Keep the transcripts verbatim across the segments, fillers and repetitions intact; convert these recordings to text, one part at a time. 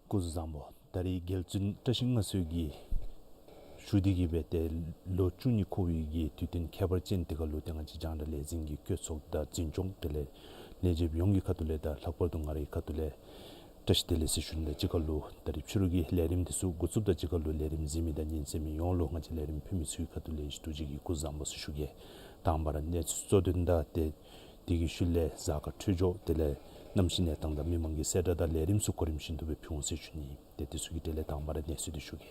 སྐུ་གཟུགས་བཟང་པོ། ད་རིས་རྒྱལ་བཙུན་བཀྲ་ཤིས་མངའ་གསོལ་གྱི་ཞུ་འདི་གི་སྦེ་ཏེ་ལོ་བཅུ་གཉིས་འཁོར་བའི་གི་དུས་སྟོན་ཁྱད་པར་ཅན་དེ་ཁར་ལུ་ཏེ་ང་བཅས་རྒྱང་བསྒྲགས་ལས་འཛིན་གྱི་བཀོད་ཚོགས་དང་འཛིན་སྐྱོང་དེ་ལས་ལས་བྱེདཔ་ཡོངས་ཀྱི་ཁ་ཐུག་ལས་དང་ལྷག་པར་དུ་ང་རའི་ཁ་ཐུག་ལས་བཀྲ་ཤིས་བདེ་ལེགས་ཟེར་ཞུ་ནི་དང་གཅིག་ཁར་ལུ་ད་རིས་ཕྱི་རུ་གི་ལས་རིམ་འདི་ཚུ་འགོ་བཙུགསཔ་དང་གཅིག་ཁར་ལུ་ལས་རིམ་གཟིགས་མི་དང་ཉན་གསན་མི་ཡོངས་ལུ་ང་བཅས་ལས་རིམ་ཕུལ་མི་ཚུ་གི་ཁ་ཐུག་ལས་ཐུགས་རྗེ་གི་སྐུ་གཟུགས་བཟང་པོ་ཟེར་ཞུ་གེ། དང་པ་ར་གནས་ཚུལ་གཙོ་དོན་དང་ཏེ་དེ་གི་ཤུལ་ལས་གཟའ་སྐར་འཕྲོད་སྦྱོར་དེ་ལས་གནམ་གཤིས་གནས་སྟངས་དང་མི་མང་གི་གསལ་བསྒྲགས་དང་ལས་རིམ་ཚུ་གོ་རིམ་བཞིན་དུ་སྦེ་ཕུལ་འོང་ཟེར་ཞུ་ནི། ཏེ་དེ་ཚུ་གི་གྲས་ལས་དང་པ་ར་གནས་ཚུལ་འདི་ཞུ་གེ།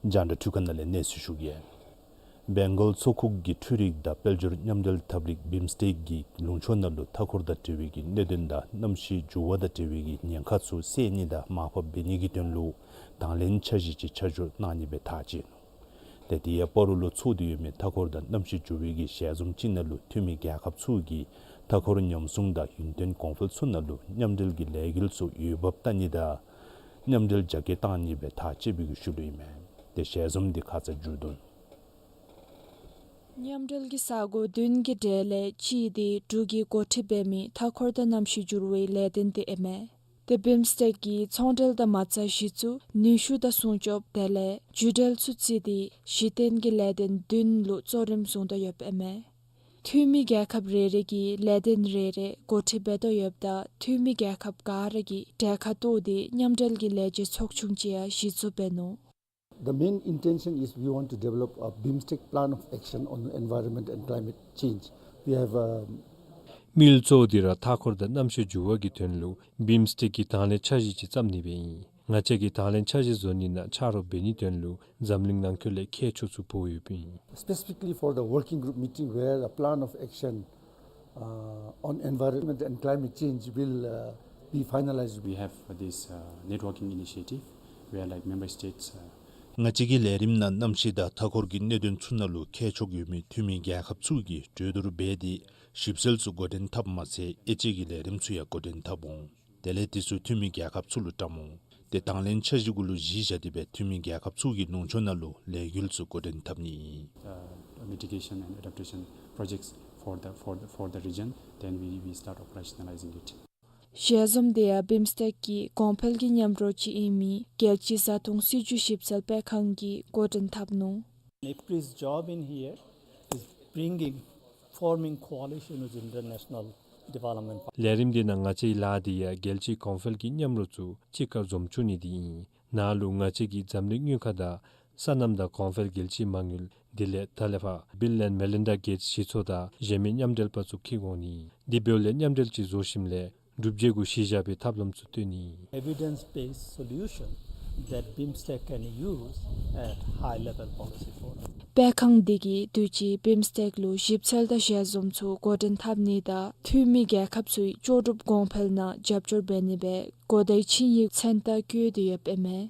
རྒྱང་བསྒྲགས་འཕྲུལ་ཁང་ནང་ལས་གནས་ཚུལ་ཞུ་གེ། སྦེང་གོལ་མཚོ་ཁུག་གི་འཕྲུལ་རིག་དང་དཔལ་འབྱོར་མཉམ་འབྲེལ་ཐབས་རིག་བིམ་སྟེག་གི་ལུང་ཕྱོགས་ནང་ལུ་མཐའ་འཁོར་དང་འབྲེལ་བའི་གི་གནད་དོན་དང་གནམ་གཤིས་འགྱུར་བ་དང་འབྲེལ་བའི་གི་ཉེན་ཁ་ཚུ་སེལ་ནི་དང་མར་ཕབ་འབད་ནི་གི་དོན་ལུ་དང་ལེན་འཆར་གཞི་ཅིག་ཆ་འཇོག་གནང་ནི་སྦེ་ཐག་བཅད་ནུག། ཏེ་དེ་ཡང་སྤ་རོ་ལུ་ཚོགས་ཏེ་ཡོད་མི་མཐའ་འཁོར་དང་གནམ་གཤིས་འགྱུར་བའི་གི་ཞལ་འཛོམས་ཅིག་ནང་ལུ་འཐུས་མི་རྒྱལ་ཁབ་ཚུ་གིས་མཐའ་འཁོར་ཉམས་སྲུང་དང་ཡུན་བརྟན་གོང་འཕེལ་ཚུ་ནང་ལུ་མཉམ་འབྲེལ་གྱི་ལས་འགུལ་ཚུ་འོས་འབབ་བལྟ་ནི་དང་མཉམ་འབྲེལ་རྒྱ་སྐྱེད་གཏང་ནི་སྦེ་ཐག་བཅད་པའི་གི་ཤུལ་ལུ་ཨིན་མས། ཏེ་ཞལ་འཛོམས་འདི་ཁ་ཙ་མཇུག་བསྡུ་ནུག། མཉམ་འབྲེལ་གྱི་ས་གོ་བདུན་གྱི་གྲས་ལས་གཅིག་འདི་འབྲུག་གིས་འགོ་ཁྲིད་འབད་མི་མཐའ་འཁོར་དང་གནམ་གཤིས་འགྱུར་བའི་ལས་དོན་འདི་ཨིན་མས། ཏེ་བིམ་སྟེག་གིས་ཚོང་འབྲེལ་དང་མ་རྩ་གཞི་བཙུགས་ནུས་ཤུགས་དང་སྲུང་སྐྱོབ་དེ་ལས་བརྒྱུད་འབྲེལ་ཚུ་བརྩིས་ཏེ་གཞི་རྟེན་གྱི་ལས་དོན་བདུན་ལུ་གཙོ་རིམ་བཟུང་དོ་ཡོདཔ་ཨིན་མས། འཐུས་མི་རྒྱལ་ཁབ་རེ་རེ་གིས་ལས་དོན་རེ་རེ་འགོ་ཁྲིད་འབད་དོ་ཡོདཔ་ད་འཐུས་མི་རྒྱལ་ཁབ་ག་ར་གིས་གྲལ་ཁར་གཏོགས་ཏེ་མཉམ་འབྲེལ་གྱི་ལས་བྱེད་ཚོགས་ཆུང་ཅིག་ཡང་གཞི་བཙུགས་འབད་ནུག། The main intention is we want to develop a BIMSTEC plan of action on environment and climate change. We have, um, དམིགས་ཡུལ་གཙོ་བོ་འདི་ར་མཐའ་འཁོར་དང་གནམ་གཤིས་འགྱུར་བ་གི་དོན་ལུ་བིམ་སྟེག་གི་དང་ལེན་འཆར་གཞི་ཅིག་བརྩམ་ནི་སྦེ་ཨིན། ང་བཅས་ཀྱིས་དང་ལེན་འཆར་གཞི་བཟོ་ནི་ནང་ཆ་རོགས་འབད་ནིའི་དོན་ལུ་འཛམ་གླིང་ནང་འཁོད་ལས་མཁས་མཆོག་ཚུ་འབོ་ཡོདཔ་ཨིན། Specifically for the working group meeting where a plan of action, uh, on environment and climate change will, uh, be finalized. We have this, uh, networking initiative where, like, member states, uh, ང་བཅས་ཀྱི་ལས་རིམ་ནང་གནམ་གཤིས་དང་མཐའ་འཁོར་གྱི་གནད་དོན་ཚུ་ནང་ལུ་མཁས་མཆོག་ཡོད་མི་འཐུས་མི་རྒྱལ་ཁབ་ཚུ་གིས་གྲོས་བསྡུར་འབད་དེ་ཞིབ་འཚོལ་ཚུ་འགོ་འདྲེན་འཐབ་མ་ཚད་དབྱེ་དཔྱད་ཀྱི་ལས་རིམ་ཚུ་ཡང་འགོ་འདྲེན་འཐབ་འོང་། དེ་ལས་དེ་ཚུ་འཐུས་མི་རྒྱལ་ཁབ་ཚུ་ལུ་བཀྲམ་འོང་། ཏེ་དང་ལེན་འཆར་གཞི་གུ་ལུ་གཞི་བཞག་སྟེ་སྦེ་འཐུས་མི་རྒྱལ་ཁབ་ཚུ་གིས་ལུང་ཕྱོགས་ནང་ལུ་ལས་འགུལ་ཚུ་འགོ་འདྲེན་འཐབ་ནི་ཨིན། Uh, mitigation and adaptation projects for the, for the, for the region, then we, we start operationalizing it. ཞལ་འཛོམས་འདི་ཡང་བིམ་སྟེག་གི་གོང་འཕེལ་གྱི་མཉམ་རོགས་ཅིག་ཨིན་མི་རྒྱལ་སྤྱིའི་བཟའ་འཐུང་སྲིད་བྱུས་ཞིབ་འཚོལ་སྤེལ་ཁང་གིས་འགོ་འདྲེན་འཐབ་ནུག། IFPRI's job in here is bringing, forming coalition with international development partners. ལས་རིམ་འདི་ནང་ང་བཅས་ལཱ་འདི་ཡང་རྒྱལ་སྤྱིའི་གོང་འཕེལ་གྱི་མཉམ་རོགས་ཚུ་གཅིག་ཁར་འཛོམས་བཅུག་ནི་འདི་ཨིན། ནཱ་ལུ་ང་བཅས་ཀྱིས་འཛམ་གླིང་དངུལ་ཁང་དང་སོ་ནམ་དང་གོང་འཕེལ་རྒྱལ་སྤྱིའི་མ་དངུལ་དེ་ལས་ད་ལས་ཕར་བིལ་ཨེནཌ་མེ་ལིན་ཌ་གེཊསི་གཞི་ཚོགས་དང་གཞན་མི་མཉམ་འབྲེལ་པ་ཚུ་འཁྱིད་འོང་ནི། དེ་འབདཝ་ལས་མཉམ་འབྲེལ་ཅིག་བཟོ་ཞིནམ་ལས་གྲུབ་འབྲས་གུ་གཞི་བཞག་པའི་ཐབས་ལམ་ཚུ་སྟོན་ནི། Evidence-based solution that BIMSTEC can use a high level policy forum. སྤེལ་ཁང་འདི་གིས་དུས་ཅི་བིམ་སི་ཊེཀ་ལུ་ཞིབ་འཚོལ་དང་ཞལ་འཛོམས་ཚུ་འགོ་འདྲེན་འཐབ་ནི་དང་འཐུས་མི་རྒྱལ་ཁབ་ཚུའི་ལྕོགས་གྲུབ་གོང་འཕེལ་ནང་རྒྱབ་སྐྱོར་འབད་ནི་སྦེ་གོ་བརྡའི་ཆིངས་ཡིག་མཚན་རྟགས་བཀོད་དེ་ཡོདཔ་ཨིན་མས།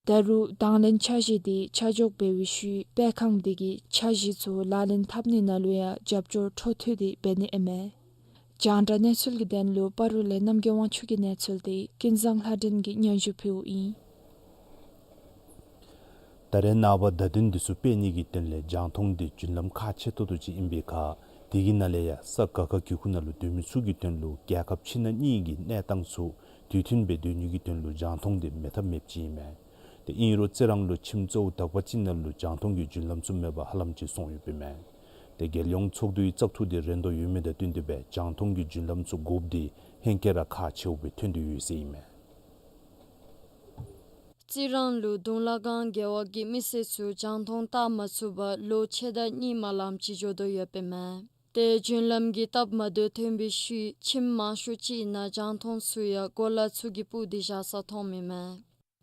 ད་རུང་དང་ལེན་འཆར་གཞི་འདི་ཆ་འཇོག་འབད་བའི་ཤུལ་སྤེལ་ཁང་འདི་གིས་འཆར་གཞི་ཚུ་ལག་ལེན་འཐབ་ནི་ནང་ལུ་ཡང་རྒྱབ་སྐྱོར་འཕྲོ་མཐུད་དེ་འབད་ནི་ཨིན་མས། རྒྱང་བསྒྲགས་གནས་ཚུལ་གྱི་དོན་ལུ་སྤ་རོ་ལས་རྣམ་རྒྱལ་དབང་ཕྱུག་གི་གནས་ཚུལ་དེ་ཀུན་བཟང་ལྷ་སྒྲོན་གྱིས་སྙན་ཞུ་ཕུལཝ་ཨིན། ད་རེས་ནངས་པ་བརྡ་དོན་འདི་ཚུ་སྤེལ་ནི་གི་དོན་ལས་རྒྱང་མཐོང་འདི་རྒྱུན་ལམ་ཁག་ཆེ་ཏོག་ཏོ་ཅིག་ཨིན་པའི་ཁར་དེ་གི་ནང་ལས་ཡང་ས་ག་ཁ་གི་ཁུག་ནང་ལུ་སྡོད་མི་ཚུ་གི་དོན་ལུ་རྒྱལ་ཁབ་ཕྱི་ནང་གཉིས་ཀྱི་གནས་སྟངས་ཚུ་དུས་མཐུན་སྦེ་སྡོད་ནི་གི་དོན་ལུ་རྒྱང་མཐོང་འདི་མེད་ཐབས་མེདཔ་ཅིག་ཨིན་མས། ཏེ་ཨིན་རུང་རྩི་རང་ལུ་ཁྱིམ་གཙོ་བོ་དག་པ་ཅིག་ནང་ལུ་རྒྱང་མཐོང་གི་རྒྱུན་ལམ་ཚུ་མེད་པར་ཧ་ལམ་ཅིག་སོང་ཡོདཔ་ཨིན་མས། ཏེ་རྒྱལ་ཡོངས་ཚོགས་འདུའི་བཙག་འཐུ་འདི་རན་དོ་ཡོད་མི་དང་བསྟུན་ཏེ་སྦེ་རྒྱང་མཐོང་གི་རྒྱུན་ལམ་ཚུ་དགོཔ་འདི་ཧེང་སྐལ་ར་ཁག་ཆེཝ་སྦེ་ཐོན་ཏེ་ཡོད་ཟེར་ཨིན་མས། རྩི་རང་ལུ་དུང་ལ་སྒང་རྒེད་འོག་གི་མི་སེར་ཚུ་རྒྱང་མཐོང་བལྟ་མ་ཚུགས་པར་ལོ་ཕྱེད་དང་གཉིས་མ་ལངམ་ཅིག་འགྱོ་དོ་ཡོདཔ་ཨིན་མས། ཏེ་རྒྱུན་ལམ་གྱི་སྟབས་མ་བདེཝ་ཐོན་པའི་ཤུལ་ཁྱིམ་མང་ཤོས་ཅིག་ནང་རྒྱང་མཐོང་ཚུ་ཡང་གོ་ལ་ཚུ་གིས་སྤུབས་ཏེ་བཞག་ས་མཐོངམ་ཨིན་མས།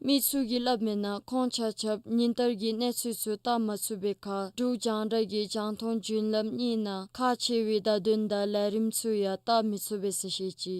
མི་ཚུ་གིས་སླབ་མིའི་ནང་ཁོང་ཆ་ཁྱབ་ཉིན་ལྟར་གྱི་གནས་ཚུལ་ཚུ་བལྟ་མ་ཚུགས་པའི་ཁར་འབྲུག་རྒྱང་བསྒྲགས་ཀྱི་རྒྱང་མཐོང་རྒྱུན་ལམ་གཉིས་ནང་ཁག་ཆེ་བའི་བརྡ་དོན་དང་ལས་རིམ་ཚུ་ཡང་བལྟ་མི་ཚུགས་པས་ཟེར་བཤད་ཅི།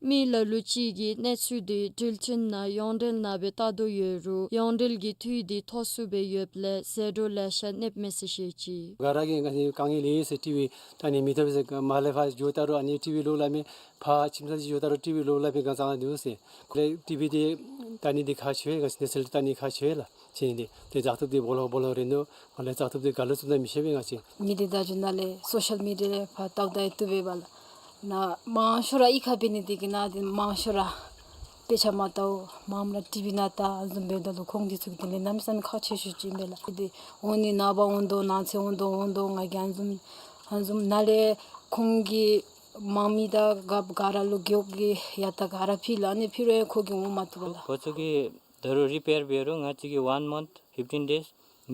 མི་ལ་ལུ་ཅིག་གིས་གནས་ཚུལ་འདི་འགྲུལ་འཕྲིན་ནང་ཡོངས་འབྲེལ་ནང་སྦེ་བལྟ་དོ་ཡོད་རུང་ཡོངས་འབྲེལ་གྱི་འཐུས་འདི་མཐོ་སུ་སྦེ་ཡོདཔ་ལས་ཟད་འགྲོ་ལེ་ཤ་གནསཔ་མས་ཟེར་བཤད་ཅི། ག་ར་གིས་ང་བཅས་དཀའ་ངལ་ཡོད་ཟེར་ཊི་ཝི་བལྟ་ནི་མེད་ཐབས་ཟེར་མར་ལས་ཕར་འགྱོཝ་ད་རུང་ཨ་ནི་ཊི་ཝི་ལོག་སླབ་མས། ཕར་ཁྱིམ་ཚང་ཅིག་འགྱོཝ་ད་རུང་ཊི་ཝི་ལོག་སླབ་མས། ག་ཙང་འདུག་ཟེར། ཁོ་ལས་ཊི་ཝི་འདི་བལྟ་ནི་འདི་ཁག་ཆེ་བས། ང་བཅས་གནས་ཚུལ་བལྟ་ནི་ཁག་ཆེ་བས་ལགས། ཅིག་འདི་ཏེ་བཙག་འཐུ་འདི་སྦོ་ལོགས་སྦོ་ལོགས་རན་ནུག། ང་ལས་བཙག་འཐུ་འདི་ག་ལུ་བཙུགས་ན་མི་ཤེས་པས་ང་བཅས། མི་སྡེ་བརྡ་བརྒྱུད་ནང་ལས་སོ་ཤལ་མི་ཌི་ཡ་ལས་ཕར་བལྟཝ་ད་ཡང་བཏུབ་པས་པ་ལགས། ནཱ་མང་ཤོས་ར་གཡུས་ཁར་འབད་ནི་འདི་གིས་ནཱ་འདི་མང་ཤོས་ར་དཔེ་ཆ་མ་བལྟཝ་མངམ་ར་ཊི་ཝི་ནང་བལྟ་ཨ་ནི་བཟུམ་འབདཝ་ད་ལུ་ཁོང་འདི་ཚུ་གི་དོན་ལས་གནམ་མེད་ས་མེད་ཁག་ཆེ་ཤོས་ཅིག་ཨིན་པས་ལགས། འདི་འོང་ནི་ནངས་པ་འོང་དོ་གནངས་ཚེ་འོང་དོ་འོང་དོ་ང་གིས་ཨ་ནི་བཟུམ་ཨ་ནི་བཟུམ་ནཱ་ལས་ཁོང་གི་དམག་མི་དང་ག་ག་ར་ལུ་རྒེད་འོག་གི་ཡ་ད་ག་ར་ཕུལ་ལགས། ཨ་ནི་ཕུལ་རུང་ཡང་ཁོ་གིས་འོང་མ་བཏུབ་པས་ལགས། ཁོ་ཚུ་གིས་ད་རུང་རི་པེར་འབད་རུང་ང་བཅས་ཀྱིས་one month, fifteen days,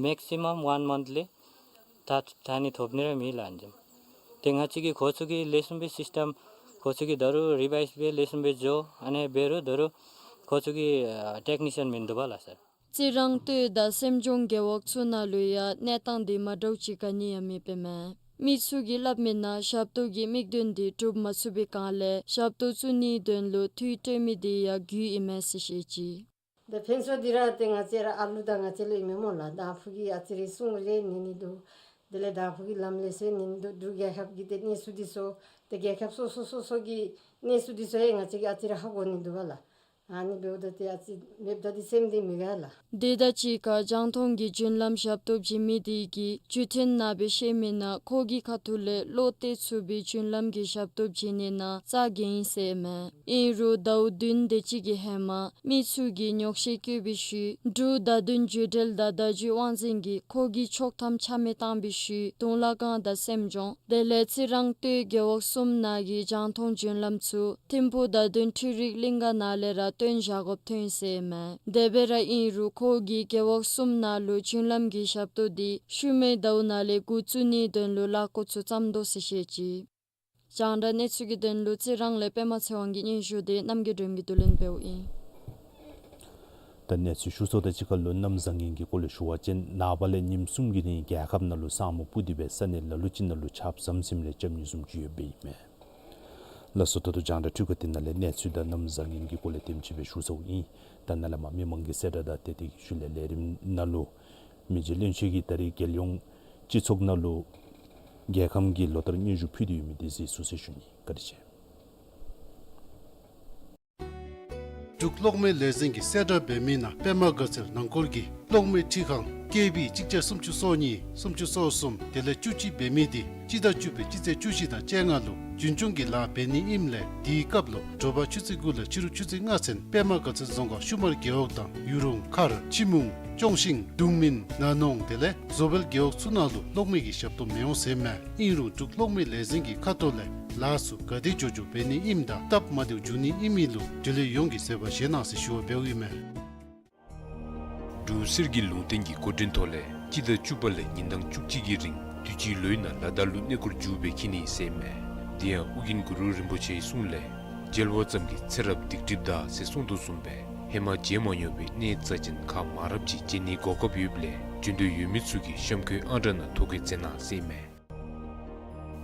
maximum one month ལས་ད་ད་ནི་ཐོབ་ནི་ར་མེད་ལགས་ཨ་ནི་བཟུམ། ཏེ་ང་བཅས་ཀྱིས་ཁོ་ཚུ་གི་ལེགས་ཤོམ་སྦེ་སིསི་ཊེམ་ཁོ་ཚུ་གིས་ད་རུང་རི་བའིསི་འབད་ལེགས་ཤོམ་སྦེ་འགྱོ་ཨ་ནི་འབད་རུང་ད་རུང་ཁོ་ཚུ་གིས་ཨ་ཊེཀ་ནི་ཤཱན་མིན་འདུག་པ་ལགས་སར། རྩི་རང་སྟོད་དང་སེམས་ལྗོངས་རྒེད་འོག་ཚུ་ནང་ལུ་ཡང་གནས་སྟངས་འདི་མ་འདྲཝ་ཅིག་ག་ནི་ཡང་མེདཔ་ཨིན་མས། མི་ཚུ་གིས་སླབ་མིའི་ནང་ཞབས་ཏོག་གི་དམིགས་དོན་འདི་འགྲུབ་མ་ཚུགས་པའི་སྒང་ལས་ཞབས་ཏོག་བཙུགས་ནིའི་དོན་ལུ་འཐུས་སྤྲོད་མི་འདི་ཡང་རྒུད་ཨིན་མས་ཟེར་བཤད་ཅི། ད་ཕུན་ཚོགས་འདི་ར་ཏེ་ང་བཅས་ར་ཨ་ལུ་དང་ང་བཅས་ལུ་ཨིན་མས་སྨོ་ལགས། དང་ཕུ་གིས་ཨ་ཙི་རེ་སྲུང་རེ་ནི་ནི་འདུག། དེ་ལས་དང་ཕུ་གིས་ལམ་ལས་སེལ་ནི་ནི་འདུག། འབྲུག་རྒྱལ་ཁབ་ཀྱི་ཏེ་གནས་ཚུལ་འདི་ཚུ་ཏེ་རྒྱལ་ཁབ་སོ་སོ་སོ་སོ་གི་གནས་ཚུལ་འདི་ཚུ་ཡང་ང་བཅས་ཀྱིས་ཨ་ཙི་རེ་ཧ་གོ་ནི་འདུག་པ་ལགས། ཨ་ནི་འབདཝ་ད་ཏེ་ཨ་ཙི་མེདཔ་ད་ཏེ་སེམས་འདི་མི་དགའ་ལགས། དེ་དང་གཅིག་ཁར་རྒྱང་མཐོང་གི་རྒྱུན་ལམ་ཞབས་ཏོག་བྱིན་མི་དེ་གིས་བརྒྱུད་འཕྲིན་ནང་སྦེ་བཤད་མིའི་ནང་ཁོ་གི་ཁ་ཐུག་ལས་བློ་གཏད་ཚུགས་པའི་རྒྱུན་ལམ་གྱི་ཞབས་ཏོག་བྱིན་ནི་ནང་རྩ་འགེངས་ཡི་ཟེར་མས། ཨིན་རུང་ཟླཝ་བདུན་དེ་ཅིག་གི་ཧེ་མ་མི་ཚུ་གིས་ཉོགས་བཤད་བཀོད་པའི་ཤུལ་འབྲུག་བརྡ་དོན་བརྒྱུད་འབྲེལ་དང་བརྡ་བརྒྱུད་དབང་འཛིན་གྱིས་ཁོ་གི་ཆོག་ཐམ་ཆ་མེད་བཏང་པའི་ཤུལ་དུང་ལ་སྒང་དང་སེམས་ལྗོངས་དེ་ལས་རྩི་རང་སྟོད་རྒེད་འོག་གསུམ་ནང་གི་རྒྱང་མཐོང་རྒྱུན་ལམ་ཚུ་ཐིམ་ཕུག་བརྡ་དོན་འཕྲུལ་རིག་གླིང་ག་ནང་ལས་ར་བཏོན་བཞག་དགོཔ་ཐོན་ཡི་ཟེར་མས། དེ་སྦེ་ར་ཨིན་རུང་ཁོ་གིས་རྒེད་འོག་གསུམ་ནང་ལུ་རྒྱུན་ལམ་གྱི་ཞབས་ཏོག་འདི་ཤུལ་མའི་ཟླཝ་ནང་ལས་འགོ་བཙུགས་ནིའི་དོན་ལུ་ལཱ་འགོ་ཚུགས་བརྩམ་དོ་ཟེར་བཤད་ཅི། རྒྱང་བསྒྲགས་གནས་ཚུལ་གྱི་དོན་ལུ་རྩི་རང་ལས་པདྨ་ཚེ་དབང་གི་སྙན་ཞུ་འདི་རྣམ་རྒྱལ་སྒྲོལམ་གྱིས་བསྡུ་ལེན་འབདཝ་ཨིན། ད་གནས་ཚུལ་ཞུ་ཚརཝ་དང་གཅིག་ཁར་ལུ་གནམ་བཟང་ངན་གྱི་སྐོར་ལས་ཞུ་བ་ཅིན་ནངས་པ་ལས་ཉིནམ་གསུམ་གྱི་རིང་རྒྱལ་ཁབ་ནང་ལུ་ས་སྨུག་སྤུབས་ཏེ་སྦེ་ས་གནས་ལ་ལུ་ཅིག་ནང་ལུ་ཆརཔ་ཟམ་ཟིམ་རེ་རྐྱབ་ནི་བཟུམ་ཅིག་ཡོདཔ་ཨིན་མས། ལགས་སོ། ད་ལྟོ་རྒྱང་བསྒྲགས་འཕྲུལ་ཁང་འདི་ནང་ལས་གནས་ཚུལ་དང་གནམ་བཟང་ངན་གྱི་སྐོར་ལས་དེམ་ཅིག་སྦེ་ཞུ་ཚརཝ་ཨིན། ད་ནཱ་ལས་མར་མི་མང་གི་གསལ་བསྒྲགས་དང་ཏེ་དེ་གི་ཤུལ་ལས་ལས་རིམ་ནང་ལུ་མི་རྗེ་བློན་ཆེན་གྱིས་ད་རེས་རྒྱལ་ཡོངས་སྤྱི་ཚོགས་ནང་ལུ་རྒྱལ་ཁམས་ཀྱི་ལོ་ལྟར་སྙན་ཞུ་ཕུལ་ཏེ་ཡོད་མི་འདི་གཟིགས་ཚུགས་ཟེར་ཞུ་ནི། བཀའ་དྲིན་ཆེ། འབྲུག་གློག་མེ་ལས་འཛིན་གྱིས་གསལ་བསྒྲགས་འབད་མི་ནང་པདྨ་དགའ་ཚལ་ནང་འཁོད་ཀྱི་གློག་མེ་འཕྲུལ་ཁང་ཀེ་བི་གཅིག་བརྒྱ་སུམ་ཅུ་སོ་གཉིས་སུམ་ཅུ་སོ་གསུམ་དེ་ལས་བཅུ་གཅིག་འབད་མི་འདི་སྤྱི་ཟླ་བཅུ་པའི་སྤྱི་ཚེས་བཅུ་བཞི་དང་བཅོ་ལྔ་ལུ་རྒྱུན་སྐྱོང་གི་ལཱ་འབད་ནི་ཨིནམ་ལས་དེའི་སྐབས་ལུ་དྲོ་པ་ཆུ་ཚོད་དགུ་ལས་ཕྱི་རུ་ཆུ་ཚོད་ལྔ་ཚུན་པདྨ་དགའ་ཚལ་རྫོང་ཁག་ཤུ་མར་རྒེད་འོག་དང་ཡུ་རུང་མཁར་ཕྱི་མུང་ཅོང་ཞིང་གདུང་མིན་ན་ནོང་དེ་ལས་བཟོ་སྦལ་རྒེད་འོག་ཚུ་ནང་ལུ་གློག་མེ་གི་ཞབས་ཏོག་མི་འོང་ཟེར་མས། ཨིན་རུང་འབྲུག་གློག་མེ་ལས་འཛིན་གྱི་ཁ་ཐུག་ལས་ལཱ་ཚུ་ག་དེ་མགྱོགས་མགྱོགས་འབད་ནི་ཨིནམ་དང་སྟབས་མ་བདེཝ་འབྱུང་ནི་ཨིན་མི་ལུ་འབྲེལ་ཡོད་ཡོངས་ཀྱིས་བཟོད་པ་བཞེས་གནང་ཟེར་ཞུ་བ་འབདཝ་ཨིན་མས། འབྲུག་གསེར་གྱི་ལུང་བསྟན་གྱི་འགོ་འདྲེན་ཐོག་ལས་སྤྱི་ཟླ་བཅུ་པ་ལས་ཉིན་གྲངས་བཅུ་གཅིག་གི་རིང་དུས་ཅི་ལོའི་ནང་ལ་དྭགས་ལུ་གནས་སྐོར་མཇུག་སྦེ་འཁྱིད་ནི་ཟེར་མས། དེ་ཡང་ཨོ་རྒྱན་གུ་རུ་རིན་པོ་ཆེའི་གསུང་ལས་མཇལ་བ་ཙམ་གྱིས་ཚེ་རབས་སྡིག་སྒྲིབ་འདག་ཟེར་གསུངས་དོ་བཟུམ་སྦེ་ ཧེ་མ་མཇལ་མ་མྱོང་བའི་གནས་རྩ་ཅན་ཁག་མང་རབས་ཅིག་མཇལ་ནིའི་གོ་སྐབས་ཡོདཔ་ལས་འབྱོན་འདོད་ཡོད་མི་ཚུ་གིས་གཤམ་འཁོད་ཨང་གྲངས་ནང་ཐོ་བཀོད་མཛད་གནང་ཟེར་ཨིན་མས།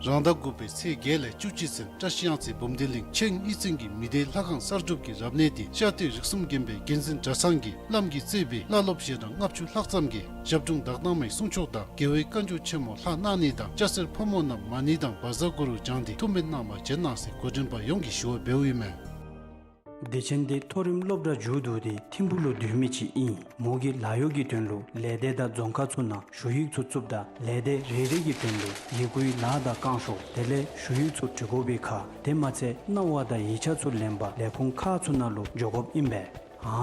རང་ཟླ་དགུ་པའི་ཚེས་བརྒྱད་ལས་བཅུ་གཅིག་ཚུན་བཀྲིས་གཡང་རྩེ་འབུམ་སྡེ་གླིང་ཆེན་གཉིས་ཚན་གྱི་མི་སྡེ་ལྷ་ཁང་གསར་སྒྲུབ་ཀྱི་རབ་གནས་དེ་ཤར་སྟོད་རིགས་གསུམ་དགོན་པའི་འགན་འཛིན་གྲྭ་ཚང་གིས་བླམ་གྱིས་གཙོས་པའི་བླ་སློབ་ཞལ་གྲངས་ལྔ་བཅུ་ལྷག་ཙམ་གྱིས་ཞབས་དྲུང་དག་སྣང་མའི་གསུང་ཆོག་དང་དགེ་བའི་བཀའ་འགྱུར་ཆེན་མོ་ལྷག་གནང་ནི་དང་སྐྱ་སེར་ཕོ་མོ་རྣམས་མ་ཎི་དང་བཛྲ་གུ་རུ་བགྱང་སྟེ་ཐུགས་སྨོན་གནང་བར་བྱོན་གནང་ཟེར་འགོ་འདྲེན་པ་ཡོངས་ཀྱིས་ཞུ་བ་འབདཝ་ཨིན་མས། སྡེ་ཆེན་འདི་མཐོ་རིམ་སློབ་གྲྭ་མཇུག་བསྡུ་སྟེ་ཐིམ་ཕུག་ལུ་སྡོད་མི་ཅིག་ཨིན། མོ་གིས་ལཱ་གཡོག་གི་དོན་ལུ་ལས་སྡེ་དང་རྫོང་ཁག་ཚུ་ནང་ཞུ་ཡིག་ཚུ་བཙུགསཔ་ད་ལས་སྡེ་རེ་རེ་གི་དོན་ལུ་ཡི་གུའི་ལཱ་དང་བསྐང་ཞོར་དེ་ལས་ཞུ་ཡིག་ཚུ་འབྲི་དགོ་པའི་ཁར་དེ་མ་ཚད་གནང་བ་དང་ཡིག་ཆ་ཚུ་ལེན་པར་ལས་ཁུངས་ཁག་ཚུ་ནང་ལུ་འགྱོ་དགོཔ་ཨིན་པས།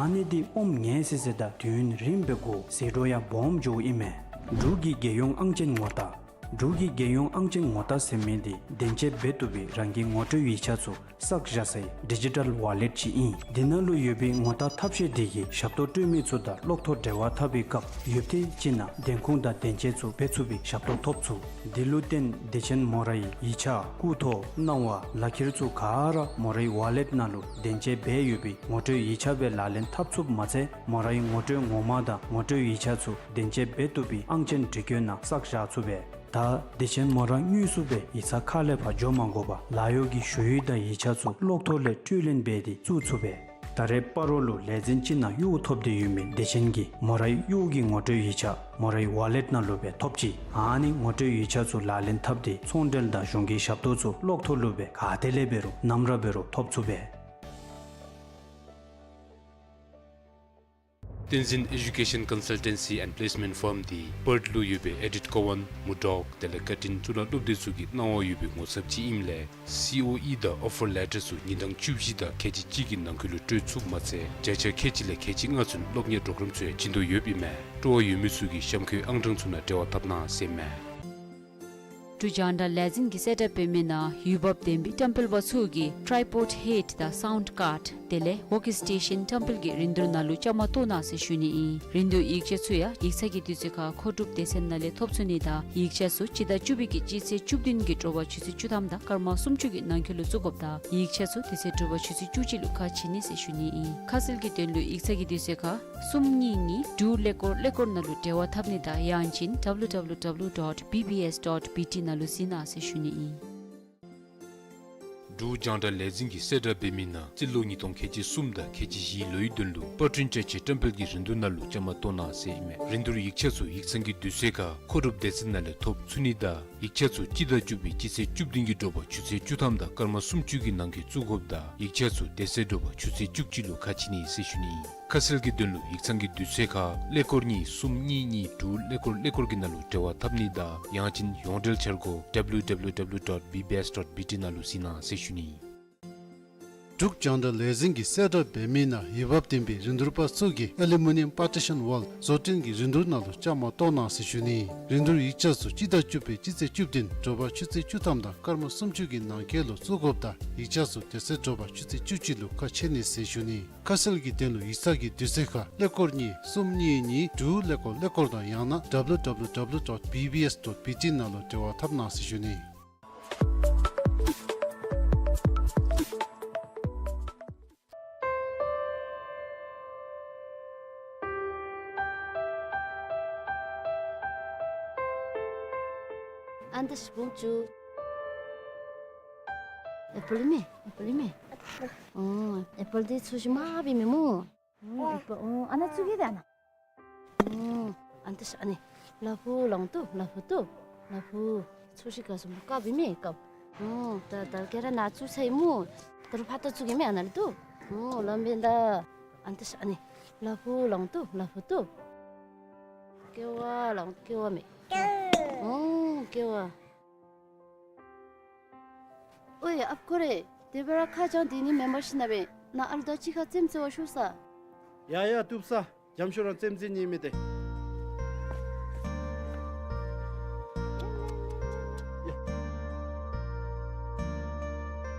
ཨ་ནི་འདི་ཨོམ་ངལ་སི་སི་དང་དུས་ཡུན་རིངམོ་སྦེ་འགོར་ཟད་འགྲོ་ཡང་སྦོམ་འགྱོཝ་ཨིན་མས། འབྲུག་གི་རྒྱལ་ཡོངས་ཨང་ཅན་ངོ་རྟགས། འབྲུག་གི་རྒྱལ་ཡོངས་ཨང་ཅན་ངོ་རྟགས་ཟེར་མི་འདི་བདེན་དཔྱད་འབད་བཏུབ་པའི་རང་གི་ངོ་སྤྲོད་ཡིག་ཆ་ཚུ་བསགས་བཞག་སའི་ཌི་ཇི་ཊལ་ཝ་ལེཊ་ཅིག་ཨིན། འདི་ནང་ལུ་ཡོད་པའི་ངོ་རྟགས་ཐབས་ཤེས་འདི་གིས་ཞབས་ཏོག་སྤྲོད་མི་ཚུ་དང་གློག་ཐོག་འབྲེལ་བ་འཐབ་པའི་སྐབས་ཡུདཔ་ཐེངས་ཅིག་ནང་བདེན་ཁུངས་དང་བདེན་དཔྱད་ཚུ་འབད་ཚུགས་པའི་ཞབས་ཏོག་ཐོབ་ཚུགས། འདི་ལུ་བརྟེན་སྡེ་ཆེན་མོ་རའི་ཡིག་ཆ་སྐུ་ཐོ་གནང་བ་ལག་ཁྱེར་ཚུ་ག་ར་མོ་རའི་ཝ་ལེཊ་ནང་ལུ་བདེན་དཔྱད་འབད་ཡོད་པའི་ངོ་སྤྲོད་ཡིག་ཆ་སྦེ་ལག་ལེན་འཐབ་ཚུགསཔ་མ་ཚད་མོ་རའི་ངོ་སྤྲོད་ངོ་མ་དང་ངོ་སྤྲོད་ཡིག་ཆ་ཚུ་བདེན་དཔྱད་འབད་བཏུབ་པའི་ཨང་ཅན་འབྲི་བཀོད་ནང་བསགས་བཞག་ཚུགས་པས། ད་སྡེ་ཆེན་མོ་ར་དངོས་སུ་སྦེ་ཡིག་ཚང་ཁ་ལས་ཕར་འགྱོ་མ་དགོ་པར་ལཱ་གཡོག་གི་ཞུ་ཡིག་དང་ཡིག་ཆ་ཚུ་གློག་ཐོག་ལས་སྤྲོད་ལེན་འབད་དེ་བཙུགས་ཚུགས་པས། ད་རེས་སྤ་རོ་ལུ་ལས་འཛིན་ཅིག་ནང་གཡོག་ཐོབ་སྟེ་ཡོད་མི་སྡེ་ཆེན་གྱིས་མོ་རའི་གཡོག་གི་ངོ་སྤྲོད་ཡིག་ཆ་མོ་རའི་ཝ་ལེཊ་ནང་ལུ་སྦེ་ཐོབ་ཅི། ཨ་ནི་ངོ་སྤྲོད་ཡིག་ཆ་ཚུ་ལག་ལེན་འཐབ་སྟེ་ཚོང་འབྲེལ་དང་གཞུང་གི་ཞབས་ཏོག་ཚུ་གློག་ཐོག་ལུ་སྦེ་ག་ཏེ་ལས་འབད་རུང་ནམ་ར་འབད་རུང་ཐོབ་ཚུགས་པས། བསྟན་འཛིན་Education Consultancy and Placement Firm འདི་པརཐ་ལུ་ཡོད་པའི་ཨེ་ཌིཊ་ཀོ་ཝཱན་མུར་ཌོག་དེ་ལས་ཀར་ཊིན་གཙུག་ལག་སློབ་སྡེ་ཚུ་གིས་གནང་བ་ཡོད་པའི་ངོ་ཚབ་ཅིག་ཨིནམ་ལས་སི་ཨོ་ཨི་དང་ཨོ་ཕར་ལེ་ཊར་ཚུ་ཉིན་གྲངས་བཅུ་བཞི་དང་ཁལ་གཅིག་གཅིག་གི་ནང་འཁོད་ལུ་སྤྲོད་ཚུགསཔ་མ་ཚད་བརྒྱ་ཆ་ཁལ་གཅིག་ལས་ཁལ་གཅིག་ལྔ་ཚུན་སློབ་གཉེར་པོརོ་གརམ་ཚུ་ཡང་བྱིན་དོ་ཡོདཔ་ཨིན་མས། སྤྲོ་བ་ཡོད་མི་ཚུ་གིས་གཤམ་འཁོད་ཨང་གྲངས་ཚུ་ནང་འབྲེལ་བ་འཐབ་གནང་ཟེར་ཨིན་མས། འབྲུག་རྒྱང་བསྒྲགས་ལས་འཛིན་གྱིས་གསལ་བསྒྲགས་འབད་མི་ནང་འོས་འབབ་ལྡན་པའི་ཊེམ་པལ་པ་ཚུ་གིས་ཊྲའི་པོཌ་ཧེཌ་དང་སའུནཌ་ཀཱརཌ་དེ་ལས་ཝོརྐ་སི་ཊེ་ཤཱན་ཊེམ་པལ་གྱི་རིན་བསྡུར་ནང་ལུ་བཅའ་མར་གཏོགས་གནང་ཟེར་ཞུ་ནི་ཨིན། རིན་བསྡུར་ཡིག་ཆ་ཚུ་ཡང་ཡིག་ཚང་གི་དུས་ཚོད་ཁར་མཁོ་སྒྲུབ་སྡེ་ཚན་ནང་ལས་ཐོབ་ཚུགས་ནི་དང་ཡིག་ཆ་ཚུ་སྤྱི་ཟླ་བཅུ་པའི་གི་སྤྱི་ཚེས་བཅུ་བདུན་གྱི་དྲོ་པ་ཆུ་ཚོད་བཅུ་ཐམ་དང་སྐར་མ་སུམ་ཅུ་གི་ནང་འཁོད་ལུ་བཙུགས་དགོཔ་དང་ཡིག་ཆ་ཚུ་དེ་ཚེ་དྲོ་པ་ཆུ་ཚོད་བཅུ་གཅིག་ལུ་ཁ་ཕྱེ་ནི་ཟེར་ཞུ་ནི་ཨིན། ཁ་གསལ་གྱི་དོན་ལུ་ཡིག་ཚང་གི་དུས་ཚོད་ཁར་གསུམ་གཉིས་གཉིས་དྲུག་ཀླད་ཀོར་ཀླད་ཀོར་ནང་ལུ་འབྲེལ་བ་འཐབ་ནི་དང་ཡང་ཅིན་ཌབ་ལུ་ཌབ་ལུ་ཌབ་ལུ་ཌོཊ་བི་བི་ཨེསི་ཌོཊ་བི་ཊི་ནང་ལུ་གཟིགས་གནང་ཟེར་ཞུ་ནི་ཨིན། འབྲུག་རྒྱང་བསྒྲགས་ལས་འཛིན་གྱིས་གསལ་བསྒྲགས་འབད་མི་ནང་རྩིས་ལོ་ཉིས་སྟོང་ཁལ་གཅིག་གསུམ་དང་ཁལ་གཅིག་བཞིའི་ལོའི་དོན་ལུ་པར་སྐྲུན་བཅའ་ཆས་ཊེམ་པལ་གྱི་རིན་བསྡུར་ནང་ལུ་བཅའ་མར་གཏོགས་གནང་ཟེར་ཨིན་མས། རིན་བསྡུར་ཡིག་ཆ་ཚུ་ཡིག་ཚང་གི་དུས་ཚོད་ཁར་མཁོ་སྒྲུབ་སྡེ་ཚན་ནང་ལས་ཐོབ་ཚུགས་ནི་དང་ཡིག་ཆ་ཚུ་སྤྱི་ཟླ་བཅུ་པའི་སྤྱི་ཚེས་བཅུ་བདུན་གྱི་དྲོ་པ་ཆུ་ཚོད་བཅུ་ཐམ་དང་སྐར་མ་སུམ་ཅུ་གི་ནང་འཁོད་བཙུགས་དགོཔ་དང་ཡིག་ཆ་ཚུ་དེ་ཚེ་དྲོ་པ་ཆུ་ཚོད་བཅུ་གཅིག་ལུ་ཁ་ཕྱེ་ནི་ཟེར་ཞུ་ནི་ཨིན། ཁ་གསལ་གྱི་དོན་ལུ་ཡིག་ཚང་གི་དུས་ཚོད་ཁར་ཀླད་ཀོར་གཉིས་གསུམ་གཉིས་གཉིས་དྲུག་ཀླད་ཀོར་ཀླད་ཀོར་གྱི་ནང་ལུ་འབྲེལ་བ་འཐབ་ནི་དང་ཡང་ཅིན་ཡོངས་འབྲེལ་འཆར་སྒོ་ཌབ་ལུ་ཌབ་ལུ་ཌབ་ལུ་ཌོཊ་བི་བི་ཨེསི་ཌོཊ་བི་ཊི་ནང་ལུ་གཟིགས་གནང་ཟེར་ཞུ་ནི་ཨིན། འབྲུག་རྒྱང་བསྒྲགས་ལས་འཛིན་གྱིས་གསལ་བསྒྲགས་འབད་མི་ནང་འོས་འབབ་ལྡན་པའི་རིན་བསྡུར་པ་ཚུ་གིས་ཨ་ལུ་མི་ནི་ཡམ་པར་ཊི་ཤཱན་ཝཱལ་བཟོ་སྐྲུན་གྱི་རིན་བསྡུར་ནང་ལུ་བཅའ་མར་གཏོགས་གནང་ཟེར་ཞུ་ནི་ཨིན། རིན་བསྡུར་ཡིག་ཆ་ཚུ་སྤྱི་ཟླ་བཅུ་པའི་སྤྱི་ཚེས་བཅུ་བདུན་དྲོ་པ་ཆུ་ཚོད་བཅུ་ཐམ་དང་སྐར་མ་སུམ་ཅུ་གི་ནང་འཁོད་ལུ་བཙུགས་དགོཔ་དང་ཡིག་ཆ་ཚུ་དེ་ཚེ་དྲོ་པ་ཆུ་ཚོད་བཅུ་གཅིག་ལུ་ཁ་ཕྱེ་ནི་ཟེར་ཞུ་ནི། ཁ་གསལ་གྱི་དོན་ལུ་ཡིག་ཚང་གི་དུས་ཚོད་ཁར་ཀླད་ཀོར་གཉིས་གསུམ་གཉིས་གཉིས་དྲུག་ཀླད་ཀོར་ཀླད་ཀོར་དང་ཡང་ན་ཌབ་ལུ་ཌབ་ལུ་ཌབ་ལུ་ཌོཊ་བི་བི་ཨེསི་ཌོཊ་བི་ཊི་ནང་ལུ་འབྲེལ་བ་འཐབ་གནང་ཟེར་ཞུ་ནི། ཨ་ད་ཤི་བུམ་ཅུ། ཨེ་པཱལ་མེ། ཨེ་པཱལ་མེ། ཨོ། ཨེ་པཱལ་འདི་ཚོས་ཤིག་མ་འབད་མི་སྨོ། ཨོ། ཨེ་པཱལ། ཨོ། ཨ་ནཱ་ཚུ་གི་དེ་ཨ་ནཱ། ཨོ། ཨ་ད་ཤི་ཨ་ནི། ལ་ཕུག་ལང་ཏོ། ལ་ཕུག་ཏོ། ལ་ཕུག་ཚོས་ཤིག་ག་སུམ་བུ་ཀ་འབད་མེ་ཀ། ཨོ། ད་ད་ཀེ་ར་ནཱ་ཚུ་ཚེ་སྨོ། ད་རུང་ཕར་ད་ཚུ་གི་མེ་ཨ་ནཱ་ལུ་ཏོ། ཨོ། ལམ་བེན་ད། ཨ་ད་ཤི་ཨ་ནི། ལ་ཕུག་ལང་ཏོ། ལ་ཕུག་ཏོ། ཀེ་བ་ལང་ཀེ་བ་མེ། ཨོ། ཀེ་བ། ཨོའི་ཨཔ་ཁོ་རེ། དེ་སྦེ་ར་ཁ་བྱང་དེ་ནི་མེན་པར་ཤེས་ན་སྦེ་ནཱ་ཨ་ལུ་དང་གཅིག་ཁར་རྩེདམོ་རྩེ་བར་ཤོག་ས། ཡ་ཡ་བཏུབ་ས། འཇམ་ཤོས་རང་རྩེདམོ་རྩེ་ནི་མེད་དེ། ཡ།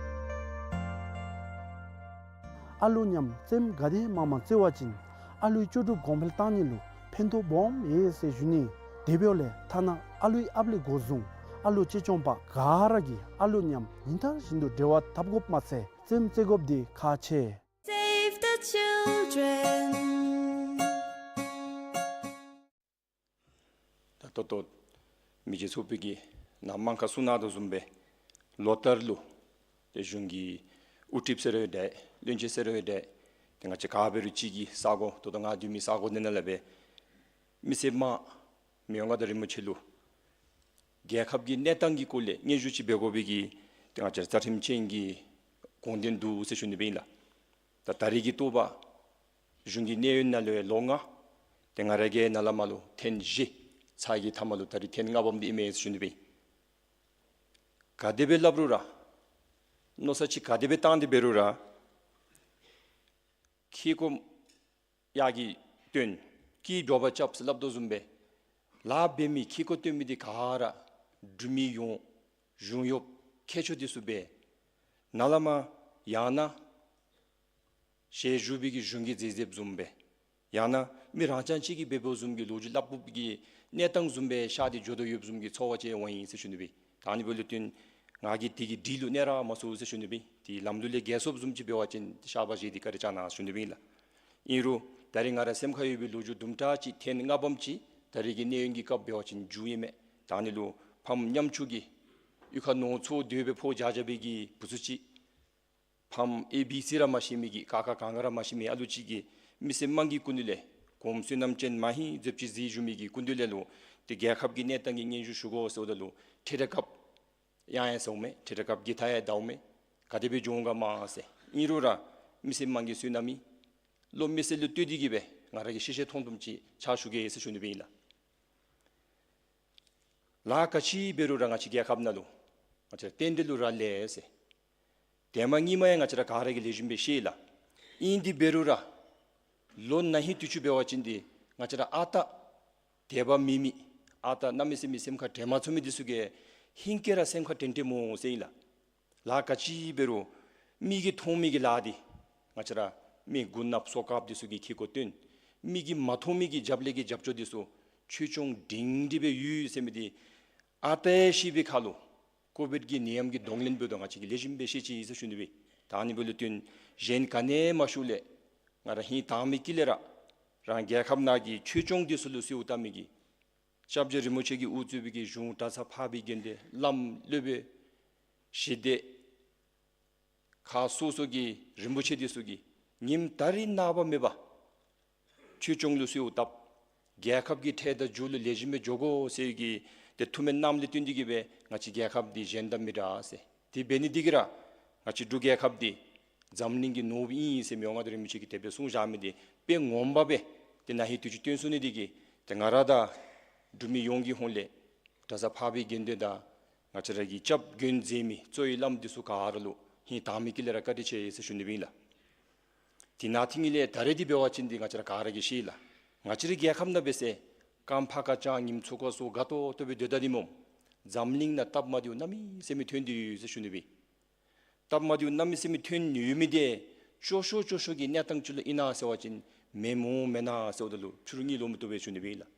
ཨ་ལུ་མཉམ་རྩེདམོ་ག་དེ་མང་མང་རྩེ་བ་ཅིན་ཨ་ལུའི་ལྕོགས་གྲུབ་གོང་འཕེལ་གཏང་ནི་ལུ་ཕན་ཐོགས་སྦོམ་ཡོད་ཟེར་ཞུ་ནི། དེ་འབདཝ་ལས་ཐ་ན་ཨ་ལུའི་ཨཔ་ལས་འགོ་བཟུང་ཨ་ལུ་གཅེས་སྐྱོང་པ་ག་ར་གིས་ཨ་ལུ་མཉམ་ཉིན་ལྟར་བཞིན་དུ་འབྲེལ་བ་འཐབ་དགོཔ་མ་ཚད་རྩེདམོ་རྩེ་དགོཔ་འདི་ཁག་ཆེ། Save the children. ད་ད་ལྟོ་མི་རྗེ་ཚོགས་པའི་གི་ནང་མང་ཁ་གསུང་གནང་དོ་བཟུམ་སྦེ་ལོ་ལྟར་ལུ་ཏེ་གཞུང་གི་དབུ་ཁྲིདཔ་ཟེར་རུང་འདྲ་བློན་ཆེན་ཟེར་རུང་འདྲ་ཏེ་ང་བཅས་ག་འབད་རུང་གཅིག་གི་ས་གོ་ད་ལྟོ་ང་སྡོད་མི་ས་གོ་འདི་ནང་ལས་སྦེ་མི་སེར་དམངས་མི་དབང་མངའ་བདག་རིན་པོ་ཆེ་ལུ་རྒྱལ་ཁབ་ཀྱི་གནས་སྟངས་ཀྱི་སྐོར་ལས་སྙན་ཞུ་ཅིག་འབད་དགོ་པའི་གི་ཏེ་ང་བཅས་རྩ་ཁྲིམས་ཅན་གྱི་དགོངས་དོན་འདུག་ཟེར་ཞུ་ནི་སྦེ་ཨིན་ལགས། ད་ད་རེས་ཀྱི་ཐོག་ཁར་གཞུང་གི་གནས་ཡུན་ནང་ལུ་ཡང་ལོ་ལྔ། ཏེ་ང་ར་གི་ནཱ་ལས་མར་ལུ་ཐེངས་བཞི་ཚར་གྱི་མཐའ་མ་ལུ་ད་རེས་ཐེངས་ལྔ་པམ་འདི་ཨིན་མས་ཟེར་ཞུ་ནི་སྦེ། ག་དེ་སྦེ་སླབ་རུང་ར་མནོ་བསམ་ཅིག་ག་དེ་སྦེ་བཏང་སྟེ་འབད་རུང་ར་ཁེ་ཀོ་ཡར་གྱི་སྟོན་ཀི་འགྱོ་བ་རྐྱབ་ཟེར་སླབ་དོ་བཟུམ་སྦེ་ལཱ་འབད་མི་ཁེ་ཀོ་སྟོན་མི་འདི་ག་ར་འབྲུག་མི་ཡོངས་གཞུང་གཡོགཔ་མཁས་མཆོག་འདི་ཚུ་སྦེ་ནཱ་ལས་མར་ཡང་ན་ཞལ་བཞུགས་པའི་གི་གཞུང་གི་མཛད་མཛདཔ་བཟུམ་སྦེ་ཡང་ན་མི་རང་རྐྱང་གཅིག་གིས་འབད་འབདཝ་བཟུམ་གྱི་ལོ་རྒྱུས་སླབ་དགོཔ་གི་གནས་སྟངས་བཟུམ་སྦེ་ཤར་ཏེ་འགྱོ་དོ་ཡོདཔ་བཟུམ་གྱི་ཚོར་བ་ཅིག་འོང་ཡི་ཟེར་ཞུ་ནི་སྦེ། ད་ཨ་ནི་འབདཝ་ལས་བརྟེན་ང་གིས་དེ་གི་སྒྲིག་ལུ་གནས་ར་མ་ཚུགས་ཟེར་ཞུ་ནི་སྦེ། དེ་ལམ་ལུགས་ལས་འགལ་སོངམ་བཟུམ་ཅིག་འབད་བ་ཅིན་ཏེ་བཤགས་པ་བཞེས་ཏེ་བཀའ་དྲིན་བསྐྱང་གནང་ཞུ་ནི་སྦེ་ཨིན་ལགས། ཨིན་རུང་ད་རེས་ང་ར་སེམས་ཁར་ཡོད་པའི་ལོ་རྒྱུས་དུམ་གྲ་ཅིག་ཐེངས་ལྔ་པམ་ཅིག་ད་རེས་ཀྱི་གནས་ཡུན་གྱི་སྐབས་འབད་བ་ཅིན་མཇུག་ཨིན་མས། ད་ཨ་ནི་ལུ་ཕམ་ཉམ་ཆུང་གི་གཡུས་ཁར་ནོར་འཚོ་སྡོད་པའི་ཕོ་རྒྱས་རྒྱས་པའི་གི་བུ་ཚུ་ཅིག་ཕམ་ཨེ་བི་སི་ར་མ་ཤེས་མི་གི་ཀ་ཁ་ག་ང་ར་མ་ཤེས་མི་ཨ་ལུ་ཅིག་གིས་མི་སེར་དམངས་ཀྱི་སྐུ་མདུན་ལས་གོངམ་བསོད་ནམས་ཅན་མ་ཧིང་མཛོད་ཅིག་གཟིགས་བཞུགས་མི་གི་སྐུ་མདུན་ལས་ལུ་ཏེ་རྒྱལ་ཁབ་ཀྱི་གནས་སྟངས་ཀྱི་སྙན་ཞུ་ཞུ་དགོ་ཟེརཝ་ད་ལུ་ཁྲིད་ར་རྐྱབ་ཡང་ཡང་ཟེརཝ་མས། ཁྲིད་ར་རྐྱབ་གི་ཐ་ཡང་བདའཝ་མས། ག་དེ་སྦེ་འགྱོ་འོང་ག་མ་ཟེར། ཨིན་རུང་ར་མི་སེར་དམངས་ཀྱི་བསོད་ནམས་ཨིན། ལོག་མི་སེར་ལུ་བསྟོད་དེ་གི་སྦེ་ང་ར་གིས་ཤེས་ཤེས་མཐོང་མཐོངམ་ཅིག་ཕྱག་ཞུ་གེ་ཟེར་ཞུ་ནི་སྦེ་ཨིན་ལགས། ལཱ་ག་ཅི་འབད་རུང་ར་ང་བཅས་རྒྱལ་ཁབ་ནང་ལུ་ང་བཅས་རྟེན་འབྲེལ་ལུ་རག་ལས་ཟེར། ཏེ་མ་ངེས་མ་ཡང་ང་བཅས་ར་ག་ར་གིས་ལེགས་ཤོམ་སྦེ་ཤེས་ལགས། ཨིན་དེ་འབད་རུང་ར་ལོ་ན་ཧིང་དུས་ཅི་འབད་བ་ཅིན་ཏེ་ང་བཅས་ར་ཨ་རྟག་དད་པ་མེད་མི་ཨ་རྟག་གནམ་མེད་ས་མེད་སེམས་ཁར་དྲན་མ་ཚུགས་མི་འདི་ཚུ་གིས་ཧིང་ཁར་ར་སེམས་ཁར་དྲན་དྲནམ་འོང་ཟེར་ཨིན་ལགས། ལཱ་ག་ཅི་འབད་རུང་མིག་གིས་མཐོང་མི་གི་ལཱ་འདི་ང་བཅས་ར་མི་མགུ་ནགཔ་སོ་དཀརཔ་འདི་ཚུ་གིས་ཁེ་ཀོ་སྟོན། མིག་གིས་མ་མཐོང་མི་གི་རྒྱབ་ལས་ཀྱི་རྒྱབ་སྐྱོར་འདི་ཚུ་ཆོས་སྐྱོང་སྒྲིང་སྒྲི་སྦེ་ཡོད་ཟེར་མི་འདི་ཨ་རྟག་ཤེས་པའི་ཁར་ལུ་ཀོ་བིཌ་ཀྱི་ནད་ཡམས་ཀྱི་གདོང་ལེན་འབདཝ་ད་ང་བཅས་ཀྱིས་ལེགས་ཤོམ་སྦེ་ཤེས་ཅི་ཟེར་ཞུ་ནི་སྦེ། ད་ཨ་ནི་འབདཝ་ལས་བརྟེན་གཞན་ག་ནི་མ་ཞུ་ལས་ང་ར་ཧིང་དྭངས་མའི་དཀྱིལ་ལས་ར་རང་རྒྱལ་ཁབ་ནང་གི་ཆོས་སྐྱོང་འདི་ཚུ་ལུ་གསོལཝ་བཏབ་མི་གི་སྐྱབས་རྗེ་རིན་པོ་ཆེ་གིས་དབུ་གཙོས་པའི་གི་གཞུང་གྲྭ་ཚང་འཕགས་པའི་དགེ་འདུན་བླམ་སློབ་དཔོན་ཞི་བདེ་ཁག་སོ་སོ་གི་རིན་པོ་ཆེ་འདི་ཚུ་གིས་ཉིནམ་ད་རིས་ནངས་པ་མེད་པར་ཆོས་སྐྱོང་ལུ་གསོལཝ་བཏབ། རྒྱལ་ཁབ་ཀྱི་ཁྲལ་དང་རྒྱུ་ལུ་ལེགས་ཤོམ་སྦེ་འགྱོ་དགོ་ཟེར་གྱི་ཏེ་ཐུགས་སྨོན་གནངམ་ལས་བརྟེན་ཏེ་གི་སྦེ་ང་བཅས་རྒྱལ་ཁབ་འདི་གཞན་དང་མི་འདྲ་ཟེར། དེ་འབད་ནི་འདི་གིས་ར་ང་བཅས་འབྲུག་རྒྱལ་ཁབ་འདི་འཛམ་གླིང་གི་ནོར་བུ་ཨིན་ཟེར་མི་དབང་མངའ་བདག་རིན་པོ་ཆེ་གིས་དེ་སྦེ་གསུངས་བཞག་མི་འདི་དཔེ་ངོ་མ་སྦེ་ཏེ་ན་ཧིང་དུས་ཅི་སྟོན་ཚུགས་ནི་འདི་གིས་ཏེ་ང་ར་དང་འབྲུག་མི་ཡོངས་ཀྱི་ཧོངས་ལས་གྲྭ་ཚང་འཕགས་པའི་དགེ་འདུན་དང་ང་བཅས་ར་གི་སྐྱབས་མགོན་མཛད་མི་གཙོ་བོའི་བླམ་འདི་ཚུ་ག་ར་ལུ་ཧིང་དྭངས་མའི་དཀྱིལ་ལས་ར་བཀའ་དྲིན་ཆེ་ཟེར་ཞུ་ནི་སྦེ་ཨིན་ལགས། དེ་ནང་ཐིང་ངེ་ལས་ད་རེས་འདི་འབད་བ་ཅིན་འདི་ང་བཅས་ར་ག་ར་གིས་ཤེས་ལགས། ང་བཅས་རའི་རྒྱལ་ཁབ་ནང་འབད་ཟེར་རྐངམ་ཕར་ཁ་བརྐྱངས་ཉིམ་ཚུར་ཁ་སོར་དགའ་ཏོག་ཏོ་སྦེ་སྡོད་ད་འདི་སྨོ། འཛམ་གླིང་ནང་སྟབས་མ་བདེཝ་གནམ་མེད་ས་མེད་ཐོན་ཏེ་ཡོད་ཟེར་ཞུ་ནི་སྦེ། སྟབས་མ་བདེཝ་གནམ་མེད་ས་མེད་ཐོན་ཡོད་མི་འདི་སྐྱོ་ཤོས་སྐྱོ་ཤོས་ཀྱི་གནས་སྟངས་ཅིག་ལུ་ཨིན་ན་ཟེར་བ་ཅིན་མེནམ་འོང་མེན་ན་ཟེརཝ་ད་ལུ་ཕྱི་རུ་གཉིད་ལོག་མི་བཏུབ་པས་ཞུ་ནི་སྦེ་ཨིན་ལགས།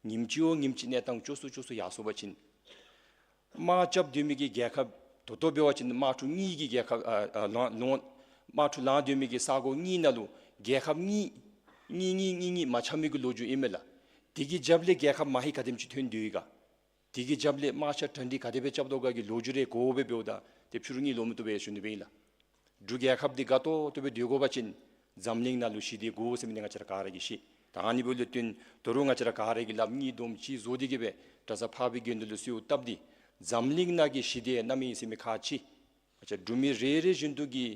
ཉིནམ་གཅིག་བ་ཉིནམ་གཅིག་གནས་སྟངས་སྐྱོ་སུ་སྐྱོ་སུ་ཡར་སོང་པ་ཅིན་དམག་རྐྱབ་སྡོད་མི་གི་རྒྱལ་ཁབ་ད་ལྟོ་འབད་བ་ཅིན་དམག་འཁྲུག་གཉིས་ཀྱི་རྒྱལ་ཁབ་ཨ་ཨ་ལང་ལོང་དམག་འཁྲུག་ལང་སྡོད་མི་གི་ས་གོ་གཉིས་ནང་ལུ་རྒྱལ་ཁབ་གཉིས་གཉིས་གཉིས་གཉིས་གཉིས་མ་ཆགས་མི་གི་ལོ་རྒྱུས་ཨིན་མས་ལགས། དེ་གི་རྒྱབ་ལས་རྒྱལ་ཁབ་མ་ཧེ་ག་དེམ་ཅིག་ཐོན་ཏེ་ཡོད་ག། དེ་གི་རྒྱབ་ལས་དམག་རྐྱབ་གྲ་སྒྲིག་ག་དེ་སྦེ་རྐྱབ་དོ་ག་གི་ལོ་རྒྱུས་རེ་གོཝ་སྦེ་འབདཝ་ད་ཏེ་ཕྱི་རུ་གཉིད་ལོག་མི་བཏུབ་པས་ཞུ་ནི་སྦེ་ཨིན་ལགས། འབྲུག་རྒྱལ་ཁབ་འདི་དགའ་ཏོག་ཏོ་སྦེ་སྡོད་དགོ་པ་ཅིན་འཛམ་གླིང་ནང་ལུ་ཞི་བདེ་དགོ་ཟེར་མི་འདི་ང་བཅས་ར་ག་ར་གིས་ཤེས། ད་ཨ་ནི་འབདཝ་ལས་བརྟེན་ད་རུང་ང་བཅས་ར་ག་ར་གིས་ལགཔ་གཉིས་འདོམ་གཅིག་བཟོ་སྟེ་གི་སྦེ་གྲྭ་ཚང་འཕགས་པའི་དགེ་འདུན་ལུ་གསོལཝ་བཏབ་སྟེ་འཛམ་གླིང་ནང་གི་ཞི་བདེ་གནམ་མེད་ས་མེད་ཁག་ཆེ། ང་བཅས་འབྲུག་མི་རེ་རེ་བཞིན་དུ་གི་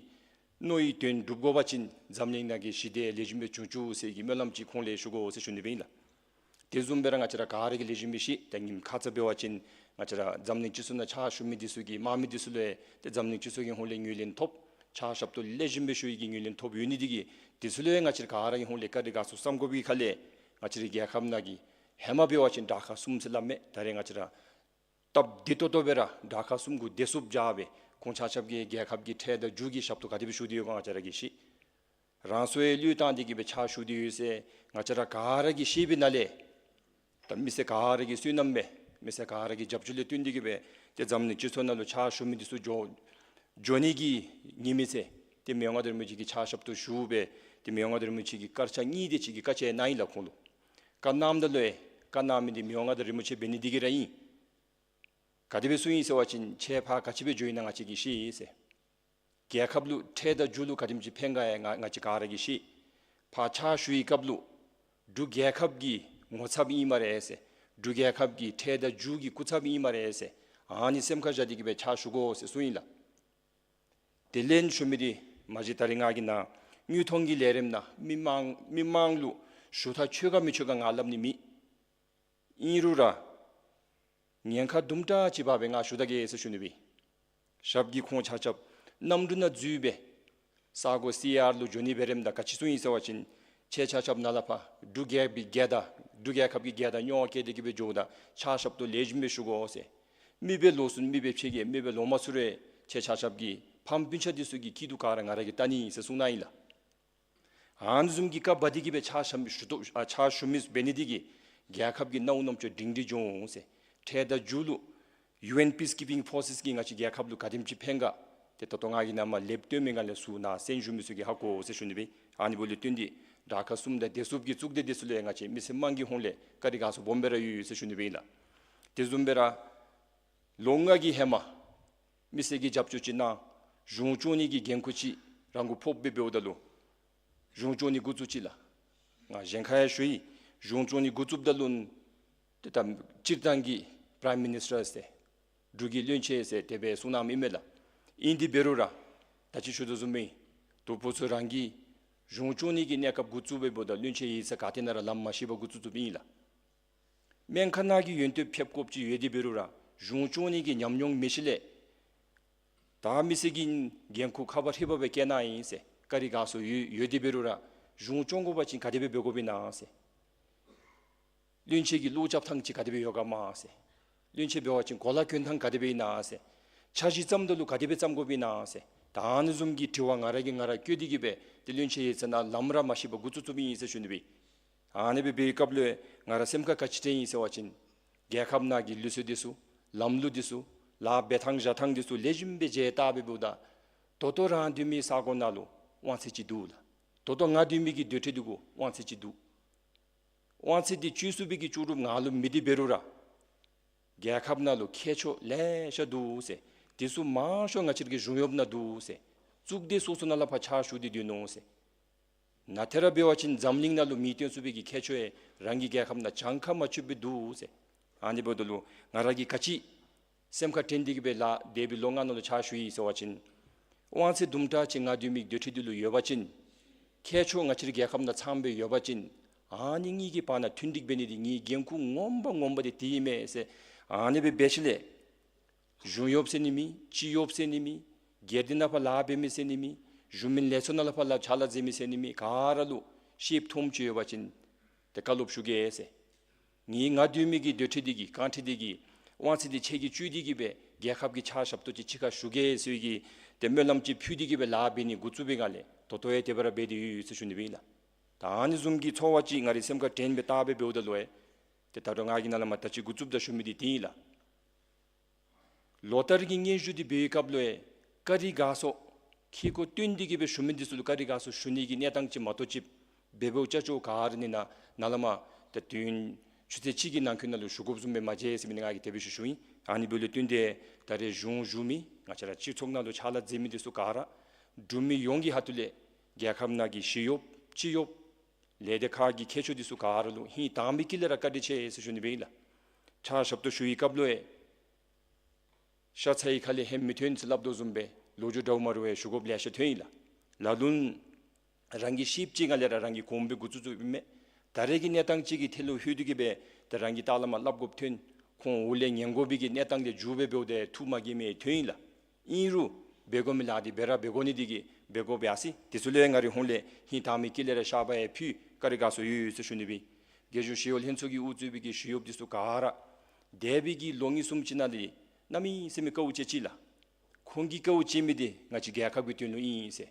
མནོ་བའི་དོན་འགྲུབ་དགོ་པ་ཅིན་འཛམ་གླིང་ནང་གི་ཞི་བདེ་ལེགས་ཤོམ་སྦེ་བྱུང་བཅུག་ཟེར་གྱི་སྨོན་ལམ་ཅིག་ཁོང་ལས་ཞུ་དགོ་ཟེར་ཞུ་ནི་སྦེ་ཨིན་ལགས། དེ་བཟུམ་སྦེ་ར་ང་བཅས་ར་ག་ར་གིས་ལེགས་ཤོམ་སྦེ་ཤེས། ད་ཉིནམ་ཁ་ཙ་འབད་བ་ཅིན་ང་བཅས་ར་འཛམ་གླིང་སྤྱི་ཚོགས་ནང་ཕྱག་ཞུ་མི་འདི་ཚུ་གི་དམག་མི་འདི་ཚུ་ལུ་ཏེ་འཛམ་གླིང་སྤྱི་ཚོགས་ཀྱི་ཧོངས་ལས་ངོས་ལེན་ཐོབ། ཕྱག་ཞབས་ཏོག་ལེགས་ཤོམ་སྦེ་ཞུ་ཡི་གི་ངོས་ལེན་ཐོབ་ཡོད་ནི་འདི་གིས་འདི་ཚུ་ལུ་ཡང་ང་བཅས་ར་ག་ར་གི་ཧོངས་ལས་བཀའ་དྲིན་དགའ་ཚོར་བསམ་དགོ་པའི་ཁ་ལས་ང་བཅས་རའི་རྒྱལ་ཁབ་ནང་གི་ཧེ་མ་འབད་བ་ཅིན་དགྲ་ཁག་གསུམ་ཟེར་སླབ་མས། ད་རེས་ང་བཅས་ར་སྟབས་བདེ་ཏོག་ཏོ་སྦེ་ར་དགྲ་ཁག་གསུམ་གུ་བདེ་སྲུངཔ་བཞག་སྦེ་ཁོང་ཆ་ཁྱབ་ཀྱིས་རྒྱལ་ཁབ་ཀྱི་ཁྲལ་དང་རྒྱུ་གི་ཞབས་ཏོག་ག་དེ་སྦེ་ཞུ་སྟེ་ཡོད་ག་ང་བཅས་ར་གིས་ཤེས། རང་སྲོག་ཡང་བློས་བཏང་སྟེ་གི་སྦེ་ཕྱག་ཞུ་སྟེ་ཡོད་ཟེར་ང་བཅས་ར་ག་ར་གིས་ཤེས་པའི་ནང་ལས་ད་མི་སེར་ག་ར་གི་བསོད་ནམས་སྦེ་མི་སེར་ག་ར་གི་རྒྱབ་སྐྱོར་ལས་བརྟེན་ཏེ་གི་སྦེ་ཏེ་འཛམ་གླིང་སྤྱི་ཚོགས་ནང་ལུ་ཕྱག་ཞུ་མི་འདི་ཚུ་འགྱོ་འགྱོ་ནི་གི་ཉིན་མེད་ཚེ་ཏེ་མི་དབང་མངའ་བདག་རིན་པོ་ཆེ་གི་ཕྱག་ཞབས་ཏོག་ཞུ་སྦེ་ ཏེ་མི་དབང་མངའ་བདག་རིན་པོ་ཆེ་གིས་སྐར་ཆ་གཉིས་དེ་ཅིག་གི་བཀའ་ཆད་གནང་ཡི་ལགས་ཁོང་ལུ། བཀའ་གནངམ་ད་ལུ་ཡང་བཀའ་གནང་མི་འདི་མི་དབང་མངའ་བདག་རིན་པོ་ཆེ་འབད་ནི་འདི་གིས་ར་ཨིན། ག་དེ་སྦེ་གསུངས་ཡི་ཟེར་བ་ཅིན་ཁྱེད་ཕར་ག་ཅི་སྦེ་འགྱོ་ཡི་ན་ང་བཅས་ཀྱིས་ཤེས་ཟེར། རྒྱལ་ཁབ་ལུ་ཁྲལ་དང་རྒྱུ་ལུ་ག་དེམ་ཅིག་ཕན་ག་ཡང་ང་ང་བཅས་ག་ར་གིས་ཤེས། ཕར་ཕྱག་ཞུ་བའི་སྐབས་ལུ་འབྲུག་རྒྱལ་ཁབ་ཀྱི་ངོ་ཚབ་ཨིན་སྨ་རེ་ཟེར། འབྲུག་རྒྱལ་ཁབ་ཀྱི་ཁྲལ་དང་རྒྱུ་གི་སྐུ་ཚབ་ཨིན་སྨ་རེ་ཟེར། ཨ་ནི་སེམས་ཁར་བཞག་སྟེ་གི་སྦེ་ཕྱག་ཞུ་དགོ་ཟེར་གསུངས་ཡི་ལགས། དེ་ལས་ཞུ་མི་འདི་མ་གཞི་ད་རིས་ང་གིས་ནཱ་དངོས་མཐོང་གི་ལས་རིམ་ནང་མི་མང་མི་མང་ལུ་ཞུ་ཐག་ཆོད་ག་མི་ཆོད་ག་ང་སླབ་ནི་མེད། ཨིན་རུང་ར་ཉེན་ཁ་དུམ་གྲ་ཅིག་འབག་སྦེ་ང་ཞུ་ད་གེ་ཟེར་ཞུ་ནི་སྦེ། ཞབས་ཀྱིས་ཁོང་ཆ་ཁྱབ་གནམ་གྲུ་ནང་འཛུལ་སྦེ་ས་གོ་སི་ཨར་ལུ་འགྱོ་ནི་འབད་རནམ་ད་ག་ཅི་གསུངས་ཡི་ཟེར་བ་ཅིན་ཁྱེད་ཆ་ཁྱབ་ནཱ་ལས་ཕར་འབྲུག་རྒྱལ་པོའི་རྒྱལ་དར་འབྲུག་རྒྱལ་ཁབ་ཀྱི་རྒྱལ་དར་རྙོག་བཀལ་ཏེ་གི་སྦེ་འགྱོཝ་ད་ཕྱག་ཞབས་ཏོག་ལེགས་ཤོམ་སྦེ་ཞུ་དགོ་ཟེར། མི་སྦེ་ལོག་སོང་མི་སྦེ་ཕྱད་གེ། མི་སྦེ་ལོག་མ་སོང་རུང་ཁྱེད་ཆ་ཁྱབ་ཀྱི་ཕམ་སྤུན་ཆ་འདི་ཚུ་གི་སྐྱིད་སྡུག་ག་ར་ང་ར་གིས་བལྟ་ནི་ཨིན་ཟེར་གསུངས་གནང་ཡི་ལགས། ཨ་ནི་བཟུམ་གྱི་བཀའ་འབག་སྟེ་གི་སྦེ་ཕྱག་ཞུ་མི་ཞུ་དོ་ཨ་ཕྱག་ཞུ་མི་འབད་ནི་འདི་གིས་རྒྱལ་ཁབ་ཀྱི་མནའ་མ་རྣམ་ཅོ་སྒྲིང་སྒྲི་འགྱོ་འོང་ཟེར། ཁྲལ་དང་རྒྱུ་ལུ་ཡུ་ཨེན་པིསི་ཀིཔིང་ཕོར་སེསི་གིས་ང་བཅས་རྒྱལ་ཁབ་ལུ་ག་དེམ་ཅིག་ཕན་ག་ཏེ་ད་ལྟོ་ང་གིས་ནཱ་མར་ལེབ་སྟོན་མི་སྒང་ལས་ཚུར་ནཱ་གསན་བཞུགས་མི་ཚུ་གིས་ཧ་གོ་ཟེར་ཞུ་ནི་སྦེ། ཨ་ནི་འབདཝ་ལས་བརྟེན་ཏེ་དྲག་ཁག་གསུམ་དང་བདེ་སྲུངཔ་གི་གཙུག་སྡེ་འདི་ཚུ་ལུ་ཡང་ང་བཅས་མི་སེར་དམངས་ཀྱི་ཧོངས་ལས་བཀའ་དྲིན་དགའ་ཚོར་སྦོམ་སྦེ་ར་ཡོད་ཡོད་ཟེར་ཞུ་ནི་སྦེ་ཨིན་ལགས། དེ་བཟུམ་སྦེ་ར་ལོ་ལྔ་གི་ཧེ་མ་མི་སེར་གྱིས་རྒྱབ་སྐྱོར་ཅིག་གནང་གཞུང་སྐྱོང་ནི་གི་འགན་ཁུར་ཅིག་རང་གུ་ཕོགཔ་སྦེ་འབདཝ་ད་ལུ་གཞུང་སྐྱོང་ནི་འགོ་བཙུགས་ཅི་ལགས། ང་གཞན་ཁར་ཡང་ཞུ་ཡི། གཞུང་སྐྱོང་ནི་འགོ་བཙུགསཔ་ད་ལུ་ཏེ་ད་སྤྱིར་བཏང་གི་པ་རའིམ་མི་ནིསི་ཊར་ཟེར་འབྲུག་གི་བློན་ཆེན་ཟེར་དེ་སྦེ་གསུངས་གནངམ་ཨིན་མས་ལགས། ཨིན་དེ་འབད་རུང་ར་ད་ཅི་ཞུ་དོ་བཟུམ་སྦེ་དོ་ཕོ་ཚུ་རང་གིས་གཞུང་སྐྱོང་ནི་གི་གནས་སྐབས་འགོ་བཙུགས་སྦེ་འབདཝ་ད་བློན་ཆེན་ཡིག་ཚང་ག་ཏེ་ནང་ར་ལམ་མ་ཤེས་པར་འགོ་བཙུགས་བཙུགསཔ་ཨིན་ལགས། སྨན་ཁང་ནང་གི་ཡོན་ཏན་ཕེབས་དགོཔ་ཅིག་ཡོད་དེ་འབད་རུང་ར་གཞུང་སྐྱོང་ནི་གི་ཉམས་མྱོང་མེད་ཞིནམ་ལས་ད་མི་སེར་གྱི་འགན་ཁུར་ཁ་བ་ཧྲིལ་བུ་སྦེ་བཀལ་གནང་ཡི་ཟེར་བཀའ་དྲིན་དགའ་ཚོར་ཡོད་ཡོད་དེ་འབད་རུང་ར་གཞུང་སྐྱོང་དགོ་པ་ཅིན་ག་དེ་སྦེ་འབད་དགོཔ་ཨིན་ན་ཟེར། བློན་ཆེན་གྱི་བློ་རྐྱབ་ཐངས་ཅིག་ག་དེ་སྦེ་ཡོད་ག་མས་ཟེར། བློན་ཆེན་འབད་བ་ཅིན་གོ་ལ་གྱོན་ཐངས་ག་དེ་སྦེ་ཨིན་ན་ཟེར། འཆར་གཞི་བརྩམ་ད་ལུ་ག་དེ་སྦེ་བརྩམ་དགོཔ་ཨིན་ན་ཟེར། ད་ཨ་ནི་བཟུམ་གྱི་དྲི་བ་ང་ར་གིས་ང་ར་བཀོད་དེ་གི་སྦེ་ཏེ་བློན་ཆེན་ཡིག་ཚང་ནང་ལམ་ར་མ་ཤེས་པར་འགོ་བཙུགས་བཙུགསཔ་ཨིན་ཟེར་ཞུ་ནི་སྦེ། ཨ་ནི་སྦེ་འབད་བའི་སྐབས་ལུ་ང་ར་སེམས་ཁར་ག་ཅི་དྲན་ཡི་ཟེར་བ་ཅིན་རྒྱལ་ཁབ་ནང་གི་ལུགས་སྲོལ་འདི་ཚུ་ལམ་ལུགས་འདི་ཚུ་ལཱ་འབད་ཐངས་བཞག་ཐངས་འདི་ཚུ་ལེགས་ཤོམ་སྦེ་མཇལ་བལྟ་སྦེ་འབདཝ་ད་ད་ལྟོ་རང་སྡོད་མི་ས་གོ་ནང་ལུ་དབང་ཚད་ཅིག་འདུག་ལགས། ད་ལྟོ་ང་སྡོད་མི་གི་སྡོད་ཁྲི་འདི་གུ་དབང་ཚད་ཅིག་འདུག། དབང་ཚད་འདི་བཅོལ་ཚུགས་པའི་གི་ལྕོགས་གྲུབ་ང་ལུ་མེད་དེ་འབད་རུང་ར་རྒྱལ་ཁབ་ནང་ལུ་མཁས་མཆོག་ལེ་ཤ་འདུག་ཟེར། དེ་ཚུ་མང་ཤོས་ང་བཅས་ར་གི་གཞུང་གཡོགཔ་ནང་འདུག་ཟེར། གཙུག་སྡེ་སོ་སོ་ནང་ལས་ཕར་ཕྱག་ཞུ་སྟེ་སྡོད་ནུག་ཟེར། ནཱ་ཏེ་ར་འབད་བ་ཅིན་འཛམ་གླིང་ནང་ལུ་མིང་སྟོན་ཚུགས་པའི་གི་མཁས་མཆོག་ཡང་རང་གི་རྒྱལ་ཁབ་ནང་གྱངས་ཁ་མ་ཆོདཔ་སྦེ་འདུག་ཟེར། ཨ་ནི་འབདཝ་ད་ལུ་ང་ར་གིས་ག་ཅི་སེམས་ཁར་དྲན་ཏེ་གི་སྦེ་ལཱ་འདས་པའི་ལོ་ལྔ་ནང་ལུ་ཕྱག་ཞུ་ཡི་ཟེར་བ་ཅིན་དབང་ཚད་དུམ་གྲ་ཅིག་ང་སྡོད་མི་སྡོད་ཁྲི་འདི་ལུ་ཡོད་པ་ཅིན་མཁས་མཆོག་ང་བཅས་ར་རྒྱལ་ཁབ་ནང་ཚངམ་སྦེ་ཡོད་པ་ཅིན་ཨ་ནི་གཉིས་ཀྱི་བར་ན་མཐུན་འགྲིག་འབད་ནི་འདི་ངེའི་འགན་ཁུར་ངོ་མ་ངོ་མ་འདི་དེ་ཨིན་མས་ཟེར། ཨ་ནི་སྦེ་འབད་ཞིནམ་ལས་གཞུང་གཡོགཔ་ཟེར་ནི་མེད། སྤྱི་གཡོགཔ་ཟེར་ནི་མེད། སྒེར་སྡེ་ནང་ཕར་ལཱ་འབད་མི་ཟེར་ནི་མེད། གཞུང་མིན་ལས་ཚོགས་ནང་ལས་ཕར་ལཱ་ཕྱག་ལཱ་མཛད་མི་ཟེར་ནི་མེད། ག་ར་ལུ་ཤེསཔ་མཐོངམ་ཅིག་ཡོད་པ་ཅིན་ཏེ་བཀའ་སློབ་ཞུ་གེ་ཟེར། ངེའི་ང་སྡོད་མི་གི་སྡོད་ཁྲི་འདི་གི་རྐང་ཁྲི་འདི་གི་དབང་ཚད་འདི་ཁྱེད་ཀྱིས་བཅོལ་ཏེ་གི་སྦེ་རྒྱལ་ཁབ་ཀྱི་ཕྱག་ཞབས་ཏོག་ཅིག་ཕྱི་ཁར་ཞུ་གེ་ཟེར་བའི་གི་ཏེ་སྨོན་ལམ་ཅིག་ཕུལ་ཏེ་གི་སྦེ་ལཱ་འབད་ནི་འགོ་བཙུགས་པའི་སྒང་ལས་ད་ལྟོ་ཡང་དེ་སྦེ་ར་འབད་དེ་ཡོད་ཡོད་ཟེར་ཞུ་ནི་སྦེ་ཨིན་ལགས། ད་ཨ་ནི་བཟུམ་གྱི་ཚོར་བ་ཅིག་ང་རའི་སེམས་ཁར་དྲན་སྦེ་བལྟ་སྦེ་འབདཝ་ད་ལུ་ཡང་ཏེ་ད་རུང་ང་གིས་ནཱ་ལས་མར་ད་ཅི་འགོ་བཙུགསཔ་ད་ཞུ་མི་འདི་དེ་ཨིན་ལགས། ལོ་ལྟར་གྱི་སྙན་ཞུ་འདི་འབད་བའི་སྐབས་ལུ་ཡང་བཀའ་དྲིན་དགའ་ཚོར་ཁེ་ཀོ་བཏོན་ཏེ་གི་སྦེ་ཞུ་མི་འདི་ཚུ་ལུ་བཀའ་དྲིན་དགའ་ཚོར་ཞུ་ནི་གི་གནས་སྟངས་ཅིག་མ་གཏོགས་ཅིག་འབད་འབདཝ་ཅ་ཅོ་ག་ར་ནི་ནཱ་ནཱ་ལས་མར་ད་དུས་ཡུན་ཆུ་ཚོད་གཅིག་གི་ནང་འཁོད་ནང་ལུ་ཞུ་དགོཔ་བཟུམ་སྦེ་མ་མཇལ་ཟེར་མི་འདི་ང་གིས་དེ་སྦེ་ཞུ་ཞུཝ་ཨིན། ཨ་ནི་འབདཝ་ལས་བརྟེན་ཏེ་ད་རེས་གཞུང་བཞུགས་མི་ང་བཅས་ར་སྤྱི་ཚོགས་ནང་ལུ་ཕྱག་ལཱ་མཛད་མི་འདི་ཚུ་ག་ར་འབྲུག་མི་ཡོངས་ཀྱི་ཁ་ཐུག་ལས་རྒྱལ་ཁབ་ནང་གི་ཞི་གཡོགཔ་སྤྱི་གཡོགཔ་ལས་སྡེ་ཁག་གི་མཁས་མཆོག་འདི་ཚུ་ག་ར་ལུ་ཧིང་དྭངས་མའི་དཀྱིལ་ལས་ར་བཀའ་དྲིན་ཆེ་ཟེར་ཞུ་ནི་སྦེ་ཨིན་ལགས། ཕྱག་ཞབས་ཏོག་ཞུ་བའི་སྐབས་ལུ་ཡང་ཤ་ཚའི་ཁ་ལས་ཧེ་མི་ཐོན་ཟེར་སླབ་དོ་བཟུམ་སྦེ་ལོ་རྒྱུས་འདྲཝ་མ་འདྲཝ་ཡང་ཞུ་དགོཔ་ལེ་ཤ་ཐོན་ཡི་ལགས། ལ་ལུ་རང་གི་ཤེསཔ་ཅིག་སྒང་ལས་ར་རང་གིས་གོངམ་སྦེ་འགོ་བཙུགས་བཙུགསཔ་ཨིན་མས། ད་རེས་ཀྱི་གནས་སྟངས་ཅིག་གི་ཐད་ལུ་ལྷོད་དེ་གི་སྦེ་ཏེ་རང་གིས་ལྟག་ལས་མར་སླབ་དགོཔ་ཐོན། ཁོང་འོག་ལས་ཉན་དགོ་པའི་གི་གནས་སྟངས་ལས་འགྱོ་སྦེ་འབདཝ་ད་ཐུགས་མ་དགྱེས་མི་ཐོན་ཡི་ལགས། ཨིན་རུང་འབད་དགོ་མི་ལཱ་འདི་འབད་ར་འབད་དགོ་ནི་འདི་གིས་འབད་དགོཔ་ཡར་སོ་ཡི། དེ་ཚུ་ལུ་ཡང་ང་རའི་ཧོངས་ལས་ཧིང་དྭངས་མའི་དཀྱིལ་ལས་ར་བཤགས་པ་ཡང་ཕུལ། བཀའ་དྲིན་དགའ་ཚོར་ཡོད་ཡོད་ཟེར་ཞུ་ནི་སྦེ། རྒྱལ་གཞུང་ཞི་གཡོག་ལྷན་ཚོགས་ཀྱིས་དབུ་གཙོས་པའི་གི་ཞི་གཡོགཔ་འདི་ཚུ་ག་ར་འདས་པའི་གི་ལོ་གཉིས་གསུམ་ཅིག་ནང་ལས་གནམ་མེད་ས་མེད་དཀའཝ་སྤྱད་ཅི་ལགས། ཁོང་གིས་དཀའཝ་སྤྱད་མི་འདི་ང་བཅས་རྒྱལ་ཁབ་ཀྱི་དོན་ལུ་ཨིན་ཟེར།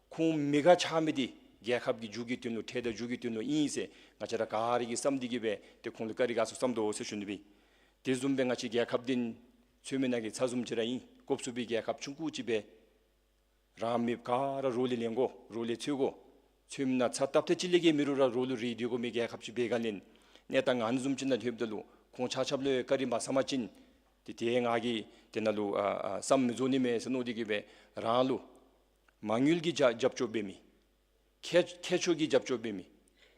ཁོང་མི་དགའ་ཆགས་མི་འདི་རྒྱལ་ཁབ་ཀྱི་རྒྱུ་གི་དོན་ལུ་ཁྲལ་དང་རྒྱུ་གི་དོན་ལུ་ཨིན་ཟེར་ང་བཅས་ར་ག་ར་གིས་བསམ་སྟེ་གི་སྦེ་ཏེ་ཁོང་ལུ་བཀའ་དྲིན་དགའ་ཚོར་བསམ་དོ་ཟེར་ཞུ་ནི་སྦེ། དེ་བཟུམ་སྦེ་ང་བཅས་རྒྱལ་ཁབ་འདི་ཚོད་མའི་ནང་གི་ཚྭ་བཟུམ་ཅིག་ར་ཨིན། ཀོབ་ཚུགས་པའི་རྒྱལ་ཁབ་ཆུང་ཀུ་ཅིག་སྦེ་རང་མི་ག་ར་རོགས་ལས་ལེན་དགོ། རོགས་ལས་འཚོལ་དགོ། ཚོདམ་ནང་ཚ་བཏབ་ཐེངས་གཅིག་ལས་བརྒལ་མེད་རུང་ར་རོགས་ལུ་རེ་སྡོད་དགོ་མི་རྒྱལ་ཁབ་ཅིག་འབད་ག་ལས་གནས་སྟངས་ཨ་ནི་བཟུམ་ཅིག་ནང་ལྷོདཔ་ད་ལུ་ཁོང་ཆ་ཁྱབ་ལུ་བཀའ་དྲིན་མ་བསམ་པ་ཅིན་ཏེ་དེ་ང་གིས་དེ་ནང་ལུ་ཨ་ཨ་བསམ་མི་རྫོགས་ནི་མས་ཟེར་མནོ་སྟེ་གིས་སྦེ་རང་ལུ་མ་དངུལ་གྱི་རྒྱབ་རྒྱབ་སྐྱོར་འབད་མི་ཁྱད་ཁྱད་ཆོས་ཀྱི་རྒྱབ་སྐྱོར་འབད་མི་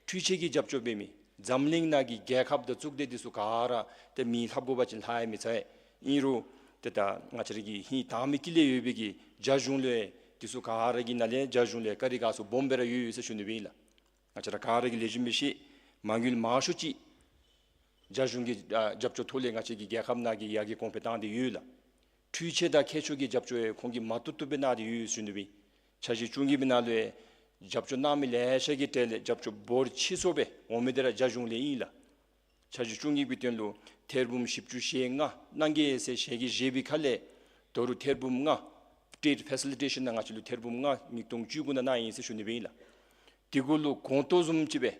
འཕྲུལ་ཆས་ཀྱི་རྒྱབ་སྐྱོར་འབད་མི་འཛམ་གླིང་ནང་གི་རྒྱལ་ཁབ་དང་གཙུག་སྡེ་འདི་ཚུ་ག་ར་ཏེ་མི་ལྷབ་དགོ་པ་ཅིན་ལྷབ་ཡང་མི་ཚར། ཨིན་རུང་ཏེ་ད་ང་བཅས་ར་གི་ཧིང་དྭངས་མའི་དཀྱིལ་ལས་ཡོད་པའི་གི་རྒྱ་གཞུང་ལུ་འདི་ཚུ་ག་ར་གི་ནང་ལས་རྒྱ་གཞུང་ལུ་བཀའ་དྲིན་དགའ་ཚོར་སྦོམ་སྦེ་ར་ཡོད་ཟེར་ཞུ་ནི་སྦེ་ཨིན་ལགས། ང་བཅས་ར་ག་ར་གིས་ལེགས་ཤོམ་སྦེ་ཤེས། མ་དངུལ་མང་ཤོས་ཅིག་རྒྱ་གཞུང་གི་ཨ་རྒྱབ་སྐྱོར་ཐོག་ལས་ང་བཅས་ཀྱི་རྒྱལ་ཁབ་ནང་གི་ཡར་རྒྱས་གོང་འཕེལ་བཏང་སྟེ་ཡོད་ལགས། འཕྲུལ་ཆས་དང་ཁྱད་ཆོས་ཀྱི་རྒྱབ་སྐྱོར་ཡང་ཁོང་གིས་མ་བཏུབ་བཏུབ་སྦེ་གནང་སྟེ་ཡོད་ཟེར་ཞུ་ནི་སྦེ་ཨིན། འཆར་གཞི་བཅུ་གཉིས་པའི་ནང་ལུ་ཡང་རྒྱབ་སྐྱོར་གནང་མི་ལེ་ཤ་གི་གྲས་ལས་རྒྱབ་སྐྱོར་འབོར་ཆེ་ཤོས་སྦེ་འོང་མི་འདི་ར་རྒྱ་གཞུང་ལས་ཨིན་ལགས། འཆར་གཞི་བཅུ་གཉིས་པའི་དོན་ལུ་ཐེར་འབུམ་བཞི་བཅུ་ཞེ་ལྔ་གནང་གེ་ཟེར་ཞལ་གྱིས་བཞེས་པའི་ཁ་ལས་ད་རུང་ཐེར་འབུམ་ལྔ་ཊེཌ་ཕེ་སི་ལི་ཊེ་ཤཱན་ནང་ང་བཅས་ལུ་ཐེར་འབུམ་ལྔ་ཉིས་སྟོང་བཅུ་དགུ་ནང་གནང་ཡི་ཟེར་ཞུ་ནི་སྦེ་ཨིན་ལགས། དེ་གུ་ལུ་གོང་ཏོག་བཟུམ་ཅིག་སྦེ་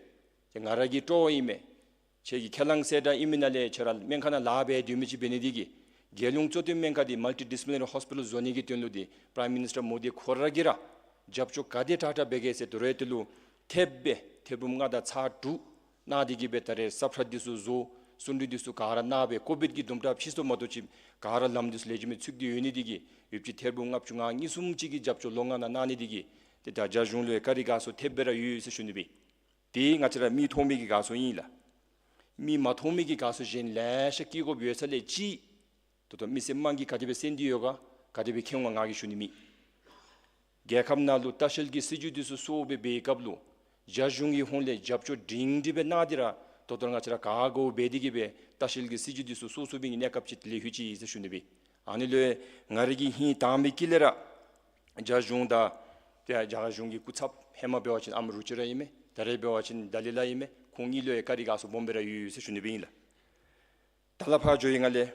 ང་ར་གི་སྤྲོ་བ་ཨིན་མས། ཁྱེད་ཀྱི་ཁས་བླངས་གསལ་བསྒྲགས་ཨིན་མི་ནང་ལས་ཁྱེད་ར་སྨན་ཁང་ནང་ལཱ་འབད་སྡོད་མི་ཅིག་འབད་ནི་འདི་གིས་རྒྱལ་ཡོངས་གཙོ་བསྟེན་སྨན་ཁང་འདི་མལ་ཊི་ཌིསི་པི་ལི་ན་རི་ཧོསི་པི་ཊལ་བཟོ་ནི་གི་དོན་ལུ་འདི་པྲའིམ་མི་ནིསི་ཊར་མོ་དི་ཁོ་ར་གིས་ར་རྒྱབ་སྐྱོར་ག་དེ་དྲག་དྲག་འབད་གེ་ཟེར་དོ་རུང་དེ་ལུ་ཐེབས་སྦེ་ཐེར་འབུམ་ལྔ་དང་ཚག་དྲུག་གནང་སྟེ་གིས་སྦེ་ད་རེས་ས་ཁྲ་འདི་ཚུ་བཟོ་གསུང་གྲོས་འདི་ཚུ་ག་ར་གནང་སྦེ་ཀོ་བིཌ་ཀྱི་དུམ་གྲ་ཕྱིས་སུ་མ་གཏོགས་ཅིག་ག་ར་ལམ་འདི་ཚུ་ལེགས་ཤོམ་སྦེ་ཚུགས་ཏེ་ཡོད་ནི་འདི་གིས་ཡོདཔ་ཅིག་ཐེར་འབུམ་ལྔ་བཅུ་ང་གཉིས་གསུམ་ཅིག་གི་རྒྱབ་སྐྱོར་ལོ་ལྔ་ནང་གནང་ནི་འདི་གིས་ཏེ་ད་རྒྱ་གཞུང་ལུ་བཀའ་དྲིན་དགའ་ཚོར་ཐེབས་སྦེ་ར་ཡོད་ཟེར་ཞུ་ནི་སྦེ་ཨིན། དེ་ང་བཅས་ར་མིག་མཐོང་མི་གི་དགའ་ཚོར་ཨིན་ལགས། མིག་མ་མཐོང་མི་གི་དགའ་ཚོར་གཞན་ལེ་ཤ་སྐྱེ་དགོཔ་ཡོད་ས་ལས་གཅིག་ད་ལྟོ་མི་སེར་དམངས་ཀྱིས་ག་དེ་སྦེ་གསན་ཏེ་ཡོད་ག་ག་དེ་སྦེ་མཁྱེན་འོང་ང་གིས་ཞུ་ནི་མེད། རྒྱལ་ཁབ་ནང་ལུ་ལྟ་བཤལ་གྱི་སྲིད་བྱུས་འདི་ཚུ་སོར་སྦེ་འབད་བའི་སྐབས་ལུ་རྒྱ་གཞུང་གི་ཧོངས་ལས་རྒྱབ་སྐྱོར་སྒྲིང་སྒྲི་སྦེ་གནང་སྟེ་ར་ད་ལྟོ་ང་བཅས་ར་ག་དགོཔ་འབད་དེ་གིས་སྦེ་ལྟ་བཤལ་གྱི་སྲིད་བྱུས་འདི་ཚུ་སོར་སོར་བའི་གནས་སྐབས་ཅིག་དེ་ལས་ལྷོད་ཅི་ཟེར་ཞུ་ནི་སྦེ་ཨིན། ཨ་ནི་ལུ་ང་ར་གི་ཧིང་དྭངས་མའི་དཀྱིལ་ལས་ར་རྒྱ་གཞུང་དང་ཏེ་རྒྱ་གར་གཞུང་གི་སྐུ་ཚབ་ཧེ་མ་འབད་བ་ཅིན་ཨམ་རུ་ཅི་ར་ཨིན་མས། ད་རེས་འབད་བ་ཅིན་ཏཱ་ལའི་ལ་ཨིན་མས། ཁོང་གཉིས་ལུ་ཡང་བཀའ་དྲིན་དགའ་ཚོར་སྦོམ་སྦེ་ར་ཡོད་ཟེར་ཞུ་ནི་སྦེ་ཨིན་ལགས། ད་ལས་ཕར་འགྱོ་ཡི་ང་ལས་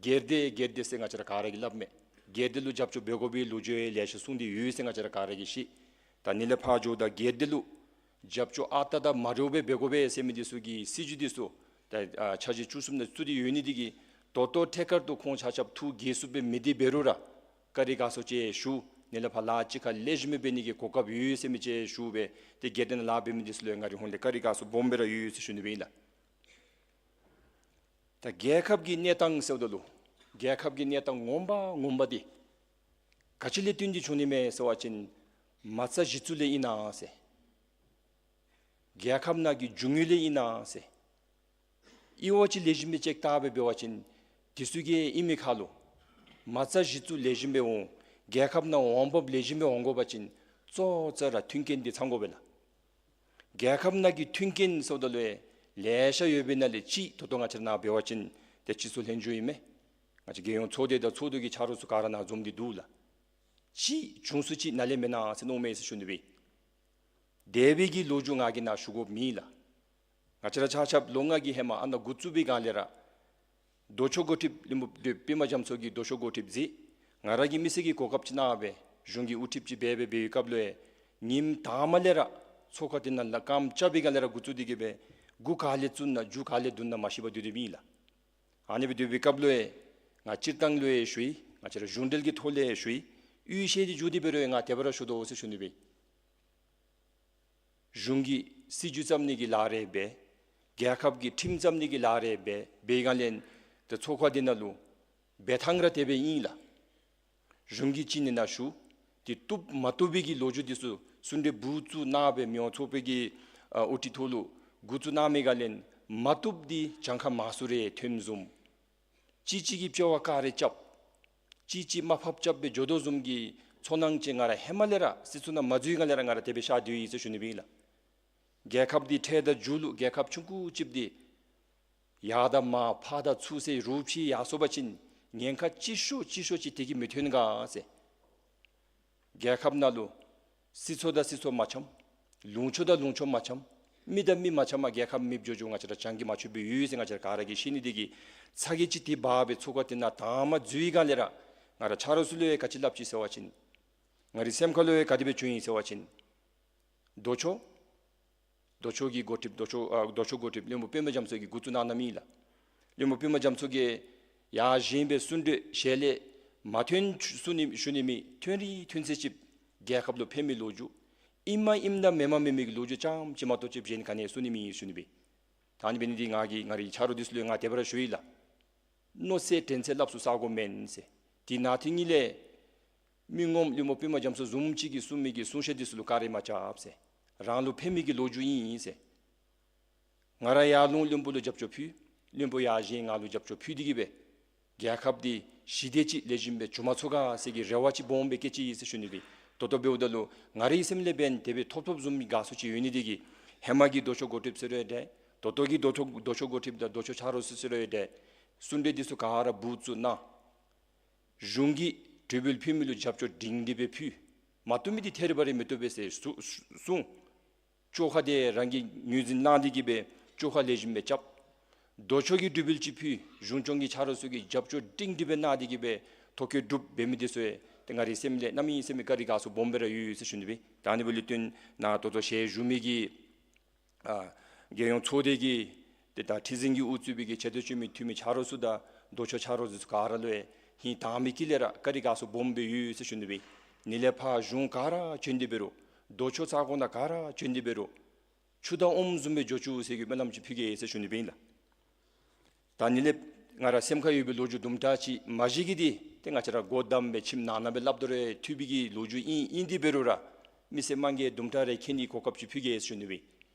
སྒེར་སྡེ་སྒེར་སྡེ་ཟེར་ང་བཅས་ར་ག་ར་གིས་སླབ་མས། སྒེར་སྡེ་ལུ་རྒྱབ་སྐྱོར་འབད་དགོ་པའི་ལོ་རྒྱུས་ཡང་ལེ་ཤ་གསུངས་ཏེ་ཡོད་ཟེར་ང་བཅས་ར་ག་ར་གིས་ཤེས། ད་ཨ་ནི་ལས་ཕར་འགྱོཝ་ད་སྒེར་སྡེ་ལུ་རྒྱབ་སྐྱོར་ཨ་རྟག་དང་མ་འདྲཝ་སྦེ་འབད་དགོ་པས་ཟེར་མི་འདི་ཚུ་གི་སྲིད་བྱུས་འདི་ཚུ་ད་ཨ་འཆར་གཞི་བཅུ་གསུམ་ནང་བཙུགས་ཏེ་ཡོད་ནི་འདི་གིས་ད་ལྟོ་ཐད་ཀར་དུ་ཁོང་ཆ་ཁྱབ་ཐུགས་དགྱེས་ཚོར་སྦེ་མི་འདི་འབད་རུང་ར་བཀའ་དྲིན་དགའ་ཚོར་ཅིག་ཞུ། ཨ་ནི་ལས་ཕར་ལཱ་གཅིག་ཁར་ལེགས་ཤོམ་སྦེ་འབད་ནི་གི་གོ་སྐབས་ཡོད་ཟེར་མི་ཅིག་ཞུ་སྦེ་ཏེ་སྒེར་སྡེ་ནང་ལཱ་འབད་མི་འདི་ཚུ་ལུ་ཡང་ང་རའི་ཧོངས་ལས་བཀའ་དྲིན་དགའ་ཚོར་སྦོམ་སྦེ་ར་ཡོད་ཟེར་ཞུ་ནི་སྦེ་ཨིན་ལགས། ད་རྒྱལ་ཁབ་ཀྱི་གནས་སྟངས་ཟེརཝ་ད་ལུ་རྒྱལ་ཁབ་ཀྱི་གནས་སྟངས་ངོ་མ་ངོ་མ་འདི་ག་ཅི་ལས་བརྟེན་ཏེ་བྱུང་ནི་མས་ཟེར་བ་ཅིན་མ་རྩ་གཞི་བཙུགས་ལས་ཨིན་ན་ཟེར། རྒྱལ་ཁབ་ནང་གི་རྒྱུ་དངོས་ལས་ཨིན་ན་ཟེར། དབྱེ་བ་ཅིག་ལེགས་ཤོམ་སྦེ་ཅིག་བལྟ་སྦེ་འབད་བ་ཅིན་དེ་ཚུ་གི་ཨིན་མི་ཁར་ལུ་མ་རྩ་གཞི་བཙུགས་ལེགས་ཤོམ་སྦེ་འོང་། རྒྱལ་ཁབ་ནང་འོང་འབབ་ལེགས་ཤོམ་སྦེ་འོང་དགོ་པ་ཅིན་གཙོ་བོ་ར་མཐུན་རྐྱེན་འདི་ཚང་དགོ་པས་ལགས། རྒྱལ་ཁབ་ནང་གི་མཐུན་རྐྱེན་ཟེརཝ་ད་ལུ་ལེ་ཤ་ཡོད་པའི་ནང་ལས་གཅིག་ད་ལྟོ་ང་བཅས་ནཱ་འབད་བ་ཅིན་ཏེ་སྤྱི་ཚོགས་ལྷན་བཞུགས་ཨིན་མས། ང་བཅས་རྒྱལ་ཡོངས་ཚོགས་སྡེ་དང་ཚོགས་འདུ་གི་ཆ་རོགས་ཚུ་ག་ར་ནཱ་འཛོམས་ཏེ་འདུག་ལགས། གཅིག་བྱུང་ས་ཅིག་ནཱ་ལས་མེན་ན་ཟེར་མནོཝ་མས་ཟེར་ཞུ་ནི་སྦེ། དེ་སྦེ་གི་ལོ་རྒྱུས་ང་གིས་ནཱ་ཞུ་དགོཔ་མེད་ལགས། ང་བཅས་ར་ཆ་ཁྱབ་ལོ་ལྔ་གི་ཧེ་མ་ཨ་ནཱ་འགོ་བཙུགས་པའི་སྒང་ལས་ར་མདོ་ཕྱོགས་འགོ་ཁྲིདཔ་ལས་མོ་པདྨ་རྒྱ་མཚོ་གིས་མདོ་ཕྱོགས་འགོ་ཁྲིདཔ་མཛད། ང་ར་གིས་མི་སེར་གྱི་གོ་སྐབས་ཅིག་གནང་སྦེ་གཞུང་གི་དབུ་ཁྲིདཔ་ཅིག་འབད་སྦེ་འབད་བའི་སྐབས་ལུ་ཡང་ཉིནམ་དང་པ་ལས་ར་ཚོགས་ཁང་འདི་ནང་ལཱ་རྐྱངམ་རྐྱབ་པའི་སྒང་ལས་ར་འགོ་བཙུགས་ཏེ་གིས་སྦེ་མགུ་ག་ལས་བཙུགས་ན་མཇུག་ག་ལས་བསྡུ་ན་མ་ཤེས་པར་སྡོད་དེ་མེད་ལགས། ཨ་ནི་སྦེ་སྡོད་པའི་སྐབས་ལུ་ཡང་ང་སྤྱིར་བཏང་ལུ་ཡང་ཞུ་ཡི། ང་བཅས་ར་གཞུང་འབྲེལ་གྱི་ཐོག་ལས་ཡང་ཞུ་ཡི། གཡུས་ཤེས་ཏེ་འགྱོ་སྟེ་འབད་རུང་ཡང་ང་དེ་སྦེ་ར་ཞུ་དོ་ཟེར་ཞུ་ནི་སྦེ། གཞུང་གི་སྲིད་བྱུས་བརྩམ་ནི་གི་ལཱ་རེ་འབད། རྒྱལ་ཁབ་ཀྱི་ཁྲིམས་བརྩམ་ནི་གི་ལཱ་རེ་འབད། འབད་བའི་སྒང་ལས་ཏེ་ཚོགས་ཁང་འདི་ནང་ལུ་འབད་ཐངས་ར་དེ་སྦེ་ཨིན་ལགས། གཞུང་གི་ཅིག་ནི་ནཱ་ཞུ། ཏེ་བཏུབ་མ་བཏུབ་པའི་གི་ལོ་རྒྱུས་འདི་ཚུ་གསུང་གྲོས་འབུ་བཙུགས་གནང་སྦེ་མི་དབང་ཚོགས་པའི་གི་ཨ་དབུ་ཁྲིད་ཐོག་ལུ་འགོ་བཙུགས་གནང་མི་སྒང་ལས་མ་བཏུབ་འདི་གྱངས་ཁ་མང་སུ་རེ་ཐོནམ་བཟུམ། གཅིག་གཅིག་གི་དཔྱལ་བ་བཀག་རེ་རྐྱབ། གཅིག་གཅིག་དམའ་ཕབ་རྐྱབ་སྦེ་འགྱོ་དོ་བཟུམ་གྱི་ཚོར་སྣང་ཅིག་ང་ར་ཧེ་མ་ལས་ར་སྲིད་ཚོགས་ནང་མ་འཛུལ་བའི་སྒང་ལས་ར་ང་ར་དེ་སྦེ་ཤར་སྡོད་ཡི་ཟེར་ཞུ་ནི་སྦེ་ཨིན་ལགས། རྒྱལ་ཁབ་འདི་འཕྲལ་དང་མཇུག་ལུ་རྒྱལ་ཁབ་ཆུང་ཀུ་ཅིག་འདི་ཡར་དང་མར་ཕར་དང་ཚུར་ཟེར་རུ་ཕྱེ་ཡར་སོང་པ་ཅིན་ཉེན་ཁ་ཅིག་ཤོས་ཅིག་ཤོས་ཅིག་དེ་གིས་མི་ཐོན་ག་ཟེར། རྒྱལ་ཁབ་ནང་ལུ་སྲིད་ཚོགས་དང་སྲིད་ཚོགས་མ་འཆམ། ལུང་ཕྱོགས་དང་ལུང་ཕྱོགས་མ་འཆམ། མི་དང་མི་མ་འཆམ་པར་རྒྱལ་ཁབ་མེདཔ་འགྱོ་འགྱོཝ་ང་བཅས་ར་བྱང་གི་མ་ཆོད་པའི་ཡུལ་ཟེར་ང་བཅས་ར་ག་ར་གིས་ཤེས་ནི་དེ་གིས་ཚ་གྱང་ཅིག་དེ་འབག་སྦེ་ཚོགས་ཁང་འདི་ནང་དང་པ་འཛུལ་བའི་སྒང་ལས་ར་ང་ར་ཆ་རོགས་ཚུ་ལུ་ཡང་ག་ཅི་སླབ་ཅི་ཟེར་བ་ཅིན་ང་རའི་སེམས་ཁ་ལུ་ཡང་ག་དེ་སྦེ་བྱུང་ཡི་ཟེར་བ་ཅིན་མདོ་ཕྱོགས་མདོ་ཕྱོགས་ཀྱི་འགོ་ཁྲིདཔ་མདོ་ཕྱོགས་ཨ་མདོ་ཕྱོགས་འགོ་ཁྲིདཔ་ལས་མོ་པདྨ་རྒྱ་མཚོ་གིས་འགོ་བཙུགས་གནང་གནངམ་ཨིན་ལགས། ལས་མོ་པདྨ་རྒྱ་མཚོ་གིས་ཡར་བཞེངས་པའི་གསུང་གྲོས་ཞལ་ལས་མ་ཐོན་ཚུ་ནི་ཞུ་ནི་མེད། ཐོན་རིགས་ཐོན་ཚད་ཅིག་རྒྱལ་ཁབ་ལུ་ཕན་མི་ལོ་རྒྱུས། ཨིནམ་ཨིནམ་དང་མེནམ་མེན་མི་གི་ལོ་རྒྱུས་རྐྱངམ་ཅིག་མ་གཏོགས་ཅིག་གཞན་ག་ནི་ཡང་གསུང་ནི་མེད་ཟེར་ཞུ་ནི་སྦེ། ད་ཨ་ནི་འབད་ནི་འདི་ང་གིས་ང་རའི་ཆ་རོགས་འདི་ཚུ་ལུ་ང་དེ་སྦེ་ར་ཞུ་ཡི་ལགས། མནོ་ཚད་དྲན་ཚད་སླབ་ས་ས་གོ་མེན་ཟེར། དེ་ནང་དེ་ཉིད་ལས་མི་ངོམ་བློན་པོ་པདྨ་རྒྱ་མཚོ་བཟུམ་ཅིག་གིས་གསུང་མི་གི་གསུང་བཤད་འདི་ཚུ་ལུ་བཀའ་དྲིན་མ་རྐྱབ་ཟེར། རང་ལུ་ཕན་མི་གི་ལོ་རྒྱུས་ཨིན་ཟེར། ང་ར་ཡར་ལུང་བློན་པོ་ལུ་རྒྱབ་སྐྱོར་ཕུལ། བློན་པོ་ཡར་བཞེངས་ང་ལུ་རྒྱབ་སྐྱོར་ཕུལ་ཏེ་གིས་སྦེ་རྒྱལ་ཁབ་འདི་ཞི་བདེ་ཅིག་ལེགས་ཤོམ་སྦེ་འགྱོ་མ་ཚུགས་ག་ཟེར་གྱི་རེ་བ་ཅིག་སྦོམ་སྦེ་བསྐྱེད་ཅི་ཟེར་ཞུ་ནི་སྦེ། ད་ལྟོ་འབདཝ་ད་ལུ་ང་རའི་སེམས་ལས་འབདན་དེ་སྦེ་ཐོབ་ཐོབ་བཟུམ་གྱི་དགའ་ཚོར་ཅིག་ཡོད་ནི་འདི་གིས་ཧེ་མ་གི་ལྡོག་ཕྱོགས་འགོ་ཁྲིདཔ་ཟེར་རུང་འདྲ། ད་ལྟོ་གི་ལྡོག་ཕྱོགས་ལྡོག་ཕྱོགས་འགོ་ཁྲིདཔ་དང་ལྡོག་ཕྱོགས་ཆ་རོགས་ཚུ་ཟེར་རུང་འདྲ། གསུང་གྲོས་འདི་ཚུ་ག་ར་འབུ་བཙུགས་གནང་། གཞུང་གིས་གྲོས་འབུལ་ཕུལ་མི་ལུ་རྒྱབ་སྐྱོར་སྒྲིང་སྒྲི་སྦེ་ཕུལ། མ་བཏུབ་མི་འདི་ཐད་རི་བ་རི་མི་བཏུབ་པས་ཟེར་གསུ་གསུངས། བཅོ་ཁ་འདི་རང་གིས་ངོས་འཛིན་གནང་སྟེ་གིས་སྦེ་བཅོ་ཁ་ལེགས་ཤོམ་སྦེ་རྐྱབ། ལྡོག་ཕྱོགས་ཀྱིས་གྲོས་འབུལ་ཅིག་ཕུལ། གཞུང་སྐྱོང་གི་ཆ་རོགས་ཚུ་གིས་རྒྱབ་སྐྱོར་སྒྲིང་སྒྲི་སྦེ་གནང་སྟེ་གིས་སྦེ་ཐོ་བཀོད་གྲུབ་འབད་མི་འདི་ཚུ་ཡང་ཏེ་ང་རའི་སེམས་ལས་གནམ་མེད་ས་མེད་བཀའ་དྲིན་དགའ་ཚོར་སྦོམ་སྦེ་ར་ཡོད་ཟེར་ཞུ་ནི་སྦེ། ད་ཨ་ནི་འབདཝ་ལས་བརྟེན་ནཱ་ད་ལྟོ་ཞལ་བཞུགས་མི་གི་ཨ་རྒྱལ་ཡོངས་ཚོགས་སྡེ་གི་ཏེ་ད་ཁྲི་འཛིན་གྱིས་དབུ་གཙོས་པའི་གི་ཆེ་བསྟོད་ཅན་མི་འཐུས་མི་ཆ་རོགས་ཚུ་དང་ལྡོག་ཕྱོགས་ཆ་རོགས་ཚུ་ག་ར་ལུ་ཡང་ཧིང་དྭངས་མའི་དཀྱིལ་ལས་ར་བཀའ་དྲིན་དགའ་ཚོར་སྦོམ་སྦེ་ཡོད་ཟེར་ཞུ་ནི་སྦེ། ཨ་ནི་ལས་ཕར་གཞུང་ག་ར་བྱོན་ཏེ་འབད་རུང་ལྡོག་ཕྱོགས་ས་གོ་ནང་ག་ར་བྱོན་ཏེ་འབད་རུང་ཆུ་དང་ཨོམ་བཟུམ་སྦེ་འགྱོ་བཅུག་ཟེར་གྱི་སྨོན་ལམ་ཅིག་ཕུལ་གེ་ཟེར་ཞུ་ནི་སྦེ་ཨིན་ལགས། ད་ཨ་ནི་ལས་ང་ར་སེམས་ཁར་ཡོད་པའི་ལོ་རྒྱུས་དུམ་གྲ་ཅིག་མ་གཞི་གི་འདི་ཏེ་ང་བཅས་ར་སྒོ་བསྡམས་སྦེ་ཁྱིམ་ནང་ན་སྦེ་སླབ་དོ་རུང་འཐུས་པའི་གི་ལོ་རྒྱུས་ཨིན། ཨིན་ཏེ་འབད་རུང་ར་མི་སེར་དམངས་ཀྱིས་དུམ་གྲ་རེ་མཁྱེན་ནིའི་གོ་སྐབས་ཅིག་ཕུལ་གེ་ཟེར་ཞུ་ནི་སྦེ།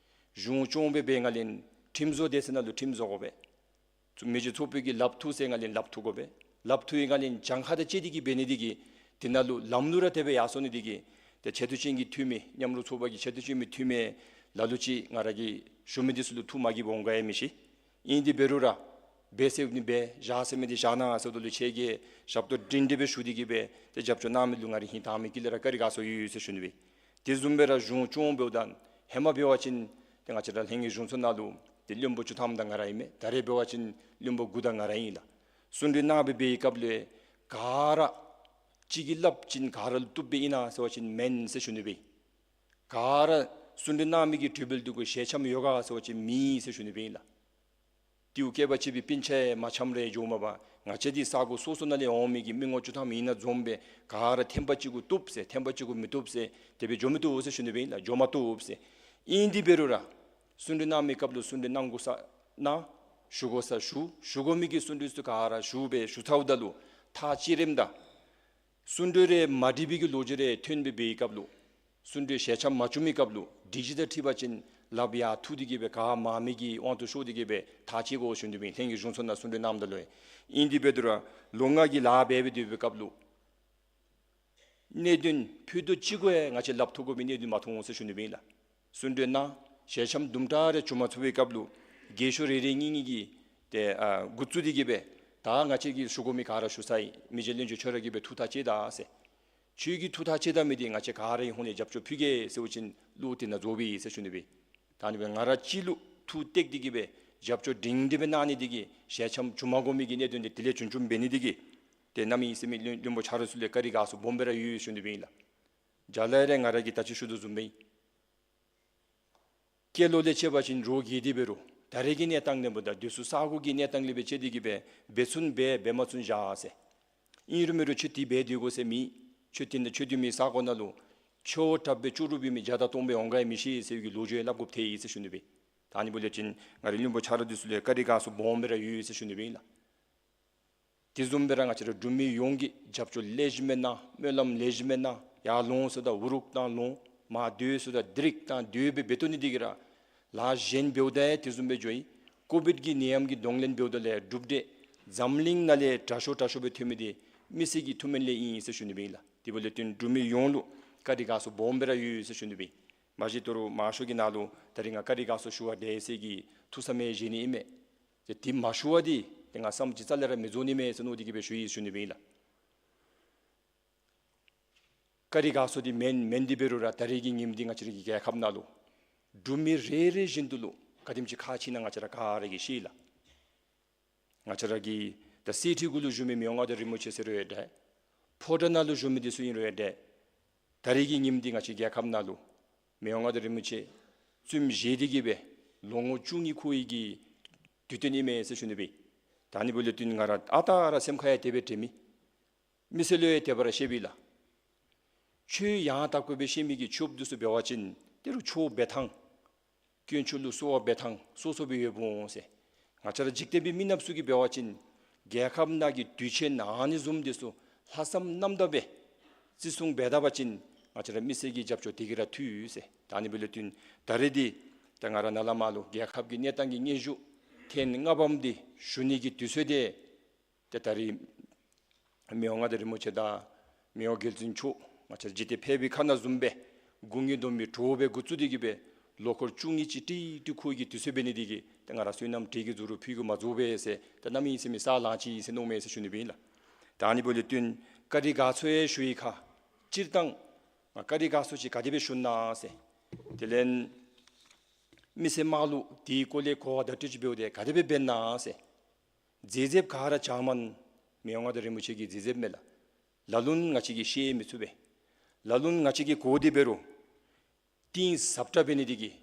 གཞུང་སྐྱོང་སྦེ་འབད་བའི་སྒང་ལས་ཁྲིམས་བཟོ་སྡེ་ཚན་ནང་ལུ་ཁྲིམས་བཟོ་དགོ་པས། མི་རྗེ་ཚོགས་པའི་གི་ལགཔ་ཐུག་སའི་སྒང་ལས་ལགཔ་ཐུག་དགོ་པས། ལགཔ་ཐུག་པའི་སྒང་ལས་གྱངས་ཁ་དང་བཅས་ཏེ་གིས་འབད་ནི་འདི་གིས་དེ་ནང་ལུ་ལམ་ལུགས་ར་དེ་སྦེ་ཡར་སོང་ནི་འདི་གིས་ཏེ་ཆེ་བསྟོད་ཅན་གྱི་འཐུས་མི་མཉམ་རོགས་ཚོགས་པ་གི་ཆེ་བསྟོད་ཅན་མི་འཐུས་མི་ལ་ལུ་ཅིག་ང་ར་གིས་ཞུ་མི་འདི་ཚུ་ལུ་ཐུགས་མ་དགྱེསཔ་འོང་ག་ཡང་མི་ཤེས། ཨིན་ཏེ་འབད་རུང་ར་འབད་ཟེར་མི་འདི་འབད། བཞག་ཟེར་མི་འདི་བཞག་གནང་ཟེརཝ་ད་ལུ་ཁྱེད་ཀྱིས་ཞབས་ཏོག་སྒྲིང་སྒྲི་སྦེ་ཞུ་སྟེ་གིས་སྦེ་ཏེ་རྒྱབ་སྐྱོར་གནང་མི་ལུ་ང་རའི་ཧིང་དྭངས་མའི་དཀྱིལ་ལས་ར་བཀའ་དྲིན་དགའ་ཚོར་ཡོད་ཡོད་ཟེར་ཞུ་ནི་སྦེ། དེ་བཟུམ་སྦེ་ར་གཞུང་སྐྱོང་འབདཝ་ད་ཧེ་མ་འབད་བ་ཅིན་ཏེ་ང་བཅས་ར་ལྷན་རྒྱས་གཞུང་ཚོགས་ནང་ལུ་ཏེ་བློན་པོ་བཅུ་ཐམ་དང་ང་ར་ཨིན་མས། ད་རེས་འབད་བ་ཅིན་བློན་པོ་དགུ་དང་ང་ར་ཨིན་ལགས། གསུང་གྲོས་གནང་སྦེ་འབད་བའི་སྐབས་ལུ་ག་ར་གཅིག་གིས་སླབ་ཅིན་ག་ར་ལུ་བཏུབ་སྦེ་ཨིན་ན་ཟེར་བ་ཅིན་མེན་ཟེར་ཞུ་ནི་སྦེ། ག་ར་གསུང་གྲོས་གནང་མི་གི་གྲོས་འབུལ་འདི་གུ་ཞལ་འཆམ་ཡོད་ག་ཟེར་བ་ཅིན་མེད་ཟེར་ཞུ་ནི་སྦེ་ཨིན་ལགས། རྟེའུ་སྐེད་པ་གཅིག་པའི་སྤུན་ཆ་ཡང་མ་འཆམ་རུང་འགྱོ་མ་པ་ང་བཅས་འདི་ས་གོ་སོ་སོ་ནང་ལས་འོང་མི་གི་མི་ངོམ་བཅུ་ཐམ་ཨིན་ན་འཛོམས་སྦེ་ག་ར་ཐེམ་པ་གཅིག་གུ་བཏུབ་ཟེར་ཐེམ་པ་གཅིག་གུ་མི་བཏུབ་ཟེར་དེ་སྦེ་འགྱོ་མི་བཏུབ་ཟེར་ཞུ་ནི་སྦེ་ཨིན་ལགས། འགྱོ་མ་བཏུབ་ཟེར། ཨིན་ཏེ་འབད་རུང་ར་གསུང་གྲོས་གནང་མི་སྐབས་ལུ་གསུང་གྲོས་གནང་དགོ་ས་གནང་། ཞུ་དགོ་ས་ཞུ། ཞུ་དགོ་མི་གི་གསུང་གྲོས་ཚུ་ག་ར་ཞུ་སྦེ་ཞུ་ཚརཝ་ད་ལུ་ཐག་བཅད་རནམ་ད་གསུང་གྲོས་རེ་མ་འགྲིག་པའི་གི་ལོ་རྒྱུས་རེ་ཐོན་སྦེ་འབད་བའི་སྐབས་ལུ་གསུང་གྲོས་ཞལ་འཆམ་མ་བྱུང་མི་སྐབས་ལུ་སྒྲིག་གཞི་དང་འཁྲིལ་བ་ཅིན་ལགཔ་ཡར་འཐུ་སྟེ་གིས་སྦེ་ག་མང་མི་གི་དབང་དུ་ཤོར་ཏེ་གིས་སྦེ་ཐག་བཅད་དགོ་ཞུ་ནི་སྦེ་ལྷན་རྒྱས་གཞུང་ཚོགས་ནང་གསུང་གྲོས་གནངམ་ད་ལུ། ཨིན་ཏེ་འབད་དེ་ར་ལོ་ལྔ་གི་ལཱ་འབད་སྦེ་སྡོད་པའི་སྐབས་ལུ་གནད་དོན་ཕུད་རྡོག་གཅིག་གུ་ཡང་ང་བཅས་ལགཔ་འཐུ་དགོ་པའི་གནད་དོན་མ་ཐོན་འོང་ཟེར་ཞུ་ནི་སྦེ་ཨིན་ལགས། གསུང་གྲོས་གནང་ཞལ་འཆམ་དུམ་གྲ་རེ་བྱུང་མ་ཚུགས་པའི་སྐབས་ལུ་རྒས་ཤོས་རེ་རེ་གཉིས་གཉིས་ཀྱིས་ཏེ་ཨ་འགོ་བཙུགས་ཏེ་གིས་སྦེ་ད་ང་བཅས་ཀྱིས་ཞུ་དགོ་མི་ག་ར་ཞུ་ཚར་ཡི། མི་རྗེ་བློན་ཆེན་ཁྱོད་ར་གིས་སྦེ་ཐུགས་ཐག་བཅད་ད་ཟེར། ཁྱོད་ཀྱིས་ཐུགས་ཐག་བཅད་ད་མི་འདི་ང་བཅས་ག་ར་གི་ཧོངས་ལས་རྒྱབ་སྐྱོར་ཕུལ་གེ་ཟེར་བ་ཅིན་བློ་དེ་ནང་རྫོགས་པས་ཟེར་ཞུ་ནི་སྦེ། ད་ཨ་ནི་སྦེ་ང་ར་གཅིག་ལུ་ཐུགས་གཏད་དེ་གིས་སྦེ་རྒྱབ་སྐྱོར་སྒྲིང་སྒྲི་སྦེ་གནང་ནི་འདི་གིས་ཞལ་འཆམ་བྱུང་མ་དགོ་མི་གི་གནད་དོན་འདི་དེ་ལས་བྱུང་བྱུངམ་འབད་ནི་འདི་གིས་ཏེ་གནམ་མེད་ས་མེད་བློན་བློན་པོ་ཆ་རོགས་ཚུ་ལུ་བཀའ་དྲིན་དགའ་ཚོར་སྦོམ་སྦེ་ར་ཡོད་ཡོད་ཞུ་ནི་སྦེ་ཨིན་ལགས། རྒྱ་ལཱ་རེ་ང་ར་གིས་ད་ཅི་ཞུ་དོ་བཟུམ་སྦེ་སྐྱེས་ལོ་ལས་བཅད་པ་ཅིན་རོགས་རྒས་ཏེ་འབད་རུང་ད་རེས་ཀྱི་གནས་སྟངས་ནང་འབདཝ་ད་སྡོད་ས་ས་གོ་གི་གནས་སྟངས་ལས་སྦེ་བཅད་དེ་གིས་སྦེ་འབད་ཚུགས་འབད་འབད་མ་ཚུགས་བཞག་ཟེར། ཨིན་རུང་མེན་རུང་ཁྱོད་དེ་འབད་སྡོད་དགོ་ཟེར་མེད། ཁྱོད་དེ་ནང་ཁྱོད་སྡོད་མི་ས་གོ་ནང་ལུ་ཆོས་དྲགཔ་སྦེ་ལྕོགས་གྲུབ་ཡོད་མི་བརྒྱ་དང་སྟོང་སྦེ་འོང་ག་ཡང་མི་ཤེས་ཟེར་བའི་གི་ལོ་རྒྱུས་ཡང་སླབ་དགོཔ་ཐལ་ཡི་ཟེར་ཞུ་ནི་སྦེ། ད་ཨ་ནི་འབདཝ་ལས་བརྟེན་ང་རའི་བློན་པོ་ཆ་རོགས་འདི་ཚུ་ལུ་བཀའ་དྲིན་དགའ་ཚོར་སྦོམ་སྦེ་ར་ཡོད་ཡོད་ཟེར་ཞུ་ནི་སྦེ་ཨིན་ལགས། དེ་བཟུམ་སྦེ་ར་ང་བཅས་ར་འབྲུག་མི་ཡོངས་ཀྱིས་རྒྱབ་སྐྱོར་ལེགས་ཤོམ་སྦེ་གནང་། སྨོན་ལམ་ལེགས་ཤོམ་སྦེ་གནང་། ཡར་ལོང་ཟེརཝ་ད་འུ་རུག་བཏང་ལོང་། མར་སྡོད་ཟེརཝ་ད་དེ་རིགས་བཏང་སྡོད་སྦེ་འབད་དོ་ནི་འདི་གིས་ར་ལཱ་གཞན་འབདཝ་ད་ཡང་དེ་བཟུམ་སྦེ་འགྱོ་ཡི། ཀོ་བིཌ་ཀྱི་ནད་ཡམས་ཀྱི་གདོང་ལེན་འབདཝ་ད་ལས་གྲུབ་འབྲས་འཛམ་གླིང་ནང་ལས་དྲག་ཤོས་དྲག་ཤོས་སྦེ་ཐོན་མི་འདི་མི་སེར་གྱི་ཐུགས་སྨོན་ལས་ཨིན་ཟེར་ཞུ་ནི་སྦེ་ཨིན་ལགས། དེ་འབདཝ་ལས་བརྟེན་འབྲུག་མི་ཡོངས་ལུ་བཀའ་དྲིན་དགའ་ཚོར་སྦོམ་སྦེ་ར་ཡོད་ཡོད་ཟེར་ཞུ་ནི་སྦེ། མ་གཞི་ད་རུང་མང་ཤོས་ཀྱི་ནང་ལུ་ད་རིས་ང་བཀའ་དྲིན་དགའ་ཚོར་ཞུ་བར་འདྲས་ཟེར་གྱི་ཐུགས་བསམ་ཡང་བཞེས་ནི་ཨིན་མས། ཏེ་དེ་མ་ཞུ་བར་འདི་ཏེ་ང་བསམ་ཅིག་རྩ་ལས་ར་མི་རྫོགས་ནི་མས་ཟེར་མནོ་སྟེ་གིས་སྦེ་ཞུ་ཡི་ཞུ་ནི་སྦེ་ཨིན་ལགས། བཀའ་དྲིན་དགའ་ཚོར་འདི་མེན་མེན་ཏེ་འབད་རུང་ར་ད་རིས་ཀྱི་ཉིནམ་འདི་ང་བཅས་ར་གི་རྒྱལ་ཁབ་ནང་ལུ་འབྲུག་མི་རེ་རེ་བཞིན་དུ་ལུ་ག་དེམ་ཅིག་ཁག་ཆེ་ན་ང་བཅས་ར་ག་ར་གིས་ཤེས་ལགས། ང་བཅས་ར་གི་ད་གསེར་ཁྲི་གུ་ལུ་བཞུགས་མི་མི་དབང་མངའ་བདག་རིན་པོ་ཆེ་ཟེར་རུང་ཡང་འདྲ། ཕོ་བྲང་ནང་ལུ་བཞུགས་མི་འདི་ཚུ་ཨིན་རུང་ཡང་འདྲ། ད་རིས་ཀྱི་ཉིནམ་འདི་ང་བཅས་རྒྱལ་ཁབ་ནང་ལུ་མི་དབང་མངའ་བདག་རིན་པོ་ཆེ་བཙུནམོ་བཞེས་ཏེ་གིས་སྦེ་ལོ་ངོ་བཅུ་གཉིས་འཁོར་བའི་གི་དུས་སྟོན་ཨིན་མས་ཟེར་ཞུ་ནི་སྦེ། ད་ཨ་ནི་འབདཝ་ལས་བརྟེན་ང་ར་ཨ་རྟག་ར་སེམས་ཁར་ཡང་དེ་སྦེ་དྲན་མི། མི་སེར་ལུ་ཡང་དེ་སྦེ་ར་བཤད་པས་ལགས། ཆོས་ཡང་དག་པ་སྦེ་ཤེས་མི་གི་ཆོསཔ་འདི་ཚུ་འབད་བ་ཅིན་ཏེ་རུང་ཆོས་འབད་ཐངས་དཀོན་མཆོག་ལུ་གསོལ་བ་འབད་ཐངས་སོ་སོ་སྦེ་ཡོདཔ་འོང་ཟེར། ང་བཅས་ར་འཇིག་རྟེན་པའི་མི་ནགཔ་ཚུ་གིས་འབད་བ་ཅིན་རྒྱལ་ཁབ་ནང་གི་དུས་ཆེན་ཨ་ནི་བཟུམ་འདི་ཚུ་ལྷག་བསམ་རྣམ་དག་སྦེ་བརྩི་སྲུང་འབད་ད་པ་ཅིན་ང་བཅས་ར་མི་སེར་གྱི་རྒྱབ་སྐྱོར་དེ་གིས་ར་ཐུབ་ཟེར། ད་ཨ་ནི་འབདཝ་ལས་བརྟེན་ད་རེས་འདི་ད་ང་ར་ནཱ་ལས་མར་ལུ་རྒྱལ་ཁབ་ཀྱི་གནས་སྟངས་ཀྱི་སྙན་ཞུ་ཐེངས་ལྔ་པམ་འདི་ཞུ་ནི་གི་དུས་ཚོད་འདི་ཏེ་ད་རེས་མི་དབང་མངའ་བདག་རིན་པོ་ཆེ་དང་མི་དབང་རྒྱལ་བཙུན་མཆོག་ང་བཅས་འཇིག་རྟེན་ཕལ་པའི་ཁ་ནང་བཟུམ་སྦེ་དགུང་ལོ་དོན་མེད་འགྱོ་བའི་འགོ་བཙུགས་ཏེ་གི་སྦེ་ལོ་འཁོར་བཅུ་གཉིས་ཅིག་ཏིག་ཏིག་འཁོར་གྱི་དུས་ཚོད་འབད་ནི་དེ་གིས་ཏེ་ང་ར་བསོད་ནམས་འབྲས་ཀྱི་རྫུ་རུ་ཕུལ་གི་མ་རྫོགས་པས་ཟེར། ཏེ་གནམ་མེད་ས་མེད་ས་ལང་ཅི་ཟེར་མནོཝ་མས་ཟེར་ཞུ་ནི་སྦེ་ཨིན་ལགས། ད་ཨ་ནི་འབདཝ་ལས་བརྟེན་བཀའ་དྲིན་དགའ་ཚོར་ཡང་ཞུ་ཡི་ཁ། སྤྱིར་བཏང་ང་བཀའ་དྲིན་དགའ་ཚོར་ཅིག་ག་དེ་སྦེ་ཞུ་ན་ཟེར། དེ་ལས་མི་སེར་དམངས་ལུ་དེའི་སྐོར་ལས་གོ་བ་བརྡ་སྤྲོད་ཅིག་འབདཝ་ད་ག་དེ་སྦེ་འབད་ན་ཟེར། མཛད་རྗེས་ག་ར་བྱང་མ་མི་དབང་མངའ་བདག་རིན་པོ་ཆེ་གི་མཛད་རྗེས་མས་ལགས། ལ་ལུ་ང་བཅས་ཀྱིས་བཤད་མི་ཚུགས་པས། ལ་ལུ་ང་བཅས་ཀྱིས་གོ་སྟེ་འབད་རུང་གཏིང་ཟབ་དྲགས་འབད་ནི་དེ་གིས་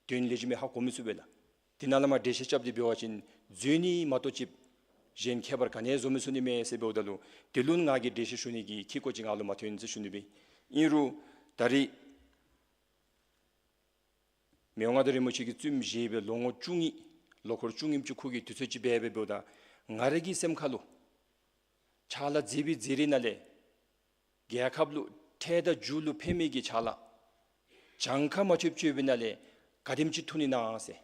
དོན་ལེགས་ཤོམ་སྦེ་ཧ་གོ་མི་ཚུགས་པས་ལགས། དེ་ནང་ལས་མར་འགྲེལ་བཤད་རྐྱབ་སྟེ་འབད་བ་ཅིན་འཛོལ་ནི་མ་གཏོགས་ཅིག་གཞན་ཁྱད་པར་ག་ནི་ཡང་བཟོ་མི་ཚུགས་ནི་མས་ཟེར་འབདཝ་ད་ལུ་དེ་ལུ་ང་གིས་འགྲེལ་བཤད་ཞུ་ནི་གི་ཁེ་ཀོ་ཅིག་ང་ལུ་མ་ཐོན་ཟེར་ཞུ་ནི་སྦེ་ཨིན། ཨིན་རུང་ད་རེས་མི་དབང་མངའ་བདག་རིན་པོ་ཆེ་གིས་བཙུན་མོ་བཞེས་པའི་ལོ་ངོ་བཅུ་གཉིས་ལོ་འཁོར་བཅུ་གཉིས་ཅིག་འཁོར་གྱི་དུས་ཚོད་ཅིག་འབད་འབདཝ་ད་ང་ར་གི་སེམས་ཁ་ལུ་ཕྱག་ལཱ་མཛད་པའི་མཛད་རིམ་ནང་ལས་རྒྱལ་ཁབ་ལུ་འཕྲལ་དང་མཇུག་ལུ་ཕན་མི་གི་ཕྱག་ལཱ་གྱངས་ཁ་མ་ཆོདཔ་ཆོད་པའི་ནང་ལས་ག་དེམ་ཅིག་ཐུབ་ནི་ན་ཟེར།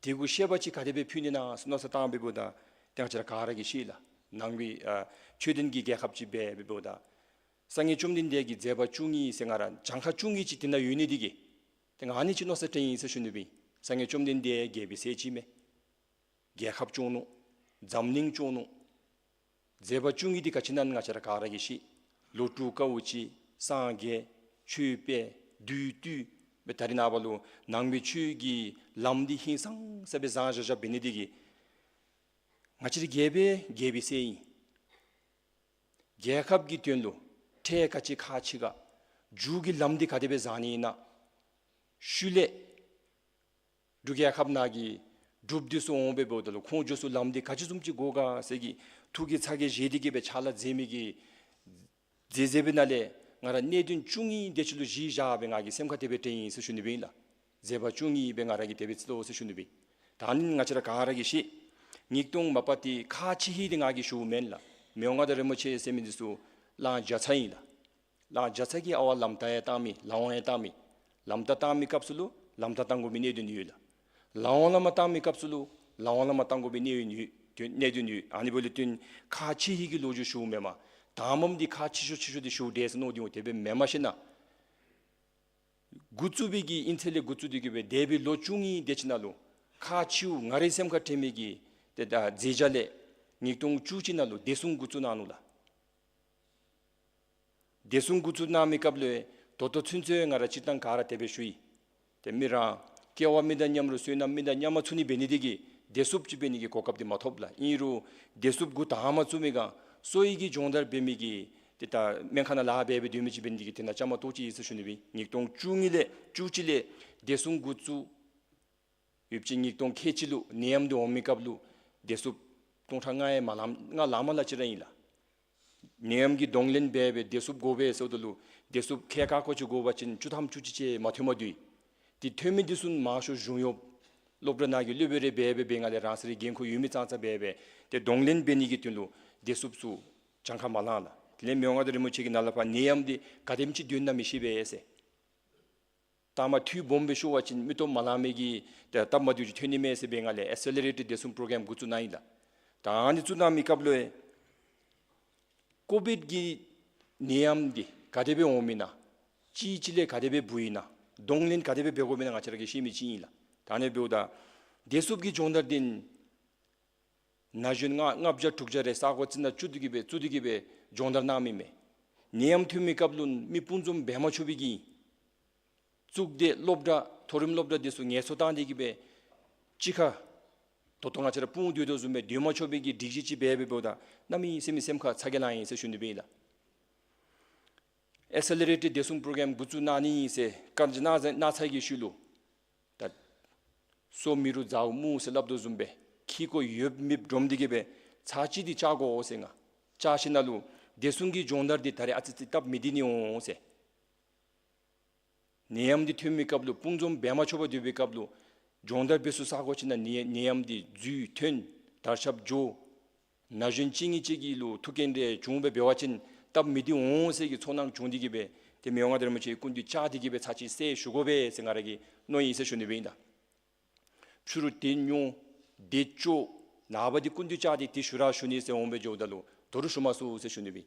དེ་གུ་བཤད་པ་ཅིག་ག་དེ་སྦེ་ཕུལ་ནི་ན་ཟེར་མནོ་བསམ་བཏང་འབདཝ་ད་ཏེ་ང་བཅས་ར་ག་ར་གིས་ཤེས་ལགས། ནང་པའི་ཨ་ཆོས་ལྡན་གྱི་རྒྱལ་ཁབ་ཅིག་འབད་འབདཝ་ད་སངས་རྒྱས་བཅོམ་ལྡན་འདས་ཀྱི་མཛད་པ་བཅུ་གཉིས་ཟེར་ང་ར་གྱངས་ཁ་བཅུ་གཉིས་ཅིག་དེ་ནང་ཡོད་ནི་དེ་གིས་ཏེ་ང་ཨ་ནི་ཅིག་མནོ་བསམ་བཏང་ཡི་ཟེར་ཞུ་ནི་སྦེ། སངས་རྒྱས་བཅོམ་ལྡན་འདས་རྒྱལ་པོའི་སྲས་ཅིག་མས། རྒྱལ་ཁབ་སྐྱོང་ནུག། འཛམ་གླིང་སྐྱོང་ནུག། མཛད་པ་བཅུ་གཉིས་འདི་ག་ཅི་ཨིན་ན་ང་བཅས་ར་ག་ར་གིས་ཤེས། ལོ་དྲུག་དཀའཝ་སྤྱད། སངས་རྒྱས། ཆོས་སྤེལ། བདུད་བཏུལ། འབད་ད་རེས་ནངས་པ་ལུ་ནང་པའི་ཆོས་ཀྱི་ལམ་འདི་ཧིང་སངས་ས་སྦེ་བཟང་ཤོས་ཤོས་འབད་ནི་དེ་གིས་ང་བཅས་ར་རྒྱལ་པོའི་རྒྱལ་པོའི་སྲས་ཨིན། རྒྱལ་ཁབ་ཀྱི་དོན་ལུ་འཕྲལ་ག་ཅི་ཁག་ཆེ་ག་མཇུག་གི་ལམ་འདི་ག་དེ་སྦེ་བཟང་ནི་ཨིན་ན། ཤུལ་ལས་འབྲུག་རྒྱལ་ཁབ་ནང་གི་འབྲུགཔ་འདི་ཚུ་འོང་སྦེ་འབདཝ་ད་ལུ་ཁོང་འགྱོ་ས་ལམ་འདི་ག་ཅི་བཟུམ་ཅིག་དགོ་ག་ཟེར་གྱི་ཐུགས་ཀྱི་ཚ་གྱང་བཞེས་ཏེ་གི་སྦེ་ཕྱག་ལཱ་མཛད་མི་གི་མཛད་མཛདཔ་ནང་ལས་ང་ར་གནད་དོན་བཅུ་གཉིས་དེ་ཅིག་ལུ་གཞི་བཞག་སྦེ་ང་གི་སེམས་ཁར་དེ་སྦེ་དྲན་ཡི་ཟེར་ཞུ་ནི་སྦེ་ཨིན་ལགས། མཛད་པ་བཅུ་གཉིས་སྦེ་ང་ར་གིས་དེ་སྦེ་བརྩི་དོ་ཟེར་ཞུ་ནི་སྦེ་ཨིན། ད་ནི་ང་བཅས་ར་ག་ར་གིས་ཤེས། ཉིས་སྟོང་མ་པ་འདི་ཁག་ཆེ་ཧེ་འདི་ང་གིས་ཞུཝ་མེན་ལགས། མི་དབང་མངའ་བདག་རིན་པོ་ཆེ་ཟེར་མི་འདི་ཚུ་གླང་རྒྱ་ཚ་ཨིན་ལགས། གླང་རྒྱ་ཚ་གི་ཨ་ཝ་ལམ་ཐ་ཡང་བཏང་མི་ལམ་ལྷོང་ཡང་བཏང་མི། ལམ་ཐ་བཏང་མི་སྐབས་སུ་ལུ་ལམ་ཐ་བཏང་དགོ་པའི་གནད་དོན་ཡོད་ལགས། ལམ་ལྷོང་ལམ་མ་བཏང་མི་སྐབས་སུ་ལུ་ལམ་ལྷོང་ལམ་མ་བཏང་དགོ་པའི་གནད་དོན་ཡོད། གནད་དོན་ཡོད། ཨ་ནི་འབདཝ་ལས་བརྟེན་ཁག་ཆེ་ཧེ་གི་ལོ་རྒྱུས་ཞུཝ་མེན་མས། དང་པམ་འདི་ཁག་ཆེ་ཤོས་ཆེ་ཤོས་འདི་ཞུ་དེས་ཟེར་མནོ་སྟེ་འོང་། དེ་སྦེ་མེན་མས་ཤེ་ན། འགོ་བཙུགས་པའི་གི་ཨིན་ཚེ་ལས་འགོ་བཙུགས་ཏེ་གི་སྦེ་འདས་པའི་ལོ་བཅུ་གཉིས་དེ་ཅིག་ནང་ལུ་ཁག་ཆེཝ་ང་རའི་སེམས་ཁར་དྲན་མི་གི་ཏེ་ད་མཛད་བྱ་ལས་ཉིས་སྟོང་བཅུ་གཅིག་ནང་ལུ་བདེ་སྲུང་འགོ་བཙུགས་གནང་ནུག་ལགས། བདེ་སྲུང་འགོ་བཙུགས་གནང་མི་སྐབས་ལུ་ད་ལྟོ་ཚུན་ཚོད་ང་ར་སྤྱིར་བཏང་ག་ར་དེ་སྦེ་ཞུ་ཡི། ཏེ་མི་རང་སྐྱེ་བ་མི་དང་མཉམ་རུང་བསོད་ནམས་མི་དང་མཉམ་པ་ཚུགས་ནི་འབད་ནི་དེ་གིས་བདེ་སྲུངཔ་ཅིག་འབད་ནི་གི་གོ་སྐབས་འདི་མ་ཐོབ་ལགས། ཨིན་རུང་བདེ་སྲུངཔ་འགོ་དང་པ་བཙུགས་མི་ག་གསོ་བའི་གི་སྦྱོང་བརྡར་འབད་མི་གི་ཏེ་ད་སྨན་ཁང་ནང་ལཱ་འབད་འབད་སྡོད་མི་ཅིག་འབད་ནི་དེ་གིས་དེ་ནང་བཅའ་མར་གཏོགས་ཅི་ཟེར་ཞུ་ནི་སྦེ་ཨིན། ཉིས་སྟོང་བཅུ་གཉིས་ལས་བཅུ་གཅིག་ལས་བདེ་སྲུང་འགོ་བཙུགས་ཡོདཔ་ཅིག་ཉིས་སྟོང་ཁལ་གཅིག་ལུ་ནད་ཡམས་འདི་འོང་མི་སྐབས་ལུ་བདེ་སྲུངཔ་སྟོང་ཕྲག་ལྔ་ཡང་མ་ལང་ལང་མ་ལང་ཅིག་ར་ཨིན་ལགས། ནད་ཡམས་ཀྱི་གདོང་ལེན་འབད་སྦེ་བདེ་སྲུངཔ་དགོ་པས་ཟེརཝ་ད་ལུ་བདེ་སྲུངཔ་ཁལ་ཁ་ཀོ་ཅིག་དགོ་པ་ཅིན་བཅུ་ཐམ་བཅུ་གཅིག་ཅིག་མ་ཐོན་མ་འདུག། དེ་ཐོན་མི་འདི་ཚུ་མང་ཤོས་གཞུང་གཡོགཔ་སློབ་གྲྭ་ནང་གི་སློབ་དཔོན་རེ་འབད་སྦེ་འབད་ང་ལས་རང་སོའི་འགན་ཁུར་ཡོད་མི་ཙང་ཙང་འབད་སྦེ་ཏེ་གདོང་ལེན་འབད་ནི་གི་དོན་ལུ་བདེ་སྲུངཔ་ཚུ་གྱངས་ཁ་མ་ལང་ལགས། དེ་ལས་མི་དབང་མངའ་བདག་རིན་པོ་ཆེ་གི་ནང་ལས་ཕར་ནད་ཡམས་འདི་ག་དེམ་ཅིག་ཐོན་ན་མི་ཤེས་པས་ཟེར། ད་མ་འཐུས་སྦོམ་སྦེ་ཤོར་བ་ཅིན་མི་སྟོབས་མ་ལང་མི་གི་ཏེ་སྟབས་མ་བདེཝ་ཅིག་ཐོན་ནི་མས་ཟེར་སྦེ་ང་ལས་ཨེག་སེ་ལེ་རེ་ཊེཌ་བདེ་སྲུང་པྲོ་གརམ་འགོ་བཙུགས་གནང་ཡི་ལགས། ད་ཨ་ནི་བཙུགས་གནང་མི་སྐབས་ལུ་ཀོ་བིཌ་ཀྱི་ནད་ཡམས་འདི་ག་དེ་སྦེ་འོངམ་ཨིན་ན། གཅིག་གཅིག་ལས་ག་དེ་སྦེ་འབུཝ་ཨིན་ན། གདོང་ལེན་ག་དེ་སྦེ་འབད་དགོཔ་ཨིན་ན་ང་བཅས་ར་གིས་ཤེས་མི་ཅིག་ཨིན་ལགས། ད་ཨ་ནི་འབདཝ་ད་བདེ་སྲུངཔ་གི་སྦྱོང་བརྡར་འདི་ན་གཞོན་ལྔ་ལྔ་བརྒྱ་དྲུག་བརྒྱ་རེ་ས་གོ་ཅིག་ནང་བཙུགས་ཏེ་གི་སྦེ་བཙུགས་ཏེ་གི་སྦེ་སྦྱོང་བརྡར་གནང་མི་མས། ནད་ཡམས་ཐོན་མི་སྐབས་ལུ་མི་སྤུན་འཛོམས་འབད་མ་ཆོག་པའི་གི་གཙུག་སྡེ་སློབ་གྲྭ་མཐོ་རིམ་སློབ་གྲྭ་འདི་ཚུ་ངལ་གསོ་བཏང་སྟེ་གི་སྦེ་གཅིག་ཁར་ད་ལྟོ་ང་བཅས་ར་སྤུན་སྡོད་དོ་བཟུམ་སྦེ་སྡོད་མ་ཆོག་པའི་གི་སྒྲིག་གཞི་ཅིག་འབད་འབདཝ་ད་གནམ་མེད་ས་མེད་སེམས་ཁར་ཚ་གྱང་ལང་ཡི་ཟེར་ཞུ་ནི་སྦེ་ཨིན་ལགས། ཨེག་སེ་ལེ་རེ་ཊེཌ་བདེ་སྲུང་པྲོ་གརམ་འགོ་བཙུགས་གནང་ནི་ཨིན་ཟེར་བཀའ་འདྲི་གནང་གནང་ཚར་གྱི་ཤུལ་ལུ་ད་སོ་མི་རུ་མཛའ་བོ་སྨུག་ཟེར་སླབ་དོ་བཟུམ་སྦེ་ཁེ་ཀོ་ཡོདཔ་མེདཔ་སྒྲོམ་སྟེ་གི་སྦེ་ཚར་གཅིག་འདི་བཅར་དགོ་ཟེར་ང་བཅར་ཞིནམ་ལས་ བདེ་སྲུང་གི་སྦྱོང་བརྡར་འདི་ད་རེས་ཨ་ཙི་ཙི་སྟབས་མི་བདེ་ནི་འོང་ཟེར། ནད་ཡམས་འདི་ཐོན་མི་སྐབས་ལུ་དཔུང་འཛོམས་འབད་མ་ཆོག་པར་སྡོད་པའི་སྐབས་ལུ་སྦྱོང་བརྡར་འབད་སའི་ས་གོ་ཅིག་ནང་ནད་ནད་ཡམས་འདི་འཛུལ་ཐོན་དར་ཁྱབ་འགྱོ། ན་གཞོན་གཅིག་གཉིས་ཅིག་གི་ལུ་ཐུག་རྐྱེན་རེ་བྱུང་སྦེ་འབད་བ་ཅིན་སྟབས་མི་བདེ་འོང་ཟེར་གྱི་ཚོར་སྣང་བྱུང་སྟེ་གིས་སྦེ་ཏེ་མི་དབང་མངའ་བདག་རིན་པོ་ཆེ་སྐུ་མདུན་བཅར་ཏེ་གིས་སྦེ་ཚར་གཅིག་གསལ་ཞུ་དགོ་པས་ཟེར་ང་ར་གིས་མནོ་ཡི་ཟེར་ཞུ་ནི་སྦེ་ཨིན་ལགས། ཕྱི་རུ་ཏེ་ཉོ་ཏེ་ཅོག་ནངས་པ་འདི་སྐུ་མདུན་བཅར་ཏེ་ཏེ་ཞུ་ར་ཞུ་ནི་ཟེར་འོང་སྦེ་འགྱོཝ་ད་ལུ་ད་རུང་ཞུ་མ་ཚུགས་ཟེར་ཞུ་ནི་སྦེ།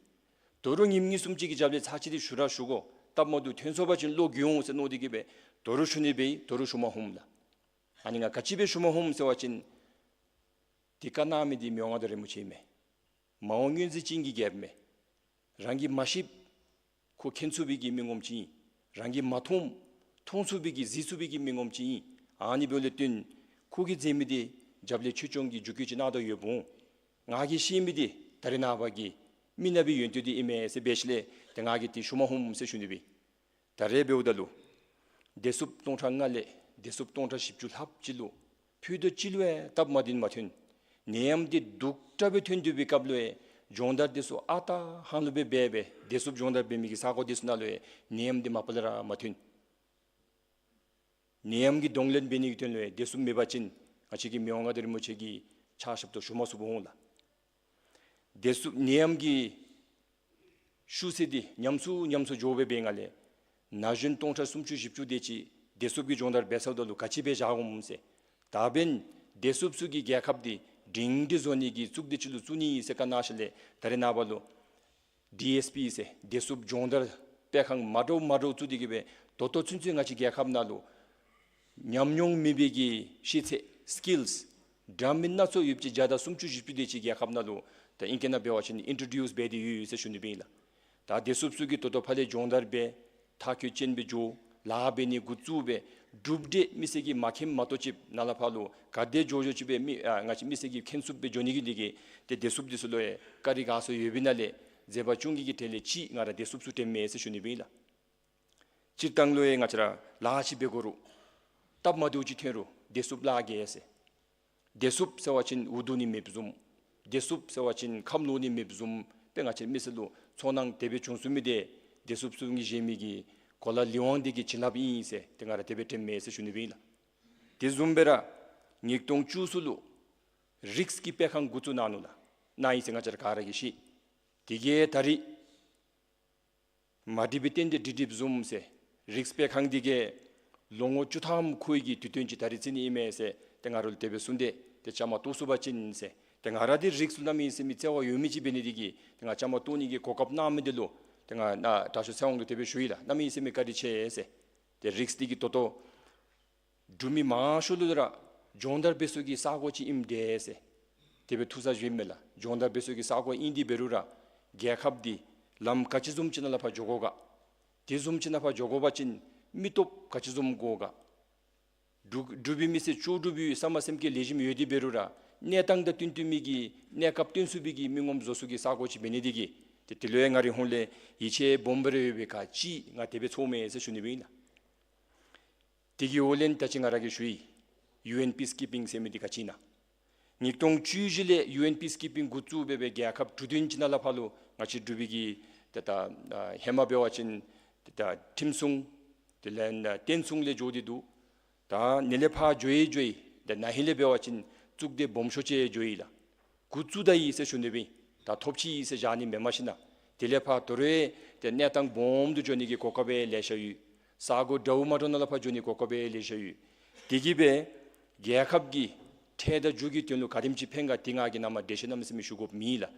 ད་རུང་ཉིནམ་གཉིས་གསུམ་ཅིག་གི་རྒྱབ་ལས་ཚར་གཅིག་འདི་ཞུ་ར་ཞུ་དགོ། སྟབས་མ་བདེཝ་ཐོན་སོང་པ་ཅིན་བློ་འགྱོད་འོང་ཟེར་མནོ་སྟེ་གིས་སྦེ་ད་རུང་ཞུ་ནི་སྦེ་ད་རུང་ཞུ་མ་ནུམ་ལགས། ཨ་ནི་ང་ག་ཅི་སྦེ་ཞུ་མ་ནུམ་ཟེར་བ་ཅིན་ཏེ་བཀའ་གནང་མི་འདི་མི་དབང་མངའ་བདག་རིན་པོ་ཆེ་མས། མ་འོངས་སྔོན་འཛིན་ཅན་གྱི་རྒྱལཔོ་མས། རང་གིས་མ་ཤེས་ཁོ་མཁྱེན་ཚུགས་པའི་གི་མི་ངོམ་ཅིག་ཨིན། རང་གིས་མ་མཐོངམ་མཐོང་ཚུགས་པའི་གི་གཟིགས་ཚུགས་པའི་གི་མི་ངོམ་ཅིག་ཨིན། ཨ་ནི་འབདཝ་ལས་བརྟེན་ཁོ་གིས་མཛད་མི་འདི་རྒྱབ་ལས་ཆོས་སྐྱོང་གི་རྒྱུད་སྐུད་ཅིག་གནང་དོ་ཡོདཔ་འོང་། ང་གིས་ཤེས་མི་འདི་ད་རེས་ནངས་པ་གི་མི་ནག་པའི་ཡོན་ཏན་འདི་ཨིན་མས་ཟེར་འབད་ཞིནམ་ལས་ཏེ་ང་གིས་ཏེ་ཞུ་མ་ནུམ་ཟེར་ཞུ་ནི་སྦེ། ད་རེས་འབདཝ་ད་ལུ་བདེ་སྲུངཔ་སྟོང་ཕྲག་ལྔ་ལས་བདེ་སྲུངཔ་སྟོང་ཕྲག་བཞི་བཅུ་ལྷགཔ་ཅིག་ལུ་ཕུད་རྡོག་གཅིག་ལུ་ཡང་སྟབས་མ་བདེཝ་མ་ཐོན། ནད་ཡམས་འདི་སྡུག་དྲགས་སྦེ་ཐོན་སྡོད་པའི་སྐབས་ལུ་ཡང་སྦྱོང་བརྡར་འདི་ཚུ་ཨ་རྟག་ཧ་ལུགས་སྦེ་འབད་སྦེ་བདེ་སྲུངཔ་སྦྱོང་བརྡར་འབད་མི་གི་ས་གོ་འདི་ཚུ་ནང་ལུ་ཡང་ནད་ཡམས་འདི་མ་པ་ལས་ར་མ་ཐོན། ནད་ཡམས་ཀྱི་གདོང་ལེན་འབད་ནི་གི་དོན་ལུ་ཡང་བདེ་སྲུངཔ་མེད་པ་ཅིན་ང་བཅས་ཀྱི་མི་དབང་མངའ་བདག་རིན་པོ་ཆེ་གི་ཕྱག་ཞབས་ཏོག་ཞུ་མ་ཚུགསཔ་འོང་ལགས། བདེ་སྲུངཔ་ནད་ཡམས་ཀྱི་ཤུགས་ཚད་འདི་ཉམས་སུ་ཉམས་སུ་འགྱོ་སྦེ་འབད་ནི་ལས་ན་གཞོན་སྟོང་ཕྲག་སུམ་ཅུ་བཞི་བཅུ་དེ་ཅིག་བདེ་སྲུངཔ་གི་སྦྱོང་བརྡར་འབད་ཚརཝ་ད་ལུ་ག་ཅི་སྦེ་བཞག་འོང་ཟེར། ད་འབདན་བདེ་སྲུངཔ་ཚུ་གི་རྒྱལ་ཁབ་འདི་སྒྲིང་སྒྲི་བཟོ་ནི་གི་གཙུག་སྡེ་ཅིག་ལུ་བཙུགས་ནི་ཟེར་བཀའ་གནང་ཞིནམ་ལས་ད་རེས་ནངས་པ་ལུ་ཌི་ཨེསི་པི་ཟེར་བདེ་སྲུངཔ་སྦྱོང་བརྡར་སྤེལ་ཁང་མ་འདྲཝ་མ་འདྲཝ་བཙུགས་ཏེ་གིས་སྦེ་ད་ལྟོ་ཚུན་ཚོད་ང་བཅས་རྒྱལ་ཁབ་ནང་ལུ་ཉམས་མྱོང་མེད་པའི་གི་ཤེས་ཚད་སི་ཀིལསི་འདྲ་མིན་སྣ་ཚོགས་ཡོདཔ་ཅིག་བརྒྱ་དང་སུམ་ཅུ་བཞི་བཅུ་དེ་ཅིག་རྒྱལ་ཁབ་ནང་ལུ་ད་ཨིང་སྐད་ནང་འབད་བ་ཅིན་ཨིན་ཊྲོ་ཌིའུསི་འབད་དེ་ཡོད་ཟེར་ཞུ་ནི་སྦེ་ཨིན་ལགས། ད་བདེ་སྲུངཔ་ཚུ་གིས་ད་ལྟོ་ཕར་ལས་སྦྱོང་བརྡར་འབད་མཐར་འཁྱོལ་ཅན་སྦེ་འགྱོ་ལཱ་འབད་ནི་འགོ་བཙུགས་སྦེ་གྲུབ་འབྲས་མི་སེར་གྱིས་མ་མཁྱེནམ་མ་གཏོགས་ཅིག་ནཱ་ལས་ཕར་ལུ་ག་དེ་འགྱོ་འགྱོ་ཅིག་སྦེ་མི་ཨ་ང་བཅས་མི་སེར་གྱིས་མཁྱེན་ཚུགསཔ་སྦེ་འགྱོ་ནི་གི་ལས་ཀྱི་ཏེ་བདེ་སྲུངཔ་འདི་ཚུ་ལུ་ཡང་བཀའ་དྲིན་དགའ་ཚོར་ཡོདཔ་ཨིན་ན་ལས་མཛད་པ་བཅུ་གཉིས་ཀྱི་གྲས་ལས་གཅིག་ང་ར་བདེ་སྲུངཔ་ཚུ་འདྲེན་མས་ཟེར་ཞུ་ནི་སྦེ་ཨིན་ལགས། སྤྱིར་བཏང་ལུ་ཡང་ང་བཅས་ར་ལཱ་ཅིག་འབད་དགོ་རུང་སྟབས་མ་བདེཝ་ཅིག་ཐོན་རུང་བདེ་སྲུངཔ་ལཱ་གིས་ཟེར། བདེ་སྲུངཔ་ཟེར་བ་ཅིན་འུ་སྡུག་ནི་མེདཔ་བཟུམ། བདེ་སྲུངཔ་ཟེར་བ་ཅིན་ཁམས་ལོག་ནི་མེདཔ་བཟུམ་སྦེ་ང་བཅས་མི་སེར་ལུ་ཚོར་སྣང་དེ་སྦེ་བྱུང་ཚུགས་མི་འདི་བདེ་སྲུངཔ་ཚུ་གིས་བཞེས་མི་གི་གོ་ལ་ལི་ཝང་འདི་གི་བྱིན་རླབས་ཨིན་ཟེར་ཏེ་ང་ར་དེ་སྦེ་འདྲེན་མས་ཟེར་ཞུ་ནི་སྦེ་ཨིན་ལགས། དེ་བཟུམ་སྦེ་ར་ཉིས་སྟོང་བཅུ་གསུམ་ལུ་རིགསི་གི་སྤེལ་ཁང་འགོ་བཙུགས་གནང་ནུག་ལགས། གནང་ཡི་ཟེར་ང་བཅས་ར་ག་ར་གིས་ཤེས། དེ་གིས་ད་རིས་མ་འགྲིག་པའི་རྟེན་འབྲེལ་འགྲིག་འགྲིགཔ་བཟུམ་ཟེར་རིགསི་སྤེལ་ཁང་འདི་གིས་ལོ་ངོ་བཅུ་ཐམ་འཁོར་བའི་གི་དུས་སྟོན་ཅིག་ད་རིས་བརྩི་ནི་ཨིན་མས་ཟེར་ཏེ་ང་ར་ལུ་དེ་སྦེ་གསུངས་ཏེ་ཏེ་བཅའ་མར་གཏོགས་ཚུགས་པ་ཅིན་ཟེར། ཏེ་ང་ར་འདི་རིགསི་ལུ་གནམ་མེད་ས་མེད་བརྩེ་བ་ཡོད་མི་ཅིག་འབད་ནི་འདི་གིས་ཏེ་ང་བཅའ་མར་གཏོགས་ནི་གི་གོ་སྐབས་གནང་མི་འདི་ལུ་ཏེ་ང་ནཱ་དྲག་ཤོས་ཚེ་དབང་ལུ་དེ་སྦེ་ཞུ་ཡི་ལགས། གནམ་མེད་ས་མེད་བཀའ་དྲིན་ཆེ་ཟེར། ཏེ་རིགསི་འདི་གིས་ད་ལྟོ་འབྲུག་མི་མང་ཤོས་ལུ་ར་སྦྱོང་བརྡར་འབད་ས་གི་ས་གོ་ཅིག་ཨིནམ་འདྲས་ཟེར་དེ་སྦེ་ཐུགས་བསམ་བཞེསཔ་མས་ལགས། སྦྱོང་བརྡར་འབད་ས་གི་ས་གོ་ཨིན་དེ་འབད་རུང་ར་རྒྱལ་ཁབ་འདི་ལམ་ག་ཅི་བཟུམ་ཅིག་ནང་ལས་ཕར་འགྱོ་དགོ་ག། དེ་བཟུམ་ཅིག་ནང་ཕར་འགྱོ་དགོ་པ་ཅིན་མི་སྟོབས་ག་ཅི་བཟུམ་དགོ་ག། འབྲུག་འབྲུག་པའི་མི་སེར་ལྕོགས་གྲུབ་ཡོད་བསམ་པ་སེམས་བསྐྱེད་ལེགས་ཤོམ་ཡོད་དེ་འབད་རུང་ར་གནས་སྟངས་དང་བསྟུན་བསྟུན་མི་གི་གནས་སྐབས་བསྟུན་ཚུགས་པའི་གི་མི་ངོམ་བཟོ་ས་གི་ས་གོ་ཅིག་འབད་ནི་འདི་གིས་ཏེ་དེ་ལུ་ཡང་ང་རའི་ཧོངས་ལས་ཡིད་ཆེས་སྦོམ་སྦེ་ར་ཡོད་པའི་ཁར་ཅིག་ང་དེ་སྦེ་ཚོརཝ་མས་ཟེར་ཞུ་ནི་སྦེ་ཨིན་ལགས། དེ་གི་འོག་ལས་ད་ཅི་ང་ར་གིས་ཞུ་ཡི། ཡུ་ཨེན་པིསི་ཀིཔིང་ཟེར་མི་འདི་ག་ཅི་ཨིན་ན། ཉིས་སྟོང་བཅུ་བཞི་ལས་ཡུ་ཨེན་པིསི་ཀིཔིང་འགོ་བཙུགས་སྦེ་སྦེ་རྒྱལ་ཁབ་དྲུག་བདུན་ཅིག་ནང་ལས་ཕར་ལུ་ང་བཅས་འབྲུག་པའི་གི་ད་ད་ཨ་ཧེ་མ་འབད་བ་ཅིན་ད་ད་ཁྲིམས་སྲུང་དེ་ལས་ཨ་བསྟན་སྲུང་ལས་འགྱོ་སྟེ་འདུག། ད་ཨ་ནི་ལས་ཕར་འགྱོ་ཡི་འགྱོ་ཡི། ད་ན་ཧིང་ལས་འབད་བ་ཅིན་གཙུག་སྡེ་སྦོམ་ཤོས་ཅིག་འགྱོ་ཡི་ལགས། འགོ་བཙུགས་ད་ཡི་ཟེར་ཞུ་ནི་སྦེ་ད་ཐོབ་ཅི་ཟེར་བཞག་ནི་མེན་མས་ཤིག་ན། དེ་ལས་ཕར་ད་རུང་ཏེ་གནས་སྟངས་སྦོམ་དུ་འགྱོ་ནི་གི་གོ་སྐབས་ལེ་ཤ་ཡོད། ས་གོ་འདྲཝ་མ་འདྲཝ་ནང་ལས་ཕར་འགྱོ་ནི་གོ་སྐབས་ལེ་ཤ་ཡོད། དེ་གིས་སྦེ་རྒྱལ་ཁབ་ཀྱི་ཁྲལ་དང་རྒྱུ་གི་དོན་ལུ་ག་དེམ་ཅིག་ཕན་ག་དེ་ང་གིས་ནཱ་མར་འགྲེལ་བཤད་གནམ་མེད་ས་མེད་ཞུ་དགོཔ་མེད་ལགས།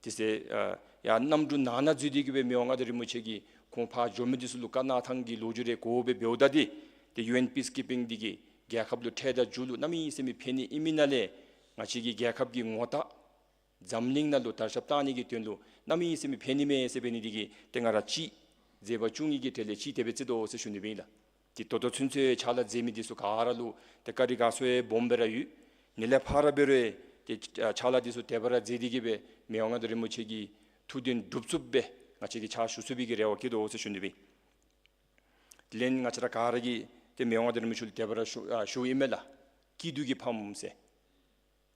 དེ་ཚེ་ཨ་ཡར་གནམ་གྲུ་ནང་ན་འཛུལ་ཏེ་གིས་སྦེ་མི་དབང་མངའ་བདག་རིན་པོ་ཆེ་གིས་ཁོང་ཕར་འགྱོ་མི་འདི་ཚུ་ལུ་བཀའ་གནང་ཐངས་ཀྱི་ལོ་རྒྱུས་རེ་གོཝ་སྦེ་འབདཝ་ད་འདི་ཏེ་ཡུ་ཨེན་པིསི་ཀིཔིང་འདི་གིས་རྒྱལ་ཁབ་ལུ་ཁྲལ་དང་རྒྱུ་ལུ་གནམ་མེད་ས་མེད་ཕན་ནི་ཨིན་མི་ནང་ལས་ང་བཅས་ཀྱི་རྒྱལ་ཁབ་ཀྱི་ངོ་རྟགས་འཛམ་གླིང་ནང་ལུ་དར་ཁྱབ་གཏང་ནི་གི་དོན་ལུ་གནམ་མེད་ས་མེད་ཕན་ནི་མས་ཟེར་འབད་ནི་འདི་གིས་ཏེ་ང་ར་ཅིག་མཛད་པ་བཅུ་གཉིས་ཀྱི་གྲས་ལས་ཅིག་དེ་སྦེ་བརྩི་དོ་ཟེར་ཞུ་ནི་སྦེ་ཨིན་ལགས། ཏེ་ད་ལྟོ་ཚུན་ཚོད་ཕྱག་ལཱ་མཛད་མི་འདི་ཚུ་ག་ར་ལུ་ཏེ་བཀའ་དྲིན་དགའ་ཚོར་སྦོམ་སྦེ་ར་ཡོད། ཨ་ནི་ལས་ཕར་འབད་རུང་ཏེ་ཕྱག་ལཱ་འདི་ཚུ་དེ་སྦེ་ར་མཛད་དེ་གིས་སྦེ་མི་དབང་མངའ་བདག་རིན་པོ་ཆེ་གི་ཐུགས་དོན་འགྲུབ་ཚུགསཔ་སྦེ་ང་བཅས་ཀྱིས་ཕྱག་ཞུ་ཚུགས་པའི་གི་རེ་བ་བསྐྱེད་དོ་ཟེར་ཞུ་ནི་སྦེ། དེ་ལས་ང་བཅས་ར་ག་ར་གིས་ཏེ་མི་དབང་མངའ་བདག་རིན་པོ་ཆེ་ལུ་དེ་སྦེ་ར་ཞུ་ཨ་ཞུཝ་ཨིན་མས་ལགས། སྐྱིད་སྡུག་གི་ཕམ་ཟེར།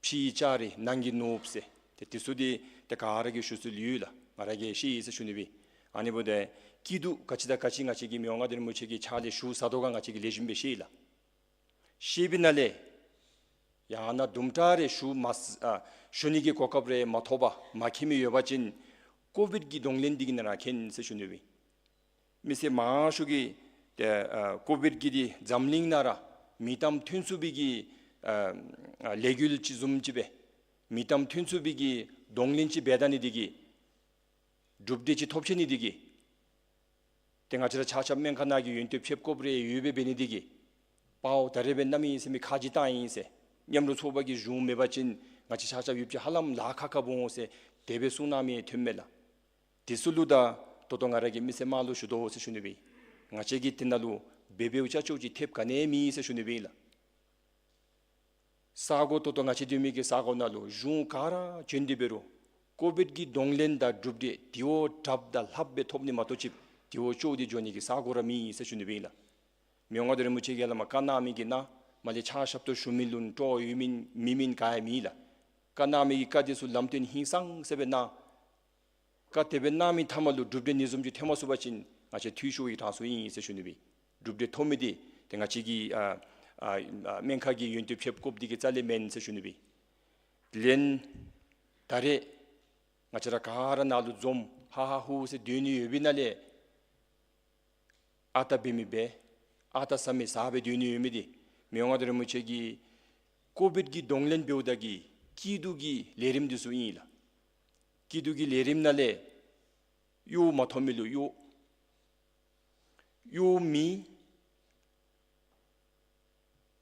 ཕྱིའི་ལྕགས་རི་ནང་གི་ནོར་བུ་ཟེར། ཏེ་དེ་ཚུ་འདི་ཏེ་ག་ར་གིས་ཞུ་སྲོལ་ཡོད་ལགས། ང་ར་གིས་ཤེས་ཡི་ཟེར་ཞུ་ནི་སྦེ། ཨ་ནི་འབདཝ་ད་སྐྱིད་སྡུག་ག་ཅི་དང་ག་ཅི་ང་བཅས་ཀྱིས་མི་དབང་མངའ་བདག་རིན་པོ་ཆེ་གི་ཕྱག་ལས་ཞུ་ཚར་དོ་ག་ང་བཅས་ཀྱིས་ལེགས་ཤོམ་སྦེ་ཤེས་ལགས། ཤེས་པའི་ནང་ལས་ཡང་ན་དུམ་གྲ་རེ་ཞུ་མ་ཨ་ཞུ་ནི་གི་གོ་སྐབས་རེ་མ་ཐོབ་པར་མ་མཁྱེན་མི་ཡོད་པ་ཅིན་ཀོ་བིཌ་ཀྱི་གདོང་ལེན་འདི་གི་ནང་ར་མཁྱེན་ཟེར་ཞུ་ནི་སྦེ། མི་སེར་མང་ཤོས་ཀྱིས་ཏེ་ཨ་ཀོ་བིཌ་ཀྱི་འདི་འཛམ་གླིང་ནང་ར་མིང་གཏམ་ཐོན་ཚུགས་པའི་གི་ཨ་ཨ་ལས་འགུལ་ཅིག་བཟུམ་ཅིག་སྦེ་མིང་གཏམ་ཐོན་ཚུགས་པའི་གི་གདོང་ལེན་ཅིག་འབད་ད་ནི་འདི་གིས་གྲུབ་འབྲས་ཅིག་ཐོབ་ཆི་ནི་འདི་གིས་ཏེ་ང་བཅས་ར་ཆ་ཁྱབ་སྨན་ཁང་ནང་གི་ཡོན་ཏན་ཕེབས་དགོཔ་རེ་ཡོདཔ་སྦེ་འབད་ནི་འདི་གིས་དཔའ་བོ་ད་རེས་འབད་གནམ་མེད་ས་མེད་ཁ་རྗེ་བཏང་ཡི་ཟེར། མཉམ་རུབ་ཚོགས་པ་གི་གཞུང་མེད་པ་ཅིན་ང་བཅས་ཆ་ཁྱབ་ཡུདཔ་ཅིག་ཧ་ལམ་ལཱ་ཁག་ཁ་འོང་ཟེར་དེ་སྦེ་གསུང་གནང་མི་ཐོན་མས་ལགས། དེ་ཚུ་ལུ་ད་ད་ལྟོ་ང་ར་གིས་མི་སེར་དམངས་ལུ་ཞུ་དོ་ཟེར་ཞུ་ནི་སྦེ། ང་བཅས་ཀྱིས་དེ་ནང་ལུ་འབད་འབདཝ་ཅ་ཅོག་ཅིག་ཐེབས་ག་ནི་མེད་ཟེར་ཞུ་ནི་སྦེ་ལགས། ས་གོ་ད་ལྟོ་ང་བཅས་སྡོད་མི་གི་ས་གོ་ནང་ལུ་གཞུང་ག་ར་བྱོན་ཏེ་འབད་རུང་ཀོ་བིཌ་ཀྱི་གདོང་ལེན་དང་གྲུབ་འབྲས་དེ་བ་དྲགཔ་དང་ལྷགཔ་སྦེ་ཐོབ་ནི་མ་གཏོགས་ཅིག་དེ་བ་ཅོག་སྟེ་འགྱོ་ནི་གི་ས་གོ་ར་མེད་ཟེར་ཞུ་ནི་སྦེ་ལགས། མི་དབང་མངའ་བདག་རིན་པོ་ཆེ་གིས་ལགས་མ་བཀའ་གནང་མི་གི་ནང་མ་ལས་ཕྱག་ཞབས་ཏོག་ཞུ་མི་ལུ་སྤྲོ་ཡོད་མིན་མེད་མིན་ག་ཡང་མེད་ལགས། བཀའ་གནང་མི་གི་བཀའ་དེ་ཚུ་ལམ་སྟོན་ཧིང་སངས་ས་སྦེ་གནང་། བཀའ་དེ་སྦེ་གནང་མི་མཐའ་མ་ལུ་གྲུབ་འབྲས་ཨ་ནི་བཟུམ་ཅིག་ཐོན་མ་ཚུགས་པ་ཅིན་ང་བཅས་འཐུས་ཤོར་བའི་གྲངས་སུ་ཨིན་ཟེར་ཞུ་ནི་སྦེ། གྲུབ་འབྲས་ཐོབ་མི་འདི་ཏེ་ང་བཅས་ཀྱི་ཨ་ཨ་ཨ་སྨན་ཁང་གི་ཡོན་ཏན་ཕེབས་དགོཔ་འདི་གིས་རྩ་ལས་མེན་ཟེར་ཞུ་ནི་སྦེ། ལན་ད་རེས་ང་བཅས་ར་ག་ར་ནང་ལུ་འཛོམས་ཧ་ཧ་ཧུ་ཧུ་ཟེར་སྡོད་ནི་ཡོད་པའི་ནང་ལས་ཨ་རྟག་འབད་མི་འབད་ཨ་རྟག་ཟ་མི་ཟ་སྦེ་སྡོད་ནི་ཡོད་མི་འདི་མི་དབང་མངའ་བདག་རིན་པོ་ཆེ་གིས་ཀོ་བིཌ་ཀྱི་གདོང་ལེན་འབདཝ་ད་གི་སྐྱིད་སྡུག་གི་ལས་རིམ་འདི་ཚུ་ཨིན་ལགས། སྐྱིད་སྡུག་གི་ལས་རིམ་ནང་ལས་གཡོག་མ་ཐོབ་མི་ལུ་གཡོག། གཡོག་མེད།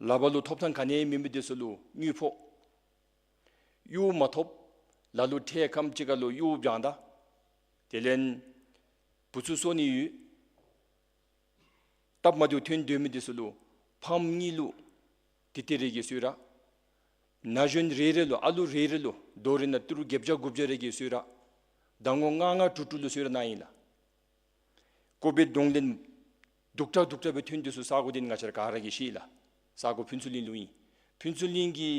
ལག་པར་ལུ་ཐོབ་ཐང་ག་ནི་མེད་མི་འདི་ཚུ་ལུ་དངུལ་ཕོགས། གཡོག་མ་ཐོབ། ལ་ལུ་འཕྲལ་ཁམས་ཅིག་ཁར་ལུ་གཡོག་བྱང་ད། དེ་ལས་བུ་ཚུ་གསོ་ནི་ཡོད། སྟབས་མ་བདེཝ་ཐོན་སྡོད་མི་འདི་ཚུ་ལུ་ཕམ་གཉིས་ལུ་ཏི་ཏི་རེ་གིས་གསོལ་ར། ན་གཞོན་རེ་རེ་ལུ་ཨ་ལུ་རེ་རེ་ལུ་རྡོག་རེ་ནང་ཏི་རུ་བརྒྱད་བརྒྱ་དགུ་བརྒྱ་རེ་གིས་གསོལ་ར། ཟླ་ངོ་ལྔ་ལྔ་དྲུག་དྲུག་ལུ་གསོལ་ར་གནང་ཡི་ལགས། ཀོ་བིཌ་གདོང་ལེན་སྡུག་དྲགས་སྡུག་དྲགས་སྦེ་ཐོན་ཏེ་ཚུ་ས་གོ་འདི་ང་བཅས་ར་ག་ར་གིས་ཤེས་ལགས། ས་གོ་ཕུན་ཚོགས་གླིང་ལུ་ཨིན། ཕུན་ཚོགས་གླིང་གི་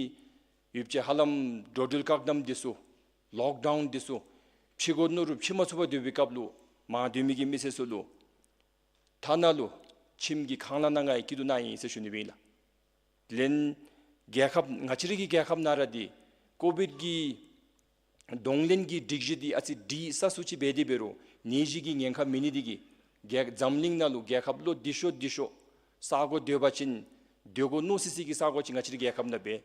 ཡུདཔ་ཅིག་ཧ་ལམ་འགྲོ་འགྲུལ་བཀག་དམ་འདི་ཚུ་ལོག་ཌའུན་འདི་ཚུ་ཕྱི་གོ་ནང་རུ་ཕྱི་མ་ཚུགས་པར་སྡོད་པའི་སྐབས་ལུ་མ་སྡོད་མི་གི་མི་སེར་ཚུ་ལུ་ཐ་ན་ལུ་ཁྱིམ་གྱི་ཁང་གླ་ནང་ང་སྐྱིད་སྡུག་གནང་ཡི་ཟེར་ཞུ་ནི་སྦེ་ཨིན་ལགས། ལན་རྒྱལ་ཁབ་ང་བཅས་རའི་གི་རྒྱལ་ཁབ་ནང་ར་འདི་ཀོ་བིཌ་ཀྱི་གདོང་ལེན་གྱི་སྒྲིག་གཞི་འདི་ཨ་ཙི་སྒྲིག་ས་སུ་ཅིག་འབད་དེ་འབད་རུང་ནད་གཞི་གི་ཉེན་ཁ་མེད་ནི་འདི་གིས་རྒྱལ་འཛམ་གླིང་ནང་ལུ་རྒྱལ་ཁབ་ལོ་འདི་ཤོ་འདི་ཤོ་ས་གོ་སྡོད་པ་ཅིན་སྡོད་དགོ་མནོ་སི་སི་གི་ས་གོ་ཅིག་ང་བཅས་རའི་རྒྱལ་ཁབ་ནང་འབད།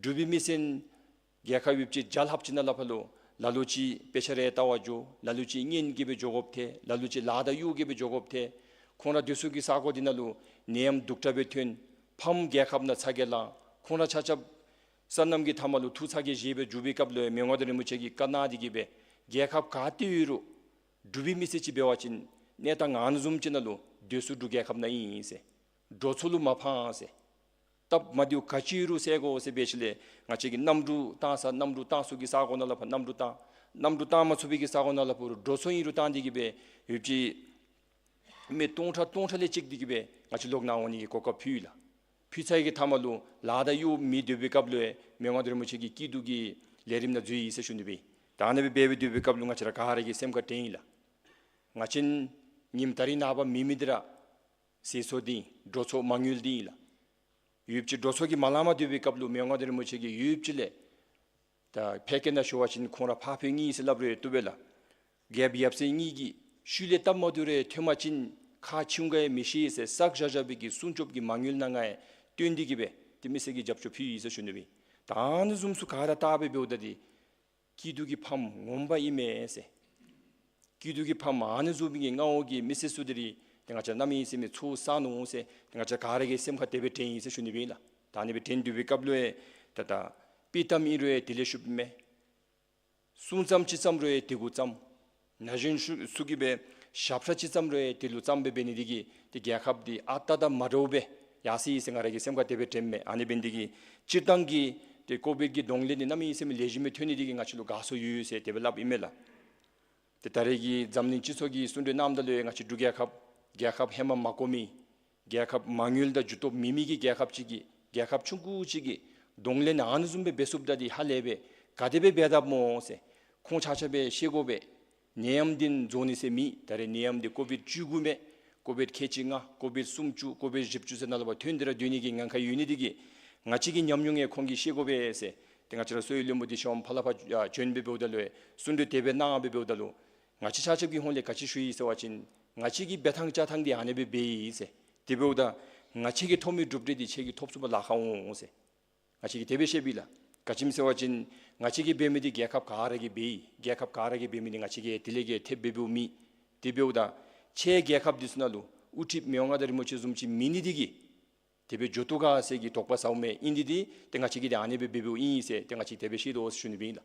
འབྲུག་པའི་མི་སེར་རྒྱལ་ཁབ་ཡུདཔ་ཅིག་བརྒྱ་ལྷགཔ་ཅིག་ནང་ལས་ཕར་ལུ་ལ་ལུ་ཅིག་དཔེ་ཆ་རེ་ལྟ་བར་འགྱོ། ལ་ལུ་ཅིག་གཉེན་གྱིས་སྦེ་འགྱོ་དགོཔ་ཐལ། ལ་ལུ་ཅིག་ལཱ་དང་གཡོག་གིས་སྦེ་འགྱོ་དགོཔ་ཐལ། ཁོང་ར་སྡོད་ས་གི་ས་གོ་འདི་ནང་ལུ་ནད་ཡམས་སྡུག་དྲགས་སྦེ་ཐོན། ཕམ་རྒྱལ་ཁབ་ནང་ཚ་གྱང་ལང་། ཁོང་ར་ཆ་ཁྱབ་སོ་ནམ་གྱི་མཐའ་མ་ལུ་ཐུགས་ཚ་གྱང་བཞེས་སྦེ་འགྱོ་བའི་སྐབས་ལུ་མི་དབང་མངའ་བདག་རིན་པོ་ཆེ་གིས་བཀའ་གནང་འདི་གིས་སྦེ་རྒྱལ་ཁབ་ག་ཏེ་ཡོད་རུང་འབྲུག་པའི་མི་སེར་ཅིག་འབད་བ་ཅིན་གནས་སྟངས་ཨ་ནི་བཟུམ་ཅིག་ནང་ལུ་སྡོད་ས་འབྲུག་རྒྱལ་ཁབ་ནང་ཨིན་ཟེར། འགྲོ་སོང་ལུ་མ་ཕངས་ཟེར། སྟབས་མ་བདེཝ་ག་ཅི་ཡོད་རུང་སེལ་དགོ་ཟེར་འབད་ཞིནམ་ལས་ང་བཅས་ཀྱིས་གནམ་གྲུ་བཏང་ས་གནམ་གྲུ་བཏང་ས་གི་ས་གོ་ནང་ལས་ཕར་གནམ་གྲུ་བཏང་། གནམ་གྲུ་བཏང་མ་ཚུགས་པའི་གི་ས་གོ་ནང་ལས་ཕར་འགྲོ་སོང་ཨིན་རུང་བཏང་འདི་གིས་སྦེ་ཡུདཔ་ཅིག་མི་སྟོང་ཕྲག་སྟོང་ཕྲག་ལས་ཅིག་འདི་གིས་སྦེ་ང་བཅས་ལོག་ནཱ་འོང་ནི་གི་གོ་སྐབས་ཕུལ་ཡི་ལགས། ཕུལ་ཚར་བའི་གི་མཐའ་མ་ལུ་ལཱ་དང་གཡོག་མེད་སྡོད་པའི་སྐབས་ལུ་མི་དབང་མངའ་བདག་རིན་པོ་ཆེ་གིས་སྐྱིད་སྡུག་གི་ལས་རིམ་ནང་འཛུལ་ཡི་ཟེར་ཞུ་ནི་སྦེ། ད་ཨ་ནི་སྦེ་འབད་སྦེ་སྡོད་པའི་སྐབས་ལུ་ང་བཅས་ར་ག་ར་གི་སེམས་ཁར་དྲན་ཡི་ལགས། ང་བཅས་ཉིནམ་ད་རིས་ནངས་པ་མེད་མི་འདི་ར་ཟད་སོང་འདི་འགྲོ་སོང་མ་དངུལ་འདི་ཨིན་ལགས། ཡུདཔ་ཅིག་འགྲོ་སོང་གི་མ་ལང་པར་སྡོད་པའི་སྐབས་ལུ་མི་དབང་མངའ་བདག་རིན་པོ་ཆེ་གིས་ཡུདཔ་ཅིག་ལས་ད་ཕལ་སྐད་ནང་ཞུ་བ་ཅིན་ཁོང་ར་ཕར་འཕུལ་ནི་ཨིན་ཟེར་སླབ་རུང་བཏུབ་པས་ལགས། རྒྱལཔོ་ཡབ་སྲས་གཉིས་ཀྱི་ཤུལ་ལས་སྟབས་མ་བདེཝ་རེ་ཐོན་པ་ཅིན་ཁག་ཆེཝ་ག་ཡང་མི་ཤེས་ཟེར་བསགས་བཞག་བཞག་པའི་གི་སྲུང་སྐྱོབ་ཀྱི་མ་དངུལ་ནང་ང་ཡང་བཏོན་འདི་གིས་སྦེ་ཏེ་མི་སེར་གྱི་རྒྱབ་སྐྱོར་ཕུལ་ཡི་ཟེར་ཞུ་ནི་སྦེ། ད་ཨ་ནི་བཟུམ་ཚུ་ག་ར་བལྟ་སྦེ་འབདཝ་ད་འདི་སྐྱིད་སྡུག་གི་ཕམ་ངོ་མ་ཨིན་མས་ཟེར། སྐྱིད་སྡུག་གི་ཕམ་ཨ་ནི་བཟུམ་གྱི་མངའ་འོག་གི་མི་སེར་ཚུ་འདི་ར་ཏེ་ང་བཅས་གནམ་མེད་ས་མེད་ཚོར་སོ་ནུག་ཟེར་ཏེ་ང་བཅས་ག་ར་གི་སེམས་ཁར་དེ་སྦེ་དྲན་ཡི་ཟེར་ཞུ་ནི་སྦེ་ལགས། ད་ཨ་ནི་སྦེ་དྲན་སྡོད་པའི་སྐབས་ལུ་ཡང་ད་ད་དཔྱེ་གཏམ་ཨིན་རུང་ཡང་དེ་ལས་ཤུབ་མས། གསུང་རྩོམ་ཅིག་བརྩམ་རུང་ཡང་དེ་གུ་བརྩམ། ན་གཞོན་ཚུ་ཚུ་གིས་སྦེ་ཞབས་ཁྲ་ཅིག་བརྩམ་རུང་ཡང་དེ་ལུ་བརྩམ་སྦེ་འབད་ནི་འདི་གིས་ཏེ་རྒྱལ་ཁབ་འདི་ཨ་རྟག་དང་མ་འདྲཝ་སྦེ་ཡར་སོ་ཡི་ཟེར་ང་ར་གི་སེམས་ཁར་དེ་སྦེ་དྲནམ་མས། ཨ་ནི་འབད་ནི་འདི་གིས་སྤྱིར་བཏང་གི་ཏེ་ཀོ་བིཌ་ཀྱི་གདོང་ལེན་འདི་གནམ་མེད་ས་མེད་ལེགས་ཤོམ་སྦེ་ཐོན་ནི་འདི་གིས་ང་བཅས་ལུ་དགའ་ཚོར་ཡོད་ཟེར་དེ་སྦེ་སླབ་ཨིན་མས་ལགས། ཏེ་ད་རེས་ཀྱི་འཛམ་གླིང་སྤྱི་ཚོགས་ཀྱིས་གསུང་གྲོས་གནངམ་ད་ལུ་ཡང་ང་བཅས་འབྲུག་རྒྱལ་ཁབ་རྒྱལ་ཁབ་ཧེ་མ་མ་གོ་མི་རྒྱལ་ཁབ་མ་དངུལ་དང་རྒྱུ་སྟོབས་མེད་མི་གི་རྒྱལ་ཁབ་ཅིག་གིས་རྒྱལ་ཁབ་ཆུང་ཀུ་ཅིག་གིས་གདོང་ལེན་ཨ་ནི་བཟུམ་སྦེ་འབད་ཚུགསཔ་ད་འདི་ཧ་ལས་པས། ག་དེ་སྦེ་འབད་དཔ་སྨོ་ཟེར་ཁོང་ཆ་ཁྱབ་སྦེ་ཤེས་དགོ་པས། ནད་ཡམས་འདི་རྫོགས་ནི་ཟེར་མེད། ད་རེས་ནད་ཡམས་འདི་ཀོ་བིཌ་བཅུ་དགུ་མས། ཀོ་བིཌ་ཁལ་གཅིག་ལྔ་ཀོ་བིཌ་སུམ་ཅུ་ཀོ་བིཌ་བཞི་བཅུ་ཟེར་ནཱ་ལས་ཕར་ཐོན་ཏེ་ར་སྡོད་ནི་གི་ཉེན་ཁ་ཡོད་ནི་འདི་གིས་ང་བཅས་ཀྱི་ཉམས་མྱོང་ཡང་ཁོང་གིས་ཤེས་དགོ་པས་ཟེར། ཏེ་ང་བཅས་ར་གསོ་བའི་བློན་པོ་འདི་ཤོམ་ཕར་ལས་ཕར་ཨ་བྱོན་སྦེ་འབདཝ་ད་ལུ་གསུང་གྲོས་དེ་སྦེ་གནང་སྦེ་འབདཝ་ད་ལུ་ང་བཅས་ཆ་ཁྱབ་ཀྱི་ཧོངས་ལས་ག་ཅི་ཞུ་ཡི་ཟེར་བ་ཅིན་ང་བཅས་ཀྱི་འབད་ཐངས་བཅའ་ཐངས་འདི་ཨ་ནེ་སྦེ་འབད་ཡི་ཟེར། དེ་འབདཝ་ད་ང་བཅས་ཀྱིས་ཐོབ་མི་གྲུབ་འབྲས་འདི་ཁྱེད་ཀྱིས་ཐོབ་ཚུགསཔ་ལཱ་ཁག་འོང་ཟེར། ང་བཅས་ཀྱིས་དེ་སྦེ་བཤད་པས་ལགས། ག་ཅི་སྨོ་ཟེར་བ་ཅིན་ང་བཅས་ཀྱིས་འབད་མི་འདི་རྒྱལ་ཁབ་ག་ར་གིས་འབད་ཡི། རྒྱལ་ཁབ་ག་ར་གིས་འབད་མི་འདི་ང་བཅས་ཀྱིས་དེ་ལས་ཀྱི་ཐེབས་སྦེ་འབདཝ་མེད། དེ་འབདཝ་ད་ཕྱི་རྒྱལ་ཁབ་འདི་ཚུ་ནང་ལུ་དབུ་ཁྲིདཔ་མི་དབང་མངའ་བདག་རིན་པོ་ཆེ་བཟུམ་ཅིག་མེད་ནི་འདི་གིས་དེ་སྦེ་འགྱོ་བཏུབ་ག་ཟེར་གྱི་དོགས་པ་ཟཝ་མས། ཨིན་དེ་འདི་ཏེ་ང་བཅས་ཀྱིས་འདི་ཨ་ནེ་སྦེ་འབད་འབདཝ་ཨིན་ཟེར་ཏེ་ང་བཅས་ཀྱིས་དེ་སྦེ་ཤེས་དོ་ཟེར་ཞུ་ནི་སྦེ་ཨིན་ལགས།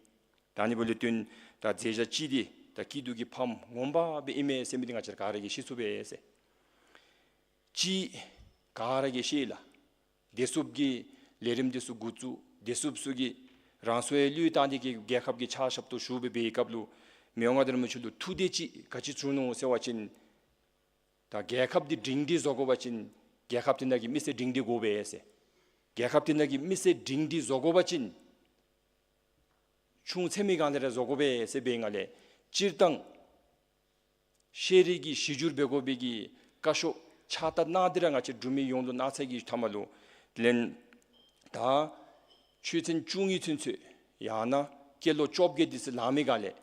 ད་ཨ་ནི་འབདཝ་ལས་བརྟེན་ད་མཛད་བྱ་གཅིག་འདི་ད་སྐྱིད་སྡུག་གི་ཕམ་ངོ་མ་སྦེ་ཨིན་མས་ཟེར་མི་འདི་ང་བཅས་ར་ག་ར་གིས་ཤེས་ཚུགས་པས་ཟེར། གཅིག་ག་ར་གིས་ཤེས་ལགས། བདེ་སྲུངཔ་གི་ལས་རིམ་འདི་ཚུ་འགོ་བཙུགས། བདེ་སྲུངཔ་ཚུ་གིས་རང་སྲོག་ཡང་བློས་བཏང་སྟེ་གི་རྒྱལ་ཁབ་ཀྱི་ཕྱག་ཞབས་ཏོག་ཞུ་སྦེ་འབད་བའི་སྐབས་ལུ་མི་དབང་མངའ་བདག་རིན་པོ་ཆེ་ལུ་ཐུགས་འདོད་ཅིག་ག་ཅི་བྱུང་ནུག་ཟེར་བ་ཅིན་ད་རྒྱལ་ཁབ་འདི་སྒྲིང་སྒྲི་བཟོ་དགོ་པ་ཅིན་རྒྱལ་ཁབ་འདི་ནང་གི་མི་སེར་སྒྲིང་སྒྲི་དགོ་པས་ཟེར། རྒྱལ་ཁབ་འདི་ནང་གི་མི་སེར་སྒྲིང་སྒྲི་བཟོ་དགོ་པ་ཅིན་ཆུང་ཚད་མའི་སྒང་ལས་ར་བཟོ་དགོ་པས་ཟེར་འབད་བའི་སྒང་ལས་སྤྱིར་བཏང་ཤེས་རིག་གི་གཞི་འགྱུར་འབད་དགོ་པའི་གི་བཀའ་ཤོག་ཕྱག་རྟགས་གནང་སྟེ་ར་ང་བཅས་འབྲུག་མི་ཡོངས་ལུ་གནང་ཚར་གྱི་མཐའ་མ་ལུ་ལན་ད་ཆོས་ཚན་བཅུ་གཉིས་ཚུན་ཚོད་ཡང་ན་སྐྱེས་ལོ་བཅོ་བརྒྱད་འདི་ཚུ་ལང་མི་སྒང་ལས་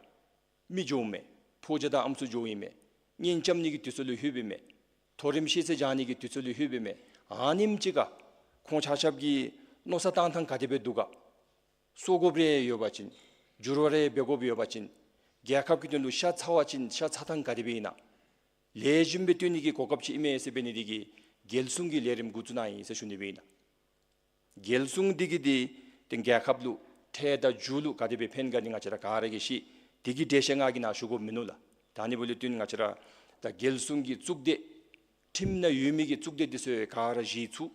མི་འགྱོཝ་མས། ཕོ་རྒྱས་དང་ཨམ་སྲུ་འགྱོཝ་ཨིན་མས། གཉེན་རྐྱབ་ནི་གི་དུས་ཚོད་ལུ་ལྷོདཔ་ཨིན་མས། མཐོ་རིམ་ཤེས་ཚད་སྦྱང་ནི་གི་དུས་ཚོད་ལུ་ལྷོདཔ་ཨིན་མས། ཨ་ནེམ་ཅིག་ཁར་ཁོང་ཆ་ཁྱབ་ཀྱི་མནོ་བསམ་བཏང་ཐངས་ག་དེ་སྦེ་འདུག་ག། གསོ་དགོཔ་རེ་ཡོད་པ་ཅིན་འགྱུར་བ་རེ་འབད་དགོཔ་ཡོད་པ་ཅིན་རྒྱལ་ཁབ་ཀྱི་དོན་ལུ་ཤ་ཚ་བ་ཅིན་ཤ་ཚ་ཐངས་ག་དེ་སྦེ་ཨིན་ན། ལེགས་ཤོམ་སྦེ་སྟོན་ནི་གི་གོ་སྐབས་ཅིག་ཨིན་མས་ཟེར་འབད་ནི་འདི་གིས་རྒྱལ་སྲུང་གི་ལས་རིམ་འགོ་བཙུགས་གནང་ཡི་ཟེར་ཞུ་ནི་སྦེ་ཨིན་ལགས། རྒྱལ་སྲུང་འདི་གིས་འདི་ཏེ་རྒྱལ་ཁབ་ལུ་འཕྲལ་དང་མཇུག་ལུ་ག་དེ་སྦེ་ཕན་ག་འདི་ང་བཅས་ར་ག་ར་གིས་ཤེས། དེ་གི་འགྲེལ་བཤད་ང་གིས་ནཱ་ཞུ་དགོཔ་མིན་ནུག་ལགས། ད་ཨ་ནི་འབདཝ་ལས་བརྟེན་ང་བཅས་ར་ད་རྒྱལ་སྲུང་གི་གཙུག་སྡེ་ཁྲིམས་ནང་ཡོད་མི་གི་གཙུག་སྡེ་འདི་ཚུ་ག་ར་གཞི་བཙུགས།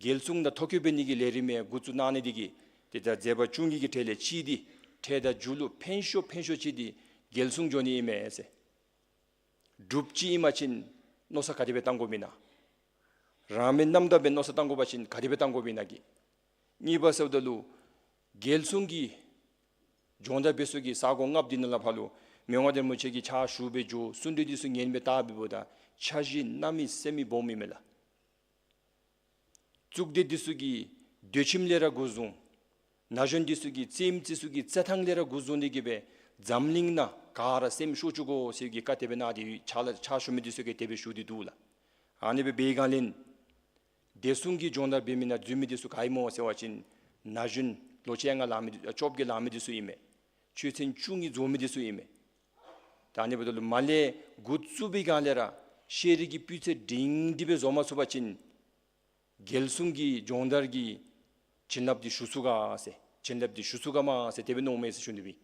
རྒྱལ་སྲུང་དང་ཐོ་བཀོད་འབད་ནི་གི་ལས་རིམ་ཡང་འགོ་བཙུགས་གནང་ནི་འདི་གིས་ཏེ་ད་མཛད་པ་བཅུ་གཉིས་ཀྱི་གྲས་ལས་གཅིག་འདི་འཕྲལ་དང་མཇུག་ལུ་ཕན་ཤོས་ཕན་ཤོས་ཅིག་འདི་རྒྱལ་སྲུང་འགྱོ་ནི་ཨིན་མས་ཟེར། འབྲུགཔ་ཅིག་ཨིན་པ་ཅིན་མནོ་བསམ་ག་དེ་སྦེ་བཏང་དགོཔ་ཨིན་ན། རང་མི་རྣམ་དག་སྦེ་མནོ་བསམ་བཏང་དགོ་པ་ཅིན་ག་དེ་སྦེ་བཏང་དགོཔ་ཨིན་ན་གི། གཉིས་པ་ཟེརཝ་ད་ལུ་རྒྱལ་སྲུང་གི་སྦྱོང་བརྡར་འབད་ས་གི་ས་གོ་ལྔ་པོ་འདི་ནང་ལས་ཕར་ལུ་མི་དབང་རིན་པོ་ཆེ་གི་ཕྱག་ཞུ་སྦེ་འགྱོ། གསུང་གྲོས་འདི་ཚུ་ཉན་སྦེ་བལྟ་སྦེ་འབདཝ་ད་འཆར་གཞི་གནམ་མེད་ས་མེད་སྦོམ་ཨིན་མས་ལགས། གཙུག་སྡེ་འདི་ཚུ་གི་སྡོད་ཁྱིམ་ལས་ར་འགོ་བཟུང་། ན་གཞོན་འདི་ཚུ་གི་རྩེདམོ་འདི་ཚུ་གི་རྩེད་ཐངས་ལས་ར་འགོ་བཟུང་སྟེ་གི་སྦེ་འཛམ་གླིང་ནང་ག་ར་སེམས་ཤོར་བཅུག་དགོ་ཟེར་གྱི་བཀའ་དེ་སྦེ་གནང་སྟེ་ཕྱག་ལཱ་ཕྱག་ཞུ་མི་འདི་ཚུ་གིས་དེ་སྦེ་ཞུ་སྟེ་འདུག་ལགས། ཨ་ནི་སྦེ་འབད་བའི་སྒང་ལས་བདེ་སྲུང་གི་སྦྱོང་བརྡར་འབད་མི་ནང་འཛུལ་མི་འདི་ཚུ་ག་ཨིན་སྨོ་ཟེར་བ་ཅིན་ན་གཞོན་ལོ་བཅོ་ལྔ་ལང་མི་འདི་བཅོ་བརྒྱད་ལང་མི་འདི་ཚུ་ཨིན་མས། ཆོས་ཚན་བཅུ་གཉིས་རྫོགས་མི་འདི་ཚུ་ཨིན་མས། ད་ཨ་ནི་འབདཝ་ད་ལུ་མར་ལས་འགོ་བཙུགས་པའི་སྒང་ལས་ར་ཤེས་རིག་གི་སྤུས་ཚད་སྒྲིང་སྒྲི་སྦེ་བཟོ་མ་ཚུགས་པ་ཅིན་རྒྱལ་སྲུང་གི་སྦྱོང་བརྡར་གྱི་བྱིན་རླབས་འདི་ཞུགས་ཚུགས་ག་ཟེར། བྱིན་རླབས་འདི་ཞུགས་ཚུགས་ག་མས་ཟེར་དེ་སྦེ་མནོཝ་མས་ཟེར་ཞུ་ནི་སྦེ།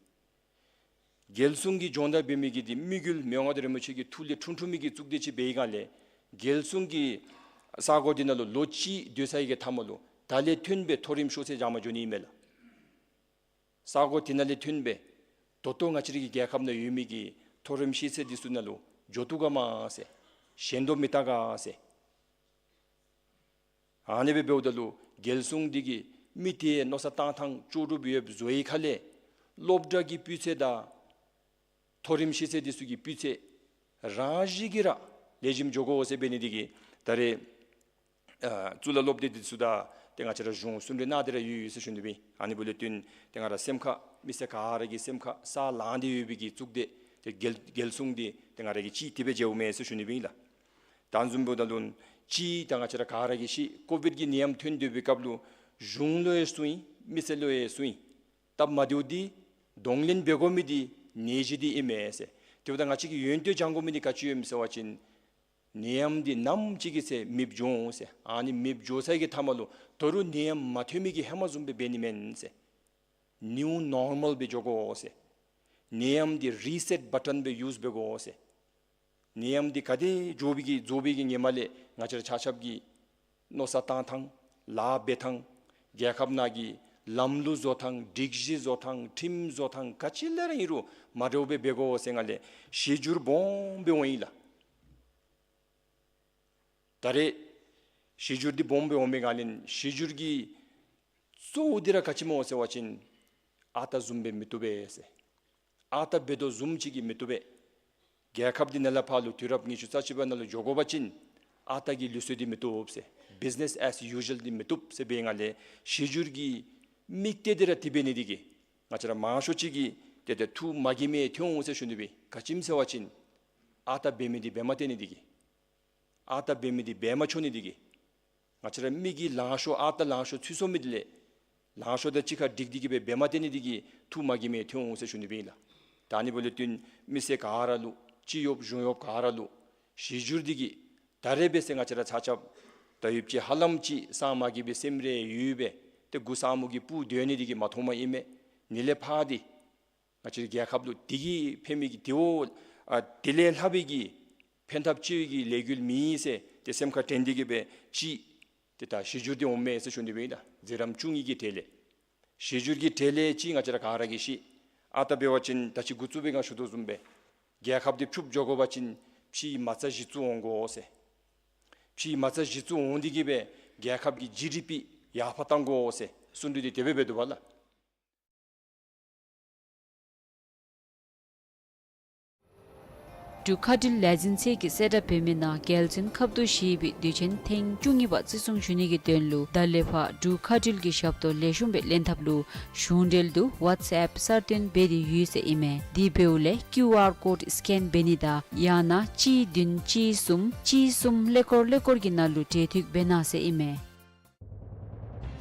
རྒྱལ་སྲུང་གི་སྦྱོང་བརྡར་འབད་མི་གི་འདི་དམིགས་ཡུལ་མི་དབང་མངའ་བདག་རིན་པོ་ཆེ་གི་ཐུགས་ལས་འཁྲུངས་འཁྲུངས་མི་གི་གཙུག་སྡེ་ཅིག་འབད་བའི་སྒང་ལས་རྒྱལ་སྲུང་གི་ས་གོ་འདི་ནང་ལུ་ལོ་གཅིག་སྡོད་ཚར་བའི་གི་མཐའ་མ་ལུ་ད་ལས་ཐོན་སྦེ་མཐོ་རིམ་ཤོག་ཚད་སྦྱང་པར་འགྱོ་ནི་ཨིན་མས་ལགས། ས་གོ་འདི་ནང་ལས་ཐོན་སྦེ་ད་ལྟོ་ང་བཅས་རའི་གི་རྒྱལ་ཁབ་ནང་ཡོད་མི་གི་མཐོ་རིམ་ཤེས་ཚད་འདི་ཚུ་ནང་ལུ་འགྱོ་བཏུབ་ག་མས་ཟེར། ཞན་དོ་མི་བལྟ་ག་ཟེར། ཨ་ནི་སྦེ་འབདཝ་ད་ལུ་རྒྱལ་སྲུང་འདི་གིས་མི་འདི་མནོ་བསམ་བཏང་ཐངས་ལྕོགས་གྲུབ་ཡོདཔ་བཟོ་བའི་ཁ་ལས་སློབ་གྲྭ་གི་སྤུས་ཚད་དང་མཐོ་རིམ་ཤེས་ཚད་འདི་ཚུ་གི་སྤུས་ཚད་རང་བཞིན་གྱིས་ར་ལེགས་ཤོམ་འགྱོ་དགོ་ཟེར་འབད་ནི་འདི་གིས་ད་རེས་ཨ་གཙུག་ལག་སློབ་སྡེ་འདི་ཚུ་དང་ཏེ་ང་བཅས་ར་གཞུང་གསུང་གྲོས་གནང་སྟེ་ར་ཡོད་ཡོད་ཟེར་ཞུ་ནི་སྦེ། ཨ་ནི་འབདཝ་ལས་བརྟེན་ཏེ་ང་ར་སེམས་ཁར་མི་སེར་ག་ར་གི་སེམས་ཁར་ས་ལངས་ཏེ་ཡོད་པའི་གི་གཙུག་སྡེ་ཏེ་རྒྱལ་རྒྱལ་སྲུང་འདི་ཏེ་ང་ར་གིས་གཅིག་དེ་སྦེ་མཇལཝ་མས་ཟེར་ཞུ་ནི་སྦེ་ཨིན་ལགས། ད་བཟུམ་འབདཝ་ད་ལུ་གཅིག་ད་ང་བཅས་ར་ག་ར་གིས་ཤེས། ཀོ་བིཌ་ཀྱི་ནད་ཡམས་ཐོན་སྡོད་པའི་སྐབས་ལུ་གཞུང་ལུ་ཡང་སུན་ཡི། མི་སེར་ལུ་ཡང་སུན་ཡི། སྟབས་མ་བདེཝ་འདི་གདོང་ལེན་འབད་དགོ་མི་འདི་ནད་གཞི་འདི་ཨིན་མས་ཟེར། དེ་འབདཝ་ད་ང་བཅས་ཀྱིས་ཡོན་ཏན་སྦྱང་དགོ་མི་འདི་ག་ཅི་ཡོད་མས་ཟེར་བ་ཅིན་ནད་ཡམས་འདི་ནམ་ཅིག་གི་ཚེ་མེདཔ་འགྱོ་འོང་ཟེར། ཨ་ནི་མེདཔ་འགྱོ་ཚར་གྱི་མཐའ་མ་ལུ་ད་རུང་ནད་ཡམས་མ་ཐོན་མི་གི་ཧེ་མ་བཟུམ་སྦེ་འབད་ནི་མེན་ཟེར། ནིའུ་ནོར་མཱལ་སྦེ་འགྱོ་དགོ་ཟེར། ནད་ཡམས་འདི་རི་སེཊ་བ་ཊོན་སྦེ་ཡུས་འབད་དགོ་ཟེར། ནད་ཡམས་འདི་ག་དེ་འགྱོ་བའི་གི་རྫོགས་པའི་གི་ཉི་མ་ལས་ང་བཅས་ར་ཆ་ཁྱབ་ཀྱིས་མནོ་བསམ་བཏང་ཐངས་ལཱ་འབད་ཐངས་རྒྱལ་ཁབ་ནང་གི་ལམ་ལུགས་བཟོ་ཐངས་སྒྲིག་གཞི་བཟོ་ཐངས་ཁྲིམས་བཟོ་ཐངས་ག་ཅི་ལས་ར་ཨིན་རུང་མ་འདྲཝ་སྦེ་འབད་དགོ་ཟེར་ང་ལས་གཞི་འགྱུར་སྦོམ་སྦེ་འོང་ཡི་ལགས། ད་རེས་གཞི་འགྱུར་འདི་སྦོམ་སྦེ་འོང་མི་སྒང་ལས་གཞི་འགྱུར་གྱི་གཙོ་བོ་འདི་ར་ག་ཅི་སྨོ་ཟེར་བ་ཅིན་ཨ་རྟག་བཟུམ་སྦེ་མི་བཏུབ་པས་ཟེར། ཨ་རྟག་འབད་དོ་བཟུམ་ཅིག་གིས་མི་བཏུབ་པས། རྒྱལ་ཁབ་འདི་ནཱ་ལས་ཕར་ལུ་དུས་རབས་ཉི་ཤུ་རྩ་གཅིག་པ་ནང་ལུ་འགྱོ་དགོ་པ་ཅིན་ཨ་རྟག་གི་ལུགས་སྲོལ་འདི་མི་བཏུབ་ཟེར། Business as usual འདི་མི་བཏུབ་ཟེར་བའི་ངང་ལས་གཞི་འགྱུར་གྱི་དམིགས་གཏད་འདི་ར་དེ་འབད་ནི་འདི་གིས་ང་བཅས་ར་མང་ཤོས་ཅིག་གིས་ཏེ་ཏེ་ཐུགས་མ་དགྱེས་མི་ཐོན་འོང་ཟེར་ཞུ་ནི་སྦེ། ག་ཅི་སྨོ་ཟེར་བ་ཅིན་ཨ་རྟག་འབད་མི་འདི་འབད་མ་སྟེར་ནི་འདི་གིས། ཨ་རྟག་འབད་མི་འདི་འབད་མ་ཆོག་ནི་འདི་གིས། ང་བཅས་ར་མི་གིས་ལང་ཤོར་ཨ་རྟག་ལང་ཤོར་ཚུད་སོང་མི་འདི་ལས་ལང་ཤོར་དང་གཅིག་ཁར་འགྲིག་སྟེ་གི་སྦེ་འབད་མ་སྟེར་ནི་འདི་གིས་ཐུགས་མ་དགྱེས་མི་ཐོན་འོང་ཟེར་ཞུ་ནི་སྦེ་ཨིན་ལགས། ད་ཨ་ནི་འབདཝ་ལས་བརྟེན་མི་སེར་ག་ར་ལུ་ཅི་ཡོད་གཞུང་ཡོད་ག་ར་ལུ་གཞི་འགྱུར་འདི་གིས་ད་རེས་འབད་ཟེར་ང་བཅས་ར་ཆ་ཁྱབ་ད་ཡོདཔ་ཅིག་ཧ་ལམ་ཅིག་སངས་མ་རྒྱས་པའི་སེམས་རེ་ཡོད་པས། ཏེ་མགུ་སངས་མུ་གིས་སྤུ་བདོ་ནི་འདི་གིས་མ་མཐོངམ་ཨིན་མས། ཨ་ནི་ལས་ཕར་འདི་ང་བཅས་རའི་རྒྱལ་ཁབ་ལུ་དེ་གིས་ཕན་མི་གི་དེ་བ་ཨ་དེ་ལས་ལྷག་པའི་གི་ཕན་ཐབས་ཅིག་གི་ལས་འགུལ་མེད་ཟེར་ཏེ་སེམས་ཁར་དྲན་ཏེ་གི་སྦེ་ཅིག་ཏེ་ད་གཞི་འགྱུར་འདི་འོང་མས་ཟེར་ཞུ་ནི་སྦེ་ཨིན་ལགས། མཛད་རིམ་བཅུ་གཉིས་ཀྱི་གྲས་ལས་གཞི་འགྱུར་གྱི་གྲས་ལས་ཅིག་ང་བཅས་ར་ག་ར་གིས་ཤེས། ཨ་རྟག་འབད་བ་ཅིན་ད་ཅི་འགོ་བཙུགས་པའི་སྒང་ཞུ་དོ་བཟུམ་སྦེ་རྒྱལ་ཁབ་འདི་ཕྱུགཔོ་འགྱོ་དགོ་པ་ཅིན་ཕྱིའི་མ་རྩ་གཞི་བཙུགས་འོང་དགོ་ཟེར། ཕྱིའི་མ་རྩ་གཞི་བཙུགས་འོང་སྟེ་གི་སྦེ་རྒྱལ་ཁབ་ཀྱི་ཇི་ཌི་པི་ཡར་འཕར་བཏང་དགོ་ཟེར་གསུང་སྒྲོས་འདི་དེ་སྦེ་འབད་དོ་བ་ལགས། འབྲུག་མཁའ་འགྲུལ་ལས་འཛིན་ཚད་ཀྱིས་གསལ་བསྒྲགས་འབད་མི་ནང་རྒྱལ་བཙུན་ཁབ་ཏུ་བཞེས་པའི་དུས་ཆེན་ཐེངས་བཅུ་གཉིས་པ་བརྩི་སྲུང་ཞུ་ནི་གི་དོན་ལུ་ད་ལས་ཕར་འབྲུག་མཁའ་འགྲུལ་གྱི་ཞབས་ཏོག་ལེགས་ཤོམ་སྦེ་ལེན་ཐབས་ལུ་གཞུང་འབྲེལ་དུ་ཝཊས་ཨེཔ་གསར་བཏོན་འབད་དེ་ཡོད་ཟེར་ཨིན་མས། དེ་འབདཝ་ལས་ཀིའུ་ཨར་ཀོཌ་སི་ཀེན་འབད་ནི་དང་ཡང་ན་གཅིག་བདུན་གཅིག་གསུམ་གཅིག་གསུམ་ཀླད་ཀོར་ཀླད་ཀོར་གྱི་ནང་ལུ་འབྲེལ་མཐུད་འབད་གནང་ཟེར་ཨིན་མས།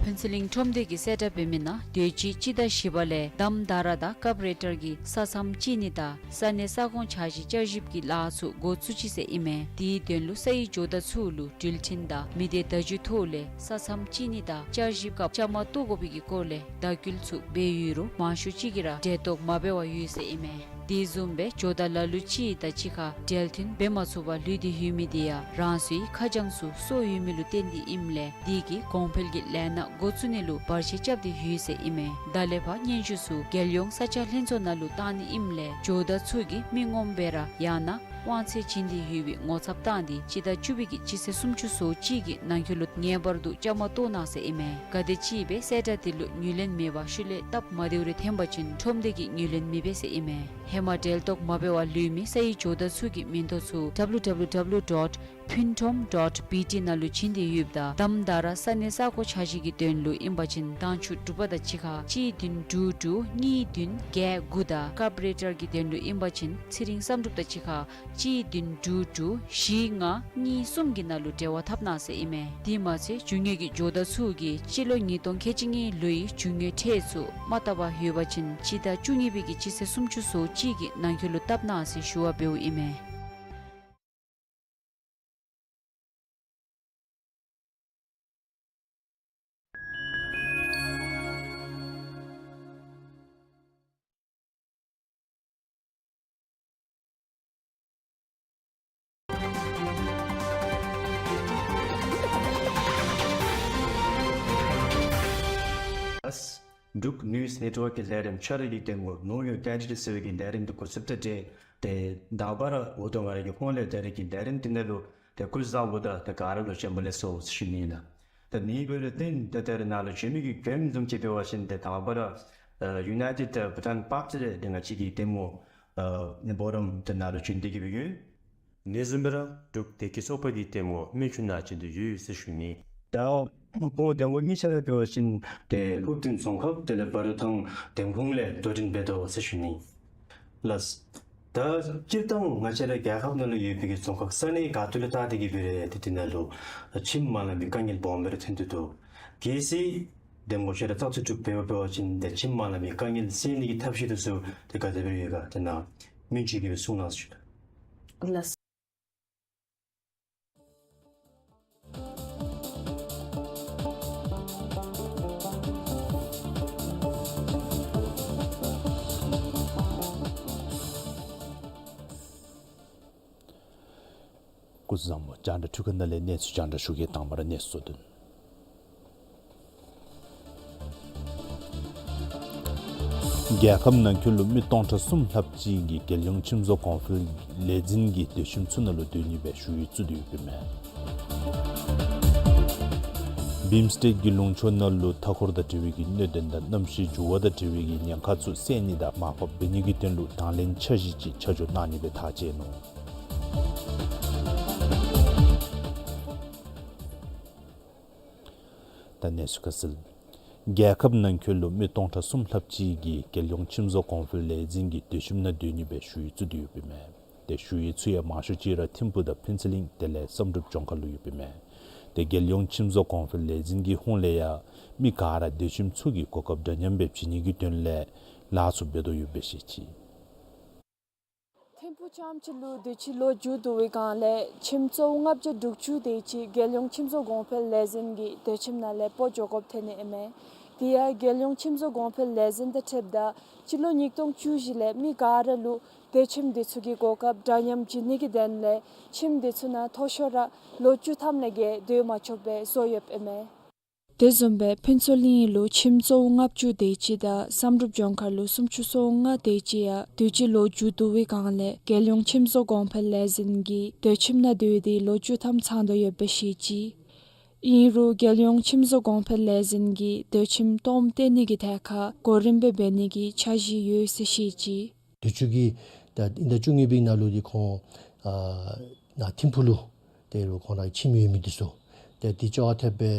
ཕུན་ཚོགས་གླིང་ཁྲོམ་སྡེ་གིས་གསལ་བསྒྲགས་འབད་མི་ནང་དུས་ཅི་སྤྱི་ཟླ་བཞི་པ་ལས་དྷམ་དྷ་ར་དང་ཀབ་རེ་ཊར་གྱི་ས་མཚམས་གཅིག་ནི་དང་ས་གནས་ས་ཁོངས་འཆར་གཞི་བསྐྱར་ཞིབ་ཀྱི་ལཱ་ཚུ་འགོ་བཙུགས་ཅི་ཟེར་ཨིན་མས། དེའི་དོན་ལུ་ས་ཡི་ཇོ་བདག་ཚུ་ལུ་འགྲུལ་འཕྲིན་དང་མི་སྡེ་བརྡ་བརྒྱུད་ཐོག་ལས་ས་མཚམས་གཅིག་ནི་དང་བསྐྱར་ཞིབ་སྐབས་བཅའ་མར་གཏོགས་དགོ་པའི་གི་སྐོར་ལས་བརྡ་སྐུལ་ཚུ་འབད་ཡོད་རུང་མང་ཤོས་ཅིག་གིས་ར་འབྲེལ་གཏོགས་མ་འབད་བར་ཡོད་ཟེར་ཨིན་མས། དེ་བཟུམ་སྦེ་ཇོ་བདག་ལ་ལུ་ཅིག་དང་གཅིག་ཁར་འབྲེལ་མཐུད་འབད་མ་ཚུགས་པར་ལུས་ཏེ་ཡོད་མི་དེ་ཡང་རང་སོའི་ཁ་བྱང་ཚུ་སོར་ཡོད་མི་ལུ་བརྟེན་ཏེ་ཨིནམ་ལས་དེ་གིས་གོང་འཕེལ་གྱི་ལས་སྣ་འགོ་བཙུགས་ནི་ལུ་བར་ཆད་རྐྱབ་སྟེ་ཡོད་ཟེར་ཨིན་མས། ད་ལས་ཕར་སྙན་ཞུ་ཚུ་རྒྱལ་ཡོངས་ས་ཆ་ལྷན་ཚོགས་ནང་ལུ་བཏང་ནི་ཨིནམ་ལས་ཇོ་བདག་ཚུ་གིས་མི་ངོམ་སྦེ་ར་ཡང་ན་དབང་ཚད་བྱིན་ཏེ་ཡོད་པའི་ངོ་ཚབ་བཏང་སྟེ་སྤྱི་ཟླ་བཅུ་པའི་གི་སྤྱི་ཚེས་སུམ་ཅུ་སོ་གཅིག་གི་ནང་འཁོད་ལུ་ངེས་པར་དུ་བཅའ་མར་གཏོགས་གནང་ཟེར་ཨིན་མས། ག་དེམ་ཅིག་སྦེ་གསལ་བསྒྲགས་དེ་ལུ་ངོས་ལེན་མེད་པར་ཤུལ་ལས་སྟབས་མ་བདེཝ་རེ་ཐོན་པ་ཅིན་ཁྲོམ་སྡེ་གིས་ངོས་ལེན་མི་འབད་ཟེར་ཨིན་མས། ཧེ་མ་འབྲེལ་གཏོགས་མ་འབད་བར་ལུས་མི་ས་ཡི་ཇོ་བདག་ཚུ་གི་མིང་ཐོ་ཚུ་W W W dot phuentrom dot B T ནང་ལུ་བྱིན་ཏེ་ཡོདཔ་ད་དྷམ་དྷ་ར་ས་གནས་ས་ཁོངས་འཆར་གཞི་གི་དོན་ལུ་ཨིན་པ་ཅིན་དྭངས་ཆུ་འབྲུག་པ་དང་གཅིག་ཁར་གཅིག་བདུན་དྲུག་དྲུག་གཉིས་བདུན་བརྒྱད་དགུ་དང་ཀབ་རེ་ཊར་གྱི་དོན་ལུ་ཨིན་པ་ཅིན་ཚེ་རིང་བསམ་གྲུབ་དང་གཅིག་ཁར་གཅིག་བདུན་དྲུག་དྲུག་བཞི་ལྔ་གཉིས་གསུམ་གྱི་ནང་ལུ་འབྲེལ་བ་འཐབ་གནང་ཟེར་ཨིན་མས། དེ་མ་ཚད་རྒྱུ་དངོས་ཀྱི་ཇོ་བདག་ཚུ་གིས་སྤྱི་ལོ་ཉིས་སྟོང་ཁལ་གཅིག་གཉིས་ལོའི་རྒྱུ་དངོས་ཁྲལ་ཚུ་མ་བཏབ་པར་ཡོད་པ་ཅིན་སྤྱི་ཟླ་བཅུ་གཉིས་པའི་གི་སྤྱི་ཚེས་སུམ་ཅུ་སོ་གཅིག་གི་ནང་འཁོད་ལུ་བཏབ་གནང་ཟེར་ཞུ་བ་འབདཝ་ཨིན་མས། འབྲུག་ནིའུ་སི་ནེཊ་ཝརཀ་གི་ལས་རིམ་ཆ་ར་གི་ལྟད་མོ་Know Your Territory ཟེར་བའི་གི་ལས་རིམ་འདི་འགོ་བཙུགས་ད་ཏེ་ཏེ་དང་པ་ར་འོ་དོ་ང་ར་གི་ཧོངས་ལས་ད་རེས་ཀྱི་ལས་རིམ་འདི་ནང་ལུ་ཏེ་སྐུ་གཟུགས་བཟང་པོ་དང་ཏེ་ག་ར་ལུ་བྱོན་པ་ལེགས་སོ་ཟེར་ཞུ་ནི་ཨིན་ལགས། ད་ནི་འབད་རུང་ཏེ་ད་རེས་ནཱ་ལུ་བྱོན་མི་གི་མགྱོནམ་བཟུམ་ཅིག་འབད་བ་ཅིན་ཏེ་དང་པ་ར་ཨ་United Bhutan Park ཟེར་ཏེ་ང་བཅས་ཀྱི་ལྟད་མོ་ཨ་ནི་འབུམ་རམས་ཏེ་ནཱ་ལུ་བྱོན་ཏེ་གི་སྦེ་ཡོད། ཨ་ནི་བཟུམ་སྦེ་ར་འབྲུག་བདེ་སྐྱིད་ཚོགས་པ་གི་ལྟད་མོ་སྨན་ཆུ་ནང་བྱོན་ཏེ་ཡོད་ཟེར་ཞུ་ནི། ད་ཁོང་ལྟད་མོ་གཉིས་ཆ་ར་འབད་བ་ཅིན་ཏེ་ཀླུ་བཙན་རྫོང་ཁག་དེ་ལས་འབའ་རི་ཐང་འདེམས་ཁོངས་ལས་དོ་འགྲན་འབད་དོ་ཟེར་ཞུ་ནི། ལགས། ད་སྤྱིར་བཏང་ང་བཅས་ར་རྒྱལ་ཁབ་ནང་ལུ་ཡོད་པའི་གི་རྫོང་ཁག་ས་གནས་ག་ཏེ་ལུ་བལྟ་སྟེ་གི་འབད་རུང་ཏེ་དེ་ནང་ལུ་ཁྱིམ་མ་ལང་པའི་དཀའ་ངལ་སྦོམ་སྦེ་ར་ཐོན་ཏེ་འདུག། གལ་སྲིད་འདེམས་ངོ་ཤེས་ར་བཙག་འཐུ་གྲུབ་འབད་བ་འབད་བ་ཅིན་ཏེ་ཁྱིམ་མ་ལང་པའི་དཀའ་ངལ་སེལ་ནི་གི་ཐབས་ཤེས་འདི་ཚུ་ཏེ་ག་དེ་སྦེ་ཡོད་ག་ཏེ་ནཱ་སྨན་ཆུ་གིས་སྦེ་གསུང་གནང་ཟེར་ཞུ་དོ། ལགས། སྐུ་གཟུགས་བཟང་པོ། རྒྱང་བསྒྲགས་འཕྲུལ་ཁང་ནང་ལས་གནས་ཚུལ་རྒྱང་བསྒྲགས་ཞུ་གེ། དང་པ་ར་གནས་ཚུལ་དོན། རྒྱལ་ཁབ་ནང་འཁོད་ལུ་མི་སྟོང་ཕྲག་གསུམ་ལྷགཔ་ཅིག་གིས་རྒྱལ་ཡོངས་ཁྱིམ་བཟོ་གོང་འཕེལ་ལས་འཛིན་གྱི་སྡོད་ཁྱིམ་ཚུ་ནང་ལུ་སྡོད་ནི་སྦེ་ཞུ་ཡིག་བཙུགས་ཏེ་ཡོདཔ་ཨིན་མས། བིམ་སི་ཊེཀ་གི་ལུང་ཕྱོགས་ནང་ལུ་མཐའ་འཁོར་དང་འབྲེལ་བའི་གི་གནད་དོན་དང་གནམ་གཤིས་འགྱུར་བ་དང་འབྲེལ་བའི་གི་ཉེན་ཁ་ཚུ་སེལ་ནི་དང་མར་ཕབ་འབད་ནི་གི་དོན་ལུ་དང་ལེན་འཆར་གཞི་ཅིག་ཆ་འཇོག་གནང་ནི་སྦེ་ཐག་བཅད་ནུག། ད་གནས་ཚུལ་ཁ་གསལ། རྒྱལ་ཁབ་ནང་འཁོད་ལུ་མི་སྟོང་ཕྲག་གསུམ་ལྷགཔ་ཅིག་གིས་རྒྱལ་ཡོངས་ཁྱིམ་བཟོ་གོང་འཕེལ་ལས་འཛིན་གྱི་སྡོད་ཁྱིམ་ནང་སྡོད་ནི་སྦེ་ཞུ་ཡིག་བཙུགས་ཏེ་ཡོདཔ་ཨིན་མས། ཏེ་ཞུ་ཡིག་ཚུ་ཡང་མང་ཤོས་ཅིག་ར་ཐིམ་ཕུག་དང་ཕུན་ཚོགས་གླིང་དེ་ལས་བསམ་གྲུབ་ལྗོངས་མཁར་ལུ་ཡོདཔ་ཨིན་མས། ཏེ་རྒྱལ་ཡོངས་ཁྱིམ་བཟོ་གོང་འཕེལ་ལས་འཛིན་གྱི་ཧོངས་ལས་ཡང་མི་ག་ར་སྡོད་ཁྱིམ་ཚུ་གི་གོ་སྐབས་འདྲ་མཉམ་སྦེ་བྱིན་ནི་གི་དོན་ལས་ལཱ་ཚུ་འབད་དོ་ཡོདཔ་སྦེ་བཤད་ཅི། ཐིམ་ཕུག་ལྕམ་ཅི་ལུ་དུས་ཅི་ལོ་མཇུག་བསྡུ་བའི་སྒང་ལས་ཁྱིམ་གཙོ་བོ་ལྔ་བརྒྱ་དྲུག་ཅུ་དེ་ཅིག་རྒྱལ་ཡོངས་ཁྱིམ་བཟོ་གོང་འཕེལ་ལས་འཛིན་གྱི་སྡོད་ཁྱིམ་ནང་ལས་སྤོ་འགྱོ་དགོཔ་ཐོན་ནི་ཨིན་མས། དེ་ཡང་རྒྱལ་ཡོངས་ཁྱིམ་བཟོ་གོང་འཕེལ་ལས་འཛིན་དང་འཁྲིལཝ་ད་སྤྱི་ལོ་ཉིས་སྟོང་བཅུ་བཞི་ལས་མི་ག་ར་ལུ་སྡོད་ཁྱིམ་དེ་ཚུ་གི་གོ་སྐབས་འདྲ་མཉམ་བྱིན་ནི་གི་དོན་ལས་ཁྱིམ་དེ་ཚུ་ནང་མཐོ་ཤོས་ར་ལོ་བཅུ་ཐམ་ལས་བརྒལ་སྡོད་མ་ཆོགཔ་སྦེ་བཟོ་ཡོདཔ་ཨིན་མས། དེ་བཟུམ་སྦེ་ཕུན་ཚོགས་གླིང་ལུ་ཁྱིམ་གཙོ་བོ་ལྔ་བཅུ་དེ་ཅིག་དང་བསམ་གྲུབ་ལྗོངས་མཁར་ལུ་སུམ་ཅུ་སོ་ལྔ་དེ་ཅིག་ཡང་དུས་ཅི་ལོ་མཇུག་བསྡུ་བའི་སྒང་ལས་རྒྱལ་ཡོངས་ཁྱིམ་བཟོ་གོང་འཕེལ་ལས་འཛིན་གྱི་སྡོད་ཁྱིམ་ནང་སྡོད་དེ་ལོ་བཅུ་ཐམ་ཚང་དོ་ཡོདཔ་སྦེ་བཤད་ཅི། ཨིན་རུང་རྒྱལ་ཡོངས་ཁྱིམ་བཟོ་གོང་འཕེལ་ལས་འཛིན་གྱིས་སྡོད་ཁྱིམ་སྟོངམ་བཏོན་ནི་གི་ཐད་ཁར་གོ་རིམ་སྦེ་འབད་ནི་གི་འཆར་གཞི་ཡོད་ཟེར་བཤད་ཅི། དུས་ཅི་གི་ད་ཨིན་ཟླ་བཅུ་གཉིས་པའི་ནང་ལུ་འདི་ཁོང་ཨ་ནཱ་ཐིམ་ཕུག་ལུ་ཏེ་རུང་ཁོང་ར་ཁྱིམ་ཡོད་མི་འདི་ཚུ་ཏེ་འདི་ཅོག་འཐདཔ་སྦེ་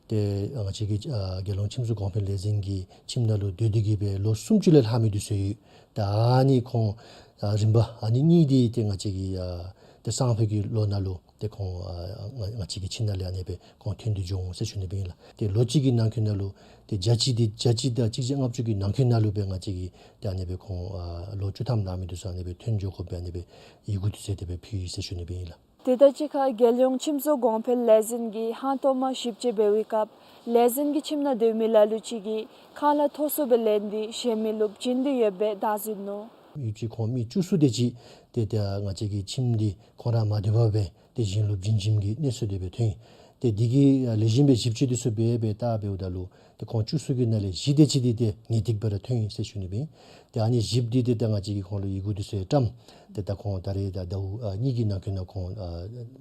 ཏེ་ང་བཅས་ཀྱི་ཨ་རྒྱལ་ཡོངས་ཁྱིམ་བཟོ་གོང་འཕེལ་ལས་འཛིན་གྱི་ཁྱིམ་ནང་ལུ་སྡོད་དེ་གི་སྦེ་ལོ་སུམ་ཅུ་ལས་ལྷག་མི་འདི་ཚུ་ཡོད། ད་ཨ་ནི་ཁོང་ཨ་རིམ་པ་ཨ་ནི་གཉིས་འདི་ཏེ་ང་བཅས་ཀྱི་ཨ་ཏེ་སང་ཕོད་ཀྱི་ལོ་ནང་ལུ་ཏེ་ཁོང་ཨ་ང་ང་བཅས་ཀྱི་ཁྱིམ་ནང་ལས་ཨ་ནི་སྦེ་ཁོང་ཐོན་ཏེ་འགྱོ་འོང་ཟེར་ཞུ་ནི་སྦེ་ཨིན་ལགས། ཏེ་ལོ་གཅིག་གི་ནང་འཁོད་ནང་ལུ་ཏེ་བརྒྱ་གཅིག་འདི་བརྒྱ་གཅིག་དང་གཅིག་བརྒྱ་ལྔ་བཅུ་གི་ནང་འཁོད་ནང་ལུ་སྦེ་ང་བཅས་ཀྱི་ཏེ་ཨ་ནི་སྦེ་ཁོང་ཨ་ལོ་བཅུ་ཐམ་ལང་མི་འདི་ཚུ་ཨ་ནི་སྦེ་ཐོན་འགྱོ་དགོཔ་སྦེ་ཨ་ནི་སྦེ་ཡི་གུ་འདི་ཚུ་དེ་སྦེ་ཕུལ་ཡི་ཟེར་ཞུ་ནི་སྦེ་ཨིན་ལགས། དེ་དང་གཅིག་ཁར་རྒྱལ་ཡོངས་ཁྱིམ་བཟོ་གོང་འཕེལ་ལས་འཛིན་གྱིས་ཧང་སྟོང་མ་ཞིབ་དཔྱད་འབད་བའི་སྐབས་ལས་འཛིན་གྱི་ཁྱིམ་ནང་སྡོད་མི་ལ་ལུ་ཅིག་གིས་ཁང་གླ་མཐོ་སུ་སྦེ་ལེན་ཏེ་གཞན་མི་ལུ་བྱིན་ཏེ་ཡོདཔ་སྦེ་བདའ་ཟུན་ནུག། ཡོད་ཅི་ཁོང་མི་བཅུ་གསུམ་དེ་ཅིག་ཏེ་ཏེ་ང་བཅས་ཀྱི་ཁྱིམ་འདི་ཁོང་ར་མ་སྡོད་པར་སྦེ་ཏེ་གཞན་ལུ་བྱིན་བྱིནམ་གི་གནས་ཚུལ་དེ་སྦེ་ཐོན་ཡི། ཏེ་འདི་གི་ལེགས་ཤོམ་སྦེ་ཞིབ་དཔྱད་འདི་ཚུ་འབད་སྦེ་བལྟ་འབདཝ་ད་ལུ་ཏེ་ཁོང་བཅུ་གསུམ་གྱི་ནང་ལས་བཞི་དེ་ཅིག་འདི་ཏེ་ངེས་ཏིག་སྦེ་ར་ཐོན་ཡི་ཟེར་ཞུ་ནི་སྦེ་ཨིན། ཏེ་ཨ་ནི་བཞི་འདི་ཏེ་ད་ང་བཅས་ཀྱིས་ཁོང་ལུ་ཡི་གུ་འདི་ཚུ་བཀྲམ། ཏེ་ད་ཁོང་ད་རེས་ད་ཟླཝ་ཨ་གཉིས་ཀྱི་ནང་འཁོད་ནང་ཁོང་ཨ་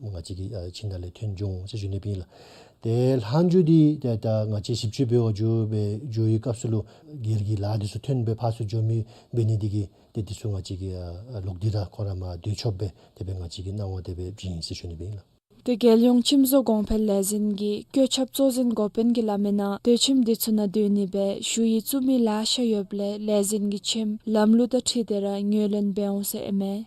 ང་བཅས་ཀྱི་ཨ་ཁྱིམ་ནང་ལས་ཐོན་འགྱོ་འོང་ཟེར་ཞུ་ནི་སྦེ་ཨིན་ལགས། ཏེ་ལྷག་འགྱོ་འདི་ཏེ་ད་ང་བཅས་ཞིབ་དཔྱད་འབད་བར་འགྱོ་སྦེ་འགྱོ་བའི་སྐབས་སུ་ལུ་སྒེར་གྱི་ལཱ་འདི་ཚུ་ཐོན་སྦེ་ཕར་ཚུར་འགྱོ་མི་འབད་ནི་འདི་གིས་ཏེ་འདི་ཚུ་ང་བཅས་ཀྱིས་ཨ་ལོག་སྟེ་ར་ཁོང་ར་མར་སྡོད་ཆོགཔ་སྦེ་དེ་སྦེ་ང་བཅས་ཀྱིས་གནང་བ་དེ་སྦེ་བྱིན་ཡི་ཟེར་ཞུ་ནི་སྦེ་ཨིན་ལགས། ཏེ་རྒྱལ་ཡོངས་ཁྱིམ་བཟོ་གོང་འཕེལ་ལས་འཛིན་གྱི་བཀོད་ཁྱབ་གཙོ་འཛིན་འགོ་དཔོན་གྱིས་སླབ་མིའི་ནང་སྡོད་ཁྱིམ་འདི་ཚུ་ནང་སྡོད་ནི་སྦེ་ཞུ་ཡིག་བཙུགས་མི་ལེ་ཤ་ཡོདཔ་ལས་ལས་འཛིན་གྱི་ཁྱིམ་ལམ་ལུགས་དང་འཁྲིལ་ཏེ་ར་ངོས་ལེན་འབད་འོང་ཟེར་ཨིན་མས།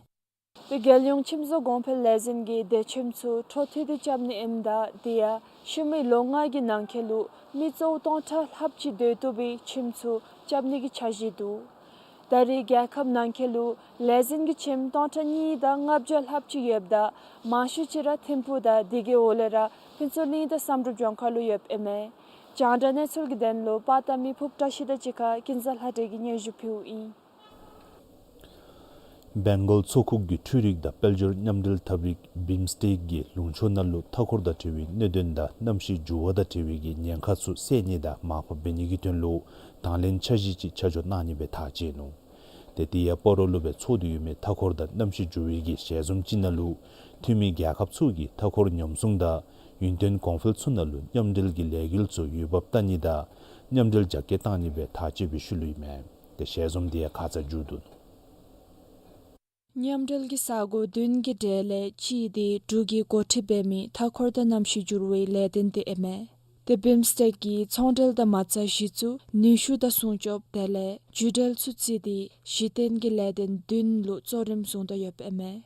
ཏེ་རྒྱལ་ཡོངས་ཁྱིམ་བཟོ་གོང་འཕེལ་ལས་འཛིན་གྱིས་སྡོད་ཁྱིམ་ཚུ་འཕྲོ་མཐུད་དེ་རྐྱབ་ནི་ཨིནམ་ད་དེ་ཡང་ཤི་མི་ལོ་ལྔ་གི་ནང་འཁོད་ལུ་མི་གཙོ་བོ་སྟོང་ཕྲག་ལྷགཔ་ཅིག་སྡོད་བཏུབ་པའི་ཁྱིམ་ཚུ་རྐྱབ་ནི་གི་འཆར་གཞི་འདུག། ད་རེས་རྒྱལ་ཁབ་ནང་འཁོད་ལུ་ལས་འཛིན་གྱི་ཁྱིམ་སྟོང་ཕྲག་གཉིས་དང་ལྔ་བརྒྱ་ལྷགཔ་ཅིག་ཡོདཔ་ད་མང་ཤོས་ཅིག་ར་ཐིམ་ཕུག་དང་དེ་གི་འོག་ལས་ར་ཕུན་ཚོགས་གླིང་དང་བསམ་གྲུབ་ལྗོངས་མཁར་ལུ་ཡོདཔ་ཨིན་མས། རྒྱང་བསྒྲགས་གནས་ཚུལ་གྱི་དོན་ལུ་པར་བཏབ་མི་ཕུབ་བཀྲ་ཤིས་དང་གཅིག་ཁར་ཀུན་བཟང་ལྷ་སྒྲོན་གྱིས་སྙན་ཞུ་ཕུལཝ་ཨིན། སྦེང་གོལ་མཚོ་ཁུག་གི་འཕྲུལ་རིག་དང་དཔལ་འབྱོར་མཉམ་འབྲེལ་ཐབས་རིག་བིམ་སི་ཊེཀ་གི་ལུང་ཕྱོགས་ནང་ལུ་མཐའ་འཁོར་དང་འབྲེལ་བའི་གནད་དོན་དང་གནམ་གཤིས་འགྱུར་བ་དང་འབྲེལ་བའི་གི་ཉེན་ཁ་ཚུ་སེལ་ནི་དང་མར་ཕབ་འབད་ནི་གི་དོན་ལུ་དང་ལེན་འཆར་གཞི་ཅིག་ཆ་འཇོག་གནང་ནི་སྦེ་ཐག་བཅད་ནུག། ཏེ་དེ་ཡང་སྤ་རོ་ལུ་སྦེ་འཚོགས་ཏེ་ཡོད་མི་མཐའ་འཁོར་དང་གནམ་གཤིས་འགྱུར་བའི་གི་ཞལ་འཛོམས་ཅིག་ནང་ལུ་འཐུས་མི་རྒྱལ་ཁབ་ཚུ་གིས་མཐའ་འཁོར་ཉམས་སྲུང་དང་ཡུན་བརྟན་གོང་འཕེལ་ཚུ་ནང་ལུ་མཉམ་འབྲེལ་གྱི་ལས་འགུལ་ཚུ་འོས་འབབ་བལྟ་ནི་དང་མཉམ་འབྲེལ་རྒྱ་སྐྱེད་གཏང་ནི་སྦེ་ཐག་བཅད་པའི་ཤུལ་ལུ་ཨིན་མས། ཏེ་ཞལ་འཛོམས་དེ་ཡང་ཁ་ཙ་མཇུག་བསྡུ་ནུག། མཉམ་འབྲེལ་གྱི་ས་གོ་བདུན་གྱི་གྲས་ལས་གཅིག་འདི་འབྲུག་གིས་འགོ་ཁྲིད་འབད་མི་མཐའ་འཁོར་དང་གནམ་གཤིས་འགྱུར་བའི་ལས་དོན་དེ་ཨིན་མས། ཏེ་བིམ་སི་ཊེཀ་གིས་ཚོང་འབྲེལ་དང་མ་རྩ་གཞི་བཙུགས་ནུས་ཤུགས་དང་སྲུང་སྐྱོབ་དེ་ལས་བརྒྱུད་འབྲེལ་ཚུ་བརྩིས་ཏེ་གཞི་རྟེན་གྱི་ལས་དོན་བདུན་ལུ་གཙོ་རིམ་བཟུང་དོ་ཡོདཔ་ཨིན་མས།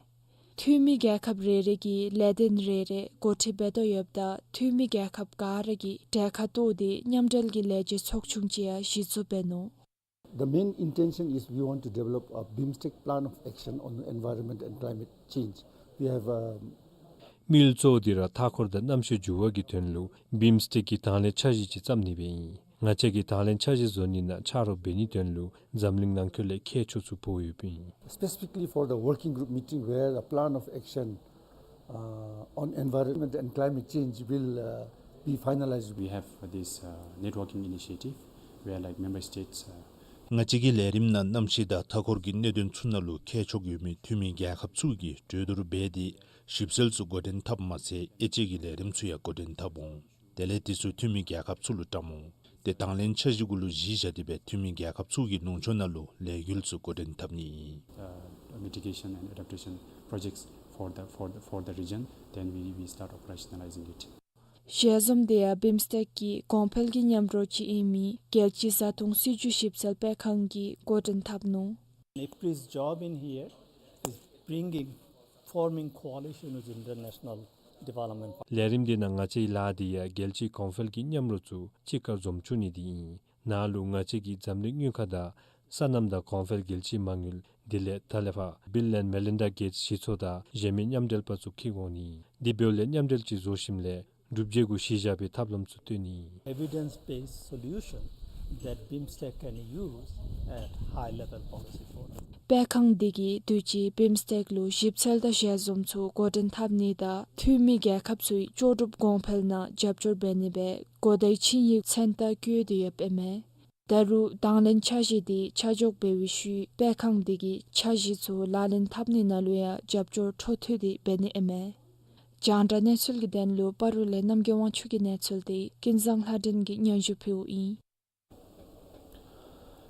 འཐུས་མི་རྒྱལ་ཁབ་རེ་རེ་གིས་ལས་དོན་རེ་རེ་འགོ་ཁྲིད་འབད་དོ་ཡོདཔ་ད་འཐུས་མི་རྒྱལ་ཁབ་ག་ར་གིས་གྲལ་ཁར་གཏོགས་ཏེ་མཉམ་འབྲེལ་གྱི་ལས་བྱེད་ཚོགས་ཆུང་ཅིག་ཡང་གཞི་བཙུགས་འབད་ནུག། The main intention is we want to develop a BIMSTEC plan of action on environment and climate change. We have, um, དམིགས་ཡུལ་གཙོ་བོ་འདི་ར་མཐའ་འཁོར་དང་གནམ་གཤིས་འགྱུར་བ་གི་དོན་ལུ་བིམ་སི་ཊེཀ་གིས་དང་ལེན་འཆར་གཞི་ཅིག་བརྩམ་ནི་སྦེ་ཨིན། ང་བཅས་ཀྱིས་དང་ལེན་འཆར་གཞི་བཟོ་ནི་ནང་ཕྱག་རོགས་འབད་ནིའི་དོན་ལུ་འཛམ་གླིང་ནང་འཁོད་ལས་མཁས་མཆོག་ཚུ་འབོ་ཡོདཔ་ཨིན། Specifically for the working group meeting where a plan of action uh, on environment and climate change will, uh, be finalized. We have this, uh, networking initiative where, like, member states, uh, ང་བཅས་ཀྱི་ལས་རིམ་ནང་གནམ་གཤིས་དང་མཐའ་འཁོར་གྱི་གནད་དོན་ཚུ་ནང་ལུ་མཁས་མཆོག་ཡོད་མི་འཐུས་མི་རྒྱལ་ཁབ་ཚུ་གིས་གྲོས་བསྡུར་འབད་དེ་ཞིབ་འཚོལ་ཚུ་འགོ་འདྲེན་འཐབ་མ་ཚད་དབྱེ་དཔྱད་ཀྱི་ལས་རིམ་ཚུ་ཡང་འགོ་འདྲེན་འཐབ་འོང་། དེ་ལས་དེ་ཚུ་འཐུས་མི་རྒྱལ་ཁབ་ཚུ་ལུ་བཀྲམ་འོང་། ཏེ་དང་ལེན་འཆར་གཞི་གུ་ལུ་གཞི་བཞག་སྟེ་སྦེ་འཐུས་མི་རྒྱལ་ཁབ་ཚུ་གིས་ལུང་ཕྱོགས་ནང་ལུ་ལས་འགུལ་ཚུ་འགོ་འདྲེན་འཐབ་ནི་ཨིན། Uh, mitigation and adaptation projects for the, for the, for the region, then we, we start operationalizing it. ཞལ་འཛོམས་དེ་ཡང་བིམ་སི་ཊེཀ་གི་གོང་འཕེལ་གྱི་མཉམ་རོགས་ཅིག་ཨིན་མི་རྒྱལ་སྤྱིའི་བཟའ་འཐུང་སྲིད་བྱུས་ཞིབ་འཚོལ་སྤེལ་ཁང་གིས་འགོ་འདྲེན་འཐབ་ནུག། IFPRI's job in here is bringing, forming coalition with international development. ལས་རིམ་འདི་ནང་ང་བཅས་ལཱ་འདི་ཡང་རྒྱལ་སྤྱིའི་གོང་འཕེལ་གྱི་མཉམ་རོགས་ཚུ་གཅིག་ཁར་འཛོམས་བཅུག་ནི་འདི་ཨིན། ནཱ་ལུ་ང་བཅས་ཀྱིས་འཛམ་གླིང་དངུལ་ཁང་དང་སོ་ནམ་དང་གོང་འཕེལ་རྒྱལ་སྤྱིའི་མ་དངུལ་དེ་ལས་ད་ལས་ཕར་Bill and Melinda Gates གཞི་ཚོགས་དང་གཞན་མི་མཉམ་འབྲེལ་པ་ཚུ་འཁྱིད་འོང་ནི། དེ་འབདཝ་ལས་མཉམ་འབྲེལ་ཅིག་བཟོ་ཞིནམ་ལས་གྲུབ་འབྲས་གུ་གཞི་བཞག་པའི་ཐབས་ལམ་ཚུ་བཏོན་ནི། Evidence-based solution that BIMSTEC can use at high level policy forum. སྤེལ་ཁང་འདི་གིས་དུས་ཅི་བིམ་སི་ཊེཀ་ལུ་ཞིབ་འཚོལ་དང་ཞལ་འཛོམས་ཚུ་འགོ་འདྲེན་འཐབ་ནི་དང་འཐུས་མི་རྒྱལ་ཁབ་ཚུའི་ལྕོགས་གྲུབ་གོང་འཕེལ་ནང་རྒྱབ་སྐྱོར་འབད་ནི་སྦེ་གོ་བརྡའི་ཆིངས་ཡིག་མཚན་རྟགས་བཀོད་དེ་ཡོདཔ་ཨིན་མས། ད་རུང་དང་ལེན་འཆར་གཞི་འདི་ཆ་འཇོག་འབད་བའི་ཤུལ་སྤེལ་ཁང་འདི་གིས་འཆར་གཞི་ཚུ་ལག་ལེན་འཐབ་ནི་ནང་ལུ་ཡང་རྒྱབ་སྐྱོར་འཕྲོ་མཐུད་དེ་འབད་ནི་ཨིན་མས། རྒྱང་བསྒྲགས་གནས་ཚུལ་གྱི་དོན་ལུ་སྤ་རོ་ལས་རྣམ་རྒྱལ་དབང་ཕྱུག་གི་གནས་ཚུལ་དེ་ཀུན་བཟང་ལྷ་སྒྲོན་གྱིས་སྙན་ཞུ་ཕུལཝ་ཨིན།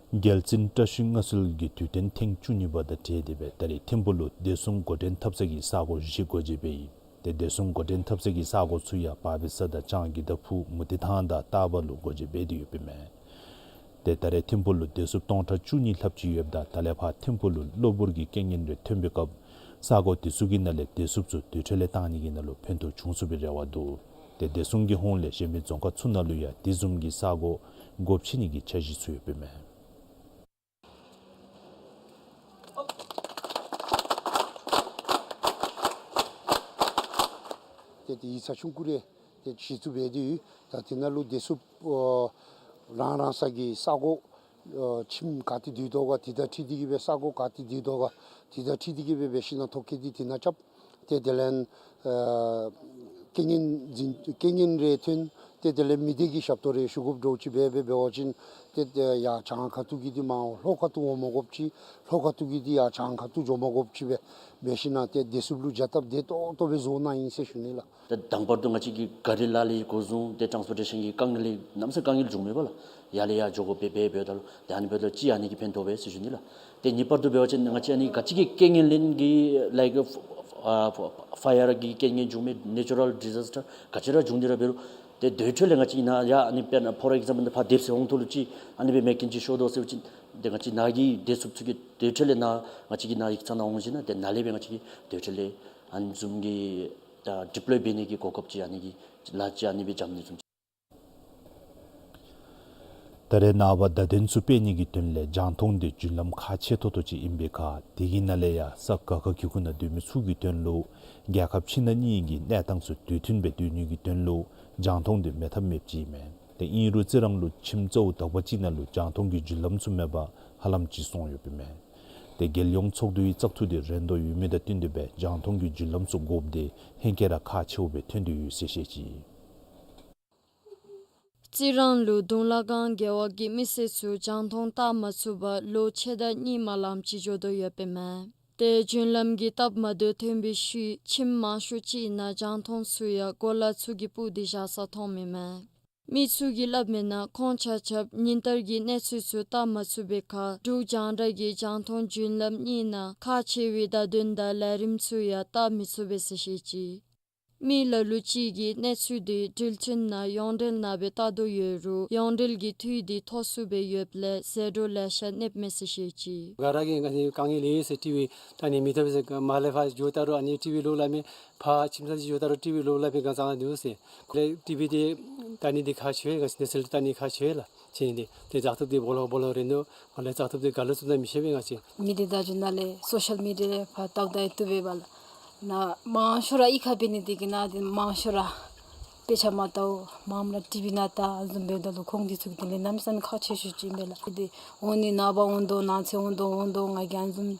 རྒྱལ་བཙུན་བཀྲ་ཤིས་མངའ་གསོལ་གྱི་དུས་སྟོན་ཐེངས་བཅུ་གཉིས་པ་དང་འབྲེལ་ཏེ་སྦེ་ད་རེས་ཐིམ་ཕུག་ལུ་བདེ་སྲུང་འགོ་འདྲེན་འཐབ་ས་གི་ས་གོ་བཞི་སྒོ་འབྱེད་འབད་ཡི། ཏེ་བདེ་སྲུང་འགོ་འདྲེན་འཐབ་ས་གི་ས་གོ་ཚུ་ཡང་བ་བི་ས་དང་ལྕང་གི་ད་ཕུ་མུ་ཏིག་ཐང་དང་སྟག་བ་ལུ་སྒོ་འབྱེད་འབད་དེ་ཡོདཔ་ཨིན་མས། ཏེ་ད་རེས་ཐིམ་ཕུག་ལུ་བདེ་སྲུངཔ་སྟོང་ཕྲག་བཅུ་གཉིས་ལྷགཔ་ཅིག་ཡོདཔ་ད་ད་ལས་ཕར་ཐིམ་ཕུག་ལུ་གློ་བུར་གྱི་རྐྱེན་ངན་རེ་ཐོན་པའི་སྐབས་ས་གོ་དེ་ཚུ་གི་ནང་ལས་བདེ་སྲུངཔ་ཚུ་དེ་འཕྲོ་ལས་བཏང་ནི་གི་ནང་ལུ་ཕན་ཐོགས་བྱུང་ཚུགས་པའི་རེ་བ་འདུག། ཏེ་བདེ་སྲུང་གི་ཧོངས་ལས་གཞན་མི་རྫོང་ཁག་ཚུ་ནང་ལུ་ཡང་དེ་བཟུམ་གྱི་ས་གོ་སྒོ་ཕྱེ་ནི་གི་འཆར་གཞི་ཚུ་ཡོདཔ་ཨིན་མས། ཏེ་དེ་ཡིག་ཚང་ཆུང་ཀུ་རེ་ཏེ་གཞི་བཙུགས་འབད་དེ་ཡོད། ད་དེ་ནང་ལུ་བདེ་སྲུངཔ་ཨ་རང་རང་ས་གི་ས་གོ་ཨ་ཁྱིམ་ག་ཏེ་སྡོད་དོ་ག་དེ་དང་འཁྲིལ་ཏེ་གིས་སྦེ་ས་གོ་ག་ཏེ་སྡོད་དོ་ག་དེ་དང་འཁྲིལ་ཏེ་གིས་སྦེ་འབད་ཞིན་ན་ཐོ་བཀོད་དེ་དེ་ནང་རྐྱབ། ཏེ་དེ་ལས་ཨ་རྐྱེན་ངན་འཛིན་རྐྱེན་ངན་རེ་ཐོན། ཏེ་དེ་ལས་མི་སྡེ་གི་ཞབས་ཏོག་རེ་ཞུ་དགོཔ་འདྲཝ་ཅིག་འབད་འབད་འབད་བ་ཅིན་ཏེ་ཏེ་ཡར་བྱང་ཁ་ཐུག་གི་འདི་མར་ལྷོ་ཁ་ཐུག་འོང་མ་དགོཔ་ཅིག་ལྷོ་ཁ་ཐུག་གི་འདི་ཡར་བྱང་ཁ་ཐུག་འགྱོ་མ་དགོཔ་ཅིག་སྦེ་འབད་ཞིན་ན་ཏེ་བདེ་སྲུངཔ་ལུ་བྱ་སྟབས་བདེ་ཏོག་ཏོ་སྦེ་བཟོ་གནང་ཡི་ཟེར་ཞུ་ནི་ལགས། ད་དང་པར་དུ་ང་བཅས་ཀྱིས་ག་རི་ལ་ལུ་འགོ་བཟུང་སྟེ་ཊཱནསི་པོར་ཊེ་ཤཱན་གྱི་དཀའ་ངལ་ལས་གནམ་ས་དཀའ་ངལ་བྱུང་མེད་པ་ལགས། ཡར་ལས་ཡར་འགྱོ་དགོ་པས་འབད་འབདཝ་ད་ལུ་ཏེ་ཨ་ནི་འབདཝ་ད་ལུ་ཅིག་ཨ་ནི་གིས་ཕན་ཐོགས་པས་ཟེར་ཞུ་ནི་ལགས། ཏེ་གཉིས་པར་དུ་འབད་བ་ཅིན་ང་བཅས་ཨ་ནི་ག་ཅི་གི་རྐྱེན་ངན་ལེན་གྱི་ལའིཀ་ཨ་ཕ་ཕ་ཡར་གྱི་རྐྱེན་ངན་བྱུང་མི་ནེ་ཅུ་རཱལ་ཌི་ཛཱས་ཊར་ག་ཅི་ར་བྱུང་སྟེ་ར་འབད་རུང་ཏེ་དེ་འཕྲོ་ལས་ང་བཅས་ཨིན་ན་ཡ་ཨ་ནི་དཔེར་ན་ཕོར་ཨེག་ཛམ་པཱལ་ཕར་དེབ་ཟེར་འོང་ཐོག་ལུ་ཅིག་ཨ་ནི་སྦེ་མེ་རྐྱེན་ཅིག་ཤོར་དོ་ཟེར་བ་ཅིན་ཏེ་ང་བཅས་ནཱ་གི་བདེ་སྲུངཔ་ཚུ་གིས་དེ་འཕྲོ་ལས་ནཱ་ང་བཅས་ཀྱི་ནཱ་ཡིག་ཚང་ནང་འོང་ཞིན་ན་ཏེ་ནཱ་ལས་སྦེ་ང་བཅས་ཀྱིས་དེ་འཕྲོ་ལས་ཨ་ནི་བཟུམ་གྱི་ད་ཌི་པི་ལོའི་འབད་ནི་གི་གོ་སྐབས་ཅིག་ཨ་ནི་གི་ལཱ་ཅིག་ཨ་ནི་སྦེ་འཛོམས་ནི་བཟུམ་ཅིག། ད་རེས་ནངས་པ་བརྡ་དོན་ཚུ་སྤེལ་ནི་གི་དོན་ལས་རྒྱང་མཐོང་འདི་བརྒྱུད་ལམ་ཁག་ཆེ་ཏོག་ཏོ་ཅིག་ཨིན་པའི་ཁར་དེ་གི་ནང་ལས་ཡང་ས་ག་ཁ་གི་ཁུག་ནང་སྡོད་མི་ཚུ་གི་དོན་ལུ་རྒྱལ་ཁབ་ཕྱི་ནང་གཉིས་ཀྱི་གནས་སྟངས་ཚུ་དུས་མཐུན་སྦེ་སྡོད་ནི་གི་དོན་ལུ་རྒྱང་མཐོང་འདི་མེད་ཐབས་མེདཔ་ཅིག་ཨིན་མས། ཏེ་ཨིན་རུང་རྩི་རང་ལུ་ཁྱིམ་གཙོ་བོ་དག་པ་ཅིག་ནང་ལུ་རྒྱང་མཐོང་གི་བརྒྱུད་ལམ་ཚུ་མེད་པར་ཧ་ལམ་ཅིག་སོང་ཡོདཔ་ཨིན་མས། ཏེ་རྒྱལ་ཡོངས་ཚོགས་འདུའི་བཙག་འཐུ་འདི་རན་དོ་ཡོད་མི་དང་བསྟུན་ཏེ་སྦེ་རྒྱང་མཐོང་གི་བརྒྱུད་ལམ་ཚུ་དགོཔ་འདི་ཧེང་སྐལ་ར་ཁག་ཆེཝ་སྦེ་ཐོན་ཏེ་ཡོད་ཟེར་བཤད་ཅི། རྩི་རང་ལུ་དུང་ལ་སྒང་རྒེད་འོག་གི་མི་སེར་ཚུ་རྒྱང་མཐོང་བལྟ་མ་ཚུགས་པར་ལོ་ཕྱེད་དང་གཉིས་མ་ལངམ་ཅིག་འགྱོ་དོ་ཡོདཔ་ཨིན་མས། ཏེ་བརྒྱུད་ལམ་གྱི་སྟབས་མ་བདེཝ་ཐོན་པའི་ཤུལ་ཁྱིམ་མང་ཤོས་ཅིག་ནང་རྒྱང་མཐོང་ཚུ་ཡང་གོ་ལ་ཚུ་གིས་སྤུབ་སྟེ་བཞག་ས་མཐོངམ་ཨིན་མས། མི་ཚུ་གིས་སླབ་མིའི་ནང་ཁོང་ཆ་ཁྱབ་ཉིན་ལྟར་གྱི་གནས་ཚུལ་ཚུ་བལྟ་མ་ཚུགས་པའི་ཁར་འབྲུག་རྒྱང་བསྒྲགས་ཀྱི་རྒྱང་མཐོང་བརྒྱུད་ལམ་གཉིས་ནང་ཁག་ཆེ་བའི་བརྡ་དོན་དང་ལས་རིམ་ཚུ་ཡང་བལྟ་མི་ཚུགས་པས་ཟེར་བཤད་ཅི། མི་ལ་ལུ་ཅིག་གིས་གནས་ཚུལ་འདི་འགྲུལ་འཕྲིན་ནང་ཡོངས་འབྲེལ་ནང་སྦེ་བལྟ་དོ་ཡོད་རུང་ཡོངས་འབྲེལ་གྱི་འཐུས་འདི་ཐོབ་ཚུགས་པའི་ཡོདཔ་ལས་ཟད་འགྲོ་ལེ་ཤ་གནསཔ་མས་ཟེར་བཤད་ཅི། ག་ར་གིས་ང་ནི་དཀའ་ངལ་ཡོད་ཟེར་ཊི་ཝི་བལྟ་ནི་མི་བཏུབ་ཟེར་མར་ལས་ཕར་འགྱོཝ་ད་རུང་ཨ་ནི་ཊི་ཝི་ལོག་སླབ་མས། ཕར་ཁྱིམ་ཚང་ཅིག་འགྱོཝ་ད་རུང་ཊི་ཝི་ལོག་སླབ་མས། ག་ཙང་འདུག་ཟེར། ཁོ་ལས་ཊི་ཝི་འདི་བལྟ་ནི་འདི་ཁག་ཆེ་བས། ང་བཅས་གནས་ཚུལ་བལྟ་ནི་ཁག་ཆེ་བས་ལགས། ཅིག་འདི་ཏེ་བཙག་འཐུ་འདི་སྦོ་ལོགས་སྦོ་ལོགས་རེ་ནུག། ང་ལས་བཙག་འཐུ་འདི་ག་ལུ་བཙུགས་ན་མི་ཤེས་པས་ང་བཅས། མི་སྡེ་བརྡ་བརྒྱུད་ནང་ལས་སོ་ཤལ་མི་ཌི་ཡ་ལས་ཕར་བལྟཝ་ད་ཡང་བཏུབ་པས་པ་ལགས། ནཱ་མང་ཤོས་ར་གཡུས་ཁར་འབད་ནི་འདི་གིས་ནཱ་འདི་མང་ཤོས་ར་དཔེ་ཆ་མ་བལྟཝ་མངམ་ར་ཊི་ཝི་ནང་བལྟ་ཨ་ནི་བཟུམ་འབདཝ་ད་ལུ་ཁོང་འདི་ཚུ་གི་དོན་ལས་གནམ་མེད་ས་མེད་ཁག་ཆེ་ཤོས་ཅིག་ཨིན་པས་ལགས། འདི་འོང་ནི་ནངས་པ་འོང་དོ་གནངས་ཚེ་འོང་དོ་འོང་དོ་ང་གིས་ཨ་ནི་བཟུམ་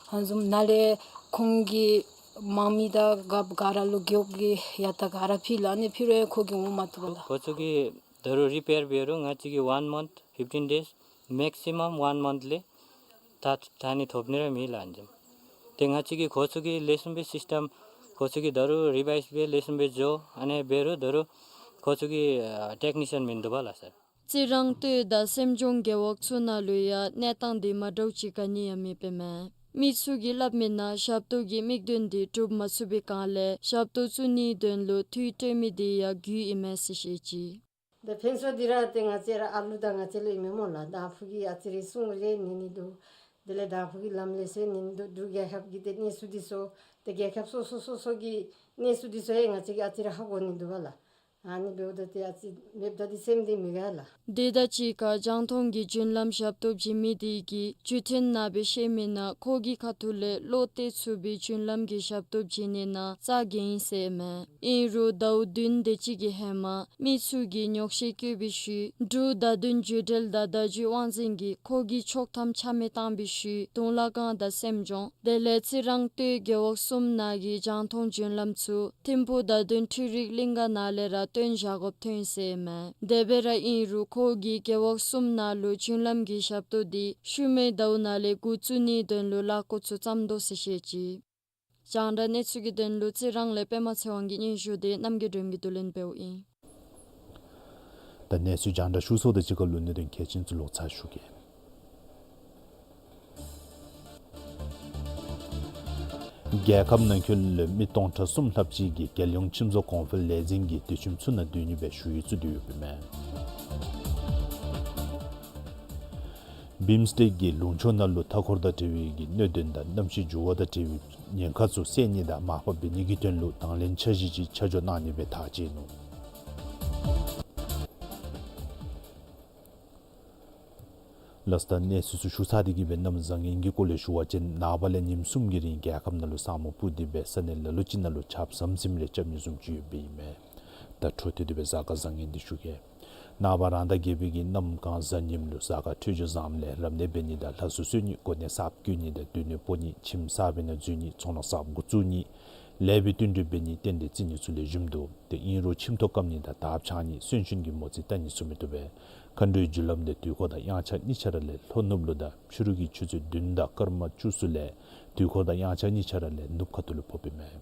ཨ་ནི་བཟུམ་ནཱ་ལས་ཁོང་གིས་དམངས་མི་དང་རྒཔོ་ག་ར་ལུ་རྒེད་འོག་གི་ཡ་ད་ག་ར་ཕུལ་ལགས། ཨ་ནི་ཕུལ་རུང་ཁོ་གིས་འོང་མ་བཏུབ་པས་ལགས། ཁོང་ཚུ་གིས་ད་རུང་རི་པེར་འབད་རུང་ང་བཅས་ཀྱིས་one month, fifteen days, maximum one month ལས་ད་ད་ནི་ཐོབ་ནི་ར་མེད་ལགས་ཨ་ནི་བཟུམ། ཏེ་ང་བཅས་ཀྱིས་ཁོང་ཚུ་གི་ལེགས་ཤོམ་སྦེ་སིསི་ཊམ་ཁོང་ཚུ་གིས་ད་རུང་རི་བའིསི་སྦེ་ལེགས་ཤོམ་སྦེ་འགྱོ། ཨ་ནི་འབད་རུང་ད་རུང་ ཁོ་ཚུ་གི་ཨ་ཊེཀ་ནི་ཤཱན་མིན་འདུག་པ་ལགས་སར། རྩི་རང་སྟོད་དང་སེམས་ལྗོངས་རྒེད་འོག་ཚུ་ནང་ལུ་ཡང་གནས་སྟངས་འདི་མ་འདྲཝ་ཅིག་ག་ནི་ཡང་མེད་པས་མས། མི་ཚུ་གིས་སླབ་མི་ནང་ཞབས་ཏོག་གི་དམིགས་དོན་འདི་འགྲུབ་མ་ཚུགས་པའི་སྒང་ལས་ཞབས་ཏོག་བཙུགས་ནིའི་དོན་ལུ་འཐུས་སྤྲོད་མི་འདི་ཡང་རྒུད་ཨིན་མས་ཟེར་བཤད་ཅི། ད་ཕན་ཚུན་འདི་ར་ཏེ་ང་བཅས་ར་ཨ་ལུ་དང་ང་བཅས་ལུ་ཨིན་མས་སྨོ་ལགས། དང་ཕུ་གིས་ཨ་ཙི་རེ་གསུང་རེ་ཉན་ནི་འདུག། དེ་ལས་དང་ཕུ་གིས་ལམ་ལས་ཟེར་ཉན་ནི་འདུག། འབྲུག་རྒྱལ་ཁབ་ཀྱི་ཏེ་གནས་ཚུལ་འདི་ཚུ་ཏེ་རྒྱལ་ཁབ་སོ་སོ་སོ་སོ་གི་གནས་ཚུལ་འདི་ཚུ་ཡང་ང་བཅས་ཀྱིས་ཨ་ཙི་རེ་ཧ་གོ་ནི་འདུག་པ་ལགས། ཨ་ནི་འབདཝ་ད་ཏེ་ཨ་ཙི་མེདཔ་ད་ཏེ་སེམས་འདི་མི་དགའ་ལགས། དེ་དང་གཅིག་ཁར་རྒྱང་མཐོང་གི་རྒྱུན་ལམ་ཞབས་ཏོག་བྱིན་མི་དེ་གིས་བརྒྱུད་འཕྲིན་ནང་སྦེ་བཤད་མི་ནང་ཁོ་གི་ཁ་ཐུག་ལས་བློ་གཏད་ཚུགས་པའི་རྒྱུན་ལམ་གྱི་ཞབས་ཏོག་བྱིན་ནི་ནང་རྩ་འགེངས་ཡི་ཟེར་མས། ཨིན་རུང་ཟླཝ་བདུན་དེ་ཅིག་གི་ཧེ་མ་མི་ཚུ་གིས་ཉོགས་བཤད་བཀོད་པའི་ཤུལ་འབྲུག་བརྡ་དོན་བརྒྱུད་འབྲེལ་དང་བརྡ་བརྒྱུད་དབང་འཛིན་གྱིས་ཁོ་གི་ཆོག་ཐམ་ཆ་མེད་བཏང་བའི་ཤུལ་དུང་ལ་སྒང་དང་སེམས་ལྗོངས་དེ་ལས་རྩི་རང་སྟོད་རྒེད་འོག་གསུམ་ནང་གི་རྒྱང་མཐོང་རྒྱུན་ལམ་ཚུ་ཐིམ་ཕུག་བརྡ་དོན་འཕྲུལ་རིག་གླིང་ག་ནང་ལས་ར་བཏོན་བཞག་དགོཔ་ཐོན་ཡི་ཟེར་མས། དེ་སྦེ་ར་ཨིན་རུང་ཁོ་གིས་རྒེད་འོག་གསུམ་ནང་ལུ་རྒྱུན་ལམ་གྱི་ཞབས་ཏོག་འདི་ཤུལ་མའི་ཟླཝ་ནང་ལས་འགོ་བཙུགས་ནིའི་དོན་ལུ་ལཱ་འགོ་ཚུགས་བརྩམ་དོ་ཟེར་བཤད་ཅི། རྒྱང་བསྒྲགས་གནས་ཚུལ་གྱི་དོན་ལུ་རྩི་རང་ལས་པདྨ་ཚེ་དབང་གི་སྙན་ཞུ་དེ་རྣམ་རྒྱལ་སྒྲོལ་མ་གིས་བསྡུ་ལེན་འབདཝ་ཨིན། ད་གནས་ཚུལ་རྒྱང་བསྒྲགས་ཞུ་ཚརཝ་དང་གཅིག་ཁར་ལུ་གནད་དོན་གལ་ཆེན་ཚུ་ལོག་ཚར་ཞུ་གེ། རྒྱལ་ཁབ་ནང་འཁོད་ལུ་མི་སྟོང་ཕྲག་གསུམ་ལྷགཔ་ཅིག་གིས་རྒྱལ་ཡོངས་ཁྱིམ་བཟོ་གོང་འཕེལ་ལས་འཛིན་གྱི་དུས་ཁྱིམ་ཚུ་ནང་སྡོད་ནི་སྦེ་ཞུ་ཡིག་བཙུགས་ཏེ་ཡོདཔ་ཨིན་མས། བིམ་སི་ཊེཀ་གི་ལུང་ཕྱོགས་ནང་ལུ་མཐའ་འཁོར་དང་འབྲེལ་བའི་གི་གནད་དོན་དང་གནམ་གཤིས་འགྱུར་བ་དང་འབྲེལ་བའི་ཉེན་ཁ་ཚུ་སེལ་ནི་དང་མར་ཕབ་འབད་ནི་གི་དོན་ལུ་དང་ལེན་འཆར་གཞི་ཅིག་ཆ་འཇོག་གནང་ནི་སྦེ་ཐག་བཅད་ནུག། ལགས་སོ། ད་གནས་ཚུལ་ཚུ་ཞུ་ཚར་ཏེ་གི་སྦེ་གནམ་བཟང་ངན་གྱི་སྐོར་ལས་ཞུ་བ་ཅིན་ནངས་པ་ལས་ཉིནམ་གསུམ་གྱི་རིང་རྒྱལ་ཁབ་ནང་ལུ་ས་སྨུག་སྤུབས་ཏེ་སྦེ་ས་གནས་ལ་ལུ་ཅིག་ནང་ལུ་ཆརཔ་ཟམ་ཟིམ་རེ་རྐྱབ་ནི་བཟུམ་ཅིག་ཡོདཔ་ཨིན་མས། ད་འཕྲོ་མཐུད་དེ་སྦེ་གཟའ་སྐར་བཟང་ངན་འདི་ཞུ་གེ། ནངས་པ་རང་ཟླ་བརྒྱད་པའི་གི་གནམ་གང་གཟའ་ཉིམ་ལུ་གཟའ་སྐར་འཕྲོད་སྦྱོར་བཟངམ་ལས་རབ་གནས་འབད་ནི་དང་ལྷ་གསོལ་གསོལ་ནི་གོ་གནས་གསརཔ་བསྐོ་ནི་དང་སྡོད་གནས་སྤོ་ནི་ཁྱིམ་གསར་པའི་ནང་འཛུལ་ནི་ཚོང་ལཱ་གསརཔ་འགོ་བཙུགས་ནི་ལེགས་པའི་བསྟུན་གྲོས་འབད་ནི་རྟེན་འབྲེལ་བརྩི་ནི་ཚུ་ལེགས་ཤོམ་འདུག། ཏེ་ཨིན་རུང་ཁྱིམ་ཐོག་བཀབ་ནི་དང་དརཔ་འཕྱར་ནི་གསོན་གཤིན་གྱི་མོ་རྩིས་བལྟ་ནི་ཚུ་མི་བཏུབ་པས། མཁའ་འགྲོའི་རྒྱུ་ལམ་འདི་དུས་འཁོར་དང་དབྱངས་འཆར་གཉིས་ཆ་ར་ལས་ལྷོ་ནུབ་ལུ་དང་ཕྱི་རུ་གི་ཆུ་ཚོད་བདུན་དང་སྐར་མ་བཅུ་གསུམ་ལས་དུས་འཁོར་དང་དབྱངས་འཆར་གཉིས་ཆ་ར་ལས་ནུབ་ཁ་ཐུག་ལུ་ཕོགཔ་ཨིན་མས།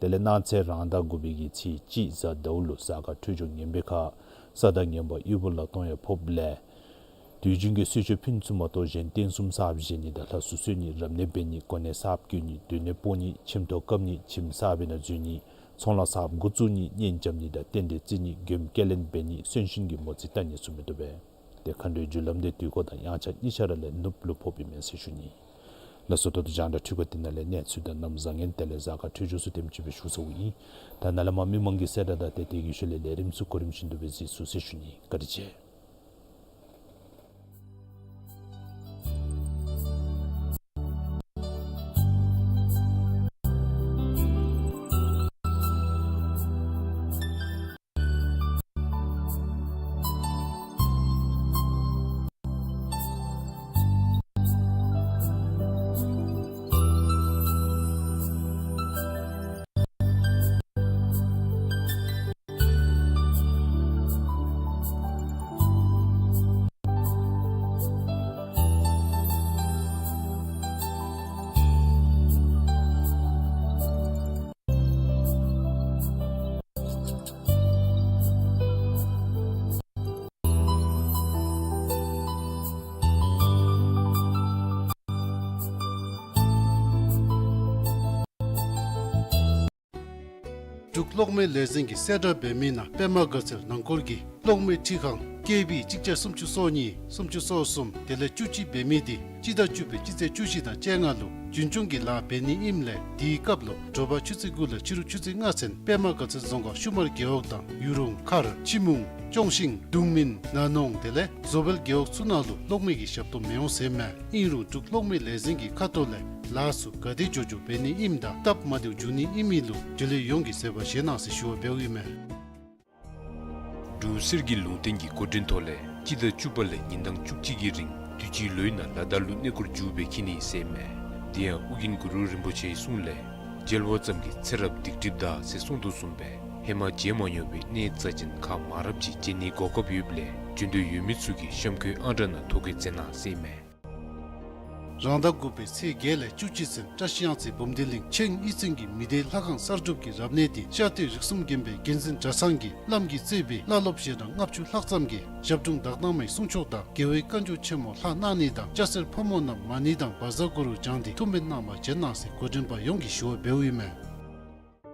དེ་ལས་གནངས་ཚེ་རང་ཟླ་དགུ་པའི་གི་ཚེས་གཅིག་གཟའ་ཟླཝ་ལུ་གཟའ་སྐར་འཕྲོད་སྦྱོར་ངན་པའི་ཁར་ས་བདག་ངན་པ་དབུལ་པོ་ལ་གཏོང་ཡང་ཕོགཔ་ལས་དུས་རྒྱུན་གྱི་གསོལ་མཆོད་ཕུལ་ཚུགས་མ་གཏོགས་གཞན་རྟེན་གསུམ་གསརཔ་བཞེངས་ནི་དང་ལྷ་གསོལ་གསོལ་ནི་རབ་གནས་འབད་ནི་གོ་གནས་གསརཔ་བསྐོ་ནི་སྡོད་གནས་སྤོ་ནི་ཁྱིམ་ཐོག་བཀབ་ནི་ཁྱིམ་གསར་པའི་ནང་འཛུལ་ནི་ཚོང་ལཱ་གསརཔ་འགོ་བཙུགས་ནི་གཉེན་རྐྱབ་ནི་དང་རྟེན་འབྲེལ་བརྩི་ནི་མགྱོནམ་སྐྱེལ་ལེན་འབད་ནི་གསོན་གཤིན་གྱི་མོ་རྩིས་བལྟ་ནི་ཚུ་མི་བཏུབ་པས། ཏེ་མཁའ་འགྲོའི་རྒྱུ་ལམ་འདི་དུས་འཁོར་དང་དབྱངས་འཆར་གཉིས་ཆ་ར་ལས་ནུབ་ལུ་ཕོགཔ་ཨིན་མས་ཟེར་ཞུ་ནི། ལགས་སོ། ད་ལྟོ་རྒྱང་བསྒྲགས་འཕྲུལ་ཁང་འདི་ནང་ལས་གནས་ཚུལ་དང་གནམ་བཟང་ངན་དེ་ལས་གཟའ་སྐར་འཕྲོད་སྦྱོར་ཚུ་དེམ་ཅིག་སྦེ་ཞུ་ཚརཝ་ཨིན། ད་ནཱ་ལས་མར་མི་མང་གི་གསལ་བསྒྲགས་དང་ཏེ་དེ་གི་ཤུལ་ལས་ལས་རིམ་ཚུ་གོ་རིམ་བཞིན་དུ་སྦེ་གཟིགས་ཚུགས་ཟེར་ཞུ་ནི། བཀའ་དྲིན་ཆེ། འབྲུག་གློག་མེ་ལས་འཛིན་གྱི་གསལ་བསྒྲགས་འབད་མི་ནང་པདྨ་དགའ་ཚལ་ནང་སྐོར་གྱི་གློག་མེ་འཕྲུལ་ཁང་ཀེ་བི་གཅིག་བརྒྱ་སུམ་ཅུ་སོ་གཉིས་སུམ་ཅུ་སོ་གསུམ་དེ་ལས་བཅུ་གཅིག་འབད་མི་འདི་སྤྱི་ཟླ་བཅུ་པའི་སྤྱི་ཚེས་བཅུ་བཞི་དང་བཅོ་ལྔ་ལུ་རྒྱུན་སྐྱོང་གི་ལཱ་འབད་ནི་ཨིནམ་ལས་དེའི་སྐབས་ལུ་དྲོ་པ་ཆུ་ཚོད་དགུ་ལས་ཕྱི་རུ་ཆུ་ཚོད་ལྔ་ཚུན་པདྨ་དགའ་ཚལ་རྫོང་ཁག་ཤུ་མར་རྒེད་འོག་དང་ཡུ་རུང་མཁར་ཕྱི་མུང་ཅོང་ཤིང་གདུང་སྨིན་ན་ནོང་དེ་ལས་བཟོ་དཔལ་རྒེད་འོག་ཚུ་ནང་ལུ་གློག་མེ་གི་ཞབས་ཏོག་མི་འོང་ཟེར་མས། ཨིན་རུང་འབྲུག་གློག་མེ་ལས་འཛིན་གྱི་ཁ་ཐུག་ལས་ལཱ་ཚུ་ག་དེ་མགྱོགས་མགྱོགས་འབད་ནི་ཨིནམ་དང་སྟབས་མ་བདེཝ་འབྱུང་ནི་ཨིན་མི་ལུ་འབྲེལ་ཡོད་ཡོངས་ཀྱིས་བཟོད་པ་བཞེས་གནང་ཟེར་ཞུ་བ་འབདཝ་ཨིན་མས། འབྲུག་གསེར་གྱི་ལུང་བསྟན་གྱི་གོ་སྒྲིག་ཐོག་ལས་སྤྱི་ཟླ་བཅུ་པ་ལས་ཉིན་གྲངས་བཅུ་གཅིག་གི་རིང་དུས་ཅི་ལོའི་ནང་ལ་དྭགས་ལུ་གནས་སྐོར་མཇུག་སྦེ་འཁྱིད་ནི་ཟེར་མས། དེ་ཡང་ཨོ་རྒྱན་གུ་རུ་རིན་པོ་ཆེའི་གསུང་ལས་མཇལ་བ་ཙམ་གྱིས་ཚེ་རབས་སྡིག་སྒྲིབ་འདག་ཟེར་གསུངས་དོ་བཟུམ་སྦེ་ཧེ་མ་མཇལ་མ་མྱོང་བའི་གནས་རྩ་ཅན་ཁག་མང་རབས་ཅིག་མཇལ་ནིའི་གོ་སྐབས་ཡོདཔ་ལས་འབྱོན་འདོད་ཡོད་མི་ཚུ་གིས་གཤམ་འཁོད་ཨང་གྲངས་ནང་ཐོ་བཀོད་མཛད་གནང་ཟེར་མས། རང་ཟླ་དགུ་པའི་ཚེས་བརྒྱད་ལས་བཅུ་གཅིག་ཚུན་བཀྲ་ཤིས་གཡང་རྩེ་འབུམ་སྡེ་གླིང་ཆེན་གཉིས་ཚན་གྱི་མི་སྡེའི་ལྷ་ཁང་གསར་སྒྲུབ་ཀྱི་རབ་གནས་འདི་ཤར་སྟོད་རིགས་གསུམ་དགོན་པའི་འགན་འཛིན་གྲྭ་ཚང་གིས་བླམ་གྱིས་གཙོས་པའི་བླ་སློབ་ཞལ་གྲངས་ལྔ་བཅུ་ལྷག་ཙམ་གྱིས་ཞབས་དྲུང་དག་སྣང་མའི་གསུང་ཆོག་དང་རྒྱལ་བའི་བཀའ་འགྱུར་ཆེན་མོ་ལྷག་གནང་ནི་དང་སྐྱ་སེར་ཕོ་མོ་རྣམས་མ་ཎི་དང་བཛྲ་གུ་རུ་བགྱང་སྟེ་ཐུགས་སྨོན་གནང་བར་བྱོན་གནང་ཟེར་འགོ་འདྲེན་པ་ཡོངས་ཀྱིས་ཞུ་བ་འབདཝ་ཨིན་མས།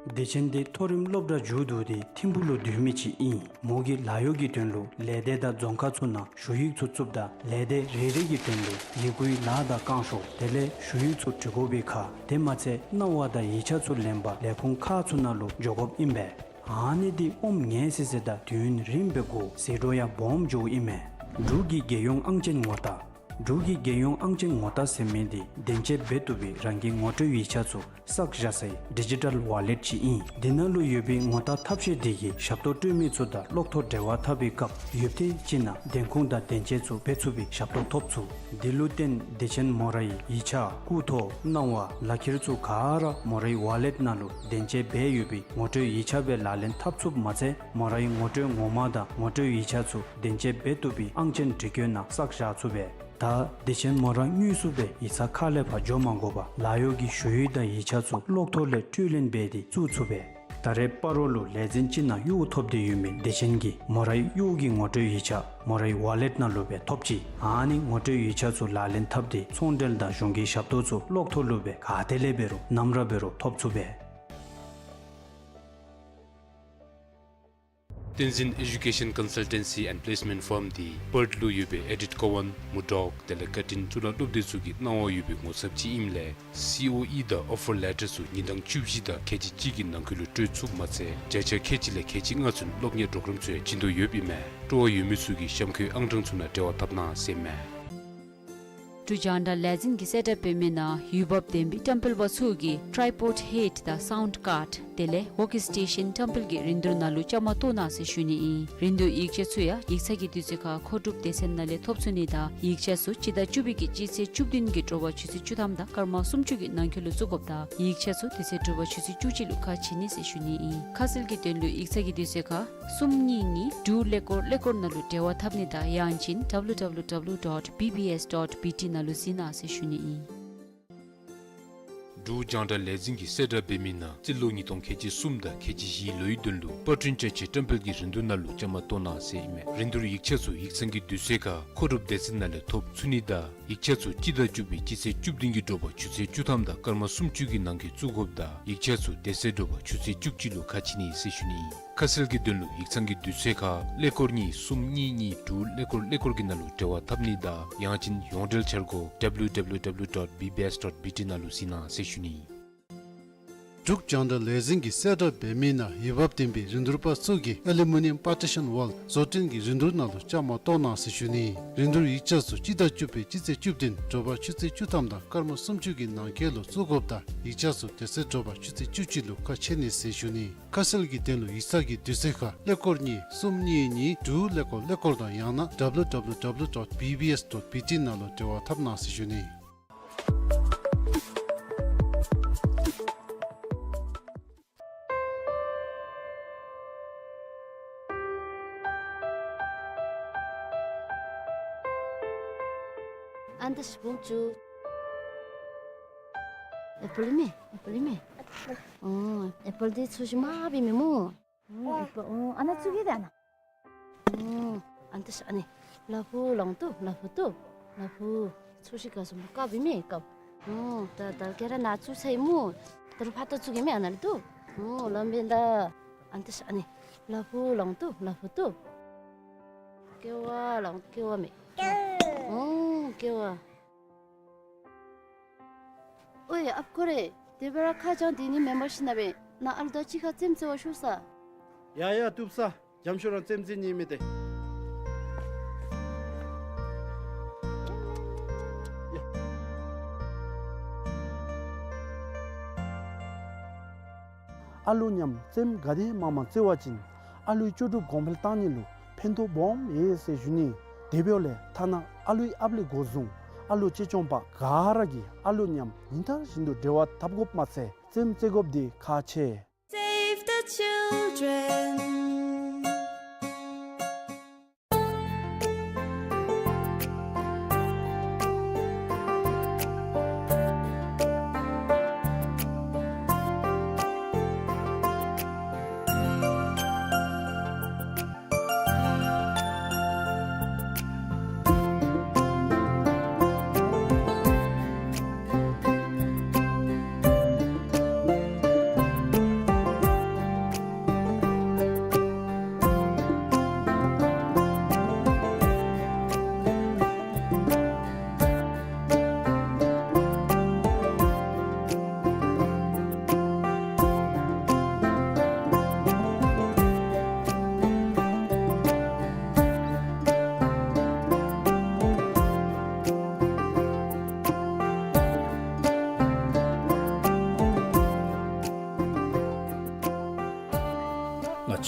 བདེ་ཆེན་འདི་མཐོ་རིམ་སློབ་གྲྭ་མཇུག་བསྡུ་སྟེ་ཐིམ་ཕུག་ལུ་སྡོད་མི་ཅིག་ཨིན། མོ་གིས་ལཱ་གཡོག་གི་དོན་ལུ་ལས་སྡེ་དང་རྫོང་ཁག་ཚུ་ནང་ཞུ་ཡིག་ཚུ་བཙུགསཔ་ད་ལས་སྡེ་རེ་རེ་གི་དོན་ལུ་ཡི་གུའི་ལཱ་དང་བསྐང་ཤོག་དེ་ལས་ཞུ་ཡིག་ཚུ་འབྲི་དགོ་པའི་ཁར་དེ་མ་ཚད་གནང་བ་དང་ཡིག་ཆ་ཚུ་ལེན་པར་ལས་ཁུངས་ཁག་ཚུ་ནང་ལུ་འགྱོ་དགོཔ་ཨིན་པས། ཨ་ནི་འདི་ཨོམ་ངལ་སི་སི་དང་དུས་ཡུན་རིངམོ་སྦེ་འགོར། ཟད་འགྲོ་ཡང་སྦོམ་འགྱོཝ་ཨིན་མས། འབྲུག་གི་རྒྱལ་ཡོངས་ཨང་ཅན་ངོ་རྟགས། འབྲུག་གི་རྒྱལ་ཡོངས་ཨང་ཅན་ངོ་རྟགས་ཟེར་མི་འདི་བདེན་དཔྱད་འབད་བཏུབ་པའི་རང་གི་ངོ་སྤྲོད་ཡིག་ཆ་ཚུ་བསགས་བཞག་སའི་ཌི་ཇི་ཊལ་ཝ་ལེཊ་ཅིག་ཨིན། འདི་ནང་ལུ་ཡོད་པའི་ངོ་རྟགས་ཐབས་ཤེས་འདི་གིས་ཞབས་ཏོག་སྤྲོད་མི་ཚུ་དང་གློག་ཐོག་འབྲེལ་བ་འཐབ་པའི་སྐབས་ཡུདཔ་ཐེངས་ཅིག་ནང་བདེན་ཁུངས་དང་བདེན་དཔྱད་ཚུ་འབད་ཚུགས་པའི་ཞབས་ཏོག་ཐོབ་ཚུགས། འདི་ལུ་བརྟེན་བདེ་ཆེན་མོ་རའི་ཡིག་ཆ་སྐུ་ཐོག་གནང་བ་ལག་ཁྱེར་ཚུ་ག་ར་མོ་རའི་ཝ་ལེཊ་ནང་ལུ་བདེན་དཔྱད་འབད་ཡོད་པའི་ངོ་སྤྲོད་ཡིག་ཆ་སྦེ་ལག་ལེན་འཐབ་ཚུགསཔ་མ་ཚད་མོ་རའི་ངོ་སྤྲོད་ངོ་མ་དང་ངོ་སྤྲོད་ཡིག་ཆ་ཚུ་བདེན་དཔྱད་འབད་བཏུབ་པའི་ཨང་ཅན་འབྲི་གུ་ནང་བསགས་བཞག་ཚུགས་པས། ད་བདེ་ཆེན་མོ་ར་དངོས་སུ་སྦེ་ཡིག་ཚང་ཁ་ལས་ཕར་འགྱོ་མ་དགོ་པར་ལཱ་གཡོག་གི་ཞུ་ཡིག་དང་ཡིག་ཆ་ཚུ་གློག་ཐོག་ལས་སྤྲོད་ལེན་འབད་དེ་བཙུགས་ཚུགས་པས། ད་རེས་སྤ་རོ་ལུ་ལས་འཛིན་ཅིག་ནང་གཡོག་ཐོབ་སྟེ་ཡོད་མི་བདེ་ཆེན་གྱིས་མོ་རའི་གཡོག་གི་ངོ་སྤྲོད་ཡིག་ཆ་མོ་རའི་ཝ་ལེཊ་ནང་ལུ་སྦེ་ཐོབ་ཅི། ཨ་ནི་ངོ་སྤྲོད་ཡིག་ཆ་ཚུ་ལག་ལེན་འཐབ་སྟེ་ཚོང་འབྲེལ་དང་གཞུང་གི་ཞབས་ཏོག་ཚུ་གློག་ཐོག་ལུ་སྦེ་ག་ཏེ་ལས་འབད་རུང་ནམ་ར་འབད་རུང་ཐོབ་ཚུགས་པས། Tenzin Education Consultancy and Placement Firm འདི་པརཐ་ལུ་ཡོད་པའི་ཨེ་ཌིཐ་ཀོ་ཝན་མུར་ཌོག་དེ་ལས་ཀར་ཊིན་གཙུག་ལག་སློབ་སྡེ་ཚུ་གི་གནང་བ་ཡོད་པའི་ངོ་ཚབ་ཅིག་ཨིནམ་ལས་སི་ཨོ་ཨི་དང་ཨོ་ཕར་ལེ་ཊར་ཚུ་ཉིན་གྲངས་བཅུ་བཞི་དང་ཁལ་གཅིག་གཅིག་གི་ནང་འཁོད་ལུ་སྤྲོད་ཚུགསཔ་མ་ཚད་བརྒྱ་ཆ་ཁལ་གཅིག་ལས་ཁལ་གཅིག་ལྔ་ཚུན་སློབ་གཉེར་པོརོ་གརམ་ཚུ་ཡང་བྱིན་དོ་ཡོདཔ་ཨིན་མས། སྤྲོ་བ་ཡོད་མི་ཚུ་གིས་གཤམ་འཁོད་ཨང་གྲངས་ཚུ་ནང་འབྲེལ་བ་འཐབ་གནང་ཟེར་ཨིན་མས། འབྲུག་རྒྱང་བསྒྲགས་ལས་འཛིན་གྱིས་གསལ་བསྒྲགས་འབད་མི་ནང་འོས་འབབ་ལྡན་པའི་བཀྲམ་སྤེལ་པ་ཚུ་གིས་ཊྲའི་པོཌ་ཧེཌ་དང་སའུནཌ་ཀཱརཌ་དེ་ལས་ཝོག་སི་ཊེ་ཤཱན་བཀྲམ་སྤེལ་གྱི་རིན་བསྡུར་ནང་ལུ་བཅའ་མར་གཏོགས་གནང་ཟེར་ཞུ་ནི་ཨིན། རིན་བསྡུར་ཡིག་ཆ་ཚུ་ཡང་ཡིག་ཚང་གི་དུས་ཚོད་ཁར་མཁོ་སྒྲུབ་སྡེ་ཚན་ནང་ལས་ཐོབ་ཚུགས་ནི་དང་ཡིག་ཆ་ཚུ་སྤྱི་ཟླ་བཅུ་པའི་གི་སྤྱི་ཚེས་བཅུ་བདུན་གྱི་དྲོ་པ་ཆུ་ཚོད་བཅུ་ཐམ་དང་སྐར་མ་སུམ་ཅུ་གི་ནང་འཁོད་ལུ་བཙུགས་དགོཔ་དང་ཡིག་ཆ་ཚུ་དེ་ཚེ་དྲོ་པ་ཆུ་ཚོད་བཅུ་གཅིག་ལུ་ཁ་ཕྱེ་ནི་ཟེར་ཞུ་ནི་ཨིན། ཁ་གསལ་གྱི་དོན་ལུ་ཡིག་ཚང་གི་དུས་ཚོད་ཁར་གསུམ་གཉིས་གཉིས་དྲུག་ཀླད་ཀོར་ཀླད་ཀོར་ནང་ལུ་འབྲེལ་བ་འཐབ་ནི་དང་ཡང་ཅིན་ཌབ་ལུ་ཌབ་ལུ་ཌབ་ལུ་ཌོཊ་བི་བི་ཨེསི་ཌོཊ་བི་ཊི་ནང་ལུ་གཟིགས་གནང་ཟེར་ཞུ་ནི་ཨིན། འབྲུག་རྒྱང་བསྒྲགས་ལས་འཛིན་གྱིས་གསལ་བསྒྲགས་འབད་མི་ནང་རྩིས་ལོ་ཉིས་སྟོང་ཁལ་གཅིག་གསུམ་དང་ཁལ་གཅིག་བཞིའི་ལོའི་དོན་ལུ་པར་སྐྲུན་བཅའ་ཆས་བཀྲམ་སྤེལ་གྱི་རིན་བསྡུར་ནང་ལུ་བཅའ་མར་གཏོགས་གནང་ཟེར་ཨིན་མས། རིན་བསྡུར་ཡིག་ཆ་ཚུ་ཡིག་ཚང་གི་དུས་ཚོད་ཁར་མཁོ་སྒྲུབ་སྡེ་ཚན་ནང་ལས་ཐོབ་ཚུགས་ནི་དང་ཡིག་ཆ་ཚུ་སྤྱི་ཟླ་བཅུ་པའི་སྤྱི་ཚེས་བཅུ་བདུན་གྱི་དྲོ་པ་ཆུ་ཚོད་བཅུ་ཐམ་དང་སྐར་མ་སུམ་ཅུ་གི་ནང་འཁོད་བཙུགས་དགོཔ་དང་ཡིག་ཆ་ཚུ་དེ་ཚེ་དྲོ་པ་ཆུ་ཚོད་བཅུ་གཅིག་ལུ་ཁ་ཕྱེ་ནི་ཟེར་ཞུ་ནི་ཨིན། ཁ་གསལ་གྱི་དོན་ལུ་ཡིག་ཚང་གི་དུས་ཚོད་ཁར་ཀླད་ཀོར་གཉིས་གསུམ་གཉིས་གཉིས་དྲུག་ཀླད་ཀོར་ཀླད་ཀོར་གྱི་ནང་ལུ་འབྲེལ་བ་འཐབ་ནི་དང་ཡང་ཅིན་ཡོངས་འབྲེལ་འཆར་སྒོ་ཌབ་ལུ་ཌབ་ལུ་ཌབ་ལུ་ཌོཊ་བི་བི་ཨེསི་ཌོཊ་བི་ཊི་ནང་ལུ་གཟིགས་གནང་ཟེར་ཞུ་ནི་ཨིན། འབྲུག་རྒྱང་བསྒྲགས་ལས་འཛིན་གྱིས་གསལ་བསྒྲགས་འབད་མི་ནང་འོས་འབབ་ལྡན་པའི་རིན་བསྡུར་པ་ཚུ་གིས་ཨ་ལུ་མི་ནི་ཡམ་པར་ཊི་ཤཱན་ཝཱལ་བཟོ་སྐྲུན་གྱི་རིན་བསྡུར་ནང་ལུ་བཅའ་མར་གཏོགས་གནང་ཟེར་ཞུ་ནི་ཨིན། རིན་བསྡུར་ཡིག་ཆ་ཚུ་སྤྱི་ཟླ་བཅུ་པའི་སྤྱི་ཚེས་བཅུ་བདུན་དྲོ་པ་ཆུ་ཚོད་བཅུ་ཐམ་དང་སྐར་མ་སུམ་ཅུ་གི་ནང་འཁོད་ལུ་བཙུགས་དགོཔ་དང་ཡིག་ཆ་ཚུ་དེ་ཚེ་དྲོ་པ་ཆུ་ཚོད་བཅུ་གཅིག་ལུ་ཁ་ཕྱེ་ནི་ཟེར་ཞུ་ནི་ཨིན། ཁ་གསལ་གྱི་དོན་ལུ་ཡིག་ཚང་གི་དུས་ཚོད་ཁར་ཀླད་ཀོར་གཉིས་གསུམ་གཉིས་གཉིས་དྲུག་ཀླད་ཀོར་ཀླད་ཀོར་དང་ཡང་ན་ཌབ་ལུ་ཌབ་ལུ་ཌབ་ལུ་ཌོཊ་བི་བི་ཨེསི་ཌོཊ་བི་ཊི་ནང་ལུ་འབྲེལ་བ་འཐབ་གནང་ཟེར་ཞུ་ནི་ཨིན། ཨན་ཏ་ཤི་བུམ་ཅུ། ཨེ་པཱལ་མེ། ཨེ་པཱལ་མེ། ཨོ། ཨེ་པཱལ་འདི་ཚོས་ཤིག་མ་བི་མེ་མོ། ཨོ། ཨེ་པཱལ། ཨོ། ཨ་ན་ཚུ་གི་དེ་ཨ་ན། ཨོ། ཨན་ཏ་ཤི་ཨ་ནི། ལ་ཕུག་ལང་ཏོ། ལ་ཕུག་ཏོ། ལ་ཕུག་ཚོས་ཤིག་ག་སོ་མོ་ཀ་བི་མེ་ཀ། ཨོ། ད་ད་ཀེ་ར་ན་ཚུ་ཚེ་མོ། ད་རུ་ཕ་ཏ་ཚུ་གི་མེ་ཨ་ན་ལི་ཏོ། ཨོ། ལམ་བེ་ད། ཨན་ཏ་ཤི་ཨ་ནི། ལ་ཕུག་ལང་ཏོ། ལ་ཕུག་ཏོ། ཀེ་བ་ལང་ཀེ་བ་མེ། ཨོ། ཀེ་བ། ཨོའི་ཨཔ་ཁོ་རེ། དེ་སྦེ་ར་ཁ་བྱང་དེ་ནི་མེན་པར་ཤི་ན་བེ་ན་ཨ་ལུ་དང་གཅིག་ཁར་རྩེདམོ་རྩེ་བར་ཤོག་ས། ཡ་ཡ་བཏུབ་ས། འཇམ་ཤོས་རང་རྩེདམོ་རྩེ་ནི་མེད་དེ། ཡ། ཨ་ལུ་མཉམ་རྩེདམོ་ག་དེ་མང་མང་རྩེ་བ་ཅིན་ཨ་ལུའི་ལྕོགས་གྲུབ་གོང་འཕེལ་གཏང་ནི་ལུ་ཕན་ཐོགས་སྦོམ་ཡོད་ཟེར་ཞུ་ནི། དེ་འབདཝ་ལས་ཐ་ན་ཨ་ལུའི་ཨཔ་ལས་འགོ་བཟུང་ཨ་ལུ་གཅེས་སྐྱོང་པ་ག་ར་གིས་ཨ་ལུ་མཉམ་ཉིན་ལྟར་བཞིན་དུ་འབྲེལ་བ་འཐབ་དགོཔ་མ་ཚད་རྩེདམོ་རྩེ་དགོཔ་འདི་ཁག་ཆེ། Save the children.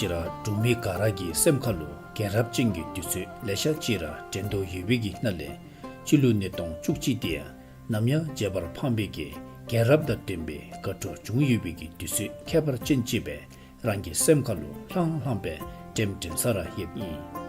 ཅི་ར་འབྲུག་མི་ག་ར་གི་སེམས་ཁ་ལུ་རྒྱལ་རབས་ཅན་གྱི་དུས་ཚོད་ལེ་ཤ་ཅིག་ར་དྲན་དོ་ཡོད་པའི་གི་ནང་ལས་སྤྱི་ལོ་ཉིས་སྟོང་བཅུ་གཅིག་དེ་ཡང་ནམ་ཡང་བརྗེད་པར་ཕངས་པའི་གི་རྒྱལ་རབས་དང་ལྡན་པའི་དགའ་སྤྲོ་བྱུང་ཡོད་པའི་གི་དུས་ཚོད་ཁྱད་པར་ཅན་ཅིག་སྦེ་རང་གི་སེམས་ཁ་ལུ་ལྷང་ལྷང་སྦེ་དྲན་དྲན་ས་ར་ཡོདཔ་ཨིན།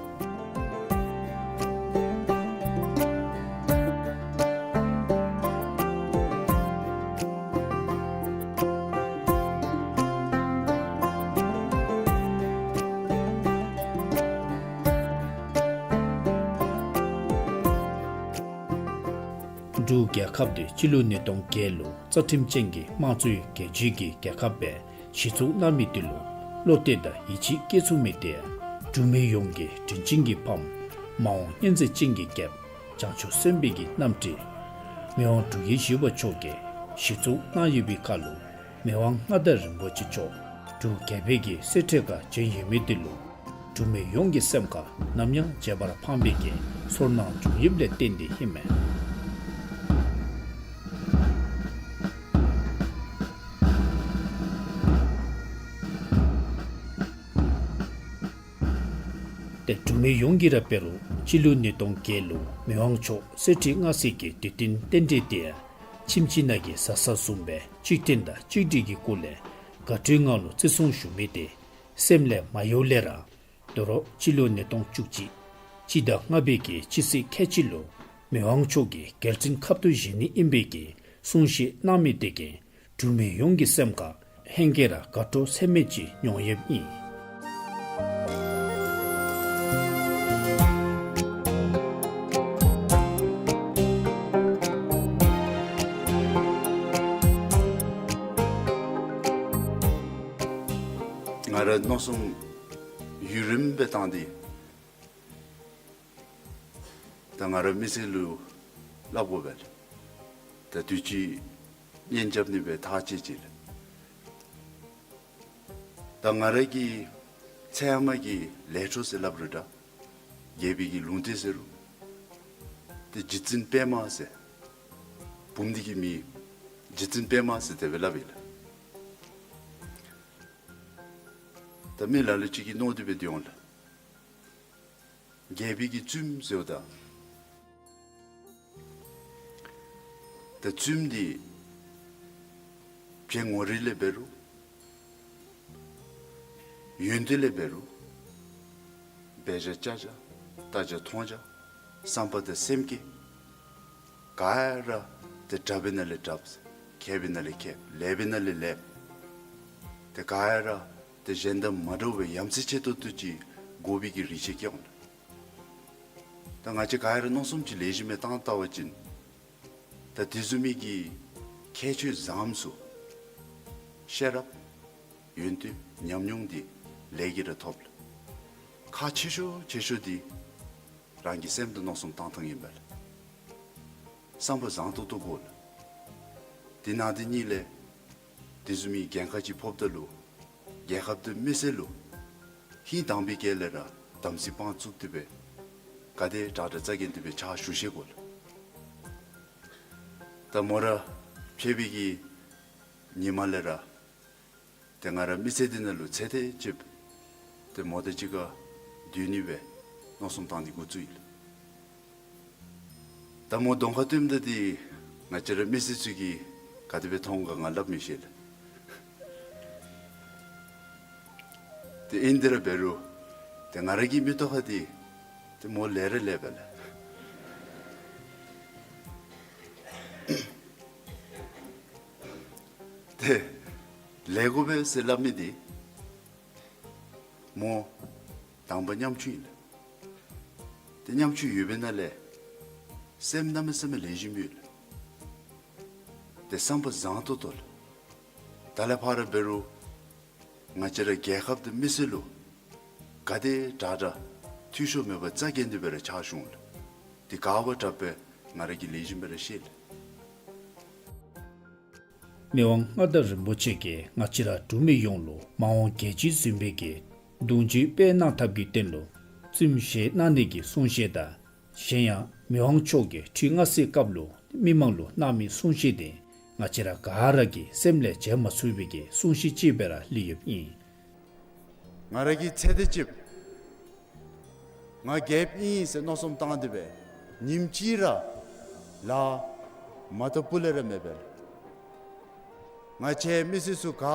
འབྲུག་རྒྱལ་ཁབ་དེ་སྤྱི་ལོ་ཉིས་སྟོང་བརྒྱད་ལུ་རྩ་ཁྲིམས་ཅན་གྱི་དམངས་གཙོའི་རྒྱལ་སྤྱིའི་གི་རྒྱལ་ཁབ་སྦེ་གཞི་བཙུགས་གནང་མི་དེ་ལུ་བློ་གཏད་དང་ཡིད་ཆེས་བསྐྱེད་ཚུགས་མི་དེ་འབྲུག་མི་ཡོངས་ཀྱི་དྲིན་ཅན་གྱི་ཕམ་མ་འོངས་སྙིང་རྗེ་ཅན་གྱི་རྒྱལཔོ་བྱང་ཆུབ་སེམས་དཔའི་གི་རྣམ་སྤྲུལ་མི་དབང་འབྲུག་རྒྱལ་བཞི་པ་མཆོག་གིས་གཞི་བཙུགས་གནང་ཡོད་པའི་ཁར་ལུ་མི་དབང་མངའ་བདག་རིན་པོ་ཆེ་མཆོག་འབྲུག་རྒྱལ་པོའི་གི་གསེར་ཁྲི་ཁར་བྱོན་ཡོད་མི་དེ་ལུ་འབྲུག་མི་ཡོངས་ཀྱི་སེམས་ཁར་ནམ་ཡང་བརྗེད་པར་ཕངས་པའི་གི་ཚོར་སྣང་བྱུང་ཡོདཔ་ལས་བརྟེན་ཏེ་ཨིན་མས། ཏེ་འབྲུག་མི་ཡོངས་ཀྱིས་ར་འབད་རུང་སྤྱི་ལོ་ཉིས་སྟོང་བརྒྱད་ལུ་མི་དབང་མཆོག་གསེར་ཁྲི་མངའ་གསོལ་གྱི་དུས་སྟོན་རྟེན་འབྲེལ་དེ་ཡང་ཁྱིམ་གཅིག་ནང་གི་བཟའ་ཚང་བཟུམ་སྦེ་གཅིག་མཐུན་དང་གཅིག་སྒྲིལ་གྱི་སྒོ་ལས་དགའ་སྤྲོའི་ངང་ལུ་བརྩི་སྲུང་ཞུ་མི་དེ་སེམས་ལས་མ་གཡོ་ལས་ར། དོ་རུང་སྤྱི་ལོ་ཉིས་སྟོང་བཅུ་གཅིག་སྤྱི་ཟླ་ལྔ་པའི་གི་སྤྱི་ཚེས་ཁལ་གཅིག་ལུ་མི་དབང་མཆོག་གིས་རྒྱལ་བཙུན་ཁབ་ཏུ་བཞེས་ནི་ཨིན་པའི་གི་གསུང་བཤད་གནང་མི་དེ་གིས་འབྲུག་མི་ཡོངས་ཀྱི་སེམས་ཁར་ཧེང་སྐལ་ར་དགའ་སྤྲོ་ཚད་མེད་ཅིག་མྱོང་ཡོདཔ་ཨིན། ང་ར་མནོ་བསམ་ཡུན་རིངམོ་སྦེ་བཏང་སྟེ་ད་ང་ར་མི་སེར་ལུ་སླབ་དགོ་པས་ལགས། ད་དུས་ཅི་གཉེན་རྐྱབ་ནི་སྦེ་ཐག་བཅད་ཅི་ལགས། ད་ང་ར་གི་ཚེ་ཧེ་མ་གི་ལས་འཕྲོ་ཟེར་སླབ་རུང་འདྲ། རྒྱལ་པོའི་གི་ལུང་བསྟན་ཟེར་རུང་ཏེ་རྗེ་བཙུན་པདྨ་ཟེར་བུམོ་འདི་གི་མིང་རྗེ་བཙུན་པདྨ་ཟེར་དེ་སྦེ་སླབ་ཨིན་ལགས། ད་མི་ལ་ལུ་ཅིག་གིས་མནོ་སྟེ་སྦེ་སྡོད་འོང་ལགས། རྒྱལ་པོའི་གི་བཙུནམོ་ཟེརཝ་ད་ད་བཙུནམོ་འདི་བྱད་ངོ་རིས་ལས་འབད་རུང་ཡོན་ཏན་ལས་འབད་རུང་འབད་བཞག་བྱ་བཞག་ལྟ་བྱ་མཐོང་བྱ་བསམ་པ་དང་སེམས་བསྐྱེད་ག་ར་ཏེ་དྲག་པའི་ནང་ལས་དྲགཔ་མཁས་པའི་ནང་ལས་མཁསཔ་ལེགས་པའི་ནང་ལས་ལེགསཔ་ཏེ་ག་ར་ཏེ་གཞན་དང་མ་འདྲཝ་སྦེ་ཡ་མཚན་ཆེ་ཏོག་ཏོ་ཅིག་དགོ་པའི་གི་རིགས་ཅིག་སྐྱེ་འོང་ལགས། ད་ང་བཅས་ག་ར་མནོ་བསམ་ཅིག་ལེགས་ཤོམ་སྦེ་བཏང་བལྟ་བ་ཅིན་ད་དེ་བཟུམ་མའི་གི་ཁྱད་ཆོས་བཟངམ་ཚུ་ཤེས་རབ་ཡོན་ཏན་ཉམས་མྱོང་འདི་ལས་ཀྱིས་ར་ཐོབ་ལགས། ཁག་ཆེ་ཤོས་ཆེ་ཤོས་འདི་རང་གི་སེམས་དང་མནོ་བསམ་བཏང་ཐངས་ཨིན་པས་ལགས། བསམ་པ་བཟང་ཏོག་ཏོ་དགོ་ལགས། དེ་ནང་དེ་གཉིས་ལས་དེ་བཟུམ་མའི་འགན་ཁག་ཅིག་ཕོགཔ་ད་ལུ་རྒྱལ་ཁབ་དང་མི་སེར་ལུ་ཧིང་དྭངས་པའི་དཀྱིལ་ལས་ར་དམ་ཚིག་དཔང་བཙུགས་ཏེ་སྦེ་ག་དེ་དྲག་དྲག་རྩ་འགེངས་ཏེ་སྦེ་ཕྱག་ཞུ་ཤེས་དགོ་ལགས། ད་མོ་ར་ཕྱད་པའི་གི་ཉིནམ་ལས་ར་ཏེ་ང་ར་མི་ཚེ་འདི་ནང་ལུ་ཚེ་འདི་ཅིག་ཏེ་མོ་དང་གཅིག་ཁར་སྡོད་ནི་སྦེ་མནོ་བསམ་བཏང་ནི་འགོ་བཙུགས་ཡི་ལགས། ད་མོ་གདོང་ཁར་སྟོནམ་ད་འདི་ང་བཅས་ར་མི་སེར་ཚུ་གིས་ག་དེ་སྦེ་མཐོང་ག་ང་སླབ་མི་ཤེས་ལགས། ཏེ་ཨིན་དེ་ར་འབད་རུང་ཏེ་ང་ར་གི་མིག་ཏོ་ཁར་འདི་ཏེ་མོ་ལེགས་ར་ལེགསཔ་ལགས། ཏེ་ལེགས་དགོ་པས་ཟེར་སླབ་མི་འདི་མོ་དང་པ་ཉམ་ཆུང་ཨིན་ལགས། ཏེ་ཉམ་ཆུང་ཡོད་པའི་ནང་ལས་སེམས་གནམ་མེད་ས་མེད་ལེགས་ཤོམ་ཡོད་ལགས། ཏེ་བསམ་པ་བཟང་ཏོག་ཏོ་ལགས། ད་ལས་ཕར་འབད་རུང་ང་བཅས་ར་རྒྱལ་ཁབ་དང་མི་སེར་ལུ་ག་དེ་དྲག་དྲག་འཐུས་ཤོར་མེད་པར་རྩ་འགེངས་ཏེ་སྦེ་ར་ཕྱག་ཞུ་འོང་ལགས། ཏེ་ག་བ་དྲག་པས་ང་ར་གིས་ལེགས་ཤོམ་སྦེ་ར་ཤེས་ལགས། མི་དབང་མངའ་བདག་རིན་པོ་ཆེ་གིས་ང་བཅས་ར་འབྲུག་མི་ཡོངས་ལུ་མ་འོངས་རྒྱལ་སྤྱི་འཛིན་པའི་གི་གདུང་རྒྱུད་སྤེལ་གནང་ཐབས་ཀྱི་དོན་ལུ་བཙུནམོ་བཞེས་གནང་ནི་གི་གསུང་བཤད་དང་གཞན་ཡང་མི་དབང་མཆོག་གིས་ཁྲི་མངའ་གསོལ་སྐབས་ལུ་མི་མང་ལུ་གནང་མི་གསུང་བཤད་དེ་ང་བཅས་ར་ག་ར་གི་སེམས་ལས་བརྗེད་མ་ཚུགས་པའི་གི་གསུང་བཤད་ཅིག་སྦེ་ར་ལུས་ཡོདཔ་ཨིན། ང་ར་གི་ཚེ་འདི་ཅིག་ང་རྒྱལཔོ་ཨིན་ཟེར་མནོ་བསམ་བཏང་སྟེ་སྦེ་ཉིནམ་གཅིག་ར་ལཱ་མ་བཏབ་པ་ལས་ར་མེད་པས། ང་བཅས་མི་སེར་ཚུ་ག་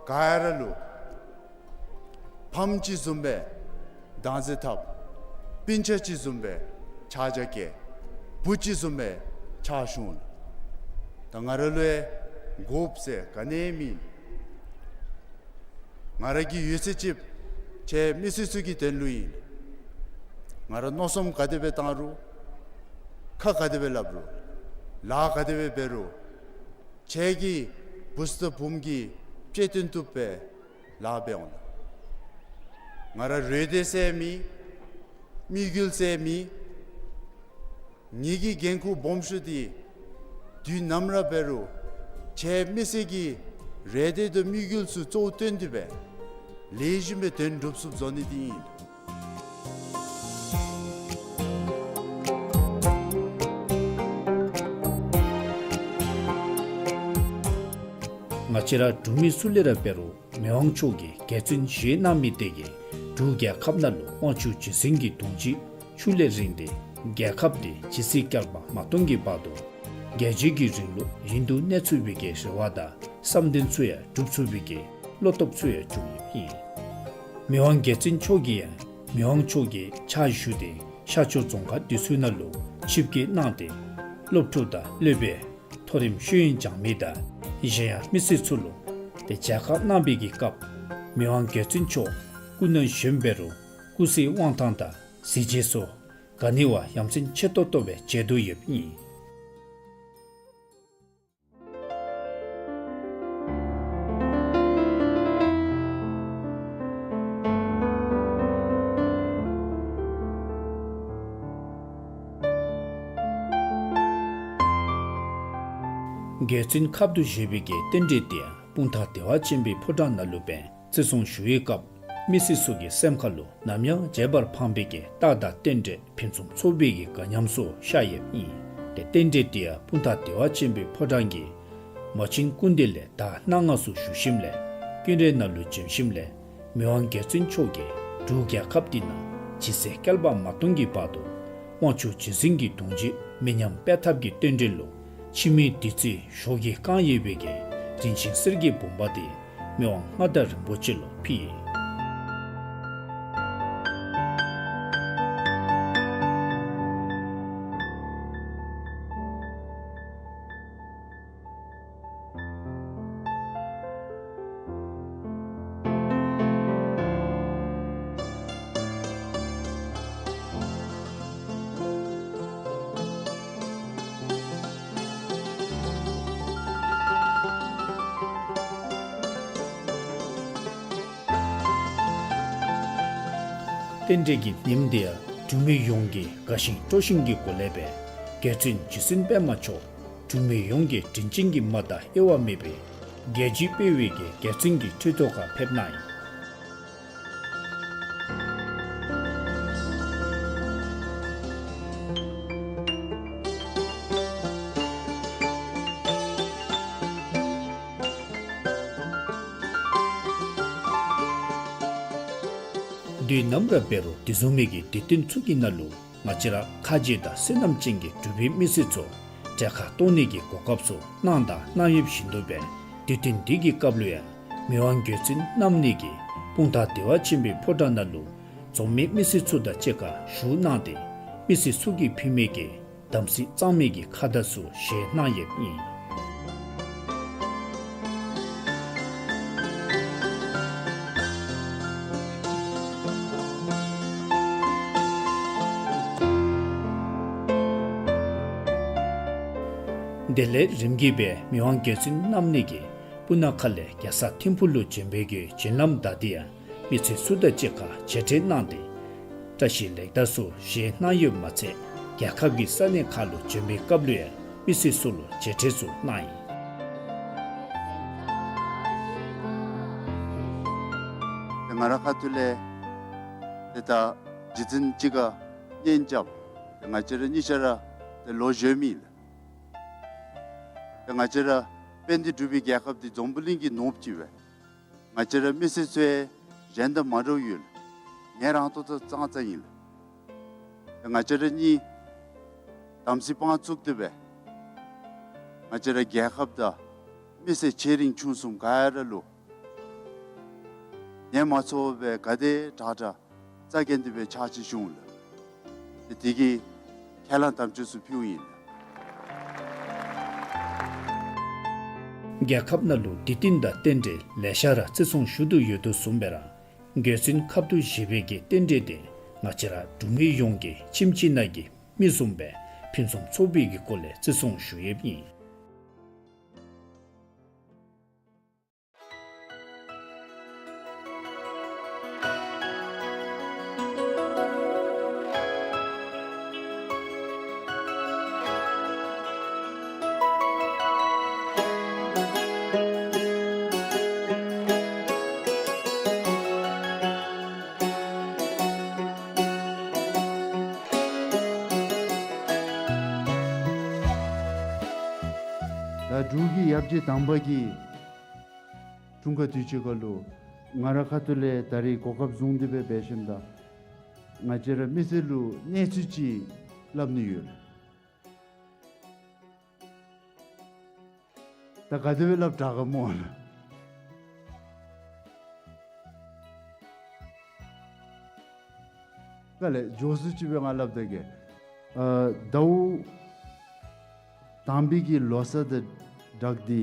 ག་ཡ་ར་ལུ་ཕམ་ཅིག་བཟུམ་སྦེ་བདག་འཛིན་འཐབ། སྤུན་ཆ་ཅིག་བཟུམ་སྦེ་ཕྱག་རྒྱ་བསྐྱེད། བུ་ཅིག་བཟུམ་སྦེ་ཕྱག་ཞུ་ནུག། ད་ང་ར་ལུ་ཡང་དགོཔ་ཟེར་ག་ནི་ཡང་མེད། ང་ར་གི་ཡོད་ཚད་ཅིག་ཁྱེད་མི་སེར་ཚུ་གི་དོན་ལུ་ཨིན། ང་ར་མནོ་བསམ་ག་དེ་སྦེ་བཏང་རུང་། ཁ་ག་དེ་སྦེ་སླབ་རུང་། ལཱ་ག་དེ་སྦེ་འབད་རུང་། ཁྱེད་ཀྱི་བུ་ཚ་བུམོ་གི་གཅེས་སྟོན་བཏུབ་པའི་ལཱ་འབད་འོང་། ང་ར་རོགས་འདྲ་ཟེར་མེད། དམིགས་ཡུལ་ཟེར་མེད། ངེ་གི་འགན་ཁུར་སྦོམ་ཤོས་འདི་དུས་ནམ་ར་འབད་རུང་ཁྱེད་མི་སེར་གྱི་རེ་འདོད་དང་དམིགས་ཡུལ་ཚུ་གཙོ་བོར་བཏོན་ཏེ་སྦེ་ལེགས་ཤོམ་སྦེ་དོན་འགྲུབ་ཚུགསཔ་བཟོ་ནི་འདི་ཨིན། ང་བཅས་ར་འབྲུག་མི་ཚུ་ལས་ར་འབད་རུང་མི་དབང་མཆོག་གིས་རྒྱལ་བཙུན་བཞེས་གནང་མི་དེ་གིས་འབྲུག་རྒྱལ་ཁབ་ནང་ལུ་དབང་ཕྱུག་རྗེ་བཙུན་གྱི་གདུང་རྒྱུད་ཆུ་ལས་རིང་སྟེ་རྒྱལ་ཁབ་འདི་ཇི་སྲིད་བསྐལ་པ་མ་སྟོང་གི་བར་དུ་རྒྱལ་བརྒྱུད་ཀྱི་རིང་ལུགས་རིང་དུ་གནས་ཚུགས་པའི་གི་རེ་བ་དང་བསམ་དོན་ཚུ་ཡང་འགྲུབ་ཚུགས་པའི་གི་བློ་སྟོབས་ཚུ་ཡང་བྱུང་ཡོདཔ་ཨིན། མི་དབང་རྒྱལ་བཙུན་མཆོག་གིས་ཡང་མི་དབང་མཆོག་གི་ཕྱག་ཞུ་སྟེ་ཤར་ཕྱོགས་རྫོང་ཁག་འདི་ཚུ་ནང་ལུ་ཆིབས་བསྐྱོད་གནང་སྟེ་སློབ་ཕྲུག་དང་སློབ་དཔོན་མཐོ་རིམ་ཤེས་ཡོན་སྦྱང་མི་དང་གཞན་ཡང་མི་སེར་ཚུ་ལུ་ཏེ་མཇལ་ཁ་གནང་བའི་གི་སྐབས་མི་དབང་རྒྱལ་བཙུན་མཆོག་སྐུ་ན་གཞོནམ་འབད་རུང་སྐུ་ཚེའི་དབང་ཐང་དང་གཟི་བརྗིད་སོགས་ག་ནི་བ་ཡ་མཚན་ཆེ་ཏོག་ཏོ་སྦེ་མཇལ་དོ་ཡོདཔ་ཨིན། རྒྱལ་བཙུན་ཁབ་ཏུ་བཞེས་པའི་གི་རྟེན་འབྲེལ་འདི་ཡང་སྤུངས་ཐང་བདེ་བ་ཆེན་པོའི་ཕོ་བྲང་ནང་ལུ་སྦེ་བརྩི་སྲུང་ཞུ་བའི་སྐབས་མི་སེར་ཚུ་གི་སེམས་ཁ་ལུ་ནམ་ཡང་བརྗེད་པར་ཕངས་པའི་གི་རྟགས་དང་རྟེན་འབྲེལ་ཕུན་སུམ་ཚོགས་པའི་གི་དགའ་ཉམས་སུ་ཤར་ཡོདཔ་ཨིན། ཏེ་རྟེན་འབྲེལ་འདི་ཡང་སྤུངས་ཐང་བདེ་བ་ཆེན་པོའི་ཕོ་བྲང་གི་མ་བྱན་སྐུ་མདུན་ལས་ད་གནངས་སྔ་སུ་བཞུགས་ཞིནམ་ལས་ཀུན་ར་ནང་ལུ་བྱོན་ཞིནམ་ལས་མི་དབང་རྒྱལ་བཙུན་མཆོག་གིས་འབྲུག་རྒྱལ་ཁབ་འདི་ནང་ཇི་སྲིད་བསྐལ་པ་མ་སྟོང་གི་བར་དུ་དབང་ཕྱུག་རྗེ་བཙུན་གྱི་གདུང་རྒྱུད་མི་ཉམས་པའི་ཐབས་ཀྱི་རྟེན་འབྲེལ་ལུ་འཆི་མེད་བདུད་རྩིའི་ཞོ་གིས་བཀང་ཡོད་པའི་གི་རིན་ཆེན་གསེར་གྱི་བུམ་པ་འདི་མི་དབང་མངའ་བདག་རིན་པོ་ཆེ་ལུ་ཕུལ། རྟེན་འབྲེལ་གྱི་ཉིནམ་འདི་ཡང་འབྲུག་མི་ཡོངས་ཀྱི་དགའ་ཞིང་སྤྲོ་ཞིང་གི་སྒོ་ལས་སྦེ་རྒྱལ་བཙུན་རྗེ་བཙུན་པདྨ་མཆོག་འབྲུག་མི་ཡོངས་ཀྱི་དྲིན་ཅན་གྱི་མ་དང་དབྱེ་བ་མེད་པའི་རྒྱལ་བརྒྱུད་སྤེལ་བའི་གི་རྒྱལ་བཙུན་གྱི་ཁྲི་ཐོག་ཁར་ཕེབས་གནང་ཡི། དུས་ནམ་ར་འབད་རུང་དེ་བཟུམ་མའི་གི་དུས་སྟོན་ཚུ་གི་ནང་ལུ་ང་བཅས་ར་ཁ་རྗེ་དང་བསོད་ནམས་ཅན་གྱི་འབྲུག་པའི་མི་སེར་ཚུ་གྲལ་ཁར་གཏོགས་ནི་གི་གོ་སྐབས་ཚུ་གནང་དང་གནང་ཡོདཔ་བཞིན་དུ་སྦེ་དུས་སྟོན་འདི་གི་སྐབས་ལུ་ཡང་མི་དབང་རྒྱལ་བཙུན་རྣམ་གཉིས་ཀྱིས་སྤུངས་ཐང་བདེ་བ་ཆེན་པོའི་ཕོ་བྲང་ནང་ལུ་འཛོམས་མི་མི་སེར་ཚུ་དང་གཅིག་ཁར་བཞུགས་གནང་སྟེ་མི་སེར་ཚུ་གིས་ཕུལ་མི་གི་དམ་ཚིག་གཙང་མའི་གི་ཁ་བརྡ་ཚུ་བཞེས་གནང་ཡོདཔ་ཨིན། དེ་ལས་རིམ་གྱིས་སྦེ་མི་དབང་རྒྱལ་བཙུན་རྣམ་གཉིས་ཀྱིས་སྤུ་ན་ཁ་ལས་རྒྱལ་ས་ཐིམ་ཕུག་ལུ་བྱོན་པའི་གི་བྱོན་ལམ་བདའ་སྟེ་ཡང་མི་སེར་ཚུ་དང་གཅིག་ཁར་མཇལ་འཕྲད་གནང་སྟེ་བཀྲ་ཤིས་ལེགས་དར་ཚུ་བཞེས་གནང་ཡོདཔ་མ་ཚད་རྒྱལ་ཁབ་ཀྱི་ས་གནས་ཁག་ལུ་བྱོན་པའི་སྐབས་ལུ་ཡང་མི་སེར་ཚུ་ལུ་མཇལ་འཕྲད་ཚུ་གནང་ཡི། ང་རའི་ཁ་ཐུག་ལས་ཏེ་ད་རྗེ་བཙུན་གཅིག་ཁར་གཉེན་རྐྱབ། ཏེ་ང་བཅས་ར་གཉིས་ཆ་ར་ཏེ་ལོ་གཞོནམ་ཨིན་ལགས། ཏེ་ང་བཅས་ར་དཔལ་ལྡན་འབྲུག་པའི་རྒྱལ་ཁབ་འདི་འཛམ་བུ་གླིང་གི་ནོར་བུ་ཅིག་སྦེ་ང་བཅས་ར་མི་སེར་ཚུ་ཡང་ གཞན་དང་མ་འདྲཝ་ཡོད་ལགས། ངལ་རངས་ཏོག་ཏོ་ཙང་ཙང་ཨིན་ལགས། ང་བཅས་ར་གཉིས་དམ་ཚིག་དཔང་བཙུགས་ཏེ་སྦེ་ང་བཅས་ར་རྒྱལ་ཁབ་དང་མི་སེར་ཆེ་འབྲིང་ཆུང་གསུམ་ག་ར་ལུ་ཉམས་མ་ཚོར་བར་ག་དེ་དྲག་དྲག་རྩ་འགེངས་ཏེ་སྦེ་ཕྱག་ཕྱིད་ཞུ་འོང་ལགས། ཏེ་དེ་གི་ཁས་བླངས་དམ་བཅའ་ཚུ་ཕུལཝ་ཨིན་ལགས། རྒྱལ་ཁབ་ནང་ལུ་འདི་ཏེ་ད་རྟེན་འབྲེལ་ལེ་ཤ་ར་བརྩི་སྲུང་ཞུ་དོ་ཡོད་དོ་བཟུམ་སྦེ་ར་རྒྱལ་བཙུན་ཁབ་ཏུ་བཞེས་པའི་གི་རྟེན་འབྲེལ་དེ་ང་བཅས་ར་འབྲུག་མི་ཡོངས་ཀྱིས་ཁྱིམ་གཅིག་ནང་གི་མི་བཟུམ་སྦེ་ཕུན་སུམ་ཚོགས་པའི་གི་སྒོ་ལས་བརྩི་སྲུང་ཞུ་ཡོདཔ་ཨིན། ད་འབྲུག་གི་ཡབ་རྗེ་དང་པ་གི་འཁྲུངས་སྐར་དུས་ཅི་ཁ་ལུ་ང་ར་ཁ་ཐུག་ལས་ད་རིས་གོ་སྐབས་བཟུང་སྟེ་སྦེ་འབད་ཞིནམ་ད་ང་བཅས་ར་མི་སེར་ལུ་གནས་ཚུལ་ཅིག་སླབ་ནི་ཡོད་ལགས། ད་ག་དེ་སྦེ་སླབ་དྲག་ག་སྨོ་ལགས། ག་ལས་མགྱོགས་སུ་ཅིག་སྦེ་ང་སླབ་ད་གེ། ཨ་ཟླཝ་དང་པའི་གི་ལོ་གསར་དང་སྦྲགས་ཏེ་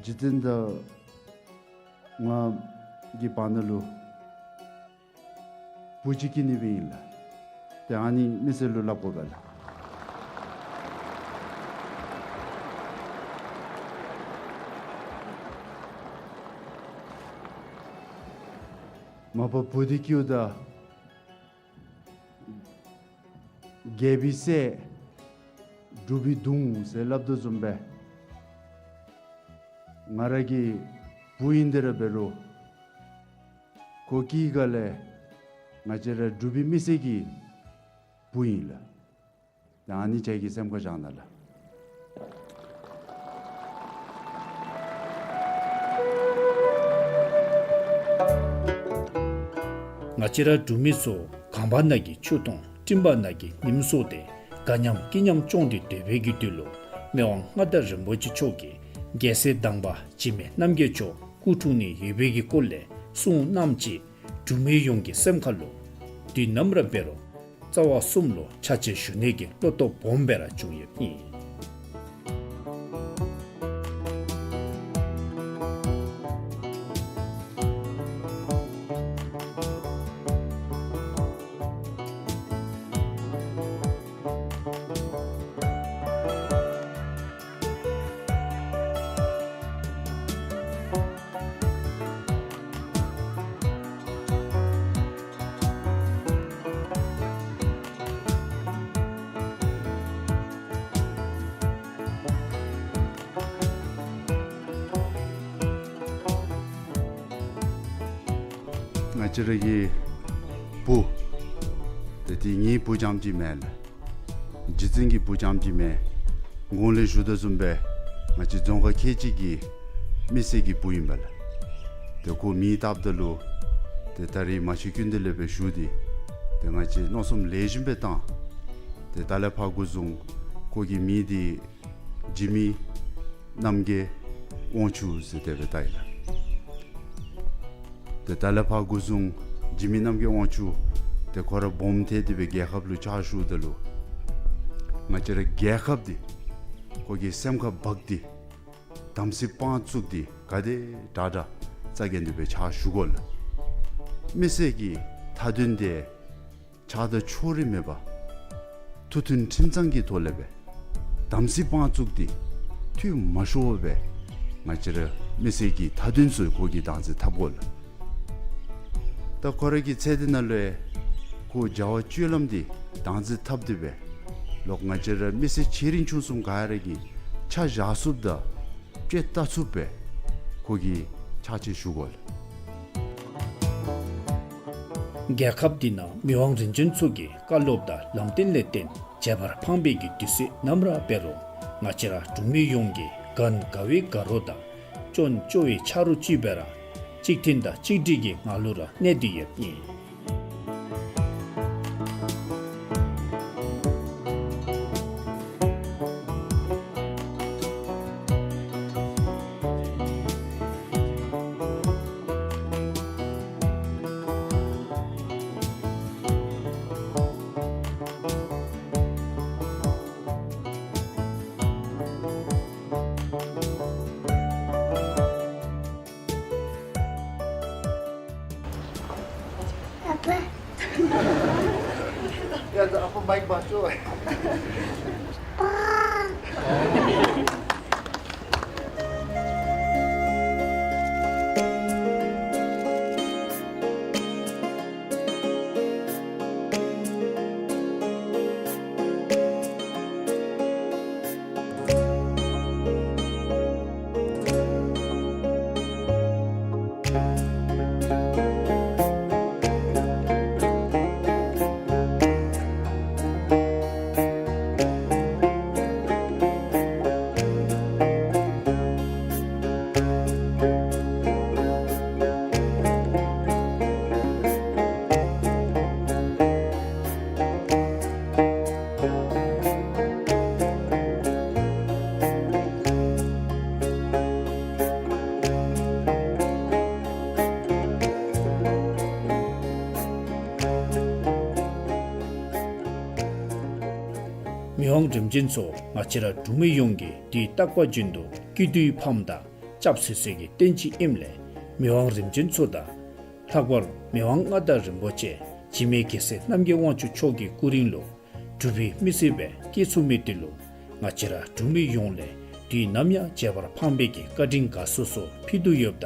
རྗེ་བཙུན་དང་ང་གི་བར་ན་ལུ་བུ་ཅིག་སྐྱེས་ནི་སྦེ་ཨིན་ལགས། ཏེ་ཨ་ནི་མི་སེར་ལུ་སླབ་དགོ་པས་ལགས། མ་པ་བུ་འདི་སྐྱེཝ་ད་རྒྱལ་པོའི་སྲས་འབྲུག་པའི་གདུང་ཟེར་སླབ་དོ་བཟུམ་སྦེ་ང་ར་གི་བུ་ཨིན་ཏེ་ར་འབད་རུང་ཁོ་སྐྱེས་སྒང་ལས་ང་བཅས་ར་འབྲུག་པའི་མི་སེར་གྱི་བུ་ཨིན་ལགས། ད་ཨ་ནི་ཁྱེད་ཀྱིས་སེམས་ཁར་བཞག་གནང་ལགས། ང་བཅས་ར་འབྲུག་མི་ཚུ་གངས་བར་ན་གི་ཆུ་དང་སྤྲིན་བར་ན་གི་ཉིམ་སོགས་ཏེ་དགའ་ཉམས་སྐྱིད་ཉམས་སྐྱོང་སྟེ་སྡོད་པའི་གི་དུས་ལུ་མི་དབང་མངའ་བདག་རིན་པོ་ཆེ་མཆོག་གིས་རྒྱལ་སྲས་དང་པ་འཇིགས་མེད་རྣམ་རྒྱལ་མཆོག་སྐུ་འཁྲུངས་ནི་ཡོད་པའི་གི་སྐོར་ལས་གསུང་གནངམ་ཅིག་འབྲུག་མི་ཡོངས་ཀྱི་སེམས་ཁ་ལུ་དུས་ནམ་ར་འབད་རུང་རྩ་བ་གསུམ་ལུ་ཕྱག་ཕྱིད་ཞུ་ནི་གི་བློ་སྟོབས་སྦོམ་སྦེ་ར་བྱུང་ཡོདཔ་ཨིན། ང་བཅས་ར་གི་བུ་ཏེ་དེ་ངེའི་བུ་རྐྱངམ་ཅིག་མེན་ལགས། རྗེ་བཙུན་གྱི་བུ་རྐྱངམ་ཅིག་མེན། གོང་ལས་ཞུ་དོ་བཟུམ་སྦེ་ང་བཅས་རྫོང་ཁག་ཁལ་གཅིག་གི་མི་སེར་གྱི་བུ་ཨིན་པས་ལགས། ཏེ་ཁོ་མེ་བཏབ་ད་ལུ་ཏེ་ད་རིས་མ་ཤི་རྐྱེན་དེ་ལས་སྦེ་ཞུ་སྟེ་ཏེ་ང་བཅས་མནོ་བསམ་ལེགས་ཤོམ་སྦེ་བཏང་། ཏེ་ད་ལས་ཕར་འགོ་བཟུང་ཁོ་གི་མིང་འདི་འཇིགས་མེད་རྣམ་རྒྱལ་དབང་ཕྱུག་ཟེར་དེ་སྦེ་བཏགས་ཡི་ལགས། ཏེ་ད་ལས་ཕར་འགོ་བཟུང་འཇིགས་མེད་རྣམ་རྒྱལ་དབང་ཕྱུག་ཏེ་ཁོ་ར་སྦོམ་ཐལ་ཏེ་སྦེ་རྒྱལ་ཁབ་ལུ་ཕྱག་ཞུཝ་ད་ལུ་ང་བཅས་ར་རྒྱལ་ཁབ་འདི་ཁོ་གི་སེམས་ཁར་འབག་སྟེ་དམ་ཚིག་དཔང་བཙུགས་ཏེ་ག་དེ་དྲག་དྲག་རྩ་འགེངས་ཏེ་སྦེ་ཕྱག་ཞུ་དགོ་ལགས། མི་སེར་གྱི་མཐའ་དོན་དེ་ཆགས་སྡང་ཕྱོགས་རིས་མེད་པར་མཐུན་ཁྲིམས་གཙང་གི་ཐོག་ལས་སྦེ་དམ་ཚིག་དཔང་བཙུགས་ཏེ་འཐུས་མ་ཤོར་བར་སྦེ་ང་བཅས་ར་མི་སེར་གྱི་མཐའ་དོན་ཚུ་ཁོ་གིས་བདག་འཛིན་འཐབ་དགོ་ལགས། ད་ཁོ་ར་གི་ཚེ་འདི་ནང་ལུ་ཁོ་བྱ་བ་སྤྱོད་ལམ་འདི་བདག་འཛིན་འཐབ་སྟེ་སྦེ་ལོག་ང་བཅས་ར་མི་སེར་ཆེ་འབྲིང་ཆུང་གསུམ་ག་ར་གིས་ཆ་བཞག་ཚུགསཔ་དང་དཔྱད་བལྟ་ཚུགསཔ་སྦེ་ཁོ་གིས་ཕྱག་ཕྱིད་ཞུ་དགོ་ལགས། རྒྱལ་ཁབ་འདི་ནང་མི་དབང་རིམ་བྱོན་ཚུ་གི་བཀའ་སློབ་དང་ལམ་སྟོན་ལས་བརྟེན་བྱེ་བར་ཕངས་པའི་གི་དུས་ཚོད་ནམ་ར་འབད་རུང་ང་བཅས་ར་འབྲུག་མི་ཡོངས་ཀྱིས་ག་ན་དགའ་བའི་དགའ་རོགས་དང་སྐྱོན་བཅོ་བའི་ཆ་རོགས་ཅིག་སྦེ་ར་ གཅིག་མཐུན་དང་གཅིག་སྒྲིལ་གྱི་ངང་ལུ་ར་གནས་ཏེ་ཡོདཔ་ཨིན། ཨ་ཕ། ཡ་ད་ཨ་ཕ་མའིཀ་འབག་ཤོག། མི་དབང་རིམ་བྱོན་མཆོག་ང་བཅས་ར་འབྲུག་མི་ཡོངས་ཀྱི་དུས་རྟག་པ་བཞིན་དུ་སྐྱིད་སྡུག་ཕམ་དང་སྐྱབས་སུ་གསོལ་གྱི་རྟེན་ཅིག་ཨིནམ་ལས་མི་དབང་རིམ་བྱོན་མཆོག་དང་ལྷག་པར་མི་དབང་མངའ་བདག་རིན་པོ་ཆེ་འཇིགས་མེད་རྒྱལ་སྲས་རྣམ་རྒྱལ་དབང་ཕྱུག་མཆོག་གི་སྐུ་རིང་ལུ་འབྲུག་པའི་མི་སེར་སྦེ་སྐྱེས་ཚུགས་མི་དེ་ལུ་ང་བཅས་ར་འབྲུག་མི་ཡོངས་ལས་དུས་ནམ་ཡང་བརྗེད་པར་ཕངས་པའི་གི་བཀའ་དྲིན་དགའ་ཚོར་སོགས་ཕུལ་དོ་ཡོདཔ་ད་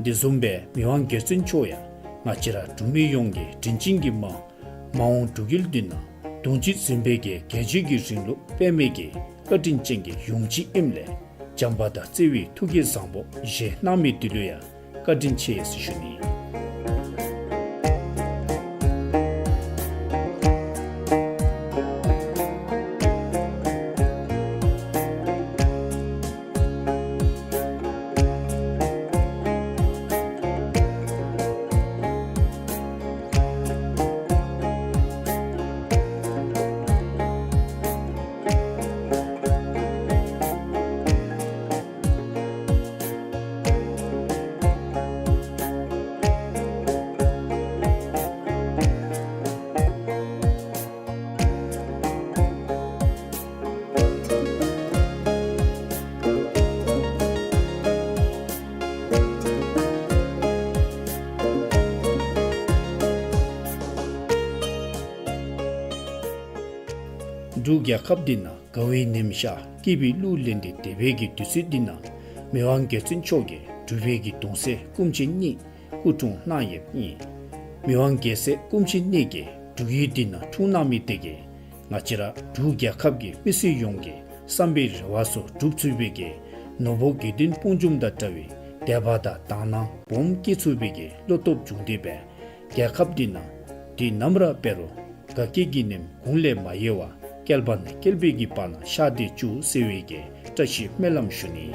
དེ་བཟུམ་སྦེ་མི་དབང་རྒྱལ་བཙུན་མཆོག་ཡང་ང་བཅས་ར་འབྲུག་མི་ཡོངས་ཀྱི་དྲིན་ཅན་གྱི་མ་མ་འོངས་འབྲུག་ཡུལ་འདི་ནང་གདུང་བརྒྱུད་འཛིན་པའི་གི་རྒྱལ་བརྒྱུད་ཀྱི་རིང་ལུགས་སྤེལ་མི་གི་བཀའ་དྲིན་ཅན་གྱི་ཡུམ་ཅིག་ཨིནམ་ལས་བྱམས་པ་དང་བརྩེ་བའི་ཐུགས་ཀྱི་བཟང་པོ་བཞེས་གནང་མི་དེ་ལུ་ཡང་བཀའ་དྲིན་ཆེ་ཟེར་ཞུ་ནི། འབྲུག་རྒྱལ་ཁབ་འདི་ནང་དགའ་བའི་ཉིམ་ཤར་སྐྱིད་པའི་གླུ་ལེན་ཏེ་སྡོད་པའི་གི་དུས་ཚོད་འདི་ནང་མི་དབང་རྒྱལ་བཙུན་མཆོག་གིས་འབྲུག་པའི་གི་གདུང་སྲས་སྐུ་མཆེད་གཉིས་སྐུ་འཁྲུངས་གནང་ཡོདཔ་ཨིན། མི་དབང་རྒྱལ་སྲས་སྐུ་མཆེད་གཉིས་ཀྱིས་འབྲུག་ཡུལ་འདི་ནང་འཁྲུངས་གནང་མི་དེ་གིས་ང་བཅས་ར་འབྲུག་རྒྱལ་ཁབ་ཀྱི་མི་སེར་ཡོངས་ཀྱི་བསམ་པའི་རེ་བ་ཚུ་འགྲུབ་ཚུགས་པའི་གི་ནོར་བུ་དགེ་འདུན་སྤུངས་འཇོམས་དང་འདྲ་བའི་དད་པ་དང་དག་སྣང་སྦོམ་སྐྱེ་ཚུགས་པའི་གི་བློ་སྟོབས་བྱུང་སྟེ་སྦེ་རྒྱལ་ཁབ་འདི་ནང་དུས་ནམ་ར་འབད་རུང་དགའ་སྐྱིད་ཀྱི་ཉིམ་གུང་ལས་མ་ཡལ་བར་བསྐལ་པ་ནས་བསྐལ་པའི་གི་བར་ན་ཤར་ཏེ་བཅུག་ཟེར་བའི་གི་བཀྲ་ཤིས་སྨོན་ལམ་ཞུ་ནི།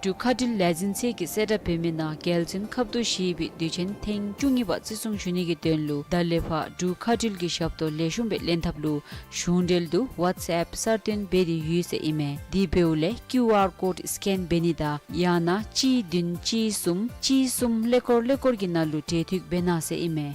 འབྲུག་མཁའ་འགྲུལ་ལས་འཛིན་ཚད་ཀྱི་གསལ་བསྒྲགས་འབད་མི་ནང་རྒྱལ་བཙུན་ཁབ་ཏུ་བཞེས་པའི་དུས་ཆེན་ཐེངས་བཅུ་གཉིས་པ་བརྩི་སྲུང་ཞུ་ནི་གི་དོན་ལུ་ད་ལས་ཕར་འབྲུག་མཁའ་འགྲུལ་གྱི་ཞབས་ཏོག་ལེགས་ཤོམ་སྦེ་ལེན་ཐབས་ལུ་གཞུང་འབྲེལ་དུ་ཝཊས་ཨེཔ་གསར་བཏོན་འབད་དེ་ཡོད་ཟེར་ཨིན་མས། དེ་འབདཝ་ལས་ཀིའུ་ཨར་ཀོཌ་སི་ཀེན་འབད་ནི་དང་ཡང་ན་གཅིག་བདུན་གཅིག་གསུམ་གཅིག་གསུམ་ཀླད་ཀོར་ཀླད་ཀོར་གྱི་ནང་ལུ་འབྲེལ་མཐུད་འབད་གནང་ཟེར་ཨིན་མས།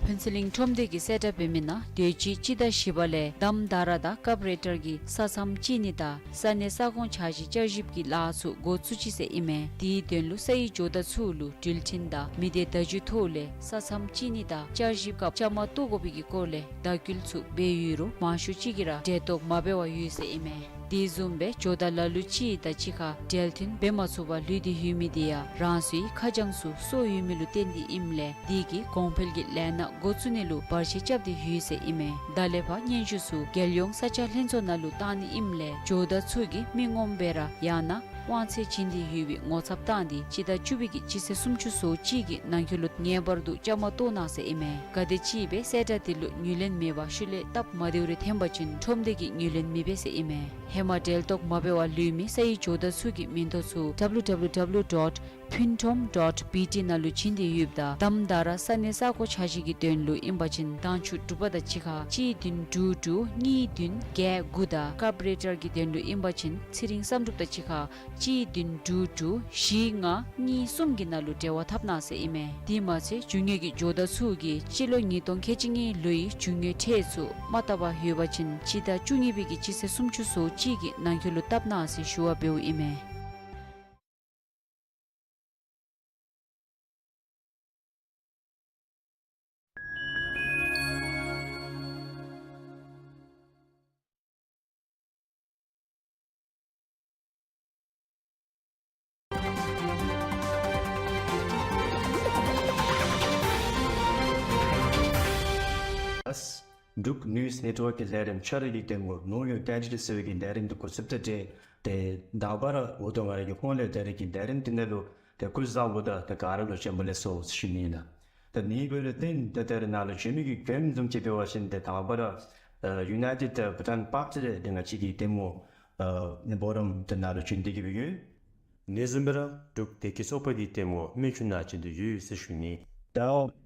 ཕུན་ཚོགས་གླིང་ཁྲོམ་སྡེ་གིས་གསལ་བསྒྲགས་འབད་མི་ནང་དུས་ཅི་སྤྱི་ཟླ་བཞི་པ་ལས་དམ་དྷ་ར་དང་ཀབ་རེ་ཊར་གྱི་ས་མཚམས་གཅིག་གཉིས་དང་ས་གནས་ས་ཁོངས་འཆར་གཞི་བསྐྱར་ཞིབ་ཀྱི་ལཱ་ཚུ་འགོ་བཙུགས་ཅི་ཟེར་ཨིན་མས། དེའི་དོན་ལུ་སའི་ཇོ་བདག་ཚུ་ལུ་འགྲུལ་འཕྲིན་དང་མི་སྡེ་བརྡ་བརྒྱུད་ཐོག་ལས་ས་མཚམས་གཅིག་གཉིས་དང་བསྐྱར་ཞིབ་སྐབས་བཅའ་མར་གཏོགས་དགོ་པའི་གི་སྐོར་ལས་བརྡ་སྐུལ་ཚུ་འབད་ཡོད་རུང་མང་ཤོས་ཅིག་གིས་ར་འབྲེལ་གཏོགས་མ་འབད་བར་ཡོད་ཟེར་ཨིན་མས། དེ་བཟུམ་སྦེ་ཇོ་བདག་ལ་ལུ་ཅིག་དང་གཅིག་ཁར་འབྲེལ་མཐུད་འབད་མ་ཚུགས་པར་ལུས་ཏེ་ཡོད་མི་དེ་ཡང་རང་སོའི་ཁ་བྱང་ཚུ་སོར་ཡོད་མི་ལུ་བརྟེན་ཏེ་ཨིནམ་ལས་དེ་གིས་གོང་འཕེལ་གྱི་ལས་སྣ་འགོ་བཙུགས་ནི་ལུ་བར་ཆད་རྐྱབ་སྟེ་ཡོད་ཟེར་ཨིན་མས། ད་ལས་ཕར་སྙན་ཞུ་ཚུ་རྒྱལ་ཡོངས་ས་ཆ་ལྷན་ཚོགས་ནང་ལུ་བཏང་ནི་ཨིནམ་ལས་ཇོ་བདག་ཚུ་གིས་མི་ངོམ་སྦེ་ར་ཡང་ན་དབང་ཚད་བྱིན་ཏེ་ཡོད་པའི་ངོ་ཚབ་བཏང་སྟེ་སྤྱི་ཟླ་བཅུ་པའི་གི་སྤྱི་ཚེས་སུམ་ཅུ་སོ་གཅིག་གི་ནང་འཁོད་ལུ་ངེས་པར་དུ་བཅའ་མར་གཏོགས་གནང་ཟེར་ཨིན་མས། ག་དེམ་ཅིག་སྦེ་གསལ་བསྒྲགས་དེ་ལུ་ངོས་ལེན་མེད་པར་ཤུལ་ལས་སྟབས་མ་བདེཝ་རེ་ཐོན་པ་ཅིན་ཁྲོམ་སྡེ་གིས་ངོས་ལེན་མི་འབད་ཟེར་ཨིན་མས། ཧེ་མ་འབྲེལ་གཏོགས་མ་འབད་བར་ལུས་མི་སའི་ཇོ་བདག་ཚུ་གི་མིང་ཐོ་ཚུ་W W W dot phuentrom dot B T ནང་ལུ་བྱིན་ཏེ་ཡོདཔ་ད་དམ་དྷ་ར་ས་གནས་ས་ཁོངས་འཆར་གཞི་གི་དོན་ལུ་ཨིན་པ་ཅིན་དང་ཕྱུགས་འབྲུག་པ་དང་གཅིག་ཁར་གཅིག་བདུན་དྲུག་དྲུག་གཉིས་བདུན་བརྒྱད་དགུ་དང་ཀབ་རེ་ཊར་གྱི་དོན་ལུ་ཨིན་པ་ཅིན་ཚེ་རིང་བསམ་གྲུབ་དང་གཅིག་ཁར་གཅིག་བདུན་དྲུག་དྲུག་བཞི་ལྔ་གཉིས་གསུམ་གྱི་ནང་ལུ་འབྲེལ་བ་འཐབ་གནང་ཟེར་ཨིན་མས། དེ་མ་ཚད་རྒྱུ་དངོས་ཀྱི་ཇོ་བདག་ཚུ་གིས་སྤྱི་ལོ་ཉིས་སྟོང་ཁལ་གཅིག་གཉིས་ལོའི་རྒྱུ་དངོས་ཁྲལ་ཚུ་མ་བཏབ་པར་ཡོད་པ་ཅིན་སྤྱི་ཟླ་བཅུ་གཉིས་པའི་གི་སྤྱི་ཚེས་སུམ་ཅུ་སོ་གཅིག་གི་ནང་འཁོད་ལུ་བཏབ་གནང་ཟེར་ཞུ་བ་འབདཝ་ཨིན་མས། འབྲུག་ནིའུ་སི་ནེཊ་ཝརཀ་གི་ལས་རིམ་ཆ་ར་གི་གདམ་ངོ་Know Your Identity ཟེར་བའི་གི་ལས་རིམ་འདི་འགོ་བཙུགསཔ་དང་འབྲེལ་ཏེ་དང་པ་ར་འོ་དོ་ང་ར་གི་ཧོངས་ལས་ད་རེས་ཀྱི་ལས་རིམ་འདི་ནང་ལུ་ཏེ་སྐུ་གཟུགས་བཟང་པོ་དང་ཏེ་ག་ར་ལུ་བྱོན་པ་ལེགས་སོ་ཟེར་ཞུ་ནི་ཨིན་ལགས། ད་ནི་འབད་རུང་ཏེ་ད་ད་རེས་ནཱ་ལུ་བྱོན་མི་གི་མགྱོནམ་བཟུམ་ཅིག་འབད་བ་ཅིན་ཏེ་དང་པ་ར་ཨ་United Bhutan Party ལས་ཏེ་ང་བཅས་ཀྱི་གདམ་ངོ་ཨ་ནི་འབོ་རམ་ཏེ་ནཱ་ལུ་བྱོན་ཏེ་གི་སྦེ་ཡོད། ཨ་ནི་བཟུམ་སྦེ་ར་འབྲུག་བདེ་སྐྱིད་ཚོགས་པ་གི་གདམ་ངོ་སྨན་ཆུ་ནཱ་བྱོན་ཏེ་ཡོད་ཟེར་ཞུ་ནི། ད་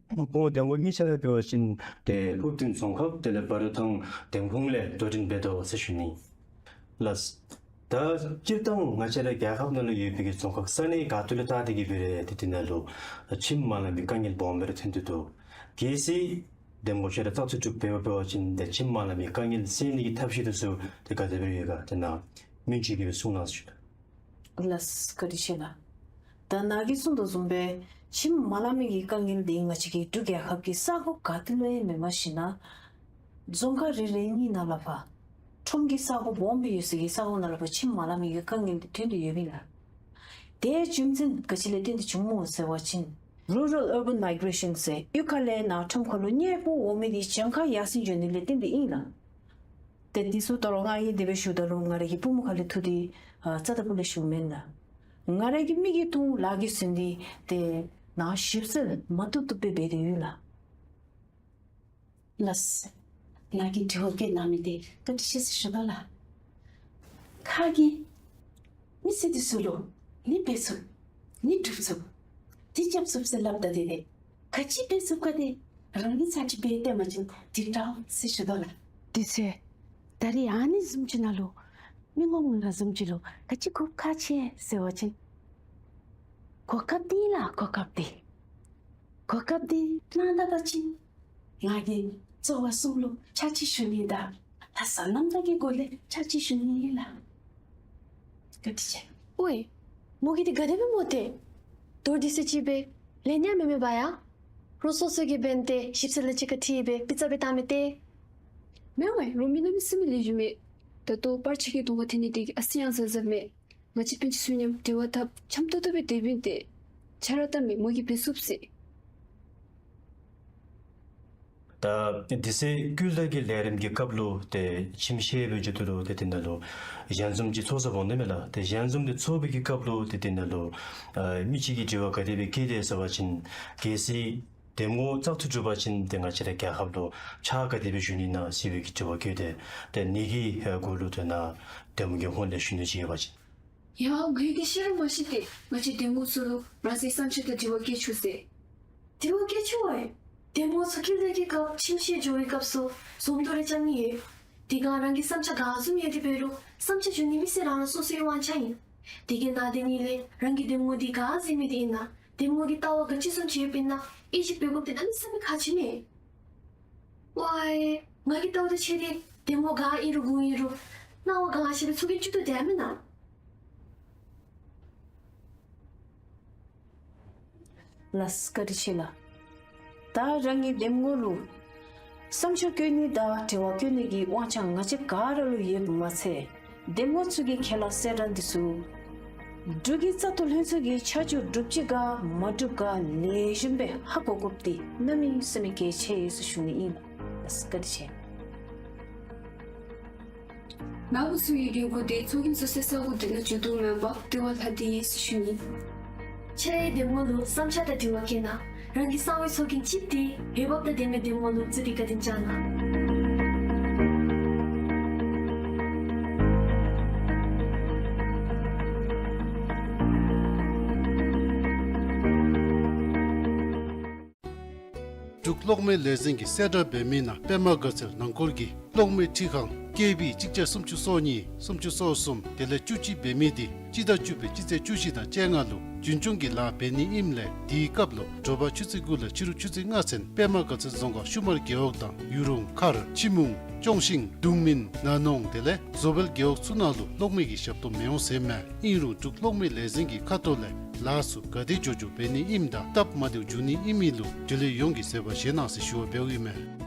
ཁོང་གདམ་ངོ་གཉིས་ཆ་ར་འབད་བ་ཅིན་ཏེ་ཀུར་སྟོད་རྫོང་ཁག་དེ་ལས་སྦ་ར་ཐང་འདེམས་ཁོངས་ལས་དོ་འགྲན་འབད་དོ་ཟེར་ཞུ་ནི། ལགས། ད་སྤྱིར་བཏང་ང་བཅས་ར་རྒྱལ་ཁབ་ནང་ལུ་ཡོད་པའི་གི་རྫོང་ཁག་ས་གནས་ག་ཏེ་ལུ་བལྟ་སྟེ་གི་འབད་རུང་ཏེ་དེ་ནང་ལུ་ཁྱིམ་མ་ལང་པའི་དཀའ་ངལ་སྦོམ་སྦེ་ར་ཐོན་ཏེ་འདུག། གལ་སྲིད་གདམ་ངོ་ཁྱོད་ར་བཙག་འཐུ་གྲུབ་འབད་བ་འབད་བ་ཅིན་ཏེ་ཁྱིམ་མ་ལང་པའི་དཀའ་ངལ་སེལ་ནི་གི་ཐབས་ཤེས་འདི་ཚུ་ཏེ་ག་དེ་སྦེ་ཡོད་ག་ཏེ་ནཱ་སྨན་ཆུ་གིས་སྦེ་གསུང་གནང་ཟེར་ཞུ་དོ། ལགས་བཀའ་དྲིན་ཆེ་ལགས། ད་ནཱ་གིས་གསུང་དོ་བཟུམ་སྦེ་ཁྱིམ་མ་ལང་མི་གི་དཀའ་ངལ་འདི་ང་བཅས་ཀྱི་འབྲུག་རྒྱལ་ཁབ་ཀྱི་ས་གོ་ག་ཏེ་ལུ་ཡང་མེནམ་ཞིན་ན་རྫོང་ཁག་རེ་རེ་གཉིས་ནང་ལུ་ཕར་ཁྲོམ་གྱི་ས་གོ་སྦོམ་སྦེ་ཡོད་སའི་གི་ས་གོ་ནང་ལུ་ཕར་ཁྱིམ་མ་ལང་མི་གི་དཀའ་ངལ་འདི་ཐོན་ཏེ་ཡོདཔ་ཨིན་ལགས། དེ་རྒྱུ་མཚན་ག་ཅི་ལས་བརྟེན་ཏེ་བྱུངམ་སྨོ་ཟེར་བ་ཅིན་Rural Urban Migration ཟེར་གཡུས་ཁ་ལས་ནཱ་ཁྲོམ་ཁ་ལུ་མཉེས་པོ་འོང་མི་འདི་གྱངས་ཁ་ཡར་སེང་འགྱོ་ནི་ལས་བརྟེན་ཏེ་ཨིན་ལགས། ཏེ་འདི་ཚུ་ད་རུང་ང་གིས་དེ་སྦེ་ཞུཝ་ད་ལུ་ང་རའི་གི་པུས་མོ་ཁ་ལས་འཐུ་སྟེ་ཨ་རྩ་དང་པོ་ལས་ཞུཝ་མེན་ལགས། ང་རའི་གི་མིག་གིས་མཐོང་ལགཔ་གིས་ཟིན་ཏེ་ཏེ་ནཱ་ཞིབ་འཚོལ་མ་བཏུབ་བཏུབ་སྦེ་འབད་དེ་ཡོད་ལགས། ལགས། ནཱ་གིས་དྲི་བ་བཀོད་གནང་མི་འདི་བཀའ་དྲིན་ཆེ་ཟེར་ཞུ་དོ་ལགས། ཁ་གིས་མི་སེར་འདི་ཚུ་ལུ་ནི་འབད་ཚུགས་ནི་སྒྲུབ་ཚུགས་འདི་རྐྱབ་ཚུགས་ཟེར་སླབ་ད་དེ་ལས་ག་ཅི་འབད་ཚུགས་ག་དེ་རང་གིས་ཚར་གཅིག་འབད་སྟོན་པ་ཅིན་འདི་འདྲཝ་ཟེར་ཞུ་དོ་ལགས། དེ་ཚེ་ད་རེས་ཨ་ནི་བཟུམ་ཅིག་ནང་ལུ་མི་ངོམ་ང་བཟུམ་ཅིག་ལུ་ག་ཅི་གོ་སྐབས་ཁག་ཆེ་ཟེར་བ་ཅིན་གོ་སྐབས་འདི་ལགས། གོ་སྐབས་འདི་གོ་སྐབས་འདི་གནང་ད་པ་ཅིན་ང་གིས་རྩ་བ་གསུམ་ལུ་ཕྱག་ཕྱི་ཞུ་ནི་དང་ལྷག་བསམ་རྣམ་དག་གི་སྒོ་ལས་ཕྱག་ཕྱི་ཞུ་ནི་ཨིན་ལགས། བཀའ་དྲིན་ཆེ། ཝའེ་མོ་གིས་འདི་ག་དེ་སྦེ་སྨོ་ཏེ། མདོར་བསྡུས་ཅིག་སྦེ་ལན་ཡང་མེད་མེད་པ་ཡ། རོགས་སོ་སོ་གིས་འབད་ནི་དེ་ཞིབ་འཚོལ་ལས་ཅིག་ཁ་ཁྲིད་སྦེ་པི་ཙ་སྦེ་བཏང་མི་སྟེར། མེན་ཝའེ་རོགས་མི་ནང་མི་སེར་མི་ལེགས་ཤོམ་མས། ད་ལྟོ་པར་ཆས་ཀྱི་གདོང་ཁར་ཐོན་ནི་དེ་གིས་ཨ་ཙི་ཡང་གཟབ་གཟབ་མས། ང་བཅས་སྤུན་ཆ་ཚུ་མཉམ་འབྲེལ་བ་འཐབ་འཆམ་ཏོག་ཏོ་སྦེ་སྡོདཔ་ཨིན་ཏེ། ཆ་ར་བལྟ་མི་མོ་གིས་འབད་ཚུགས་ཟེར། ད་དེ་ཚེ་ཀུན་ལ་གི་ལས་རིམ་གྱི་སྐབས་ལུ་ཏེ་ཁྱིམ་བཤེར་སྦེ་འགྱོ་དོ་ལོ། ཏེ་དེ་ནང་ལུ་ཞལ་འཛོམས་ཅིག་ཚོགས་ས་འོང་དོ་མེན་ལགས། ཏེ་ཞལ་འཛོམས་འདི་ཚོགས་པའི་གི་སྐབས་ལུ་ཏེ་དེ་ནང་ལུ་ཨ་མི་གཅིག་གིས་དྲི་བ་ག་དེ་སྦེ་བཀོད་དེ་ཟེར་བ་ཅིན་གལ་སྲིད་གདམ་ངོ་བཙག་འཐུ་གྲུབ་པ་ཅིན་ཏེ་ང་བཅས་ར་རྒྱལ་ཁབ་ལུ་ཕྱག་ག་དེ་སྦེ་ཞུ་ནི་ཨིན་ན་ཟེར་བའི་གི་དྲི་བ་བཀོད་དེ། ཏེ་ནི་གི་ཨ་གུ་ལུ་ཏེ་ནཱ་གདམ་ངོ་གི་ཧོངས་ལས་ཞུ་ནི་ཅིག་ཡོད་པ་ཅིན། ཡ་ངེ་གི་ཤེས་རབ་མ་ཤེས་ཏེ་ང་བཅས་གདམ་ངོ་ཚུ་ལུ་རང་སོའི་བསམ་འཆར་དང་དྲི་བ་བཀོད་ཆོག་ཟེར། དྲི་བ་བཀོད་ཆོག་པས། གདམ་ངོ་ཚུ་ཀུན་ལ་གི་སྐབས་ཁྱིམ་བཤེར་འགྱོ་བའི་སྐབས་སུ་འཛོམས་འདུ་རེ་རྐྱབ་ནི་ཡོད། དེ་སྒང་རང་གི་བསམ་འཆར་ག་བཟུམ་ཡོད་དེ་འབད་རུང་བསམ་འཆར་ཞུ་ནི་མི་སེར་རང་རང་སོ་སོའི་དབང་ཆ་ཨིན། དེ་གི་ནང་དེ་ནང་ལས་རང་གི་གདམ་ངོ་འདི་ག་ཟེར་མི་འདི་ཨིན་ན་གདམ་ངོ་གི་ལྟ་བ་ག་ཅི་བཟུམ་ཅིག་ཡོདཔ་ཨིན་ན་དབྱེ་ཞིབ་འབད་དགོཔ་འདི་གནམ་མེད་ས་མེད་ཁག་ཆེ་མས། ཝའི། ང་གིས་བལྟཝ་ད་ཁྱོད་འདི་འདེམས་ངོ་ག་ཨིན་རུང་གུ་ཨིན་རུང་སྣང་བ་ག་ཤེས་པའི་ཚོར་སྐྱེན་ཅིག་ཏུ་དེ་མེན་ན། ལགས་སོ། བཀའ་དྲིན་ཆེ་ལགས། ད་རང་གི་འདེམས་ངོ་ལུ་བསམ་འཆར་བཀོད་ནི་དང་དྲི་བ་བཀོད་ནི་གི་དབང་ཆ་ང་བཅས་ག་ར་ལུ་ཡོདཔ་མ་ཚད། འདེམས་ངོ་ཚུ་གིས་ཁྱེད་ལུ་གསལ་བསྒྲགས་འདི་ཚུ་འབྲུག་གི་བཙག་འཐུ་ལྷན་ཚོགས་ཀྱི་ཆ་འཇོག་གྲུབ་ཅི་ག་མ་གྲུབ་ག་ལེགས་ཤོམ་སྦེ་ཧ་གོ་དགོཔ་འདི་གནམ་མེད་ས་མེད་གལ་ཆེ་ཡོད་ཟེར་ཞུ་ནི་ཨིན། ལགས་སོ། བཀའ་དྲིན་ཆེ། ནཱ་བུ་ཚུ་གི་འགན་ཁུར་འདི་ཚོགས་རྒྱན་ཚུ་གསལ་ས་གུ་དེ་ནང་འགྱོ་དོ་མེན་པ་དེ་བ་ལྷག་སྟེ་ཡོད་ཟེར་ཞུ་ནི། ཁྱེད་རའི་འདེམས་ངོ་ལུ་བསམ་འཆར་དང་དྲི་བ་བཀོད་གནང་། རང་གི་གསང་བའི་ཚོགས་རྒྱན་ཅིག་འདི་འོས་འབབ་དང་ལྡན་མི་འདེམས་ངོ་ལུ་བརྩི་སྟེ་བཀའ་དྲིན་བསྐྱང་གནང་། འབྲུག་གློག་མེ་ལས་འཛིན་གྱིས་གསལ་བསྒྲགས་འབད་མི་ནང་པདྨ་དགའ་ཚལ་ནང་འཁོད་ཀྱི་གློག་མེ་འཕྲུལ་ཁང་ཀེ་བི་གཅིག་བརྒྱ་སུམ་ཅུ་སོ་གཉིས་སུམ་ཅུ་སོ་གསུམ་དེ་ལས་བཅུ་གཅིག་འབད་མི་འདི་སྤྱི་ཟླ་བཅུ་པའི་སྤྱི་ཚེས་བཅུ་བཞི་དང་བཅོ་ལྔ་ལུ་རྒྱུན་སྐྱོང་གི་ལཱ་འབད་ནི་ཨིནམ་ལས་དེའི་སྐབས་ལུ་དྲོ་པ་ཆུ་ཚོད་དགུ་ལས་ཕྱི་རུ་ཆུ་ཚོད་ལྔ་ཚུན་པདྨ་དགའ་ཚལ་རྫོང་ཁག་ཤུ་མར་རྒེད་འོག་དང་ཡུ་རུང་མཁར་ཕྱི་མུང་ཅོང་ཞིང་གདུང་སྨིན་ན་ནོང་དེ་ལས་བཟོ་བལ་རྒེད་འོག་ཚུ་ནང་ལུ་གློག་མེ་གི་ཞབས་ཏོག་མི་འོང་ཟེར་མས། ཨིན་རུང་འབྲུག་གློག་མེ་ལས་འཛིན་གྱི་ཁ་ཐུག་ལས་ལཱ་ཚུ་ག་དེ་མགྱོགས་མགྱོགས་འབད་ནི་ཨིནམ་དང་སྟབས་མ་བདེཝ་འབྱུང་ནི་ཨིན་མི་ལུ་འབྲེལ་ཡོད་ཡོངས་ཀྱིས་གཟིགས་པ་བཞེས་གནང་ཟེར་ཞུ་བ་འབདཝ་ཨིན་མས།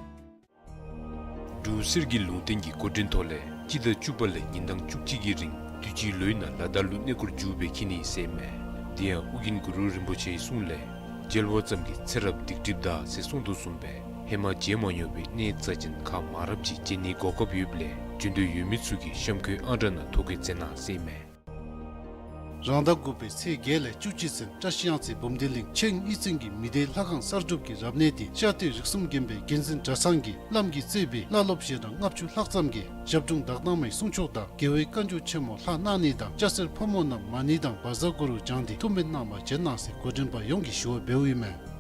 འབྲུག་གསེར་གྱི་ལུང་བསྟན་གྱི་འགོ་འདྲེན་ཐོག་ལས་སྤྱི་ཟླ་བཅུ་པ་ལས་ཉིན་གྲངས་བཅུ་གཅིག་གི་རིང་དུས་ཅི་ལོའི་ནང་ལ་དྭགས་ལུ་གནས་སྐོར་མཇུག་སྦེ་འཁྱིད་ནི་ཟེར་མས། དེ་ཡང་ཨོ་རྒྱན་གུ་རུ་རིན་པོ་ཆེའི་གསུང་ལས་མཇལ་བ་ཙམ་གྱིས་ཚེ་རབས་སྡིག་སྒྲིབ་འདག་ཟེར་གསུངས་དོ་བཟུམ་སྦེ་ཧེ་མ་མཇལ་མ་མྱོང་བའི་གནས་རྩ་ཅན་ཁག་མང་རབས་ཅིག་མཇལ་ནིའི་གོ་སྐབས་ཡོདཔ་ལས་འབྱོན་འདོད་ཡོད་མི་ཚུ་གིས་གཤམ་འཁོད་ཨང་གྲངས་ནང་ཐོ་བཀོད་མཛད་གནང་ཟེར་མས། རང་ཟླ་དགུ་པའི་ཚེས་བརྒྱད་ལས་བཅུ་གཅིག་ཚུན་བཀྲ་ཤིས་གཡང་རྩེ་འབུམ་སྡེ་གླིང་ཆིང་གཡུས་ཚན་གྱི་མི་སྡེ་ལྷ་ཁང་གསར་སྒྲུབ་ཀྱི་རབ་གནས་འདི་ཤར་སྟོད་རིགས་གསུམ་དགོན་པའི་འགན་འཛིན་གྲྭ་ཚང་གིས་བླམ་གྱིས་གཙོས་པའི་བླ་སློབ་ཞལ་གྲངས་ལྔ་བཅུ་ལྷག་ཙམ་གྱིས་ཞབས་དྲུང་དག་སྣང་མའི་གསུང་ཆོག་དང་རྒྱལ་བའི་བཀའ་འགྱུར་ཆེན་མོ་ལྷག་གནང་ནི་དང་སྐྱ་སེར་ཕོ་མོ་རྣམས་མ་ཎི་དང་བཛྲ་གུ་རུ་བགྱངས་ཏེ་ཐུགས་སྨོན་གནང་བར་བྱོན་གནང་ཟེར་འགོ་འདྲེན་པ་ཡོངས་ཀྱིས་ཞུ་བ་འབདཝ་ཨིན་མས།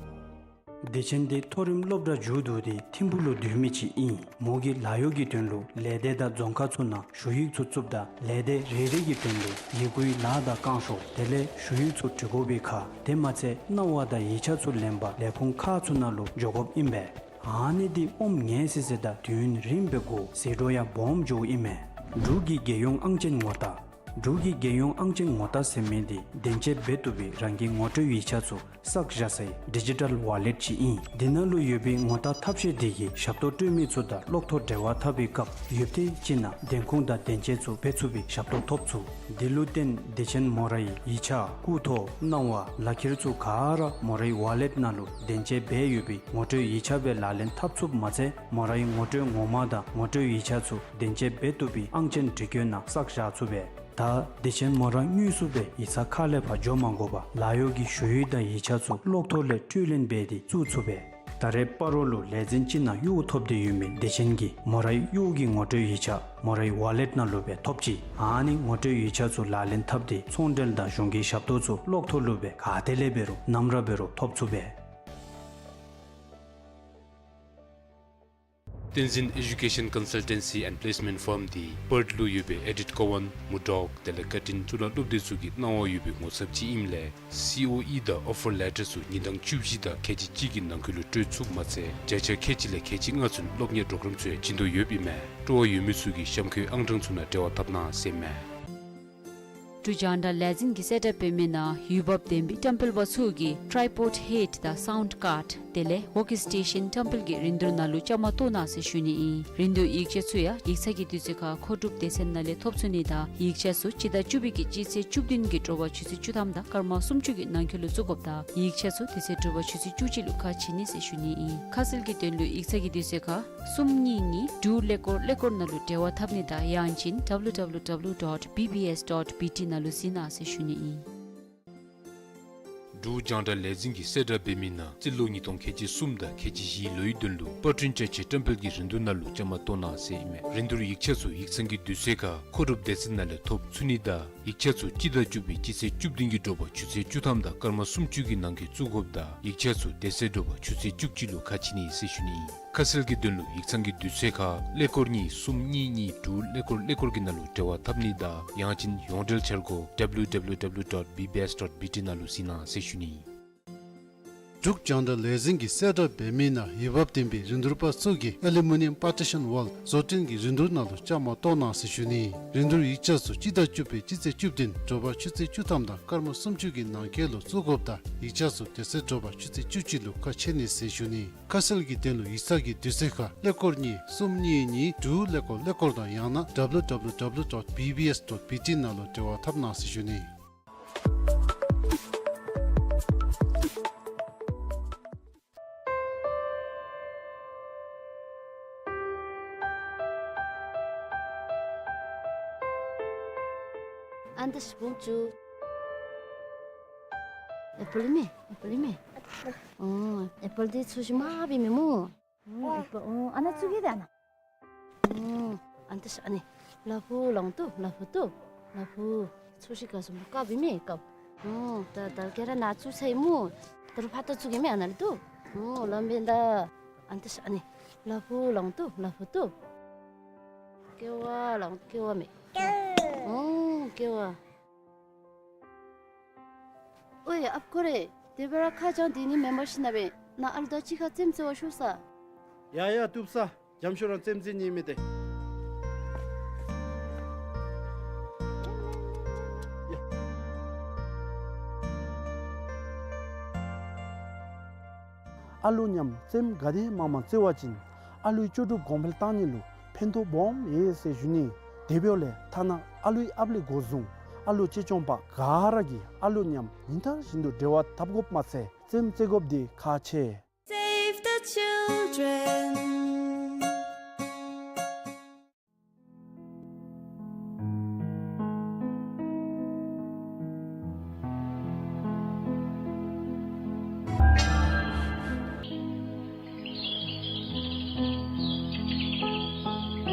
སྡེ་ཆེན་འདི་མཐོ་རིམ་སློབ་གྲྭ་མཇུག་བསྡུ་སྟེ་ཐིམ་ཕུག་ལུ་སྡོད་མི་ཅིག་ཨིན། མོ་གིས་ལཱ་གཡོག་གི་དོན་ལུ་ལས་སྡེ་དང་རྫོང་ཁག་ཚུ་ནང་ཞུ་ཡིག་ཚུ་བཙུགསཔ་ད་ལས་སྡེ་རེ་རེ་གི་དོན་ལུ་ཡི་གུའི་ལཱ་དང་བསྐང་ཤོག་དེ་ལས་ཞུ་ཡིག་ཚུ་འབྲི་དགོ་པའི་ཁར་དེ་མ་ཚད་གནང་བ་དང་ཡིག་ཆ་ཚུ་ལེན་པར་ལས་ཁུངས་ཁག་ཚུ་ནང་ལུ་འགྱོ་དགོཔ་ཨིན་པས། ཨ་ནི་འདི་ཨོམ་ངེས་སི་སི་དང་དུས་ཡུན་རིངམོ་སྦེ་འགོར་ཟད་འགྲོ་ཡང་སྦོམ་འགྱོཝ་ཨིན་མས། འབྲུག་གི་རྒྱལ་ཡོངས་ཨང་ཅན་ངོ་རྟགས། འབྲུག་གི་རྒྱལ་ཡོངས་ཨང་ཅན་ངོ་རྟགས་ཟེར་མི་འདི་བདེན་དཔྱད་འབད་བཏུབ་པའི་རང་གི་ངོ་སྤྲོད་ཡིག་ཆ་ཚུ་བསགས་བཞག་སའི་ཌི་ཇི་ཊལ་ཝ་ལེཊ་ཅིག་ཨིན། འདི་ནང་ལུ་ཡོད་པའི་ངོ་རྟགས་ཐབས་ཤེས་འདི་གིས་ཞབས་ཏོག་སྤྲོད་མི་ཚུ་དང་གློག་ཐོག་འབྲེལ་བ་འཐབ་པའི་སྐབས་ཡོདཔ་དེ་ཅིག་ནང་བདེན་ཁུངས་དང་བདེན་དཔྱད་ཚུ་འབད་ཚུགས་པའི་ཞབས་ཏོག་ཐོབ་ཚུགས། དེ་ལུ་བརྟེན་སྡེ་ཆེན་མོ་རའི་ཡིག་ཆ་སྐུ་ཐོག་གནང་བ་ལག་ཁྱེར་ཚུ་ག་ར་མོ་རའི་ཝ་ལེཊ་ནང་ལུ་བདེན་དཔྱད་འབད་ཡོད་པའི་ངོ་སྤྲོད་ཡིག་ཆ་སྦེ་ལག་ལེན་འཐབ་ཚུགསཔ་མ་ཚད་མོ་རའི་ངོ་སྤྲོད་ངོ་མ་དང་ངོ་སྤྲོད་ཡིག་ཆ་ཚུ་བདེན་དཔྱད་འབད་བཏུབ་པའི་ཨང་ཅན་འབྲི་བཀོད་ནང་བསགས་བཞག་ཚུགས་པས། ད་སྡེ་ཆེན་མོ་ར་དངོས་སུ་སྦེ་ཡིག་ཚང་ཁ་ལས་ཕར་འགྱོ་མ་དགོ་པར་ལཱ་གཡོག་གི་ཞུ་ཡིག་དང་ཡིག་ཆ་ཚུ་གློག་ཐོག་ལས་སྤྲོད་ལེན་འབད་དེ་བཙུགས་ཚུགས་པས། ད་རེས་སྤ་རོ་ལུ་ལས་འཛིན་ཅིག་ནང་གཡོག་ཐོབ་སྟེ་ཡོད་མི་སྡེ་ཆེན་གྱིས་མོ་རའི་གཡོག་གི་ངོ་སྤྲོད་ཡིག་ཆ་མོ་རའི་ཝ་ལེཊ་ནང་ལུ་སྦེ་ཐོབ་ཅི། ཨ་ནི་ངོ་སྤྲོད་ཡིག་ཆ་ཚུ་ལག་ལེན་འཐབ་སྟེ་ཚོང་འབྲེལ་དང་གཞུང་གི་ཞབས་ཏོག་ཚུ་གློག་ཐོག་ལུ་སྦེ་ག་ཏེ་ལས་འབད་རུང་ནམ་ར་འབད་རུང་ཐོབ་ཚུགས་པས། བསྟན་འཛིན་Education Consultancy and Placement Firm འདི་པརཐ་ལུ་ཡོད་པའི་ཨེ་ཌིཐ་ཀོ་ཝན་མུར་ཌོག་དེ་ལས་ཀར་ཊིན་གཙུག་ལག་སློབ་སྡེ་ཚུ་གི་གནང་བ་ཡོད་པའི་ངོ་ཚབ་ཅིག་ཨིནམ་ལས་སི་ཨོ་ཨི་དང་ཨོ་ཕར་ལེ་ཊར་ཚུ་ཉིན་གྲངས་བཅུ་བཞི་དང་ཁལ་གཅིག་གཅིག་གི་ནང་འཁོད་ལུ་སྤྲོད་ཚུགསཔ་མ་ཚད་བརྒྱ་ཆ་ཁལ་གཅིག་ལས་ཁལ་གཅིག་ལྔ་ཚུན་སློབ་གཉེར་པྲོ་གརམ་ཚུ་ཡང་བྱིན་དོ་ཡོདཔ་ཨིན་མས། སྤྲོ་བ་ཡོད་མི་ཚུ་གིས་གཤམ་འཁོད་ཨང་གྲངས་ཚུ་ནང་འབྲེལ་བ་འཐབ་གནང་ཟེར་མས། འབྲུག་རྒྱང་བསྒྲགས་ལས་འཛིན་གྱིས་གསལ་བསྒྲགས་འབད་མི་ནང་འོས་འབབ་ལྡན་པའི་བཀྲམ་སྤེལ་པ་ཚུ་གིས་ཊྲའི་པོཌ་ཧེཌ་དང་སའུནཌ་ཀཱརཌ་དེ་ལས་ཝོརཀ་སི་ཊེ་ཤཱན་བཀྲམ་སྤེལ་གྱི་རིན་བསྡུར་ནང་ལུ་བཅའ་མར་གཏོགས་གནང་ཟེར་ཞུ་ནི་ཨིན། རིན་བསྡུར་ཡིག་ཆ་ཚུ་ཡང་ཡིག་ཚང་གི་དུས་ཚོད་ཁར་མཁོ་སྒྲུབ་སྡེ་ཚན་ནང་ལས་ཐོབ་ཚུགས་ནི་དང་ཡིག་ཆ་ཚུ་སྤྱི་ཟླ་བཅུ་པའི་གི་སྤྱི་ཚེས་བཅུ་བདུན་གྱི་དྲོ་པ་ཆུ་ཚོད་བཅུ་ཐམ་དང་སྐར་མ་སུམ་ཅུ་གི་ནང་འཁོད་ལུ་བཙུགས་དགོཔ་དང་ཡིག་ཆ་ཚུ་དེ་ཚེ་དྲོ་པ་ཆུ་ཚོད་བཅུ་གཅིག་ལུ་ཁ་ཕྱེ་ནི་ཟེར་ཞུ་ནི་ཨིན། ཁ་གསལ་གྱི་དོན་ལུ་ཡིག་ཚང་གི་དུས་ཚོད་ཁར་གསུམ་གཉིས་གཉིས་དྲུག་ཀླད་ཀོར་ཀླད་ཀོར་ནང་ལུ་འབྲེལ་བ་འཐབ་ནི་དང་ཡང་ཅིན་ཌབ་ལུ་ཌབ་ལུ་ཌབ་ལུ་ཌོཊ་བི་བི་ཨེསི་ཌོཊ་བི་ཊི་ནང་ལུ་གཟིགས་གནང་ཟེར་ཞུ་ནི་ཨིན། འབྲུག་རྒྱང་བསྒྲགས་ལས་འཛིན་གྱིས་གསལ་བསྒྲགས་འབད་མི་ནང་རྩིས་ལོ་ཉིས་སྟོང་ཁལ་གཅིག་གསུམ་དང་ཁལ་གཅིག་བཞི་ལོའི་དོན་ལུ་པར་སྐྲུན་བཅའ་ཆས་བཀྲམ་སྤེལ་གྱི་རིན་བསྡུར་ནང་ལུ་བཅའ་མར་གཏོགས་གནང་ཟེར་ཨིན་མས། རིན་བསྡུར་ཡིག་ཆ་ཚུ་ཡིག་ཚང་གི་དུས་ཚོད་ཁར་མཁོ་སྒྲུབ་སྡེ་ཚན་ནང་ལས་ཐོབ་ཚུགས་ནི་དང་ཡིག་ཆ་ཚུ་སྤྱི་ཟླ་བཅུ་པའི་སྤྱི་ཚེས་བཅུ་བདུན་གྱི་དྲོ་པ་ཆུ་ཚོད་བཅུ་ཐམ་དང་སྐར་མ་སུམ་ཅུ་གི་ནང་འཁོད་བཙུགས་དགོཔ་དང་ཡིག་ཆ་ཚུ་དེ་ཚེ་དྲོ་པ་ཆུ་ཚོད་བཅུ་གཅིག་ལུ་ཁ་ཕྱེ་ནི་ཟེར་ཞུ་ནི་ཨིན། ཁ་གསལ་གྱི་དོན་ལུ་ཡིག་ཚང་གི་དུས་ཚོད་ཁར་ཀླད་ཀོར་གཉིས་གསུམ་གཉིས་གཉིས་དྲུག་ཀླད་ཀོར་ཀླད་ཀོར་གྱི་ནང་ལུ་འབྲེལ་བ་འཐབ་ནི་དང་ཡང་ཅིན་ཡོངས་འབྲེལ་འཆར་སྒོ་ཌབ་ལུ་ཌབ་ལུ་ཌབ་ལུ་ཌོཊ་བི་བི་ཨེསི་ཌོཊ་བི་ཊི་ནང་ལུ་གཟིགས་གནང་ཟེར་ཞུ་ནི་ཨིན། འབྲུག་རྒྱང་བསྒྲགས་ལས་འཛིན་གྱི་གསལ་བསྒྲགས་འབད་མི་ནང་འོས་འབབ་ལྡན་པའི་རིན་བསྡུར་པ་ཚུ་གིས་ཨ་ལུ་མི་ནི་ཡམ་པར་ཊི་ཤཱན་ཝཱལ་བཟོ་སྐྲུན་གྱི་རིན་བསྡུར་ནང་ལུ་བཅའ་མར་གཏོགས་གནང་ཟེར་ཞུ་ནི། རིན་བསྡུར་ཡིག་ཆ་ཚུ་སྤྱི་ཟླ་བཅུ་པའི་སྤྱི་ཚེས་བཅུ་བདུན་དྲོ་པ་ཆུ་ཚོད་བཅུ་ཐམ་དང་སྐར་མ་སུམ་ཅུ་གི་ནང་འཁོད་ལུ་བཙུགས་དགོཔ་དང་ཡིག་ཆ་ཚུ་དེ་ཚེ་དྲོ་པ་ཆུ་ཚོད་བཅུ་གཅིག་ལུ་ཁ་ཕྱེ་ནི་ཟེར་ཞུ་ནི། ཁ་གསལ་གྱི་དོན་ལུ་ཡིག་ཚང་གི་དུས་ཚོད་ཁར་ཀླད་ཀོར་གཉིས་གསུམ་གཉིས་གཉིས་དྲུག་ཀླད་ཀོར་ཀླད་ཀོར་དང་ཡང་ན་W W W dot B B S dot B T ནང་ལུ་འབྲེལ་བ་འཐབ་གནང་ཟེར་ཞུ་ནི། ཨན་ཏ་ཤ་བུམ་ཅུ། ཨེ་པཱལ་མེ། ཨེ་པཱལ་མེ། ཨོ་ཨེ་པཱལ་འདི་ཚུ་ཤི་མ་བི་མེ་སྨོ། ཨོ་ཨེ་པཱལ། ཨོ་ཨ་ན་ཚུ་གི་ད་ན། ཨོ་ཨན་ཏ་ཤ་ཨ་ནི། ལ་ཕུག་ལོང་ཏོ་ལ་ཕུག་ཏོ། ལ་ཕུག་ཚུ་ཤི་ག་སུམ་ཀ་བི་མེ་ཀ། ཨོ་ད་ད་ག་ར་ན་ཚུ་ཚའི་སྨོ། ད་རུང་ཕར་ད་ཚུ་གི་མེ་ཨ་ན་ལུ་ཏོ། ཨོ་ལམ་བེན་ད། ཨན་ཏ་ཤ་ཨ་ནི། ལ་ཕུག་ལོང་ཏོ་ལ་ཕུག་ཏོ། ཀེ་བ་ལོང་ཀེ་བ་མེ། ཨོ་ཀེ་བ། ཨོའི་ཨཔ་ཀོ་རེ། དེ་སྦེ་ར་ཁ་བྱང་འདི་ནི་མེན་པར་ཤེས་ན་སྦེ་ནཱ་ཨ་ལུ་དང་གཅིག་ཁར་རྩེདམོ་རྩེ་བར་ཤོག་ས། ཡ་ཡ་བཏུབ་ས། འཇམ་ཤོས་རང་རྩེདམོ་རྩེ་ནི་མེད་དེ། ཡ། ཨ་ལུ་མཉམ་རྩེདམོ་ག་དེ་མང་མང་རྩེ་བ་ཅིན་ཨ་ལུའི་ལྕོགས་གྲུབ་གོང་འཕེལ་གཏང་ནི་ལུ་ཕན་ཐོགས་སྦོམ་ཡོད་ཟེར་ཞུ་ནི། དེ་འབདཝ་ལས་ཐ་ན་ཨ་ལུའི་ཨཔ་ལས་འགོ་བཟུང་ཨ་ལུ་གཅེས་སྐྱོང་པ་ག་ར་གིས་ཨ་ལུ་མཉམ་ཉིན་ལྟར་བཞིན་དུ་འབྲེལ་བ་འཐབ་དགོཔ་མ་ཚད་རྩེདམོ་རྩེ་དགོཔ་འདི་ཁག་ཆེ། Save the children.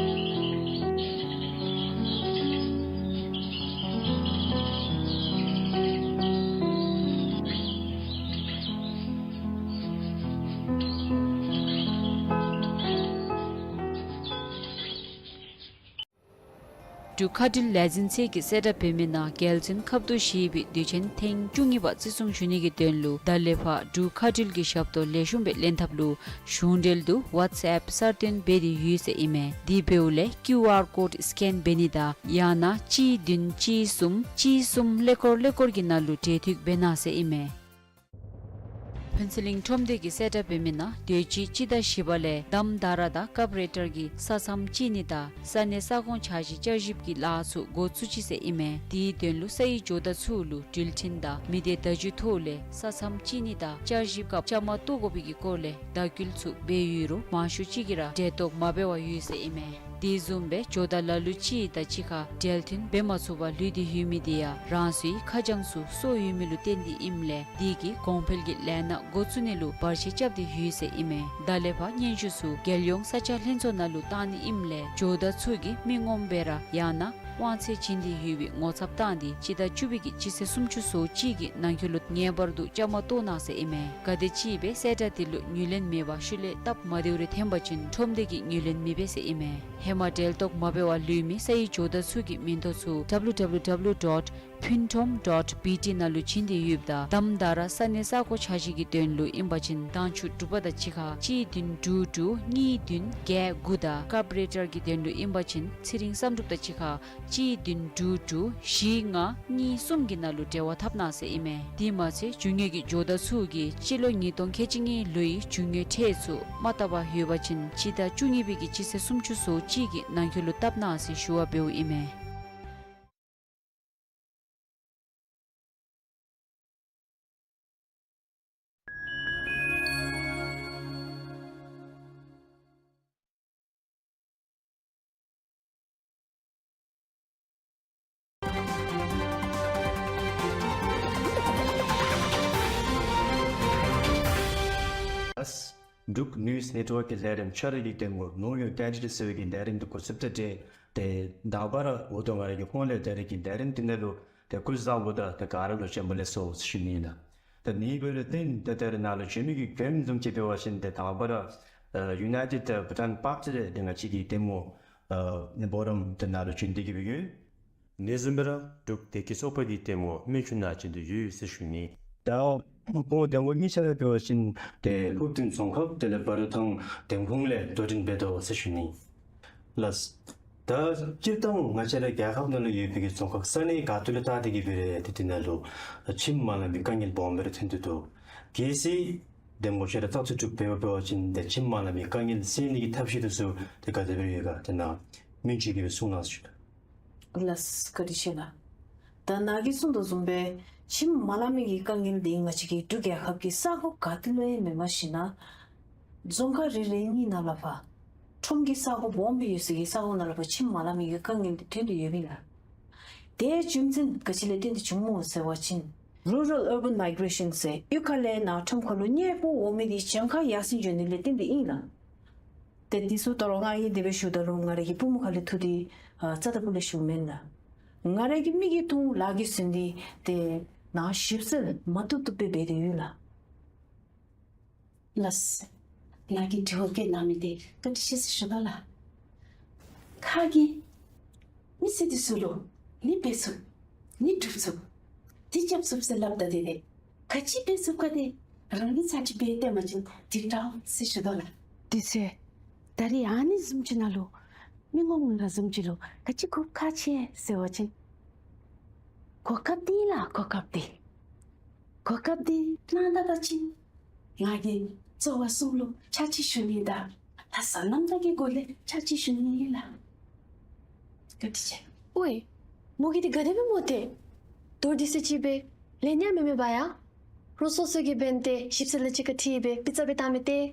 འབྲུག་མཁའ་འགྲུལ་ལས་འཛིན་ཚད་ཀྱི་གསལ་བསྒྲགས་འབད་མི་ནང་རྒྱལ་བཙུན་ཁབ་ཏུ་བཞེས་པའི་དུས་ཆེན་ཐེངས་བཅུ་གཉིས་པ་བརྩི་སྲུང་ཞུ་ནི་གི་དོན་ལུ་ད་ལས་ཕར་འབྲུག་མཁའ་འགྲུལ་གྱི་ཞབས་ཏོག་ལེགས་ཤོམ་སྦེ་ལེན་ཐབས་ལུ་གཞུང་འབྲེལ་དུ་ཝཊས་ཨེཔ་གསར་བཏོན་འབད་དེ་ཡོད་ཟེར་ཨིན་མས། དེ་འབདཝ་ལས་ཀིའུ་ཨར་ཀོཌ་སི་ཀེན་འབད་ནི་དང་ཡང་ན་གཅིག་བདུན་གཅིག་གསུམ་གཅིག་གསུམ་ཀླད་ཀོར་ཀླད་ཀོར་གྱི་ནང་ལུ་འབྲེལ་མཐུད་འབད་གནང་ཟེར་ཨིན་མས། ཕུན་ཚོགས་གླིང་ཁྲོམ་སྡེ་གི་གསལ་བསྒྲགས་འབད་མི་ནང་དུས་ཅི་སྤྱི་ཟླ་བཞི་པ་ལས་དྷམ་དྷ་ར་དང་ཀབ་རེ་ཊར་གྱི་ས་མཚམས་དཔྱིས་ནི་དང་ས་གནས་ས་ཁོངས་འཆར་གཞི་བསྐྱར་ཞིབ་ཀྱི་ལཱ་ཚུ་འགོ་བཙུགས་ཅི་ཟེར་ཨིན་མས། དེའི་དོན་ལུ་ས་ཡི་ཇོ་བདག་ཚུ་ལུ་འགྲུལ་འཕྲིན་དང་མི་སྡེ་བརྡ་བརྒྱུད་ཐོག་ལས་ས་མཚམས་དཔྱིས་ནི་དང་བསྐྱར་ཞིབ་སྐབས་བཅའ་མར་གཏོགས་དགོ་པའི་གི་སྐོར་ལས་བརྡ་བརྒྱུད་ཚུ་འབད་ཡོད་རུང་མང་ཤོས་ཅིག་གིས་ར་འབྲེལ་གཏོགས་མ་འབད་བར་ཡོད་ཟེར་ཨིན་མས། དེ་བཟུམ་སྦེ་ཇོ་བདག་ལ་ལུ་ཅིག་དང་གཅིག་ཁར་འབྲེལ་མཐུད་འབད་མ་ཚུགས་པར་ལུས་ཏེ་ཡོད་མི་དེ་ཡང་རང་སོའི་ཁ་བྱང་ཚུ་སོར་ཡོད་མི་ལུ་བརྟེན་ཏེ་ཨིནམ་ལས་དེ་གིས་གོང་འཕེལ་གྱི་ལས་སྣ་འགོ་བཙུགས་ནི་ལུ་བར་ཆད་རྐྱབ་སྟེ་ཡོད་ཟེར་ཨིན་མས། ད་ལས་ཕར་སྙན་ཞུ་ཚུ་རྒྱལ་ཡོངས་ས་ཆ་ལྷན་ཚོགས་ནང་ལུ་བཏང་ནི་ཨིནམ་ལས་ཇོ་བདག་ཚུ་གིས་མི་ངོམ་སྦེ་ར་ཡང་ན་དབང་ཚད་བྱིན་ཏེ་ཡོད་པའི་ངོ་ཚབ་བཏང་སྟེ་སྤྱི་ཟླ་བཅུ་པའི་གི་སྤྱི་ཚེས་སུམ་ཅུ་སོ་གཅིག་གི་ནང་འཁོད་ལུ་ངེས་པར་དུ་བཅའ་མར་གཏོགས་གནང་ཟེར་ཨིན་མས། གལ་ཏེ་ཅིག་སྦེ་གསལ་བསྒྲགས་དེ་ལུ་ངོས་ལེན་མེད་པར་ཤུལ་ལས་སྟབས་མ་བདེཝ་རེ་ཐོན་པ་ཅིན་ཁྲོམ་སྡེ་གིས་ངོས་ལེན་མི་འབད་ཟེར་ཨིན་མས། ཧེ་མ་འབྲེལ་གཏོགས་མ་འབད་བར་ལུས་མི་ས་ཡི་ཇོ་བདག་ཚུ་གི་མིང་ཐོ་ཚུ་W W W dot phunthom dot B T ནང་ལུ་བྱིན་ཏེ་ཡོདཔ་ད་དྷམ་དྷ་ར་ས་གནས་ས་ཁོངས་འཆར་གཞི་གི་དོན་ལུ་ཨིན་པ་ཅིན་མདང་ཕྱི་དྲོ་པ་དང་གཅིག་ཁར་གཅིག་བདུན་དྲུག་དྲུག་གཉིས་བདུན་བརྒྱད་དགུ་དང་ཀབ་རེ་ཊར་གྱི་དོན་ལུ་ཨིན་པ་ཅིན་ཚེ་རིང་བསམ་གྲུབ་དང་གཅིག་ཁར་གཅིག་བདུན་དྲུག་དྲུག་བཞི་ལྔ་གཉིས་གསུམ་གྱི་ནང་ལུ་འབྲེལ་བ་འཐབ་གནང་ཟེར་ཨིན་མས། དེ་མ་ཚད་རྒྱུ་དངོས་ཀྱི་ཇོ་བདག་ཚུ་གིས་སྤྱི་ལོ་ཉིས་སྟོང་ཁལ་གཅིག་གཉིས་ལོའི་རྒྱུ་དངོས་ཁྲལ་ཚུ་མ་བཏབ་པར་ཡོད་པ་ཅིན་སྤྱི་ཟླ་བཅུ་གཉིས་པའི་གི་སྤྱི་ཚེས་སུམ་ཅུ་སོ་གཅིག་གི་ནང་འཁོད་ལུ་བཏབ་གནང་ཟེར་ཞུ་བ་འབདཝ་ཨིན་མས། འབྲུག་ནིའུ་སི་ནེཊ་ཝརཀ་གི་ལས་རིམ་ཆ་ར་གི་སྟེང་ལུ་ནོ་ཡོར་ཌེ་ཌི་ཟེར་བའི་གི་ལས་རིམ་འདི་འགོ་བཙུགས་ཏེ་ཏེ་དང་པ་ར་འོ་དོ་ང་ར་གི་ཧོངས་ལས་ད་རེས་ཀྱི་ལས་རིམ་འདི་ནང་ལུ་ཏེ་སྐུ་གཟུགས་བཟང་པོ་དང་ཏེ་ག་ར་ལུ་བྱོན་པ་ལེགས་སོ་ཟེར་ཞུ་ནི་ཨིན་ལགས། ཏེ་ནི་འབདཝ་ལས་ཏེ་ད་རེས་ནཱ་ལུ་བྱོན་མི་གི་མགྱོནམ་བཟུམ་ཅིག་འབད་བ་ཅིན་ཏེ་དང་པ་ར་ཨ་ཡུ་ནའི་ཊེཌ་ཨ་བྷུ་ཊཱན་པཱརཀ་ཟེར་ཏེ་ང་བཅས་ཀྱི་ལྟདམོ་ཨ་ནི་འབོ་རམ་ཏེ་ནཱ་ལུ་བྱོན་ཏེ་གི་སྦེ་ཡོད། ཨ་ནི་བཟུམ་སྦེ་ར་འབྲུག་བདེ་སྐྱིད་ཚོགས་པ་གི་ལྟདམོ་སྨན་ཆུ་ནང་བྱོན་ཏེ་ཡོད་ཟེར་ཞུ་ནི། ད་ སྤུ་ངོ་འདེམས་ངོ་གཉིས་ཆ་ལས་འབད་བ་ཅིན་ཏེ་ཧུབ་ཏིང་རྫོང་ཁག་དེ་ལས་སྦ་རི་ཐང་འདེམས་ཁོངས་ལས་དོ་འགྲན་འབད་དོ་ཟེར་ཞུ་ནི། ལགས། ད་སྤྱིར་བཏང་ང་བཅས་ར་རྒྱལ་ཁབ་ནང་ལུ་ཡོད་པའི་གི་རྫོང་ཁག་ས་གནས་ག་ཏེ་ལུ་བལྟ་སྟེ་གི་འབད་རུང་ཏེ་དེ་ནང་ལུ་ཁྱིམ་མ་ལང་པའི་དཀའ་ངལ་སྦོམ་སྦེ་ར་ཐོན་ཏེ་འདུག། གལ་སྲིད་འདེམས་ངོ་ཁྱོད་ར་བཙག་འཐུ་གྲུབ་འབད་བ་འབད་བ་ཅིན་ཏེ་ཁྱིམ་མ་ལང་པའི་དཀའ་ངལ་སེལ་ནི་གི་ཐབས་ཤེས་དེ་ཚུ་ཏེ་ག་དེ་སྦེ་ཡོད་ག་དེ་ནང་སྨན་བཅོས་ཀྱིས་སྦེ་གསུང་གནང་ཟེར་ཞུ་དོ། ལགས་བཀའ་དྲིན་ཆེ་ལགས། ད་ནཱ་གིས་གསུངས་དོ་བཟུམ་སྦེ་ཁྱིམ་མ་ལང་མི་གི་དཀའ་ངལ་འདི་ང་བཅས་ཀྱི་འབྲུག་རྒྱལ་ཁབ་ཀྱི་ས་གོ་ག་ཏེ་ལུ་ཡང་མེནམ་ཞིན་ན་རྫོང་ཁག་རེ་རེ་གཉིས་ནང་ལུ་ཕར་ཁྲོམ་གྱི་ས་གོ་སྦོམ་སྦེ་ཡོད་སའི་གི་ས་གོ་ནང་ལུ་ཕར་ཁྱིམ་མ་ལང་མི་གི་དཀའ་ངལ་འདི་ཐོན་ཏེ་ཡོདཔ་ཨིན་ལགས། དེ་རྒྱུ་མཚན་ག་ཅི་ལས་བརྟེན་ཏེ་བྱུངམ་སྨོ་ཟེར་བ་ཅིན་Rural Urban Migration ཟེར་གཡུས་ཁ་ལས་ནཱ་ཁྲོམ་ཁ་ལུ་མཉེས་པོ་འོང་མི་འདི་གྱངས་ཁ་ཡར་སེང་འགྱོ་ནི་ལས་བརྟེན་ཏེ་ཨིན་ལགས། ཏེ་འདི་ཚུ་ད་རུང་ང་གིས་དེ་སྦེ་ཞུཝ་ད་ལུ་ང་རའི་གི་པུས་མོ་ཁ་ལས་འཐུ་སྟེ་ཨ་རྩ་དང་པོ་ལས་ཞུཝ་མེན་ལགས། ང་རའི་གི་མིག་གིས་མཐོང་ལག་གིས་ཟིན་ཏེ་ཏེ་ནཱ་ཞིབ་འཚོལ་མ་བཏུབ་བཏུབ་སྦེ་འབད་དེ་ཡོད་ལགས། ལགས། ནཱ་གིས་དྲི་བ་བཀོད་གནང་མི་འདི་བཀའ་དྲིན་ཆེ་ཟེར་ཞུ་དོ་ལགས། ཁ་གིས་མི་སེར་འདི་ཚུ་ལུ་ནི་འབད་ཚུགས་ནི་སྒྲུབ་ཚུགས་ཏེ་རྐྱབ་ཚུགས་ཟེར་སླབ་ད་དེ་ལས་ག་ཅི་འབད་ཚུགས་ག་དེ་རང་གིས་ཚར་གཅིག་འབད་སྟོན་པ་ཅིན་འགྲིག་དྲགས་ཟེར་ཞུ་དོ་ལགས། དེ་ཚེ་ད་རིས་ཨ་ནི་བཟུམ་ཅིག་ནང་ལུ་མི་ངོམ་ང་བཟུམ་ཅིག་ལུ་ག་ཅི་གོ་སྐབས་ཅིག་ཟེར་བ་ཅིན་གོ་སྐབས་འདི་ལགས། གོ་སྐབས་འདི་གོ་སྐབས་འདི་གནང་ད་པ་ཅིན་ང་གིས་རྩོད་པ་གསུམ་ལུ་ཕྱག་ཕྱིད་ཞུ་ནི་དང་ལྷག་བསམ་རྣམ་དག་གི་སྒོ་ལས་ཕྱག་ཕྱིད་ཞུ་ནི་ཨིན་ལགས། བཀའ་དྲིན་ཆེ། ཝའེ་མོ་གིས་འདི་ག་དེ་སྦེ་སྨོ་ཏེ། མདོར་བསྡུས་ཏེ་ཅིག་སྦེ་ལན་ཡང་མེད་མེད་པ་ཡ། རོགས་སོ་སོ་གིས་འབད་དེ་ཞིབ་འཚོལ་ལས་གཅིག་ཁར་འཁྲིལ་སྦེ་པི་ཙ་སྦེ་བཏང་མི་སྟེར།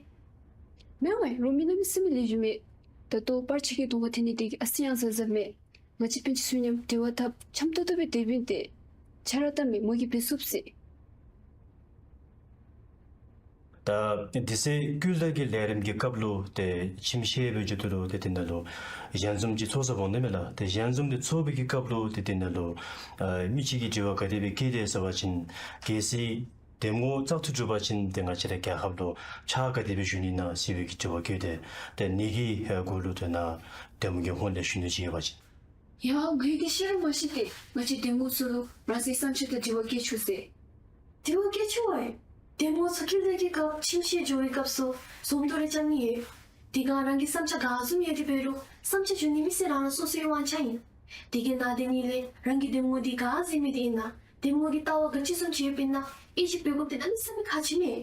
མེན་ཝའེ་རོགས་མི་ནང་མི་སེར་མི་ལེགས་ཤོམ་མས། ད་ལྟོ་པར་ཆས་ཀྱི་གདོང་ཁར་འཐེན་ནི་དེ་གིས་ཨ་ཙི་ཡང་གཟབ་གཟབ་མས། ང་བཅས་སྤུན་ཆ་ཚུ་མཉམ་དྲི་བ་འཐབ་འཆམ་ཏོག་ཏོ་སྦེ་སྡོདཔ་ཨིན་ཏེ། ཆ་ར་ལྟ་མི་མོ་གིས་འབད་ཚུགས་ཟེར། ད་དེ་ཚེ་ཀུན་ལ་གི་ལས་རིམ་གྱི་སྐབས་ལུ་ཏེ་ཁྱིམ་ཤེས་སྦེ་འགྱོ་དོ་ལོ། ཏེ་དེ་ནང་ལུ་ཞལ་འཛོམས་ཅིག་ཚོགས་ས་འོང་ནི་མས་ལགས། ཏེ་ཞལ་འཛོམས་འདི་ཚོགས་པའི་གི་སྐབས་ལུ་ཏེ་དེ་ནང་ལུ་ཨ་མི་གཅིག་གིས་དྲི་བ་ག་དེ་སྦེ་བཀོད་དེ་ཟེར་བ་ཅིན་གལ་སྲིད་འདེམས་ངོ་བཙག་འཐུ་གྲུབ་པ་ཅིན་ཏེ་ང་བཅས་ར་རྒྱལ་ཁབ་ལུ་ཕྱག་ག་དེ་སྦེ་ཞུ་ནི་ན་ཟེར་བའི་གི་དྲི་བ་བཀོད་དེ། ཏེ་ནཱ་གི་ཨ་གུ་ལུ་ཏེ་ནཱ་འདེམས་ངོ་གི་ཧོངས་ལས་ཞུ་ནི་ཅིག་ཡོད་པ་ཅིན། ཡ་ང་གིས་ཤེས་ར་མ་ཤེས་ཏེ་ང་བཅས་འདེམས་ངོ་ཚུ་ལུ་རང་སོའི་བསམ་འཆར་དང་དྲི་བ་བཀོད་ཆོག་ཟེར། དྲི་བ་བཀོད་ཆོག་ཝའེ། འདེམས་ངོ་ཚུ་ཀུན་ལ་གི་སྐབས་ཁྱིམ་ཤེས་འགྱོ་བའི་སྐབས་སུ་འཛོམས་འདུ་རེ་རྐྱབ་ནི་ཡོད། དེ་སྒང་རང་གི་བསམ་འཆར་ག་བཟུམ་ཡོད་དེ་འབད་རུང་བསམ་འཆར་ཞུ་ནི་མི་སེར་རང་རང་སོ་སོའི་དབང་ཆ་ཨིན། དེ་གི་ནང་དེ་ནང་ལས་རང་གི་འདེམས་ངོ་འདི་ག་ཟེར་མི་འདི་ཨིན་ན་འདེམས་ངོ་གི་ལྟ་བ་ག་ཅི་བཟུམ་ཅིག་ཡོདཔ་ཨིན་ན་ཨེ་ཅིག་འབད་དགོཔ་འདི་གནམ་མེད་ས་མེད་ཁག་ཆེ་མས།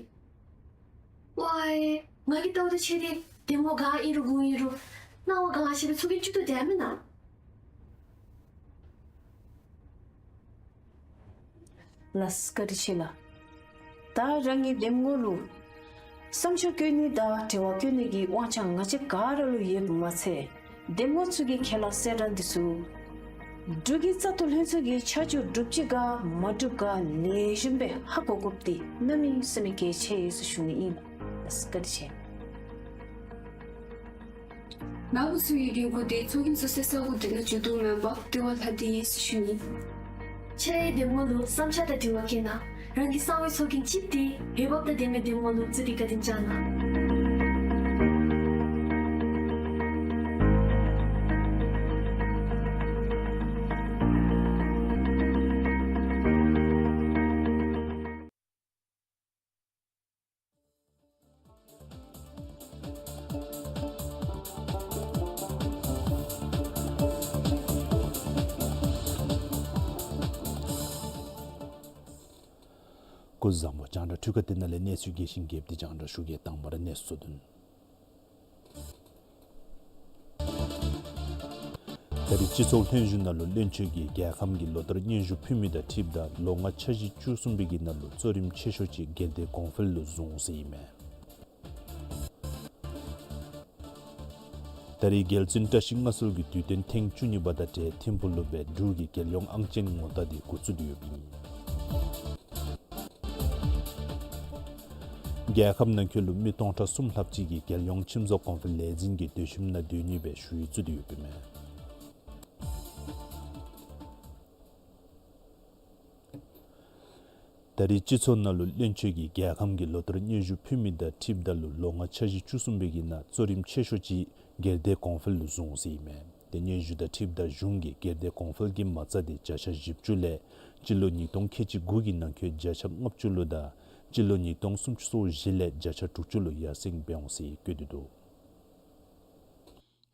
ཝའེ་ང་གི་ལྟ་བ་དང་ཕྱད་དེ་འདེམས་ངོ་ག་ཨིན་རུང་གུ་ཨིན་རུང་སྣང་བ་ག་ཅི་སྦེ་ཚོགས་རྒྱན་བཙུགས་ཏེ་སྡོད་མེན་ན། ལགས་བཀའ་དྲིན་ཆེ་ལགས། ད་རང་གི་འདེམས་ངོ་ལུ་བསམ་འཆར་བཀོད་ནི་དང་དྲི་བ་བཀོད་ནི་གི་དབང་ཆ་ང་བཅས་ག་ར་ལུ་ཡོདཔ་མ་ཚད་འདེམས་ངོ་ཚུ་གི་ཁས་བླངས་གསལ་བསྒྲགས་འདི་ཚུ་འབྲུག་གི་བཙག་འཐུ་ལྷན་ཚོགས་ཀྱིས་ཆ་འཇོག་གྲུབ་ཅི་ག་མ་གྲུབ་ག་ལེགས་ཤོམ་སྦེ་ཧ་གོ་དགོཔ་འདི་གནམ་མེད་ས་མེད་གལ་ཆེ་ཟེར་ཞུ་ནི་ཨིན་ལགས། བཀའ་དྲིན་ཆེ། ནཱ་བུ་ཚུ་གི་རེ་སྐུལ་འདི་ཚོགས་རྒྱན་བཙུགས་སའི་ས་གོ་དེ་ནང་འགྱོ་དོ་མེན་པར་དེ་བ་ལྷག་སྟེ་ཡོད་ཟེར་ཞུ་ནི། ཁྱེད་རའི་འདེམས་ངོ་ལུ་བསམ་འཆར་དང་དྲི་བ་བཀོད་ན་རང་གི་གསང་བའི་ཚོགས་རྒྱན་ཅིག་འདི་འོས་འབབ་དང་ལྡན་པའི་འདེམས་ངོ་ལུ་བཙུགས་ཏེ་བཀའ་དྲིན་བསྐྱང་གནང་། སྐུ་གཟུགས་བཟང་པོ། རྒྱང་བསྒྲགས་འཕྲུལ་ཁང་འདི་ནང་ལས་གནས་ཚུལ་རྒྱས་ཤིང་རྒྱསཔ་འདི་རྒྱང་བསྒྲགས་ཞུ་གེ། དང་པ་ར་གནས་ཚུལ་བསྡུ་ནི། ད་རེས་སྤྱི་ཚོགས་ལྷན་བཞུགས་ནང་ལུ་བློན་ཆེན་གྱིས་རྒྱལ་ཁམས་ཀྱི་ལོ་ལྟར་སྙན་ཞུ་ཕུལ་མི་དང་འཁྲིལཝ་ད་ལོ་ལྔ་འཆར་གཞི་བཅུ་གསུམ་པའི་གི་ནང་ལུ་གཙོ་རིམ་ཆེ་ཤོས་ཅིག་སྒེར་སྡེ་གོང་འཕེལ་ལུ་བཟུང་ཟེར་ཨིན་མས། ད་རེས་རྒྱལ་བཙུན་བཀྲ་ཤིས་མངའ་གསོལ་གྱི་དུས་སྟོན་ཐེངས་བཅུ་གཉིས་པ་དང་འབྲེལ་ཐིམ་ཕུག་ལུ་སྦེ་འབྲུག་གི་རྒྱལ་ཡོངས་ཨང་ཅན་ངོ་རྟགས་འདི་འགོ་བཙུགས་ཏེ་ཡོདཔ་ཨིན། རྒྱལ་ཁབ་ནང་འཁོད་ལུ་མི་སྟོང་ཕྲག་གསུམ་ལྷགཔ་ཅིག་གིས་རྒྱལ་ཡོངས་ཁྱིམ་བཟོ་གོང་འཕེལ་ལས་འཛིན་གྱི་སྡོད་ཁྱིམ་ནང་སྡོད་ནི་སྦེ་ཞུ་ཡིག་བཙུགས་ཏེ་ཡོདཔ་ཨིན་མས། ད་རེས་སྤྱི་ཚོགས་ནང་ལུ་བློན་ཆེན་གྱིས་རྒྱལ་ཁམས་ཀྱི་ལོ་ལྟར་སྙན་ཞུ་ཕུལ་མི་དང་འཁྲིལཝ་ད་ལུ་ལོ་ལྔ་འཆར་གཞི་བཅུ་གསུམ་པའི་གི་ནང་གཙོ་རིམ་ཆེ་ཤོས་ཅིག་སྒེར་སྡེ་གོང་འཕེལ་ལུ་བཟུང་ཟེར་ཨིན་མས། ཏེ་སྙན་ཞུ་དང་འཁྲིལཝ་ད་གཞུང་གིས་སྒེར་སྡེ་གོང་འཕེལ་གྱི་མ་རྩ་འདི་བརྒྱ་ཆ་བཞི་བཅུ་ལས་སྤྱི་ལོ་ཉིས་སྟོང་ཁལ་གཅིག་དགུ་གི་ནང་འཁོད་བརྒྱ་ཆ་ལྔ་བཅུ་ལུ་དང་ སྤྱི་ལོ་ཉིས་སྟོང་སུམ་ཅུ་སོ་བཞི་ལས་བརྒྱ་ཆ་དྲུག་ཅུ་ལུ་ཡར་སེང་འབད་འོང་ཟེར་བཀོད་དེ་འདུག།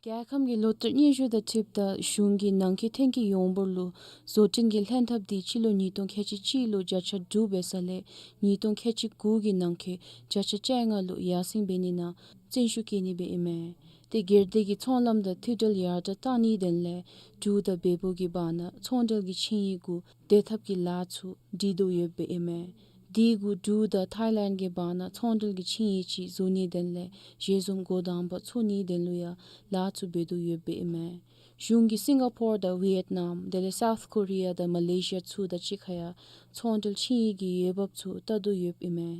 རྒྱལ་ཁབ་ཀྱི་ལོ་བསྟར་སྙན་ཞུ་དང་འཁྲིལཝ་ད་གཞུང་གིས་ནང་འཁོད་ཐོན་སྐྱེད་ཡོངས་འབོར་ལུ་བཟོ་སྐྲུན་གྱི་ལྷན་ཐབས་འདི་སྤྱི་ལོ་ཉིས་སྟོང་ཁལ་གཅིག་གཅིག་ལུ་བརྒྱ་ཆ་དྲུག་འབད་ས་ལས་ཉིས་སྟོང་ཁལ་གཅིག་དགུ་གི་ནང་འཁོད་བརྒྱ་ཆ་བཅོ་ལྔ་ལུ་ཡར་སེང་འབད་ནི་ནང་བརྩོན་ཤུགས་བསྐྱེད་ནི་སྦེ་ཨིན་མས། ཏེ་སྒེར་སྡེ་གི་ཚོང་ལམ་དང་མཐུད་འབྲེལ་ཡར་དྲག་གཏང་ནིའི་དོན་ལས་འབྲུག་དང་བལ་པོ་གི་བར་ན་ཚོང་འབྲེལ་གྱི་ཆིངས་ཡིག་གུ་བསྡུ་ཐབས་ཀྱི་ལཱ་ཚུ་སྒྲིག་དོ་ཡོདཔ་ཨིན་མས། དེ་གུ་འབྲུག་དང་ཐའི་ལེནཌ་གི་བར་ན་ཚོང་འབྲེལ་གྱི་ཆིངས་ཡིག་ཅིག་བཟོ་ནིའི་དོན་ལས་ཞལ་འཛོམས་འགོ་དང་པ་ཚོགས་ནིའི་དོན་ལུ་ཡང་ལཱ་ཚུ་འབད་དོ་ཡོདཔ་ཨིན་མས། གཞུང་གིས་སིང་ག་པོར་དང་ཝི་ཡེཊ་ནམ་དེ་ལས་སའུཐ་ཀོ་རི་ཡ་དང་མ་ལེ་ཤི་ཡ་ཚུ་དང་གཅིག་ཁར་ཡང་ཚོང་འབྲེལ་ཆིངས་ཡིག་གི་འོས་འབབ་ཚུ་བལྟ་དོ་ཡོདཔ་ཨིན་མས།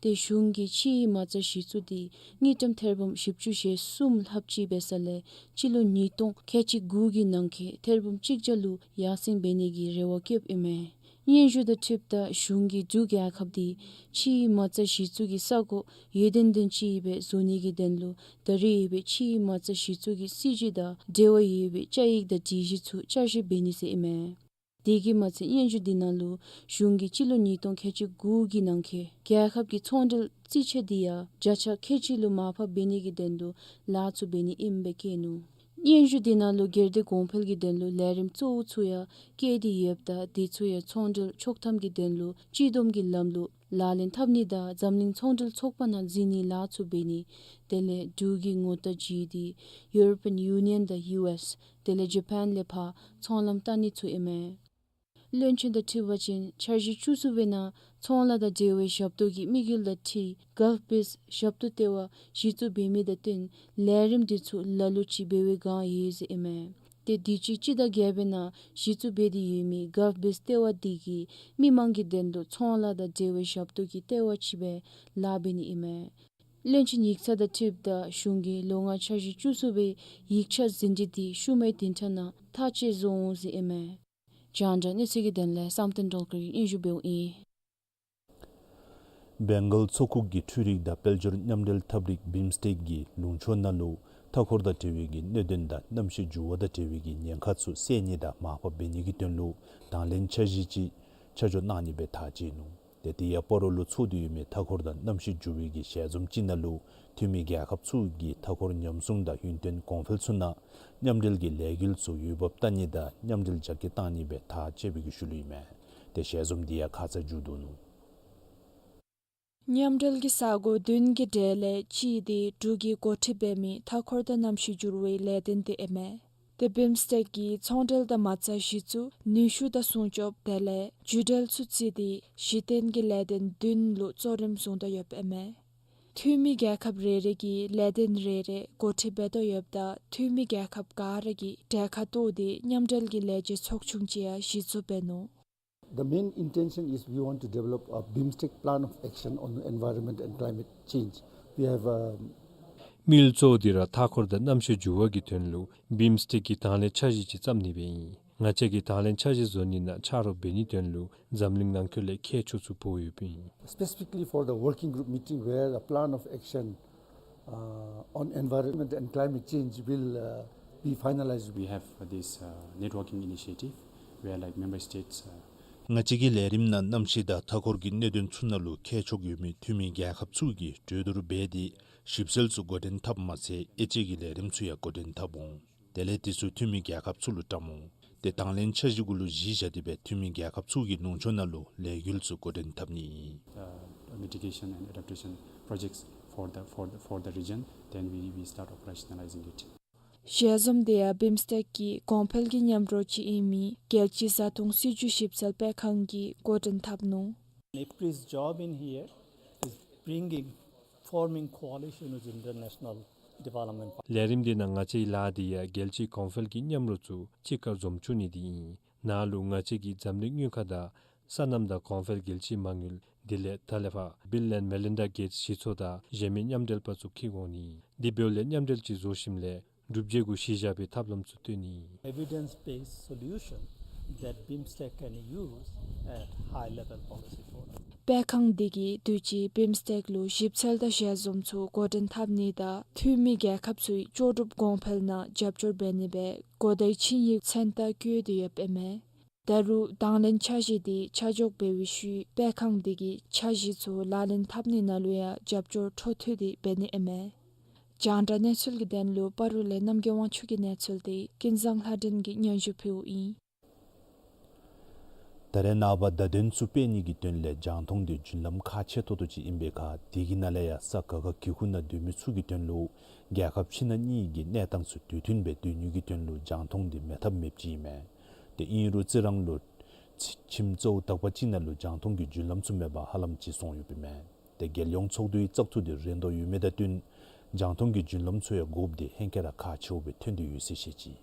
ཏེ་གཞུང་གིས་ཕྱིའི་མ་རྩ་གཞི་བཙུགས་འདི་དངུལ་ཀྲམ་ཐེར་འབུམ་བཞི་བཅུ་ཞེ་གསུམ་ལྷགཔ་ཅིག་འབད་ས་ལས་སྤྱི་ལོ་ཉིས་སྟོང་ཁལ་གཅིག་དགུ་གི་ནང་འཁོད་ཐེར་འབུམ་གཅིག་བརྒྱ་ལུ་ཡར་སེང་འབད་ནི་གི་རེ་བ་བསྐྱེདཔ་ཨིན་མས། སྙན་ཞུ་དང་འཁྲིལཝ་ད་གཞུང་གིས་འབྲུག་རྒྱལ་ཁབ་འདི་ཕྱིའི་མ་རྩ་གཞི་བཙུགས་ཀྱི་ས་གོ་འོས་ལྡན་ལྡན་ཅིག་སྦེ་བཟོ་ནི་གི་དོན་ལུ་ད་རེས་ཡོད་པའི་ཕྱིའི་མ་རྩ་གཞི་བཙུགས་ཀྱི་སྲིད་བྱུས་དང་འབྲེལ་བ་ཡོད་པའི་བཅའ་ཡིག་དང་སྒྲིག་གཞི་ཚུ་བསྐྱར་ཞིབ་འབད་ནི་ཟེར་ཨིན་མས། དེ་གིས་མ་ཚད་སྙན་ཞུ་འདི་ནང་ལུ་གཞུང་གིས་སྤྱི་ལོ་ཉིས་སྟོང་ཁལ་གཅིག་དགུ་གི་ནང་འཁོད་རྒྱལ་ཁབ་ཀྱི་ཚོང་འབྲེལ་རྩིས་ཆད་འདི་ཡང་བརྒྱ་ཆ་ཁལ་གཅིག་ལུ་མར་ཕབ་འབད་ནི་གི་དོན་ལུ་ལཱ་ཚུ་འབད་ནི་ཨིནམ་སྦེ་བཀོད་ནུག། སྙན་ཞུ་འདི་ནང་ལུ་སྒེར་སྡེ་གོང་འཕེལ་གྱི་དོན་ལུ་ལས་རིམ་གཙོ་བོ་ཚུ་ཡང་བཀོད་དེ་ཡོདཔ་ད་དེ་ཚུ་ཡང་ཚོང་འབྲེལ་ཆོག་ཐམ་གྱི་དོན་ལུ་སྤྱི་བསྡོམས་ཀྱི་ལམ་ལུགས་ལག་ལེན་འཐབ་ནི་དང་འཛམ་གླིང་ཚོང་འབྲེལ་ཚོགས་པ་ནང་འཛུལ་ནིའི་ལཱ་ཚུ་འབད་ནི། དེ་ལས་འབྲུག་གི་ངོ་རྟགས་བརྗེ་སྟེ་ཡུ་རོ་པི་ཡན་ཡུ་ནི་ཡན་དང་ཡུ་ཨེསི་དེ་ལས་ཇ་པཱན་ལས་ཕར་ཚོང་ལམ་བལྟ་ནི་ཚུ་ཨིན་མས། བློན་ཆེན་དང་འཁྲིལ་བ་ཅིན་འཆར་གཞི་བཅུ་གསུམ་པའི་ནང་ཚོང་ལཱ་དང་འབྲེལ་བའི་ཞབས་ཏོག་གི་དམིགས་ཡུལ་དང་འཁྲིལ་གཱལཕ་བེསི་ཞབས་ཏོག་ལྟེ་བ་གཞི་བཙུགས་འབད་མི་དང་བསྟུན་ལས་རིམ་འདི་ཚུ་ལ་ལུ་ཅིག་འབད་བའི་བསྒང་ཡོད་ཟེར་ཨིན་མས། ཏེ་དུས་ཅི་སྤྱི་ཟླ་བརྒྱད་པའི་ནང་གཞི་བཙུགས་འབད་དེ་ཡོད་མི་གཱལཕ་བེསི་ལྟེ་བ་འདི་གིས་མི་མང་གི་དོན་ལུ་ཚོང་ལཱ་དང་འབྲེལ་བའི་ཞབས་ཏོག་གི་ལྟེ་བ་ཅིག་སྦེ་ལཱ་འབད་ནི་ཨིན་མས། བློན་ཆེན་ཡིག་ཚང་དང་འཁྲིལཝ་ད་གཞུང་གིས་ལོ་ལྔའི་འཆར་གཞི་བཅུ་གསུམ་པའི་ཡིག་ཆ་ཟིན་བྲིས་འདི་ཤུལ་མའི་བདུན་ཕྲག་ནང་ཐག་བཅད་བཟོ་འོང་ཟེར་ཨིན་མས། རྒྱང་བསྒྲགས་གནས་ཚུལ་གྱི་དོན་ལས་བསམ་གཏན་སྒྲོལ་དཀར་གྱིས་སྙན་ཞུ་འབདཝ་ཨིན། བེང་གལ་མཚོ་ཁུག་གི་འཕྲུལ་རིག་དང་དཔལ་འབྱོར་མཉམ་འབྲེལ་ཐབས་རིག་བིམ་སི་ཊེཀ་གིས་ལུང་ཕྱོགས་ནང་ལུ་མཐའ་འཁོར་དང་འབྲེལ་བའི་གི་གནད་དོན་དང་གནམ་གཤིས་འགྱུར་བ་དང་འབྲེལ་བའི་གི་ཉེན་ཁ་ཚུ་སེལ་ནི་དང་མར་ཕབ་འབད་ནི་གི་དོན་ལུ་དང་ལེན་འཆར་གཞི་ཅིག་ཆ་འཇོག་གནང་ནི་སྦེ་ཐག་བཅད་ནུག། ཏེ་དེ་ཡང་སྤ་རོ་ལུ་འཚོགས་ཏེ་ཡོད་མི་མཐའ་འཁོར་དང་གནམ་གཤིས་འགྱུར་བའི་གི་ཞལ་འཛོམས་ཅིག་ནང་ལུ་འཐུས་མི་རྒྱལ་ཁབ་ཚུ་གིས་མཐའ་འཁོར་ཉམས་སྲུང་དང་ཡུན་བརྟན་གོང་འཕེལ་ཚུ་ནང་མཉམ་འབྲེལ་གྱི་ལས་འགུལ་ཚུ་འོས་འབབ་བལྟ་ནི་དང་མཉམ་འབྲེལ་རྒྱ་སྐྱེད་གཏང་ནི་སྦེ་ཐག་བཅད་པའི་གི་ཤུལ་ལུ་ཨིན་མས། ཏེ་ཞལ་འཛོམས་འདི་ཡང་ཁ་ཙ་མཇུག་བསྡུ་ནུག། མཉམ་འབྲེལ་གྱི་ས་གོ་བདུན་གྱི་གྲས་ལས་གཅིག་འདི་འབྲུག་གིས་འགོ་ཁྲིད་འབད་མི་མཐའ་འཁོར་དང་གནམ་གཤིས་འགྱུར་བའི་ལས་དོན་འདི་ཨིན་མས། ཏེ་བིམ་སི་ཊེཀ་གིས་ཚོང་འབྲེལ་དང་མ་རྩ་གཞི་བཙུགས་ནུས་ཤུགས་དང་སྲུང་སྐྱོབ་དེ་ལས་བརྒྱུད་འབྲེལ་ཚུ་བརྩིས་ཏེ་གཞི་རྟེན་གྱི་ལས་དོན་བདུན་ལུ་གཙོ་རིམ་བཟུང་དོ་ཡོདཔ་ཨིན་མས། འཐུས་མི་རྒྱལ་ཁབ་རེ་རེ་གིས་ལས་དོན་རེ་རེ་འགོ་ཁྲིད་འབད་དོ་ཡོདཔ་ད་འཐུས་མི་རྒྱལ་ཁབ་ག་ར་གིས་གྲལ་ཁར་གཏོགས་ཏེ་མཉམ་འབྲེལ་གྱི་ལས་བྱེད་ཚོགས་ཆུང་ཅིག་ཡང་གཞི་བཙུགས་འབད་ནུག། The main intention is we want to develop a BIMSTEC plan of action on environment and climate change. We have, um, དམིགས་ཡུལ་གཙོ་བོ་འདི་ར་མཐའ་འཁོར་དང་གནམ་གཤིས་འགྱུར་བ་གི་དོན་ལུ་བིམ་སི་ཊེཀ་གི་དང་ལེན་འཆར་གཞི་ཅིག་བརྩམ་ནི་སྦེ་ཨིན། ང་བཅས་ཀྱིས་དང་ལེན་འཆར་གཞི་བཟོ་ནི་ནང་ཆ་རོགས་འབད་ནིའི་དོན་ལུ་འཛམ་གླིང་ནང་འཁོད་ལས་མཁས་མཆོག་ཚུ་འབོ་ཡོདཔ་ཨིན། Specifically for the working group meeting where a plan of action uh, on environment and climate change will, uh, be finalized. We have this, uh, networking initiative where, like, member states, uh, ང་བཅས་ཀྱི་ལས་རིམ་ནང་གནམ་གཤིས་དང་མཐའ་འཁོར་གྱི་གནད་དོན་ཚུ་ནང་ལུ་མཁས་མཆོག་ཡོད་མི་འཐུས་མི་རྒྱལ་ཁབ་ཚུ་གིས་གྲོས་བསྡུར་འབད་དེ་ཞིབ་འཚོལ་ཚུ་འགོ་འདྲེན་འཐབ་མ་ཚད་དབྱེ་དཔྱད་ཀྱི་ལས་རིམ་ཚུ་ཡང་འགོ་འདྲེན་འཐབ་འོང་། དེ་ལས་དེ་ཚུ་འཐུས་མི་རྒྱལ་ཁབ་ཚུ་ལུ་བཀྲམ་འོང་། ཏེ་དང་ལེན་འཆར་གཞི་གུ་ལུ་གཞི་བཞག་སྟེ་སྦེ་འཐུས་མི་རྒྱལ་ཁབ་ཚུ་གིས་ལུང་ཕྱོགས་ནང་ལུ་ལས་འགུལ་ཚུ་འགོ་འདྲེན་འཐབ་ནི་ཨིན། Uh, mitigation and adaptation projects for the, for the, for the region, then we, we start operationalizing it. ཞལ་འཛོམས་འདི་ཡང་བིམ་སི་ཊེཀ་གི་གོང་འཕེལ་གྱི་མཉམ་རོགས་ཅིག་ཨིན་མི་རྒྱལ་སྤྱིའི་བཟའ་འཐུང་སྲིད་བྱུས་ཞིབ་འཚོལ་སྤེལ་ཁང་གིས་འགོ་འདྲེན་འཐབ་ནུག། IFPRI's job in here is bringing, forming coalition with international development partners. ལས་རིམ་འདི་ནང་ང་བཅས་ཀྱི་ལཱ་འདི་ཡང་རྒྱལ་སྤྱིའི་གོང་འཕེལ་གྱི་མཉམ་རོགས་ཚུ་གཅིག་ཁར་འཛོམས་བཅུག་ནི་འདི་ཨིན། ནཱ་ལུ་ང་བཅས་ཀྱིས་འཛམ་གླིང་དངུལ་ཁང་དང་སོ་ནམ་དང་གོང་འཕེལ་རྒྱལ་སྤྱིའི་མ་དངུལ་དེ་ལས་ད་ལས་ཕར་Bill and Melinda Gates གཞི་ཚོགས་དང་གཞན་མི་མཉམ་འབྲེལ་པ་ཚུ་འཁྱིད་འོང་ནི། དེ་འབདཝ་ལས་མཉམ་འབྲེལ་ཅིག་བཟོ་ཞིནམ་ལས་སྒྲུབ་བྱེད་གུ་གཞི་བཞག་པའི་ཐབས་ལམ་ཚུ་སྟོན་ནི། Evidence-based solution that BIMSTEC can use at high level policy forum. སྤེལ་ཁང་འདི་གིས་དུས་ཅི་བིམ་སི་ཊེཀ་ལུ་ཞིབ་འཚོལ་དང་ཞལ་འཛོམས་ཚུ་འགོ་འདྲེན་འཐབ་ནི་དང་འཐུས་མི་རྒྱལ་ཁབ་ཚུའི་ལྕོགས་གྲུབ་གོང་འཕེལ་ནང་རྒྱབ་སྐྱོར་འབད་ནི་སྦེ་གོ་བརྡའི་ཆིངས་ཡིག་མཚན་རྟགས་བཀོད་དེ་ཡོདཔ་ཨིན་མས། ད་རུང་དང་ལེན་འཆར་གཞི་དེ་ཆ་འཇོག་འབད་བའི་ཤུལ་སྤེལ་ཁང་དེ་གིས་འཆར་གཞི་ཚུ་ལག་ལེན་འཐབ་ནི་ནང་ལུ་ཡང་རྒྱབ་སྐྱོར་འཕྲོ་མཐུད་དེ་འབད་ནི་ཨིན་མས། རྒྱང་བསྒྲགས་གནས་ཚུལ་གྱི་དོན་ལུ་སྤ་རོ་ལས་རྣམ་རྒྱལ་དབང་ཕྱུག་གི་གནས་ཚུལ་དེ་ཀུན་བཟང་ལྷ་སྒྲོན་གྱིས་སྙན་ཞུ་ཕུལཝ་ཨིན། ད་རེས་ནངས་པ་བརྡ་དོན་ཚུ་སྤེལ་ནི་གི་དོན་ལས་རྒྱང་མཐོང་དེ་བརྒྱུད་ལམ་ཁག་ཆེ་ཏོག་ཏོ་ཅིག་ཨིན་པའི་ཁར་དེ་གི་ནང་ལས་ཡང་ས་ག་ག་གི་ཁུག་ནང་སྡོད་མི་ཚུ་གི་དོན་ལུ་རྒྱལ་ཁབ་ཕྱི་ནང་གཉིས་ཀྱི་གནས་སྟངས་ཚུ་དུས་མཐུན་སྦེ་སྡོད་ནི་གི་དོན་ལུ་རྒྱང་མཐོང་དེ་མེད་ཐབས་མེདཔ་ཅིག་ཨིན་མས། དེ་ཨིན་རུང་རྩི་རང་ལུ་ཁྱིམ་གཙོ་བོ་དག་པ་ཅིག་ནང་ལུ་རྒྱང་མཐོང་གི་བརྒྱུད་ལམ་ཚུ་མེད་པར་ཧ་ལམ་ཅིག་སོང་ཡོདཔ་ཨིན་མས། དེ་རྒྱལ་ཡོངས་ཚོགས་འདུའི་བཙག་འཐུ་དེ་རན་དོ་ཡོད་མི་དང་བསྟུན་རྒྱང་མཐོང་གི་བརྒྱུད་ལམ་ཚུ་ཡང་དགོཔ་དེ་ཧེང་སྐལ་ར་ཁག་ཆེཝ་སྦེ་ཐོན་ཏེ་ཡོད་ཟེར་བཤད་ཅི།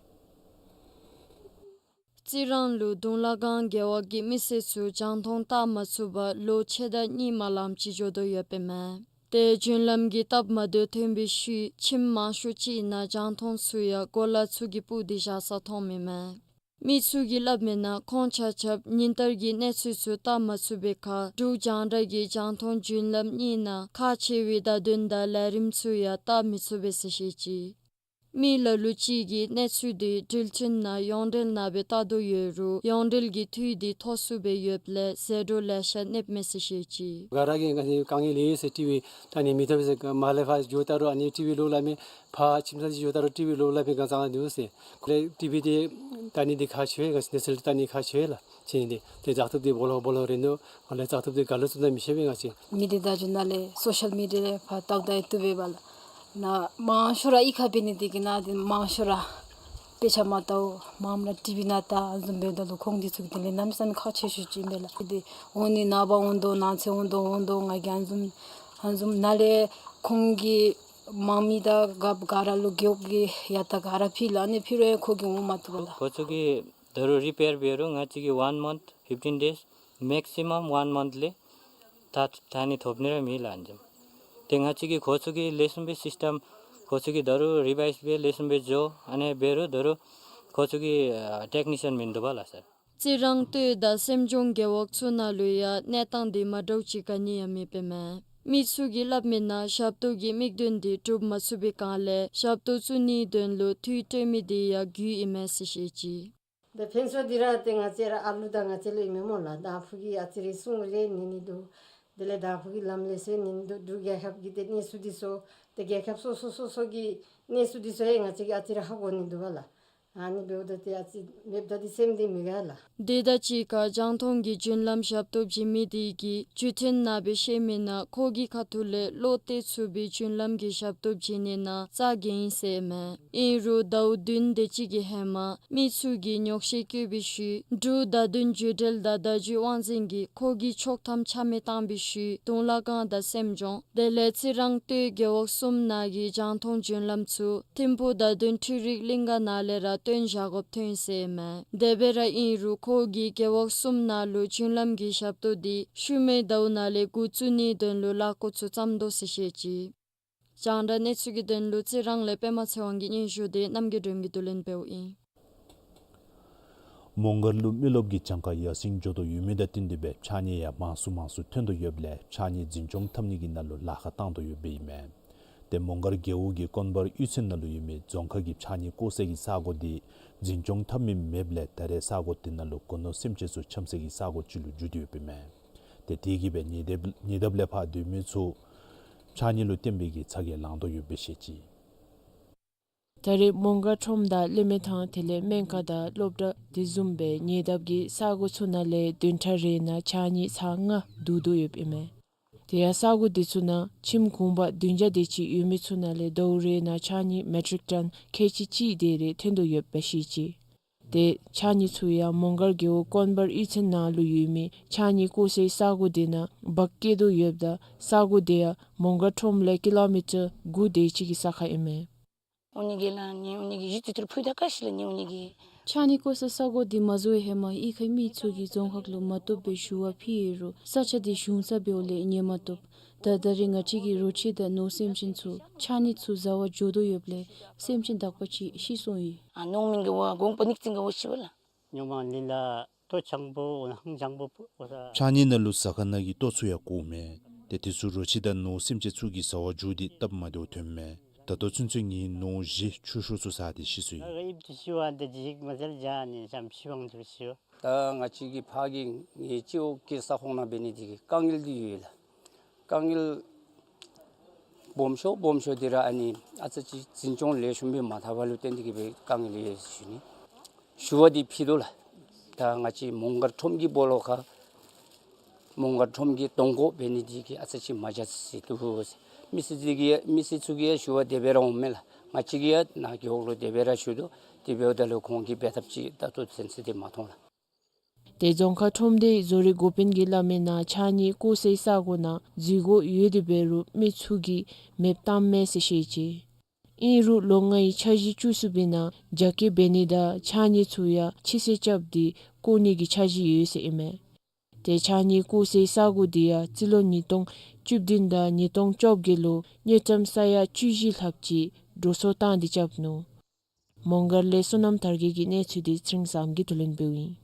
རྩི་རང་ལུ་གདུང་ལ་སྒང་རྒེད་འོག་གི་མི་སེར་ཚུ་རྒྱང་མཐོང་བལྟ་མ་ཚུགས་པར་ལོ་ཕྱེད་དང་གཉིས་མ་ལངམ་ཅིག་འགྱོ་དོ་ཡོདཔ་ཨིན་མས། དེ་བརྒྱུད་ལམ་གྱི་སྟབས་མ་བདེཝ་ཐོན་པའི་ཤུལ་ཁྱིམ་མང་ཤོས་ཅིག་ནང་རྒྱང་མཐོང་ཚུ་ཡང་གོ་ལ་ཚུ་གིས་སྤུབས་ཏེ་བཞག་ས་མཐོངམ་ཨིན་མས། མི་ཚུ་གིས་སླབ་མིའི་ནང་ཁོང་ཆ་ཁྱབ་ཉིན་ལྟར་གྱི་གནས་ཚུལ་ཚུ་བལྟ་མ་ཚུགས་པའི་ཁར་འབྲུག་རྒྱང་བསྒྲགས་ཀྱི་རྒྱང་མཐོང་བརྒྱུད་ལམ་གཉིས་ནང་ཁག་ཆེ་བའི་བརྡ་དོན་དང་ལས་རིམ་ཚུ་ཡང་བལྟ་མི་ཚུགས་པས་ཟེར་བཤད་ཅི། མི་ལ་ལུ་ཅིག་གིས་གནས་ཚུལ་དེ་འགྲུལ་འཕྲིན་ནང་ཡོངས་འབྲེལ་ནང་སྦེ་བལྟ་དོ་ཡོད་རུང་ཡོངས་འབྲེལ་གྱི་འཐུས་དེ་མཐོ་སུ་སྦེ་ཡོདཔ་ལས་ཟད་འགྲོ་ལེ་ཤ་གནསཔ་མས་ཟེར་བཤད་ཅི། ག་ར་གིས་ང་ནི་དཀའ་ངལ་ལས་ཟེར་ཊི་ཝི་བལྟ་ནི་མེད་ཐབས་ཟེར། མར་ལས་ཕར་འགྱོཝ་ད་རུང་ཨ་ནི་ཊི་ཝི་ལོག་སླབ་མས། ཕར་ཁྱིམ་ཚང་ཅིག་འགྱོཝ་ད་རུང་ཊི་ཝི་ལོག་སླབ་མས། ག་ཙང་ལས་འདུག་ཟེར། ཁོ་རའི་ཊི་ཝི་དེ་བལྟ་ནི་དེ་ཁག་ཆེ་བས། ང་བཅས་གནས་ཚུལ་བལྟ་ནི་ཁག་ཆེ་བས་ལགས། ཅིག་ཨིན་ཏེ་དེ་བཙག་འཐུ་དེ་སྦོ་ལོགས་སྦོ་ལོགས་རན་དོ། ང་ལས་བཙག་འཐུ་དེ་ག་ལུ་བཙུགས་ན་མི་ཤེས་པས་ང་བཅས། མི་སྡེ་བརྡ་བརྒྱུད་ནང་ལས་སོ་ཤལ་མི་ཌི་ཡ་ལས་ཕར་ཏག་ཏག་ཡང་བཏུབ་པས་པ་ལགས། ནཱ་མང་ཤོས་ར་གཡུས་ཁར་འབད་ནི་དེ་གིས་ནཱ་དེ་མང་ཤོས་ར་དཔེ་ཆ་མ་བལྟ་བར་མངམ་ར་ཊི་ཝི་ནང་བལྟ་བཟུམ་འབདཝ་ད་ལུ་ཁོང་དེ་ཚུ་གིས་དེ་ལས་གནམ་མེད་ས་མེད་ཁག་ཆེ་ཤོས་ཅིག་ཨིན་པས་ལགས། དེ་འོང་ནི་ནངས་པ་འོང་དོ་གནངས་ཚེ་འོང་དོ་འོང་དོ་ང་གིས་ཨ་བཟུམ་ཨ་བཟུམ་ནཱ་ལས་ཁོང་གིས་དམངས་མི་དང་རྒཔོ་ག་ར་ལུ་རྒེད་འོག་གི་ཡ་ད་ག་ར་ཕུལ་ལགས། ཨ་ནི་ཕུལ་རུང་ཁོ་གིས་འོང་མ་བཏུབ་པས་ལགས། ཁོ་ཚུ་གིས་ད་རུང་རི་པེར་འབད་རུང་ང་བཅས་ཀྱིས་one month, fifteen days, maximum one month ལས་ད་ད་ནི་ཐོབ་ནི་ར་མེད་ལགས་ཨ་ནེམ། ཏེ་ང་བཅས་ཀྱིས་ཁོ་ཚུ་གི་ལེགས་ཤོམ་སྦེ་སིསི་ཊེམ་ཁོ་ཚུ་གིས་ད་རུང་རི་བའིསི་སྦེ་ལེགས་ཤོམ་སྦེ་འགྱོ། ཨ་ནི་འབད་རུང་ད་རུང་ཁོ་ཚུ་གི་ཨ་ཊེཀ་ནི་ཤཱན་མིན་འདུག་པ་ལགས་སར། རྩི་རང་སྟོད་དང་སེམས་ལྗོངས་རྒེད་འོག་ཚུ་ནང་ལུ་ཡང་གནས་སྟངས་དེ་མ་འདྲཝ་ཅིག་ག་ནི་ཡང་མེདཔ་ཨིན་མས། མི་ཚུ་གིས་སླབ་མིའི་ནང་ཞབས་ཏོག་གི་དམིགས་དོན་དེ་འགྲུབ་མ་ཚུགས་པའི་སྒང་ལས་ཞབས་ཏོག་བཙུགས་ནིའི་དོན་ལུ་འཐུས་སྤྲོད་མི་དེ་ཡང་རྒུད་ཨིན་མས་ཟེར་བཤད་ཅི། ད་ཕན་ཚུན་འདི་ར་ཏེ་ང་བཅས་ར་ཨ་ལུ་དང་ང་བཅས་ལུ་ཨིན་མས་སྨོ་ལགས། དང་ཕུ་གིས་ཨ་ཙི་རེ་གསུང་ལེ་ཉན་ནི་འདུག། དེ་ལས་དང་ཕུ་གིས་ལམ་ལེ་ཤ་ཉན་ནི་འདུག། འབྲུག་རྒྱལ་ཁབ་ཀྱི་ཏེ་གནས་ཚུལ་འདི་ཚུ་ཏེ་རྒྱལ་ཁབ་སོ་སོ་སོ་སོ་གི་གནས་ཚུལ་འདི་ཚུ་ཡང་ང་བཅས་ཀྱིས་ཨ་ཙི་རེ་ཧ་གོ་ནི་འདུག་པ་ལགས། ཨ་ནི་འབདཝ་ད་ཏེ་ཨ་ཙི་མེདཔ་ད་ཏེ་སེམས་འདི་མི་དགའ་ལགས། དེ་དང་གཅིག་ཁར་རྒྱང་མཐོང་གི་བརྒྱུད་ལམ་ཞབས་ཏོག་བྱིན་མི་དེ་གིས་བརྒྱུད་འཕྲིན་ནང་སྦེ་བཤད་མིའི་ནང་ཁོ་གི་ཁ་ཐུག་ལས་བློ་གཏད་ཚུགས་པའི་བརྒྱུད་ལམ་གྱི་ཞབས་ཏོག་བྱིན་ནི་ནང་རྩ་འགེངས་ཡི་ཟེར་ཨིན་མས། ཨིན་རུང་ཟླཝ་བདུན་དེ་ཅིག་གི་ཧེ་མ་མི་ཚུ་གིས་ཉོགས་བཤད་བཀོད་པའི་ཤུལ་འབྲུག་བརྡ་དོན་བརྒྱུད་འབྲེལ་དང་བརྡ་བརྒྱུད་དབང་འཛིན་གྱིས་ཁོ་གི་ཆོག་ཐམ་ཆ་མེད་བཏང་བའི་ཤུལ་གདོང་ལ་སྒང་དང་སེམས་ལྗོངས་དེ་ལས་རྩི་རང་སྟོད་རྒེད་འོག་གསུམ་ནང་གི་རྒྱང་མཐོང་བརྒྱུད་ལམ་ཚུ་ཐིམ་ཕུག་བརྡ་དོན་འཕྲུལ་རིག་གླིང་ག་ནང་ལས་ར་བཏོན་བཞག་དགོཔ་ཐོན་ཡི་ཟེར་ཨིན་མས། དེ་སྦེ་ར་ཨིན་རུང་ཁོ་གིས་རྒེད་འོག་གསུམ་ནང་ལུ་བརྒྱུད་ལམ་གྱི་ཞབས་ཏོག་དེ་ཤུལ་མའི་ཟླཝ་ནང་ལས་འགོ་བཙུགས་ནིའི་དོན་ལུ་ལཱ་འགོ་ཚུ་བརྩམ་དོ་ཟེར་བཤད་ཅི། རྒྱང་བསྒྲགས་གནས་ཚུལ་གྱི་དོན་ལུ་རྩི་རང་ལས་པདྨ་ཚེ་དབང་གི་སྙན་ཞུ་དེ་རྣམ་རྒྱལ་སྒྲོལ་མ་གིས་བསྡུ་ལེན་འབདཝ་ཨིན། མོང་སྒར་ལུ་མི་རློབས་ཀྱི་གྱངས་ཁ་ཡར་སེང་འགྱོ་དོ་ཡོད་མི་དང་བསྟུན་ཏེ་སྦེ་ཕྱགས་སྙིགས་ཡང་མང་སུ་མང་སུ་ཐོན་དོ་ཡོདཔ་ལས་ཕྱགས་སྙིགས་འཛིན་སྐྱོང་འཐབ་ནི་གི་ནང་ལུ་ལཱ་ཁག་བཏང་དོ་ཡོདཔ་ཨིན་མས། ཏེ་མོང་སྒར་རྒེད་འོག་གི་ཀོང་པར་གཡུས་ཚན་ནང་ལུ་ཡོད་མི་རྫོང་ཁག་གི་ཕྱགས་སྙིགས་བཀོ་སའི་གི་ས་གོ་དེ་འཛིན་སྐྱོང་འཐབ་མི་མེདཔ་ལས་ད་རེས་ས་གོ་དེ་ནང་ལུ་སྒོ་ནོར་སེམས་ཅན་ཚུ་འཁྱམས་སའི་གི་ས་གོ་ཅིག་ལུ་འགྱུར་ཏེ་ཡོདཔ་ཨིན་མས། ཏེ་དེ་གིས་སྦེ་ཉེ་འདབས་ཉེ་འདབས་ལས་ཕར་སྡོད་མི་ཚུ་ཕྱགས་སྙིགས་ལུ་བརྟེན་པའི་གི་ཚ་གྱང་ལང་དོ་ཡོདཔ་སྦེ་བཤད་ཅི། ད་རེས་མོང་སྒར་ཁྲོམ་དང་གླིང་མེ་ཐང་དེ་ལས་སྨན་ཁང་དང་སློབ་གྲྭ་དེ་བཟུམ་སྦེ་ཉེ་འདབས་ཀྱི་ས་གོ་ཚུ་ནང་ལས་བདུན་ཕྲག་རེ་ནང་ཕྱགས་སྙིགས་ཚར་ལྔ་བསྡུ་དོ་ཡོདཔ་ཨིན་མས། དེ་ཡང་ས་གོ་དེ་ཚུ་ནང་ཁྱིམ་གུང་པ་བདུན་བརྒྱ་དེ་ཅིག་ཡོད་མི་ཚུ་ནང་ལས་ཟླཝ་རེ་ནང་ཕྱགས་སྙིགས་མེ་ཊིག་ཊོན་ཁལ་གཅིག་གཅིག་དེ་རེ་ཐོན་དོ་ཡོདཔ་སྦེ་བཤད་ཅི། ཏེ་ཕྱགས་སྙིགས་ཚུ་ཡང་མོང་སྒར་རྒེད་འོག་ཀོང་པར་གཡུས་ཚན་ནང་ལུ་ཡོད་མི་ཕྱགས་སྙིགས་བཀོ་སའི་ས་གོ་དེ་ནང་འབག་སྐྱེལ་དོ་ཡོདཔ་ད་ས་གོ་དེ་ཡང་མོང་སྒར་ཁྲོམ་ལས་ཀི་ལོ་མི་ཊར་དགུ་དེ་ཅིག་གི་ས་ཁར་ཨིན་མས། འོང་ནི་གི་ལཱ་ནི་འོང་ནི་གི་གཞི་རྩའི་ཐོག་ལུ་ཕུལ་ད་ག་ཅི་ལགས་ནི་འོང་ནི་གི། ཕྱགས་སྙིགས་བཀོ་སའི་ས་གོ་དེ་མ་བཟོ་བའི་ཧེ་མ་གཡུས་ཁའི་མི་ཚུ་གིས་རྫོང་ཁག་ལུ་མ་བཏུབ་པའི་ཞུ་བ་ཕུལ་ཡི་རུང་ས་ཆ་དེ་གཞུང་ས་འབདཝ་ལས་ཉན་མ་བཏུབ། ད་ད་རེས་ང་བཅས་ཀྱིས་རོ་ཁྱི་དང་ནོར་སེམས་ཅན་ཚུ་ཕྱགས་སྙིགས་ཚུ་བཟའ་བར་འགྱོ་དོ་ཡོདཔ་ལས་སེམས་ཅན་དག་པ་ཅིག་ཤི་སོང་ཡི། ཨ་ནོར་སྨན་གྱི་བ་གོང་པ་ནིག་ཙིང་ག་བ་ཤི་བ་ལགས། ཉོ་མ་ལི་ལ་ལྟོ་ཆང་པོ་འོ་ཧང་ཆང་པོ་འོ་ས། ཕྱགས་སྙིགས་ནང་ལུ་ཟ་ཁང་ནང་གི་ལྟོ་ཚུ་ཡང་བཀོཝ་མས། ཏེ་དེ་ཚུ་རོ་ཁྱི་དང་ནོར་སེམས་ཅན་ཚུ་གིས་བཟའ་བར་འགྱོ་སྟེ་སྟབས་མ་བདེཝ་ཐོནམ་མས། ད་ལྟོ་ཚུན་ཚོད་ངེའི་ནོར་བཞི་ཆུ་ཤོག་ཚུ་ཟ་སྟེ་ཤི་སོ་ཡི། ད་ང་བཅས་ཀྱི་ཕར་གྱི་ངེའི་སྤྱི་འོག་གི་ས་ཁོངས་ནང་འབད་ནི་དེ་གིས་དཀའ་ངལ་འདི་ཡོད་ལགས། དཀའ་ངལ་སྦོམ་ཤོས་སྦོམ་ཤོས་འདི་ར་ཨ་ནི་ཨ་ཙི་ཅིག་འཛིན་སྐྱོང་ལེགས་ཤོམ་སྦེ་མ་འཐབ་པ་ལུ་བརྟེན་ཏེ་གིས་སྦེ་དཀའ་ངལ་ཡོད་ཟེར་ཞུ་ནི། ཞུ་བ་འདི་ཕུལ་དོ་ལགས། ད་ང་བཅས་མོང་སྒར་ཁྲོམ་གྱི་སྦོ་ལོགས་ཁར་མོང་སྒར་ཁྲོམ་གྱི་གཏོང་སྒོ་འབད་ནི་འདི་གིས་ཨ་ཙི་ཅིག་མ་འཇའ་ཟེར་འདུག་ཟེར། མི་སེར་ཚུ་གིས་མི་སེར་ཚུ་གིས་ཞུ་བ་དེ་སྦེ་ར་འོང་མས་ལགས། ང་བཅས་ཀྱིས་ཡང་ནཱ་རྒེད་འོག་ལུ་དེ་སྦེ་ར་ཞུ་དོ། དེ་འབདཝ་ད་ལུ་ཁོང་གིས་འབད་ཐབས་ཅིག་ད་ལྟོ་ཚུན་ཚོད་འདི་མ་མཐོང་ལགས། ཏེ་རྫོང་ཁག་ཁྲོམ་སྡེའི་བཟོ་རིག་འགོ་དཔོན་གྱིས་སླབ་མིའི་ནང་ཕྱགས་སྙིགས་བཀོ་སའི་ས་གོ་ནང་འཛུལ་སྒོ་ཡོད་དེ་འབད་རུང་མི་ཚུ་གིས་མེདཔ་བཏངམ་མས་ཟེར་བཤད་ཅི། ཨིན་རུང་ལོ་ལྔའི་འཆར་གཞི་བཅུ་གསུམ་པའི་ནང་རྒྱ་སྐྱེད་འབད་ནི་དང་ཕྱགས་སྙིགས་ཚུ་ཡང་ཕྱི་སེལ་རྐྱབ་སྟེ་བཀོ་ནི་གི་འཆར་གཞི་ཡོད་ཟེར་ཨིན་མས། ཏེ་ཕྱགས་སྙིགས་བཀོ་སའི་ས་གོ་འདི་ཡང་རྩིས་ལོ་ཉིས་སྟོང་བཅུ་བདུན་དང་ཉིས་སྟོང་བཅོ་བརྒྱད་ལུ་དངུལ་ཀྲམ་ས་ཡ་བཅུ་བཞི་ལྷགཔ་ཅིག་འགྲོ་སོང་བཏང་སྟེ་རྐྱབ་ནུག། མོང་སྒར་ལས་བསོད་ནམས་དར་རྒྱས་ཀྱི་གནས་ཚུལ་འདི་ཚེ་རིང་བཟངམོ་གིས་བསྡུ་ལེན་འབདཝ་ཨིན།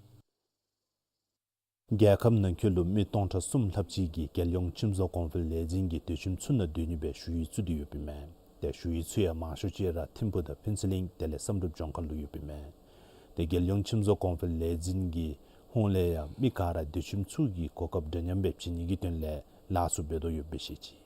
རྒྱལ་ཁབ་ནང་འཁོད་ལུ་མི་སྟོང་ཕྲག་གསུམ་ལྷགཔ་ཅིག་གིས་རྒྱལ་ཡོངས་ཁྱིམ་བཟོ་གོང་འཕེལ་ལས་འཛིན་གྱི་སྡོད་ཁྱིམ་ཚུ་ནང་སྡོད་ནི་སྦེ་ཞུ་ཡིག་བཙུགས་ཏེ་ཡོདཔ་ཨིན་མས། ཏེ་ཞུ་ཡིག་ཚུ་ཡང་མང་ཤོས་ཅིག་ར་ཐིམ་ཕུག་དང་ཕུན་ཚོགས་གླིང་དེ་ལས་བསམ་གྲུབ་ལྗོངས་མཁར་ལུ་ཡོདཔ་ཨིན་མས། ཏེ་རྒྱལ་ཡོངས་ཁྱིམ་བཟོ་གོང་འཕེལ་ལས་འཛིན་གྱི་ཧོངས་ལས་ཡང་མི་ག་ར་སྡོད་ཁྱིམ་ཚུ་གི་གོ་སྐབས་འདྲ་མཉམ་སྦེ་བྱིན་ནི་གི་དོན་ལས་ལཱ་ཚུ་འབད་དོ་ཡོདཔ་སྦེ་བཤད་ཅི།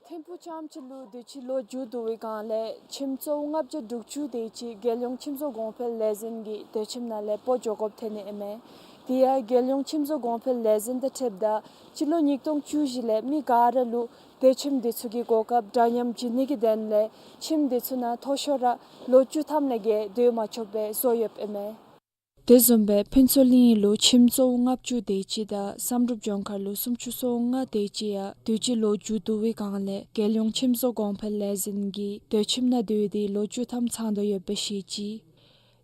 ཐིམ་ཕུག་རྐྱངམ་གཅིག་ལུ་སྡོད་ཁྱིམ་ལོ་མཇུག་བསྡུ་བའི་སྒང་ལས་ཁྱིམ་གཙོ་བོ་ལྔ་བརྒྱ་དྲུག་ཅུ་དེ་ཅིག་རྒྱལ་ཡོངས་ཁྱིམ་བཟོ་གོང་འཕེལ་ལས་འཛིན་གྱི་སྡོད་ཁྱིམ་ནང་ལས་སྤོ་འགྱོ་དགོཔ་ཐོན་ནི་ཨིན་མས། དེ་ཡང་རྒྱལ་ཡོངས་ཁྱིམ་བཟོ་གོང་འཕེལ་ལས་འཛིན་དང་འཁྲིལཝ་ད་སྤྱི་ལོ་ཉིས་སྟོང་བཅུ་བཞི་ལས་མི་ག་ར་ལུ་སྡོད་ཁྱིམ་དེ་ཚུ་གི་གོ་སྐབས་འདྲ་མཉམ་བྱིན་ནི་གི་དོན་ལས་ཁྱིམ་དེ་ཚུ་ནང་མཐོ་ཤོས་ར་ལོ་བཅུ་ཐམ་ལས་བརྒལ་སྡོད་མ་ཆོགཔ་སྦེ་བཟོ་ཡོདཔ་ཨིན་མས། དེ་བཟུམ་སྦེ་ཕུན་ཚོགས་གླིང་ལུ་ཁྱིམ་གཙོ་བོ་ལྔ་བཅུ་དེ་ཅིག་དང་བསམ་གྲུབ་ལྗོངས་མཁར་ལུ་སུམ་ཅུ་སོ་ལྔ་དེ་ཅིག་ཡང་སྡོད་ཁྱིམ་ལོ་མཇུག་བསྡུ་བའི་སྒང་ལས་རྒྱལ་ཡོངས་ཁྱིམ་བཟོ་གོང་འཕེལ་ལས་འཛིན་གྱི་སྡོད་ཁྱིམ་ནང་སྡོད་དེ་ལོ་བཅུ་ཐམ་ཚང་དོ་ཡོདཔ་སྦེ་བཤད་ཅི།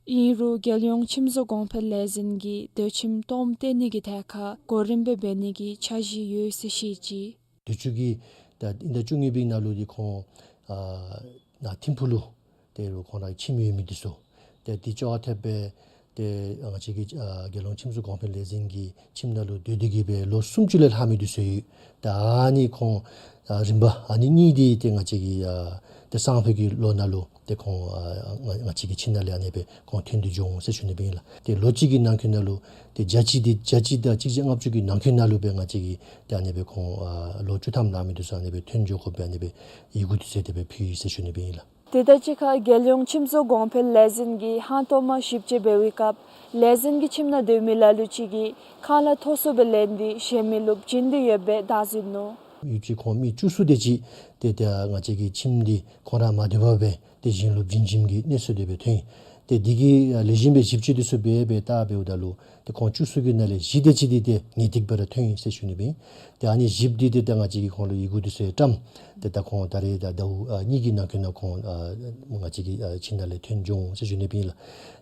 ཨིན་རུང་རྒྱལ་ཡོངས་ཁྱིམ་བཟོ་གོང་འཕེལ་ལས་འཛིན་གྱི་སྡོད་ཁྱིམ་སྟོངམ་བཏོན་ནི་གི་ཐད་ཁར་གོ་རིམ་སྦེ་འབད་ནི་གི་འཆར་གཞི་ཡོད་ཟེར་བཤད་ཅི། དུས་ཅི་གི་ད་ཨིན་ཟླ་བཅུ་གཉིས་པའི་ནང་ལུ་འདི་ཁོང་ཨ་ནཱ་ཐིམ་ཕུག་ལུ་དེ་རུ་ཁོང་ར་ཁྱིམ་ཡོད་མི་འདི་ཚུ་ཏེ་འདི་ཅོག་འཐདཔ་སྦེ་ཏེ་ང་བཅས་ཀྱི་ཨ་རྒྱལ་ཡོངས་ཁྱིམ་བཟོ་གོང་འཕེལ་ལས་འཛིན་གྱི་ཁྱིམ་ནང་ལུ་སྡོད་དེ་གི་སྦེ་ལོ་སུམ་ཅུ་ལས་ལྷག་མི་འདི་ཚུ་ཡོད། ད་ཨ་ནི་ཁོང་ཨ་རིམ་པ་ཨ་ནི་གཉིས་འདི་ཏེ་ང་བཅས་ཀྱི་ཨ་ཏེ་སང་ཕོད་ཀྱི་ལོ་ནང་ལུ་ཏེ་ཁོང་ཨ་ང་ང་བཅས་ཀྱི་ཁྱིམ་ནང་ལས་ཨ་ནི་སྦེ་ཁོང་ཐོན་ཏེ་འགྱོ་འོང་ཟེར་ཞུ་ནི་སྦེ་ཨིན་ལགས། ཏེ་ལོ་གཅིག་གི་ནང་འཁོད་ནང་ལུ་ཏེ་བརྒྱ་གཅིག་འདི་བརྒྱ་གཅིག་དང་གཅིག་བརྒྱ་ལྔ་བཅུ་གི་ནང་འཁོད་ནང་ལུ་སྦེ་ང་བཅས་ཀྱི་ཏེ་ཨ་ནི་སྦེ་ཁོང་ཨ་ལོ་བཅུ་ཐམ་ལང་མི་འདི་ཚུ་ཨ་ནི་སྦེ་ཐོན་འགྱོ་དགོཔ་སྦེ་ཨ་ནི་སྦེ་ཡི་གུ་འདི་ཚུ་དེ་སྦེ་ཕུལ་ཡི་ཟེར་ཞུ་ནི་སྦེ་ཨིན་ལགས། དེ་དང་གཅིག་ཁར་རྒྱལ་ཡོངས་ཁྱིམ་བཟོ་གོང་འཕེལ་ལས་འཛིན་གྱིས་ཧང་སྟོང་མ་ཞིབ་དཔྱད་འབད་བའི་སྐབས་ལས་འཛིན་གྱི་ཁྱིམ་ནང་སྡོད་མི་ལ་ལུ་ཅིག་གིས་ཁང་གླ་མཐོ་སུ་སྦེ་ལེན་ཏེ་གཞན་མི་ལུ་བྱིན་ཏེ་ཡོདཔ་སྦེ་བདའ་ཟུན་ནུག། ཡུདཔ་ཅིག་ཁོང་མི་བཅུ་གསུམ་དེ་ཅིག་ཏེ་ཏེ་ང་བཅས་ཀྱི་ཁྱིམ་འདི་ཁོང་ར་མ་སྡོད་པར་སྦེ་ཏེ་གཞན་ལུ་བྱིན་བྱིནམ་གྱི་གནས་ཚུལ་དེ་སྦེ་ཐོན་ཡི། ཏེ་འདི་གི་ལེགས་ཤོམ་སྦེ་ཞིབ་དཔྱད་འདི་ཚུ་འབད་སྦེ་བལྟ་འབདཝ་ད་ལུ་ཏེ་ཁོང་བཅུ་གསུམ་གྱི་ནང་ལས་བཞི་དེ་ཅིག་འདི་ཏེ་ངེས་ཏིག་སྦེ་ར་ཐོན་ཡི་ཟེར་ཞུ་ནི་སྦེ་ཨིན། ཏེ་ཨ་ནི་བཞི་འདི་ཏེ་ད་ང་བཅས་ཀྱིས་ཁོང་ལུ་ཡི་གུ་འདི་ཚུ་ཡང་བཀྲམ། ཏེ་ད་ཁོང་ད་རེས་ད་ཟླཝ་ཨ་གཉིས་ཀྱི་ནང་འཁོད་ནང་ཁོང་ཨ་ང་བཅས་ཀྱི་ཨ་ཁྱིམ་ནང་ལས་ཐོན་འགྱོ་འོང་ཟེར་ཞུ་ནི་སྦེ་ཨིན་ལགས།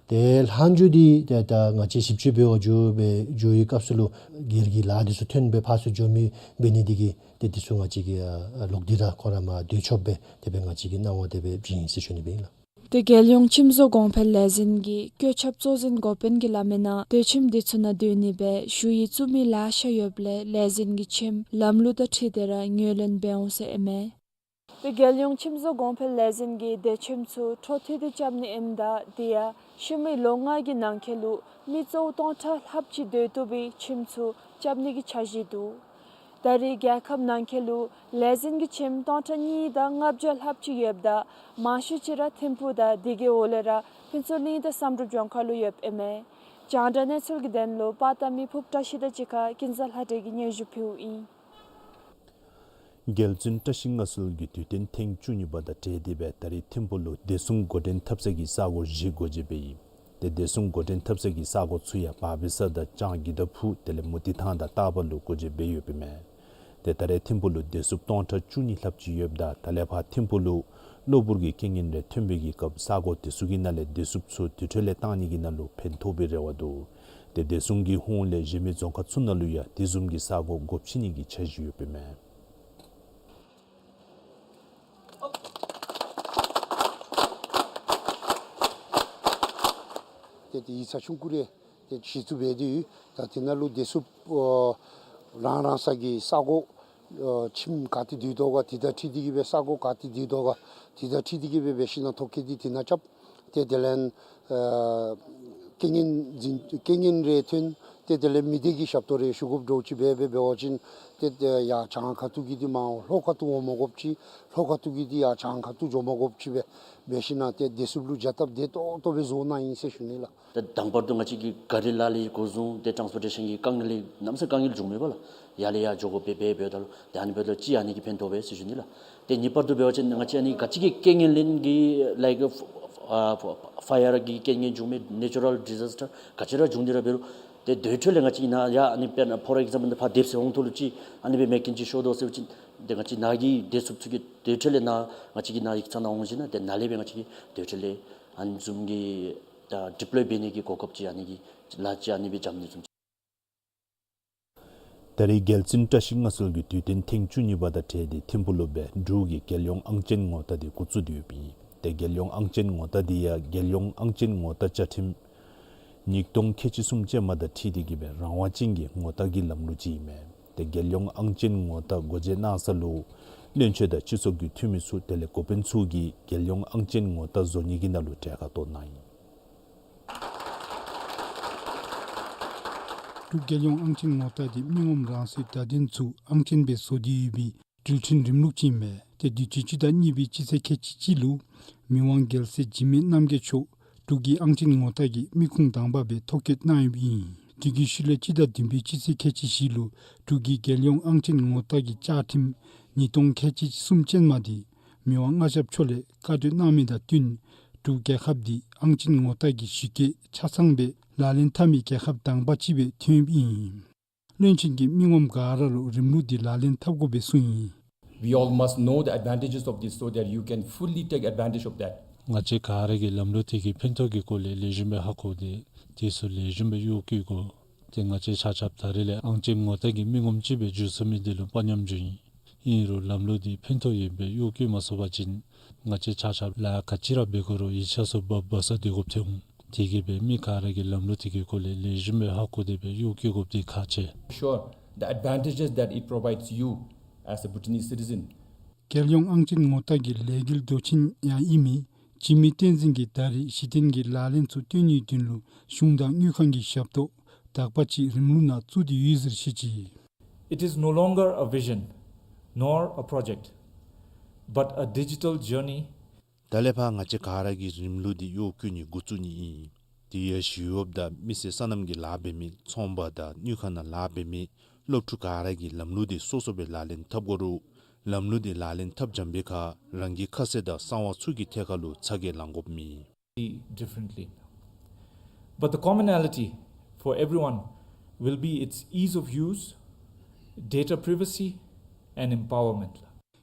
ཏེ་ལྷག་འགྱོ་འདི་ཏེ་ད་ང་བཅས་ཞིབ་དཔྱད་འབད་བར་འགྱོ་སྦེ་འགྱོ་བའི་སྐབས་སུ་ལུ་སྒེར་གྱི་ལཱ་འདི་ཚུ་ཐོན་སྦེ་ཕར་ཚུར་འགྱོ་མི་འབད་ནི་འདི་གིས་ཏེ་འདི་ཚུ་ང་བཅས་ཀྱིས་ཨ་ལོག་སྟེ་ར་ཁོང་ར་མར་སྡོད་ཆོགཔ་སྦེ་དེ་སྦེ་ང་བཅས་ཀྱིས་གནང་བ་དེ་སྦེ་བྱིན་ཡི་ཟེར་ཞུ་ནི་སྦེ་ཨིན་ལགས། ཏེ་རྒྱལ་ཡོངས་ཁྱིམ་བཟོ་གོང་འཕེལ་ལས་འཛིན་གྱི་བཀོད་ཁྱབ་གཙོ་འཛིན་འགོ་དཔོན་གྱིས་སླབ་མིའི་ནང་སྡོད་ཁྱིམ་འདི་ཚུ་ནང་སྡོད་ནི་སྦེ་ཞུ་ཡིག་བཙུགས་མི་ལེ་ཤ་ཡོདཔ་ལས་ལས་འཛིན་གྱི་ཁྱིམ་ལམ་ལུགས་དང་འཁྲིལ་ཏེ་ར་ངོས་ལེན་འབད་འོང་ཟེར་ཨིན་མས། ཏེ་རྒྱལ་ཡོངས་ཁྱིམ་བཟོ་གོང་འཕེལ་ལས་འཛིན་གྱིས་སྡོད་ཁྱིམ་ཚུ་འཕྲོ་མཐུད་དེ་རྐྱབ་ནི་ཨིནམ་ད་དེ་ཡང་ཤི་མི་ལོ་ལྔ་གི་ནང་འཁོད་ལུ་མི་གཙོ་བོ་སྟོང་ཕྲག་ལྷགཔ་ཅིག་སྡོད་བཏུབ་པའི་ཁྱིམ་ཚུ་རྐྱབ་ནི་གི་འཆར་གཞི་འདུག། ད་རེས་རྒྱལ་ཁབ་ནང་འཁོད་ལུ་ལས་འཛིན་གྱི་ཁྱིམ་སྟོང་ཕྲག་གཉིས་དང་ལྔ་བརྒྱ་ལྷགཔ་ཅིག་ཡོདཔ་ད་མང་ཤོས་ཅིག་ར་ཐིམ་ཕུག་དང་དེ་གི་འོག་ལས་ར་ཕུན་ཚོགས་གླིང་དང་བསམ་གྲུབ་ལྗོངས་མཁར་ལུ་ཡོདཔ་ཨིན་མས། རྒྱང་བསྒྲགས་གནས་ཚུལ་གྱི་དོན་ལུ་པར་བཏབ་མི་ཕུབ་བཀྲ་ཤིས་དང་གཅིག་ཁར་ཀུན་བཟང་ལྷ་སྒྲོན་གྱིས་སྙན་ཞུ་ཕུལཝ་ཨིན། རྒྱལ་བཙུན་བཀྲ་ཤིས་མངའ་གསོལ་གྱི་དུས་སྟོན་ཐེངས་བཅུ་གཉིས་པ་དང་འབྲེལ་ཏེ་སྦེ་ད་རེས་ཐིམ་ཕུག་ལུ་བདེ་སྲུང་འགོ་འདྲེན་འཐབ་ས་གི་ས་གོ་བཞི་སྒོ་འབྱེད་འབད་ཡི། ཏེ་བདེ་སྲུང་འགོ་འདྲེན་འཐབ་ས་གི་ས་གོ་ཚུ་ཡང་བར་སྦིས་ས་དང་ལྕང་གི་དྭགས་ཕུག་དེ་ལས་མུ་ཏིག་ཐང་དང་སྟག་པ་ལུ་སྒོ་འབྱེད་འབད་ཡོདཔ་ཨིན་མས། ཏེ་ད་རེས་ཐིམ་ཕུག་ལུ་བདེ་སྲུངཔ་སྟོང་ཕྲག་བཅུ་གཉིས་ལྷགཔ་ཅིག་ཡོདཔ་ད་ད་ལས་ཕར་ཐིམ་ཕུག་ལུ་གློ་བུར་གྱི་རྐྱེན་ངན་རེ་ཐོན་པའི་གི་སྐབས་ས་གོ་དེ་ཚུ་གི་ནང་ལས་བདེ་སྲུངཔ་ཚུ་དེ་འཕྲོ་ལས་བཏང་ནི་གི་ནང་ལུ་ཕན་ཐོགས་པའི་རེ་བ་འདུག། ཏེ་བདེ་སྲུང་གི་ཧོངས་ལས་གཞན་མི་རྫོང་ཁག་ཚུ་ནང་ལུ་ཡང་དེ་བཟུམ་གྱི་ས་གོ་སྒོ་ཕྱེ་ནི་གི་འཆར་གཞི་ཡོདཔ་ཨིན་མས། ཏེ་དེ་ཡིག་ཚང་ཆུང་ཀུ་རེ་ཏེ་གཞི་བཙུགས་འབད་དེ་ཡོད། ད་དེ་ནང་ལུ་བདེ་སྲུངཔ་ཨོ་རང་རང་སོ་གི་ས་གོ་ ཨ་ཁྱིམ་ག་ཏེ་སྡོད་དོ་ག་དེ་དང་འཁྲིལ་ཏེ་གི་སྦེ་ས་གོ་ག་ཏེ་སྡོད་དོ་ག་དེ་དང་འཁྲིལ་ཏེ་གི་སྦེ་འབད་ཞིན་ན་ཐོ་བཀོད་འདི་དེ་ནང་རྐྱབ། ཏེ་དེ་ལས་ཨ་རྐྱེན་ངན་འཛིན་རྐྱེན་ངན་རེ་ཐོན། ཏེ་དེ་ལས་མི་སྡེ་གི་ཞབས་ཏོག་རེ་ཞུ་དགོཔ་འདྲཝ་ཅིག་སྦེ་སྦེ་འབད་བ་ཅིན་ཏེ་ཏེ་ཡར་བྱང་ཁ་ཐུག་གི་འདི་མར་ལྷོ་ཁ་ཐུག་འོང་མ་དགོཔ་ཅིག་ལྷོ་ཁ་ཐུག་གི་འདི་ཡར་བྱང་ཁ་ཐུག་འགྱོ་མ་དགོཔ་ཅིག་སྦེ་འབད་ཞིན་ན་ཏེ་བདེ་སྲུངཔ་ལུ་བྱ་སྟབས་བདེ་ཏོག་ཏོ་སྦེ་བཟོ་གནང་ཡི་ཟེར་ཞུ་ནི་ལགས། ད་དང་པར་དུ་ང་བཅས་ཀྱི་ག་རི་ལ་ལས་འགོ་བཟུང་སྟེ་ཊཱནསི་པོར་ཊེ་ཤཱན་གྱི་དཀའ་ངལ་ལས་གནམ་ས་དཀའ་ངལ་བྱུང་མེད་པ་ལགས། ཡར་ལས་ཡར་འགྱོ་དགོ་པས་སྦེ་འབདཝ་ད་ལུ་ཏེ་ཨ་ནི་འབདཝ་ད་ལུ་ཅིག་ཨ་ནི་གིས་ཕན་ཐོགས་པས་ཟེར་ཞུ་ནི་ལགས། ཏེ་གཉིས་པར་དུ་འབད་བ་ཅིན་ང་བཅས་ཨ་ནི་ག་ཅི་གི་རྐྱེན་ངན་ལེན་གྱི་ལའིཀ་ཨ་ཕ་ཕ་ཡར་གྱི་རྐྱེན་ངན་བྱུང་མི་ནེ་ཅུ་རཱལ་ཌི་ཛཱས་ཊར་ག་ཅི་ར་བྱུང་སྟེ་ར་འབད་རུང་ཏེ་དེ་འཕྲོ་ལས་ང་བཅས་ནཱ་ཡར་ཨ་ནི་དཔེར་ན་ཕོར་ཨིག་ཛམ་པལ་ཕར་དེབ་སི་ཧོང་ཐོག་ལུ་ཅིག་ཨ་ནི་སྦེ་མེ་རྐྱེན་ཅིག་ཤོར་དོ་ཟེར་བ་ཅིན་ཏེ་ང་བཅས་ནཱ་གི་བདེ་སྲུངཔ་ཚུ་གིས་དེ་འཕྲོ་ལས་ནཱ་ང་བཅས་ཀྱི་ནཱ་ཡིག་ཚང་ནང་འོང་ཞིན་ན་ཏེ་ནཱ་ལས་སྦེ་ང་བཅས་ཀྱིས་དེ་འཕྲོ་ལས་ཨ་ནི་བཟུམ་གྱི་ད་ཌི་པོ་ལོའི་འབད་ནི་གི་གོ་སྐབས་ཅིག་ཨ་ནི་གི་ལཱ་ཅིག་ཨ་ནི་སྦེ་འཇམ་ནི་བཟུམ་ཅིག། ད་རེས་རྒྱལ་བཙུན་བཀྲ་ཤིས་མངའ་གསོལ་གྱི་དུས་སྟོན་ཐེངས་བཅུ་གཉིས་པ་དང་འབྲེལ་ཏེ་ཐིམ་ཕུག་ལུ་སྦེ་འབྲུག་གི་རྒྱལ་ཡོངས་ཨང་ཅན་ངོ་རྟགས་འདི་འགོ་བཙུགས་ཏེ་ཡོདཔ་ཨིན། ཏེ་རྒྱལ་ཡོངས་ཨང་ཅན་ངོ་རྟགས་འདི་ཡང་རྒྱལ་ཡོངས་ཨང་ཅན་ངོ་རྟགས་བཅའ་ཁྲིམས་ཉིས་སྟོང་ཁལ་གཅིག་གསུམ་ཅན་མ་དང་འཁྲིལ་ཏེ་གི་སྦེ་རང་དབང་ཅན་གྱི་ངོ་རྟགས་ཀྱི་ལམ་ལུགས་ཅིག་ཨིན་མས། ཏེ་རྒྱལ་ཡོངས་ཨང་ཅན་ངོ་རྟགས་འགོ་འབྱེད་གནང་ས་ལུ་བློན་ཆེན་དང་སྤྱི་ཚོགས་ཀྱི་འཐུས་མི་ཚུ་དེ་ལས་འགོ་དཔོན་ཚུ་གིས་རྒྱལ་ཡོངས་ཨང་ཅན་ངོ་རྟགས་བཟོ་ནི་གི་ནང་ལུ་གྲལ་ཁར་གཏོགས་གནང་ཡི། འབྲུག་རྒྱལ་ཡོངས་ཨང་ཅན་ངོ་རྟགས་འདི་མི་ངོམ་རང་སོའི་བརྡ་དོན་ཚུ་ཨང་ཅན་སྦེ་བཟོ་སྟེ་ཡོད་པའི་འགྲུལ་འཕྲིན་རིམ་ལུགས་ཅིག་ཨིན་པས། ཏེ་དུས་ཅི་སྤྱི་ཟླ་གཉིས་པའི་སྤྱི་ཚེས་ཁལ་གཅིག་གཅིག་ལུ་མི་དབང་རྒྱལ་སྲས་འཇིགས་མེད་རྣམ་རྒྱལ་མཆོག་འབྲུག་གི་ཨང་ཅན་ངོ་རྟགས་ཀྱི་མི་ཁུངས་དང་པ་སྦེ་ཐོ་བཀོད་གནང་ཡོདཔ་ཨིན། དེ་གི་ཤུལ་ལས་སྤྱི་ཟླ་བདུན་པའི་སྤྱི་ཚེས་ཁལ་གཅིག་བཞི་ལུ་འབྲུག་གི་རྒྱལ་ཡོངས་ཨང་ཅན་ངོ་རྟགས་ཀྱི་བཅའ་ཁྲིམས་ཉིས་སྟོང་ཁལ་གཅིག་གསུམ་ཅན་མ་འདི་མི་དབང་མངའ་ཞབས་མཆོག་ལས་བཀའ་གྲོས་གནང་མི་དང་བསྟུན་འབྲུག་རྒྱལ་ཁབ་འདི་ཨང་ཅན་ངོ་རྟགས་ཀྱི་གཞི་བཀོད་ཆ་ཚང་སྦེ་ལག་ལེན་འཐབ་མི་རྒྱལ་ཁབ་དང་པ་ཅིག་སྦེ་ཐོན་ཡོདཔ་ཨིན། བློན་ཆེན་གྱིས་མི་ངོམ་ག་ར་ལུ་རིམ་ལུགས་འདི་ལག་ལེན་འཐབ་དགོ་པའི་གསུངས་ཡི། We all must know the advantages of this so that you can fully take advantage of that. ང་བཅས་ག་ར་གིས་ལམ་ལུགས་དེ་གི་ཕན་ཐོགས་ཀྱི་སྐོར་ལས་ལེགས་ཤོམ་སྦེ་ཧ་གོ་སྟེ་དེ་ཚུ་ལེགས་ཤོམ་སྦེ་གཡོག་བཀོལ་དགོ། ཏེ་ང་བཅས་ཆ་ཁྱབ་ད་རེས་ལས་ཨང་ཅན་ངོ་རྟགས་ཀྱི་མི་ངོམ་ཅིག་སྦེ་འགྱུར་ཚུགས་མི་དེ་ལུ་དཔའ་ཉམས་འགྱོཝ་ཨིན། ཨིན་རུང་ལམ་ལུགས་འདི་ཕན་ཐོགས་ཡོདཔ་སྦེ་གཡོག་བཀོལ་མ་ཚུགས་པ་ཅིན་ང་བཅས་ཆ་ཁྱབ་ལཱ་ག་ཅི་ར་འབད་དགོ་རུང་ཡིག་ཆ་ཚུ་འབག་འབག་ས་སྡོད་དགོཔ་ཐོན་འོང་། དེ་གིས་སྦེ་མི་ག་ར་གིས་ལམ་ལུགས་དེ་གི་སྐོར་ལས་ལེགས་ཤོམ་སྦེ་ཧ་གོ་སྟེ་སྦེ་གཡོག་བཀོལ་དགོཔ་འདི་ཁག་ཆེ། Sure, the advantages that it provides you as a Bhutanese citizen. རྒྱལ་ཡོངས་ཨང་ཅན་ངོ་རྟགས་ཀྱི་ལས་འགུལ་མདོ་ཆེན་ཡང་ཨིན་མི་འཇིགས་མེད་བསྟན་འཛིན་གྱིས་ད་རེས་གཞི་རྟེན་གྱི་ལག་ལེན་ཚུ་སྟོན་ནིའི་དོན་ལུ་གཞུང་དང་དངུལ་ཁང་གི་ཞབས་ཏོག་དག་པ་ཅིག་རིམ་ལུགས་ནང་བཙུགས་ཏེ་ཡོད་ཟེར་བཤད་ཅི། It is no longer a vision nor a project, but a digital journey. ད་ལས་ཕར་ང་བཅས་ག་ར་གིས་རིམ་ལུགས་འདི་གཡོག་བཀོལ་ནི་འགོ་བཙུགས་ནི་ཨིན། དེ་ཡང་ཞི་གཡོགཔ་དང་མི་སེར་སོ་ནམ་གྱི་ལཱ་འབད་མི་ཚོང་པ་དང་དངུལ་ཁང་ནང་ལཱ་འབད་མི་སློབ་ཕྲུག་ག་ར་གིས་ལམ་ལུགས་འདི་སོ་སོ་སྦེ་ལག་ལེན་འཐབ་དགོ་རུང་ལམ་ལུགས་འདི་ལག་ལེན་འཐབ་འཇམ་པའི་ཁར་རང་གི་ཁ་གསལ་དང་གསང་བ་ཚུ་གི་ཐད་ཁར་ལུ་ཚ་གྱང་ལང་དགོཔ་མེད། Differently. But the commonality for everyone will be its ease of use, data privacy, and empowerment.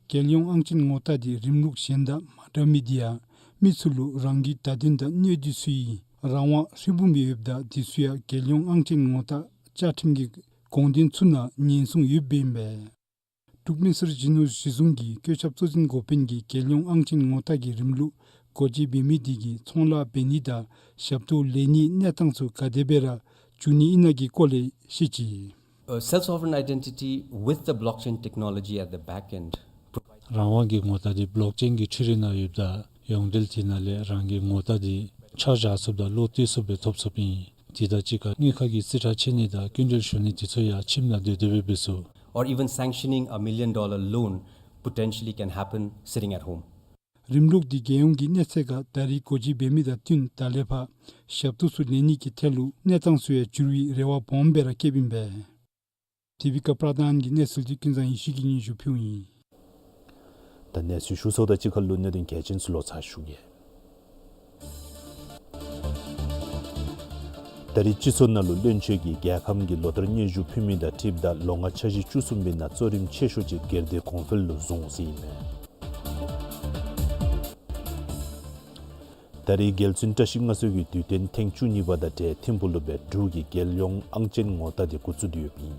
རྒྱལ་ཡོངས་ཨང་ཅན་ངོ་རྟགས་འདི་རིམ་ལུགས་གཞན་དང་མ་འདྲ་མི་འདི་ཡང་མི་ཚུ་ལུ་རང་གི་བརྡ་དོན་དང་གནད་བསྡུས་ཚུ་ཡི་རང་དབང་ཧྲིལ་བུམ་ཡོདཔ་ད་དེ་ཚུ་ཡང་རྒྱལ་ཡོངས་ཨང་ཅན་ངོ་རྟགས་བཅའ་ཁྲིམས་ཀྱི་དགོངས་དོན་ཚུ་ནང་ཉེན་སྲུང་ཡོདཔ་ཨིན་པས། འབྲུག་མི་སེར་གཞོན་ནུ་གཞི་བཟུང་གི་བཀོད་ཁྱབ་གཙོ་འཛིན་འགོ་དཔོན་གྱིས་རྒྱལ་ཡོངས་ཨང་ཅན་ངོ་རྟགས་ཀྱི་རིམ་ལུགས་འགོ་འབྱེད་འབད་མི་དེ་གིས་ཚོང་ལཱ་འབད་ནི་དང་ཞབས་ཏོག་ལེན་ནིའི་གནས་སྟངས་ཚུ་ག་དེ་སྦེ་ར་འགྱུར་ནི་ཨིན་ན་གི་སྐོར་ལས་བཤད་ཅི། A self-sovereign identity with the blockchain technology at the back end. རང་དབང་གི་ངོ་རྟགས་འདི་བོ་ལོག་ཅེན་གྱི་འཕྲུལ་རིག་ནང་ཡོདཔ་ད་ཡོངས་འབྲེལ་དེ་ནང་ལས་རང་གི་ངོ་རྟགས་འདི་ཆ་བཞག་ཚུགསཔ་དང་ལོག་སྟེར་ཚུགསཔ་སྦེ་ཐོབ་ཚུགསཔ་ཨིན། དེ་དང་གཅིག་ཁར་དངུལ་ཁང་གི་རྩིས་ཁྲ་ཕྱེ་ནི་དང་སྐྱིན་འགྲུལ་ཞུ་ནི་དེ་ཚུ་ཡང་ཁྱིམ་ནང་སྡོད་སྡོད་སྦེ་འབད་ཚུགས། Or even sanctioning a million dollar loan potentially can happen sitting at home. རིམ་ལུགས་འདི་རྒྱལ་ཡོངས་ཀྱི་གནས་ཚད་ཁར་ད་རེས་འགོ་འབྱེད་འབད་མི་དང་བསྟུན་ད་ལས་ཕར་ཞབས་ཏོག་ཚུ་ལེན་ནི་གི་ཐད་ལུ་གནས་སྟངས་ཚུ་ཡང་འགྱུར་བའི་རེ་བ་སྦོམ་སྦེ་ར་བསྐྱེདཔ་ཨིན་པས། དེ་བི་ཀ་པྲ་དཱན་གྱི་གནས་ཚུལ་འདི་ཀུན་བཟང་ཡེ་ཤེས་ཀྱིས་སྙན་ཞུ་ཕུལཝ་ཨིན། ད་གནས་ཚུལ་ཞུ་ཚརཝ་དང་གཅིག་ཁར་ལུ་གནད་དོན་གལ་ཆེན་ཚུ་ལོག་ཚར་ཞུ་གེ། ད་རེས་སྤྱི་ཚོགས་ནང་ལུ་བློན་ཆེན་གྱིས་རྒྱལ་ཁམས་ཀྱི་ལོ་ལྟར་སྙན་ཞུ་ཕུལ་མི་དང་འཁྲིལཝ་ད་ལོ་ལྔ་འཆར་གཞི་བཅུ་གསུམ་པའི་ནང་གཙོ་རིམ་ཆེ་ཤོས་ཅིག་སྒེར་སྡེ་གོང་འཕེལ་ལུ་བཟུང་ཟེར་ཨིན་མས། ད་རེས་རྒྱལ་བཙུན་བཀྲ་ཤིས་མངའ་གསོལ་གྱི་དུས་སྟོན་ཐེངས་བཅུ་གཉིས་པ་དང་འབྲེལ་ཐིམ་ཕུག་ལུ་སྦེ་འབྲུག་གི་རྒྱལ་ཡོངས་ཨང་ཅན་ངོ་རྟགས་འདི་འགོ་བཙུགས་ཏེ་ཡོདཔ་ཨིན།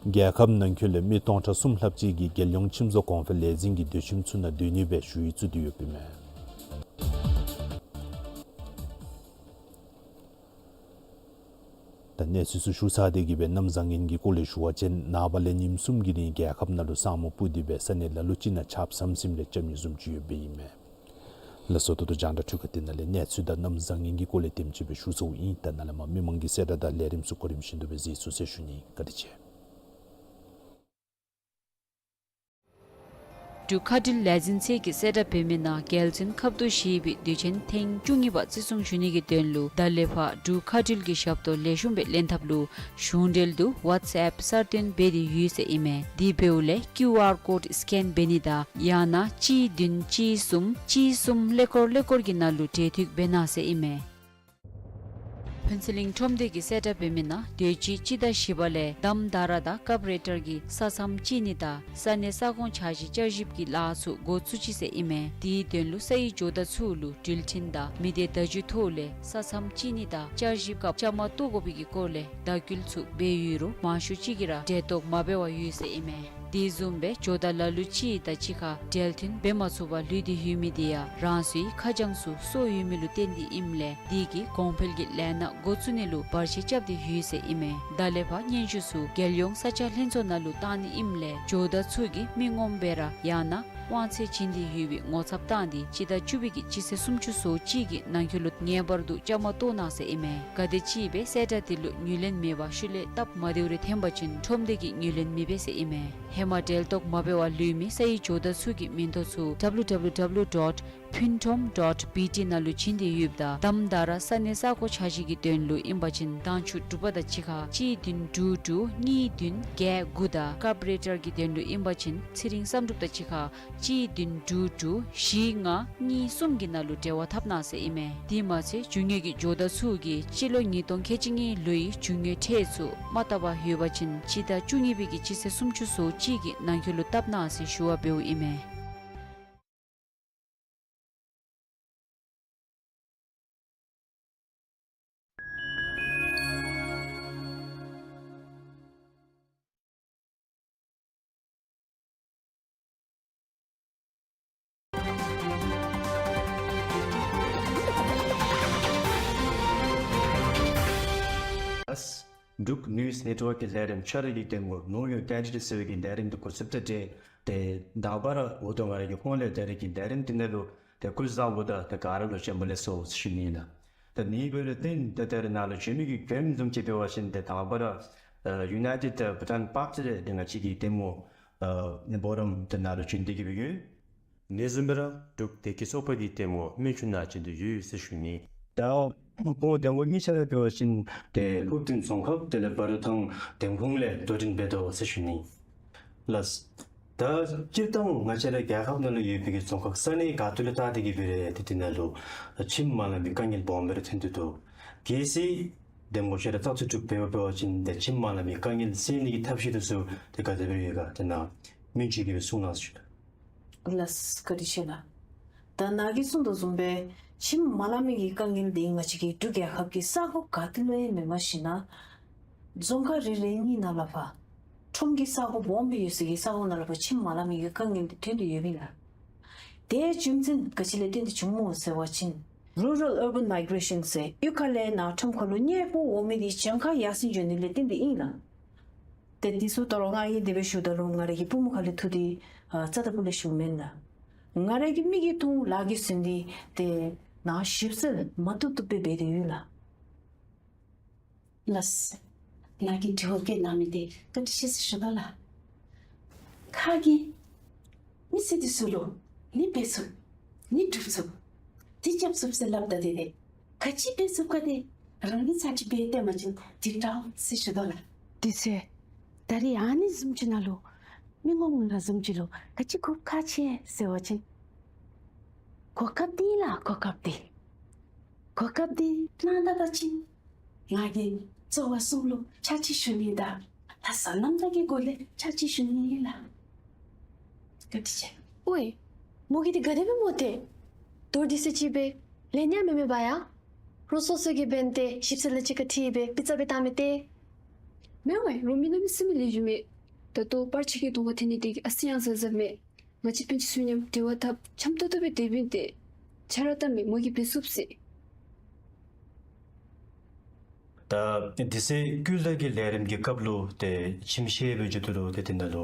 རྒྱལ་ཁབ་ནང་འཁོད་ལས་མི་སྟོང་ཕྲག་གསུམ་ལྷགཔ་ཅིག་གིས་རྒྱལ་ཡོངས་ཁྱིམ་བཟོ་གོང་འཕེལ་ལས་འཛིན་གྱི་སྡོད་ཁྱིམ་ཚུ་ནང་སྡོད་ནི་སྦེ་ཞུ་ཡིག་བཙུགས་ཏེ་ཡོདཔ་ཨིན་མས། ད་གནས་ཚུལ་ཚུ་ཞུ་ཚར་ཏེ་གི་སྦེ་གནམ་བཟང་ངན་གྱི་སྐོར་ལས་ཞུ་བ་ཅིན་ནངས་པ་ལས་ཉིནམ་གསུམ་གྱི་རིང་རྒྱལ་ཁབ་ནང་ལུ་ས་སྨུག་སྤུབས་ཏེ་སྦེ་ས་གནས་ལ་ལུ་ཅིག་ནང་ཆརཔ་ཟམ་ཟིམ་རེ་རྐྱབ་ནི་བཟུམ་ཅིག་ཡོདཔ་ཨིན་མས། ལགས་སོ། ད་ལྟོ་རྒྱང་བསྒྲགས་འཕྲུལ་ཁང་འདི་ནང་ལས་གནས་ཚུལ་དང་གནམ་བཟང་ངན་གྱི་སྐོར་ལས་དེམ་ཅིག་སྦེ་ཞུ་ཚརཝ་ཨིན། ད་ནཱ་ལས་མར་མི་མང་གི་གསལ་བསྒྲགས་དང་ལས་རིམ་ཚུ་གོ་རིམ་བཞིན་དུ་སྦེ་གཟིགས་ཚུགས་ཟེར་ཞུ་ནི། བཀའ་དྲིན་ཆེ། འབྲུག་མཁའ་འགྲུལ་ལས་འཛིན་ཚད་ཀྱི་གསལ་བསྒྲགས་འབད་མི་ནང་རྒྱལ་བཙུན་ཁབ་ཏུ་བཞེས་པའི་དུས་ཆེན་ཐེངས་བཅུ་གཉིས་པ་བརྩི་སྲུང་ཞུ་ནི་གི་དོན་ལུ་ད་ལས་ཕར་འབྲུག་མཁའ་འགྲུལ་གྱི་ཞབས་ཏོག་ལེགས་ཤོམ་སྦེ་ལེན་ཐབས་ལུ་གཞུང་འབྲེལ་དུ་ཝཊས་ཨེཔ་གསར་བཏོན་འབད་དེ་ཡོད་ཟེར་ཨིན་མས། དེ་འབདཝ་ལས་ཀིའུ་ཨར་ཀོཌ་སི་ཀེན་འབད་ནི་དང་ཡང་ན་གཅིག་བདུན་གཅིག་གསུམ་གཅིག་གསུམ་ཀླད་ཀོར་ཀླད་ཀོར་གྱི་ནང་ལུ་འབྲེལ་མཐུད་འབད་གནང་ཟེར་ཨིན་མས། ཕུན་ཚོགས་གླིང་ཁྲོམ་སྡེ་གི་གསལ་བསྒྲགས་འབད་མི་ནང་དུས་ཅི་སྤྱི་ཟླ་བཞི་པ་ལས་དྷམ་དྷ་ར་དང་ཀབ་རེ་ཊར་གྱི་ས་མཚམས་བཅད་ནི་དང་ས་གནས་ས་ཁོངས་འཆར་གཞི་བསྐྱར་ཞིབ་ཀྱི་ལཱ་ཚུ་འགོ་བཙུགས་ཅི་ཟེར་ཨིན་མས། དེའི་དོན་ལུ་ས་ཡི་ཇོ་བདག་ཚུ་ལུ་འགྲུལ་འཕྲིན་དང་མི་སྡེ་བརྡ་བརྒྱུད་ཐོག་ལས་ས་མཚམས་བཅད་ནི་དང་བསྐྱར་ཞིབ་སྐབས་བཅའ་མར་གཏོགས་དགོ་པའི་གི་སྐོར་ལས་བརྡ་བསྐུལ་ཚུ་འབད་ཡོད་རུང་མང་ཤོས་ཅིག་གིས་ར་འབྲེལ་གཏོགས་མ་འབད་བར་ཡོད་ཟེར་ཨིན་མས། དེ་བཟུམ་སྦེ་ཇོ་བདག་ལ་ལུ་ཅིག་དང་གཅིག་ཁར་འབྲེལ་མཐུད་འབད་མ་ཚུགས་པར་ལུས་ཏེ་ཡོད་མི་དེ་ཡང་རང་སོའི་ཁ་བྱང་ཚུ་སོར་ཡོད་མི་ལུ་བརྟེན་ཏེ་ཨིནམ་ལས་དེ་གིས་གོང་འཕེལ་གྱི་ལས་སྣ་འགོ་བཙུགས་ནི་ལུ་བར་ཆད་རྐྱབ་སྟེ་ཡོད་ཟེར་ཨིན་མས། ད་ལས་ཕར་སྙན་ཞུ་ཚུ་རྒྱལ་ཡོངས་ས་ཆ་ལྷན་ཚོགས་ནང་ལུ་བཏང་ནི་ཨིནམ་ལས་ཇོ་བདག་ཚུ་གིས་མི་ངོམ་སྦེ་ར་ཡང་ན་དབང་ཚད་བྱིན་ཏེ་ཡོད་པའི་ངོ་ཚབ་བཏང་སྟེ་སྤྱི་ཟླ་བཅུ་པའི་གི་སྤྱི་ཚེས་སུམ་ཅུ་སོ་གཅིག་གི་ནང་འཁོད་ལུ་ངེས་པར་དུ་བཅའ་མར་གཏོགས་གནང་ཟེར་ཨིན་མས། ག་དེམ་ཅིག་སྦེ་གསལ་བསྒྲགས་དེ་ལུ་ངོས་ལེན་མེད་པར་ཤུལ་ལས་སྟབས་མ་བདེཝ་རེ་ཐོན་པ་ཅིན་ཁྲོམ་སྡེ་གིས་ངོས་ལེན་མི་འབད་ཟེར་ཨིན་མས། ཧེ་མ་འབྲེལ་གཏོགས་མ་འབད་བར་ལུས་མི་ས་ཡི་ཇོ་བདག་ཚུ་གི་མིང་ཐོ་ཚུ་W W W dot phunthom dot B T ནང་ལུ་བྱིན་ཏེ་ཡོདཔ་ད་དྷམ་དྷ་ར་ས་གནས་ས་ཁོངས་འཆར་གཞི་གི་དོན་ལུ་ཨིན་པ་ཅིན་དྭངས་ཆུ་འབྲུག་པ་དང་གཅིག་ཁར་གཅིག་བདུན་དྲུག་དྲུག་གཉིས་བདུན་བརྒྱད་དགུ་དང་ཀབ་རེ་ཊར་གྱི་དོན་ལུ་ཨིན་པ་ཅིན་ཚེ་རིང་བསམ་གྲུབ་དང་གཅིག་ཁར་གཅིག་བདུན་དྲུག་དྲུག་བཞི་ལྔ་གཉིས་གསུམ་གྱི་ནང་ལུ་འབྲེལ་བ་འཐབ་གནང་ཟེར་ཨིན་མས། དེ་མ་ཚད་རྒྱུ་དངོས་ཀྱི་ཇོ་བདག་ཚུ་གིས་སྤྱི་ལོ་ཉིས་སྟོང་ཁལ་གཅིག་གཉིས་ལོའི་རྒྱུ་དངོས་ཁྲལ་ཚུ་མ་བཏབ་པར་ཡོད་པ་ཅིན་སྤྱི་ཟླ་བཅུ་གཉིས་པའི་གི་སྤྱི་ཚེས་སུམ་ཅུ་སོ་གཅིག་གི་ནང་འཁོད་ལུ་བཏབ་གནང་ཟེར་ཞུ་བ་འབདཝ་ཨིན་མས། འབྲུག་ནིའུ་སི་ནེཊ་ཝརཀ་གི་ལས་རིམ་ཆ་ར་གི་ལྟད་མོ་ནོ་ཡོ་ཏན་ཌི་ཟེར་བའི་གི་ལས་རིམ་འདི་འགོ་བཙུགས་ད་ཏེ་ཏེ་དང་པ་ར་འོ་དོ་ང་ར་གི་ཧོངས་ལས་ད་རེས་ཀྱི་ལས་རིམ་འདི་ནང་ལུ་ཏེ་སྐུ་གཟུགས་བཟང་པོ་དང་ཏེ་ག་ར་ལུ་བྱོན་པ་ལེགས་སོ་ཟེར་ཞུ་ནི་ཨིན་ལགས། ད་ནི་འབད་རུང་ཏེ་ད་ད་རེས་ནཱ་ལུ་བྱོན་མི་གི་མགྱོནམ་བཟུམ་ཅིག་འབད་བ་ཅིན་ཏེ་དང་པ་ར་ཨ་ཡུ་ནའི་ཊེཌ་བྷུ་ཊཱན་པབ་ཟེར་ཏེ་ང་བཅས་ཀྱི་ལྟད་མོ་ཨ་ནི་འབོ་རམ་ཏེ་ནཱ་ལུ་བྱོན་ཏེ་གི་སྦེ་ཡོད། ནི་བཟུམ་སྦེ་ར་འབྲུག་བདེ་སྐྱིད་ཚོགས་པ་གི་ལྟད་མོ་སྨན་ཆུ་ནང་བྱོན་ཏེ་ཡོད་ཟེར་ཞུ་ནི། ད་ཁོང་ལྟད་མོ་གཉིས་ཆ་ར་འབད་བ་ཅིན་ཏེ་ཧུབ་ཏིང་རྫོང་ཁག་དེ་ལས་འབའ་རུ་ཐང་ལྟད་ཁུང་ལས་དོ་འགྲན་འབད་དོ་ཟེར་ཞུ་ནི་ལགས། ད་སྤྱིར་བཏང་ང་བཅས་ར་རྒྱལ་ཁབ་ནང་ལུ་ཡོད་པའི་གི་རྫོང་ཁག་ས་གནས་ག་ཏེ་ལུ་བལྟ་སྟེ་གི་སྦེ་ར་ཏེ་དེ་ནང་ལུ་ཁྱིམ་མ་ལང་པའི་དཀའ་ངལ་སྦོམ་སྦེ་ར་ཐོན་ཏེ་འདུག། གལ་སྲིད་ཏེ་མོ་ཆ་ར་བརྟག་དཔྱད་འབད་བ་འབད་བ་ཅིན་ཏེ་ཁྱིམ་མ་ལང་པའི་དཀའ་ངལ་སེལ་ནི་གི་ཐབས་ཤེས་དེ་ཚུ་ཏེ་ག་དེ་སྦེ་ཡོད་ག་ཏེ་ནཱ་སྨན་ཆུ་གིས་སྦེ་གསུང་གནང་ཟེར་ཞུ་དོ། ལགས་བཀའ་དྲིན་ཆེ་ལགས། ད་ནཱ་གིས་གསུངས་དོ་བཟུམ་སྦེ་ཁྱིམ་མ་ལང་མི་གི་དཀའ་ངལ་འདི་ང་བཅས་ཀྱི་འབྲུག་རྒྱལ་ཁབ་ཀྱི་ས་ཁོངས་ག་ཏེ་ལུ་ཡང་མེནམ་ཞིན་ན་རྫོང་ཁག་རེ་རེ་གཉིས་ནང་ལུ་ཕར་ཁྲོམ་གྱི་ས་ཁོངས་སྦོམ་སྦེ་ཡོད་སའི་གི་ས་ཁོངས་ནང་ལུ་ཕར་ཁྱིམ་མ་ལང་མི་གི་དཀའ་ངལ་འདི་ཐོན་ཏེ་ཡོདཔ་ཨིན་ལགས། དེ་རྒྱུ་མཚན་ག་ཅི་ལས་བརྟེན་ཏེ་བྱུངམ་སྨོ་ཟེར་བ་ཅིན་རུ་རཱལ་ཨར་བཱན་མའི་གེ་རེ་ཤཱན་ཟེར་གཡུས་ཁ་ལས་ནཱ་ཁྲོམ་ཁ་ལུ་གཉེར་པོ་འོང་མི་འདི་གྱངས་ཁ་ཡར་སེང་འགྱོ་ནི་ལས་བརྟེན་ཏེ་ཨིན་ལགས། ཏེ་འདི་ཚུ་ད་རུང་ང་གིས་དེ་སྦེ་ཞུཝ་ད་ལུ་ང་རའི་གི་པུས་མོ་ཁ་ལས་འཐུ་སྟེ་ཨ་རྩ་དང་པོ་ལས་ཞུཝ་མེན་ལགས། ང་རའི་གི་མིག་གིས་མཐོང་ལག་གིས་ཟིན་ཏེ་ཏེ་ནཱ་ཞིབ་འཚོལ་མ་བཏུབ་བཏུབ་སྦེ་འབད་དེ་ཡོད་ལགས། ལགས། ནཱ་གིས་དྲི་བ་བཀོད་གནང་མི་འདི་བཀའ་དྲིན་ཆེ་ཟེར་ཞུ་དོ་ལགས། ཁ་གིས་མི་སེར་འདི་ཚུ་ལུ་ནི་འབད་ཚུགས་ནི་སྒྲུབ་ཚུགས་འདི་རྐྱབ་ཚུགས་ཟེར་སླབ་ད་དེ་ཏེ་ག་ཅི་འབད་ཚུགས་ག་དེ་རང་གིས་ཚར་གཅིག་འབད་སྟོན་པ་ཅིན་འདི་འདྲཝ་ཟེར་ཞུ་དོ་ལགས། དེ་ཚེ་ད་རེས་ཨ་ནི་བཟུམ་ཅིག་ནང་ལུ་མི་ངོམ་ང་བཟུམ་ཅིག་ལུ་ག་ཅི་གོ་སྐབས་ཅིག་ཟེར་བ་ཅིན་གོ་སྐབས་འདི་ལགས། གོ་སྐབས་འདི་གོ་སྐབས་འདི་གནང་ད་པ་ཅིན་ང་གིས་རྩོལ་བ་གསུམ་ལུ་ཕྱག་ཕྱིད་ཞུ་ནི་དང་ལྷག་བསམ་རྣམ་དག་གི་སྒོ་ལས་ཕྱག་ཕྱིད་ཞུ་ནི་ཨིན་ལགས། བཀའ་དྲིན་ཆེ། ཨོའི་མོ་གིས་འདི་ག་དེ་སྦེ་སྨོ་ཏེ། མདོར་བསྡུས་ས་ཅིག་སྦེ་ལན་ཡང་མེད་མེད་པ་ཡ། རོགས་སོ་སོ་གིས་འབད་དེ་ཞིབ་འཚོལ་ལ་གཅིག་ཁར་འཁྲིལ་སྦེ་པི་ཙ་སྦེ་བཏང་མི་ཏེ། མེན་ཝའི་རོགས་མི་གནམ་མེད་ས་མེད་ལེགས་ཤོམ་མས། ད་ལྟོ་པར་ཆས་ཀྱི་གདོང་ཁར་ཐོན་ནི་དེ་གིས་ཨ་ཙི་ཡང་གཟབ་གཟབ་མས། ང་བཅས་སྤུན་ཆ་ཚུ་མཉམ་འབྲེལ་བ་འཐབ་འཆམ་ཏོག་ཏོ་སྦེ་སྡོདཔ་ཨིན་ཏེ། ཆ་ར་བཏབ་མས་མོ་གིས་འབད་ཚུགས་ཟེར། ད་ ཨ་དེ་ཚེ་ཀུན་ལེགས་ཀྱི་ལས་རིམ་གྱི་སྐབས་ལུ་ཏེ་ཁྱིམ་གཞིས་སྦེ་འགྱོ་དོ་ལུ་ཏེ་དེ་ནང་ལུ་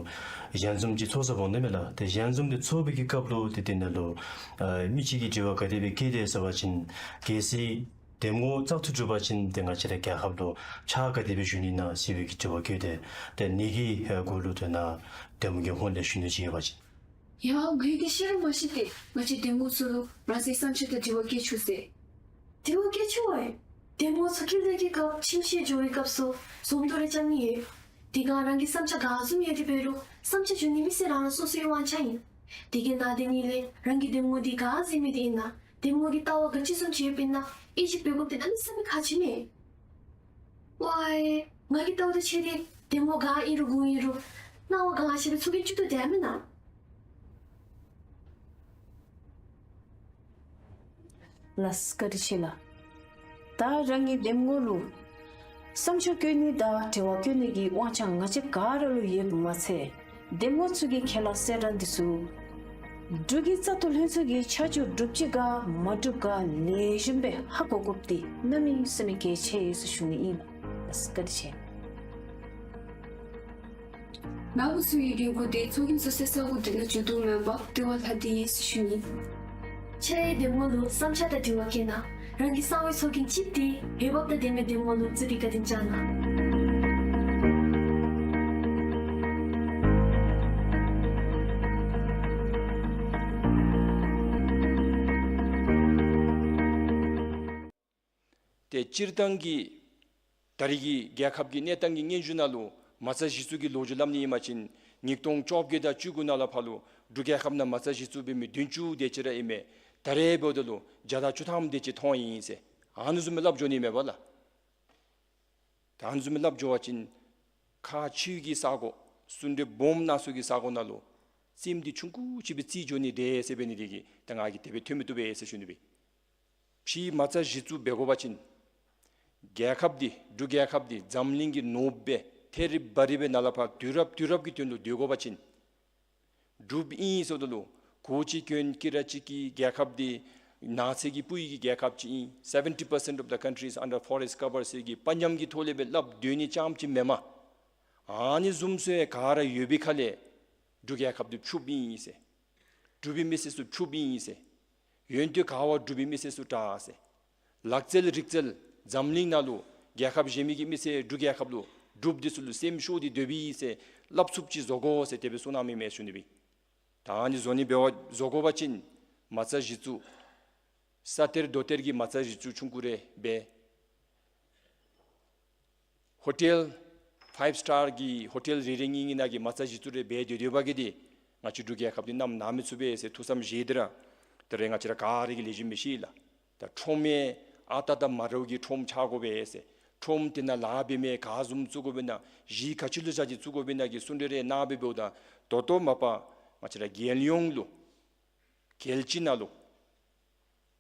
ཞལ་འཛོམས་ཅིག་ཚོགས་ས་འོང་དོ་མས་ལགས། ཏེ་ཞལ་འཛོམས་དེ་ཚོགས་པའི་གི་སྐབས་ལུ་ཏེ་དེ་ནང་ལུ་ཨ་མི་གཅིག་གིས་དྲི་བ་ག་དེ་སྦེ་བཀོད་དེ་ཟེར་བ་ཅིན་གལ་སྲིད་འདེམས་ངོ་བཙག་འཐུ་གྲུབ་པ་ཅིན་ཏེ་ང་བཅས་ར་རྒྱལ་ཁབ་ལུ་ཕྱག་ག་དེ་སྦེ་ཞུ་ནི་ན་ཟེར་བའི་གི་དྲི་བ་བཀོད་དེ། ཏེ་ནི་གི་ཨ་སྐོར་ལུ་དོན་ལུ་འདེམས་ངོ་གི་ཧོངས་ལས་ཞུ་ནི་ཅིག་ཡོད་པ་ཅིན། ཡ་ང་གིས་ཤེས་ར་མ་ཤེས་ཏེ་ང་བཅས་འདེམས་ངོ་ཚུ་ལུ་རང་སོའི་བསམ་འཆར་དང་དྲི་བ་བཀོད་ཆོག་ཟེར། དྲི་བ་བཀོད་ཆོག་པས། འདེམས་ངོ་ཚུ་ཀུན་ལེགས་ཀྱི་སྐབས་ཁྱིམ་གཞིས་འགྱོ་བའི་སྐབས་སུ་འཛོམས་འདུ་རེ་རྐྱབ་ནི་ཡོད། དེ་སྒང་རང་གི་བསམ་འཆར་ག་བཟུམ་ཡོད་དེ་འབད་རུང་བསམ་འཆར་ཞུ་ནི་མི་སེར་རང་རང་སོ་སོའི་དབང་ཆ་ཨིན། དེ་གི་ནང་དེ་ནང་ལས་རང་གི་འདེམས་ངོ་འདི་ག་ཟེར་མི་འདི་ཨིན་ན། འདེམས་ངོ་གི་ལྟ་བ་ག་ཅི་བཟུམ་ཅིག་ཡོདཔ་ཨིན་ན་ཨེ་ཅིག་འབད་དགོཔ་དེ་གནམ་མེད་ས་མེད་ཁག་ཆེ་མས། ཝའི་ང་གི་ལྟ་བ་དང་ཕྱད་དེ་འདེམས་ངོ་ག་ཨིན་རུང་གུ་ཨིན་རུང་སྣང་བ་གང་ཤེས་པའི་ཚོགས་རྒྱན་བཅུ་དང་དེ་མེན་ན། ལགས་བཀའ་དྲིན་ཆེ་ལགས། ད་རང་གི་འདེམས་ངོ་ལུ་བསམ་འཆར་བཀོད་ནི་དང་དྲི་བ་བཀོད་ནི་གི་དབང་ཆ་ང་བཅས་ག་ར་ལུ་ཡོདཔ་མ་ཚད་འདེམས་ངོ་ཚུ་གི་ཁས་བླངས་གསལ་བསྒྲགས་འདི་ཚུ་འབྲུག་གི་བཙག་འཐུ་ལྷན་ཚོགས་ཀྱི་ཆ་འཇོག་གྲུབ་ཅི་ག་མ་གྲུབ་ག་ལེགས་ཤོམ་སྦེ་ཧ་གོ་དགོཔ་འདི་གནམ་མེད་ས་མེད་གལ་ཆེ་ཡོད་ཟེར་ཞུ་ནི་ཨིན་ལགས། བཀའ་དྲིན་ཆེ། ནཱ་བུ་ཚུ་གི་འདེམས་ངོ་དེ་ཚོགས་རྒྱན་བཙུགས་སའི་ས་གོ་དེ་ནང་འགྱོ་དོ་མེན་པར་ལྟེ་བ་ལྷ་སྡེ་ཡོད་ཟེར་ཞུ་ནི། ཁྱེད་རའི་འདེམས་ངོ་ལུ་བསམ་འཆར་དང་དྲི་བ་བཀོད་ན་རང་གི་གསང་བའི་ཚོགས་རྒྱན་ཅིག་དེ་འོས་འབབ་དང་ལྡན་མི་འདེམས་ངོ་ལུ་བཙུགས་ཏེ་བཀའ་དྲིན་བསྐྱང་གནང་། ཏེ་སྤྱིར་བཏང་གི་ད་རེས་ཀྱི་རྒྱལ་ཁབ་ཀྱི་གནས་སྟངས་ཀྱི་སྙན་ཞུ་ནང་ལུ་མ་རྩ་གཞི་བཙུགས་ཀྱི་ལོ་རྒྱུས་སླབ་ནི་ཨིན་པ་ཅིན་ཉིས་སྟོང་བཅོ་བརྒྱད་དང་བཅུ་དགུ་ནང་ལས་ཕར་ལུ་འབྲུག་རྒྱལ་ཁབ་ནང་མ་རྩ་གཞི་བཙུགས་འབད་མི་བདུན་ཅུ་དེ་ཅིག་ར་ཨིན་མས། ད་རེས་འབདཝ་ད་ལུ་བརྒྱ་དང་བཅུ་ཐམ་དེ་ཅིག་ཐོན་ཡི་ཟེར་ཨ་ནི་བཟུམ་སྦེ་སླབ་འགྱོ་ནི་མས་པ་ལགས། ད་ཨ་ནི་བཟུམ་སྦེ་སླབ་འགྱོ་བ་ཅིན་ཁག་ཆེ་བའི་གི་ས་གོ་གསུང་གྲོས་སྦོམ་གནང་ས་གི་ས་གོ་ནང་ལུ་རྩེདམོ་འདི་ཆུང་ཀུ་ཅིག་སྦེ་རྩེ་འགྱོ་ནི་དེ་ཟེར་འབད་ནི་དེ་གིས་ད་ང་གིས་དེ་སྦེ་ཐོན་མི་བཏུབ་པས་ཟེར་ཞུ་ནི་སྦེ། ཕྱིའི་མ་རྩ་གཞི་བཙུགས་འབད་དགོ་པ་ཅིན་རྒྱལ་ཁབ་འདི་འབྲུག་རྒྱལ་ཁབ་འདི་འཛམ་གླིང་གི་ནོར་བུ་སྦེ་ཐད་རི་བ་རི་སྦེ་ནཱ་ལས་ཕར་དུས་རབས་དུས་རབས་ཀྱི་དོན་ལུ་སྡོད་དགོ་པ་ཅིན་འབྲུགཔ་ཨིན་ཟེརཝ་ད་ལུ་གོ་ཅི་གྱོན་ཀི་ར་ཅིག་གི་རྒྱལ་ཁབ་འདི་ནགས་ཚལ་གྱིས་སྤུབས་ཡི་གི་རྒྱལ་ཁབ་ཅིག་ཨིན། Seventy percent of the country is under forest cover ཟེར་གི་དཔའ་ཉམས་ཀྱི་ཐོག་ལས་སྦེ་སླབ་སྡོད་ནི་རྐྱངམ་ཅིག་མེན་མས། ཨ་ནི་བཟུམ་ཚུ་ག་ར་ཡོད་པའི་ཁ་ལས་འབྲུག་རྒྱལ་ཁབ་འདི་ཕྱུགཔ་ཨིན་ཟེར། འབྲུག་པའི་མི་སེར་ཚུ་ཕྱུགཔ་ཨིན་ཟེར། ཡོན་ཏན་ག་བ་འབྲུག་པའི་མི་སེར་ཚུ་དྲག་ཟེར། ལག་རྩལ་རིག་རྩལ་འཛམ་གླིང་ནང་ལུ་རྒྱལ་ཁབ་གཞན་མི་གི་མི་སེར་འབྲུག་རྒྱལ་ཁབ་ལུ་འབྲུགཔ་འདི་ཚུ་ལུ་སེམས་ཤོར་ཏེ་སྡོདཔ་ཨིན་ཟེར་སླབ་ཚུགསཔ་ཅིག་བཟོ་དགོ་ཟེར་དེ་སྦེ་གསུངས་གནང་མི་མས་ཞུ་ནི་སྦེ། ད་ཨ་ནི་བཟོ་ནི་འབད་བ་བཟོ་དགོ་པ་ཅིན་མ་རྩ་གཞི་བཙུགས་ས་གཏེར་རྡོ་གཏེར་གྱི་མ་རྩ་གཞི་བཙུགས་ཆུང་ཀུ་རེ་འབད། ཧོ་ཊེལ་ཕའིབ་སི་ཊར་གྱི་ཧོ་ཊེལ་རེ་རེ་གཉིས་གཉིས་ནང་གི་མ་རྩ་གཞི་བཙུགས་རེ་འབད་སྡོད་སྡོད་པ་གིས་འདི་ང་བཅས་འབྲུག་རྒྱལ་ཁབ་འདི་བསྣམས་གནང་མི་ཚུགས་པས་ཟེར་ཐུགས་བསམ་བཞེས་ཏེ་ར་ད་རེས་ང་བཅས་ར་ག་ར་གིས་ལེགས་ཤོམ་སྦེ་ཤེས་ལགས། ད་ཁྲོམ་ཨ་རྟག་དང་མ་འདྲཝ་གི་ཁྲོམ་ཆགས་དགོ་པས་ཟེར། ཁྲོམ་དེ་ནང་ལཱ་འབད་མི་ག་བཟུམ་བཙུགས་དགོཔ་ཨིན་ན་གཞི་ག་ཅི་ལུ་བཞག་སྟེ་བཙུགས་དགོཔ་ཨིན་ན་གི་གསུང་གྲོས་རེ་གནང་སྦེ་འབདཝ་ད་ད་ལྟོ་མ་པ་ང་བཅས་ར་རྒྱལ་ཡོངས་ལུ་རྒྱལ་སྤྱི་ནང་ལུ་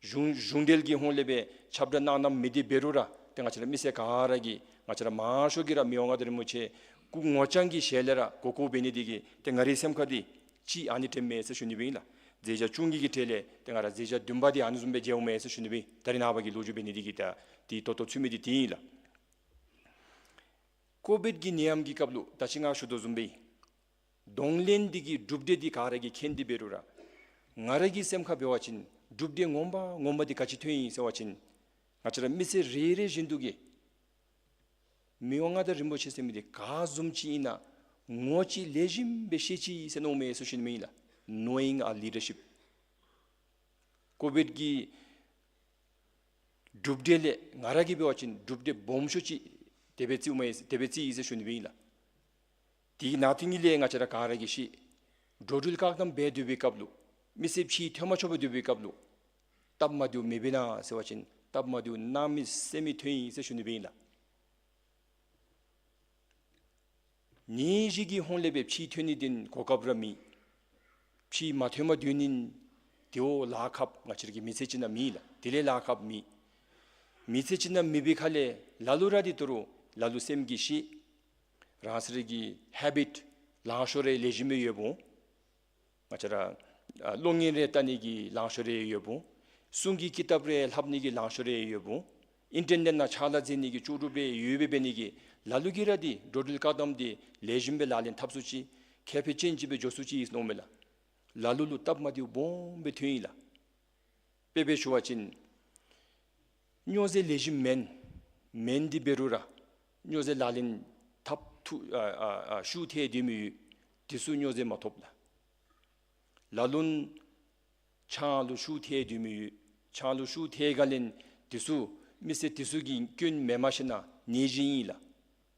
གཞུང་གཞུང་འབྲེལ་གྱི་ཧོངས་ལས་སྦེ་ཁྱབ་བསྒྲགས་གནང་གནངམ་མེད་དེ་འབད་རུང་ར་ཏེ་ང་བཅས་ར་མི་སེར་ག་ར་གིས་ང་བཅས་ར་མང་ཤོས་ཀྱིས་ར་མི་དབང་མངའ་བདག་རིན་པོ་ཆེ་སྐུ་ངོ་རྐྱང་གི་ཞལ་ལས་ར་གོ་གོཝ་འབད་ནི་དེ་གིས་ཏེ་ང་རའི་སེམས་ཁར་འདི་ཅིག་ཨ་ནི་དྲནམ་མས་ཟེར་ཞུ་ནི་སྦེ་ཨིན་ལགས། མཛད་བརྒྱ་བཅུ་གཉིས་ཀྱི་གྲས་ལས་ཏེ་ང་ར་མཛད་བརྒྱ་བདུན་པ་འདི་ཨ་ནི་བཟུམ་སྦེ་མཇལཝ་མས་ཟེར་ཞུ་ནི་སྦེ་ཨིན། ད་རེས་ནངས་པ་གི་ལོ་རྒྱུས་འབད་ནི་དེ་གིས་ད་འདི་ད་ལྟོ་ཚུད་མི་འདི་འདི་ཨིན་ལགས། ཀོ་བིཌ་ཀྱི་ནད་ཡམས་ཀྱི་སྐབས་ལུ་ད་ཅི་ང་ཞུ་དོ་བཟུམ་སྦེ་གདོང་ལེན་འདི་གིས་གྲུབ་འབྲས་འདི་ག་ར་གིས་མཁྱེན་ཏེ་འབད་རུང་ར་ང་ར་གི་སེམས་ཁར་འབད་བ་ཅིན་གྲུབ་འབྲས་ངོ་མ་ངོ་མ་འདི་ག་ཅི་ཐོན་ཡི་ཟེར་བ་ཅིན་ང་བཅས་ར་མི་སེར་རེ་རེ་བཞིན་དུ་གིས་མི་དབང་མངའ་བདག་རིན་པོ་ཆེ་ཟེར་མི་འདི་ག་བཟུམ་ཅིག་ཨིན་ན་ངོ་ཅིག་ལེགས་ཤོམ་སྦེ་ཤེས་ཅི་ཟེར་མནོཝ་མས་ཟེར་ཞུ་ནི་མས་ལགས། Knowing our leadership། ཀོ་བིཌ་ཀྱི་གྲུབ་འབྲས་ལས་ང་ར་གིས་འབད་བ་ཅིན་གྲུབ་འབྲས་སྦོམ་ཤོས་ཅིག་དེ་སྦེ་བརྩིཝ་མས་དེ་སྦེ་བརྩི་ཡི་ཟེར་ཞུ་ནི་སྦེ་ཨིན་ལགས། དེ་གི་ནང་དེ་གཉིས་ལས་ང་བཅས་ར་ག་ར་གིས་ཤེས། འགྲོ་འགྲུལ་བཀག་དམ་འབད་སྡོད་པའི་སྐབས་ལུ་མི་སེར་ཕྱིར་ཐོན་མ་ཆོགཔ་སྦེ་སྡོད་པའི་སྐབས་ལུ་སྟབས་མ་བདེཝ་མེདཔ་ཨིན་ན་ཟེར་བ་ཅིན་སྟབས་མ་བདེཝ་གནམ་མེད་ས་མེད་ཐོན་ཡི་ཟེར་ཞུ་ནི་སྦེ་ཨིན་ལགས། ནད་གཞི་གི་ཧོང་ལས་སྦེ་ཕྱི་ཐོན་ནི་དེ་གོ་སྐབས་ར་མེད། ཕྱི་མ་ཐོན་པར་སྡོད་ནི་དེ་བ་ལཱ་ཁག་ང་བཅས་ར་གི་མི་ཚེ་ཅིག་ནང་མེད་ལགས། དེ་ལས་ལཱ་ཁག་མེད། མི་ཚེ་ཅིག་ནང་མེད་པའི་ཁ་ལས་ལ་ལུ་ར་དེ་ད་རུང་ལ་ལུ་སེམས་ཀྱིས་ཤེས། རང་སོ་ར་གི་ཧེ་བིཊ་ལང་ཤོར་རེ་ལེགས་ཤོམ་སྦེ་ཡོདཔ་འོང་། ང་བཅས་ར་ཨ་གློག་བརྙན་རེ་བལྟ་ནི་གི་ལང་ཤོར་རེ་ཡོདཔ་འོང་། གསུང་གི་ཀི་ཏབ་རེ་ལྷབ་ནི་གི་ལང་ཤོར་རེ་ཡོདཔ་འོང་། ཨིན་ཊར་ནེཊ་ནང་ཕྱག་ལཱ་མཛད་ནི་གི་ལྕོགས་གྲུབ་སྦེ་ཡོདཔ་འབད་ནི་གིས་ལ་ལུ་གིས་ར་འདི་འགྲོ་འགྲུལ་བཀག་དམ་འདི་ལེགས་ཤོམ་སྦེ་ལག་ལེན་འཐབ་ཚུགས་ཅི། ཁེ་ཕན་ཅན་ཅིག་སྦེ་འགྱོ་ཚུགས་ཅི་ཟེར་མནོཝ་མས་ལགས། ལ་ལུ་ལུ་སྟབས་མ་བདེཝ་སྦོམ་སྦེ་ཐོན་ཡི་ལགས། དཔེ་སྦེ་ཞུ་བ་ཅིན་སྨྱོ་རྫས་ལེགས་ཤོམ་མེན། མེན་འདི་འབད་རུང་ར་སྨྱོ་རྫས་ལག་ལེན་འཐབ་ཐུ་ཨ་ཨ་ཨ་ཤུགས་ཐལ་སྡོད་མི་ཡོད། དེ་ཚུ་སྨྱོ་རྫས་མ་ཐོབ་ལགས། ལ་ལུ་ཆང་ལུ་ཤུགས་ཐལ་སྡོད་མི་ཡོད། ཆང་ལུ་ཤུགས་ཐལ་ག་ལས་དེ་ཚུ་མི་སེར་དེ་ཚུ་གི་སྐྱོན་མེནམ་ཤེས་ན་ནད་གཞི་ཨིན་ལགས།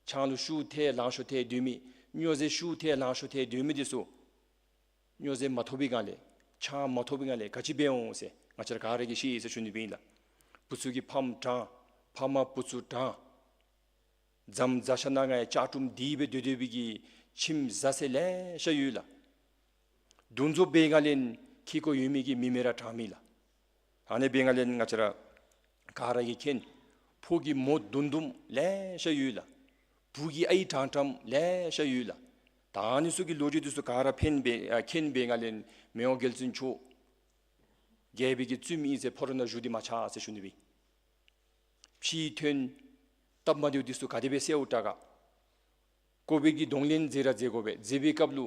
ཆང་ལུ་ཤུགས་ཐལ་ལང་ཤོར་ཐལ་སྡོད་མི་སྨྱོ་རྫས་ཤུགས་ཐལ་ལང་ཤོར་ཐལ་སྡོད་མི་དེ་ཚུ་སྨྱོ་རྫས་མ་ཐོབ་པའི་སྒང་ལས་ཆང་མ་ཐོབ་པའི་སྒང་ལས་ག་ཅི་འབད་འོང་ཟེར་ང་བཅས་ར་ག་ར་གིས་ཤེས་ཡི་ཟེར་ཞུ་ནི་སྦེ་ཨིན་ལགས། བུ་ཚུ་གིས་ཕམ་དྲང་། ཕམ་བུ་ཚུ་དྲང་། མཚམས་བཟའ་ཤ་ནང་ཡང་ལྕགས་ཀྲུམ་དེ་སྦེ་སྡོད་སྡོད་པའི་གི་ཁྱིམ་བཟའ་ཚང་ལེ་ཤ་ཡོད་ལགས། འདུ་འཛོམས་འབད་སྒང་ལས་ཁེ་ཀོ་ཡོད་མི་གི་མི་མི་ར་དྲང་མི་ལགས། ཨ་ནི་འབད་སྒང་ལས་ང་བཅས་ར་ག་ར་གིས་མཁྱེན། ཕོ་གི་མོ་འདུམ་འདུམ་ལེ་ཤ་ཡོད་ལགས། བུ་གི་ཨའི་དྲང་དྲངམ་ལེ་ཤ་ཡོད་ལགས། ད་ཨ་ནི་ཚུ་གི་ལོ་རྒྱུས་དེ་ཚུ་ག་ར་ཕན་འབད་ཨ་མཁྱེན་འབད་སྒང་ལས་མི་དབང་རྒྱལ་བཙུན་མཆོག་རྒྱལ་པོའི་གི་བཙུནམོ་ཨིན་ཟེར་ཕོ་བྲང་ནང་བཞུགས་ཏེ་མ་ཆགས་ཟེར་ཞུ་ནི་སྦེ། ཕྱི་ཐོན་སྟབས་མ་བདེཝ་དེ་ཚུ་ག་དེ་སྦེ་སེལཝ་དྲག་ག། ཀོ་བིཌ་ཀྱི་གདོང་ལེན་མཛད་ར་མཛད་དགོ་པས། མཛད་པའི་སྐབས་ལུ་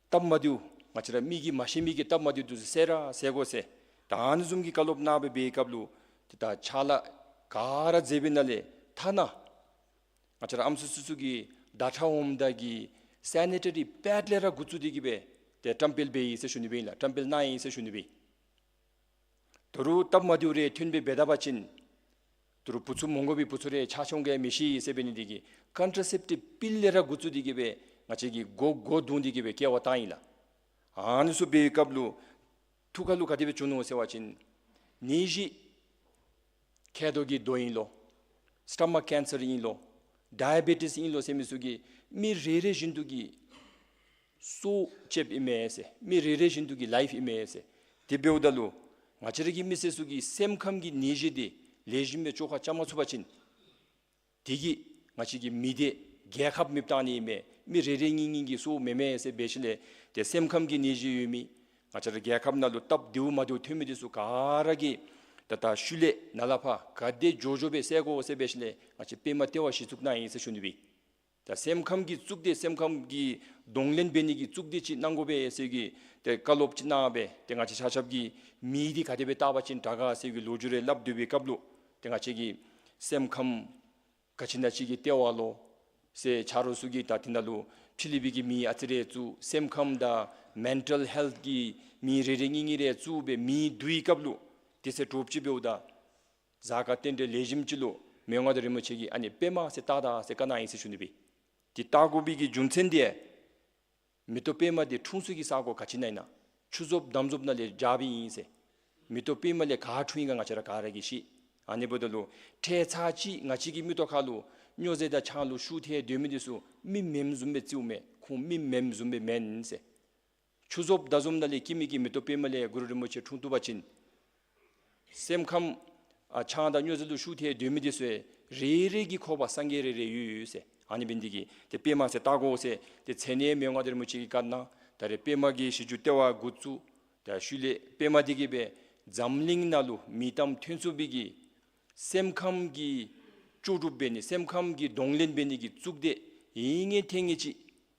སྟབས་མ་བདེཝ་ང་བཅས་ར་མི་གིས་མ་ཤེས་མི་གི་སྟབས་མ་བདེཝ་དེ་ཚུ་སེལ་ར་སེལ་དགོ་ཟེར་ད་ཨ་ནི་བཟུམ་གྱི་བཀའ་སློབ་གནང་སྦེ་འབད་བའི་སྐབས་ལུ་ཏེ་ད་ཕྱག་ལཱ་ག་ར་མཛད་པའི་ནང་ལས་ཐ་ན་ང་བཅས་ར་ཨམ་སྲུ་ཚུ་ཚུ་གི་ཟླ་ཁྲག་འོངམ་ད་གི་སེ་ནི་ཊ་རི་པེཌ་ལས་ར་འགོ་བཙུགས་ཏེ་གི་སྦེ་ཏེ་བཀྲམ་སྤེལ་འབད་ཡི་ཟེར་ཞུ་ནི་སྦེ་ཨིན་ལགས། བཀྲམ་སྤེལ་གནང་ཡི་ཟེར་ཞུ་ནི་སྦེ། ད་རུང་སྟབས་མ་བདེཝ་རེ་ཐོན་སྦེ་འབད་ད་པ་ཅིན་ད་རུང་བུ་ཚུ་མོང་གོ་བའི་བུ་ཚུ་རེ་ཆགས་ཆོག་ག་མི་ཤེས་ཟེར་འབད་ནི་དེ་གིས་ཀོན་ཊ་སེཔ་ཊིབ་པིལ་ལས་ར་འགོ་བཙུགས་ཏེ་གི་སྦེ་ང་བཅས་ཀྱིས་འགོ་འགོ་བརྡུང་སྟེ་གི་སྦེ་སྐྱེལ་བ་བཏང་ཡི་ལགས། ཨ་ནི་ཚུ་འབད་བའི་སྐབས་ལུ་ཐུགས་ཁ་ལུ་ག་དེ་སྦེ་བྱུང་ནུག་ཟེར་བ་ཅིན་ནད་གཞི་མཁལ་རྡོག་གི་རྡོ་ཨིན་ལོ། སི་ཊ་མག་ཀེན་སར་ཨིན་ལོ། ཌའི་བེ་ཊིས་ཨིན་ལོ་ཟེར་མི་ཚུ་གིས་མི་རེ་རེ་བཞིན་དུ་གི་སྲོག་བཅདཔ་ཨིན་མས་ཟེར། མི་རེ་རེ་བཞིན་དུ་གི་ལའིཕ་ཨིན་མས་ཟེར། དེ་འབདཝ་ད་ལུ་ང་བཅས་ར་གི་མི་སེར་ཚུ་གི་སེམས་ཁམས་ཀྱི་ནད་གཞི་འདི་ལེགས་ཤོམ་སྦེ་བཅོ་ཁ་རྐྱབ་མ་ཚུགས་པ་ཅིན་དེ་གིས་ང་བཅས་ཀྱི་མི་སྡེ་རྒྱལ་ཁབ་མེདཔ་བཏང་ནི་ཨིན་མས། མི་རེ་རེ་གཉིས་གཉིས་ཀྱི་སྲོག་མེན་མས་ཟེར་འབད་ཞིནམ་ལས་ཏེ་སེམས་ཁམས་ཀྱི་ནད་གཞི་ཡོད་མི་ང་བཅས་ར་རྒྱལ་ཁབ་ནང་ལུ་སྟབས་བདེཝ་མ་བདེཝ་ཐོན་མི་དེ་ཚུ་ག་ར་གིས་ད་ལྟོ་ཤུལ་ལས་ནཱ་ལས་ཕར་ག་དེ་མགྱོགས་མགྱོགས་སྦེ་སེལ་དགོ་ཟེར་འབད་ཞིནམ་ལས་ང་བཅས་པདྨ་ལྟེ་བ་གཞི་བཙུགས་གནང་ཡི་ཟེར་ཞུ་ནི་སྦེ། ད་སེམས་ཁམས་ཀྱི་གཙུག་སྡེ་སེམས་ཁམས་ཀྱི་གདོང་ལེན་འབད་ནི་གི་གཙུག་སྡེ་ཅིག་གནང་དགོ་པས་ཟེར་གྱི་ཏེ་བཀའ་སློབ་ཅིག་གནང་སྦེ་ཏེ་ང་བཅས་ཆ་ཁྱབ་ཀྱིས་མེ་འདི་ག་དེ་སྦེ་བཏགས་པ་ཅིན་དྲག་ག་ཟེར་གྱི་ལོ་རྒྱུས་རེ་སླབ་སྡོད་པའི་སྐབས་ལུ་ཏེ་ང་བཅས་ཀྱི་སེམས་ཁམས་ག་ཅི་ཨིན་ན་ཅིག་གི་ལྟེ་བ་ལུ་ཟེར་ཆ་རོགས་ཚུ་གིས་ད་དེ་ནང་ལུ་ཕྱི་གླིང་པའི་གི་མེ་ཨ་ཙི་རེ་བཙུགས། སེམས་ཁམས་དང་མེན་ཊལ་ཧེལཐ་གི་མེ་རེ་རེ་གཉིས་གཉིས་རེ་བཙུགས་སྦེ་མེ་བསྡུ་བའི་སྐབས་ལུ་དེ་ཚེ་དྲོ་པ་ཅིག་འབདཝ་ད་གཟའ་སྐར་རྟེན་འབྲེལ་ལེགས་ཤོམ་ཅིག་ལུ་མི་དབང་མངའ་བདག་རིན་པོ་ཆེ་གིས་ཨ་ནི་པདྨ་ཟེར་བཏགས་ད་ཟེར་བཀའ་གནང་ཡི་ཟེར་ཞུ་ནི་སྦེ། དེ་བཏགས་དགོ་པའི་གི་རྒྱུ་མཚན་འདི་མེ་ཏོག་པདྨ་འདི་འཁྲུངས་ས་གི་ས་གོ་ག་ཅི་ཨིན་ན་ཨིན་ན། ཆུ་ཚོད་འདམ་རྫོང་ནང་ལས་རྒྱབ་ཨིན་ཟེར། མེ་ཏོག་པདྨ་ལས་ག་འཁྲུངས་ཡི་ག་ང་བཅས་ར་ག་ར་གིས་ཤེས། ཨ་ནི་འབདཝ་ད་ལུ་ཁྲེ་ཚར་ཅིག་ང་བཅས་ཀྱི་མིག་ཏོ་ཁ་ལུ་སྨྱོ་རྫས་དང་ཆང་ལུ་ཤུགས་ཐལ་སྡོད་མི་འདི་ཚུ་མི་མེནམ་བཟུམ་སྦེ་བརྩིཝ་མས། ཁོང་མི་མེནམ་བཟུམ་སྦེ་མེན་ཟེར། ཆུ་ཚོད་འདམ་རྫོང་ནང་ལས་སྐྱེས་མི་གི་མེ་ཏོག་པདྨ་ལས་གུ་རུ་རིན་པོ་ཆེ་འཁྲུངས་བཏུབ་པ་ཅིན་སེམས་ཁམས་ཨ་ཆང་དང་སྨྱོ་རྫས་ལུ་ཤུགས་ཐལ་སྡོད་མི་འདི་ཚུ་རེ་རེ་གི་ཁོག་པ་སངས་རྒྱས་རེ་རེ་ཡོད་ཡོད་ཟེར། ཨ་ནི་འབད་ནི་དེ་གིས་ཏེ་པདྨ་ཟེར་བཏགས་དགོ་ཟེར་ཏེ་མཚན་ནས་མི་དབང་མངའ་བདག་རིན་པོ་ཆེ་གིས་བཀའ་གནང་། ད་རེས་པདྨ་གི་གཞི་བཅུག་ལྟེ་བ་འགོ་བཙུགས། ད་ཤུལ་ལས་པདྨ་འདི་གིས་སྦེ་འཛམ་གླིང་ནང་ལུ་མིང་གཏམ་ཐོན་ཚུགས་པའི་གི་སེམས་ཁམས་ཀྱི་ལྕོགས་གྲུབ་འབད་ནི་སེམས་ཁམས་ཀྱི་གདོང་ལེན་འབད་ནི་གི་གཙུག་སྡེ་ཨིན་ངེས་ཐོན་ངེས་ཅིག་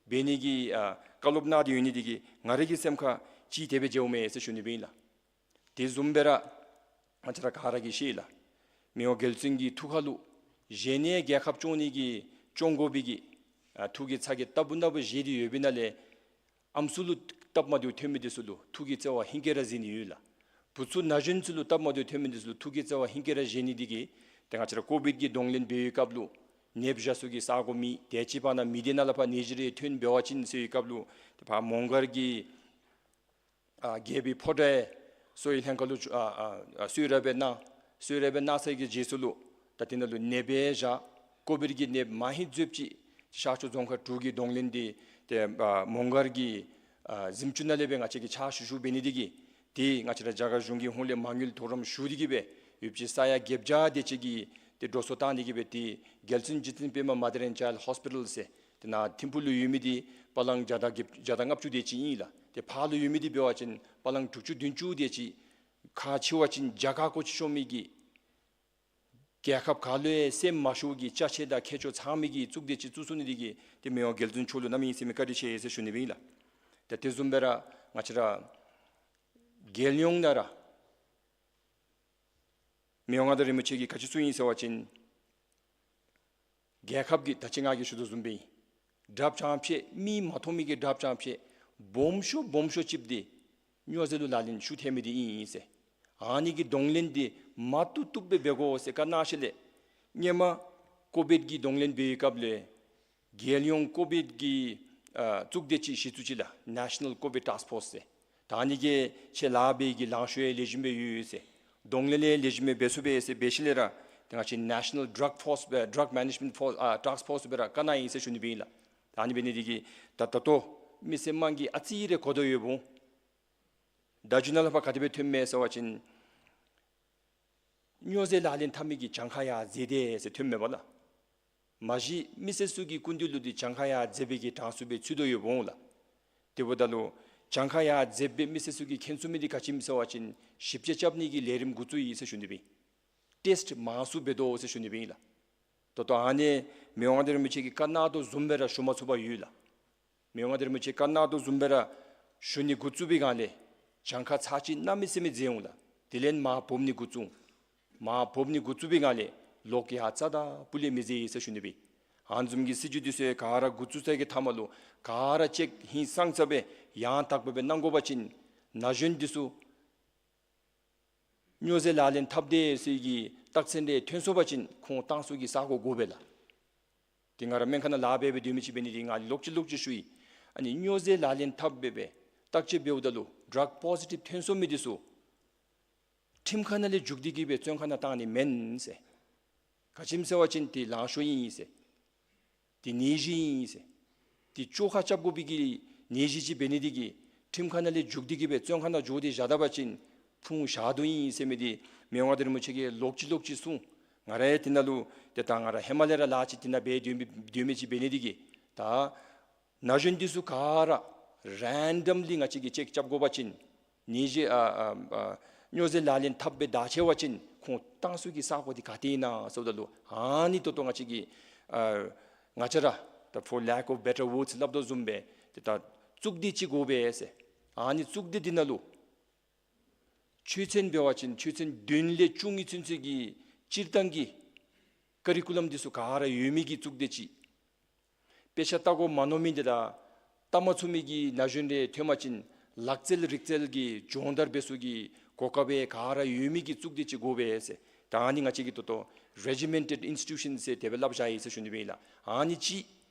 འབད་ནི་གི་ཨ་བཀའ་སློབ་གནང་སྟེ་ཡོད་ནི་དེ་གིས་ང་རའི་གི་སེམས་ཁར་ཅིག་དེ་སྦེ་མཇལཝ་མས་ཟེར་ཞུ་ནི་སྦེ་ཨིན་ལགས། དེ་བཟུམ་སྦེ་ར་ང་བཅས་ར་ག་ར་གིས་ཤེས་ལགས། མི་དབང་རྒྱལ་བཙུན་གྱི་ཐུགས་ཁ་ལུ་གཞན་ནི་རྒྱལ་ཁབ་སྐྱོང་ནི་གི་སྐྱོང་དགོ་པའི་གི་ཨ་ཐུགས་ཀྱི་ཚ་གྱང་ལྟ་བུ་ན་བུ་བཞེས་ཏེ་ཡོད་པའི་ནང་ལས་ཨམ་སྲུ་ལུ་སྟབས་མ་བདེཝ་ཐོན་མི་དེ་ཚུ་ལུ་ཐུགས་ཀྱི་བརྩེ་བ་ཧིང་གིས་ར་གཟིགས་ནི་ཡོད་ལགས། བུ་ཚུ་ན་གཞོན་ཚུ་ལུ་སྟབས་མ་བདེཝ་ཐོན་མི་དེ་ཚུ་ལུ་ཐུགས་ཀྱི་བརྩེ་བ་ཧིང་གིས་ར་གཟིགས་ནི་དེ་གིས་ཏེ་ང་བཅས་ར་ཀོ་བིཌ་ཀྱི་གདོང་ལེན་འབད་བའི་སྐབས་ལུ་ནདཔ་བཞག་ས་གི་ས་གོ་མེད། དེ་ཅིག་ཕར་ན་མི་སྡེ་ནང་ལས་ཕར་ནད་གཞི་རེ་ཐོན་འབད་བ་ཅིན་ཟེར་བའི་སྐབས་ལུ་ཏེ་ཕར་མོང་སྒར་གྱི་ཨ་རྒྱལ་པོའི་ཕོ་བྲང་གསོ་བའི་ལྷན་ཁག་ལུ་ཨ་ཨ་ཨ་གསོལ་རས་སྦེ་གནང་། གསོལ་རས་སྦེ་གནང་ཚར་གྱི་རྗེས་སུ་ལུ་ད་དེ་ནང་ལུ་ནདཔ་བཞག་ཀོ་བིཌ་ཀྱི་ནདཔ་མ་ཧེ་འཛོལཝ་ཅིག་ཤར་ཕྱོགས་རྫོང་ཁག་དྲུག་གི་གདོང་ལེན་འདི་ཏེ་ཨ་མོང་སྒར་གྱི་ཨ་གཟིམ་ཅུང་ནང་ལས་སྦེ་ང་བཅས་ཀྱིས་ཕྱག་ཞུ་ཞུ་འབད་ནི་དེ་གིས་ཏེ་ང་བཅས་ར་རྒྱ་གར་གཞུང་གི་ཧོངས་ལས་མ་དངུལ་དོ་རམ་ཞུ་སྟེ་གི་སྦེ་ཡོདཔ་ཅིག་ས་ཡ་བརྒྱད་བརྒྱ་དེ་ཅིག་གི་ཏེ་འགྲོ་སོང་བཏང་སྟེ་གི་སྦེ་ཏེ་རྒྱལ་བཙུན་རྗེ་བཙུན་པདྨ་Mother and Child Hospital ཟེར་ཏེ་ནཱ་ཐིམ་ཕུག་ལུ་ཡོད་མི་འདི་པ་ལང་བརྒྱ་དང་བརྒྱད་བརྒྱ་དང་ལྔ་བཅུ་དེ་ཅིག་ཨིན་ལགས། ཏེ་ཕར་ལུ་ཡོད་མི་འདི་འབད་བ་ཅིན་པ་ལང་དྲུག་ཅུ་བདུན་ཅུ་དེ་ཅིག། ཁག་ཆེ་བ་ཅིན་བརྒྱ་ཁ་སྐོར་ཅིག་ཤོང་མི་གི་ རྒྱལ་ཁབ་ག་ལུ་ཡང་སེམས་མ་ཤོར་གྱི་ཅ་ཆས་དང་ཁྱད་ཆོས་ཚང་མི་གི་གཙུག་སྡེ་ཅིག་བཙུགས་ཚུགས་ནི་དེ་གིས་ཏེ་མི་དབང་རྒྱལ་བཙུན་མཆོག་ལུ་གནམ་མེད་ས་མེད་བཀའ་དྲིན་ཆེ་ཟེར་ཞུ་ནི་སྦེ་ཨིན་ལགས། ཏེ་དེ་བཟུམ་སྦེ་ར་ང་བཅས་ར་རྒྱལ་ཡོངས་ནང་ར་མི་དབང་མངའ་བདག་རིན་པོ་ཆེ་གིས་ག་ཅི་གསུངས་ཡི་ཟེར་བ་ཅིན་རྒྱལ་ཁབ་ཀྱི་ད་ཅི་ང་གིས་ཞུ་དོ་བཟུམ་སྦེ་དྲགཔ་ཅང་ཕྱད་མིག་མ་མཐོང་མི་གི་དྲགཔ་ཅང་ཕྱད་སྦོམ་ཤོས་སྦོམ་ཤོས་ཅིག་འདི་སྨྱོ་རྫས་ལུ་ལག་ལེན་ཞུགས་ཐལ་མི་འདི་ཨིན་ཟེར། ཨ་ནི་གི་གདོང་ལེན་འདི་མ་བཏུབ་བཏུབ་སྦེ་འབད་དགོ་ཟེར་བཀའ་གནང་ཞིནམ་ལས་སྔོན་མ་ཀོ་བིཌ་ཀྱི་གདོང་ལེན་འབད་བའི་སྐབས་ལས་རྒྱལ་ཡོངས་ཀོ་བིཌ་ཀྱི་ཨ་གཙུག་སྡེ་ཅིག་གཞི་བཙུགས་ཅི་ལགས། National COVID Task Force ཟེར། ད་ཨ་ནི་གི་ཆེད་ལས་འབད་བའི་གི་ལང་ཤོར་ཡང་ལེགས་ཤོམ་སྦེ་ཡོད་ཡོད་ཟེར། གདོང་ལེན་ཡང་ལེགས་ཤོམ་སྦེ་འབད་ཚུགས་པས་ཟེར་འབད་ཞིནམ་ལས་ར་ཏེ་ང་བཅས་National Drug Force ཨ་Drug Management Force ཨ་Task Force སྦེ་ར་བཀའ་གནང་ཡི་ཟེར་ཞུ་ནི་སྦེ་ཨིན་ལགས། ད་ཨ་ནི་འབད་ནི་དེ་གིས་ད་ད་ལྟོ་མི་སེར་དམངས་ཀྱིས་ཨ་ཙི་རེ་གོ་དོ་ཡོདཔ་འོང་། ད་རྒྱུན་ལས་ཕར་ག་དེ་སྦེ་ཐོནམ་མས་ཟེར་བ་ཅིན་སྨྱོ་རྫས་ལག་ལེན་འཐབ་མི་གིས་གྱངས་ཁ་ཡར་འཛེགས་དེས་ཟེར་ཐོནམ་མས་པ་ལགས། མ་གཞི་མི་སེར་ཚུ་གི་སྐུ་མདུན་ལུ་འདི་གྱངས་ཁ་ཡར་འཛེགས་པའི་གི་གྲངས་སུ་སྦེ་ཚུད་དོ་ཡོདཔ་འོང་ལགས། དེ་འབདཝ་ད་ལུ་གྱངས་ཁ་ཡར་འཛེགས་སྦེ་མི་སེར་ཚུ་གིས་མཁྱེན་ཚུགས་མི་འདི་ག་ཅི་སྨོ་ཟེར་བ་ཅིན་ཞིབ་དཔྱད་རྐྱབ་ནི་གི་ལས་རིམ་འགོ་བཙུགས་ཡི་ཟེར་ཞུ་ནི་སྦེ། ཊེསཊ་མང་སུ་འབད་དོ་ཟེར་ཞུ་ནི་སྦེ་ཨིན་ལགས། ད་ལྟོ་ཨ་ནི་མི་དབང་མངའ་བདག་རིན་པོ་ཆེ་གིས་བཀའ་གནང་དོ་བཟུམ་སྦེ་ར་ཞུ་མ་ཚུགས་པར་ཡོད་ལགས། མི་དབང་མངའ་བདག་རིན་པོ་ཆེ་བཀའ་གནང་དོ་བཟུམ་སྦེ་ར་ཞུ་ནི་འགོ་བཙུགས་པའི་སྒང་ལས་གྱངས་ཁ་ཚར་གཅིག་གནམ་མེད་ས་མེད་འཛེགས་འོང་ལགས། དེ་ལས་མར་སྦོམ་ནི་འགོ་བཙུགས་འོང་། མར་སྦོམ་ནི་འགོ་བཙུགས་པའི་སྒང་ལས་ལོག་ཡར་རྩ་དང་སྤུ་ལས་མི་འཛེགས་ཟེར་ཞུ་ནི་སྦེ། ཨ་ནི་བཟུམ་གྱི་སྲིད་བྱུས་འདི་ཚུ་ག་ར་འགོ་བཙུགས་ཚར་གྱི་མཐའ་མ་ལུ་ག་ར་ཅེཀ་ཧིང་སངས་ས་སྦེ་ཡང་དག་པ་སྦེ་གནང་དགོ་པ་ཅིན་ན་གཞོན་འདི་ཚུ་སྨྱོ་རྫས་ལག་ལེན་འཐབ་དེས་ཟེར་གྱི་རྟགས་མཚན་རེ་ཐོན་སོང་པ་ཅིན་ཁོང་བཏང་ས་གི་ས་གོ་དགོ་པས་ལགས། དེ་ང་ར་སྨན་ཁང་ནང་ལཱ་འབད་འབད་སྡོད་མི་ཅིག་འབད་ནི་དེ་གིས་ང་ལོག་ཅི་ལོག་ཅི་ཞུ་ཡི། ཨ་ནི་སྨྱོ་རྫས་ལག་ལེན་འཐབ་འབད་འབད་བརྟག་དཔྱད་འབདཝ་ད་ལུ་ཌྲག་པོ་ཟི་ཊིབ་ཐོན་སོང་མི་འདི་ཚུ་ཁྲིམས་ཁང་ནང་ལས་རྒྱུག་སྟེ་གི་སྦེ་བཙོན་ཁང་ནང་བཏང་ནི་མེན་ཟེར། ག་ཅི་སྨོ་ཟེར་བ་ཅིན་དེ་ལང་ཤོར་ཨིན་ཟེར། དེ་ནད་གཞི་ཨིན་ཟེར། དེ་བཅོ་ཁ་རྐྱབ་དགོ་པའི་གི་ནད་གཞི་ཅིག་འབད་ནི་དེ་གིས་ཁྲིམས་ཁང་ནང་ལས་རྒྱུག་སྟེ་གི་སྦེ་བཙོན་ཁང་ནང་འགྱོ་སྟེ་བཞག་ད་པ་ཅིན་ཕུང་བཞག་དོ་ཨིན་ཟེར་མི་འདི་མི་དབང་མངའ་བདག་རིན་པོ་ཆེ་གིས་ལོག་ཅི་ལོག་ཅི་གསུངས། ང་ར་ཡང་དེ་ནང་ལུ་ཏེ་ད་ང་ར་ཧེ་མ་ལས་ར་ལཱ་ཅིག་དེ་ནང་འབད་སྡོད་མི་སྡོད་མི་ཅིག་འབད་ནི་དེ་གིས་ད་ན་གཞོན་འདི་ཚུ་ག་ར་རེན་ཌམ་ལི་ང་བཅས་ཀྱིས་ཅེཀ་རྐྱབ་དགོ་པ་ཅིན་ནད་གཞི་ཨ་ཨ་ཨ་སྨྱོ་རྫས་ལག་ལེན་འཐབ་སྦེ་བདའ་ཆི་བ་ཅིན་ཁོང་བཏང་ས་གི་ས་གོ་འདི་ག་ཏེ་ཨིན་ན་ཟེརཝ་ད་ལུ་ཨ་ནི་ད་ལྟོ་ང་བཅས་ཀྱིས་ཨ་ང་བཅས་ར་ད་for lack of better words སླབ་དོ་བཟུམ་སྦེ་ཏེ་ད་གཙུག་སྡེ་ཅིག་དགོ་པས་ཟེར། ཨ་ནི་གཙུག་སྡེ་འདི་ནང་ལུ་ཆོས་ཚན་འབད་བ་ཅིན་ཆོས་ཚན་བདུན་ལས་བཅུ་གཉིས་ཚུན་ཚོད་ཀྱི་སྤྱིར་བཏང་གི་ཀ་རི་ཀུ་ལམ་འདི་ཚུ་ག་ར་ཡོད་མི་གི་གཙུག་སྡེ་ཅིག། དཔེ་ཆ་ལྟ་དགོ་མ་མནོ་མི་འདི་དང་ལྟ་མ་ཚུགས་མི་གི་ན་གཞོན་རེ་ཐོན་པ་ཅིན་ལག་རྩལ་རིག་རྩལ་གྱི་སྦྱོང་བརྡར་འབད་ས་གི་གོ་སྐབས་ག་ར་ཡོད་མི་གི་གཙུག་སྡེ་ཅིག་དགོ་པས་ཟེར། ད་ཨ་ནི་ང་བཅས་ཀྱིས་ད་ལྟོ་རེ་ཇི་མེན་ཊེཌ་ཨིན་སི་ཊི་ཊུ་ཤཱན་ཟེར་དེ་སྦེ་སླབ་བཞག་ཡི་ཟེར་ཞུ་ནི་སྦེ་ཨིན་ལགས། ཨ་ནི་ཅིག་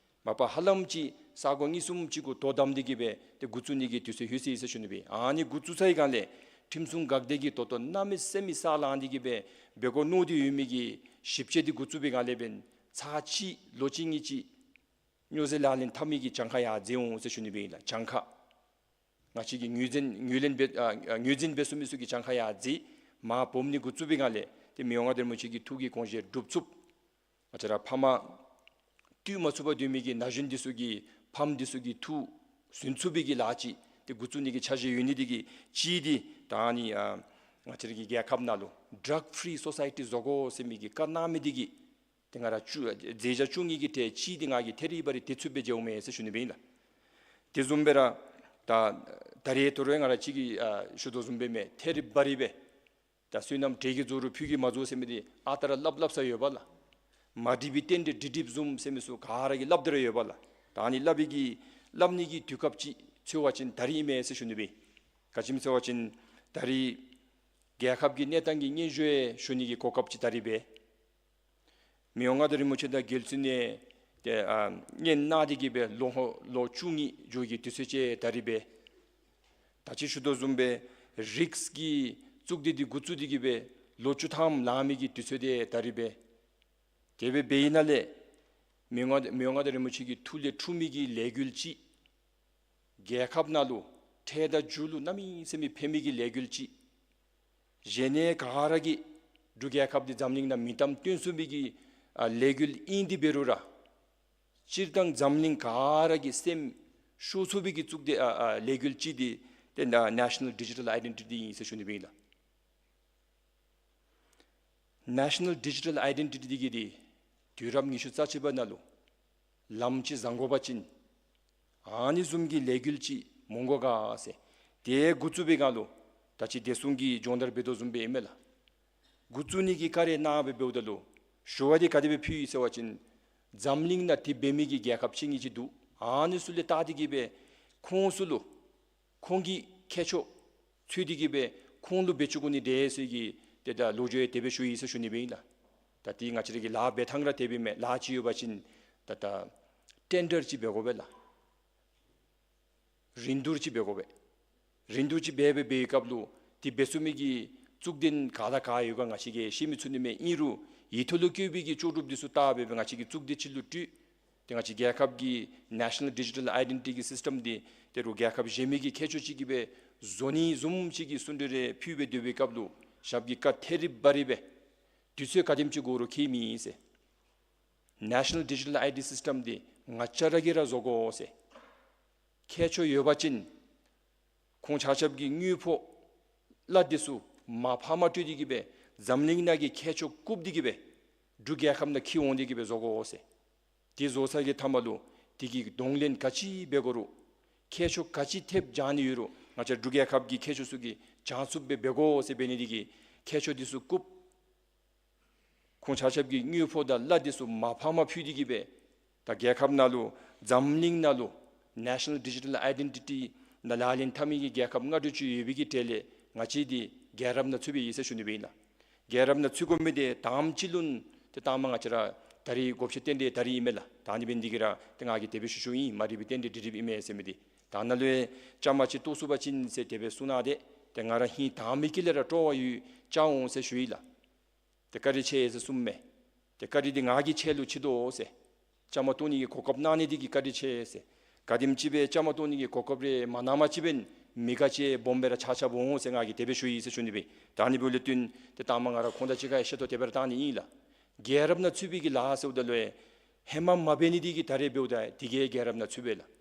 མ་པ་ཧ་ལམ་ཅིག་ས་གོ་གཉིས་གསུམ་ཅིག་གུ་དོ་དམ་སྟེ་གི་སྦེ་ཏེ་འགོ་བཙུགས་ནི་གི་དུས་ཚོད་ལྷོད་ཅི་ཟེར་ཞུ་ནི་སྦེ། ཨ་ནི་འགོ་བཙུགས་ཚར་བའི་སྒང་ལས་ཁྲིམས་སྲུང་འགག་སྡེ་གིས་ད་ལྟོ་གནམ་མེད་ས་མེད་ས་ལངས་ཏེ་གི་སྦེ་འབད་དགོ་མནོ་སྟེ་ཡོད་མི་གི་ཞིབ་དཔྱད་འདི་འགོ་བཙུགས་པའི་སྒང་ལས་འབདན་ཚར་གཅིག་ལོ་གཅིག་གཉིས་ཅིག་སྨྱོ་རྫས་ལག་ལེན་འཐབ་མི་གི་གྱངས་ཁ་ཡར་འཛེགས་འོང་ཟེར་ཞུ་ནི་སྦེ་ཨིན་ལགས། གྱངས་ཁ་ང་བཅས་ཀྱིས་ངོས་འཛིན་ངོས་ལེན་འབད་ཨ་ཨ་ངོས་འཛིན་འབད་ཚུགས་མི་ཚུ་གི་གྱངས་ཁ་ཡར་འཛེགས་མར་སྦོམ་ནི་འགོ་བཙུགས་པའི་སྒང་ལས་ཏེ་མི་དབང་མངའ་བདག་རིན་པོ་ཆེ་གི་ཐུགས་ཀྱི་དགོངས་བཞེད་འགྲུབ་ཚུགསཔ། ང་བཅས་ར་ཕ་མ་བཏུལ་མ་ཚུགས་པར་སྡོད་མི་གི་ན་གཞོན་འདི་ཚུ་གི་ཕམ་འདི་ཚུ་གི་ཐུགས་སུན་ཚུགས་པའི་གི་ལཱ་ཅིག་ཏེ་འགོ་བཙུགས་ནི་གི་འཆར་གཞི་ཡོད་ནི་འདི་གིས་གཅིག་འདི་ད་ཨ་ནི་ཨ་ང་བཅས་ར་གི་རྒྱལ་ཁབ་ནང་ལུ་ཌྲག་ཕི་རི་སོ་སའི་ཊི་བཟོ་དགོ་ཟེར་མི་གི་བཀའ་གནང་མི་འདི་གིས་ཏེ་ང་ར་བཅུ་མཛད་བརྒྱ་བཅུ་གཉིས་ཀྱི་གྲས་གཅིག་འདི་ང་གིས་ཐད་རི་བ་རི་དེ་ཚུ་སྦེ་མཇལཝ་མས་ཟེར་ཞུ་ནི་སྦེ་ཨིན་ལགས། དེ་བཟུམ་སྦེ་ར་ད་ད་རེས་ད་རུང་ང་ར་གཅིག་གིས་ཨ་ཞུ་དོ་བཟུམ་སྦེ་མས། ཐད་རི་བ་རི་སྦེ་ད་བསོད་ནམས་འབྲས་ཀྱིས་རྫོགས་རུང་ཕུད་ཀྱིས་མ་རྫོགས་ཟེར་མི་འདི་ཨ་རྟག་ར་སླབ་སླབ་ས་ཡོད་པ་ལགས། མ་འགྲིག་པའི་རྟེན་འབྲེལ་འགྲིག་འགྲིགཔ་བཟུམ་ཟེར་མི་ཚུ་ག་ར་གིས་སླབ་སྟེ་ར་ཡོད་པ་ལགས། ད་ཨ་ནི་སླབ་པའི་གི་སླབ་ནི་གི་དུས་སྐབས་ཅིག་འཚོལ་བ་ཅིན་ད་རིས་ཨིན་མས་ཟེར་ཞུ་ནི་སྦེ། ག་ཅི་སྨོ་ཟེར་བ་ཅིན་ད་རིས་རྒྱལ་ཁབ་ཀྱི་གནས་སྟངས་ཀྱི་སྙན་ཞུ་ཡང་ཞུ་ནི་གི་གོ་སྐབས་ཅིག་ད་རིས་འབད། མི་དབང་མངའ་བདག་རིན་པོ་ཆེ་དང་རྒྱལ་བཙུན་ནས་ཏེ་ཨ་སྙན་གནང་སྟེ་གི་སྦེ་ལོ་ཧོ་ལོ་བཅུ་གཉིས་འགྱོ་གི་དུས་ཚོད་ཅིག་ད་རིས་འབད། ད་ཅི་ཞུ་དོ་བཟུམ་སྦེ་རིགས་ཀྱི་གཙུག་སྡེ་འདི་འགོ་བཙུགས་ཏེ་གི་སྦེ་ལོ་བཅུ་ཐམ་ལང་མི་གི་དུས་ཚོད་འདི་ད་རིས་འབད། དེ་སྦེ་འབད་ཞིནམ་ལས་མི་དབང་མི་དབང་མངའ་བདག་རིན་པོ་ཆེ་གི་ཐུགས་ལས་འཁྲུངས་མི་གི་ལས་འགུལ་ཅིག་རྒྱལ་ཁབ་ནང་ལུ་འཕྲལ་དང་མཇུག་ལུ་གནམ་མེད་ས་མེད་ཕན་མི་གི་ལས་འགུལ་ཅིག། གཞན་གནས་ག་ར་གིས་འབྲུག་རྒྱལ་ཁབ་འདི་འཛམ་གླིང་ནང་མིང་གཏམ་བཏོན་ཚུགས་པའི་གི་ཨ་ལས་འགུལ་ཨིན་ཏེ་འབད་རུང་ར་སྤྱིར་བཏང་འཛམ་གླིང་ག་ར་གི་སེམས་ཤོར་ཚུགས་པའི་གི་གཙུག་སྡེ་ཨ་ཨ་ལས་འགུལ་ཅིག་འདི་ཏེ་ན་National Digital Identity ཨིན་ཟེར་ཞུ་ནི་སྦེ་ཨིན་ལགས། ནེ་ཤ་ནཱལ་ཌི་ཇི་ཊལ་ཨའི་ཌེན་ཊི་ཊི་འདི་གི་འདི་དུས་རབས་ཉི་ཤུ་རྩ་གཅིག་པ་ནང་ལུ་ལམ་ཅིག་བཟང་དགོ་པ་ཅིན་ཨ་ནི་བཟུམ་གྱི་ལས་འགུལ་ཅིག་མང་དགོ་ག་ཟེར། དེ་འགོ་བཙུགས་པའི་སྒང་ལུ་ད་ཅི་བདེ་སྲུང་གི་སྦྱོང་བརྡར་འབད་དོ་བཟུམ་སྦེ་ཨིན་མས་ལགས། འགོ་བཙུགས་ནི་གི་བཀའ་དྲིན་གནང་སྦེ་འབདཝ་ད་ལུ་ཞུ་བ་འདི་ག་དེ་སྦེ་ཕུལ་ཡི་ཟེར་བ་ཅིན་འཛམ་གླིང་ནང་དེ་འབད་མི་གི་རྒྱལ་ཁབ་ཅིག་གཉིས་ཅིག་འདུག། ཨ་ནི་ཚུ་ལས་བལྟ་སྟེ་གི་སྦེ་ཁོང་ཚུ་ལུ་ཁོང་གི་ཁྱད་ཆོས་ཚུད་དེ་གི་སྦེ་ཁོང་ལུ་འབད་བཅུག་དགོ་ནི་འདི་ཟེར་གྱི་ཏེ་ད་ལོ་རྒྱུས་དེ་སྦེ་ཞུ་ཡི་ཟེར་ཞུ་ནི་སྦེ་ཨིན་ལགས། ད་དེ་ང་བཅས་ར་གི་ལཱ་འབད་ཐངས་ར་དེ་སྦེ་མས། ལཱ་ཅིག་ཡོད་པ་ཅིན་ད་ད་ཊེན་ཌར་ཅིག་འབད་དགོ་པས་ལགས། རིན་བསྡུར་ཅིག་འབད་དགོ་པས། རིན་བསྡུར་ཅིག་འབད་འབད་འབད་བའི་སྐབས་ལུ་དེ་འབད་ཚུགས་མི་གི་གཙུག་སྡེ་ག་དང་ག་ཡོད་ག་ང་བཅས་ཀྱིས་ཤེས་མི་ཚུགས་ནི་མས། ཨིན་རུང་ཡུལ་ཐོག་ལུ་བཀོད་པའི་གི་ལྕོགས་གྲུབ་འདི་ཚུ་བལྟ་སྦེ་སྦེ་ང་བཅས་ཀྱིས་གཙུག་སྡེ་ཅིག་ལུ་སྤྲོད། ཏེ་ང་བཅས་རྒྱལ་ཁབ་ཀྱི་ནེ་ཤ་ནཱལ་ཌི་ཇི་ཊལ་ཨའི་ཌེན་ཊི་ཊི་གི་སིསི་ཊེམ་འདི་དེ་རུང་རྒྱལ་ཁབ་གཞན་མི་གི་ཁྱད་ཆོས་ཅིག་གི་སྦེ་བཟོ་ནི་བཟུམ་ཅིག་གི་གསུང་གྲོས་རེ་ཕུལ་སྦེ་སྡོད་པའི་སྐབས་ལུ་ཞབས་ཀྱིས་བཀའ་ཐེ་རི་བ་རི་སྦེ་དུས་ཚོད་ག་དེམ་ཅིག་འགོར་རུང་ཁྱད་མེད་ཟེར། ནེ་ཤ་ནཱལ་ཌི་ཇི་ཊལ་ཨའི་ཌི་སིསི་ཊེམ་འདི་ང་བཅས་ར་གིས་ར་བཟོ་དགོ་ཟེར། ཁྱད་ཆོས་ཡོད་པ་ཅིན་ཁོང་ཆ་ཁྱབ་ཀྱི་དངུལ་ཕོགས་གླ་འདི་ཚུ་མ་ཕམ་སྤྲོད་དེ་གི་སྦེ་འཛམ་གླིང་ནང་གི་ཁྱད་ཆོས་བཀུག་སྟེ་གི་སྦེ་འབྲུག་རྒྱལ་ཁབ་ནང་འཁྱིད་འོང་སྟེ་གི་སྦེ་བཟོ་དགོ་ཟེར། དེ་བཟོ་ཚར་གྱི་མཐའ་མ་ལུ་དེ་གི་གདོང་ལེན་ག་ཅི་འབད་དགོ་རུང་ཁྱད་ཆོས་ག་ཅི་ཐེབས་སྦྱང་ནི་ཡོད་རུང་ང་བཅས་འབྲུག་རྒྱལ་ཁབ་ཀྱི་ཁྱད་ཆོས་ཚུ་གི་སྦྱང་ཚུགསཔ་སྦེ་འབད་དགོ་ཟེར་འབད་ནི་དེ་གིས་ཁྱད་ཆོས་འདི་ཚུ་བཀུག། ཁོང་ཆ་ཁྱབ་ཀྱི་དངུལ་ཕོགས་དང་གླ་འདི་ཚུ་མ་ཕམ་ཕུལ་ཏེ་གི་སྦེ་ད་རྒྱལ་ཁབ་ནང་ལུ་འཛམ་གླིང་ནང་ལུ་ནེ་ཤ་ནཱལ་ཌི་ཇི་ཊལ་ཨའི་ཌེན་ཊི་ཊི་ནང་ལག་ལེན་འཐབ་མི་གི་རྒྱལ་ཁབ་ལྔ་དྲུག་ཅིག་ཡོད་པའི་གི་གྲས་ལས་ང་བཅས་འདི་རྒྱལ་རབས་ནང་ཚུད་པའི་ཨིན་ཟེར་ཞུ་ནི་སྦེ་ཨིན་ལགས། རྒྱལ་རབས་ནང་ཚུད་དགོ་མི་འདི་དང་པ་ཅིག་ལུ་ཏེ་ད་མ་ང་བཅས་ར་ད་རིས་དགོངསམ་རྟེན་འབྲེལ་ད་རིས་ཨིན་མས་ལགས། ད་ཨ་ནི་འབད་ནི་དེ་གིས་ར་ཏེ་ང་གིས་དེ་སྦེ་ཞུ་ཞུཝ་ཨིན། མ་རིག་པའི་རྟེན་འབྲེལ་སྒྲིག་སྒྲིགཔ་ཨིན་མས་ཟེར་མི་འདི། ད་ནཱ་ལུ་ཡང་བཅའ་མར་ཅིག་གཏོགས་ཚུགས་པ་ཅིན་ཟེར་དེ་སྦེ་གསུངས་གནང་སྟེ་ཏེ་ང་ར་ཧིང་དྭངས་མའི་དཀྱིལ་ལས་ར་སྤྲོ་བ་ཡོད་བཅར་འོང་ཟེར་ཞུ་ཡི་ལགས། ཏེ་བཀའ་དྲིན་ཆེ་ཟེར་གསུངམ་མས། ཏེ་བཀའ་དྲིན་འདི་ང་གིས་ཆེ་ལུ་ཆེ་དོ་ཟེར། བཅའ་མར་གཏོགས་ནི་གི་གོ་སྐབས་གནང་ནི་འདི་གིས་བཀའ་དྲིན་ཆེ་ཟེར། ག་དེམ་ཅིག་སྦེ་བཅའ་མར་གཏོགས་ནི་གི་གོ་སྐབས་རེ་མ་གནངམ་ཅིག་འབདན་མི་དགའ་ཅིག་སྦོམ་སྦེ་ར་ཆགས་ཆགསཔ་འོང་ཟེར་ང་གིས་དེ་སྦེ་ཞུ་ཡི་ཟེར་ཞུ་ནི་སྦེ། ད་ཨ་ནི་འབདཝ་ལས་བརྟེན་ཏེ་ད་མ་ང་ར་ཁོང་དང་གཅིག་ཁར་ཤེས་རྟོགས་དེ་སྦེ་ར་བཏང་ནི་ཨིན་ལགས། རྒྱལ་རབས་ནང་ཚུད་པའི་གི་ལཱ་ཟེརཝ་ད་ལུ་ཧེ་མ་མ་འབད་ནི་འདི་གིས་ད་རེས་འབདཝ་ད་དེ་གིས་རྒྱལ་རབས་ནང་ཚུད་པས་ལགས།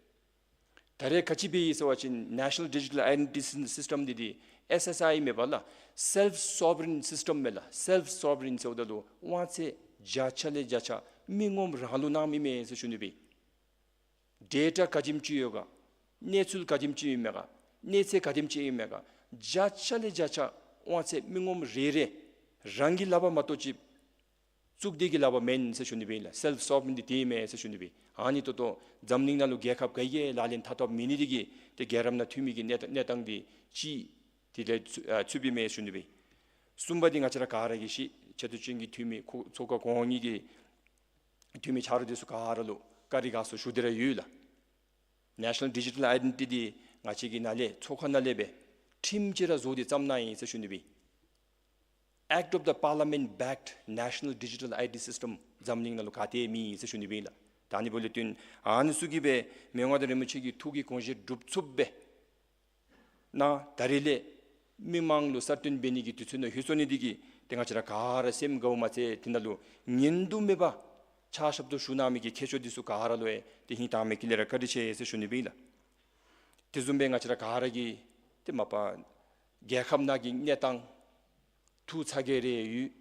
ད་རེས་ག་ཅི་འབད་ཡི་ཟེར་བ་ཅིན་ནེ་ཤ་ནཱལ་ཌི་ཇི་ཊལ་ཨའི་ཌེན་ཊི་ཊི་སི་སིསི་ཊེམ་འདི་འདི་ཨེསི་ཨེསི་ཨའི་མེན་པ་ལགས། སེལཕ་སོ་བ་རེན་སིསི་ཊེམ་མས་ལགས། སེལཕ་སོ་བ་རེན་ཟེརཝ་ད་ལུ་དབང་ཚད་བརྒྱ་ཆ་ལས་བརྒྱ་ཆ་མི་ངོམ་རང་ལུ་གནངམ་ཨིན་མས་ཟེར་ཞུ་ནི་སྦེ། ཌེ་ཊ་ག་དེམ་ཅིག་ཡོད་ག། གནས་ཚུལ་ག་དེམ་ཅིག་ཨིན་མས་ག། གནས་ཚད་ག་དེམ་ཅིག་ཨིན་མས་ག། བརྒྱ་ཆ་ལས་བརྒྱ་ཆ་དབང་ཚད་མི་ངོམ་རེ་རེ་རང་གི་ལག་པར་མ་གཏོགས་ཅིག་གཙུག་སྡེ་གི་ལག་པར་མེན་ཟེར་ཞུ་ནི་སྦེ་ཨིན་ལགས། སེལཕ་སོ་བ་རེན་འདི་དེ་མས་ཟེར་ཞུ་ནི་སྦེ། ཨ་ནི་ད་ལྟོ་འཛམ་གླིང་ནང་ལུ་རྒྱལ་ཁབ་ག་གིས་ལག་ལེན་འཐབ་འཐབ་མེད་ནི་འདི་གིས་ཏེ་རྒྱལ་རབས་ནང་ཚུད་མི་གི་གནས་གནས་སྟངས་འདི་ཅིག་དེ་ལས་ཚུད་ཚུད་པའི་མས་ཞུ་ནི་སྦེ། གསུམ་པ་འདི་ང་བཅས་ར་ག་ར་གིས་ཤེས། ཆེ་བསྟོད་ཅན་གྱི་འཐུས་མི་ཁོ་ཚོགས་ཁང་གོང་གི་འཐུས་མི་ཆ་རོགས་འདི་ཚུ་ག་ར་ལུ་བཀའ་དྲིན་དགའ་ཚོར་ཞུ་སྟེ་ར་ཡོད་ལགས། ནེ་ཤ་ནཱལ་ཌི་ཇི་ཊལ་ཨའི་ཌེན་ཊི་ཊི་འདི་ང་བཅས་ཀྱི་ནང་ལས་ཚོགས་ཁང་ནང་ལས་སྦེ་ཁྲིམས་ཅིག་ར་བཟོ་སྟེ་བརྩམས་གནང་ཡི་ཟེར་ཞུ་ནི་སྦེ། Act of the Parliament backed National Digital I D System འཛམ་གླིང་ནང་ལུ་ག་ཏེ་མེད་ཟེར་ཞུ་ནི་སྦེ་ཨིན་ལགས། ད་ཨ་ནི་འབདཝ་ལས་བརྟེན་ཨ་ནི་ཚུ་གིས་སྦེ་མི་དབང་མངའ་བདག་རིན་པོ་ཆེ་གི་ཐུགས་ཀྱི་དགོངས་བཞེད་སྒྲུབ་ཚུགསཔ་སྦེ་ནཱ་ད་རེས་ལས་མི་མང་ལུ་གསར་བཏོན་འབད་ནི་གི་དུས་ཚོད་ནང་ལྷོད་སོ་ནི་འདི་གིས་ཏེ་ང་བཅས་ར་ག་ར་སེམས་དགའཝ་མ་ཚད་དེ་ནང་ལུ་ཉན་དུ་མེད་པ་ཕྱག་ཞབས་ཏོག་ཞུ་གནང་མི་གི་མཁས་མཆོག་འདི་ཚུ་ག་ར་ལུ་ཡང་ཏེ་ཧིང་དྭངས་མའི་དཀྱིལ་ལས་ར་བཀའ་དྲིན་ཆེ་ཟེར་ཞུ་ནི་སྦེ་ཨིན་ལགས། དེ་བཟུམ་སྦེ་ང་བཅས་ར་ག་ར་གིས་ཏེ་མ་པ་རྒྱལ་ཁབ་ནང་གི་གནས་སྟངས་ཐུགས་ཚ་གྱང་རེ་ཡོད།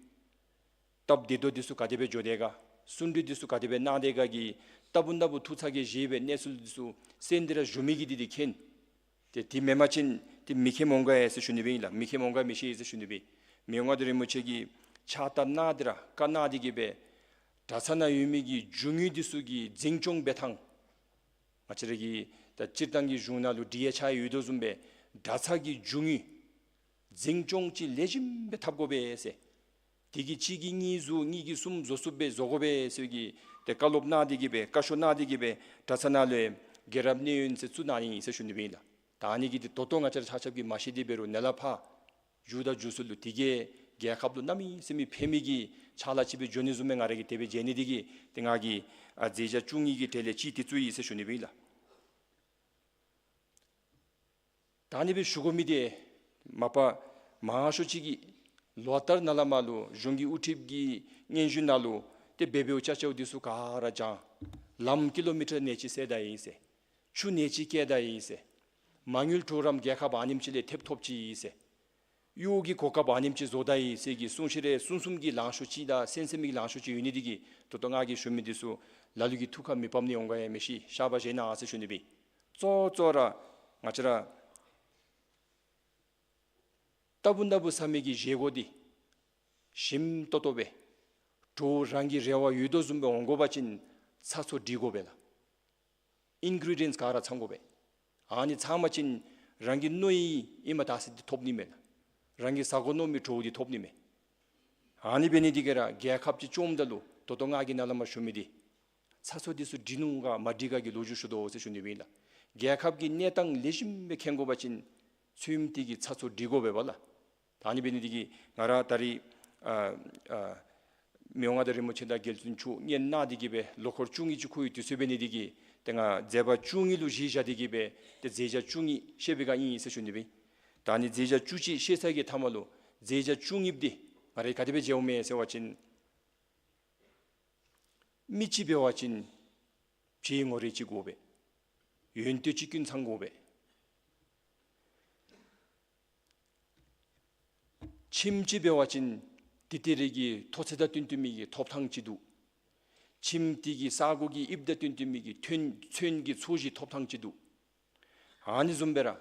སྟབས་བདེ་ཏོག་ཏོ་འདི་ཚུ་ག་དེ་སྦེ་འགྱོ་དེས་ག། བརྩོན་འགྲུས་འདི་ཚུ་ག་དེ་སྦེ་གནང་དེས་ག་གི་ལྟ་བུ་ལྟ་བུ་ཐུགས་ཚ་གྱང་བཞེས་སྦེ་གནས་ཚུལ་འདི་ཚུ་གསན་ཏེ་ར་བཞུགས་མི་གིས་འདི་འདི་མཁྱེན། ཏེ་དེ་མེན་པ་ཅིན་ཏེ་མི་མཁྱེནམ་འོང་ག་ཟེར་ཞུ་ནི་སྦེ་ཨིན་ལགས། མི་མཁྱེནམ་འོང་ག་མི་ཤེས་ཟེར་ཞུ་ནི་སྦེ། མི་དབང་མངའ་བདག་རིན་པོ་ཆེ་གིས་ཕྱག་རྟགས་གནང་སྟེ་ར་བཀའ་གནང་སྟེ་གི་སྦེ་གྲྭ་ཚང་ནང་ཡོད་མི་གི་རྒྱུ་དངོས་འདི་ཚུ་གི་འཛིན་སྐྱོང་འབད་ཐངས། ང་བཅས་ར་གི་ད་སྤྱིར་བཏང་གི་གཞུང་ནང་ལུ་འབྲེལ་ཡོད་ཆ་ཡོད་དོ་བཟུམ་སྦེ་གྲྭ་ཚང་གི་རྒྱུ་དངོས་འཛིན་སྐྱོང་ཅིག་ལེགས་ཤོམ་སྦེ་འཐབ་དགོ་པས་ཟེར། དེ་གིས་གཅིག་གིས་གཉིས་བཟོ་གཉིས་ཀྱིས་གསུམ་བཟོ་ཚུགསཔ་སྦེ་བཟོ་དགོ་པས་ཟེར་གྱི་ཏེ་བཀའ་སློབ་གནང་སྟེ་གི་སྦེ་བཀའ་ཤོག་གནང་སྟེ་གི་སྦེ་གྲྭ་ཚང་ནང་ལུ་རྒྱལ་རབས་གནས་ཡུན་ཟེར་བཙུགས་གནང་ནི་ཨིན་ཟེར་ཞུ་ནི་སྦེ་ཨིན་ལགས། ད་ཨ་ནི་གི་འདི་ད་ལྟོ་ང་བཅས་ར་ཆ་ཁྱབ་ཀྱིས་མ་ཤེས་ཏེ་འབད་རུང་ནཱ་ལས་ཕར་མཇུག་དང་མཇུག་ཚུ་ལུ་དེ་གིས་རྒྱལ་ཁབ་ལུ་གནམ་མེད་ས་མེད་ཕན་མི་གི་ཕྱག་ལཱ་ཅིག་སྦེ་འགྱོ་ནི་བཟུམ་སྦེ་ང་ར་གིས་དེ་སྦེ་མཇལ་ནི་དེ་གིས་ཏེ་ང་གིས་ཨ་མཛད་བྱ་བཅུ་གཉིས་ཀྱི་གྲས་ལས་གཅིག་དེ་བཙུགས་ཡི་ཟེར་ཞུ་ནི་སྦེ་ཨིན་ལགས། ད་ཨ་ནི་སྦེ་ཞུ་དགོ་མི་འདི་མ་པ་མང་ཤོས་ཅིག་གིས་ལོ་ལྟར་ནང་ལས་མར་ལུ་གཞུང་གི་དབུ་ཁྲིད་ཀྱི་སྙན་ཞུ་ནང་ལུ་ཏེ་འབད་འབདཝ་ཅ་ཅ་འདི་ཚུ་ག་ར་བྱང་། ལམ་ཀི་ལོ་མི་ཊར་ནེ་ཅིག་སེལ་ད་ཡི་ཟེར། ཆུ་ནེ་ཅིག་བསྐྱལ་ད་ཡི་ཟེར། མ་དངུལ་གྲོགས་རམ་རྒྱལ་ཁབ་ཨ་ནེམ་ཅིག་ལས་ཐེབས་ཐོབ་ཅི་ཟེར། གཡོག་གི་གོ་སྐབས་ཨ་ནེམ་ཅིག་བཟོ་ད་ཡི་ཟེར་གི་གསུང་ཤེས་རེ་གསུང་གསུམ་གྱི་ལང་ཤོར་ཅིག་དང་སེམས་སེམས་ཀྱི་ལང་ཤོར་ཅིག་ཡོད་ནི་འདི་གིས་ད་ལྟོ་ང་གིས་ཞུ་མི་འདི་ཚུ་ལ་ལུ་གིས་ཐུགས་ཁར་མི་ཕབ་ནི་འོང་ག་ཡང་མི་ཤེས། ཤ་བ་བཞེས་གནང་ཟེར་ཞུ་ནི་སྦེ། གཙོ་གཙོ་ར་ང་བཅས་ར་ལྟ་བུ་ན་བུ་ཟེར་མི་གི་བཞེས་སྒོ་འདི་ཞིམ་ཏོང་ཏོ་སྦེ་དྲོ་རང་གི་རེ་བ་ཡོད་དོ་བཟུམ་སྦེ་འོང་དགོ་པ་ཅིན་ཚྭ་ཚོ་འདི་དགོ་པས་ལགས། ཨིན་གྲི་ཌི་ཡེནཊསི་ག་ར་ཚང་དགོ་པས། ཨ་ནི་ཚང་པ་ཅིན་རང་གི་མནོ་ཡི་ཨིནམ་ད་ཟེར་འདི་ཐོབ་ནི་མས་ལགས། རང་གི་ཟ་དགོ་མནོ་མི་དྲོ་འདི་ཐོབ་ནི་མས། ཨ་ནི་འབད་ནི་འདི་གིས་ར་རྒྱལ་ཁབ་ཅིག་སྐྱོངམ་ད་ལུ་ད་ལྟོ་ང་གིས་ནཱ་ལས་མར་ཞུ་མི་འདི་ཚྭ་ཚོ་འདི་ཚུ་འདི་ནུག་ག་མ་འདི་ག་གི་ལོ་རྒྱུས་ཞུ་དོ་ཟེར་ཞུ་ནི་སྦེ་ཨིན་ལགས། རྒྱལ་ཁབ་ཀྱི་གནས་སྟངས་ལེགས་ཤོམ་སྦེ་མཁྱེན་དགོ་པ་ཅིན་ཚོདམ་འདི་གིས་ཚྭ་ཚོ་འདི་དགོ་པས་ལགས། ད་ཨ་ནི་འབད་ནི་འདི་གིས་ང་ར་ད་རིས་ཨ་ཨ་མི་དབང་མངའ་བདག་རིན་པོ་ཆེ་དང་རྒྱལ་བཙུན་མཆོག་སྙན་གནང་འདི་གིས་སྦེ་ལོ་འཁོར་བཅུ་གཉིས་ཅིག་འཁོར་བའི་དུས་ཚོད་འབད་ནི་འདི་གིས་ཏེ་ང་མཛད་པ་བཅུ་གཉིས་ལུ་གཞི་བཞག་འདི་གིས་སྦེ་ཏེ་མཛད་བྱ་བཅུ་གཉིས་བཤད་པའི་བསྒང་ཨིན་ཟེར་ཞུ་ནི་སྦེ། ད་ཨ་ནི་མཛད་བྱ་བཅུ་གཅིག་བཤད་ཚར་གྱི་མཐའ་མ་ལུ་མཛད་བྱ་བཅུ་གཉིས་འདི་ང་ར་ག་དེ་སྦེ་མཇལཝ་མས་ཟེར་བ་ཅིན་མི་ཅིག་འབད་བ་ཅིན་བྱད་ངོ་རིས་ཅིག་དགོ་པས། ཡོན་ཏན་ཅིག་ཀུན་ཚང་དགོ་པས། ཁྱིམ་ཅིག་འབད་བ་ཅིན་དེ་དེ་རིགས་ཀྱི་མཐོ་ཚད་དང་བསྟུན་བསྟུན་མི་གི་ཐོབ་ཐང་ཅིག་འདུག། ཁྱིམ་དེ་གི་ས་གོ་གི་དབྱིབས་དང་བསྟུན་བསྟུན་མི་གི་ཚོན་ཚོན་གྱི་ཚོས་གཞི་ཐོབ་ཐང་ཅིག་འདུག། ཨ་ནི་བཟུམ་སྦེ་ར་ང་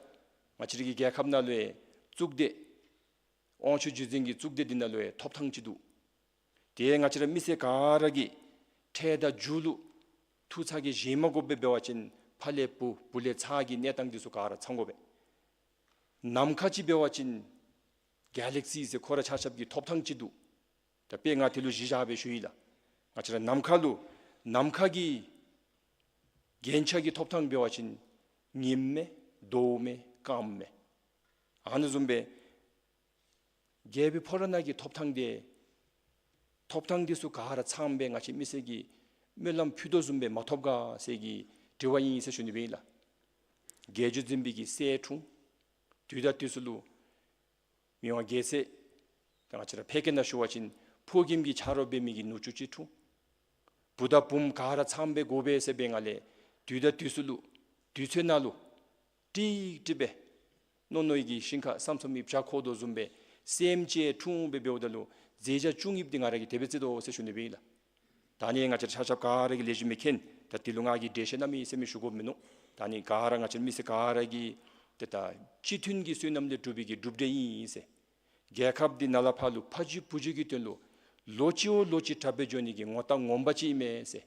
བཅས་རའི་གི་རྒྱལ་ཁབ་ནང་ལུ་ཡང་གཙུག་སྡེ་དབང་ཕྱུག་བརྒྱུད་འཛིན་གྱི་གཙུག་སྡེ་འདི་ནང་ལུ་ཡང་ཐོབ་ཐང་ཅིག་འདུག། དེ་ང་བཅས་ར་མི་སེར་ག་ར་གིས་འཕྲལ་དང་མཇུག་ལུ་ཐུགས་ཚ་གྱང་བཞེས་མ་དགོ་པར་འབད་བ་ཅིན་ཕ་ལས་བུ་བུ་ལས་ཚ་གི་གནས་སྟངས་འདི་ཚུ་ག་ར་ཚང་དགོ་པས། ནམ་མཁའ་ཅིག་འབད་བ་ཅིན་གེ་ལེག་སི་ཟེར་ཁོ་ར་ཆ་ཁྱབ་ཀྱི་ཐོབ་ཐང་ཅིག་འདུག། ད་དཔེ་ང་དེ་ལུ་གཞི་བཞག་སྦེ་ཞུ་ཡི་ལགས། ང་བཅས་ར་ནམ་མཁའ་ལུ་ནམ་མཁའ་གི་རྒྱན་ཆ་གི་ཐོབ་ཐང་འབད་བ་ཅིན་ཉིམ་མས་ཟླཝ་མས་སྐརམ་མས། ཨ་ནི་བཟུམ་སྦེ་རྒྱལ་པོའི་ཕོ་བྲང་ནང་གི་ཐོབ་ཐང་འདི་ཐོབ་ཐང་འདི་ཚུ་ག་ར་ཚངམ་སྦེ་ང་བཅས་མི་སེར་གྱིས་སྨོན་ལམ་ཕུལ་དོ་བཟུམ་སྦེ་མ་ཐོབ་ག་ཟེར་གྱི་དྲི་བ་ཨིན་ཟེར་ཞུ་ནི་སྦེ་ཨིན་ལགས། རྒྱལ་བརྒྱུད་འཛིན་པའི་གི་སྲས་འཁྲུངས། དུས་དང་དུས་སུ་ལུ་མི་དབང་རྒྱལ་སྲས་ད་ང་བཅས་ར་ཕལ་སྐད་ནང་ཞུ་བ་ཅིན་ཕོ་རྒནམ་གྱི་ཆ་རོགས་འབད་མི་གི་ནུ་གཅུང་ཅིག་འཁྲུངས། བུ་དང་བུམོ་ག་ར་ཚངམ་སྦེ་དགོ་པས་ཟེར་སྦེ་ང་ལས་དུས་དང་དུས་སུ་ལུ་དུས་ཚོད་ནང་ལུ་ཀྲིག་ཀྲི་སྦེ་རྣོ་རྣོ་གི་ཤིང་ཁ་སམ་སམ་གྱི་བྱ་འཁོར་དོ་བཟུམ་སྦེ་སྲསམོ་ཅིག་འཁྲུངས་སྦེ་འབདཝ་ད་ལུ་མཛད་བྱ་བཅུ་གཉིས་འདི་ང་ར་གིས་དེ་སྦེ་བརྩི་དོ་ཟེར་ཞུ་ནི་སྦེ་ཨིན་ལགས། ད་ཨ་ནི་ང་བཅས་ཆ་ཁྱབ་ག་ར་གིས་ལེགས་ཤོམ་སྦེ་མཁྱེན། ད་དེ་ལུ་ང་གིས་འགྲེལ་བཤད་གནམ་མེད་ས་མེད་ཞུ་དགོཔ་མིན་ནུག། ད་ཨ་ནི་ག་ར་ང་བཅས་མི་སེར་ག་ར་གི་ཏེ་ད་སྤྱི་མཐུན་གྱི་བསོད་ནམས་ལས་གྲུབ་པའི་གི་གྲུབ་འབྲས་ཨིན་ཟེར། རྒྱལ་ཁབ་འདི་ནཱ་ལས་ཕར་ལུ་ཕ་རྒྱུད་བུ་རྒྱུད་ཀྱི་དོན་ལུ་ལོ་གཅིག་བ་ལོ་གཅིག་དྲག་སྦེ་འགྱོ་ནི་གི་ངོ་རྟགས་ངོ་མ་ཅིག་ཨིན་མས་ཟེར།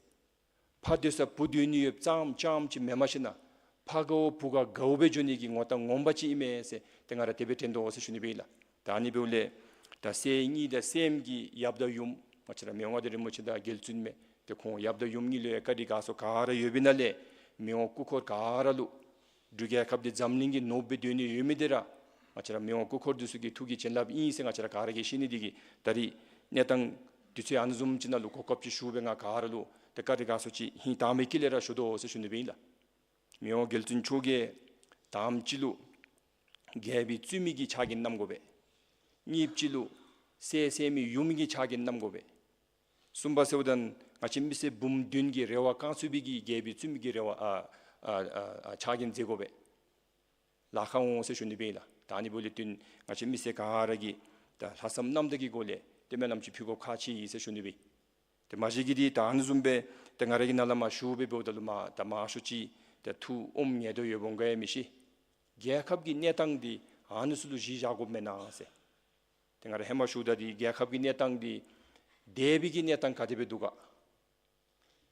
ཕ་སྡོད་ས་བུ་སྡོད་ནི་ཡོདཔ་ཙམ་ཙམ་ཅིག་མེན་མ་ཤེས་ན་ཕ་དགའཝ་བུ་ག་དགའཝ་སྦེ་འགྱོ་ནི་གི་ངོ་རྟགས་ངོ་མ་ཅིག་ཨིན་མས་ཟེར་ཏེ་ང་ར་དེ་སྦེ་དྲན་དོ་ཟེར་ཞུ་ནི་སྦེ་ཨིན་ལགས། ད་ཨ་ནི་འབདཝ་ལས་ད་སྲས་གཉིས་དང་སྲསམོ་གི་ཡབ་དང་ཡུམ་ང་བཅས་ར་མི་དབང་མངའ་བདག་རིན་པོ་ཆེ་དང་རྒྱལ་བཙུན་མས། ཏེ་ཁོང་ཡབ་དང་ཡུམ་གཉིས་ལུ་ཡང་བཀའ་དྲིན་དགའ་ཚོར་ག་ར་ཡོད་པའི་ནང་ལས་མི་དབང་སྐུ་འཁོར་ག་ར་ལུ་འབྲུག་རྒྱལ་ཁབ་འདི་འཛམ་གླིང་གི་ནོར་བུ་སྦེ་སྡོད་ནི་ཡོད་མི་འདི་ར་ང་བཅས་ར་མི་དབང་སྐུ་འཁོར་འདི་ཚུ་གི་ཐུགས་ཀྱི་བྱིན་རླབས་ཨིན་ཟེར་ང་བཅས་ར་ག་ར་གིས་ཤེས་ནི་འདི་གིས་ད་རིས་གནས་སྟངས་དུས་ཚོད་ཨ་ནི་བཟུམ་ཅིག་ནང་ལུ་གོ་སྐབས་ཅིག་ཞུ་སྦེ་ང་ག་ར་ལུ་ཏེ་བཀའ་དྲིན་དགའ་ཚོར་ཅིག་ཧིང་དྭངས་མའི་དཀྱིལ་ལས་ར་ཞུ་དོ་ཟེར་ཞུ་ནི་སྦེ་ཨིན་ལགས། མི་དབང་རྒྱལ་བཙུན་མཆོག་གིས་དང་པ་ཅིག་ལུ་རྒྱལ་པོའི་བཙུན་མོ་གི་ཕྱག་འགན་བསྣམ་དགོ་པས། གཉིས་པ་ཅིག་ལུ་སྲས་སྲསམོའི་ཡུམ་གྱི་ཕྱག་འགན་བསྣམ་དགོ་པས། གསུམ་པ་ཟེརཝ་ད་ང་བཅས་མི་སེར་བུམོ་བདུན་གྱི་རེ་བ་བསྐང་ཚུགས་པའི་གི་རྒྱལ་པོའི་བཙུན་མོ་གི་རེ་བ་ཨ་ཨ་ཨ་ཨ་ཕྱག་འགན་མཛད་དགོ་པས། ལཱ་ཁག་འོང་ཟེར་ཞུ་ནི་སྦེ་ཨིན་ལགས། ད་ཨ་ནི་འབདཝ་ལས་བརྟེན་ང་བཅས་མི་སེར་ག་ར་གིས་ད་ལྷག་བསམ་རྣམ་དག་གི་སྒོ་ལས་ཏེ་སྨོན་ལམ་ཅིག་ཕུལ་དགོཔ་ཁག་ཆེ་ཟེར་ཞུ་ནི་སྦེ། ཏེ་མ་གཞི་གིས་འདི་ད་ཨ་ནི་བཟུམ་སྦེ་ཏེ་ང་ར་གིས་ནཱ་ལས་མར་ཞུ་སྦེ་འབདཝ་ད་ལུ་མ་ད་མང་ཤོས་ཅིག་ཏེ་ཐུགས་ཨོམ་ཉལ་དོ་ཡོདཔ་འོང་ག་ཡང་མི་ཤེས། རྒྱལ་ཁབ་ཀྱི་གནས་སྟངས་འདི་ཨ་ནི་ཚུ་ལུ་གཞི་བཞག་དགོཔ་མེན་ན་ཟེར། ཏེ་ང་ར་ཧེ་མ་ཞུཝ་ད་འདི་རྒྱལ་ཁབ་ཀྱི་གནས་སྟངས་འདི་འདས་པའི་གི་གནས་སྟངས་ག་དེ་སྦེ་འདུག་ག།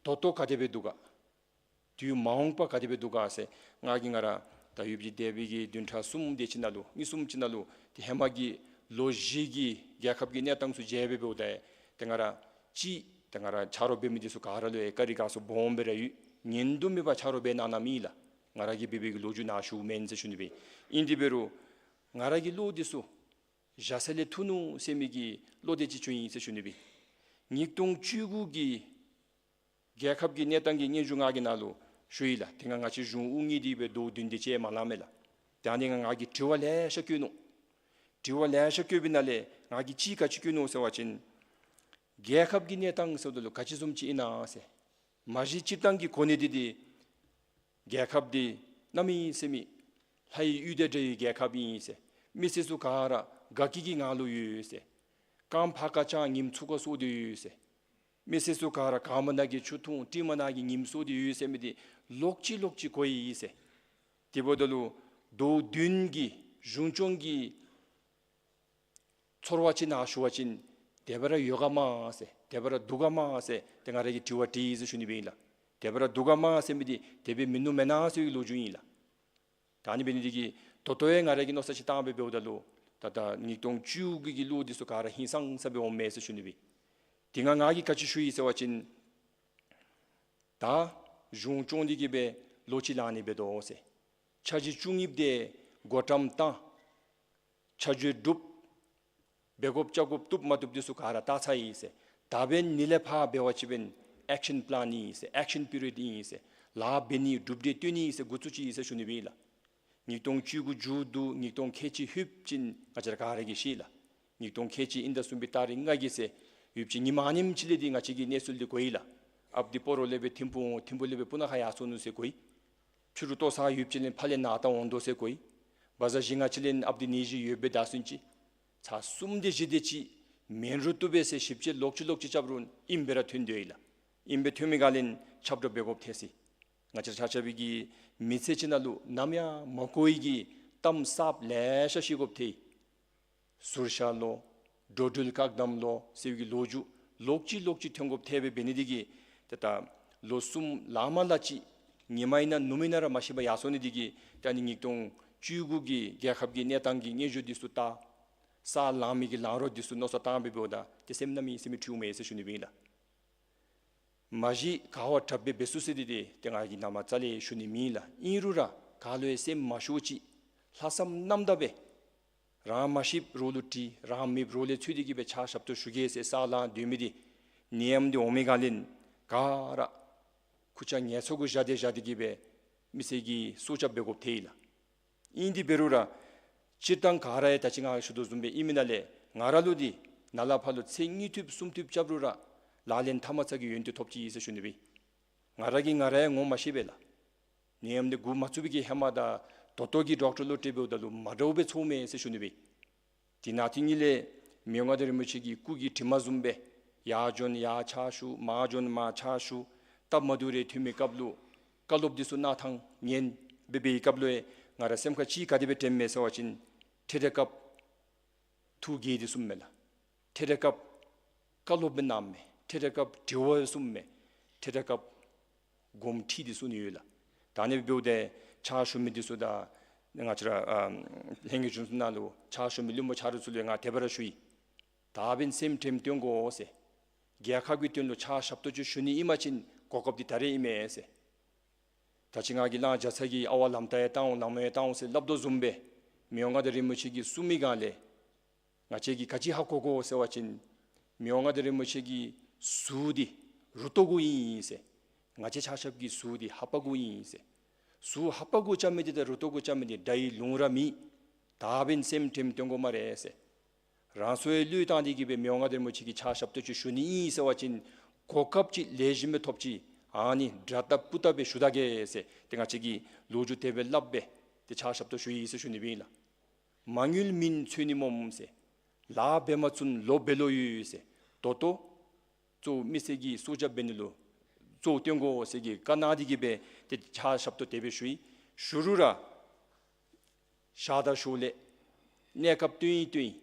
ད་ལྟོ་ག་དེ་སྦེ་འདུག་ག། དུས་མ་འོངས་པ་ག་དེ་སྦེ་འདུག་ག་ཟེར་ང་གིས་ང་ར་ད་ཡུདཔ་ཅིག་འདས་པའི་གི་བདུན་ཕྲག་གསུམ་དེ་ཅིག་ནང་ལུ་གཉིས་གསུམ་ཅིག་ནང་ལུ་ཏེ་ཧེ་མ་གི་ལོ་བཞི་གི་རྒྱལ་ཁབ་ཀྱི་གནས་སྟངས་ཚུ་མཇལ་སྦེ་འབདཝ་ད་ཏེ་ང་ར་ཅིག་ཏེ་ང་ར་ཆ་རོགས་འབད་མི་འདི་ཚུ་ག་ར་ལུ་ཡང་བཀའ་དྲིན་དགའ་ཚོར་སྦོམ་སྦེ་ར་ཡོད། ཉན་དུ་མེད་པར་ཆ་རོགས་འབད་གནང་གནངམ་ཨིན་ལགས། ང་ར་གིས་འབད་བའི་གི་ལོ་རྒྱུས་ནཱ་ཞུཝ་མེན་ཟེར་ཞུ་ནི་སྦེ། ཨིན་དེ་འབད་རུང་ང་ར་གི་བློ་འདི་ཚུ་བཞག་ས་ལས་ཐུག་ནུག་ཟེར་མི་གི་བློ་འདི་ཅིག་བྱུང་ཡི་ཟེར་ཞུ་ནི་སྦེ། ཉིས་སྟོང་བཅུ་དགུ་གི་རྒྱལ་ཁབ་ཀྱི་གནས་སྟངས་ཀྱི་སྙན་ཞུ་ང་གིས་ནཱ་ལུ་ཞུ་ཡི་ལགས། དེ་སྔ་ང་བཅས་གཞུང་དབུ་བརྙེས་ཏེ་སྦེ་ཟླཝ་བདུན་དེ་ཅིག་མ་ལང་མས་ལགས། ད་ཨ་ནི་ང་གིས་དྲི་བ་ལེ་ཤ་བཀོད་ནུག། དྲི་བ་ལེ་ཤ་བཀོད་པའི་ནང་ལས་ང་གིས་ཅིག་ག་ཅི་བཀོད་ནུག་ཟེར་བ་ཅིན་རྒྱལ་ཁབ་ཀྱི་གནས་སྟངས་ཟེརཝ་ད་ལུ་ག་ཅི་བཟུམ་ཅིག་ཨིན་ན་ཟེར། མ་གཞི་སྤྱིར་བཏང་གི་གོ་གནས་འདི་འདི་རྒྱལ་ཁབ་འདི་གནམ་མེད་ས་མེད་ལྷའི་ཡུལ་དང་འདྲ་བའི་རྒྱལ་ཁབ་ཨིན་ཟེར། མི་སེར་ཚུ་ག་ར་དགའ་སྐྱིད་ཀྱི་ངང་ལུ་ཡོད་ཟེར། རྐངམ་ཕར་ཁ་བརྐྱངས་ཉིམ་ཚུར་ཁ་སོར་ཏེ་ཡོད་ཟེར། མི་སེར་ཚུ་ག་ར་ག་མ་ན་གི་ཆུ་འཐུང་ཏི་མ་ན་གི་ཉིམ་སོར་ཏེ་ཡོད་ཟེར་མི་འདི་ལོག་ཅི་ལོག་ཅི་གོ་ཡི་ཟེར། དེ་འབདཝ་ད་ལུ་མདོ་དོན་གྱི་གཞུང་སྐྱོང་གི་ཚོར་བ་ཅིག་ནང་ཞུ་བ་ཅིན་དེ་སྦེ་ར་ཡོད་ག་མས་ཟེར། དེ་སྦེ་ར་འདུག་ག་མས་ཟེར་ཏེ་ང་ར་གིས་དྲི་བ་དྲིས་ཡི་ཟེར་ཞུ་ནི་སྦེ་ཨིན་ལགས། དེ་སྦེ་ར་འདུག་ག་མས་ཟེར་མི་འདི་དེ་སྦེ་མིན་ནུག་མེན་ན་ཟེར་བའི་ལོ་རྒྱུས་ཨིན་ལགས། ད་ཨ་ནི་འབད་ནི་འདི་གིས་ད་ལྟོ་ཡང་ང་ར་གིས་མནོ་བསམ་ཅིག་བཏང་སྦེ་འབདཝ་ད་ལུ་ད་ད་ཉིས་སྟོང་བཅུ་དགུ་གི་ལོ་འདི་ཚུ་ག་ར་ཧིང་སངས་ས་སྦེ་འོང་མས་ཟེར་ཞུ་ནི་སྦེ། དེ་སྔ་ང་གིས་ག་ཅི་ཞུ་ཡི་ཟེར་བ་ཅིན་ད་གཞུང་སྐྱོང་འདི་གིས་སྦེ་ལོ་གཅིག་ལང་ནི་འབད་དོ་ཟེར། འཆར་གཞི་བཅུ་གཉིས་འདི་འགོ་འདྲེན་བཏང་། འཆར་གཞི་སྒྲུབ། འབད་དགོཔ་བཅའ་དགོཔ་བཏུབ་མ་བཏུབ་འདི་ཚུ་ག་ར་བལྟ་ཚར་ཡི་ཟེར། ད་འབདན་ཨ་ནི་ལས་ཕར་འབད་བ་ཅིན་འབདན་ཨེག་ཤན་པི་ལཱན་ཨིན་ཟེར། ཨེག་ཤན་པི་རི་ཡོཌ་ཨིན་ཟེར། ལཱ་འབད་ནི་གྲུབ་འབྲས་སྟོན་ནི་ཨིན་ཟེར་འགོ་བཙུགས་ཅི་ཨིན་ཟེར་ཞུ་ནི་སྦེ་ཨིན་ལགས། ཉིས་སྟོང་བཅུ་དགུ་མཇུག་བསྡུ་ཉིས་སྟོང་ཁལ་གཅིག་ལྷོདཔ་ཅིག་ང་བཅས་ར་ག་ར་གིས་ཤེས་ལགས། ཉིས་སྟོང་ཁལ་གཅིག་དབྱིན་ཟླ་གསུམ་པའི་ཏ་རིག་ལྔ་གི་ཚེ་ཡུདཔ་ཅིག་ཉིནམ་ཨ་ནེམ་ཅིག་ལས་འདི་ང་བཅས་ཀྱི་གནས་ཚུལ་འདི་གོ་ཡི་ལགས། ཨཔ་འདི་སྤ་རོ་ལས་སྦེ་ཐིམ་ཕུག་འོང་། ཐིམ་ཕུག་ལས་སྦེ་སྤུ་ན་ཁ་ཡར་སོང་ནུག་ཟེར་གོ་ཡི། ཕྱི་རུ་ལྟོ་ཚང་ཡུདཔ་ཅིག་ལས་ཕར་ལས་ནཱ་ད་འོང་དོ་ཟེར་གོ་ཡི། བ་ཟར་བཞི་ལྔ་ཅིག་ལས་ཨཔ་འདི་ནད་གཞི་ཡོདཔ་སྦེ་བརྡ་སོང་ཅི། ཚར་གསུམ་དེ་བཞི་དེ་ཅིག་མེན་རུང་བཏུབ་པས་ཟེར་ཞིབ་དཔྱད་ལོག་ཅི་ལོག་ཅི་རྐྱབ་རུང་ཨིནམ་སྦེ་ར་ཐོན་དོ་ཡི་ལགས། ཨིནམ་སྦེ་ཐོན་མི་ག་ལས་ཁྱབ་བསྒྲགས་འབད་དགོཔ་ཐལ་ཅི། ང་བཅས་ཆ་ཁྱབ་ཀྱི་མི་ཚེ་ཅིག་ནང་ལུ་ནམ་ཡང་མ་གོ་བའི་གི་གཏམ་གསརཔ་ལེ་ཤ་ཤེས་དགོཔ་ཐལ། ཟུར་བཞག་ལོ། འགྲོ་འགྲུལ་བཀག་དམ་ལོ་ཟེར་བའི་གི་ལོ་རྒྱུས་ལོག་ཅི་ལོག་ཅི་ཐོན་དགོཔ་ཐལ་སྦེ་འབད་ནི་འདི་གིས་ཏེ་ད་ལོ་གསུམ་ལང་མ་ལང་ཅི་ཉི་མ་ཨིན་ན་ནུབ་མོ་ཨིན་ན་ར་མ་ཤེས་པར་ཡར་སོང་ནི་འདི་གིས་ཏེ་ཨ་ནི་ཉིས་སྟོང་བཅུ་དགུ་གི་རྒྱལ་ཁབ་ཀྱི་གནས་སྟངས་ཀྱི་སྙན་ཞུ་འདི་ཚུ་བལྟ། ས་ལང་མི་གི་ལང་རོ་འདི་ཚུ་མནོ་བསམ་བཏང་སྦེ་འབདཝ་ད་ཏེ་སེམས་གནམ་མེད་ས་མེད་འཁྲུལཝ་མས་ཟེར་ཞུ་ནི་སྦེ་ཨིན་ལགས། མ་གཞི་ག་བ་དྲགཔ་སྦེ་འབད་ཚུགས་ཟེར་འདི་ཏེ་ཏེ་ང་གིས་ནཱ་མར་རྩ་ལས་ཞུ་ནི་མེད་ལགས། ཨིན་རུང་ར་ག་ལུ་ཡང་སེམས་མ་ཤོར་ཅིག་ལྷག་བསམ་རྣམ་དག་སྦེ་རང་མ་ཤེསཔ་རོགས་ལུ་དྲི། རང་མེདཔ་རོགས་ལས་འཚོལ་ཏེ་གིས་སྦེ་ཕྱག་ཞབས་ཏོག་ཞུ་གེ་ཟེར་ས་ལང་སྡོད་མི་འདི་ནད་ཡམས་འདི་འོང་མི་ག་ལས་ག་ར་ཁུར་ཆ་ངལ་འཚོ་གུ་བཞག་སྟེ་བཞག་སྟེ་གིས་སྦེ་མི་སེར་གྱི་སྲོག་སྐྱབས་འབད་དགོཔ་ཐལ་ཡི་ལགས། ཨིན་དེ་འབད་རུང་ར་སྤྱིར་བཏང་ག་ར་ཡང་ད་ཅི་ང་ཞུ་དོ་བཟུམ་སྦེ་ཨིན་མི་ནང་ལས་ང་ར་ལུ་འདི་ནཱ་ལས་ཕར་ལུ་ཚེ་གཉིས་ཐུབ་གསུམ་ཐུབ་རྐྱབ་རུང་ར་ལག་ལེན་འཐབ་མ་ཚར་གི་ཡོན་ཏན་ཐོབ་ཅི་ཨིན་ཟེར་ཞུ་ནི་སྦེ། ང་ར་གིས་ང་ར་ཡང་ངོ་མ་ཤེས་པས་ལགས། ནད་ཡམས་འདི་འགོ་མ་བཙུགས་པའི་གི་ཧེ་མ་དང་ད་ལྟོ་གི་ཌོག་ཊར་ལུ་འཕྲད་འབདཝ་ད་ལུ་མ་འདྲཝ་སྦེ་ཚོརཝ་མས་ཟེར་ཞུ་ནི་སྦེ། དེ་ནང་དེ་ཉིད་ལས་མི་དབང་མངའ་བདག་རིན་པོ་ཆེ་གི་སྐུ་གི་དྲིན་མ་བཟུམ་སྦེ་ཡར་འགྱོ་ན་ཡར་ཕྱག་ཞུ། མར་འགྱོ་ན་མར་ཕྱག་ཞུ། སྟབས་མ་བདེཝ་རེ་ཐོན་མི་སྐབས་ལུ་བཀའ་སློབ་འདི་ཚུ་གནང་ཐངས་ཉན་སྦེ་འབད་བའི་སྐབས་ལུ་ཡང་ང་ར་སེམས་ཁར་ཅིག་ག་དེ་སྦེ་དྲནམ་མས་ཟེར་བ་ཅིན་ཐེངས་རེ་སྐབས་ཐུགས་དགྱེས་ཏེ་གསུངམ་མས་ལགས། ཐེངས་རེ་སྐབས་བཀའ་སློབ་སྦེ་གནངམ་མས། ཐེངས་རེ་སྐབས་དྲི་བ་གསུངམ་མས། ཐེངས་རེ་སྐབས་དགོངསམ་ཁྲེལ་ཏེ་གསུང་ནི་ཡོད་ལགས། ད་ཨ་ནི་འབདཝ་ད་ཕྱག་ཞུ་མི་འདི་ཚུ་དང་ང་བཅས་ར་ཨ་ལྷན་རྒྱས་གཞུང་ཚོགས་ནང་ལུ་ཕྱག་ཞུ་མི་བློན་པོ་ཆ་རོགས་ཚུ་ལུ་ཡང་ང་དེ་སྦེ་ར་ཞུ་ཡི། ད་འབདན་སེམས་དྲནམ་བཏོན་དགོ་ཟེར། རྒྱལ་ཁབ་ཀྱི་དོན་ལུ་ཕྱག་ཞབས་ཏོག་ཅིག་ཞུ་ནི་ཨིན་པ་ཅིན་གོ་སྐབས་འདི་ད་རེས་ཨིན་མས་ཟེར། ད་ཅི་ང་གིས་གླང་བྱ་ཚ་གི་ཨ་ཝ་ལམ་ཏ་ཡང་བཏང་འོང་ལམ་མོ་ཡང་བཏང་འོང་ཟེར་སླབ་དོ་བཟུམ་སྦེ་མི་དབང་མངའ་བདག་རིན་པོ་ཆེ་གིས་གསུང་མི་སྒང་ལས་ང་བཅས་ཀྱིས་ག་ཅི་ཧ་གོ་དགོ་ཟེར་བ་ཅིན་མི་དབང་མངའ་བདག་རིན་པོ་ཆེ་གི་ཟུར་འདི་རུ་ཏོ་གུ་ཨིན་ཟེར། ང་བཅས་ཆ་ཁྱབ་ཀྱི་ཟུར་འདི་ཧ་པ་གུ་ཨིན་ཟེར། ཟུར་ཧ་པ་གུ་རྐྱབ་མི་འདི་དང་རུ་ཏོ་གུ་རྐྱབ་མི་འདི་འདྲ་ཡི་ལུང་ར་མེད། ད་འབདན་སེམས་དྲནམ་བཏོན་དགོ་སྨ་རེ་ཟེར། རང་སྲོག་ཡང་བློས་བཏང་སྟེ་གིས་སྦེ་མི་དབང་མངའ་བདག་རིན་པོ་ཆེ་གི་ཕྱག་ཞབས་ཏོག་ཅིག་ཞུ་ནི་ཨིན་ཟེར་བ་ཅིན་གོ་སྐབས་ཅིག་ལེགས་ཤོམ་སྦེ་ཐོབ་ཅི། ཨ་ནི་དྲག་ཏ་སྤུ་ཏ་སྦེ་ཞུ་ད་གེ་ཟེར་ཏེ་ང་བཅས་ཀྱིས་ལོ་རྒྱུས་དེ་སྦེ་སླབ་སྦེ་ཏེ་ཕྱག་ཞབས་ཏོག་ཞུ་ཡི་ཟེར་ཞུ་ནི་སྦེ་ཨིན་ལགས། མ་དངུལ་མེད་ཚོད་ནི་སྨོ་ཟེར། ལཱ་འབད་མ་ཚུགས་ལོ་འབད་ལོང་ཡོད་ཟེར། ད་ལྟོ་གཙོ་བོ་མི་སེར་གྱི་སྲོག་སྐྱབས་འབད་ནི་ལུ་གཙོ་བོ་བཏོན་དགོ་ཟེར་གྱི་བཀའ་གནང་སྟེ་གིས་སྦེ་ཏེ་ཕྱག་ཞབས་ཏོག་དེ་སྦེ་ཞུ་ཡི། ཞུ་རུང་ར་ཤར་དང་ཞོར་ལས་གནས་སྐབས་བཏོན་ཡི་བཏོན་ཡི།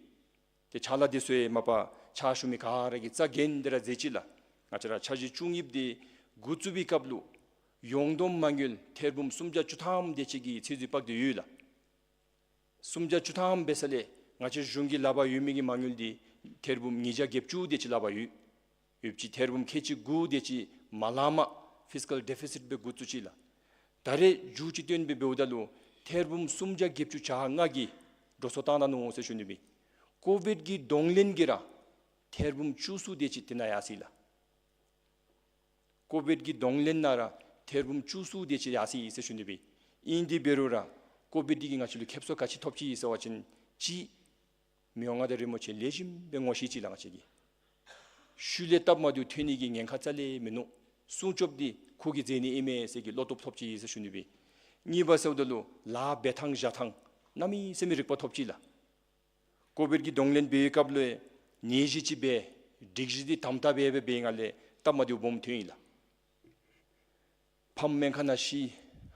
ཏེ་ཕྱག་ལཱ་འདི་ཚུ་ཡང་མ་པ་ཕྱག་ཞུ་མི་ག་ར་གིས་རྩ་འགེངས་ཏེ་ར་མཛད་ཅི་ལགས། ང་བཅས་ར་འཆར་གཞི་བཅུ་གཉིས་འདི་འགོ་བཙུགས་པའི་སྐབས་ལུ་ཡོངས་བསྡོམས་མ་དངུལ་ཐེར་འབུམ་སུམ་བརྒྱ་བཅུ་ཐམ་དེ་ཅིག་གི་ཚད་འཛིན་འབད་དེ་ཡོད་ལགས། སུམ་བརྒྱ་བཅུ་ཐམ་འབད་ས་ལས་ང་བཅས་གཞུང་གི་ལག་པར་ཡོད་མི་གི་མ་དངུལ་འདི་ཐེར་འབུམ་ཉིས་བརྒྱ་བརྒྱད་ཅུ་དེ་ཅིག་ལག་པར་ཡོད། ཡོདཔ་ཅིག་ཐེར་འབུམ་ཁལ་གཅིག་དགུ་དེ་ཅིག་མ་ལང་མ་ཕིས་ཀཱལ་ཌེ་ཕི་སིཊ་སྦེ་འགོ་བཙུགས་ཅི་ལགས། ད་རེས་མཇུག་ཅིག་བཏོན་སྦེ་འབདཝ་ད་ལུ་ཐེར་འབུམ་སུམ་བརྒྱ་བརྒྱད་ཅུ་གྱ་ལྔ་གི་འགྲོ་སོང་བཏང་ད་ནུག་ཟེར་ཞུ་ནི་སྦེ། ཀོ་བིཌ་ཀྱི་གདོང་ལེན་གྱིས་ར་ཐེར་འབུམ་བཅུ་གསུམ་དེ་ཅིག་དེ་ནང་ཡར་སོ་ཡི་ལགས། ཀོ་བིཌ་ཀྱི་གདོང་ལེན་ནང་ར་ཐེར་འབུམ་བཅུ་གསུམ་དེ་ཅིག་ཡར་སོ་ཡི་ཟེར་ཞུ་ནི་སྦེ། ཨིན་དེ་འབད་རུང་ར་ཀོ་བིཌ་འདི་གིས་ང་བཅས་ལུ་ཁེབ་སང་ག་ཅི་ཐོབ་ཅི་ཟེར་བ་ཅིན་གཅིག་མི་དབང་མངའ་བདག་རིན་པོ་ཆེ་ལེགས་ཤོམ་སྦེ་ངོ་ཤེས་ཅི་ལགས། ང་བཅས་ཀྱིས་ཤུལ་ལས་སྟབས་མ་བདེཝ་ཐོན་ནི་གི་ཉེན་ཁ་རྩ་ལས་མིན་ནུག། སྲུང་སྐྱོབ་འདི་ཁོ་གིས་མཛད་ནི་ཨིན་མས་ཟེར་གྱི་བློ་སྟོབས་ཐོབ་ཅི་ཟེར་ཞུ་ནི་སྦེ། གཉིས་པ་ཟེརཝ་ད་ལུ་ལཱ་འབད་ཐངས་བཞག་ཐངས་གནམ་མེད་ས་མེད་རིག་པ་ཐོབ་ཅི་ལགས། ཀོ་བིཌ་ཀྱི་གདོང་ལེན་འབད་བའི་སྐབས་ལུ་ནད་གཞི་ཅིག་འབད་སྡིག་གཞི་འདི་དམ་དྲག་འབད་འབད་འབད་བའི་ངང་ལས་སྟབས་མ་བདེཝ་སྦོམ་ཐོན་ཡི་ལགས། ཕམ་སྨན་ཁང་ནང་ཤི།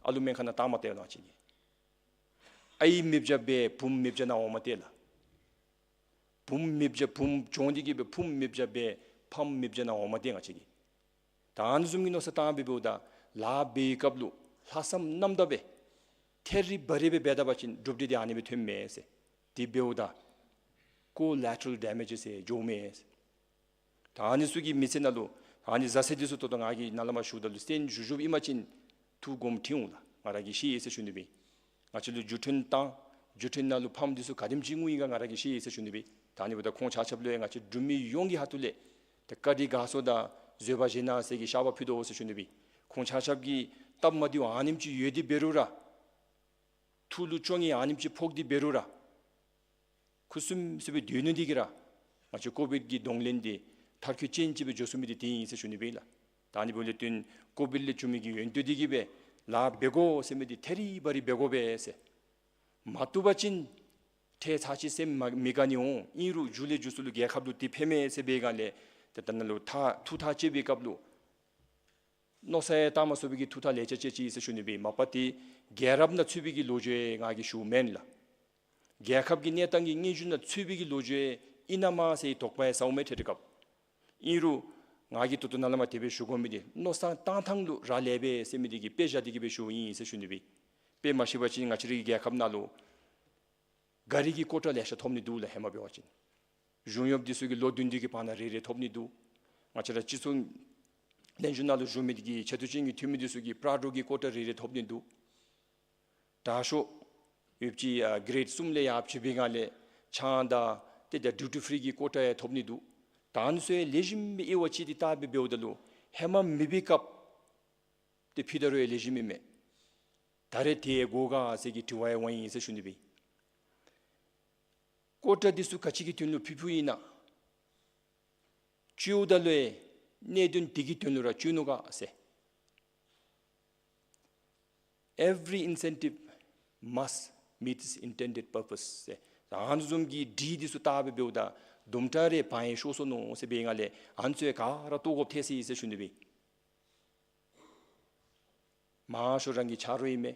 ཨ་ལུ་སྨན་ཁང་ནང་བཏང་མ་སྟེར་ལགས་ང་བཅས་ཀྱིས། ཨའི་མེདཔ་བྱ་འབད་བུམོ་མེདཔ་བྱ་ནཱ་འོང་མ་སྟེར་ལགས། བུམོ་མེདཔ་བྱ་བུམོ་བྱུང་སྟེ་གིས་འབད་བུམོ་མེདཔ་བྱ་འབད་ཕམ་མེདཔ་བྱ་ནཱ་འོང་མ་སྟེར་ང་བཅས་ཀྱིས། ད་ཨ་ནི་བཟུམ་གྱི་མནོ་བསམ་བཏང་འབད་འབདཝ་ད་ལཱ་འབད་བའི་སྐབས་ལུ་ལྷག་བསམ་རྣམ་དག་སྦེ་ཐད་རི་བ་རི་སྦེ་འབད་ད་པ་ཅིན་གྲུབ་འབྲས་འདི་ཨ་ནི་སྦེ་ཐོནམ་མས་ཟེར། དེ་འབདཝ་ད་ཀོ་ལེ་ཊ་རཱལ་ཌེ་མེཇ་ཟེར་འགྱོཝ་མས་ཟེར། ད་ཨ་ནི་ཚུ་གི་མི་ཚེ་ནང་ལུ་ཨ་ནི་བཟའ་ཚང་འདི་ཚུ་ད་ལྟོ་ང་གིས་ནཱ་ལས་མར་ཞུཝ་ད་ལུ་སྟོན་ཞུ་ཞུཝ་ཨིན་པ་ཅིན་ཐུགས་དགོངསམ་ཁྲེལ་འོང་ལགས། ང་ར་གིས་ཤེས་ཡི་ཟེར་ཞུ་ནི་སྦེ། ང་བཅས་ལུ་བརྒྱུད་འཕྲིན་བཏང་། བརྒྱུད་འཕྲིན་ནང་ལུ་ཕམ་འདི་ཚུ་ག་དེམ་ཅིག་འོང་ཡི་ག་ང་ར་གིས་ཤེས་ཡི་ཟེར་ཞུ་ནི་སྦེ། ད་ཨ་ནི་འབདཝ་ད་ཁོང་ཆ་ཁྱབ་ལུ་ཡང་ང་བཅས་འབྲུག་མི་ཡོངས་ཀྱི་ཁ་ཐུག་ལས་ཏེ་བཀའ་དྲིན་དགའ་ཚོར་དང་བཟོད་པ་བཞེས་གནང་ཟེར་གྱི་བཤགས་པ་ཕུལ་དོ་ཟེར་ཞུ་ནི་སྦེ། ཁོང་ཆ་ཁྱབ་ཀྱི་སྟབས་མ་བདེཝ་ཨ་ནེམ་ཅིག་ཡོད་དེ་འབད་རུང་ར་ཐུགས་ལུ་བཅོ་ལྔ་ཨ་ནེམ་ཅིག་ཕོག་སྟེ་འབད་རུང་ར་ཁུ་སིམ་སིམ་སྦེ་སྡོད་ནི་འདི་གིས་ར་ང་བཅས་ཀོ་བིཌ་ཀྱི་གདོང་ལེན་འདི་མཐར་འཁྱོལ་ཅན་ཅིག་སྦེ་འགྱོ་ཚུགས་མི་འདི་དེ་ཨིན་ཟེར་ཞུ་ནི་སྦེ་ལགས། ད་ཨ་ནི་འབདཝ་ལས་བརྟེན་ཀོ་བིཌ་ལས་བྱུང་མི་གི་ཡོན་ཏན་འདི་གིས་སྦེ་ལཱ་འབད་དགོ་ཟེར་མི་འདི་ཐད་རི་བ་རི་འབད་དགོ་པས་ཟེར། མ་བཏུབ་པ་ཅིན་ཁྲལ་ཚར་གཅིག་སེམས་མ་མི་དགའ་ནི་འོང་། ཨིན་རུང་མཇུག་ལས་མཇུག་སུ་ལུ་རྒྱལ་ཁབ་ལུ་དེ་ཕན་མས་ཟེར་བའི་སྒང་ལས་ཏེ་ད་ནཱ་ལུ་ཐག་ཐུགས་ཐག་བཅད་པའི་སྐབས་ལུ་མནོ་བསམ་ཡང་བཏང་མ་ཚུགས་པའི་གི་ཐུགས་ཐག་ལེ་ཤ་བཅད་ཅི་ཟེར་ཞུ་ནི་སྦེ། མ་པ་ཏེ་རྒྱལ་རབས་ནང་ཚུད་པའི་གི་ལོ་རྒྱུས་ང་གིས་ཞུཝ་མེན་ལགས། རྒྱལ་ཁབ་ཀྱི་གནས་སྟངས་ཀྱི་སྙན་ཞུ་ནང་ཚུད་པའི་གི་ལོ་རྒྱུས་ཨིན་ན་མས་ཟེར་དོགས་པ་ཡང་ཟཝ་མས་ཐད་རི་སྐབས། ཨིན་རུང་ང་གིས་ད་ལྟོ་ནཱ་ལས་མར་དེ་སྦེ་ཞུ་དགོ་མི་འདི་མནོ་བསམ་བཏང་ཐངས་ལུ་རག་ལས་པས་ཟེར་མི་འདི་གིས་དཔེ་བཞག་སྟེ་གིས་སྦེ་ཞུཝ་ཨིན་ཟེར་ཞུ་ནི་སྦེ། དཔེ་མ་ཤེས་པ་ཅིན་ང་བཅས་རའི་རྒྱལ་ཁབ་ནང་ལུ་ག་རི་གི་ཀོ་ཊ་ལེ་ཤ་ཐོབ་ནི་འདུག་ལགས། ཧེ་མ་འབད་བ་ཅིན་གཞུང་གཡོགཔ་འདི་ཚུ་གིས་ལོ་བདུན་བདུན་གྱི་བར་ན་རེ་རེ་ཐོབ་ནི་འདུག། ང་བཅས་ར་སྤྱི་ཚོགས་ལྷན་བཞུགས་ནང་ལུ་བཞུགས་མི་འདི་གི་ཆེ་བསྟོད་ཅན་གྱི་འཐུས་མི་འདི་ཚུ་གིས་པྲ་ཌོ་གི་ཀོ་ཊ་རེ་རེ་ཐོབ་ནི་འདུག། དྲག་ཤོས་ཡོདཔ་ཅིག་ཨ་གེ་རེཌ་གསུམ་ལས་ཡར་བྱོན་པའི་སྒང་ལས་ཆང་དང་ཏེ་ད་ཌིའུ་ཊི་ཕི་རི་གི་ཀོ་ཊ་ཡང་ཐོབ་ནི་འདུག། ད་ཨ་ནི་ཚུ་ཡང་ལེགས་ཤོམ་སྦེ་དབྱེ་བ་ཕྱེ་སྟེ་བལྟ་སྦེ་འབདཝ་ད་ལུ་ཧེ་མ་མེད་པའི་སྐབས་ཏེ་ཕུལ་ད་རུང་ཡང་ལེགས་ཤོམ་ཨིན་མས། ད་རེས་དེ་དགོ་ག་ཟེར་གྱི་དྲི་བ་ཡང་འོང་ཡི་ཟེར་ཞུ་ནི་སྦེ། ཀོ་ཊ་འདི་ཚུ་ག་ཅི་གི་དོན་ལུ་ཕུལ་ཕུལཝ་ཨིན་ན། བཅོལཝ་ད་ལུ་ཡང་གནད་དོན་འདི་གི་དོན་ལུ་ར་བཅོལ་ནུག་ག་ཟེར། Every incentive must meet its intended purpose ཟེར། ཨ་ནི་བཟུམ་གྱི་སྒྲིག་འདི་ཚུ་བལྟ་སྦེ་འབདཝ་ད་དུམ་གྲ་རེ་བག་ཡངས་ཤོར་སོ་ནུག་ཟེར་བའི་སྒང་ལས་ཨ་ནི་ཚུ་ཡང་ག་ར་བཏོག་དགོཔ་ཐལ་སོ་ཡི་ཟེར་ཞུ་ནི་སྦེ། མང་ཤོས་རང་གི་ཆ་རོགས་ཨིན་མས།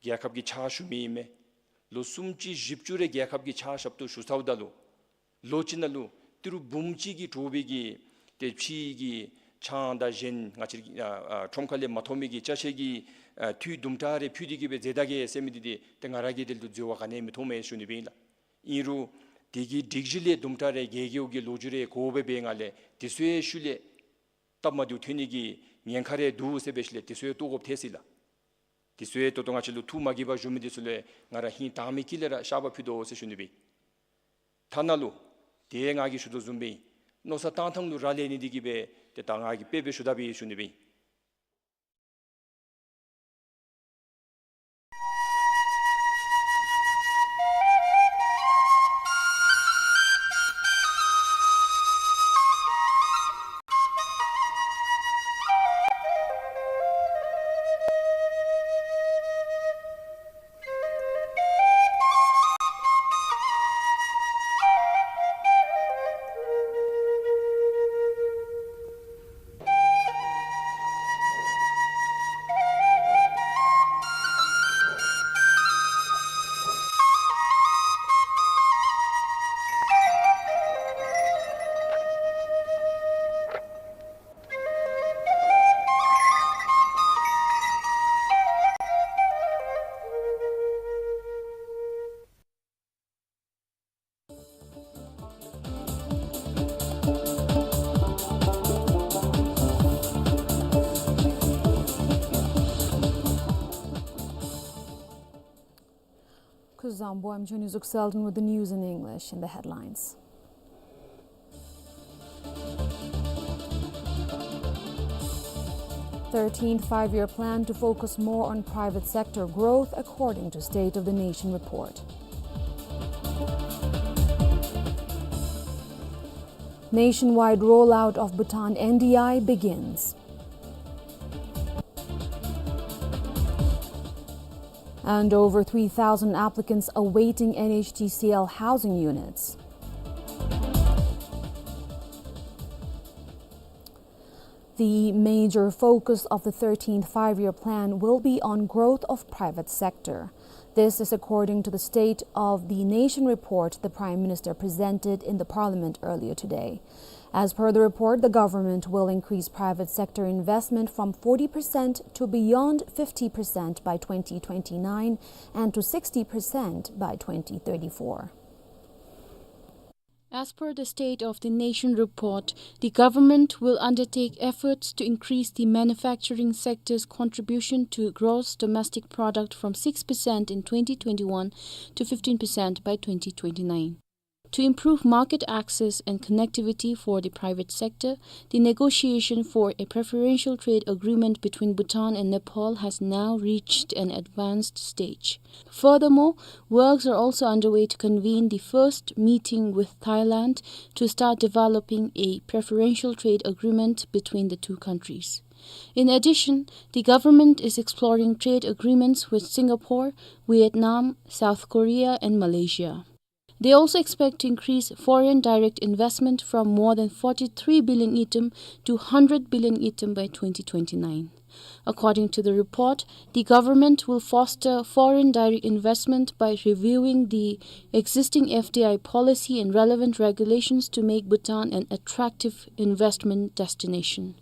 རྒྱལ་ཁབ་ཀྱི་ཕྱག་ཞུ་མི་ཨིན་མས། ལོ་སུམ་ཅུ་བཞི་བཅུ་རེ་རྒྱལ་ཁབ་ཀྱི་ཕྱག་ཞབས་ཏོག་ཞུ་ཚརཝ་ད་ལུ་ལོ་གཅིག་ནང་ལུ་ཏི་རུ་འབུམ་གཅིག་གི་དྲོ་པའི་གི་ཏེ་ཕྱི་གི་ཆང་དང་གཞན་ང་བཅས་ཨ་ཨ་ཁྲོམ་ཁ་ལས་མ་ཐོབ་མི་གི་ཅ་ཆས་ཀྱི་ཨ་འཐུས་དུམ་གྲ་རེ་ཕུལ་ཏེ་གིས་སྦེ་མཛད་ད་གེ་ཟེར་མི་འདི་ཏེ་ཏེ་ང་ར་གིས་དེ་ལུ་འཛོལ་བ་ག་ནི་ཡང་མི་མཐོང་མས་ཞུ་ནི་སྦེ་ཨིན་ལགས། ཨིན་རུང་དེ་གི་སྒྲིག་གཞི་ལས་དུམ་གྲ་རེ་རྒྱལ་རྒྱལཝ་གི་ལོ་རྒྱུས་རེ་གོཝ་སྦེ་འབད་བའི་སྒང་ལས་དེ་ཚུ་ཡང་ཤུལ་ལས་སྟབས་མ་བདེཝ་ཐོན་ནི་གི་ཉེན་ཁ་རེ་འདུག་ཟེར་འབད་ཞིནམ་ལས་དེ་ཚུ་ཡང་བཏོག་དགོཔ་ཐལ་སོ་ཡི་ལགས། དེ་ཚུ་ཡང་ད་ལྟོ་ང་བཅས་ལུ་ཐུགས་མ་དགྱེས་པར་བྱུང་མི་འདི་ཚུ་ལུ་ཡང་ང་ར་ཧིང་དྭངས་མའི་དཀྱིལ་ལས་ར་བཤགས་པ་ཕུལ་དོ་ཟེར་ཞུ་ནི་སྦེ། ཐ་ན་ལུ་ཏེ་ང་གིས་ཞུ་དོ་བཟུམ་སྦེ་མནོ་བསམ་བཏང་ཐངས་ལུ་རག་ལས་ནི་འདི་གིས་སྦེ་ཏེ་ད་ང་གིས་དཔེ་སྦེ་ཞུ་ད་སྦེ་ཞུ་ནི་སྦེ། Kuzuzangpo, I'm Joni Zuk Selden with the news in English. In the headlines: Thirteenth Five-Year Plan to focus more on private sector growth, according to State of the Nation report. Nationwide rollout of Bhutan N D I begins. And over three thousand applicants awaiting N H T C L housing units. The major focus of the thirteenth Five-Year Plan will be on growth of private sector. This is according to the State of the Nation report the Prime Minister presented in the Parliament earlier today. As per the report, the government will increase private sector investment from forty percent to beyond fifty percent by twenty twenty-nine and to sixty percent by twenty thirty-four. As per the State of the Nation report, the government will undertake efforts to increase the manufacturing sector's contribution to gross domestic product from six percent in twenty twenty-one to fifteen percent by twenty twenty-nine. To improve market access and connectivity for the private sector, the negotiation for a preferential trade agreement between Bhutan and Nepal has now reached an advanced stage. Furthermore, works are also underway to convene the first meeting with Thailand to start developing a preferential trade agreement between the two countries. In addition, the government is exploring trade agreements with Singapore, Vietnam, South Korea, and Malaysia. They also expect to increase foreign direct investment from more than forty-three billion ngultrum to hundred billion ngultrum by twenty twenty-nine. According to the report, the government will foster foreign direct investment by reviewing the existing F D I policy and relevant regulations to make Bhutan an attractive investment destination.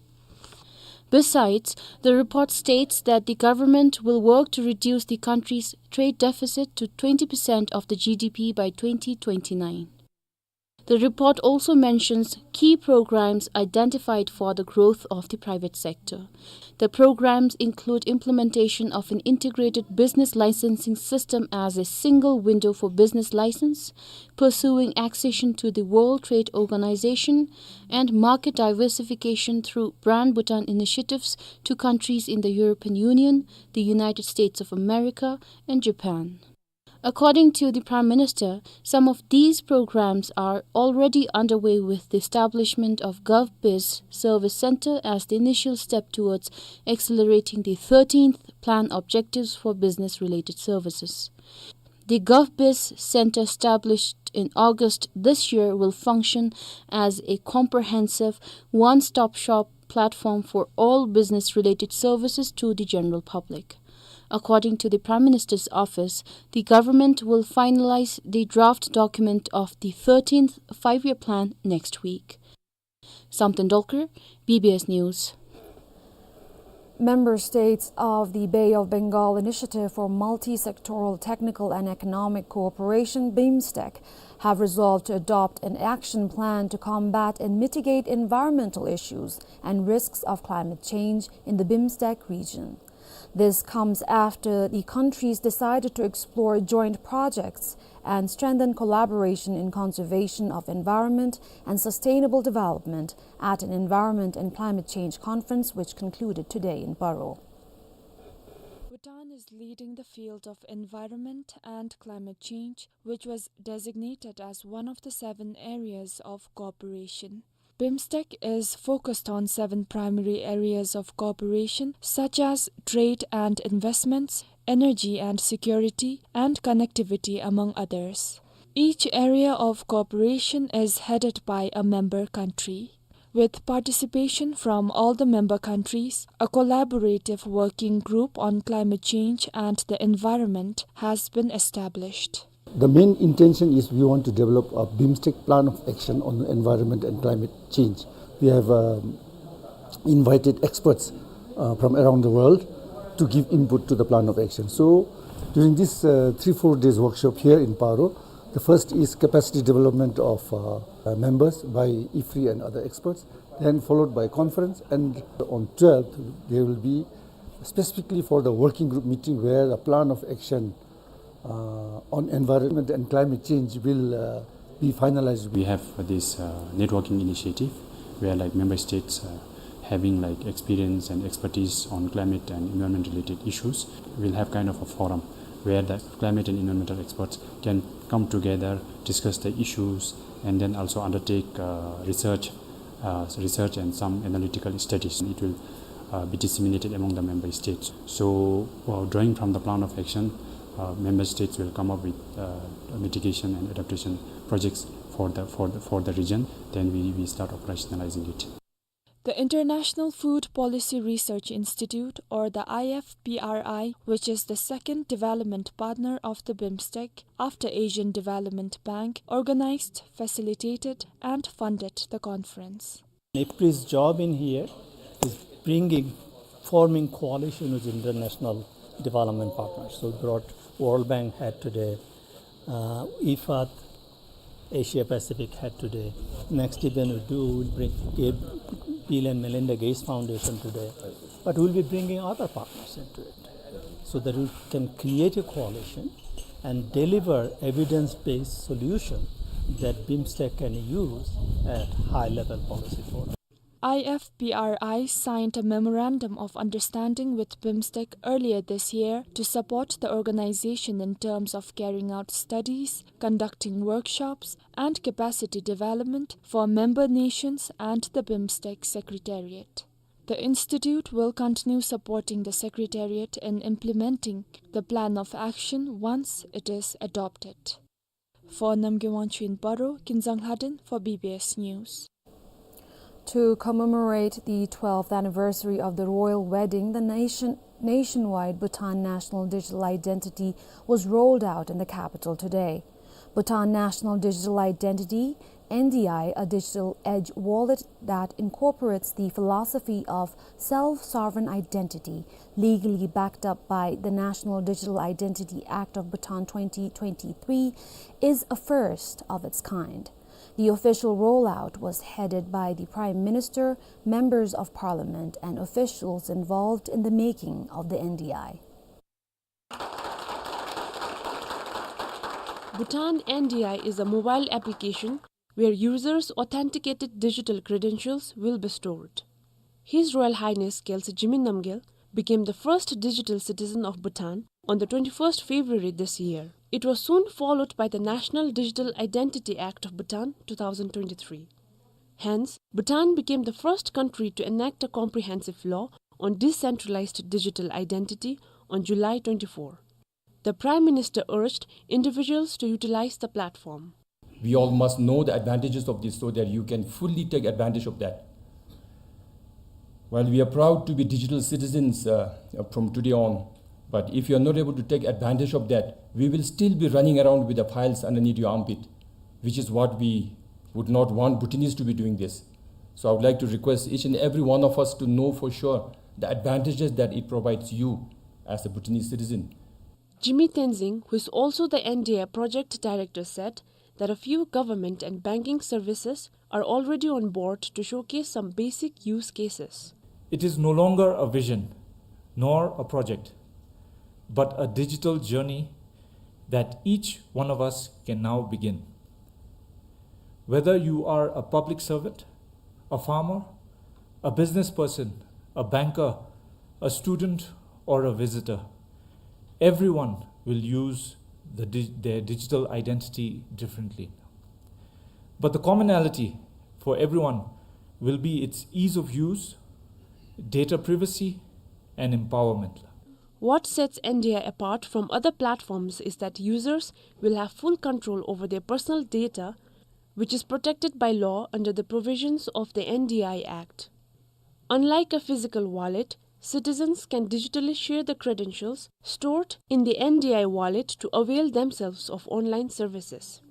Besides, the report states that the government will work to reduce the country's trade deficit to twenty percent of the G D P by twenty twenty-nine. The report also mentions key programs identified for the growth of the private sector. The programs include implementation of an integrated business licensing system as a single window for business license, pursuing accession to the World Trade Organization, and market diversification through Brand Bhutan initiatives to countries in the European Union, the United States of America, and Japan. According to the Prime Minister, some of these programs are already underway, with the establishment of GovBiz Service Center as the initial step towards accelerating the thirteenth plan objectives for business-related services. The GovBiz Center, established in August this year, will function as a comprehensive one-stop-shop platform for all business-related services to the general public. According to the Prime Minister's office, the government will finalize the draft document of the thirteenth Five-Year Plan next week. Samten Dolkar, B B S News. Member states of the Bay of Bengal Initiative for Multi-Sectoral Technical and Economic Cooperation, BIMSTEC, have resolved to adopt an action plan to combat and mitigate environmental issues and risks of climate change in the BIMSTEC region. This comes after the countries decided to explore joint projects and strengthen collaboration in conservation of environment and sustainable development at an environment and climate change conference which concluded today in Paro. Bhutan is leading the field of environment and climate change, which was designated as one of the seven areas of cooperation. BIMSTEC is focused on seven primary areas of cooperation, such as trade and investments, energy and security, and connectivity, among others. Each area of cooperation is headed by a member country. With participation from all the member countries, a collaborative working group on climate change and the environment has been established. The main intention is we want to develop a BIMSTEC plan of action on environment and climate change. We have, um, invited experts, uh, from around the world to give input to the plan of action. So during this, uh, three, four days workshop here in Paro, the first is capacity development of, uh, uh, members by IFPRI and other experts, then followed by conference, and on twelfth there will be specifically for the working group meeting where the plan of action, uh, on environment and climate change will, uh, be finalized. We have this, uh, networking initiative where, like, member states, uh, having, like, experience and expertise on climate and environment related issues will have kind of a forum where the climate and environmental experts can come together, discuss the issues, and then also undertake, uh, research, uh, research and some analytical studies. It will, uh, be disseminated among the member states. So, uh, drawing from the plan of action, Uh, member states will come up with, uh, mitigation and adaptation projects for the, for the, for the region. Then we, we start operationalizing it. The International Food Policy Research Institute, or the I F P R I, which is the second development partner of the BIMSTEC after Asian Development Bank, organized, facilitated, and funded the conference. IFPRI's job in here is bringing, forming coalition with international development partners. So we brought World Bank head today, uh, IFAD, Asia Pacific head today. Next event we do, we'll bring Gates, Bill and Melinda Gates Foundation today. But we'll be bringing other partners into it so that we can create a coalition and deliver evidence-based solution that BIMSTEC can use at high-level policy forum. I F P R I signed a memorandum of understanding with BIMSTEC earlier this year to support the organization in terms of carrying out studies, conducting workshops, and capacity development for member nations and the BIMSTEC Secretariat. The institute will continue supporting the Secretariat in implementing the plan of action once it is adopted. For Namgay Wangchuk in Paro, Kinzang Lhaden for B B S News. To commemorate the twelfth anniversary of the royal wedding, the nation, nationwide Bhutan National Digital Identity was rolled out in the capital today. Bhutan National Digital Identity, N D I, a digital edge wallet that incorporates the philosophy of self-sovereign identity, legally backed up by the National Digital Identity Act of Bhutan twenty twenty-three, is a first of its kind. The official rollout was headed by the Prime Minister, members of Parliament, and officials involved in the making of the N D I. Bhutan N D I is a mobile application where users' authenticated digital credentials will be stored. His Royal Highness Khyentse Jigme Namgyel became the first digital citizen of Bhutan on the twenty-first February this year. It was soon followed by the National Digital Identity Act of Bhutan two thousand twenty-three. Hence, Bhutan became the first country to enact a comprehensive law on decentralized digital identity on July twenty-four. The Prime Minister urged individuals to utilize the platform. We all must know the advantages of this so that you can fully take advantage of that. While we are proud to be digital citizens, uh, from today on, but if you are not able to take advantage of that, we will still be running around with the files underneath your armpit, which is what we would not want Bhutanese to be doing this. So I would like to request each and every one of us to know for sure the advantages that it provides you as a Bhutanese citizen. Jigme Tenzing, who is also the N D I project director, said that a few government and banking services are already on board to showcase some basic use cases. It is no longer a vision nor a project, but a digital journey that each one of us can now begin. Whether you are a public servant, a farmer, a business person, a banker, a student, or a visitor, everyone will use the di-, their digital identity differently. But the commonality for everyone will be its ease of use, data privacy, and empowerment. What sets N D I apart from other platforms is that users will have full control over their personal data, which is protected by law under the provisions of the N D I Act. Unlike a physical wallet, citizens can digitally share the credentials stored in the N D I wallet to avail themselves of online services.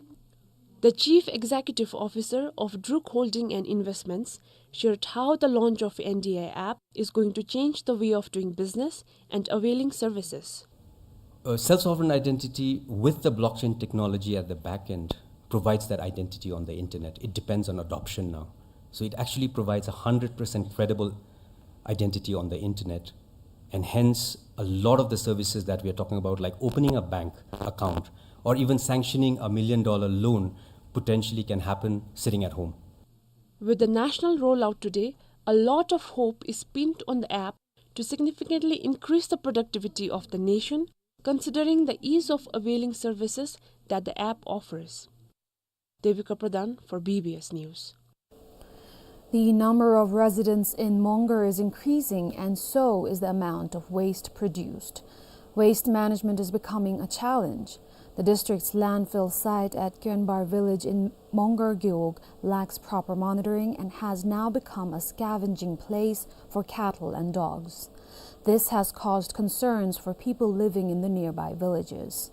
The Chief Executive Officer of Druk Holding and Investments shared how the launch of N D I app is going to change the way of doing business and availing services. A self-sovereign identity with the blockchain technology at the back end provides that identity on the internet. It depends on adoption now. So it actually provides a hundred percent credible identity on the internet. And hence, a lot of the services that we are talking about, like opening a bank account or even sanctioning a million dollar loan, potentially can happen sitting at home. With the national rollout today, a lot of hope is pinned on the app to significantly increase the productivity of the nation, considering the ease of availing services that the app offers. Devika Pradhan for B B S News. The number of residents in Mongar is increasing, and so is the amount of waste produced. Waste management is becoming a challenge. The district's landfill site at Kyenbar village in Mongar Gewog lacks proper monitoring and has now become a scavenging place for cattle and dogs. This has caused concerns for people living in the nearby villages.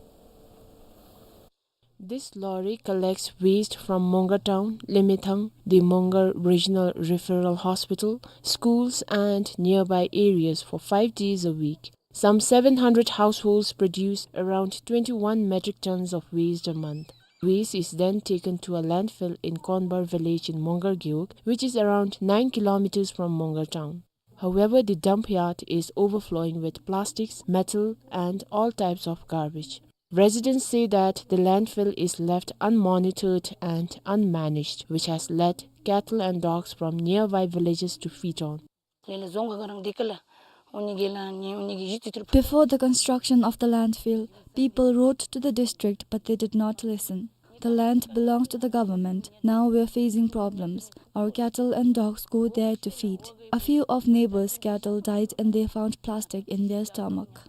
This lorry collects waste from Mongar town, Lemethang, the Mongar Regional Referral Hospital, schools and nearby areas for five days a week. Some seven hundred households produce around twenty-one metric tons of waste a month. Waste is then taken to a landfill in Kyenbar village in Mongar Gewog, which is around nine kilometers from Mongar town. However, the dump yard is overflowing with plastics, metal, and all types of garbage. Residents say that the landfill is left unmonitored and unmanaged, which has led cattle and dogs from nearby villages to feed on. Before the construction of the landfill, people wrote to the district, but they did not listen. The land belongs to the government. Now we are facing problems. Our cattle and dogs go there to feed. A few of neighbors' cattle died and they found plastic in their stomach.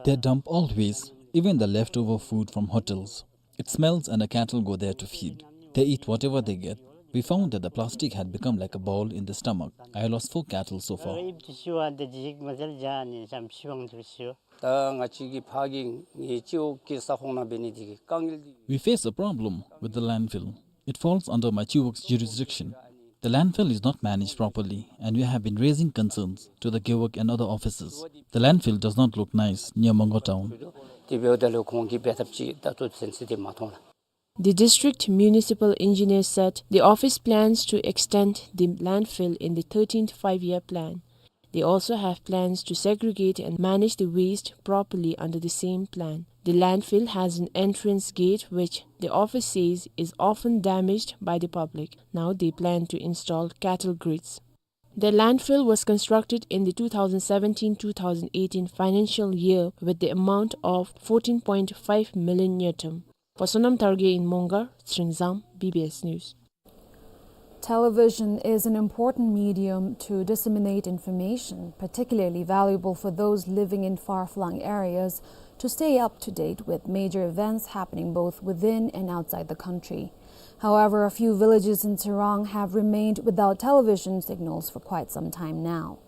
They dump all waste, even the leftover food from hotels. It smells and the cattle go there to feed. They eat whatever they get. We found that the plastic had become like a ball in the stomach. I lost four cattle so far. ད་ང་བཅས་ཀྱི་ཕ་གི་ངེའི་སྤྱི་འོག་གི་ས་ཁོངས་ནང་འབད་ནི་དེ་གིས་དཀའ་ངལ་འདི། We face a problem with the landfill. It falls under my chiwok's jurisdiction. The landfill is not managed properly, and we have been raising concerns to the Gewog and other offices. The landfill does not look nice near Mongar town. དེ་འབདཝ་ད་ལུ་ཁོང་གིས་འབད་ཐབས་ཅིག་ད་ལྟོ་ཚུན་ཚོད་དེ་མ་མཐོང་ལགས། The district municipal engineer said the office plans to extend the thirteenth five-year plan. They also have plans to segregate and manage the waste properly under the same plan. The landfill has an entrance gate which the office says is often damaged by the public. Now they plan to install cattle grids. The landfill was constructed in the two thousand seventeen two thousand eighteen financial year with the amount of fourteen point five million ngultrum. For Sonam Tharge in Mongar, Tsringzam, B B S News. Television is an important medium to disseminate information, particularly valuable for those living in far-flung areas to stay up to date with major events happening both within and outside the country. However, a few villages in Tsirang have remained without television signals for quite some time now.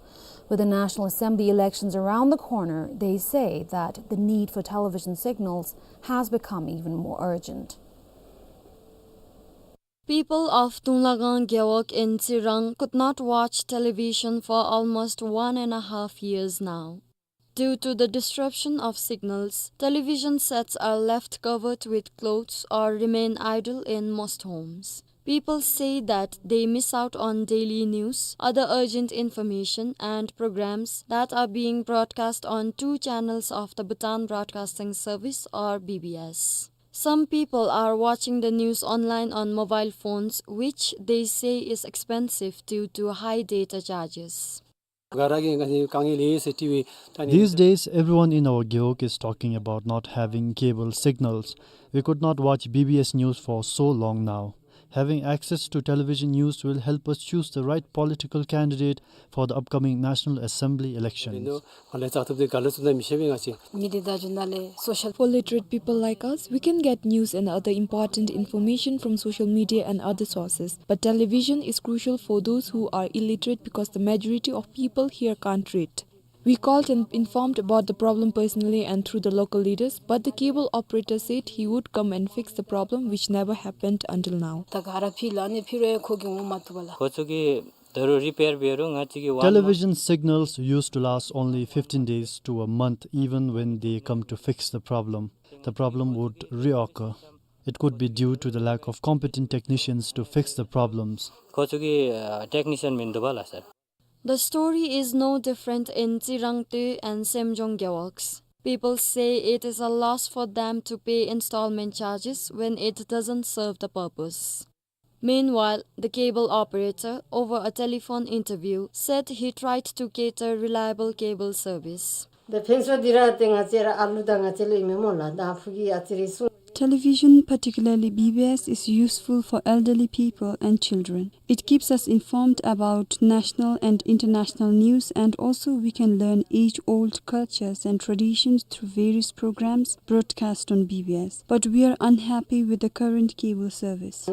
With the National Assembly elections around the corner, they say that the need for television signals has become even more urgent. People of Tunglagang Gewog in Tsirang could not watch television for almost one and a half years now. Due to the disruption of signals, television sets are left covered with cloths or remain idle in most homes. People say that they miss out on daily news, other urgent information, and programs that are being broadcast on two channels of the Bhutan Broadcasting Service, or B B S. Some people are watching the news online on mobile phones, which they say is expensive due to high data charges. These days, everyone in our Gewog is talking about not having cable signals. We could not watch B B S News for so long now. Having access to television news will help us choose the right political candidate for the upcoming National Assembly elections. For literate people like us, we can get news and other important information from social media and other sources. But television is crucial for those who are illiterate because the majority of people here can't read. We called and informed about the problem personally and through the local leaders, but the cable operator said he would come and fix the problem, which never happened until now. ད་ག་ར་ཕྱི་ལས་ཨ་ནི་ཕྱི་རུ་ཁོ་གིས་འོང་མ་བཏུབ་པས་ལགས། ཁོ་ཚུ་གིས་ད་རུང་རི་པེར་འབད་རུང་ང་བཅས་ཀྱིས་one month. Television signals used to last only fifteen days to a month, even when they come to fix the problem. The problem would reoccur. It could be due to the lack of competent technicians to fix the problems. ཁོ་ཚུ་གིས་ཨ་ཊེཀ་ནི་ཤཱན་མིན་འདུག་པས་ལགས་སར། The story is no different in Tsirang Toe and Semjong Gewogs. People say it is a loss for them to pay installment charges when it doesn't serve the purpose. Meanwhile, the cable operator, over a telephone interview, said he tried to cater reliable cable service. ད་ཕན་ཚུན་འདི་ར་ཏེ་ང་བཅས་ར་ཨ་ལུ་དང་ང་བཅས་ལུ་ཨིན་མས་སྨོ་ལགས། ད་ཕུགས་ཀྱི་ཨ་ཙི་རེ་སྲུང་། Television, particularly B B S, is useful for elderly people and children. It keeps us informed about national and international news, and also we can learn age-old cultures and traditions through various programs broadcast on B B S. But we are unhappy with the current cable service.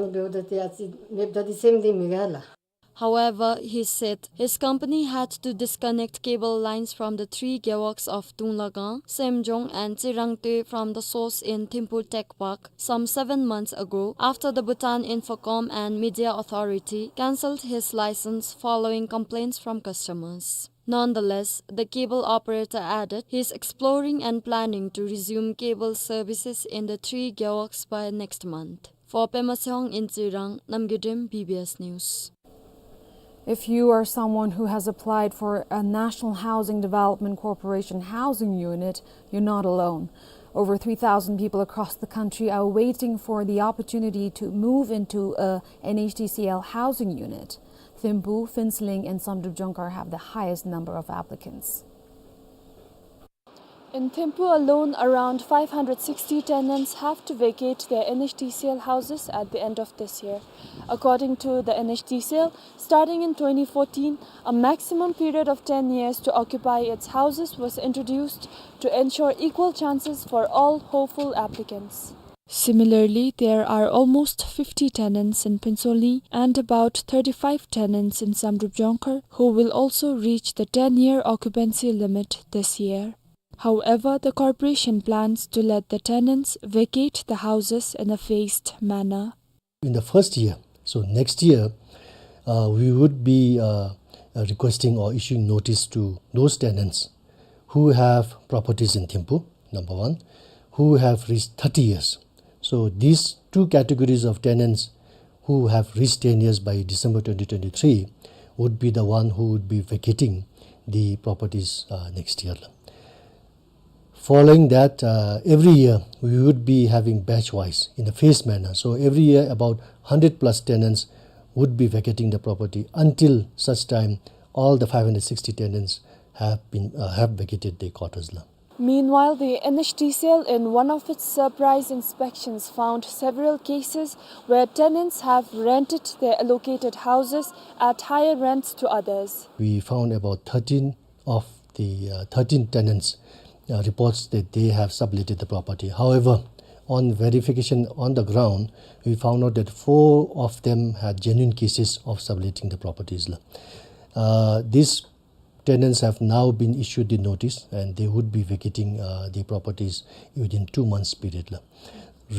However, he said his company had to disconnect cable lines from the three gewogs of Dunglagang, Semjong, and Tsirangtwe from the source in Thimphu Tech Park some seven months ago, after the Bhutan Infocom and Media Authority cancelled his license following complaints from customers. Nonetheless, the cable operator added he is exploring and planning to resume cable services in the three gewogs by next month. For Pema Tshewang in Tsirang, Namgay Dem, B B S News. If you are someone who has applied for a National Housing Development Corporation housing unit, you're not alone. Over three thousand people across the country are waiting for the opportunity to move into a N H D C L housing unit. Thimphu, Phuentsholing, and Samdrup Jongkhar have the highest number of applicants. In Thimphu alone, around five hundred sixty tenants have to vacate their N H D C L houses at the end of this year. According to the N H D C L, starting in twenty fourteen, a maximum period of ten years to occupy its houses was introduced to ensure equal chances for all hopeful applicants. Similarly, there are almost fifty tenants in Phuentsholing and about thirty-five tenants in Samdrup Jongkhar who will also reach the ten-year occupancy limit this year. However, the corporation plans to let the tenants vacate the houses in a phased manner. In the first year, so next year, uh, we would be, uh, uh, requesting or issuing notice to those tenants who have properties in Thimphu, number one, who have reached thirty years. So these two categories of tenants who have reached ten years by December twenty twenty-three would be the one who would be vacating the properties, uh, next year. Following that, uh, every year we would be having batch-wise in a phased manner. So every year about hundred plus tenants would be vacating the property until such time all the five hundred sixty tenants have been, uh, have vacated their quarters la. Meanwhile, the N H D C L, in one of its surprise inspections, found several cases where tenants have rented their allocated houses at higher rents to others. We found about thirteen of the, uh, thirteen tenants, uh, reports that they have subletted the property. However, on verification on the ground, we found out that four of them had genuine cases of subletting the properties la. Uh, these tenants have now been issued the notice and they would be vacating, uh, the properties within two months period la.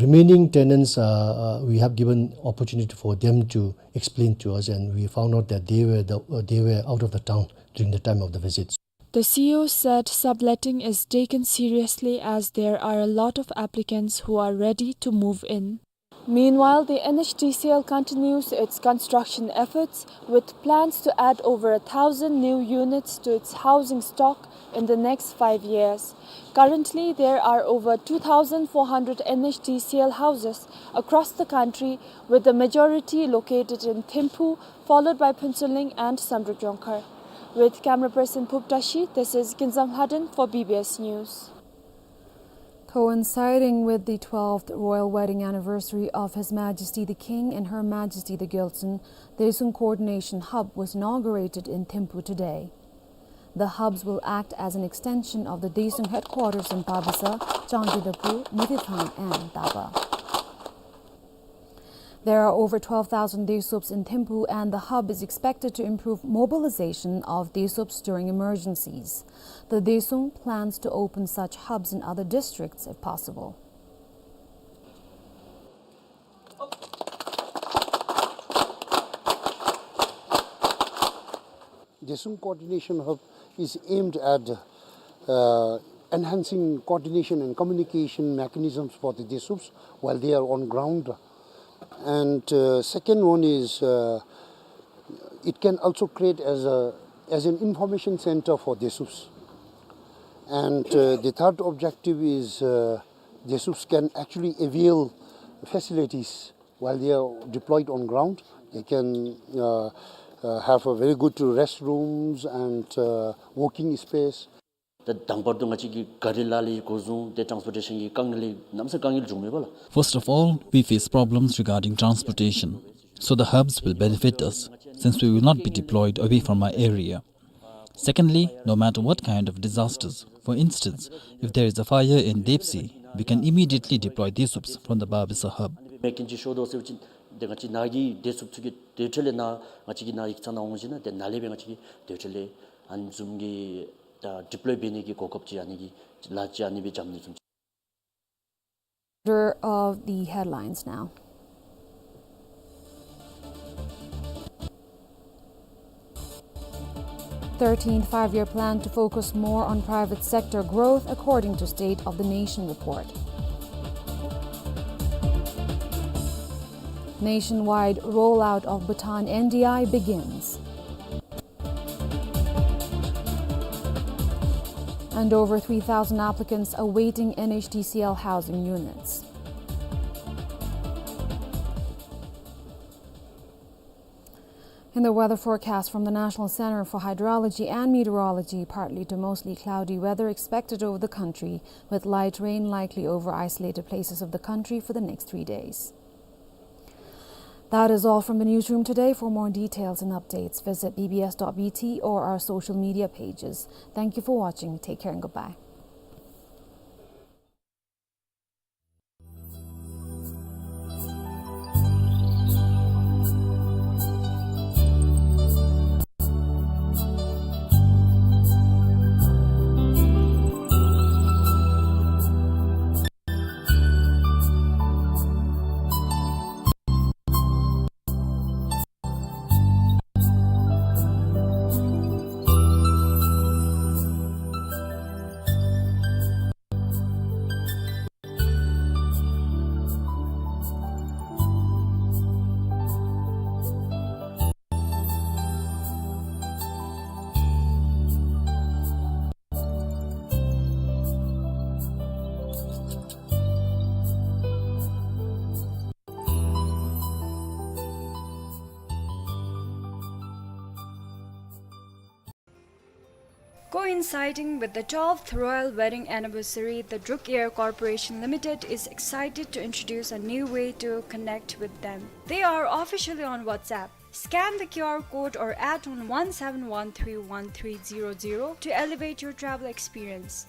Remaining tenants, uh, uh, we have given opportunity for them to explain to us, and we found out that they were the, uh, they were out of the town during the time of the visits. The C E O said subletting is taken seriously as there are a lot of applicants who are ready to move in. Meanwhile, the N H D C L continues its construction efforts, with plans to add over a thousand new units to its housing stock in the next five years. Currently, there are over two thousand four hundred N H D C L houses across the country, with the majority located in Thimphu, followed by Phuentsholing and Samdrup Jongkhar. With camera person Phup Tashi, this is Kinzam Lhaden for B B S News. Coinciding with the twelfth royal wedding anniversary of His Majesty the King and Her Majesty the Gyaltsuen, Daesung Coordination Hub was inaugurated in Thimphu today. The hubs will act as an extension of the Daesung headquarters in Pabisa, Changyudapu, Muthithang, and Taba. There are over twelve thousand Daesops in Thimphu, and the hub is expected to improve mobilization of Daesops during emergencies. The Daesung plans to open such hubs in other districts if possible. Daesung Coordination Hub is aimed at, uh, enhancing coordination and communication mechanisms for the Daesops while they are on ground. And, uh, second one is, uh, it can also create as a, as an information center for Daesops. And, uh, the third objective is, uh, Daesops can actually avail facilities while they are deployed on ground. They can, uh, uh, have a very good restrooms and, uh, working space. ད་དང་པར་དུ་ང་བཅས་ཀྱི་གཱ་རི་ལ་ལུ་འགོ་བཟུང་སྟེ་ཊཱནསི་པོར་ཊེ་ཤཱན་གྱི་དཀའ་ངལ་ལས་གནམ་ས་དཀའ་ངལ་བྱུང་མེད་པ་ལགས། First of all, we face problems regarding transportation, so the hubs will benefit us since we will not be deployed away from our area. Secondly, no matter what kind of disasters, for instance, if there is a fire in Depsi, we can immediately deploy Desups from the Babisa hub. མེ་རྐྱེན་ཅིག་ཤོར་དོ་ཟེར་བ་ཅིན་ཏེ་ང་བཅས་ནཱ་གི་བདེ་སྲུངཔ་ཚུ་གིས་དེ་འཕྲོ་ལས་ནཱ་ང་བཅས་ཀྱི་ནཱ་ཡིག་ཚང་ནང་འོང་ཞིནམ་ལས་ཏེ་ནཱ་ལས་སྦེ་ང་བཅས་ཀྱིས་དེ་འཕྲོ་ལས་ཨ་ནི་བཟུམ་གྱི་ད་ཌི་པོལོའི་འབད་ནི་གི་གོ་སྐབས་ཅིག་ཨ་ནི་གི་ལཱ་ཅིག་ཨ་ནི་སྦེ་འཇམ་ནི་བཟུམ་ཅིག། Order of the headlines now. Thirteenth Five-Year Plan to focus more on private sector growth, according to State of the Nation report. Nationwide rollout of Bhutan N D I begins. And over three thousand applicants awaiting N H D C L housing units. In the weather forecast from the National Center for Hydrology and Meteorology, partly to mostly cloudy weather expected over the country, with light rain likely over isolated places of the country for the next three days. That is all from the newsroom today. For more details and updates, visit B B S dot B T or our social media pages. Thank you for watching. Take care and goodbye. Coinciding with the twelfth royal wedding anniversary, the Druk Air Corporation Limited is excited to introduce a new way to connect with them. They are officially on WhatsApp. Scan the Q R code or add on one seven one three one three zero zero to elevate your travel experience.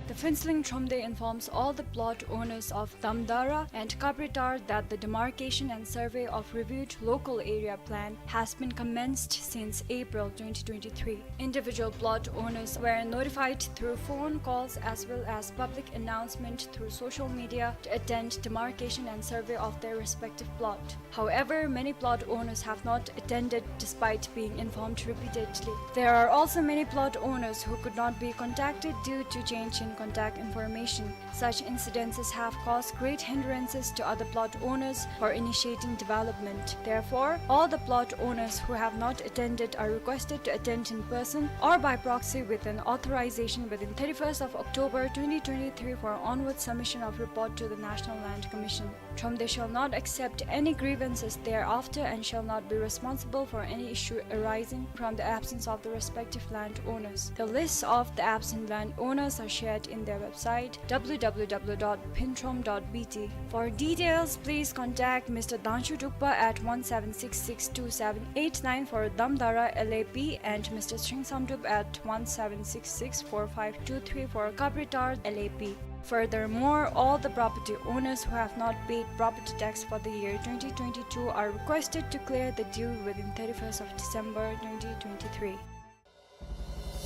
The Phuentsholing Thromde informs all the plot owners of Damdara and Kapritar that the demarcation and survey of reviewed local area plan has been commenced since April twenty twenty-three. Individual plot owners were notified through phone calls as well as public announcement through social media to attend demarcation and survey of their respective plot. However, many plot owners have not attended despite being informed repeatedly. There are also many plot owners who could not be contacted due to change in contact information. Such incidences have caused great hindrances to other plot owners for initiating development. Therefore, all the plot owners who have not attended are requested to attend in person or by proxy with an authorization within thirty-first of October twenty twenty-three for onward submission of report to the National Land Commission. Thromde shall not accept any grievances thereafter and shall not be responsible for any issue arising from the absence of the respective landowners. The lists of the absent landowners are shared in their website, w w w dot phuentrom dot b t. For details, please contact Mister Dangshu Drukpa at one seven six six two seven eight nine for Damdara L A P and Mister Shring Samdrup at one seven six six four five two three for Kapritar L A P. Furthermore, all the property owners who have not paid property tax for the year twenty twenty-two are requested to clear the due within thirty-first of December twenty twenty-three.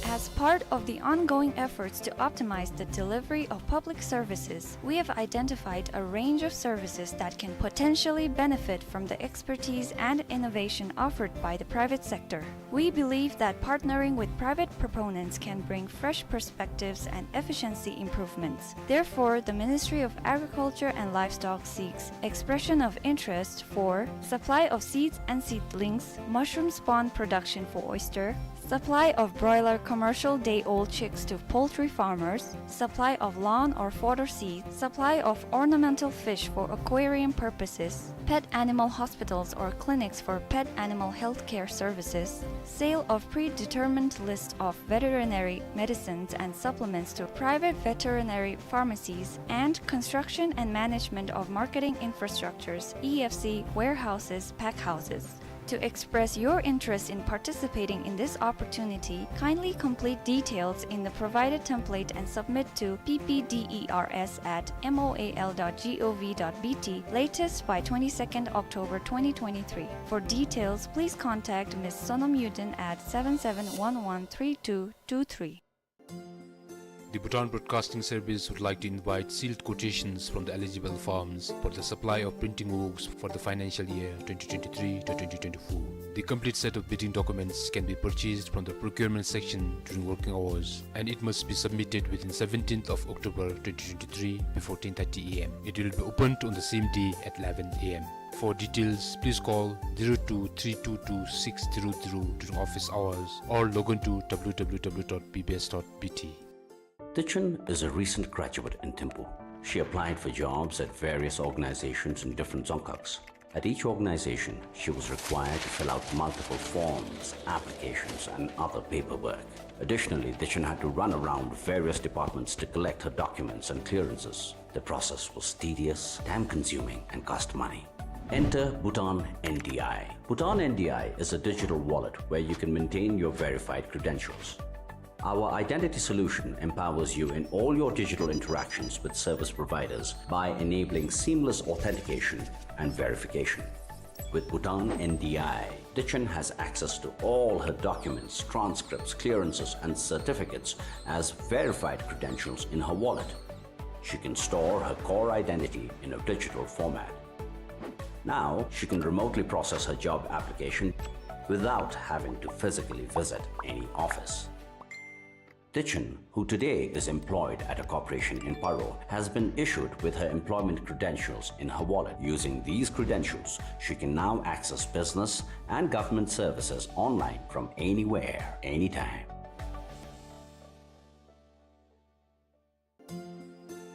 As part of the ongoing efforts to optimize the delivery of public services, we have identified a range of services that can potentially benefit from the expertise and innovation offered by the private sector. We believe that partnering with private proponents can bring fresh perspectives and efficiency improvements. Therefore, the Ministry of Agriculture and Livestock seeks expression of interest for supply of seeds and seedlings, mushroom spawn production for oyster, Supply of broiler commercial day-old chicks to poultry farmers, supply of lawn or fodder seeds, supply of ornamental fish for aquarium purposes, pet animal hospitals or clinics for pet animal health care services, sale of predetermined list of veterinary medicines and supplements to private veterinary pharmacies, and construction and management of marketing infrastructures, E F C, warehouses, pack houses. To express your interest in participating in this opportunity, kindly complete details in the provided template and submit to P P D E R S at M O A L dot G O V dot B T latest by twenty-second October twenty twenty-three. For details, please contact Miss Sonam Yudin at seven seven one one three two two three. The Bhutan Broadcasting Service would like to invite sealed quotations from the eligible firms for the supply of printing works for the financial year twenty twenty-three to twenty twenty-four. The complete set of bidding documents can be purchased from the procurement section during working hours, and it must be submitted within seventeenth of October twenty twenty-three before ten thirty A M. It will be opened on the same day at eleven A M. For details, please call zero two three two two six zero zero during office hours or log on to W W W dot B B S dot B T. Dichen is a recent graduate in Thimphu. She applied for jobs at various organizations in different dzongkhags. At each organization, she was required to fill out multiple forms, applications, and other paperwork. Additionally, Dichen had to run around various departments to collect her documents and clearances. The process was tedious, time-consuming, and cost money. Enter Bhutan N D I. Bhutan N D I is a digital wallet where you can maintain your verified credentials. Our identity solution empowers you in all your digital interactions with service providers by enabling seamless authentication and verification. With Bhutan N D I, Dichen has access to all her documents, transcripts, clearances, and certificates as verified credentials in her wallet. She can store her core identity in a digital format. Now, she can remotely process her job application without having to physically visit any office. Dichen, who today is employed at a corporation in Paro, has been issued with her employment credentials in her wallet. Using these credentials, she can now access business and government services online from anywhere, anytime.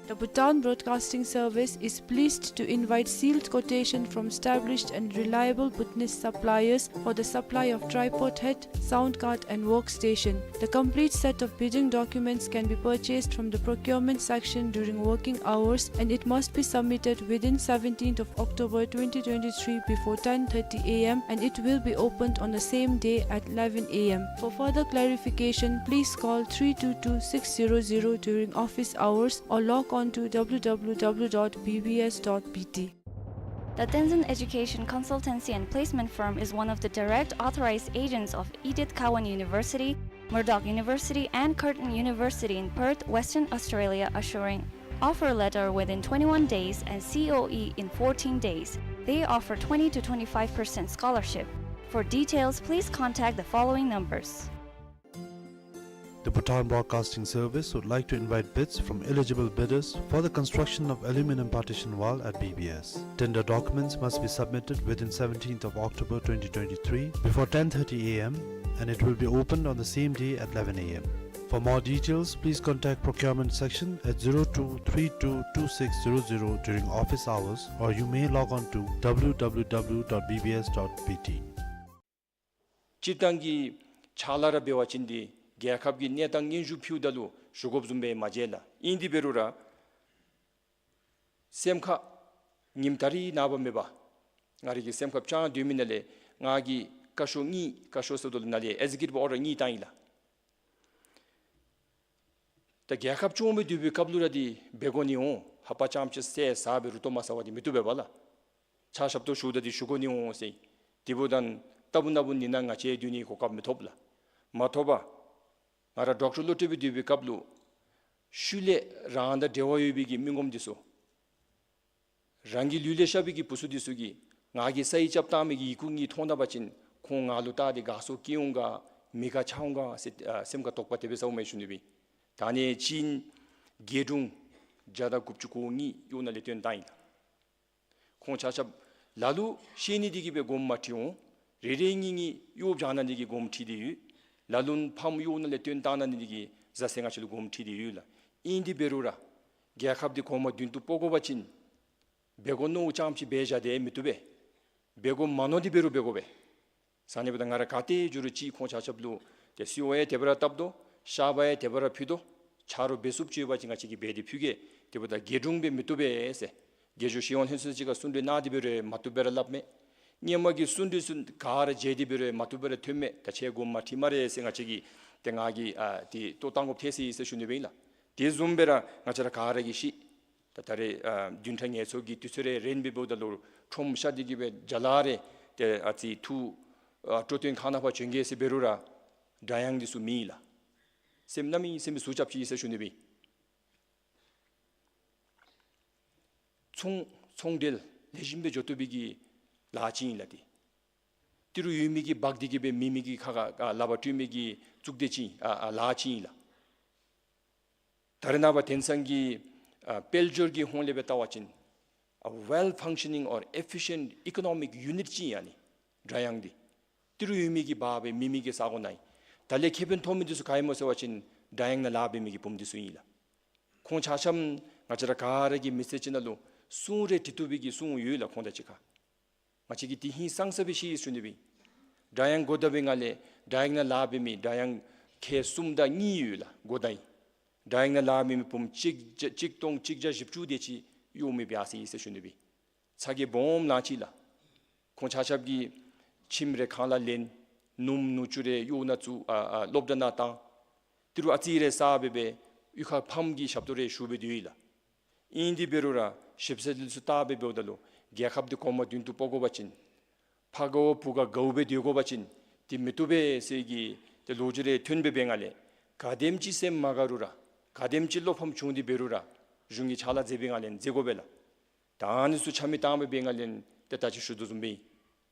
The Bhutan Broadcasting Service is pleased to invite sealed quotation from established and reliable Bhutanese suppliers for the supply of tripod head, sound card and workstation. The complete set of bidding documents can be purchased from the procurement section during working hours, and it must be submitted within seventeenth of October twenty twenty-three before ten thirty A M, and it will be opened on the same day at eleven A M. For further clarification, please call three two two six zero zero during office hours or log on to W W W dot B B S dot B T. The Tenzin Education Consultancy and Placement Firm is one of the direct authorized agents of Edith Cowan University, Murdoch University, and Curtin University in Perth, Western Australia, assuring offer letter within twenty-one days and C O E in fourteen days. They offer twenty to twenty-five percent scholarship. For details, please contact the following numbers. The Bhutan Broadcasting Service would like to invite bids from eligible bidders for the construction of aluminum partition wall at B B S. Tender documents must be submitted within seventeenth of October twenty twenty-three before ten thirty A M, and it will be opened on the same day at eleven A M. For more details, please contact procurement section at zero two three two two six zero zero during office hours, or you may log on to W W W dot B B S dot B T. སྤྱིར་བཏང་གི་ཕྱག་ལཱ་ར་འབད་བ་ཅིན་འདི་རྒྱལ་ཁབ་ཀྱི་གནས་སྟངས་སྙན་ཞུ་ཕུལཝ་ད་ལུ་ཞུ་དགོཔ་བཟུམ་སྦེ་མ་མཇལ་ལགས། ཨིན་དེ་འབད་རུང་ར་སེམས་ཁར་ཉིནམ་ད་རིས་ནངས་པ་མེད་པར་ང་རའི་གི་སེམས་ཁར་ཅང་སྡོད་མི་ནང་ལས་ང་གིས་བཀའ་ཤོག་གཉིས་བཀའ་ཤོག་ཟེརཝ་ད་ལུ་ནཱ་ལས་ཨེག་ཛི་ཀིའུ་ཊིབ་ཨོར་ཌར་གཉིས་བཏང་ཡི་ལགས། ད་རྒྱལ་ཁབ་སྐྱོང་སྦེ་སྡོད་པའི་སྐབས་ལུ་ར་འདི་འབད་དགོ་ནི་འོང་། ཧ་པ་ཅམ་ཅིག་ཟེར་ཟ་སྦེ་རུ་ཏོ་མ་ཟ་བར་འདི་མི་བཏུབ་པས་པ་ལགས། ཕྱག་ཞབས་ཏོག་ཞུཝ་ད་འདི་ཞུ་དགོ་ནི་འོང་ཟེར། དེ་འབདཝ་ད་རྟག་བུ་ན་བུ་ནི་ནང་ང་བཅས་སྡོད་ནིའི་གོ་སྐབས་མི་ཐོབ་ལགས། མ་ཐོབ་པར་ང་ར་ཌོག་ཊར་བློ་གྲོས་སྦེ་སྡོད་པའི་སྐབས་ལུ་ཤུལ་ལས་རང་དང་འབྲེལ་བ་ཡོད་པའི་གི་མི་ངོམ་འདི་ཚུ་རང་གི་ལུས་ལས་ཤ་བའི་གི་བུ་ཚུ་འདི་ཚུ་གིས་ང་གིས་ས་ཡིག་རྐྱབ་བཏང་མི་གི་ཡི་གུ་གཉིས་མཐོང་ད་པ་ཅིན་ཁོང་ང་ལུ་བལྟ་སྟེ་དགའ་ཚོར་སྐྱེ་འོང་ག་མི་དགའ་ཆགས་འོང་ག་ཟེར་ཨ་སེམས་ཁར་དོགས་པ་དེ་སྦེ་ཟཝ་མས་ཞུ་ནི་སྦེ། ད་ནི་ཅིན་རྒྱལ་དྲུང་བརྒྱ་དང་དགུ་བཅུ་གོ་གཉིས་གཡོག་ནང་ལས་བཏོན་བཏང་ཡི་ལགས། ཁོང་ཆ་ཁྱབ་ལ་ལུ་ཤེས་ནི་འདི་གིས་སྦེ་དགོངསམ་མ་ཁྲེལ་འོང་། རེ་རེ་གཉིས་གཉིས་གཡོག་བྱང་ནི་འདི་གིས་དགོངསམ་ཁྲེལ་ཏེ་ཡོད། ལ་ལུ་ཕམ་གཡོག་ནང་ལས་བཏོན་བཏང་ནི་འདི་གིས་བཟའ་ཚང་ང་བཅས་ལུ་དགོངསམ་ཁྲེལ་ཏེ་ཡོད་ལགས། ཨིན་དེ་འབད་རུང་ར་རྒྱལ་ཁབ་འདི་གོང་མ་མདུན་དུ་སྤོ་དགོ་པ་ཅིན་འབད་དགོ་མནོཝ་ཙམ་ཅིག་འབད་བཞག་སྟེ་མི་བཏུབ་པས། འབད་དགོ་མ་མནོ་སྟེ་འབད་རུང་འབད་དགོ་པས། ཟེར་ཨ་ནི་འབདཝ་ད་ང་ར་ག་ཏེ་འགྱོ་རུང་ཅིག་ཁོང་ཆ་ཁྱབ་ལུ་ཏེ་གསོལ་བ་ཡང་དེ་སྦེ་ར་བཏབ་དོ། བཤགས་པ་ཡང་དེ་སྦེ་ར་ཕུལ་དོ། ཆ་རོགས་འབད་ཚུགསཔ་ཅིག་ཡོད་པ་ཅིན་ང་བཅས་ཀྱིས་འབད་དེ་ཕུལ་གེ། དེ་འབདཝ་ད་དགེ་སྒྲུང་སྦེ་མི་བཏུབ་པས་ཟེར། དགེ་སྦྱོར་ཤེས་ཡོན་ལྷན་ཚོགས་ཅིག་ཁར་གསུང་གྲོས་གནང་སྟེ་འབད་རུང་མ་བཏུབ་པར་སླབ་མས། སྔོན་མ་གི་གསུང་གྲོས་ཚུ་ག་ར་མཇལ་ཏེ་འབད་རུང་མ་བཏུབ་པར་ཐོན་མས། ད་ཁྱེད་དགོངསམ་མ་ཁྲེལ་སྨ་རེ་ཟེར་ང་བཅས་ཀྱིས་ཏེ་ང་གིས་ཨ་ཏེ་བསྟོད་བཏང་དགོཔ་ཐལ་སོ་ཡི་ཟེར་ཞུ་ནི་སྦེ་ཨིན་ལགས། དེ་བཟུམ་སྦེ་ར་ང་བཅས་ར་ག་ར་གིས་ཤེས། ད་ད་རེས་ཨ་བདུན་ཕྲག་ངལ་འཚོ་གི་དུས་ཚོད་རེ་རན་སྦེ་འབདཝ་ད་ལུ་ཁྲོམ་བཤའ་འདི་གིས་སྦེ་རྒྱ་ལཱ་རེ་ཏེ་ཨ་ཙི་ཐུགས་ཨ་སྤྲོ་སྟོན་ཁང་ནང་ཕར་བྱོན་གེ་ཟེར་འབད་རུང་ར་སྒྲ་དབྱངས་འདི་ཚུ་མེད་ལགས། སེམས་གནམ་མེད་ས་མེད་ཟུག་རྐྱབ་ཅི་ཟེར་ཞུ་ནི་སྦེ། ཚོང་ཚོང་འབྲེལ་ལེགས་ཤོམ་སྦེ་འགྱོ་བཏུབ་པའི་གི་ལཱ་ཅིག་ཨིན་ལགས་ཏེ། ཏི་རུ་ཡོད་མི་གིས་འབག་སྟེ་གིས་སྦེ་མེད་མི་གི་ཁ་ཁར་ཨ་ལག་པར་སྤྲོད་མི་གིས་བཙུགས་ཏེ་ཅིག་ཨ་ཨ་ལཱ་ཅིག་ཨིན་ལགས། ད་རེས་ནངས་པ་དེང་སང་གི་ཨ་དཔལ་འབྱོར་གྱི་ཧོང་ལས་སྦེ་བལྟ་བ་ཅིན་a well functioning or efficient economic unit ཅིག་ཨིན་ཨ་ནི་སྒྲ་དབྱངས་འདི། ཏི་རུ་ཡོད་མི་གིས་འབག་སྦེ་མེད་མི་གི་ས་གོ་ནང་ཨིན། ད་ལས་ཁེ་ཕན་ཐོབ་མི་འདི་ཚུ་ག་ཨིན་མོ་ཟེར་བ་ཅིན་སྒྲ་དབྱངས་ནང་ལཱ་འབད་མི་གི་བུམོ་འདི་ཚུ་ཨིན་ལགས། ཁོང་ཆ་ཁྱབ་ང་བཅས་ར་ག་ར་གི་མི་ཚེ་ཅིག་ནང་ལུ་སྲུང་རེ་འདི་བཏུབ་པའི་གི་སྲུང་ཡོད་ལགས་ཁོང་དང་གཅིག་ཁར། ང་བཅས་ཀྱིས་དེ་ཧིང་སངས་ས་སྦེ་ཤེས་ཡི་ཟེར་ཞུ་ནི་སྦེ། སྒྲ་དབྱངས་གོ་ད་འབད་ང་ལས་སྒྲ་དབྱངས་ནང་ལཱ་འབད་མི་སྒྲ་དབྱངས་ཁལ་གསུམ་དང་གཉིས་ཡོད་ལགས་གོ་ད་ཨིན། སྒྲ་དབྱངས་ནང་ལཱ་འབད་མི་བུམོ་གཅིག་བརྒྱ་གཅིག་སྟོང་གཅིག་བརྒྱ་བཞི་བཅུ་དེ་ཅིག་གཡོག་མི་འབད་ཡར་སོ་ཡི་ཟེར་ཞུ་ནི་སྦེ། ཚ་གྱང་སྦོམ་ལང་ཅི་ལགས། ཁོང་ཆ་ཁྱབ་ཀྱིས་ཁྱིམ་རེ་ཁང་གླ་ལེན། ནུམོ་ནུ་གཅུང་རེ་གཡོག་ནང་བཙུགས་ཨ་ཨ་སློབ་གྲྭ་ནང་བཏང་། ཏི་རུ་ཨ་ཙི་རེ་བསགས་སྦེ་སྦེ་གཡུས་ཁར་ཕམ་གྱི་ཞབས་ཏོག་རེ་ཞུ་སྦེ་སྡོད་ཡི་ལགས། ཨིན་དེ་འབད་རུང་ར་ཞིབ་འཚོལ་འདི་ཚུ་བལྟ་སྦེ་འབདཝ་ད་ལུ་རྒྱལ་ཁབ་འདི་གོང་མ་མདུན་དུ་སྤོ་དགོ་པ་ཅིན་ཕ་དགའཝ་བུ་ག་དགའཝ་སྦེ་སྡོད་དགོ་པ་ཅིན་འདི་མི་བཏུབ་པས་ཟེར་གྱི་ཏེ་ལོ་རྒྱུས་རེ་ཐོན་སྦེ་འབད་ང་ལས་ག་དེམ་ཅིག་སེམས་མ་དགའ་རུང་ར་ག་དེམ་ཅིག་བློ་ཕམ་བྱུང་སྟེ་འབད་རུང་ར་གཞུང་གི་ཕྱག་ལཱ་མཛད་པའི་ངང་ལས་མཛད་དགོ་པས་ལགས། ད་ཨ་ནི་ཚུ་ཆ་མེད་བཏང་སྦེ་འབད་ང་ལས་ཏེ་ད་ཅི་ཞུ་དོ་བཟུམ་སྦེ་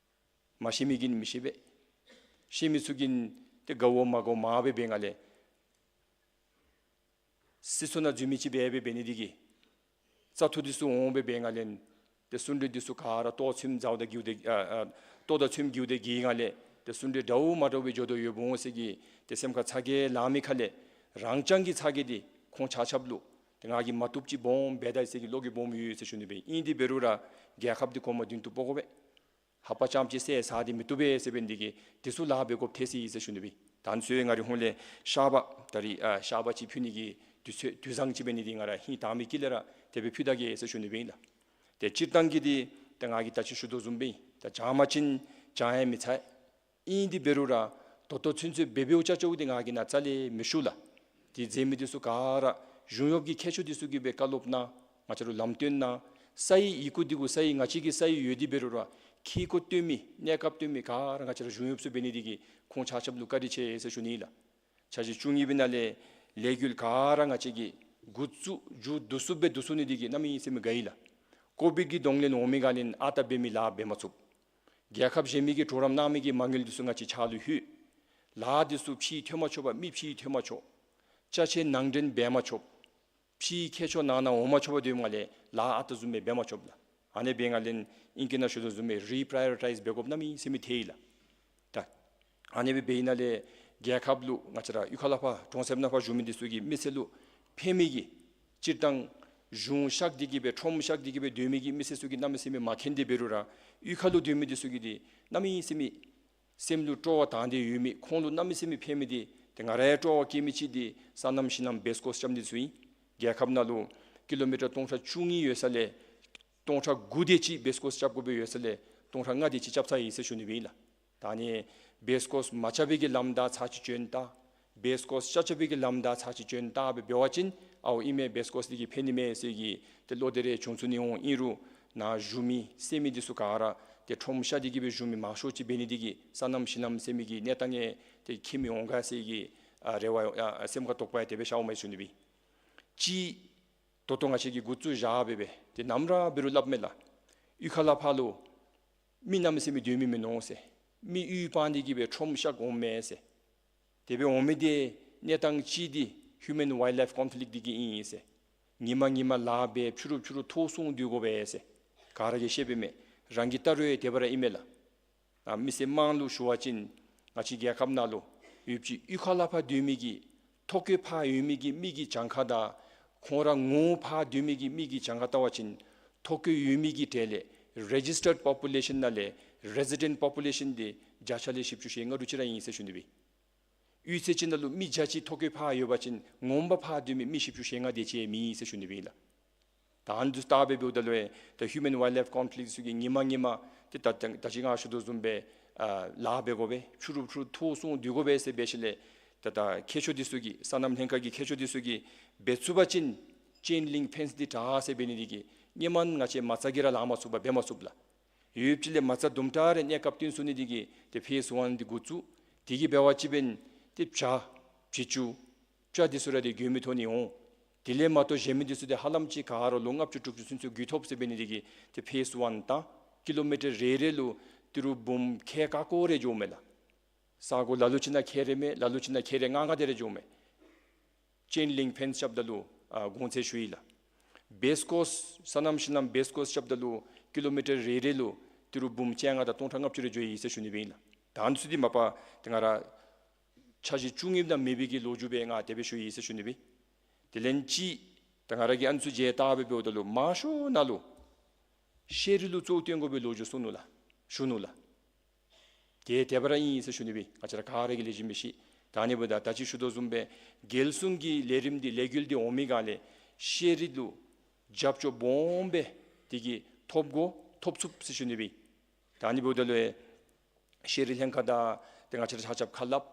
མ་ཤེས་མི་གིས་མི་ཤེས་པས། ཤེས་མི་ཚུ་གིས་ཏེ་དགའཝ་མ་དགའཝ་མར་སྦེ་འབད་ང་ལས་སྲིད་ཚོགས་ནང་འཛུལ་མི་ཅིག་འབད་སྦེ་འབད་ནི་འདི་གིས་བཙག་འཐུ་འདི་ཚུ་འོང་སྦེ་འབད་ང་ལས་ཏེ་གསུང་གྲོས་འདི་ཚུ་ག་ར་ལྟོ་ཚོདམ་འཛོལཝ་དང་འགྱུར་ཏེ་ཨ་ཨ་ལྟོ་དང་ཚོདམ་འགྱུར་ཏེ་གིས་ང་ལས་ཏེ་གསུང་གྲོས་འདྲཝ་མ་འདྲཝ་སྦེ་འགྱོ་དོ་ཡོདཔ་འོང་ཟེར་གྱི་ཏེ་སེམས་ཁར་ཚ་གྱང་ལང་མི་ཁ་ལས་རང་རྐྱང་གི་ཚ་གྱང་འདི་ཁོང་ཆ་ཁྱབ་ལུ་ཏེ་ང་གིས་མ་བཏུབ་ཅིག་སྦོམ་འབད་ད་ཟེར་གྱི་བློ་འགྱོད་སྦོམ་ཡོད་ཟེར་ཞུ་ནི་སྦེ། ཨིན་དེ་འབད་རུང་ར་རྒྱལ་ཁབ་འདི་གོང་མ་མདུན་དུ་སྤོ་དགོ་པས། ཧ་པ་ཙམ་ཅིག་ཟེར་ས་འདི་མི་བཏུབ་པས་ཟེར་འབད་ནི་འདི་གིས་འདི་ཚུ་ལཱ་འབད་དགོཔ་ཐལ་སོ་ཡི་ཟེར་ཞུ་ནི་སྦེ། ད་ཚུ་ཡང་ང་རའི་ཧོང་ལས་བཤགས་པ་ད་རིས་ཨ་བཤགས་པ་ཅིག་ཕུལ་ནི་གི་དུས་ཚོད་དུས་བཟང་ཅིག་འབད་ནི་འདི་ང་ར་ཧིང་དྭངས་མའི་དཀྱིལ་ལས་ར་དེ་སྦེ་ཕུལ་ད་གེ་ཟེར་ཞུ་ནི་སྦེ་ཨིན་ལགས། ཏེ་སྤྱིར་བཏང་གི་འདི་ད་ང་གིས་ད་ཅི་ཞུ་དོ་བཟུམ་སྦེ་ད་བྱང་མ་བྱིན་བྱང་ཡང་མི་ཚ། ཨིན་དེ་འབད་རུང་ར་ད་ལྟོ་ཚུན་ཚོད་འབད་འབདཝ་ཅ་ཅོཝ་འདི་ང་གིས་ནཱ་རྩ་ལས་མི་ཞུ་ལགས། དེ་མཛད་མི་འདི་ཚུ་ག་ར་གཞུང་གཡོགཔ་གི་མཁས་མཆོག་འདི་ཚུ་གིས་སྦེ་བཀའ་སློབ་གནང་། ང་བཅས་ལུ་ལམ་སྟོན་གནང་། སའི་ཡི་གུ་འདི་གུ་སའི་ང་བཅས་ཀྱི་སའི་ཡོད་དེ་འབད་རུང་ར་ཁེ་ཀོ་སྟོན་མི་གནས་སྐབས་སྟོན་མི་ག་ར་ང་བཅས་ར་གཞུང་གཡོགཔ་ཚུ་འབད་ནི་འདི་གིས་ཁོང་ཆ་ཁྱབ་ལུ་བཀའ་དྲིན་ཆེ་ཟེར་ཞུ་ནི་ལགས། ཆ་ཅིག་བཅུ་གཉིས་པའི་ནང་ལས་ལས་འགུལ་ག་ར་ང་བཅས་ཀྱིས་འགོ་བཙུགས་མཇུག་བསྡུ་ཚུགསཔ་སྦེ་བསྡུ་ཚུགས་ནི་འདི་གིས་གནམ་མེད་ས་མེད་དགའ་ཡི་ལགས། ཀོ་བིཌ་ཀྱི་གདོང་ལེན་འོང་མི་ག་ལས་ཨ་རྟག་འབད་མི་ལཱ་འབད་མ་ཚུགས། རྒྱལ་ཁབ་གཞན་མི་གིས་གྲོགས་རམ་གནང་མི་གི་མ་དངུལ་འདི་ཚུ་ང་བཅས་ཕྱག་ལུ་ལྷོད། ལཱ་འདི་ཚུ་ཕྱི་ཐོན་མ་ཆོག་པར་མི་ཕྱི་ཐོན་མ་ཆོག། ཅ་ཆས་ནང་འདྲེན་འབད་མ་ཆོག། ཕྱིའི་མཁས་མཆོག་ནང་ན་འོང་མ་ཆོག་པར་སྡོད་མི་ག་ལས་ལཱ་ཨ་རྟག་བཟུམ་སྦེ་འབད་མ་ཆོག་ལགས། ཨ་ནི་འབད་ང་ལས་ཨིང་སྐད་ནང་ཞུ་དོ་བཟུམ་སྦེ་རི་པྲའི་ཡོ་རི་ཊའིཛ་འབད་དགོཔ་གནམ་མེད་ས་མེད་ཐལ་ཡི་ལགས། ད་ཨ་ནི་སྦེ་འབད་ནི་ལས་རྒྱལ་ཁབ་ལུ་ང་བཅས་ར་གཡུས་ཁ་ལས་ཕར་གྲོང་གསེབ་ནང་ཕར་བཞུགས་མི་འདི་ཚུ་གི་མི་ཚེ་ལུ་ཕན་མི་གི་སྤྱིར་བཏང་གཞུང་བཤགས་འདི་གིས་སྦེ་ཁྲོམ་བཤགས་འདི་གིས་སྦེ་སྡོད་མི་གི་མི་ཚེ་ཚུ་གིས་གནམ་མེད་ས་མེད་མ་མཁྱེན་ཏེ་འབད་རུང་ར་གཡུས་ཁ་ལུ་སྡོད་མི་འདི་ཚུ་གིས་འདི་གནམ་མེད་ས་མེད་སེམས་ལུ་སྤྲོ་བ་དང་འདོད་ཡོད་མི་ཁོང་ལུ་གནམ་མེད་ས་མེད་ཕན་མི་འདི་ཏེ་ང་ར་ཡང་སྤྲོ་བ་སྐྱེ་མི་ཅིག་འདི་སོ་ནམ་ཞིང་ལམ་བེསི་ཀོརསི་རྐྱབ་ནི་འདི་ཚུ་ཨིན། རྒྱལ་ཁབ་ནང་ལུ་ཀི་ལོ་མི་ཊར་སྟོང་ཕྲག་བཅུ་གཉིས་ཡོད་ས་ལས་སྟོང་ཕྲག་དགུ་དེ་ཅིག་བེསི་ཀོརསི་རྐྱབ་དགོ་པའི་ཡོད་ས་ལས་སྟོང་ཕྲག་ལྔ་དེ་ཅིག་རྐྱབ་ཚར་ཡི་ཟེར་ཞུ་ནི་སྦེ་ཨིན་ལགས། ད་ནི་བེསི་ཀོརསི་མ་རྐྱབ་པའི་གི་ལམ་བདའ་ཚར་ཅིག་བྱོན་ད། བེསི་ཀོརསི་རྐྱབ་རྐྱབ་པའི་གི་ལམ་བདའ་ཚར་ཅིག་བྱོན་ད་སྦེ་འབད་བ་ཅིན་ཨའོ་ཨིན་མས། བེསི་ཀོརསི་འདི་གིས་ཕན་ནི་མས་ཟེར་གྱི་ཏེ་བློ་དེ་རེ་བྱུང་ཚུགས་ནི་འོང་། ཨིན་རུང་ནཱ་བཞུགས་མི་གསན་མི་འདི་ཚུ་ག་ར་ཏེ་ཁྲོམ་བཤགས་འདི་གིས་སྦེ་བཞུགས་མི་མང་ཤོས་ཅིག་འབད་ནི་འདི་གིས་སོ་ནམ་ཞིང་ལམ་ཟེར་མི་གི་གནས་སྟངས་ཨེ་ཏེ་མཁྱེན་མི་འོང་ག་ཟེར་གྱི་ཨ་རེ་བ་ཨ་སེམས་ཁར་དོགས་པ་ཡང་དེ་སྦེ་ཤརཝ་མས་ཞུ་ནི་སྦེ། ཅིག་ད་ལྟོ་ང་བཅས་ཀྱིས་འགོ་བཙུགས་བཞག་སྦེ་སྦེ་ཏེ་ནམ་ར་འབད་རུང་སླབ་མས་ལགས། གཡུས་ཁ་ལས་ཕར་ལུ་མི་གནམ་མེད་ས་མེད་སྡོད་མི་མིན་ནུག་ཟེར། མི་གཡུས་སྤང་སྟེ་གིས་སྦེ་ཁྲོམ་བཤགས་འོང་མས་ཟེར། དེ་སྦེ་འོང་མི་འདི་གནས་སྟངས་ཅིག་འདི་ཧིའུ་མེན་ཝའིལཌ་ལའིཕ་ཀོན་ཕི་ལིཀཊ་འདི་གིས་ཨིན་ཟེར། ཉིན་མ་ཉིན་མ་ལཱ་འབད་ཕྱི་རུ་ཕྱི་རུ་ཐོག་སྲུང་སྡོད་དགོ་པས་ཟེར། ག་ར་གིས་ཤེས་པས་མས། རང་གི་ལྟ་རུང་ཡང་དེ་སྦེ་ར་ཨིན་མས་ལགས། ཨ་མི་སེར་དམངས་ལུ་ཞུ་བ་ཅིན་ང་བཅས་རྒྱལ་ཁབ་ནང་ལུ་ ཡུལ་གྱི་གཡུས་ཁ་ལས་ཕར་སྡོད་མི་གི་ཐོ་བཀོད་ཕར་ཡོད་མི་གི་མི་གི་གྱངས་ཁ་དང་ཁོང་ར་ངོ་ཕར་སྡོད་མི་གི་མི་གི་གྱངས་ཁ་བལྟ་བ་ཅིན་ཐོ་བཀོད་ཡོད་མི་གི་གྲས་ལས་registered population ནང་ལས་resident population འདི་བརྒྱ་ཆ་ལས་བཞི་བཅུ་ཞེ་ལྔ་དྲུག་ཅིག་ར་ཨིན་ཟེར་ཞུ་ནི་སྦེ། ཡུལ་ཚོ་ཅིག་ནང་ལུ་མི་བརྒྱ་ཅིག་ཐོ་བཀོད་ཕར་ཡོད་པ་ཅིན་ངོ་མ་ཕར་སྡོད་མི་མི་བཞི་བཅུ་ཞེ་ལྔ་དེ་ཅིག་མེད་ཟེར་ཞུ་ནི་སྦེ་ཨིན་ལགས། ད་ཨ་ནི་ཚུ་བལྟ་སྦེ་འབདཝ་ད་ལུ་ད་human wildlife conflict ཚུ་གི་ཉི་མ་ཉི་མ་ཏེ་ད་ད་ད་ཅི་ང་ཞུ་དོ་བཟུམ་སྦེ་ཨ་ལཱ་འབད་དགོ་པས། ཕྱི་རུ་ཕྱི་རུ་ཐོ་སྲུང་སྡོད་དགོ་པས་ཟེར་འབད་ཞིནམ་ལས་ད་ད་མཁས་མཆོག་འདི་ཚུ་གིས་སོ་ནམ་ལྷན་ཁག་གི་མཁས་མཆོག་འདི་ཚུ་གིས་འབད་ཚུགས་པ་ཅིན་chain link fence འདི་དྲག་ཟེར་འབད་ནི་འདི་གིས་ཧེ་མ་ང་བཅས་མ་རྩ་གིས་ར་ལང་མ་ཚུགས་པར་འབད་མ་ཚུགས་ལགས། ཡུལ་ཅིག་ལས་མ་རྩ་དུམ་གྲ་རེ་གནས་སྐབས་བརྟེན་སོང་ནི་འདི་གིས་ཏེ་phase one འདི་འགོ་བཙུགས། དེ་གིས་འབད་བ་ཅིན་འབདན་ཏེ་བྱ་བྱི་ཅུང་བྱ་འདི་ཚུ་ར་ཏེ་མགྱོནམ་སྦེ་ཐོན་ནི་འོང་། དེ་ལས་མ་གཏོགས་གཞན་མི་འདི་ཚུ་ཏེ་ཧ་ལམ་ཅིག་ག་ར་ལོ་ལྔ་བཅུ་དྲུག་ཅུ་ཚུན་ཚོད་འགོར་ཐོབ་ཟེར་འབད་ནི་འདི་གིས་ཏེ་phase one དང་ཀི་ལོ་མི་ཊར་རེ་རེ་ལུ་ཏི་རུ་འབུམ་ཁལ་ཀ་ཀོ་རེ་འགྱོཝ་མས་ལགས། ས་གོ་ལ་ལུ་ཅིག་ནང་ཁལ་རེ་མས། ལ་ལུ་ཅིག་ནང་ཁལ་རེ་ལྔ་ལྔ་དེ་རེ་འགྱོཝ་མས། chain link fence རྐྱབ་ད་ལུ་ཨ་གོང་ཚད་ཞུ་ཡི་ལགས། base course སོ་ནམ་ཤིང་ནགས་base course རྐྱབ་ད་ལུ་ཀི་ལོ་མི་ཊར་རེ་རེ་ལུ་ཏི་རུ་འབུམ་བཅོ་ལྔ་དང་སྟོང་ཕྲག་ལྔ་བཅུ་རེ་འགྱོ་ཡི་ཟེར་ཞུ་ནི་སྦེ་ཨིན་ལགས། ད་ཨ་ནི་ཚུ་འདི་མ་པ་ཏེ་ང་ར་འཆར་གཞི་བཅུ་གཉིས་ནང་མེད་པའི་གི་ལོ་རྒྱུས་སྦེ་ང་དེ་སྦེ་ཞུ་ཡི་ཟེར་ཞུ་ནི་སྦེ། དེ་ལས་ཅིག་ད་ང་ར་གིས་ཨ་ནི་ཚུ་མཇལ་བལྟ་སྦེ་འབདཝ་ད་ལུ་མང་ཤོས་ནང་ལུ་ཤེས་རིག་ལུ་གཙོ་བོ་བཏོན་དགོ་པའི་ལོ་རྒྱུས་གསུང་ནུག་ལགས། ཞུ་ནུག་ལགས། དེ་དེ་སྦེ་ར་ཨིན་ཟེར་ཞུ་ནི་སྦེ་ང་བཅས་ར་ག་ར་གིས་ལེགས་ཤོམ་སྦེ་ཤེས། ད་ཨ་ནི་འབདཝ་ད་ད་ཅི་ཞུ་དོ་བཟུམ་སྦེ་རྒྱལ་སྲུང་གི་ལས་རིམ་འདི་ལས་འགུལ་འདི་འོང་མི་སྒང་ལས་ཤེས་རིག་ལུ་རྒྱབ་སྐྱོར་སྦོམ་སྦེ་དེ་གིས་ཐོབ་དགོ་ཐོབ་ཚུགས་ཟེར་ཞུ་ནི་སྦེ། ད་ཨ་ནི་འབདཝ་ད་ལུ་ཤེས་རིག་ལྷན་ཁག་དང་ཏེ་ང་བཅས་ར་ཆ་ཁྱབ་ཁ་སླབ།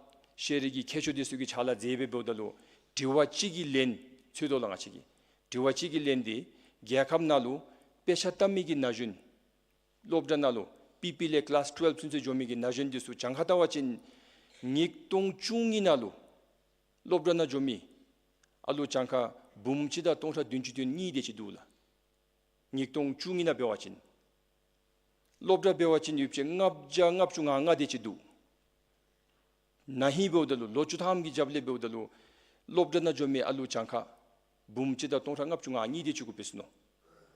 ཤེས་རིག་གི་མཁས་མཆོག་འདི་ཚུ་གི་ཕྱག་ལཱ་མཛད་སྦེ་འབདཝ་ད་ལུ་དྲི་བ་གཅིག་གི་ལན་འཚོལ་དོ་ལགས། ང་བཅས་ཀྱིས་དྲི་བ་གཅིག་གི་ལན་འདི་རྒྱལ་ཁབ་ནང་ལུ་དཔེ་ཆ་ལྟ་མི་གི་ན་གཞོན་སློབ་གྲྭ་ནང་ལུ་པི་པི་ལས་ཀི་ལཱསི་ཊུ་ཝེལབ་ཚུན་ཚོད་འགྱོ་མི་གི་ན་གཞོན་འདི་ཚུ་གྱངས་ཁ་བལྟ་བ་ཅིན་ཉིས་སྟོང་བཅུ་གཉིས་ནང་ལུ་སློབ་གྲྭ་ནང་འགྱོ་མི་ཨ་ལུ་གྱངས་ཁ་འབུམ་གཅིག་དང་སྟོང་ཕྲག་བདུན་ཅུ་དོན་གཉིས་དེ་ཅིག་འདུག་ལགས། ཉིས་སྟོང་བཅུ་གཉིས་ནང་འབད་བ་ཅིན་སློབ་གྲྭ་འབད་བ་ཅིན་ཡོདཔ་ཅིག་ལྔ་བརྒྱ་ལྔ་བཅུ་ང་ལྔ་དེ་ཅིག་འདུག། ན་ཧིང་འབདཝ་ད་ལུ་ལོ་བཅུ་ཐམ་གྱི་རྒྱབ་ལས་འབདཝ་ད་ལུ་སློབ་གྲྭ་ནང་འགྱོ་མི་ཨ་ལུ་གྱངས་ཁ་འབུམ་གཅིག་དང་སྟོང་ཕྲག་ལྔ་བཅུ་ང་གཉིས་དེ་ཅིག་གུ་འཕེལ་སོ་ནུག།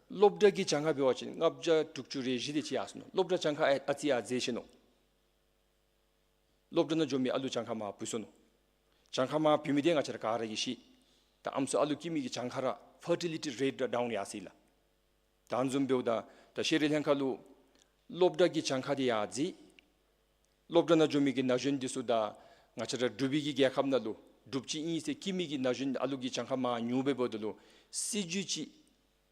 སློབ་གྲྭ་གི་གྱངས་ཁ་འབད་བ་ཅིན་ལྔ་བརྒྱ་དྲུག་ཅུ་རེ་བཞི་དེ་ཅིག་ཡར་སོ་ནུག། སློབ་གྲྭ་གྱངས་ཁ་ཨ་ཨ་ཙི་ཡར་འཛེགས་ཅི་ནུག། སློབ་གྲྭ་ནང་འགྱོ་མི་ཨ་ལུ་གྱངས་ཁ་མར་བུད་སོ་ནུག། གྱངས་ཁ་མར་བུད་མི་དེ་ང་བཅས་ར་ག་ར་གིས་ཤེས། ད་ཨམ་སྲུ་ཨ་ལུ་སྐྱེ་མི་གི་གྱངས་ཁ་ར་ཕར་ཊི་ལི་ཊི་རེཊ་ར་ཌའུན་ཡར་སོ་ཡི་ལགས། ད་ཨ་ནི་བཟུམ་འབདཝ་ད་ད་ཤེས་རིག་ལྷན་ཁག་ལུ་སློབ་གྲྭ་གི་གྱངས་ཁ་དེ་ཡར་འཛེགས། སློབ་གྲྭ་ནང་འགྱོ་མི་གི་ན་གཞོན་འདི་ཚུ་དང་ང་བཅས་ར་འབྲུག་པའི་གི་རྒྱལ་ཁབ་ནང་ལུ་འབྲུགཔ་ཅིག་ཨིན་ཟེར་སྐྱེ་མི་གི་ན་གཞོན་ཨ་ལུ་གི་གྱངས་ཁ་མར་ཉུང་སྦེ་འབདཝ་ད་ལུ་སྲིད་བྱུས་ཅིག་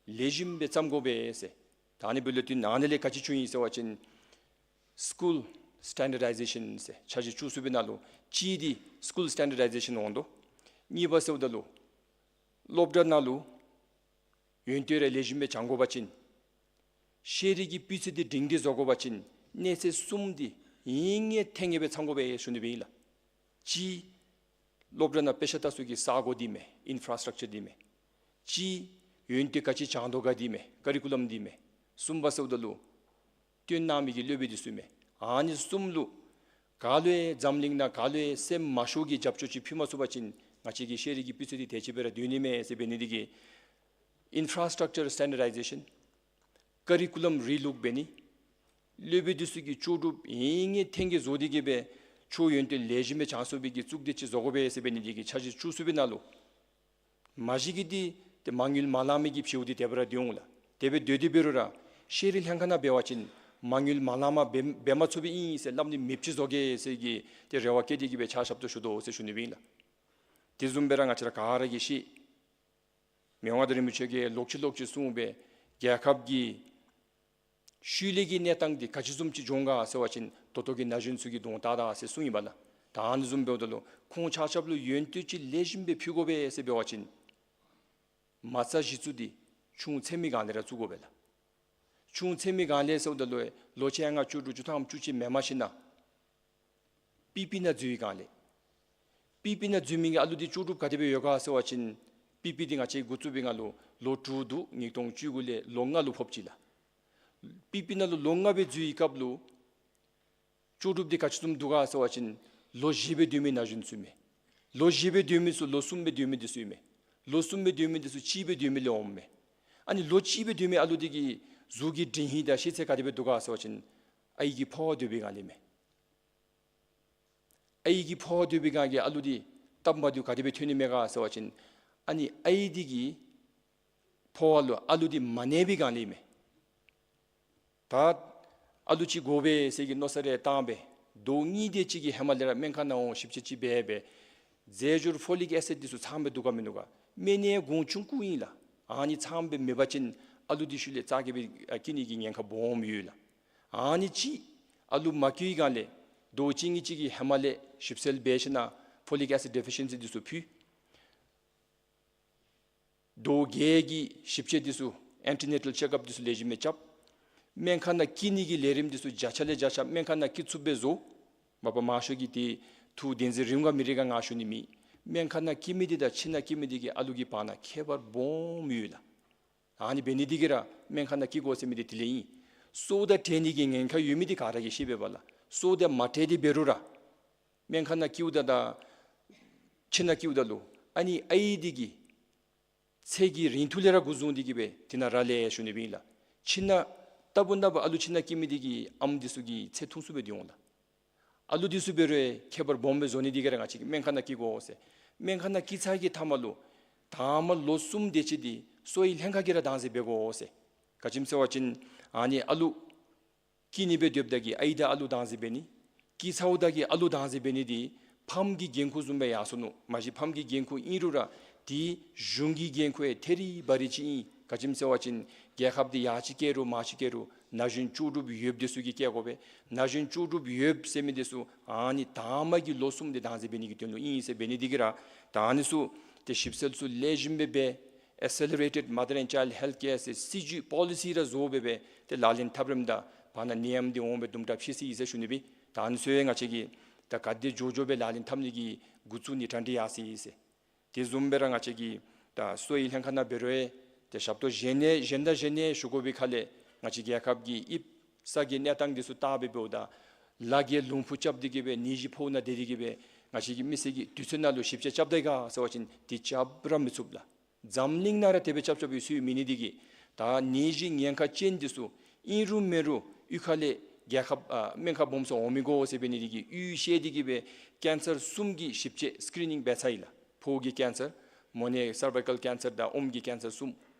ལེགས་ཤོམ་སྦེ་བརྩམ་དགོ་པས་ཟེར། ད་ཨ་ནི་འབདཝ་ལས་བརྟེན་ཨ་ནི་ལས་ག་ཅི་བྱུང་ཡི་ཟེར་བ་ཅིན་སི་ཀུལ་སི་ཊེན་ཌར་ཌའི་ཟེ་ཤཱན་ཟེར་འཆར་གཞི་བཅུ་གསུམ་པའི་ནང་ལུ་གཅིག་འདི་སི་ཀུལ་སི་ཊེན་ཌར་ཌའི་ཟེ་ཤཱན་འོང་དོ། གཉིས་པ་ཟེརཝ་ད་ལུ་སློབ་གྲྭ་ནང་ལུ་ཡོན་ཏན་ར་ལེགས་ཤོམ་སྦེ་སྦྱང་དགོ་པ་ཅིན་ཤེས་རིག་གི་སྤུས་ཚད་འདི་སྒྲིང་སྒྲི་བཟོ་དགོ་པ་ཅིན་གནས་ཚད་གསུམ་འདི་ཨིན་ངེས་ཐེན་ངེས་སྦེ་ཚང་དགོ་པས་ཞུ་ནི་སྦེ་ཨིན་ལགས། གཅིག་སློབ་གྲྭ་ནང་དཔེ་ཆ་ལྟ་ས་གི་ས་གོ་འདི་མས། ཨིན་ཕ་ར་སི་ཊག་ཅར་འདི་མས། གཅིག་ཡོན་ཏན་ག་ཅི་སྦྱང་དོ་ག་འདི་མས། ཀ་རི་ཀུ་ལམ་འདི་མས། གསུམ་པ་ཟེརཝ་ད་ལུ་སྟོན་གནང་མི་གི་སློབ་དཔོན་འདི་ཚུ་མས། ཨ་ནི་གསུམ་ལུ་ག་ལུ་ཡང་འཛམ་གླིང་ནང་ག་ལུ་ཡང་སེམས་མ་ཤོར་གྱི་རྒྱབ་སྐྱོར་ཅིག་ཕུལ་མ་ཚུགས་པ་ཅིན་ང་བཅས་ཀྱི་ཤེས་རིག་གི་སྤུས་ཚད་འདི་དེ་ཅིག་སྦེ་ར་སྡོད་ནི་མས་ཟེར་འབད་ནི་འདི་གིས་ཨིན་ཕ་ར་སི་ཊག་ཅར་སི་ཊེན་ཌར་ཌའི་ཟེ་ཤཱན་ཀ་རི་ཀུ་ལམ་རི་ལུགས་འབད་ནི་སློབ་དཔོན་འདི་ཚུ་གི་ལྕོགས་གྲུབ་ཨིན་ངེས་ཐེན་ངེས་བཟོ་སྟེ་གི་སྦེ་ཆོས་ཡོན་ཏན་ལེགས་ཤོམ་སྦེ་སྦྱང་ཚུགས་པའི་གི་གཙུག་སྡེ་ཅིག་བཟོ་དགོ་པས་ཟེར་འབད་ནི་འདི་གིས་འཆར་གཞི་བཅུ་གསུམ་པའི་ནང་ལུ་མ་གཞི་གི་འདི་ཏེ་མ་དངུལ་མ་ལང་མི་གི་ཕྱེཝ་འདི་དེ་སྦེ་ར་སྡོད་འོང་ལགས། དེ་སྦེ་སྡོད་དེ་འབད་རུང་ར་ཤེས་རིག་ལྷན་ཁག་ནང་འབད་བ་ཅིན་མ་དངུལ་མ་ལངམ་འབད་འབད་མ་ཚུགས་པའི་ཨིན་ཟེར་སླབ་ནི་མེདཔ་ཅིག་བཟོ་གེ་ཟེར་གྱི་ཏེ་རེ་བ་བསྐྱེད་དེ་གི་སྦེ་ཕྱག་ཞབས་ཏོག་ཞུ་དོ་ཟེར་ཞུ་ནི་སྦེ་ཨིན་ལགས། དེ་བཟུམ་སྦེ་ར་ང་བཅས་ར་ག་ར་གིས་ཤེས། མི་དབང་མངའ་བདག་རིན་པོ་ཆེ་གིས་ལོག་ཅི་ལོག་ཅི་གསུངས་སྦེ་རྒྱལ་ཁབ་ཀྱི་ཤུལ་ལས་ཀྱི་གནས་སྟངས་འདི་ག་ཅི་བཟུམ་ཅིག་འགྱོ་ག་ཟེར་བ་ཅིན་ད་ལྟོ་གི་ན་གཞོན་ཚུ་གི་གདོང་བལྟ་ད་ཟེར་གསུངས་ཡི་པ་ལགས། ད་ཨ་ནི་བཟུམ་འབདཝ་ད་ལུ་ཁོང་ཆ་ཁྱབ་ལུ་ཡོན་ཏན་ཅིག་ལེགས་ཤོམ་སྦེ་ཕུལ་དགོ་པས་ཟེར་འབད་བ་ཅིན་མ་རྩ་གཞི་བཙུགས་འདི་ཆུང་ཚད་མའི་སྒང་ལས་ར་བཙུགས་དགོ་པས་ལགས། ཆུང་ཚད་མའི་སྒང་ལས་ཟེརཝ་ད་ལུ་ལོ་བཅོ་ལྔ་བཅུ་དྲུག་བཅུ་ཐམ་བཅུ་གཅིག་མེན་པར་ཞིན་ན་པི་པི་ནང་འཛུལ་བའི་སྒང་ལས་པི་པི་ནང་འཛུལ་མི་གི་ཨ་ལུ་འདི་ལྕོགས་གྲུབ་ག་དེ་སྦེ་ཡོད་ག་ཟེར་བ་ཅིན་པི་པི་འདི་ང་བཅས་འགོ་བཙུགས་པའི་སྔ་ལུ་ལོ་དྲུག་འདུག། ཉིས་སྟོང་བཅུ་དགུ་ལས་ལོ་ལྔ་ལུ་ཕོགཔ་ཅིག་ལགས། པི་པི་ནང་ལུ་ལོ་ལྔ་སྦེ་འཛུལ་བའི་སྐབས་ལུ་ལྕོགས་གྲུབ་འདི་ག་ཅི་བཟུམ་འདུག་ག་ཟེར་བ་ཅིན་ལོ་བཞི་སྦེ་སྡོད་མི་ན་གཞོན་ཚུ་མས། ལོ་བཞི་སྦེ་སྡོད་མི་ཚུ་ལོ་གསུམ་སྦེ་སྡོད་མི་འདི་ཚུ་མས། ལོ་གསུམ་སྦེ་སྡོད་མི་འདི་ཚུ་གཅིག་སྦེ་སྡོད་མི་ལས་འོངམ་མས། ཨ་ནི་ལོ་གཅིག་སྦེ་སྡོད་མི་ཨ་ལུ་འདི་གི་གཟུགས་ཀྱི་དྲན་ཤེས་དང་ཤེས་ཚད་ག་དེ་སྦེ་འདུག་ག་ཟེར་བ་ཅིན་ཨའི་གི་ཕོཝ་སྡོད་པའི་སྒང་ལས་མས། ཨའི་གི་ཕོཝ་སྡོད་པའི་སྒང་གི་ཨ་ལུ་འདི་སྟབས་མ་བདེཝ་ག་དེ་སྦེ་ཐོན་ནི་མས་ག་ཟེར་བ་ཅིན་ཨ་ནི་ཨའི་འདི་གི་ཕོཝ་ལུ་ཨ་ལུ་འདི་མ་གནས་པའི་སྒང་ལས་མས། ད་ཨ་ལུ་ཅིག་དགོ་པས་ཟེར་གྱི་མནོ་བསམ་རེ་བཏང་སྦེ་ཟླཝ་གཉིས་དེ་ཅིག་གི་ཧེ་མ་ལས་ར་སྨན་ཁང་ནང་འོང་ཞིབ་དཔྱད་ཅིག་འབད་སྦེ་རྫས་སྦྱོར་ཕོ་ལིག་ཨེ་སིཌ་འདི་ཚུ་ཚངམ་སྦེ་འདུག་ག་མིན་འདུག་ག། སྨན་ནི་གོང་ཆུང་ཀུ་ཨིན་ལགས། ཨ་ནི་ཚངམ་སྦེ་མེད་པ་ཅིན་ཨ་ལུ་འདི་ཤུལ་ལས་ཙག་གེ་སྦེ་ཨ་སྐྱེ་ནི་གི་ཉེན་ཁ་སྦོམ་ཡོད་ལགས། ཨ་ནི་ཅིག་ཨ་ལུ་མ་སྐྱེ་བའི་སྒང་ལས་ཟླཝ་གཅིག་གཉིས་ཅིག་གི་ཧེ་མ་ལས་ཞིབ་འཚོལ་འབད་ཞིན་ན་ཕོ་ལིག་ཨེ་སིཌ་ཌི་ཕི་ཤན་སི་འདི་ཚུ་ཕུལ། ཟླཝ་བརྒྱད་ཀྱི་ཞིབ་དཔྱད་འདི་ཚུ་ཨེན་ཊི་ནེ་ཊལ་ཅེཀ་ཨཔ་འདི་ཚུ་ལེགས་ཤོམ་སྦེ་རྐྱབ། སྨན་ཁང་ནང་སྐྱེ་ནི་གི་ལས་རིམ་འདི་ཚུ་བརྒྱ་ཆ་ལས་བརྒྱ་ཆ་སྨན་ཁང་ནང་སྐྱེ་ཚུགསཔ་སྦེ་བཟོ། མ་པ་མང་ཤོས་ཀྱིས་དེ་ཐུགས་བདེན་འཛིན་རིང་ག་མི་རིང་ག་ང་ཞུ་ནི་མེད། སྨན་ཁང་ནང་སྐྱེ་མི་འདི་དང་ཁྱིམ་ནང་སྐྱེ་མི་འདི་གིས་ཨ་ལུ་གི་བར་ན་ཁྱད་པར་སྦོམ་ཡོད་ལགས། ཨ་ནི་འབད་ནི་འདི་གིས་ར་སྨན་ཁང་ནང་སྐྱེ་དགོ་ཟེར་མི་འདི་དེ་ལས་ཨིན། སོ་ད་སྤྲོད་ནི་གི་ཉེན་ཁ་ཡོད་མི་འདི་ག་ར་གིས་ཤེས་པས་པ་ལགས། སོ་ད་མ་སྤྲོད་དེ་འབད་རུང་ར་སྨན་ཁང་ནང་སྐྱེཝ་ད་དང་ཁྱིམ་ནང་སྐྱེཝ་ད་ལུ་ཨ་ནི་ཨའི་འདི་གི་ཚེ་གི་རིང་ཐུང་ལས་ར་འགོ་བཟུང་སྟེ་གི་སྦེ་དེ་ནང་ར་ལས་ཞུ་ནི་སྦེ་ཨིན་ལགས། ཁྱིམ་ནང་ལྟ་བུ་ན་བུ་ཨ་ལུ་ཁྱིམ་ནང་སྐྱེ་མི་འདི་གི་ཨམ་འདི་ཚུ་གི་ཚེ་ཐུང་སུ་སྦེ་སྡོད་འོང་ལགས། ཨ་ལུ་འདི་ཚུ་འབད་རུང་ཁྱད་པར་སྦོམ་སྦེ་བཟོ་ནི་འདི་གིས་ར་ང་བཅས་ཀྱིས་སྨན་ཁང་ནང་སྐྱེ་དགོ་ཟེར། སྨན་ཁང་ནང་སྐྱེ་ཚར་གྱི་མཐའ་མ་ལུ་དང་པ་ལོ་གསུམ་དེ་ཅིག་འདི་གསོ་བའི་ལྷན་ཁག་གིས་ར་བདག་འཛིན་འབད་དགོ་ཟེར། ག་ཅི་སྨོ་ཟེར་བ་ཅིན་ཨ་ནི་ཨ་ལུ་སྐྱེ་ནི་སྦེ་སྡོདཔ་ད་གི་ཨའི་དང་ཨ་ལུ་བདག་འཛིན་འབད་ནི། སྐྱེ་ཚརཝ་ད་གི་ཨ་ལུ་བདག་འཛིན་འབད་ནི་འདི་ཕམ་གྱི་འགན་ཁུར་བཟུམ་སྦེ་ཡར་སོ་ནུག། མ་གཞི་ཕམ་གྱི་འགན་ཁུར་ཨིན་རུང་ར་དེ་གཞུང་གི་འགན་ཁུར་ཡང་ཐེ་རི་བ་རི་ཅིག་ཨིན། ག་ཅི་སྨོ་ཟེར་བ་ཅིན་རྒྱལ་ཁབ་འདི་ཡར་ཅིག་བསྐྱལ་རུང་མར་ཅིག་བསྐྱལ་རུང་ན་གཞོན་ལྕོགས་གྲུབ་ཡོདཔ་འདི་ཚུ་གིས་བསྐྱལ་དགོ་པས། ན་གཞོན་ལྕོགས་གྲུབ་ཡོདཔ་ཟེར་མི་འདི་ཚུ་ཨ་ནི་དང་པ་གི་ལོ་གསུམ་འདི་བདག་འཛིན་འབད་ནི་གི་དོན་ལུ་ཨིན་ཟེར་འབད་ནི་འདི་གིས་ར་ད་ཨ་ནི་ཚུ་ཏེ་ཞིབ་འཚོལ་ཚུ་ལེགས་ཤོམ་སྦེ་འབད། Accelerated Mother and Child Health Care ཟེར་སྲིད་བྱུས་པོ་ལི་སི་ར་བཟོ་སྦེ་འབད་ཏེ་ལག་ལེན་འཐབ་རནམ་ད་བར་ན་ནད་ཡམས་འདི་འོང་སྦེ་དུམ་གྲ་ཕྱིས་སོ་ཡི་ཟེར་ཞུ་ནི་སྦེ། ད་ཨ་ནི་ཚུ་ཡང་ང་བཅས་ཀྱིས་ད་ག་དེ་མགྱོགས་མགྱོགས་སྦེ་ལག་ལེན་འཐབ་ནི་གི་འགོ་བཙུགས་ནི་གྲ་སྒྲིག་ཡར་སོ་ཡི་ཟེར། དེ་བཟུམ་སྦེ་ར་ང་བཅས་ཀྱིས་ད་གསོ་བའི་ལྷན་ཁག་ནང་འབད་རུང་ཡང་ཏེ་ཞབས་ཏོག་གཞན་ནི་གཞན་དང་གཞན་ནི་ཞུ་དགོ་པའི་ཁ་ལས་ང་བཅས་རྒྱལ་ཁབ་ཀྱི་དབྱིབས་ས་གི་གནས་སྟངས་འདི་ཚུ་བལྟ་སྦེ་འབདཝ་ད་ལ་རྒྱལ་ལུང་ཕུག་རྐྱབ་སྟེ་གི་སྦེ་ནད་གཞི་ཕོཝ་ནང་སྡོད་དེ་གི་སྦེ་ང་བཅས་ཀྱི་མི་སེར་གྱིས་དུས་ཚོད་ནང་ལུ་ཞིབ་དཔྱད་རྐྱབ་ད་ཡི་ག་ཟེར་བ་ཅིན་དེ་རྐྱབ་ར་མི་ཚུགས་ལགས། འཛམ་གླིང་ནང་ར་དེ་སྦེ་རྐྱབ་རྐྱབ་པའི་ཚུལ་མེད་ནི་འདི་གིས་ད་ནད་གཞི་ཉེན་ཁ་ཅན་འདི་ཚུ་ཨིན་རུང་མེན་རུང་གཡུས་ཁ་ལས་རྒྱལ་ཁབ་ཨ་སྨན་ཁབ་སྦོམ་ཚུ་འོང་མི་དགོ་ཟེར་འབད་ནི་འདི་གིས་གཡུས་བཤལ་ཏེ་གི་སྦེ་ཀེན་སར་གསུམ་གྱི་ཞིབ་དཔྱད་སི་ཀི་རི་ནིང་འབད་ཚར་ཡི་ལགས། ཕོཝ་གི་ཀེན་སར་མོ་ནད་སར་བའི་ཀཱལ་ཀེན་སར་དང་ཨོམ་གྱི་ཀེན་སར་གསུམ།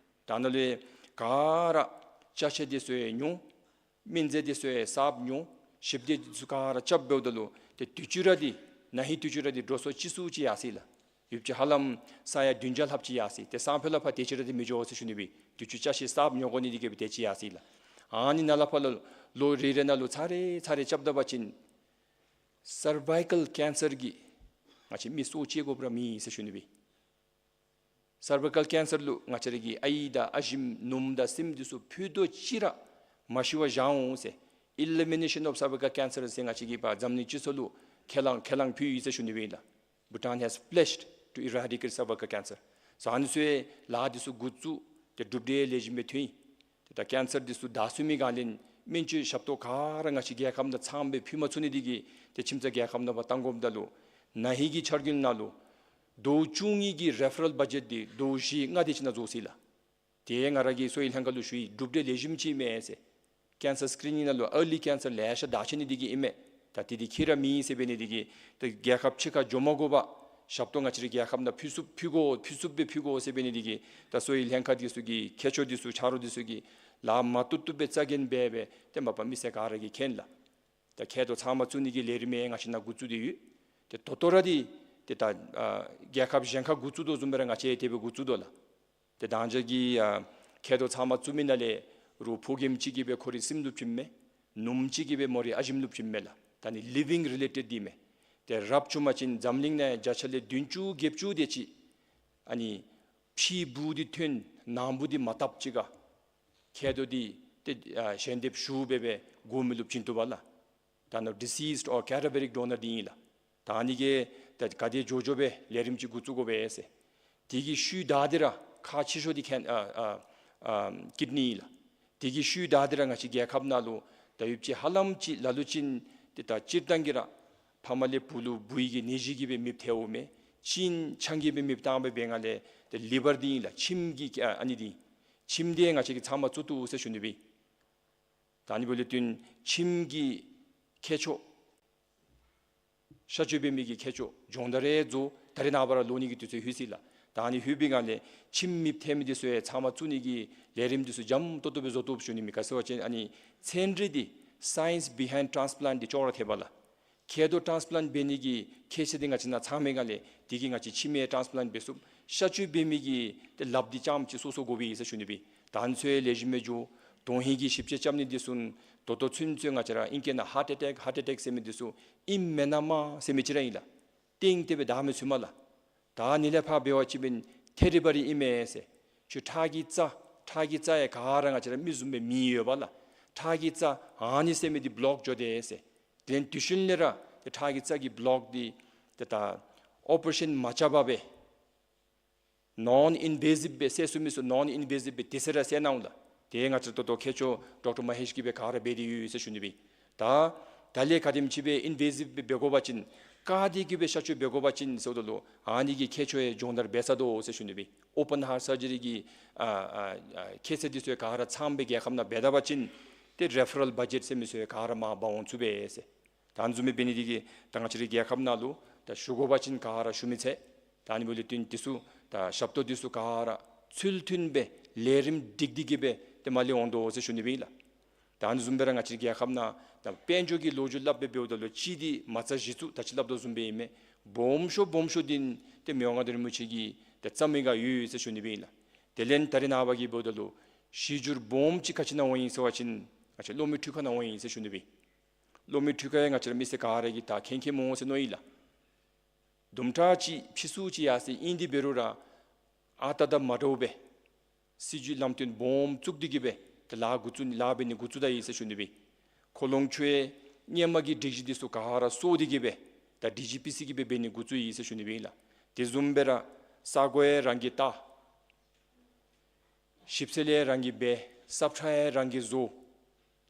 ད་ནཱ་ལས་ག་ར་ཅ་ཆས་འདི་ཚུ་ཡང་ཉོ། སྨན་རྫས་འདི་ཚུ་ཡང་གསརཔ་ཉོ། ཞིབ་དཔྱད་འདི་ཚུ་ག་ར་རྐྱབ་འབདཝ་ད་ལུ་ཏེ་དུས་ཅི་ར་འདི་ན་ཧིང་དུས་ཅི་ར་འདི་འགྲོ་སོང་སྤྱི་ཟླ་གཅིག་ཡར་སོ་ཡི་ལགས། ཡོདཔ་ཅིག་ཧ་ལམ་ས་ཡ་བདུན་བརྒྱ་ལྷགཔ་ཅིག་ཡར་སོ་ཡི། ཏེ་སང་ཕོད་ལས་ཕར་དེ་ཅིག་ར་འདི་མི་འགྱོ་ཟེར་ཞུ་ནི་སྦེ། དུས་ཅི་ཅ་ཆས་གསརཔ་ཉོ་དགོ་ནི་འདི་གིས་སྦེ་དེ་ཅིག་ཡར་སོ་ཡི་ལགས། ཨ་ནི་ནཱ་ལས་ཕར་ལུ་ལོ་རེ་རེ་ནང་ལུ་ཚར་རེ་ཚར་རེ་རྐྱབ་ད་པ་ཅིན་སར་བའི་ཀཱལ་ཀེན་སར་གྱིས་ང་བཅས་མི་སྲོག་བཅད་དགོཔ་ར་མེད་ཟེར་ཞུ་ནི་སྦེ། སར་བའི་ཀཱལ་ཀེན་སར་ལུ་ང་བཅས་ར་གི་ཨའི་དང་ཨ་ཞིམ་ནུམོ་དང་སྲིངམོ་འདི་ཚུ་ཕུད་རྡོག་གཅིག་ར་མ་ཤི་བར་བཞག་འོང་ཟེར། Elimination of cervical cancer ཟེར་ང་བཅས་ཀྱིས་ཕར་འཛམ་གླིང་སྤྱི་ཚོགས་ལུ་ཁས་བླངས་ཁས་བླངས་ཕུལ་ཡི་ཟེར་ཞུ་ནི་སྦེ་ཨིན་ལགས། Bhutan has pledged to eradicate cervical cancer. ཟེར་ཨ་ནི་ཚུ་ལཱ་འདི་ཚུ་འགོ་བཙུགས་ཏེ་གྲུབ་འབྲས་ལེགས་ཤོམ་སྦེ་ཐོན་ཡི། ཏེ་ད་ཀེན་སར་འདི་ཚུ་བདའ་ཚུགས་མི་སྒང་ལས་སྨན་བཅོས་ཞབས་ཏོག་ག་ར་ང་བཅས་རྒྱལ་ཁབ་ནང་ཚངམ་སྦེ་ཕུལ་མ་ཚུགས་ནི་འདི་གིས་ཏེ་ཁྱིམ་ཚང་རྒྱལ་ཁབ་ནང་ཕར་བཏང་དགོཔ་ད་ལུ་ན་ཧིང་གི་འཆར་དགུན་ནང་ལུ་ཟླཝ་བཅུ་གཉིས་ཀྱི་རེ་ཕེ་རལ་བ་ཇེཊ་འདི་ཟླཝ་བཞི་ལྔ་དེ་ཅིག་ནང་རྫོགས་སོ་ཡི་ལགས། ཏེ་ང་ར་གིས་གསོ་བའི་ལྷན་ཁག་ལུ་ཞུ་ཡི། གྲུབ་འབྲས་ལེགས་ཤོམ་ཅིག་མས་ཟེར། ཀེན་སར་སི་ཀི་རི་ནིང་ནང་ལུ་ཨར་ལི་ཀེན་སར་ལེ་ཤ་བདའ་ཆི་ནི་འདི་གིས་ཨིན་མས། ད་དེ་འདི་ཁྱད་ར་མེད་ཟེར་འབད་ནི་འདི་གིས་ད་རྒྱལ་ཁབ་ཕྱི་ཁར་འགྱོ་མ་དགོ་པར་ཞབས་ཏོག་ང་བཅས་རའི་རྒྱལ་ཁབ་ནང་ཕུལ་ཚུགསཔ་ཕུལ་དགོ་ཕུལ་ཚུགསཔ་སྦེ་ཕུལ་དགོ་ཟེར་འབད་ནི་འདི་གིས་ད་གསོ་བའི་ལྷན་ཁག་འདི་ཚུ་གི་མཁས་མཆོག་འདི་ཚུ་ཆ་རོགས་འདི་ཚུ་གིས་ལཱ་མ་བཏུབ་བཏུབ་སྦེ་རྩ་འགེངས་འབད་སྦེ་ཏེ་མ་པ་མི་སེར་ག་ར་གིས་མཁྱེན་ལགས། ད་མཁལ་རྡོག་ཚབ་མ་བཙུགས་ནི་གི་ལས་རིམ་ཡང་ང་བཅས་ནཱ་འགོ་བཙུགས་ཏེ་ཡོད། ཏེ་ད་ལྟོ་ར་འདི་ཏེ་ད་ཨ་རྒྱལ་ཁབ་གཞན་ཁར་འགོ་བཙུགས་དོ་བཟུམ་སྦེ་ར་ང་བཅས་དེ་སྦེ་འགོ་བཙུགས་དོ་ལགས། ཏེ་ད་ཅི་གི་ཨ་མཁལ་རྡོག་ཚབ་མ་བཙུགས་མི་ནང་ལས་རུང་ཕོ་རྒནམ་ཅིག་གིས་སྦེ་ཁོ་རའི་སྲིངམོ་སློབ་བྱིནམ་མས། ནུམོ་ཅིག་གིས་སྦེ་མོ་རའི་ཨ་ཞིམ་སློབ་བྱིནམ་མས་ལགས། ད་ནི་ལིབ་ཨིང་རི་ལེ་ཊེཌ་འདི་མས། ཏེ་རབ་བྱུང་པ་ཅིན་འཛམ་གླིང་ནང་བརྒྱ་ཆ་ལས་བདུན་ཅུ་བརྒྱད་ཅུ་དེ་ཅིག་ཨ་ནི་ཕྱི་སྦུག་འདི་ཐོན་ནང་སྦུག་འདི་མ་བཏབ་ཅིག་ཁར་མཁལ་རྡོག་འདི་ཏེ་ཨ་ཞལ་འདེབས་ཞུ་སྦེ་སྦེ་དགོ་མི་སློབ་བྱིན་བཏུབ་པས་ལགས། ད་ནི་ཌི་སི་སི་ཌི་ཨོར་ཀེ་ཌ་བེ་རིག་ཌོ་ནར་འདི་ཨིན་ལགས། ད་ཨ་ནི་གིས་ད་ག་དེ་མགྱོགས་མགྱོགས་སྦེ་ལས་རིམ་ཅིག་འགོ་བཙུགས་དགོ་པས་ཟེར། དེ་གི་ཤུལ་ད་འདི་ར་ཁག་ཆེ་ཤོས་འདི་ཀེན་ཨ་ཨ་ཨ་ཀིཌ་ནི་ཨིན་ལགས། དེ་གི་ཤུལ་ད་འདི་ར་ང་བཅས་རྒྱལ་ཁབ་ནང་ལུ་ད་ཡོདཔ་ཅིག་ཧ་ལམ་ཅིག་ལ་ལུ་ཅིག་ཏེ་ད་སྤྱིར་བཏང་གི་ར་ཕ་མ་ལས་བུ་ལུ་བུ་གི་ནད་གཞི་གིས་སྦེ་མེདཔ་ཐལཝ་མས། ཅིག་ཆང་གིས་སྦེ་མེདཔ་བཏང་སྦེ་འབད་སྒང་ལས་ཏེ་ལི་བར་འདི་ཨིན་ལགས། མཆིནམ་གི་ཨ་ཨ་ནི་འདི་མཆིནམ་འདི་ང་བཅས་ཀྱིས་ཚབ་མ་བཙུགས་བཏུབ་ཟེར་ཞུ་ནི་སྦེ། ད་ཨ་ནི་འབདཝ་ལས་བརྟེན་མཆིནམ་གི་མཁས་མཆོག་ གཤག་བཅོས་འབད་མི་གི་མཁས་མཆོག་སྦྱོང་བརྡར་རེ་བཟོ། ད་རེས་ནངས་པ་ར་ལོག་ནི་གི་དུས་ཚོད་ལྷོད་ཅི་ལགས། ད་ཨ་ནི་ལྷོད་པའི་སྒང་ལས་ཁྱིམ་མེདཔ་ཐལ་མི་འདི་ཚུ་ཡང་ཚབ་མ་བཙུགས་ནི་གི་ལས་རིམ་འདི་ཚུ་འཇམ་ཏོང་ཏོ་སྦེ་བཟོ་བཏུབ་ཞུ་ནི་མས། ག་ཅི་ཟེར་བ་ཅིན་ཨ་ནི་ཚན་རིག་འདི་science behind transplant འདི་ཅོག་ར་འཐདཔ་ལགས། མཁལ་རྡོག་ཊཱནསི་པ་ལེནཊ་འབད་ནི་གི་ཁྱད་ཆོས་འདི་ང་བཅས་ནང་ཚང་མི་སྒང་ལས་དེ་གིས་ང་བཅས་ཁྱིམ་ཡང་ཊཱནསི་པ་ལེནཊ་འབད་ཚུགས། གཤག་བཅོས་འབད་མི་གི་ཏེ་ལགཔ་འདི་རྐྱངམ་ཅིག་སོ་སོ་དགོ་པས་ཟེར་ཞུ་ནི་སྦེ། ད་ཨ་ནི་ཚུ་ཡང་ལེགས་ཤོམ་སྦེ་འགྱོ། དོན་ཧིང་གི་ཞིབ་དཔྱད་རྐྱབ་ནི་འདི་ཚུ་ད་ལྟོ་ཚུན་ཚོད་ང་བཅས་ར་ཨིང་སྐད་ནང་ཧཱརཊ་ཨེ་ཊེཀ་ཧཱརཊ་ཨེ་ཊེཀ་ཟེར་མི་འདི་ཚུ་ཨིནམ་མེན་ན་མས་ཟེར་མི་ཅིག་ར་ཨིན་ལགས། གཏན་གཏན་སྦེ་བདའ་མི་ཚུགས་མས་ལགས། ད་ཨ་ནི་ལས་ཕར་འབད་བ་ཅིན་ཐེ་རི་བ་རི་ཨིན་མས་ཟེར། ཁྱོད་ཁྲག་གི་རྩ་ཁྲག་གི་རྩ་ཡང་ག་ར་ང་བཅས་ར་མི་བཟུམ་སྦེ་མི་ཡོད་པས་ལགས། ཁྲག་གི་རྩ་ཨ་ནི་ཟེར་མི་འདི་བི་ལོཀ་འགྱོ་དེས་ཟེར། དེ་ལས་དུས་ཤིན་ལས་ར་ཏེ་ཁྲག་གི་རྩ་གི་བི་ལོཀ་འདི་ཏེ་ད་ཨོ་པ་རེ་ཤཱན་མ་རྐྱབ་པར་སྦེ་ནོན་ཨིན་ཝེ་སིབ་སྦེ་སེལ་ཚུགས་མི་ཚུ་ནོན་ཨིན་ཝེ་སིབ་སྦེ་དེ་ཚུ་ར་སེལ་གནང་འོང་ལགས། དེ་ང་བཅས་ད་ལྟོ་མཁས་མཆོག་ཌོག་ཊར་མ་ཧེཤ་གིས་སྦེ་ག་ར་འབད་དེ་ཡོད་ཟེར་ཞུ་ནི་སྦེ། ད་ད་ལས་ག་དེམ་ཅིག་སྦེ་ཨིན་ཝེ་སིབ་སྦེ་འབད་དགོ་པ་ཅིན་ག་དེ་གིས་སྦེ་གཤག་བཅོས་འབད་དགོ་པ་ཅིན་ཟེརཝ་ད་ལུ་ཨ་ནི་གི་མཁས་མཆོག་ཡང་སྦྱོང་བརྡར་འབད་ཚར་དོ་ཟེར་ཞུ་ནི་སྦེ། ཨོ་པཱན་ཧཱརཊ་སར་ཇི་རི་གི་ཨ་ཨ་ཨ་ཁྱད་ཆོས་འདི་ཚུ་ག་ར་ཚངམ་སྦེ་རྒྱལ་ཁབ་ནང་འབད་ད་པ་ཅིན་ཏེ་རེ་ཕ་རལ་བ་ཇེཊ་ཟེར་མི་ཚུ་ཡང་ག་ར་མར་འབག་འོང་ཚུགས་པས་ཟེར། ད་ཨ་ནི་བཟུམ་སྦེ་འབད་ནི་འདི་གིས་ད་ང་བཅས་རའི་རྒྱལ་ཁབ་ནང་ལུ་ད་ཞུ་དགོ་པ་ཅིན་ག་ར་ཞུ་མི་ཚད། ད་ཨ་ནི་འབདཝ་ལས་བརྟེན་འདི་ཚུ་ད་ཞབས་ཏོག་འདི་ཚུ་ག་ར་ཚུལ་མཐུན་སྦེ་ལས་རིམ་སྒྲིག་སྟེ་གིས་སྦེ་ཏེ་མར་ལས་འོང་དོ་ཟེར་ཞུ་ནི་སྦེ་ཨིན་ལགས། ད་ཨ་ནི་བཟུམ་སྦེ་ར་ང་བཅས་རྒྱལ་ཁབ་ནང་ད་དཔལ་འབྱོར་གྱི་ལོ་རྒྱུས་སླབ་སྦེ་འབདཝ་ད་ལུ་གཅིག་འདི་མ་རྩ་གཞི་བཙུགས་ད་ཅི་སླབ་དོ་བཟུམ་སྦེ་ཨིན་མས། སྦོམ་ཤོས་སྦོམ་ཤོས་འདི་ཏེ་མི་དབང་མངའ་བདག་རིན་པོ་ཆེ་གི་ཏེ་རྩ་མི་སྒང་ཡོད་ཟེར་ཞུ་ནི་སྦེ་ཨིན་ལགས། དེ་ལས་ད་རེས་ནངས་པ་གི་འབདཝ་ད་ལུ་གཞི་འགྱུར་སྦོམ་ཅིག་ག་ཅི་ནང་འོང་ཡི་ཟེར་བ་ཅིན་ང་བཅས་གློག་མེ་འཕྲུལ་ཁང་ནང་འོང་ཡི་ཟེར་ཞུ་ནི་སྦེ། གློག་མེ་འཕྲུལ་ཁང་ཡང་ང་བཅས་ར་མི་སེར་ག་ར་གིས་ད་མཁྱེན་མཁྱེནམ་འོང་ཟེར་མནོ་ཡི་ལགས། དུམ་གྲ་ཅིག་ཕྱིས་སུ་ཅིག་ཡར་སེང་ཨིན་ཏེ་འབད་རུང་ར་ཨ་རྟག་དང་མ་འདྲཝ་སྦེ་སྲིད་བྱུས་ལམ་སྟོན་སྦོམ་བཙུགས་ཏེ་གིས་སྦེ་ཏེ་ལཱ་འགོ་བཙུགས་ནི་ལཱ་འབད་ནི་འགོ་བཙུགས་ད་ཡི་ཟེར་ཞུ་ནི་སྦེ། ཁོ་ལོང་ཆུ་ཡང་སྔོན་མ་གི་སྒྲིག་གཞི་འདི་ཚུ་ག་ར་སོར་ཏེ་གིས་སྦེ་ད་ཌི་ཇི་པི་སི་གིས་སྦེ་འབད་ནི་འགོ་བཙུགས་ཡི་ཟེར་ཞུ་ནི་སྦེ་ཨིན་ལགས། དེ་བཟུམ་སྦེ་ར་ས་གོ་ཡང་རང་གིས་བལྟ། ཞིབ་འཚོལ་ཡང་རང་གིས་འབད། སབ་ཁྲ་ཡང་རང་གིས་བཟོ།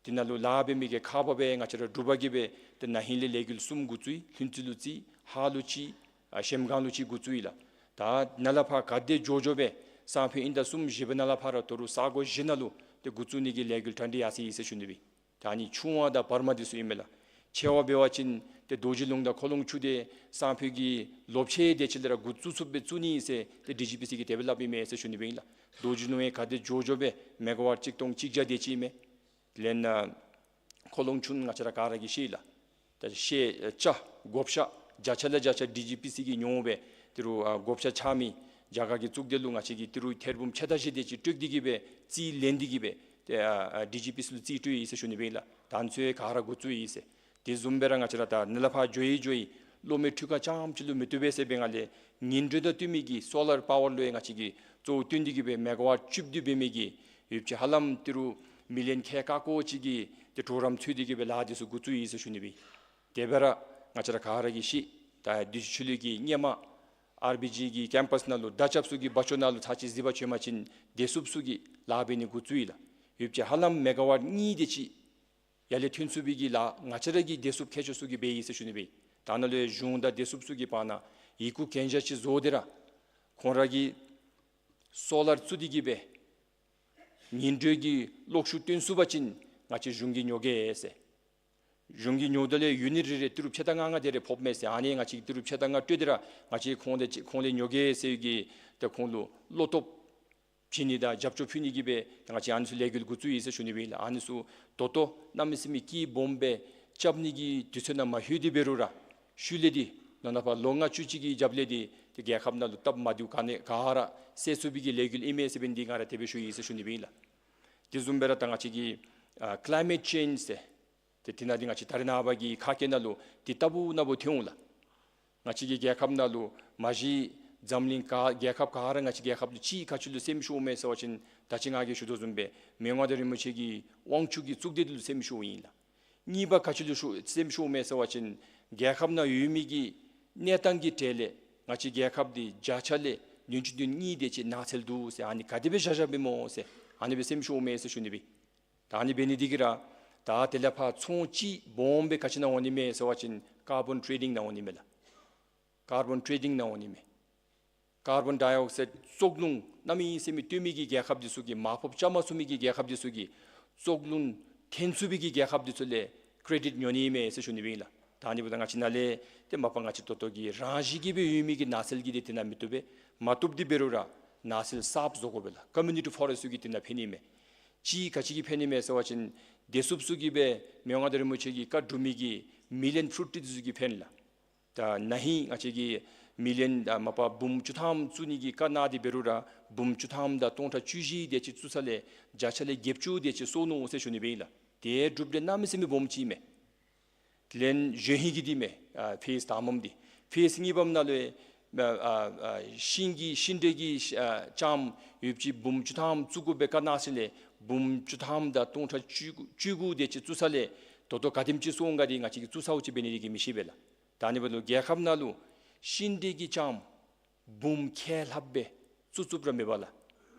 དེ་ནང་ལུ་ལཱ་འབད་མི་གི་ཁག་འབག་སྦེ་ང་བཅས་ར་འབྲུག་པ་གིས་སྦེ་ཏེ་ན་ཧིང་ལས་ལས་འགུལ་གསུམ་འགོ་བཙུགས་ཡི། ལྷུན་རྩེ་ལུ་བཙུགས་ཡི། ཧཱ་ལུ་གཅིག་ཨ་གཞལམ་སྒང་ལུ་གཅིག་འགོ་བཙུགས་ཡི་ལགས། ད་ནཱ་ལས་ཕར་ག་དེ་མགྱོགས་མགྱོགས་སྦེ་སང་ཕོད་དབྱིན་ཟླ་གསུམ་བཞི་པ་ནང་ལས་ཕར་ར་ད་རུང་ས་གོ་བཞི་ནང་ལུ་ཏེ་འགོ་བཙུགས་ནི་གི་ལས་འགུལ་གྲ་སྒྲིག་ཡར་སོ་ཡི་ཟེར་ཞུ་ནི་སྦེ། ད་ཨ་ནི་ཆུང་བ་དང་བར་མ་འདི་ཚུ་ཨིན་མས་ལགས། ཆེ་བ་འབད་བ་ཅིན་ཏེ་རྡོ་རྗེ་ལུང་དང་ཁོ་ལོང་ཆུ་འདི་སང་ཕོད་ཀྱི་ལོ་ཕྱེད་དེ་ཅིག་ལས་ར་འགོ་བཙུགས་ཚུགསཔ་སྦེ་བཙུགས་ནི་ཨིན་ཟེར་ཏེ་ཌི་ཇི་པི་སི་གིས་དེ་སྦེ་སླབ་ཨིན་མས་ཟེར་ཞུ་ནི་སྦེ་ཨིན་ལགས། རྡོ་རྗེ་ལུང་ཡང་ག་དེ་མགྱོགས་མགྱོགས་སྦེ་མེ་ག་ཝཊ་གཅིག་སྟོང་གཅིག་བརྒྱ་དེ་ཅིག་ཨིན་མས། དེ་ལས་ཨ་ཁོ་ལོང་ཆུ་ང་བཅས་ར་ག་ར་གིས་ཤེས་ལགས། ད་ཤེས་ཨ་བཅའ་བགོ་བཤའ་བརྒྱ་ཆ་ལས་བརྒྱ་ཆ་ཌི་ཇི་པི་སི་གིས་ཉོ་སྦེ་ད་རུང་ཨ་བགོ་བཤའ་རྐྱབ་མི་རྒྱ་གར་གྱི་གཙུག་སྡེ་ལུ་ང་བཅས་ཀྱིས་ད་རུང་ཐེར་འབུམ་ཕྱེད་དང་བཞི་དེ་ཅིག་སྤྲོད་དེ་གིས་སྦེ་རྩིས་ལེན་ཏེ་གིས་སྦེ་ཏེ་ཨ་ཨ་ཌི་ཇི་པི་སི་ལུ་རྩིས་སྤྲོད་ཡི་ཟེར་ཞུ་ནི་སྦེ་ཨིན་ལགས། ད་ཨ་ནི་ཚུ་ཡང་ག་ར་འགོ་བཙུགས་ཡི་ཟེར། དེ་བཟུམ་སྦེ་ར་ང་བཅས་ར་ད་ནཱ་ལས་ཕར་འགྱོ་ཡི་འགྱོ་ཡི་གློག་མེ་འཕྲུལ་ཁང་རྐྱངམ་ཅིག་ལུ་མི་བཏུབ་པས་ཟེར་བའི་སྒང་ལས་ངན་འགྲོས་དང་བསྟུན་མི་གི་སོ་ལར་པ་ཝར་ལུ་ཡང་ང་བཅས་ཀྱིས་གཙོ་བོ་བཏོན་ཏེ་གིས་སྦེ་མེ་ག་ཝཊ་བཅུ་བདུན་འབད་མི་གི་ཡོདཔ་ཅིག་ཧ་ལམ་ད་རུང་མི་ལི་ཡཱན་ཁལ་ཁ་སྐོར་ཅིག་གི་ཏེ་གྲོགས་རམ་ཚུད་དེ་གིས་སྦེ་ལཱ་འདི་ཚུ་འགོ་བཙུགས་ཡི་ཟེར་ཞུ་ནི་སྦེ། དེ་སྦེ་ར་ང་བཅས་ར་ག་ར་གིས་ཤེས། ད་བདུད་རྩི་ཆོས་གླིང་གི་སྔོན་མ་ཨར་བི་ཇི་གི་ཀེམ་པཱསི་ནང་ལུ་མདའ་རྐྱབ་ས་གི་སྦ་ཅོ་ནང་ལུ་ཚར་གཅིག་གཟིགས་པར་བྱོན་པ་ཅིན་བདེ་སྲུངཔ་ཚུ་གིས་ལཱ་འབད་ནི་འགོ་བཙུགས་ཡི་ལགས། ཡོདཔ་ཅིག་ཧ་ལམ་མེ་ག་ཝཊ་གཉིས་དེ་ཅིག་ཡར་ལས་ཐོན་ཚུགས་པའི་གི་ལཱ་ང་བཅས་ར་གི་བདེ་སྲུངཔ་མཁས་མཆོག་ཚུ་གིས་འབད་ཡི་ཟེར་ཞུ་ནི་སྦེ། ད་ནཱ་ལུ་ཡང་གཞུང་དང་བདེ་སྲུངཔ་ཚུ་གི་བར་ན་ཡི་གུ་གན་རྒྱ་ཅིག་བཟོ་སྟེ་ར་ཁོང་ར་གིས་སོ་ལར་བཙུགས་ཏེ་གིས་སྦེ་ངན་འགྲོས་ཀྱི་གློག་ཤུགས་བཏོན་ཚུགས་པ་ཅིན་ང་བཅས་གཞུང་གིས་ཉོ་གེ་ཟེར། གཞུང་གིས་ཉོཝ་ད་ལས་ཡུ་ནིཊ་རེ་རེ་ཏི་རུ་ཕྱེད་དང་ལྔ་ལྔ་དེ་རེ་ཕོགཔ་མས་ཟེར། ཨ་ནི་ང་བཅས་ཏི་རུ་ཕྱེད་དང་ལྔ་སྤྲོད་དེ་ར་ང་བཅས་ཁོང་དེ་ཅིག་ཁོང་ལས་ཉོ་གེ་ཟེར་གི་ཏེ་ཁོང་ལུ་བློ་སྟོབས་བྱིན་ནི་དང་རྒྱབ་སྐྱོར་ཕུལ་ནི་གི་སྦེ་ད་ང་བཅས་ཨ་ནི་ཚུ་ལས་འགུལ་འགོ་བཙུགས་ཡི་ཟེར་ཞུ་ནི་སྦེ་ཨིན་ལགས། ཨ་ནི་ཚུ་ད་ལྟོ་གནམ་མེད་ས་མེད་སྐད་སྦོམ་སྦེ་རྐྱབ་ནི་གི་དུས་ཚོད་ནང་མ་ལྷོད་དེ་འབད་རུང་ར་ཤུལ་ལས་འདི་ནང་ན་ཕར་ལོ་ལྔ་བཅུ་ཅིག་གི་རྒྱབ་ལས་འདི་ཏེ་རྒྱལ་ཁབ་ནང་ལུ་སྟབས་མ་བདེཝ་ག་ནི་ག་ར་སེལ་ཚུགས་པའི་གི་ལས་འགུལ་ཨིན་མས་ཟེར་སྦེ་འདི་ང་ར་དེ་སྦེ་ཞུ་ཡི་ཟེར་ཞུ་ནི་སྦེ་ཨིན་ལགས། དེ་བཟུམ་སྦེ་ར་ད་ང་བཅས་ཀྱི་ཨ་ཀི་ལའི་མེཊ་ཅེནཇ་ཟེར་ཏེ་དེ་ནང་འདི་ང་བཅས་ད་རེས་ནངས་པ་གི་ཁ་སྐད་ནང་ལུ་འདི་ལྟ་བུ་ན་བུ་ཐོན་འོང་ལགས། ང་བཅས་ཀྱི་རྒྱལ་ཁབ་ནང་ལུ་མ་གཞི་འཛམ་གླིང་ག་རྒྱལ་ཁབ་ག་ར་ང་བཅས་རྒྱལ་ཁབ་ལུ་གཅིག་ག་ཅི་ལུ་སེམས་ཤོརཝ་མས་ཟེར་བ་ཅིན་ད་ཅི་ང་གིས་ཞུ་དོ་བཟུམ་སྦེ་མི་དབང་མངའ་བདག་རིན་པོ་ཆེ་གི་དབང་ཕྱུག་གི་གཙུག་སྡེ་འདི་ལུ་སེམས་ཤོརཝ་ཨིན་ལགས། གཉིས་པ་ག་ཅི་ལུ་ཤོར་སེམས་ཤོརཝ་མས་ཟེར་བ་ཅིན་རྒྱལ་ཁབ་ནང་ཡོད་མི་གི་གནས་སྟངས་ཀྱི་གྲས་ལས་ང་བཅས་རྒྱལ་ཁབ་འདི་བརྒྱ་ཆ་ལས་བདུན་ཅུ་དོན་གཉིས་དེ་ཅིག་ནག་འཚལ་འདུག་ཟེར། ཨ་ནི་ག་དེ་སྦེ་བཞག་བཞགཔ་ཨིན་མོ་ཟེར་ཨ་ནི་སྦེ་སེམས་ཤོརཝ་མས་ཟེར་ཞུ་ནི་སྦེ། ད་ཨ་ནི་འབད་ནི་འདི་གིས་ར་ད་དེ་ལས་ཕར་ཚོང་ཅིག་སྦོམ་སྦེ་ག་ཅི་ནང་འོང་ནི་མས་ཟེར་བ་ཅིན་ཀར་བཱོན་ཊེ་ཌིང་ནང་འོང་ནི་མས་ལགས། ཀར་བཱོན་ཊེ་ཌིང་ནང་འོང་ནི་མས། ཀར་བཱོན་ཌའི་ཨོག་སའིཌ་བཙོག་རླུང་གནམ་མེད་ས་མེད་བཏོན་མི་གི་རྒྱལ་ཁབ་འདི་ཚུ་གིས་མར་ཕབ་རྐྱབ་མ་ཚུགས་མི་གི་རྒྱལ་ཁབ་འདི་ཚུ་གིས་བཙོག་རླུང་འཐེན་ཚུགས་པའི་གི་རྒྱལ་ཁབ་འདི་ཚུ་ལས་ཀེ་རེ་ཌིཊ་ཉོ་ནི་མས་ཟེར་ཞུ་ནི་སྦེ་ཨིན་ལགས། ད་ཨ་ནི་འབདཝ་ད་ང་བཅས་ནཱ་ལས་ཏེ་མ་པ་ང་བཅས་ད་ལྟོ་གི་རང་བཞིན་གྱིས་སྦེ་ཡོད་མི་གི་ནགས་ཚལ་གྱི་འདི་དེ་ནང་མི་བཏུབ་པས། མ་བཏུབ་སྟེ་འབད་རུང་ར་ནགས་ཚལ་གསརཔ་བཟོ་དགོ་པས་ལགས། ཀོ་མིའུ་ནི་ཊི་ཕོ་རེསཊ་ཚུ་གིས་དེ་ནང་ཕན་ནི་མས། ཅིག་ག་ཅི་གིས་ཕན་ནི་མས་ཟེར་བ་ཅིན་བདེ་སྲུངཔ་ཚུ་གིས་སྦེ་མི་དབང་མངའ་བདག་རིན་པོ་ཆེ་གི་བཀའ་སྒྲུབ་མི་གི་མི་ལེན་ཕུ་རུཊ་འདི་ཚུ་གིས་ཕན་ལགས། ད་ན་ཧིང་ང་བཅས་ཀྱིས་མི་ལེན་ད་མ་པ་འབུམ་བཅུ་ཐམ་བཙུགས་ནི་གི་བཀའ་གནང་སྟེ་འབད་རུང་ར་འབུམ་བཅུ་ཐམ་དང་སྟོང་ཕྲག་བཅུ་བཞི་དེ་ཅིག་བཙུགས་ས་ལས་བརྒྱ་ཆ་ལས་བརྒྱད་ཅུ་དེ་ཅིག་སོར་ནུག་ཟེར་ཞུ་ནི་སྦེ་ཨིན་ལགས། དེ་གྲུབ་འབྲས་གནམ་མེད་ས་མེད་སྦོམ་ཅིག་མས། དེ་ལས་གཞོན་ཧིང་གི་འདི་མས། ཨ་ཕེསི་དང་པམ་འདི། ཕེསི་གཉིས་པམ་ནང་ལུ་ཨ་ཨ་ཤིང་གི་ཤིང་འབྲས་ཀྱི་ཨ་ལྕངམ་ཡོདཔ་ཅིག་འབུམ་བཅུ་ཐམ་བཙུགས་དགོ་པའི་བཀའ་གནང་ས་ལས་འབུམ་བཅུ་ཐམ་དང་སྟོང་ཕྲག་བཅུ་དགུ་བཅུ་དགུ་དེ་ཅིག་བཙུགས་ས་ལས་ད་ལྟོ་ག་དེམ་ཅིག་སོང་ག་འདི་ང་བཅས་ཀྱིས་བཙུགས་ཚརཝ་ཅིག་འབད་ནི་འདི་གིས་མི་ཤེས་པས་ལགས། ད་ཨ་ནི་འབདཝ་ད་རྒྱལ་ཁབ་ནང་ལུ་ཤིང་འབྲས་ཀྱི་ལྕངམ་འབུམ་ཁལ་ལྷགཔ་སྦེ་བཙུགས་བཙུགསཔ་ར་མེད་པས་ལགས།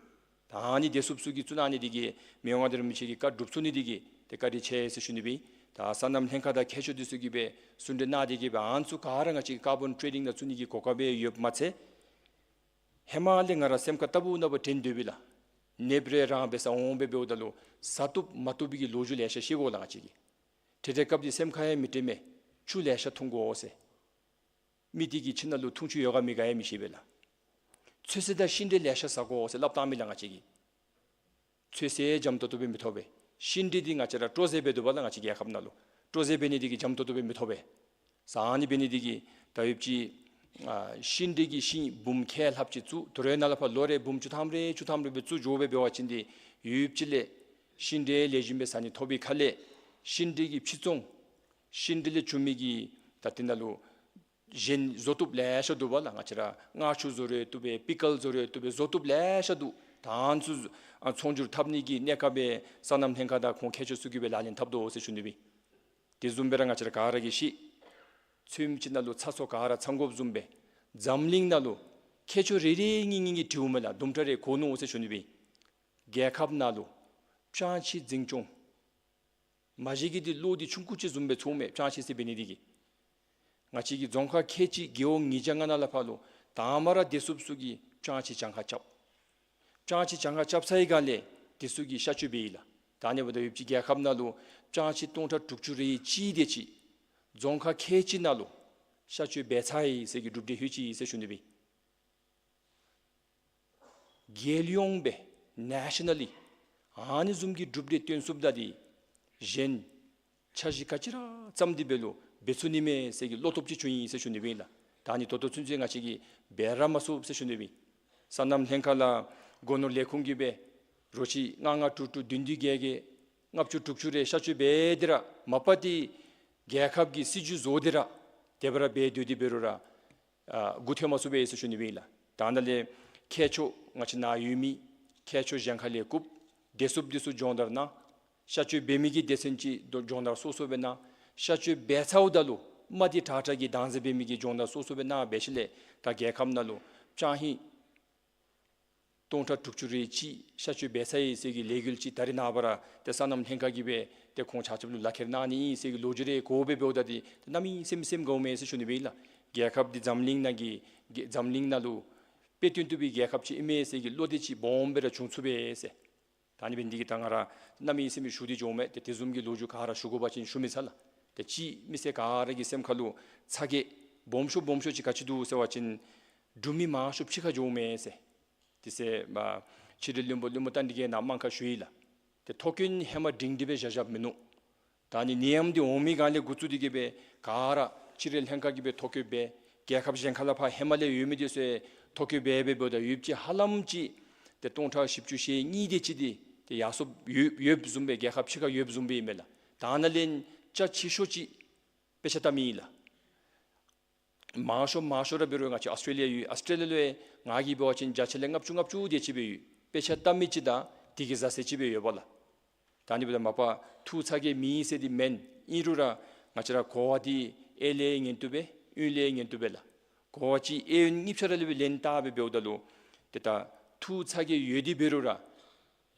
ད་ཨ་ནི་བདེ་སྲུངཔ་ཚུ་གིས་བཙུགས་གནང་ནི་འདི་གིས་མི་དབང་མངའ་བདག་རིན་པོ་ཆེ་གི་བཀའ་སྒྲུབ་ཚུགས་ནི་འདི་གིས་ཏེ་བཀའ་དྲིན་ཆེ་ཟེར་ཞུ་ནི་སྦེ་ཨིན། ད་སོ་ནམ་ལྷན་ཁག་དང་མཁས་མཆོག་འདི་ཚུ་གིས་སྦེ་གསུང་གྲོས་གནང་སྟེ་གིས་སྦེ་ཨ་ནི་ཚུ་ག་ར་ང་བཅས་ཀྱིས་ཀར་བཱོན་ཊེ་ཌིང་ནང་བཙུགས་ནི་གི་གོ་སྐབས་སྦེ་ཡོདཔ་མ་ཚད་ཧེ་མ་ལས་ང་ར་སེམས་ཁར་ལྟ་བུ་ནང་སྦེ་དྲན་སྡོད་པས་ལགས། ནདཔ་རེ་རང་འབད་སར་འོང་སྦེ་འབདཝ་ད་ལུ་བཟའ་བཏུབ་མ་བཏུབ་པའི་གི་ལོ་རྒྱུས་ལེ་ཤ་ཤེས་དགོ་ལགས། ང་བཅས་ཀྱིས་ཏེ་དེ་སྐབས་འདི་སེམས་ཁར་ཡང་མི་དྲན་མས། ཆུ་ལེ་ཤ་འཐུང་དགོ་ཟེར། མི་འདི་གི་ཁྱིམ་ནང་ལུ་འཐུང་ཆུ་ཡོད་ག་མེད་ག་ཡང་མི་ཤེས་པས་ལགས། ཚོད་བསྲེ་དང་ཤིང་འབྲས་ལེ་ཤ་ཟ་དགོ་ཟེར་སླབ་བཏང་མས་ལགས་ང་བཅས་ཀྱིས། ཚོད་བསྲེ་འཇམ་ཏོང་ཏོ་སྦེ་མི་ཐོབ་པས། ཤིང་འབྲས་འདི་ང་བཅས་ར་སྤྲོ་བཟོ་འབད་དོ་བ་ལགས། ང་བཅས་རྒྱལ་ཁབ་ནང་ལུ་སྤྲོ་བཟོ་འབད་ནི་འདི་གིས་འཇམ་ཏོང་ཏོ་སྦེ་མི་ཐོབ་པས། ཟ་ནི་འབད་ནི་འདི་གིས་ད་ཡོདཔ་ཅིག་ཨ་ཤིང་འབྲས་ཀྱི་ཤིང་འབུམ་ཁལ་ལྷགཔ་ཅིག་བཙུགས། དོ་རུང་ནཱ་ལས་ཕར་ལོ་རེ་འབུམ་བཅུ་ཐམ་རེ་བཅུ་ཐམ་རེ་སྦེ་བཙུགས་འགྱོ་སྦེ་འབད་བ་ཅིན་འདི་ཡོདཔ་ཅིག་ལས་ཤིང་འབྲས་ལེགས་ཤོམ་སྦེ་ཟ་ནི་ཐོབ་པའི་ཁར་ལས་ཤིང་འབྲས་ཀྱི་ཕྱིར་ཚོང་ཤིང་འབྲས་ལས་བྱུང་མི་གི་ད་དེ་ནང་ལུ་གཞན་བཟོ་བཏུབ་ལེ་ཤ་འདུག་པ་ལགས། ང་བཅས་ར་མངར་ཆུ་བཟོ་རུང་བཏུབ་པས། པི་ཀལ་བཟོ་རུང་བཏུབ་པས། བཟོ་བཏུབ་ལེ་ཤ་འདུག། ད་ཨ་ནི་ཚུ་ཨ་ཚོང་སྒྱུར་འཐབ་ནི་གི་གནས་སྐབས་སྦེ་སོ་ནམ་ལྷན་ཁག་དང་ཁོང་མཁས་མཆོག་ཚུ་གིས་སྦེ་ལག་ལེན་འཐབ་དོ་ཟེར་ཞུ་ནི་སྦེ་ཨིན། དེ་བཟུམ་སྦེ་ར་ང་བཅས་ར་ག་ར་གིས་ཤེས། ཚོདམ་ཅིག་ནང་ལུ་ཚ་སོ་ག་ར་ཚང་དགོཔ་བཟུམ་སྦེ་འཛམ་གླིང་ནང་ལུ་མཁས་མཆོག་རེ་རེ་གཉིས་གཉིས་ཀྱིས་དྲིཝ་མས་ལགས། དུམ་གྲ་རེ་གོ་ནུག་ཟེར་ཞུ་ནི་སྦེ་ཨིན། རྒྱལ་ཁབ་ནང་ལུ་ཅང་ཆི་འཛིན་སྐྱོང་མ་གཞི་གི་འདི་གློག་འདི་ཆུང་ཀུ་ཅིག་བཟུམ་སྦེ་ཚོརཝ་མས། ཅང་ཆི་ཟེར་འབད་ནི་འདི་གིས། ང་བཅས་ཀྱི་རྫོང་ཁག་ཁལ་གཅིག་རྒེད་འོག་ཉིས་བརྒྱ་ལྔ་ནང་ལས་ཕར་ལུ་དང་པ་ར་བདེ་སྲུངཔ་ཚུ་གིས་ཅང་ཆི་གྱངས་ཁ་རྐྱབ། ཅང་ཆི་གྱངས་ཁ་རྐྱབ་ཚར་བའི་སྒང་ལས་དེ་ཚུ་གིས་གཤག་བཅོས་འབད་ཡི་ལགས། ད་ཨ་ནི་འབདཝ་ད་ཡོདཔ་ཅིག་རྒྱལ་ཁབ་ནང་ལུ་ཅང་ཆི་སྟོང་ཕྲག་དྲུག་ཅུ་རེ་གཅིག་དེ་ཅིག་རྫོང་ཁག་ཁལ་གཅིག་ནང་ལུ་གཤག་བཅོས་འབད་ཚར་ཡི་ཟེར་གྱི་གྲུབ་འབྲས་ལྷོད་ཅི་ཟེར་ཞུ་ནི་སྦེ་ཨིན། རྒྱལ་ཡོངས་སྦེ་ནེ་ཤ་ནལ་ལི་ཨ་ནི་བཟུམ་གྱི་གྲུབ་འབྲས་སྟོན་ཚུགསཔ་ད་འདི་གཞན་འཆར་གཞི་ག་ཅི་ར་བརྩམས་ཏེ་འབད་རུང་འབད་ཚུགས་ནི་མས་ཟེར་གྱི་བློ་སྟོབས་ཅིག་བྱུང་ཡི་ཟེར་ཞུ་ནི་སྦེ་ཨིན་ལགས། ད་ཨ་ནི་ད་ལྟོ་ཚུན་ཚོད་ང་བཅས་ཀྱིས་འབད་ར་མ་ཚུགས་ཟེར་ཞུ་ནི་སྦེ་ཨིན། སོ་ནམ་ལྷན་ཁག་ལགས་སྒོ་ནོར་ལས་ཁུངས་ཀྱིས་སྦེ་རོ་ཁྱི་ལྔ་ལྔ་དྲུག་དྲུག་བདུན་བདུན་བརྒྱད་བརྒྱད་ལྔ་བཅུ་དྲུག་ཅུ་རེ་གཤག་བཅོས་འབད་དེ་ར་མ་པ་འདི་རྒྱལ་ཁབ་ཀྱི་སྲིད་བྱུས་བཟོ་སྟེ་ར་དེ་སྦེ་ར་འབད་སྡོད་དེ་འབད་རུང་ར་ཨ་མགུ་འཐོམ་མ་ཚུགས་པས་ཟེར་ཞུ་ནི་སྦེ་ཨིན་ལགས། ད་ནཱ་ལས་མཁས་མཆོག་ང་བཅས་ནཱ་ཡོད་མི་མཁས་མཆོག་གཞན་ཁ་ལས་བཀུག། བདེ་སྲུངཔ་འདི་ཚུ་སྦྱོང་བརྡར་གནང་། གཤག་བཅོས་འབད་མི་གི་སྡེ་ཚན་ཅིག་སྦྱོང་བརྡར་སོ་སོ་སྦེ་གནང་། གཤག་བཅོས་འབད་ཚརཝ་ད་ལུ་རྨ་འདི་དྲག་དྲག་གི་དྭངས་རྩ་འབད་མི་གི་སྦྱོང་བརྡར་སོ་སོ་སྦེ་གནང་འབད་ཞིནམ་ལས་ད་རྒྱལ་ཁབ་ནང་ལུ་ཅང་ཧིང་སྟོང་ཕྲག་དྲུག་ཅུ་རེ་གཅིག་གཤག་བཅོས་འབད་ཚར་ཡི་ཟེར་གྱི་ལས་འགུལ་ཅིག་ད་རེས་ནངས་པ་ར་ཏེ་སོ་ནམ་ལྷན་ཁག་གིས་སྦེ་ཏེ་ཁོང་ཆ་ཁྱབ་ལུ་ལག་ཁྱེར་གནང་ནི་ཨིན་ཟེར་གྱི་ལོ་རྒྱུས་རེ་གོཝ་སྦེ་འབདཝ་ད་འདི་ཏེ་གནམ་མེད་ས་མེད་སེམས་དགའཝ་མས་ཟེར་ཞུ་ནི་སྦེ་ཨིན་ལགས། རྒྱལ་ཁབ་འདི་འཛམ་གླིང་ནང་གི་འཛམ་གླིང་ནང་ལུ་དཔེ་སྟོན་བཏུབ་པའི་རྒྱལ་ཁབ་ཅིག་ཨིན་མས་ཟེར་གྱི་བློ་འདི་ཅིག་སྦོམ་སྦེ་ར་བྱུང་ཚུགས་པས་ཟེར། ད་ཨ་ནི་འབད་ནི་འདི་གིས་ད་ང་ར་གནམ་མེད་ས་མེད་ཞུ་སྟེ་འགྱོཝ་མས། ཏེ་དེ་བཟུམ་གྱི་ལོ་རྒྱུས་ག་ར་ཞུ་དགོ་པ་ཅིན་ཞུ་མི་ཚར་ལགས། ཏེ་གཅིག་མི་སེར་ག་ར་གི་སེམས་ཁ་ལུ་ཚ་གྱང་སྦོམ་ཤོས་སྦོམ་ཤོས་ཅིག་ག་ཅི་འདུག་ཟེར་བ་ཅིན་འབྲུག་མི་མང་ཤོས་ཕྱི་ཁར་འགྱོཝ་མས་ཟེར། དེ་ཚེ་མ་ཕྱི་དྲིལ་བློན་པོ་བློན་པོ་རྟ་མགྲིན་རྒྱལ་ནཱ་དམངས་ཁར་ཞུ་ཡི་ལགས། ཏེ་ཐོ་རྐྱེན་ཧེ་མ་སྒྲིང་སྒྲི་སྦེ་བཞག་བཞགཔ་མིན་ནུག། ད་ཨ་ནི་ནད་ཡམས་འདི་འོང་མི་སྒང་ལས་འགོ་བཙུགས་ཏེ་གིས་སྦེ་ག་ར་ཕྱི་དྲིལ་ལྷན་ཁག་གིས་སྦེ་ཐོ་བཀོད་འབད། རྒྱལ་ཁབ་གཞན་ཁ་ལས་ཕར་ཧེ་མ་ལས་ཡོད་མི་འདི་ཚུ་ཐོ་བཀོད་འབད་འབད་འབདཝ་ད་ཡོདཔ་ཅིག་ཧ་ལམ་ཅིག་ཏེ་སྟོང་ཕྲག་བཞི་བཅུ་ཞེ་གཉིས་དེ་ཅིག་འདི་ཏེ་ཡར་སོངམ་ཡོད་ཡོདཔ་བཟུམ་སྦེ་རྒྱལ་ཁབ་ཕྱི་ཁར་ཡོདཔ་བཟུམ་སྦེ་ཨིན་མས་ལགས། ད་ནཱ་ལས་རྒྱ་ཆེ་ཤོས་ཅིག་དཔེ་ཆ་ལྟ་མི་ཨིན་ལགས། མང་ཤོས་མང་ཤོས་ར་འབད་རུང་ང་བཅས་ཨཱོས་ཊྲེ་ལི་ཡ་ཡོད། ཨཱོས་ཊྲེ་ལི་ཡ་ལུ་ང་གིས་འབད་བ་ཅིན་བརྒྱ་ཆ་ལས་ལྔ་བཅུ་ལྔ་བཅུ་དེ་ཅིག་སྦེ་ཡོད། དཔེ་ཆ་ལྟ་མི་ཅིག་དང་དེ་གི་བཟའ་ཚང་ཅིག་སྦེ་ཡོདཔ་ལགས། ད་ཨ་ནི་འབདཝ་ད་མ་པ་ཐུགས་ཚ་གྱང་མེད་ཟེར་འདི་མེན། ཨིན་རུང་ར་ང་བཅས་ར་གོ་བ་འདི་གཡས་ལས་ཉན་བཏུབ་པས། གཡོན་ལས་ཉན་བཏུབ་པས་ལགས། གོ་བ་ཅིག་གཡས་གཡོན་གཉིས་ཆ་ར་ལས་སྦེ་ལེན་བལྟ་སྦེ་འབདཝ་ད་ལུ་ཏེ་ད་ཐུགས་ཚ་གྱང་ཡོད་དེ་འབད་རུང་ར་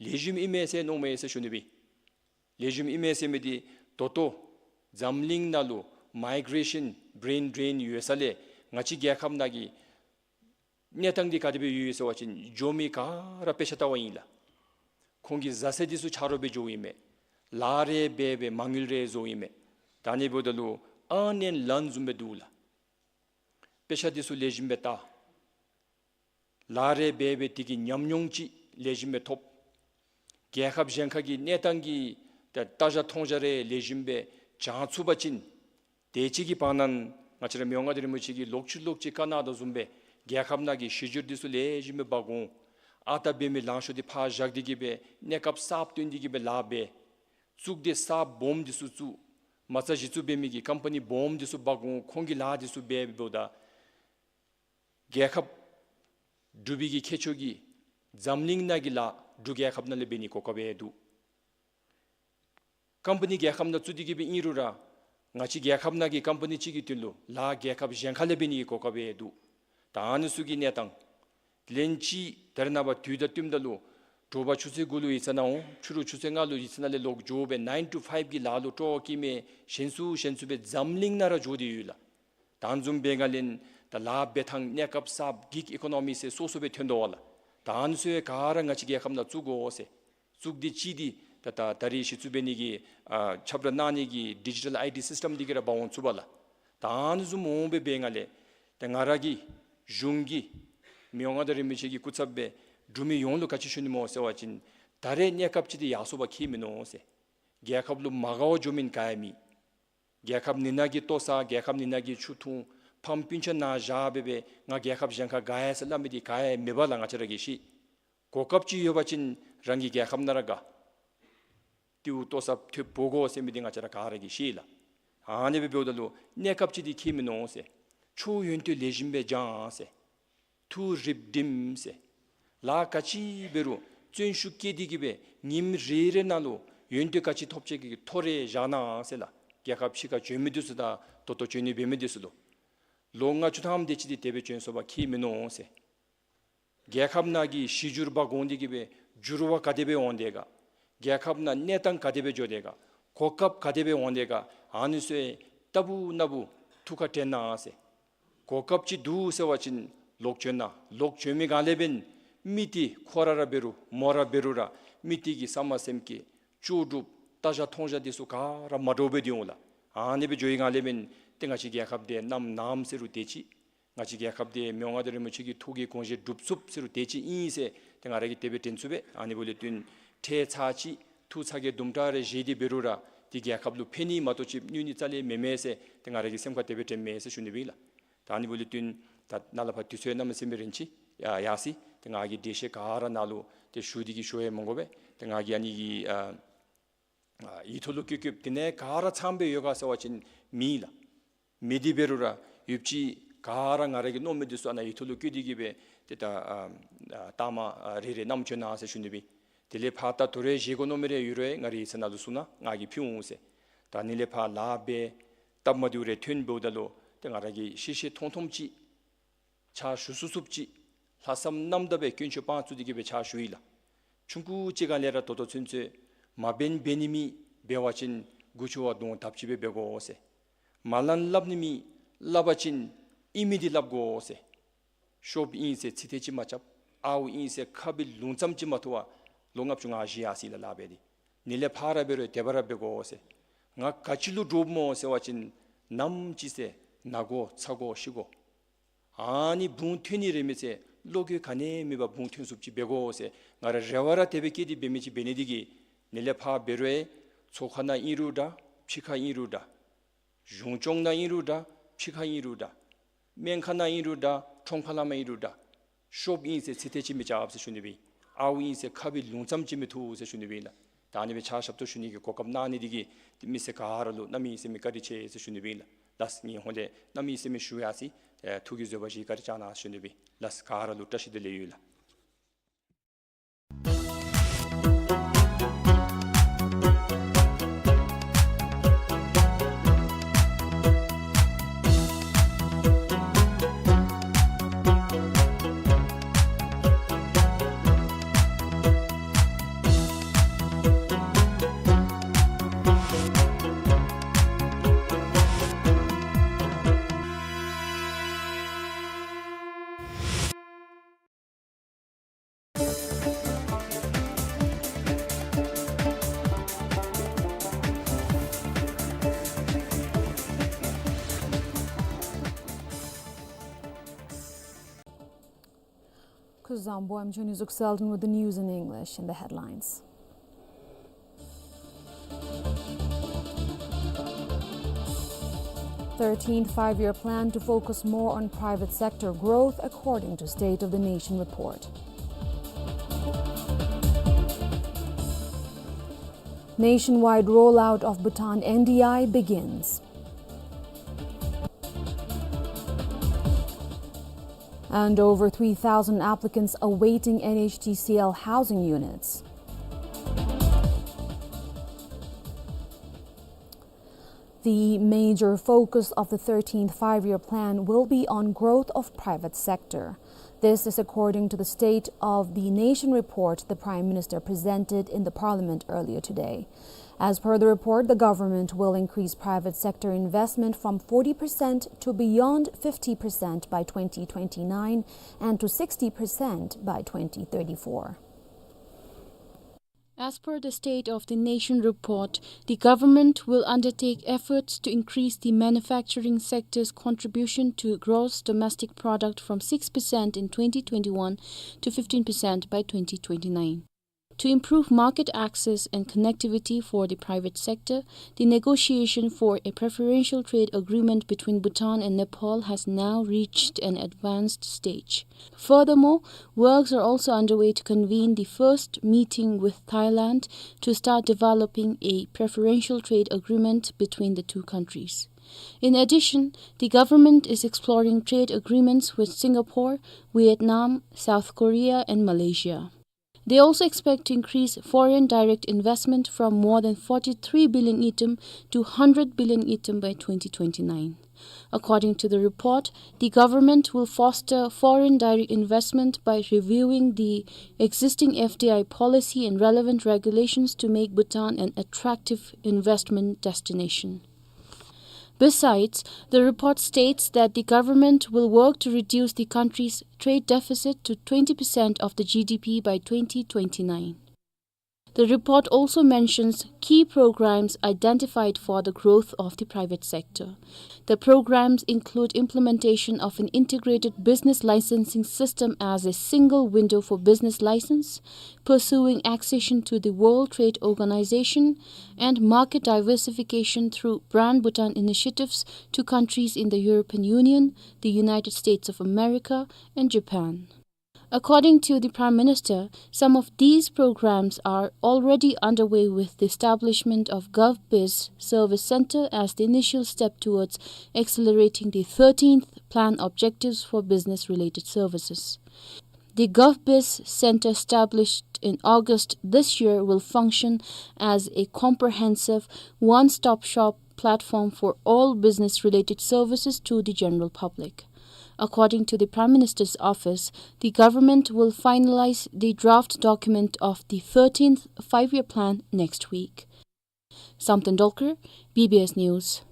ལེགས་ཤོམ་ཨིན་མས་ཟེར་མནོཝ་མས་ཟེར་ཞུ་ནི་སྦེ། ལེགས་ཤོམ་ཨིན་མས་ཟེར་མི་འདི་ད་ལྟོ་འཛམ་གླིང་ནང་ལུ་མའི་གྲེ་ཤཱན་བྲེན་ཌྲེན་ཡོད་ས་ལས་ང་བཅས་རྒྱལ་ཁབ་ནང་གི་གནས་སྟངས་འདི་ག་དེ་སྦེ་ཡོད་ཟེར་བ་ཅིན་འགྱོ་མི་ག་ར་དཔེ་ཆ་ལྟ་བ་ཨིན་ལགས། ཁོང་གི་བཟའ་ཚང་འདི་ཚུ་ཆ་རོགས་སྦེ་འགྱོཝ་ཨིན་མས། ལཱ་རེ་འབད་འབད་མ་དངུལ་རེ་བཟོཝ་ཨིན་མས། ད་ཨ་ནི་འབདཝ་ད་ལུ་ ཨ་ནི་ལན་བཟུམ་སྦེ་འདུག་ལགས། དཔེ་ཆ་འདི་ཚུ་ལེགས་ཤོམ་སྦེ་བལྟ། ལཱ་རེ་འབད་འབད་དེ་གི་ཉམས་མྱོང་ཅིག་ལེགས་ཤོམ་སྦེ་ཐོབ། རྒྱལ་ཁབ་གཞན་ཁ་གི་གནས་སྟངས་ཀྱི་ད་ལྟ་བཞག་མཐོང་བཞག་རེ་ལེགས་ཤོམ་སྦེ་སྦྱང་ཚུགས་པ་ཅིན། དེ་ཅིག་གི་བར་ན་ང་བཅས་ར་མི་དབང་མངའ་བདག་རིན་པོ་ཆེ་གིས་ལོག་ཅི་ལོག་ཅི་བཀའ་གནང་དོ་བཟུམ་སྦེ་རྒྱལ་ཁབ་ནང་གི་གཞི་འགྱུར་འདི་ཚུ་ལེགས་ཤོམ་སྦེ་འབག་འོང་། ཨ་རྟག་འབད་མི་ལང་ཤོར་འདི་ཕར་བཞག་སྟེ་གི་སྦེ་གནས་སྐབས་གསརཔ་བཏོན་ཏེ་གི་སྦེ་ལཱ་འབད། བཙུགས་ཏེ་གསརཔ་སྦོམ་འདི་ཚུ་བཙུགས། མ་རྩ་གཞི་བཙུགས་འབད་མི་གི་ཀམ་པ་ནི་སྦོམ་འདི་ཚུ་འབག་འོང་། ཁོང་གིས་ལཱ་འདི་ཚུ་འབད་འབདཝ་ད་རྒྱལ་ཁབ་འབྲུག་པའི་གི་ཁྱད་ཆོས་ཀྱིས་འཛམ་གླིང་ནང་གི་ལཱ་འབྲུག་རྒྱལ་ཁབ་ནང་ལས་འབད་ནི་གོ་སྐབས་ཡང་འདུག། ཀམ་པ་ནི་རྒྱལ་ཁབ་ནང་བཙུགས་ཏེ་གི་སྦེ་ཨིན་རུང་ར་ང་བཅས་རྒྱལ་ཁབ་ནང་གི་ཀམ་པ་ནི་ཅིག་གི་དོན་ལུ་ལཱ་རྒྱལ་ཁབ་གཞན་ཁ་ལས་འབད་ནི་གི་གོ་སྐབས་ཡང་འདུག། ད་ཨ་ནི་ཚུ་གི་གནས་སྟངས། ལན་གཅིག་ད་རེས་ནངས་པ་དུས་དང་བསྟུནམ་ད་ལུ་དྲོ་པ་ཆུ་ཚོད་དགུ་ལུ་ཡིག་ཚང་ནང་འོང་། ཕྱི་རུ་ཆུ་ཚོད་ལྔ་ལུ་ཡིག་ཚང་ནང་ལས་ལོག་འགྱོ་སྦེ་ནའིན་ཊུ་ཕའིབ་གི་ལཱ་ལུ་སྤྲོ་བ་བསྐྱེད་མི་གཞན་སུ་གཞན་སུ་སྦེ་འཛམ་གླིང་ནང་ར་འགྱོ་སྟེ་ཡོད་ལགས། ད་ཨ་ནི་བཟུམ་འབད་བའི་སྒང་ལས་ད་ལཱ་འབད་ཐངས་གནས་སྐབས་གསརཔ་གིག་ཨི་ཀོ་ནོ་མི་ཟེར་སོ་སོ་སྦེ་ཐོན་དོ་བ་ལགས། ད་ཨ་ནི་ཚུ་ཡང་ག་ར་ང་བཅས་རྒྱལ་ཁབ་ནང་བཙུགས་དགོ་ཟེར། བཙུགས་ཏེ་ཅིག་འདི་ད་ད་ད་རིས་གཞི་བཙུགས་འབད་ནི་གི་ཨ་ཁྱབ་བསྒྲགས་གནང་ནི་གི་ཌི་ཇི་ཊལ་ཨའི་ཌི་སིསི་ཊམ་འདི་གིས་ར་འབག་འོང་ཚུགས་པས་ལགས། ད་ཨ་ནི་བཟུམ་འོང་སྦེ་འབད་བའི་སྒང་ལས་ད་ང་ར་གིས་གཞུང་གིས་མི་དབང་མངའ་བདག་རིན་པོ་ཆེ་གི་སྐུ་ཚབ་སྦེ་འབྲུག་མི་ཡོངས་ལུ་ག་ཅི་ཞུ་ནི་སྨོ་ཟེར་བ་ཅིན་ད་རེས་གནས་སྐབས་ཅིག་འདི་ཡར་སོང་བ་ཁྱད་མིན་ནུག་ཟེར། རྒྱལ་ཁབ་ལུ་མ་དགའ་བར་འགྱོ་མི་ག་ཡང་མེད། རྒྱལ་ཁབ་ནི་ནང་གི་ལྟོ་བཟའ། རྒྱལ་ཁབ་ནི་ནང་གི་ཆུ་འཐུང་། ཕམ་སྤུན་ཆ་ནཱ་བཞག་སྦེ་སྦེ་ང་རྒྱལ་ཁབ་གཞན་ཁར་དགའ་ཡི་ཟེར་སླབ་མི་འདི་ག་ཡང་མེད་པས་ལགས། ང་བཅས་ར་གིས་ཤེས། གོ་སྐབས་ཅིག་ཡོད་པ་ཅིན་རང་གི་རྒྱལ་ཁབ་ནང་ར་དགའ། རྟེའུ་ལྟོ་བཟའ་ཐོབ་དགོ་ཟེར་མི་འདི་ང་བཅས་ར་ག་ར་གིས་ཤེས་ལགས། ཨ་ནི་སྦེ་འབདཝ་ད་ལུ་གནས་སྐབས་ཅིག་འདི་ཁྱད་མིན་ནུག་ཟེར། ཆོས་ཡོན་ཏན་ལེགས་ཤོམ་སྦེ་སྦྱང་ཟེར། ཐུགས་རིགཔ་སྒྲིམ་ཟེར། ལཱ་ག་ཅི་འབད་རུང་བརྩོན་ཤུགས་བསྐྱེད་དེ་གི་སྦེ་ཉིནམ་རེ་རེ་ནང་ལུ་ཡོན་ཏན་ག་ཅི་ཐོབ་ཅི་གི་ཐོ་རེ་བཞག་གནང་ཟེར་ལགས། རྒྱལ་ཁབ་ཕྱི་ཁར་བྱོན་མི་འདི་ཚུ་དང་ད་ལྟོ་བྱོན་ནི་འབད་མི་འདི་ཚུ་ལུ་ལོ་ལྔ་བཅུ་ཐམ་དེ་ཅིག་འདི་དེ་སྦེ་བྱོན་སོང་བ་ཁྱད་མིན་ནུག་ཟེར། རྒྱལ་ཁབ་ནང་གི་གཞི་འགྱུར་འབག་འོང་སྟེ་གི་སྦེ་འགྱུར་བ་ག་དེ་སྦེ་འོང་དེས་ག། རྒྱལ་ཁབ་ནང་གནས་སྟངས་ག་དེ་སྦེ་འགྱོ་དེས་ག། གོ་སྐབས་ག་དེ་སྦེ་འོང་དེས་ག། ཨ་ནི་ཚུ་ཡང་རྟག་བུ་ན་བུ་ཐུགས་ཁར་དྲན་གནང་ཟེར། གོ་སྐབས་ཅིག་འདུག་ཟེར་བ་ཅིན་ལོག་བྱོན་གནང་། ལོག་བྱོན་མི་སྒང་ལས་འབདན་མི་འདི་ཁོ་ར་ར་འབད་རུང་མོ་ར་འབད་རུང་ར་མི་འདི་གི་བསམ་པ་སེམས་བསྐྱེད་ལྕོགས་གྲུབ་ལྟ་བཞག་མཐོང་བཞག་འདི་ཚུ་ག་ར་མ་འདྲཝ་སྦེ་འདི་འོང་ལགས། ཨ་ནི་སྦེ་འགྱོ་བའི་སྒང་ལས་འབདན་ཏེ་ང་བཅས་རྒྱལ་ཁབ་འདི་ནམ་ནམ་ཟེར་རུང་དེ་ཅིག། ང་བཅས་རྒྱལ་ཁབ་འདི་མི་དབང་མངའ་བདག་རིན་པོ་ཆེ་གི་ཐུགས་ཀྱི་དགོངས་བཞེད་འགྲུབ་ཚུགསཔ་ཟེར་རུང་དེ་ཅིག་ཨིན་ཟེར་ཏེ་ང་ར་གིས་དེ་སྦེ་དྲན་ཚུགས་པས། ཨ་ནི་འབདཝ་ལས་བརྟེན་ཁྲལ་ཚར་ཅིག་ཐུགས་ཚ་གྱང་དུམ་གྲ་རེ་བཞེས་ཏེ་འབད་རུང་ར་འདི་རྒྱལ་ཁབ་ལུ་ཕན་ནི་མ་གཏོགས་ཅིག་གནོད་ནི་རྩ་ལས་མེད་མས་ཟེར་ཏེ་ང་ར་གི་སེམས་ཁར་དེ་སྦེ་དྲནམ་མས་ཟེར་ཞུ་ནི་ཨིན་ལགས། ད་ཨ་ནི་འབདཝ་ལས་བརྟེན་ད་ནཱ་ལས་ཕར་དུས་ཚོད་གནམ་མེད་ས་མེད་རིང་ཅིག་ཡར་སོ་ཡི། ཏེ་ང་གིས་འགྲེལ་བཤད་ག་ར་ནཱ་ལུ་ཏེ་ཞུ་སྟེ་གི་ཞུ་ཡང་མི་དགོ་པས། ཏེ་ང་གིས་ཨ་ནི་གི་ཨ་ཨ་ཡིག་ཐོག་ལུ་བཀོད་བཀོདཔ་འདི་ནང་ག་ར་ཚངམ་སྦེ་ཡོད་ག་ཟེར་བ་ཅིན་མེད་ལགས། མེད་དེ་འབད་རུང་ར་ཡོདཔ་ཅིག་ག་ར་ང་ར་གིས་མནོ་མི་འདི་ཚུ་ཨ་ནཱ་ཡིག་ཐོག་ལུ་བཀོད་དེ་གི་སྦེ་ཏེ་ད་ཨ་ཨ་ལྟ་མ་ཨ་རེ་རེ་བསྣམས་བྱོན་གནང་ཟེར་ཞུ་ནི་ཨིན། དེ་ལས་ཕར་ད་ད་རེས་བཞེས་དགོ་མནོ་མི་རེ་ཡོད་རུང་ང་རའི་ཡིག་ཚང་ནང་ལུ་གསུང་གནང་། ང་གིས་ཕུལ་འོང་ཟེར། ད་ཨ་ནི་ལས་ཕར་ལཱ་འབད་སྟབས་མ་བདེཝ་རེ་ཐོན་འབདཝ་ད་ལུ་ཏེ་ང་ར་གིས་ཤེས་ཤེས་མཐོང་མཐོངམ་ཅིག་ཕྱག་ཞུ་ཚུགས་ཚུགསཔ་ཅིག་ལྷག་བསམ་རྣམ་དག་སྦེ་དཀོན་མཆོག་དཔང་བཙུགས་ཏེ་གི་སྦེ་ཕྱག་ཞུ་ཡི་ལགས། ཆུང་ཀུ་ཅིག་ཁ་ལས་ར་ད་ལྟོ་ཚུན་ཚོད་མ་འབད་འབད་ནི་མེད། འབད་བ་ཅིན་མགུ་ཆུ་བ་དོང་དབ་ཅིག་སྦེ་འབད་དགོ་ཟེར། མ་ལན་སླབ་ནི་མེད། སླབ་པ་ཅིན་ཨིན་མི་འདི་སླབ་དགོ་ཟེར། ཤོབ་ཨིན་ཟེར་ཚིག་ཐེངས་ཅིག་མ་རྐྱབ། ཨའུ་ཨིན་ཟེར་ཁ་བི་ལུང་ཙམ་ཅིག་མ་ཐོབ་པར་ལོ་ལྔ་བཅུ་ང་བཞི་ཡར་སོ་ཡི་ལགས། ལཱ་འབད་དེ་ནི་ལས་ཕར་ར་འབད་རུང་དེ་སྦེ་ར་འབད་དགོ་ཟེར། ང་ག་ཅི་ལུ་འདྲོགཔ་སྨོ་ཟེར་བ་ཅིན་ནམ་ཅིག་ཟེར་ན་དགོ་ཚ་དགོ་ཤི་དགོ། ཨ་ནི་བུང་ཐོན་ནི་རེ་མི་ཚེ་བློ་འགྱོད་ག་ནི་ཡང་མེད་པར་བུང་ཐོན་ཚུགསཔ་ཅིག་འབད་དགོ་ཟེར་ང་ར་རེ་བ་ར་དེ་སྦེ་བསྐྱེད་དེ་འབད་མི་ཅིག་འབད་ནི་འདི་གིས་ནི་ལས་ཕར་འབད་རུང་ཚོགས་ཁང་ནང་ཨིན་རུང་འདྲ། ཕྱི་ཁར་ཨིན་རུང་འདྲ། གཞུང་སྐྱོང་ནང་ཨིན་རུང་འདྲ། ཕྱི་ཁར་ཨིན་རུང་འདྲ། སྨན་ཁང་ནང་ཨིན་རུང་འདྲ། ཁྲོམ་ཁ་ལས་མར་ཨིན་རུང་འདྲ། ཤོབ་ཨིན་ཟེར་ཚིག་ཐེངས་ཅིག་མི་རྐྱབ་ཟེར་ཞུ་ནི་ཨིན། ཨའུ་ཨིན་ཟེར་ཁ་བི་ལུང་ཙམ་ཅིག་མི་ཐོབ་ཟེར་ཞུ་ནི་ཨིན་ལགས། ད་ཨ་ནི་སྦེ་ཕྱག་ཞབས་ཏོག་ཞུ་ནི་གི་གོ་སྐབས་གནང་ནི་འདི་གིས་ཏེ་མི་སེར་ག་ར་ལུ་གནམ་མེད་ས་མེད་བཀའ་དྲིན་ཆེ་ཟེར་ཞུ་ནི་ཨིན་ལགས། ལགས་ངེའི་ཧོངས་ལས་གནམ་མེད་ས་མེད་ཞུ་ཡར་སོ་ཡི། ཐུགས་ཀྱི་བཟོད་པ་བཞེས་བཀའ་དྲིན་བསྐྱང་གནང་ཞུ་ནི་ཨིན། ལགས་ག་ར་ལུ་བཀྲ་ཤིས་བདེ་ལེགས་ཡོད་ལགས། Zambia, I'm Juni Zuk Selden with the news in English. In the headlines: Thirteenth Five-Year Plan to focus more on private sector growth, according to State of the Nation report. Nationwide rollout of Bhutan N D I begins. And over three thousand applicants awaiting N H T C L housing units. The major focus of the thirteenth Five-Year Plan will be on growth of private sector. This is according to the State of the Nation report the Prime Minister presented in the Parliament earlier today. As per the report, the government will increase private sector investment from forty percent to beyond fifty percent by twenty twenty-nine and to sixty percent by twenty thirty-four. As per the State of the Nation report, the government will undertake efforts to increase the manufacturing sector's contribution to gross domestic product from six percent in twenty twenty-one to fifteen percent by twenty twenty-nine. To improve market access and connectivity for the private sector, the negotiation for a preferential trade agreement between Bhutan and Nepal has now reached an advanced stage. Furthermore, works are also underway to convene the first meeting with Thailand to start developing a preferential trade agreement between the two countries. In addition, the government is exploring trade agreements with Singapore, Vietnam, South Korea, and Malaysia. They also expect to increase foreign direct investment from more than forty-three billion ngultrum to hundred billion ngultrum by twenty twenty-nine. According to the report, the government will foster foreign direct investment by reviewing the existing F D I policy and relevant regulations to make Bhutan an attractive investment destination. Besides, the report states that the government will work to reduce the country's trade deficit to twenty percent of the G D P by twenty twenty-nine. The report also mentions key programs identified for the growth of the private sector. The programs include implementation of an integrated business licensing system as a single window for business license, pursuing accession to the World Trade Organization, and market diversification through Brand Bhutan initiatives to countries in the European Union, the United States of America, and Japan. According to the Prime Minister, some of these programs are already underway with the establishment of GovBiz Service Center as the initial step towards accelerating the thirteenth plan objectives for business-related services. The GovBiz Center, established in August this year, will function as a comprehensive one-stop shop platform for all business-related services to the general public. According to the Prime Minister's office, the government will finalize the draft document of the thirteenth Five-Year Plan next week. Samten Dolkar, B B S News.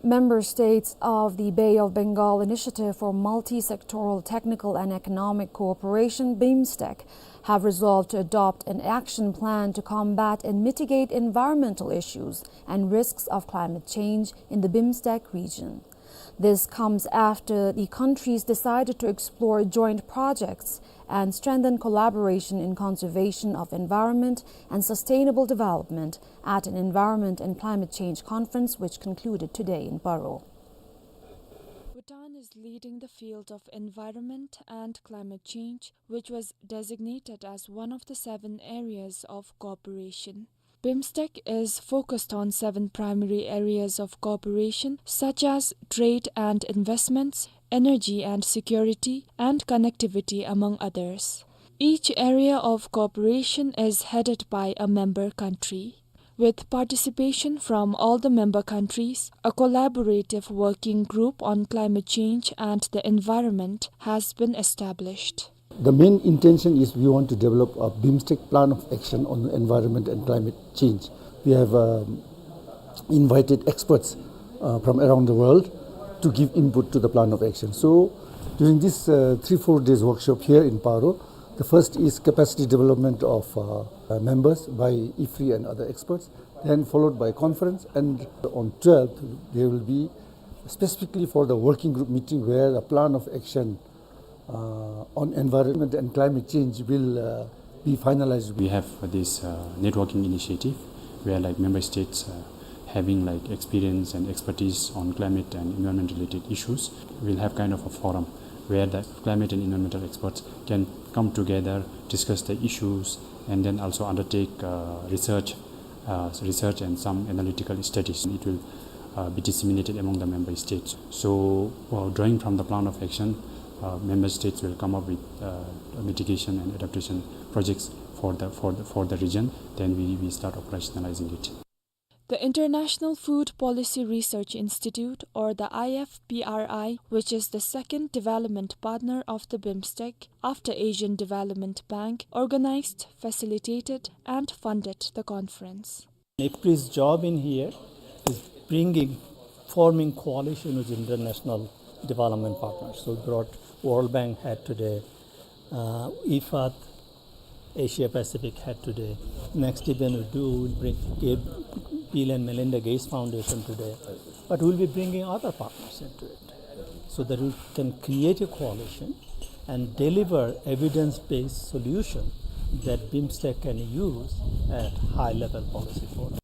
Member states of the Bay of Bengal Initiative for Multi-Sectoral Technical and Economic Cooperation, BIMSTEC, have resolved to adopt an action plan to combat and mitigate environmental issues and risks of climate change in the BIMSTEC region. This comes after the countries decided to explore joint projects and strengthen collaboration in conservation of environment and sustainable development at an environment and climate change conference which concluded today in Paro. Bhutan is leading the field of environment and climate change, which was designated as one of the seven areas of cooperation. BIMSTEC is focused on seven primary areas of cooperation, such as trade and investments, energy and security, and connectivity, among others. Each area of cooperation is headed by a member country. With participation from all the member countries, a collaborative working group on climate change and the environment has been established. The main intention is we want to develop a BIMSTEC plan of action on environment and climate change. We have, um, invited experts, uh, from around the world to give input to the plan of action. So during this, uh, three, four days workshop here in Paro, the first is capacity development of, uh, uh, members by IFPRI and other experts, then followed by conference, and on twelfth there will be specifically for the working group meeting where the plan of action uh, on environment and climate change will, uh, be finalized. We have this, uh, networking initiative where, like, member states, uh, having, like, experience and expertise on climate and environment related issues, will have kind of a forum where the climate and environmental experts can come together, discuss the issues, and then also undertake, uh, research, uh, research and some analytical studies. It will, uh, be disseminated among the member states. So, uh, drawing from the plan of action, uh, member states will come up with, uh, mitigation and adaptation projects for the, for the, for the region. Then we, we start operationalizing it. The International Food Policy Research Institute, or the I F P R I, which is the second development partner of the BIMSTEC after Asian Development Bank, organized, facilitated, and funded the conference. IFPRI's job in here is bringing, forming coalition with international development partners. So we brought, World Bank had today, uh, IFAD, Asia Pacific had today. Next event we do, we'll bring Gates, Bill and Melinda Gates Foundation today. But we'll be bringing other partners into it so that we can create a coalition and deliver evidence-based solution that BIMSTEC can use at high-level policy forum.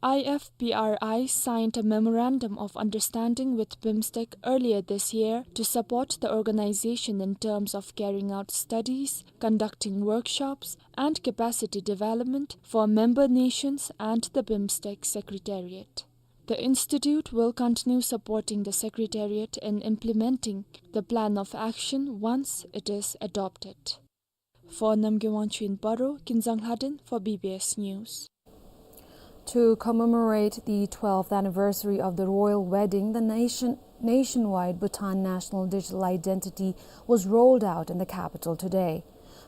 I F P R I signed a memorandum of understanding with BIMSTEC earlier this year to support the organization in terms of carrying out studies, conducting workshops, and capacity development for member nations and the BIMSTEC Secretariat. The institute will continue supporting the Secretariat in implementing the plan of action once it is adopted. For Namgay Wangchuk in Paro, Kinzang Lhaden for B B S News. To commemorate the twelfth anniversary of the royal wedding, the nation, nationwide Bhutan National Digital Identity was rolled out in the capital today.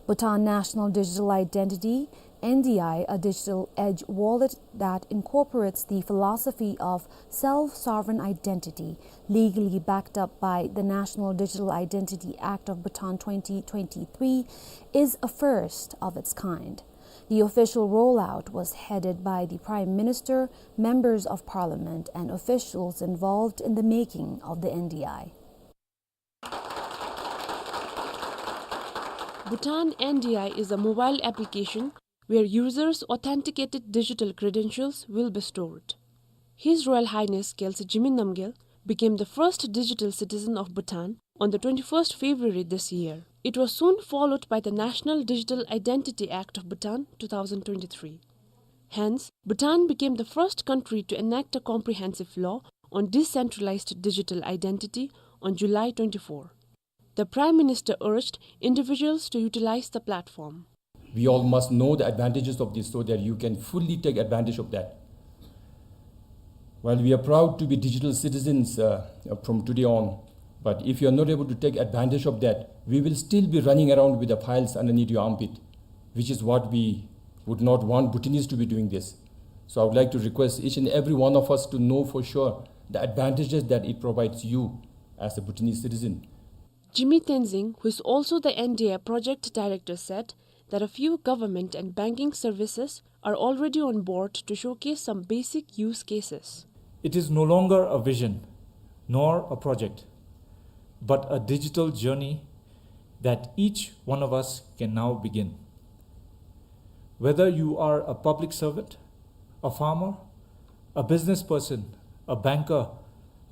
Bhutan National Digital Identity, N D I, a digital edge wallet that incorporates the philosophy of self-sovereign identity, legally backed up by the National Digital Identity Act of Bhutan twenty twenty-three, is a first of its kind. The official rollout was headed by the Prime Minister, members of Parliament, and officials involved in the making of the N D I. Bhutan N D I is a mobile application where users' authenticated digital credentials will be stored. His Royal Highness Khyentse Jigme Namgyel became the first digital citizen of Bhutan on the twenty-first February this year. It was soon followed by the National Digital Identity Act of Bhutan two thousand twenty-three. Hence, Bhutan became the first country to enact a comprehensive law on decentralized digital identity on July twenty-four. The Prime Minister urged individuals to utilize the platform. We all must know the advantages of this so that you can fully take advantage of that. While we are proud to be digital citizens, uh, from today on, but if you are not able to take advantage of that, we will still be running around with the files underneath your armpit, which is what we would not want Bhutanese to be doing this. So I would like to request each and every one of us to know for sure the advantages that it provides you as a Bhutanese citizen. Jigme Tenzing, who is also the N D I project director, said that a few government and banking services are already on board to showcase some basic use cases. It is no longer a vision nor a project, but a digital journey that each one of us can now begin. Whether you are a public servant, a farmer, a business person, a banker,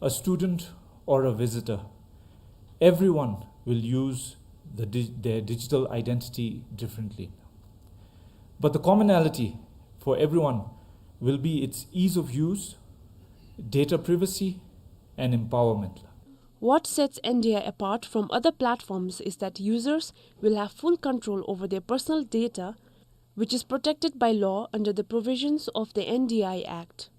a student, or a visitor, everyone will use the di-, their digital identity differently. But the commonality for everyone will be its ease of use, data privacy, and empowerment. What sets N D I apart from other platforms is that users will have full control over their personal data, which is protected by law under the provisions of the N D I Act.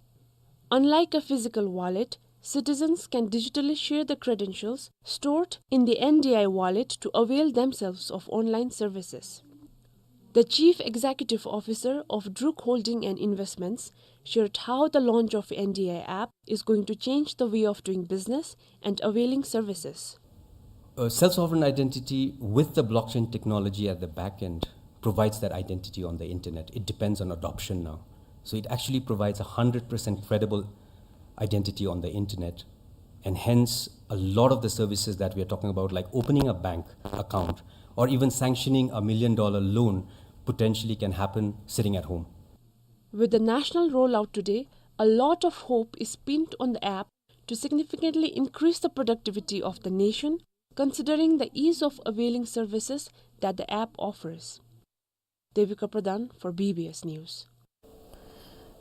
Unlike a physical wallet, citizens can digitally share the credentials stored in the N D I wallet to avail themselves of online services. The Chief Executive Officer of Druk Holding and Investments shared how the launch of N D I app is going to change the way of doing business and availing services. A self-sovereign identity with the blockchain technology at the back end provides that identity on the internet. It depends on adoption now. So it actually provides a hundred percent credible identity on the internet, and hence A lot of the services that we are talking about, like opening a bank account or even sanctioning a million dollar loan, potentially can happen sitting at home. With the national rollout today, a lot of hope is pinned on the app to significantly increase the productivity of the nation, considering the ease of availing services that the app offers. Devika Pradhan for B B S News.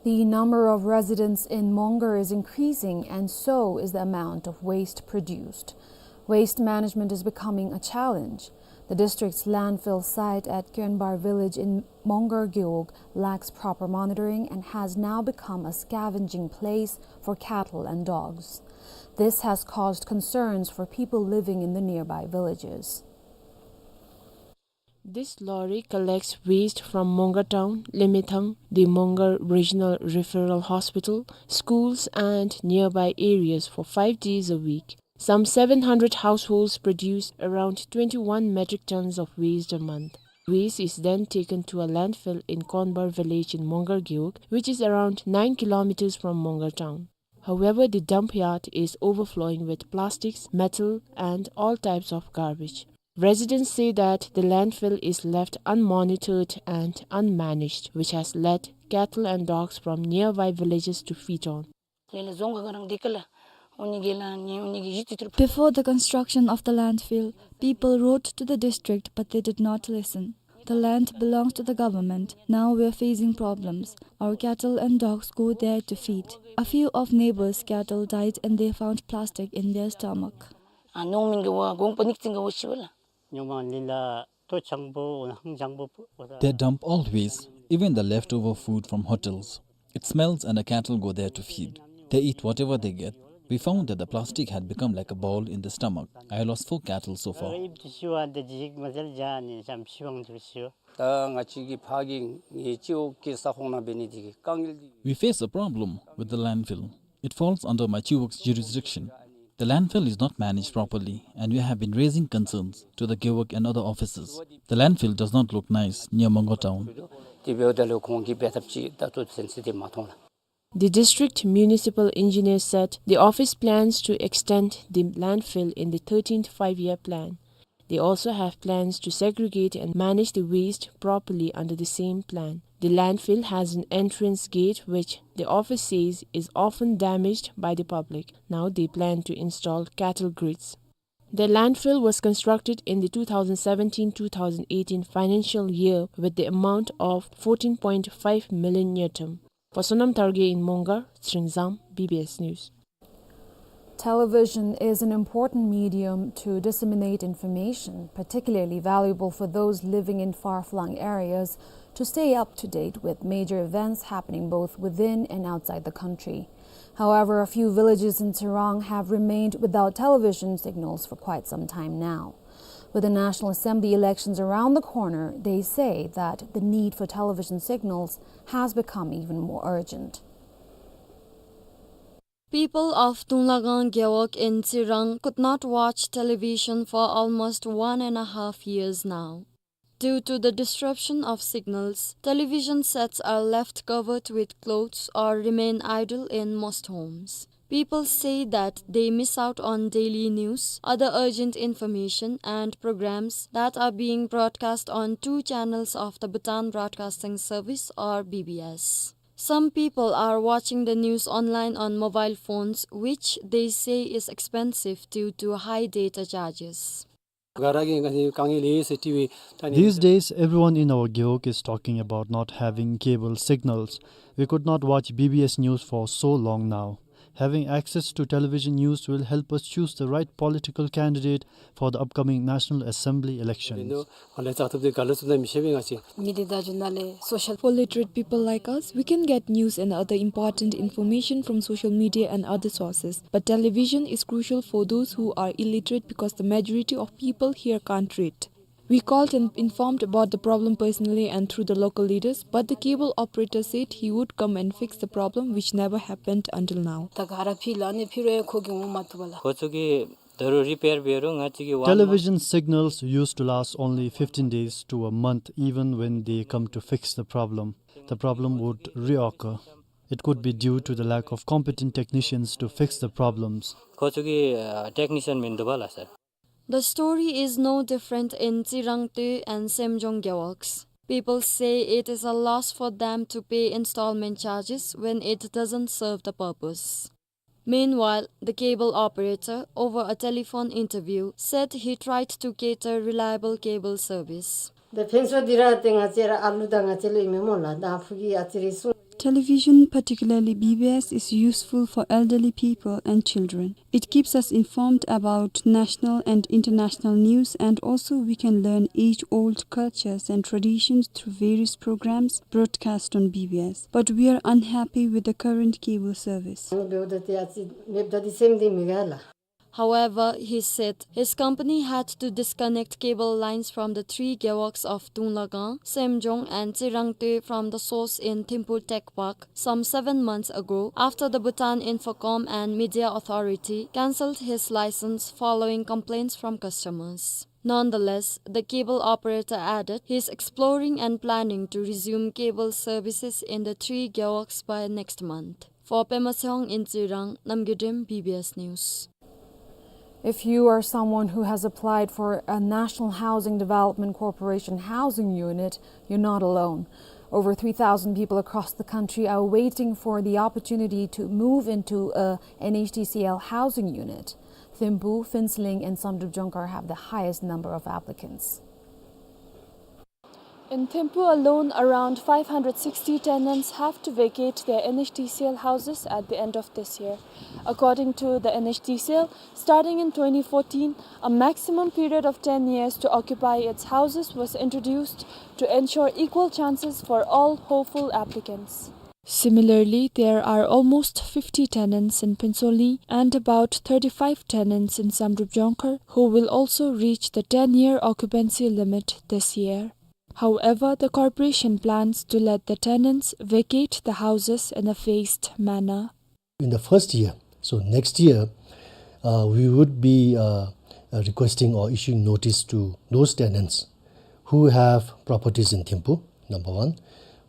The number of residents in Mongar is increasing, and so is the amount of waste produced. Waste management is becoming a challenge. The district's landfill site at Kyenbar village in Mongar Gewog lacks proper monitoring and has now become a scavenging place for cattle and dogs. This has caused concerns for people living in the nearby villages. This lorry collects waste from Mongar town, Lemethang, the Mongar Regional Referral Hospital, schools and nearby areas for five days a week. Some seven hundred households produce around twenty-one metric tons of waste a month. Waste is then taken to a landfill in Kyenbar village in Mongar Gewog, which is around nine kilometers from Mongar town. However, the dump yard is overflowing with plastics, metal, and all types of garbage. Residents say that the landfill is left unmonitored and unmanaged, which has led cattle and dogs from nearby villages to feed on. Before the construction of the landfill, people wrote to the district, but they did not listen. The land belongs to the government. Now we are facing problems. Our cattle and dogs go there to feed. A few of neighbors' cattle died and they found plastic in their stomach. ཨ་ནི་འོང་མི་གི་བ་གོང་པ་ནིག་ཙིང་གི་བ་ཤི་བ་ལ། ཉོ་མ་ལི་ལ་ཏོ་ཆང་པོ་ཧང་ཆང་པོ་པོ། They dump all waste, even the leftover food from hotels. It smells and the cattle go there to feed. They eat whatever they get. We found that the plastic had become like a ball in the stomach. I lost four cattle so far. ད་ང་བཅས་ཀྱི་ཕ་གི་ངེ་ཅི་འོག་གི་ས་ཁོངས་ནང་འབད་ནི་དེ་གི་དཀའ་ངལ་འདི། We face a problem with the landfill. It falls under my Chiwok's jurisdiction. The landfill is not managed properly, and we have been raising concerns to the Gewog and other offices. The landfill does not look nice near Mongar town. དེ་འབདཝ་ད་ལུ་ཁོང་གིས་འབད་ཐབས་ཅིག་ད་ལྟོ་ཚུན་ཚོད་དེ་མ་མཐོང་ལགས། The district municipal engineer said the office plans to extend the landfill in the thirteenth five-year plan. They also have plans to segregate and manage the waste properly under the same plan. The landfill has an entrance gate which the office says is often damaged by the public. Now they plan to install cattle grids. The landfill was constructed in the two thousand seventeen two thousand eighteen financial year with the amount of fourteen point five million ngultrum. For Sonam Tharge in Mongar, Tshering Zam, B B S News. Television is an important medium to disseminate information, particularly valuable for those living in far-flung areas to stay up to date with major events happening both within and outside the country. However, a few villages in Tsirang have remained without television signals for quite some time now. With the National Assembly elections around the corner, they say that the need for television signals has become even more urgent. People of Tunglagang Gewog in Tsirang could not watch television for almost one and a half years now. Due to the disruption of signals, television sets are left covered with cloths or remain idle in most homes. People say that they miss out on daily news, other urgent information, and programs that are being broadcast on two channels of the Bhutan Broadcasting Service, or B B S. Some people are watching the news online on mobile phones, which they say is expensive due to high data charges. These days, everyone in our Gewog is talking about not having cable signals. We could not watch B B S News for so long now. Having access to television news will help us choose the right political candidate for the upcoming National Assembly elections. For literate people like us, we can get news and other important information from social media and other sources. But television is crucial for those who are illiterate because the majority of people here can't read. We called and informed about the problem personally and through the local leaders, but the cable operator said he would come and fix the problem, which never happened until now. ད་ག་ར་ཕྱི་ལ་ནི་ཕྱི་རུ་ཁོ་གིས་འོང་མ་བཏུབ་པ་ལགས། ཁོ་ཚུ་གིས་ད་རུང་རི་པེར་འབད་རུང་ང་བཅས་ཀྱིས་one month. Television signals used to last only fifteen days to a month, even when they come to fix the problem. The problem would reoccur. It could be due to the lack of competent technicians to fix the problems. ཁོ་ཚུ་གི་ཨ་ཊེཀ་ནི་ཤན་མིན་འདུག་པ་ལགས་སར། The story is no different in Tsirangtwe and Semjong Gewogs. People say it is a loss for them to pay installment charges when it doesn't serve the purpose. Meanwhile, the cable operator, over a telephone interview, said he tried to cater reliable cable service. ད་ཕན་ཚུན་འདི་ར་ཏེ་ང་བཅས་ར་ཨ་ལུ་དང་ང་བཅས་ལུ་ཨིན་མས་སྨོ་ལགས། ད་ཕུགས་ཀྱི་ཨ་ཙི་རེ་སྲུང་། Television, particularly B B S, is useful for elderly people and children. It keeps us informed about national and international news, and also we can learn age-old cultures and traditions through various programs broadcast on B B S. But we are unhappy with the current cable service. འབདཝ་ད་ཏེ་ཨ་ཙི་མེདཔ་ད་འདི་སེམས་འདི་མི་དགའ་ལགས། However, he said his company had to disconnect cable lines from the three gewogs of Tunglagang, Semjong, and Tsirangtwe from the source in Thimphu Tech Park, some seven months ago, after the Bhutan Infocom and Media Authority cancelled his license following complaints from customers. Nonetheless, the cable operator added he is exploring and planning to resume cable services in the three gewogs by next month. For Pema Tshewang in Tsirang, Namgay Dem, B B S News. If you are someone who has applied for a National Housing Development Corporation housing unit, you're not alone. Over three thousand people across the country are waiting for the opportunity to move into a N H D C L housing unit. Thimphu, Phuentsholing, and Samdrup Jongkhar have the highest number of applicants. In Thimphu alone, around five hundred sixty tenants have to vacate their N H D C L houses at the end of this year. According to the N H D C L, starting in twenty fourteen, a maximum period of ten years to occupy its houses was introduced to ensure equal chances for all hopeful applicants. Similarly, there are almost fifty tenants in Phuentsholing and about thirty-five tenants in Samdrup Jongkhar who will also reach the ten-year occupancy limit this year. However, the corporation plans to let the tenants vacate the houses in a phased manner. In the first year, so next year, uh, we would be, uh, uh, requesting or issuing notice to those tenants who have properties in Thimphu, number one,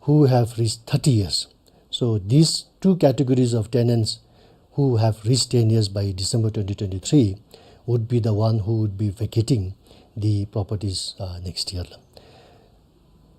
who have reached thirty years. So these two categories of tenants who have reached ten years by December twenty twenty-three would be the one who would be vacating the properties, uh, next year.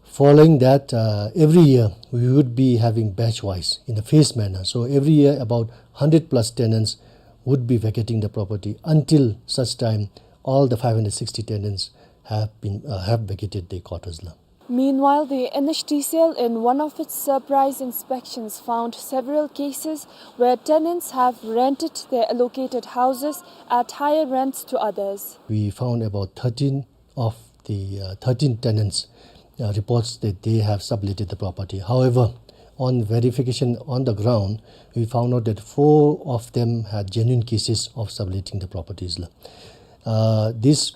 Following that, uh, every year we would be having batch-wise in a phased manner. So every year about hundred plus tenants would be vacating the property until such time all the five hundred sixty tenants have been, uh, have vacated their quarters la. Meanwhile, the N H D C L, in one of its surprise inspections, found several cases where tenants have rented their allocated houses at higher rents to others. We found about thirteen of the, uh, thirteen tenants, uh, reports that they have subletted the property. However, on verification on the ground, we found out that four of them had genuine cases of subletting the properties la. Uh, these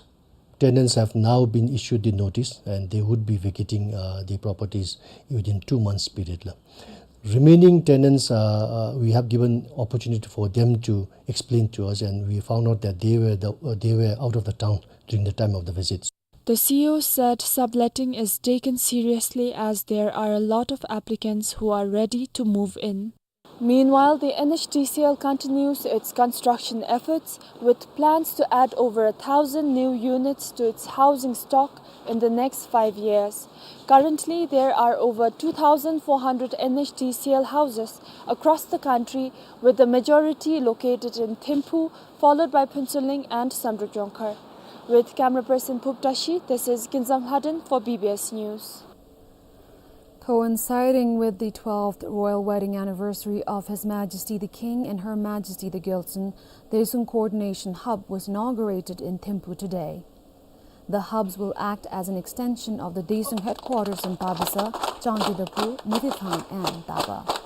tenants have now been issued the notice and they would be vacating, uh, the properties within two months period la. Remaining tenants, uh, uh, we have given opportunity for them to explain to us, and we found out that they were the, uh, they were out of the town during the time of the visit. The C E O said subletting is taken seriously as there are a lot of applicants who are ready to move in. Meanwhile, the N H D C L continues its construction efforts with plans to add over a thousand new units to its housing stock in the next five years. Currently, there are over two thousand four hundred N H D C L houses across the country, with the majority located in Thimphu, followed by Phuentsholing and Samdrup Jongkhar. With camera person Phup Tashi, this is Kinzang Lhaden for B B S News. Coinciding with the twelfth royal wedding anniversary of His Majesty the King and Her Majesty the Gyaltsuen, Daesung Coordination Hub was inaugurated in Thimphu today. The hubs will act as an extension of the Daesung headquarters in Babasa, Changyudapu, Muthithang, and Daba.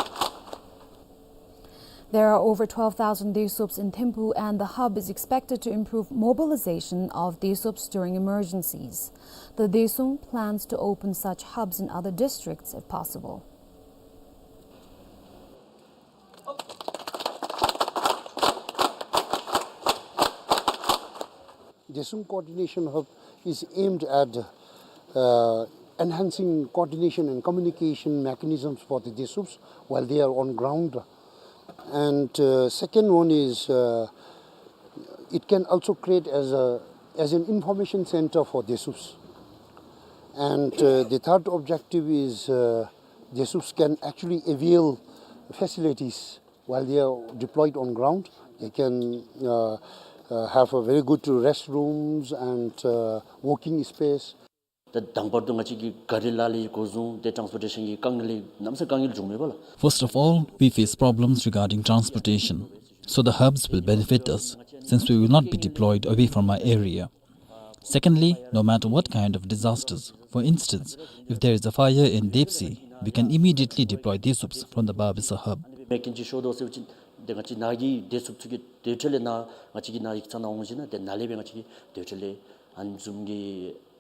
There are over twelve thousand Daesops in Thimphu, and the hub is expected to improve mobilization of Daesops during emergencies. The Daesung plans to open such hubs in other districts if possible. Daesung Coordination Hub is aimed at, uh, enhancing coordination and communication mechanisms for the Desuups while they are on ground. And, uh, second one is, uh, it can also create as a, as an information center for Desuups. And, uh, the third objective is, uh, Desuups can actually avail facilities while they are deployed on ground. They can, uh, uh, have a very good restrooms and, uh, working space. ད་དང་པ་ར་ང་བཅས་ཀྱི་གཱ་རི་ལ་ལུ་འགོ་བཟུང་སྟེ་transportation གྱི་དཀའ་ངལ་གནམ་ས་དཀའ་ངལ་འབྱུང་མས་པ་ལགས། First of all, we face problems regarding transportation, so the hubs will benefit us since we will not be deployed away from our area. Secondly, no matter what kind of disasters, for instance, if there is a fire in Depsi, we can immediately deploy Desuups from the Babisa hub. མེད་མཁན་ཅིག་ཤོར་དོ་ཟེར་བ་ཅིན་ཏེ་ང་བཅས་ནཱ་གི་Desuup་ཚུ་གིས་དེ་འཕྲལ་ལས་ནཱ་ང་བཅས་ཀྱི་ནཱ་ཡིག་ཚང་ནང་འོང་ཞིནམ་ལས་ཏེ་ནཱ་ལས་སྦེ་ང་བཅས་ཀྱིས་དེ་འཕྲལ་ལས་ཨ་ནི་བཟུམ་གྱི་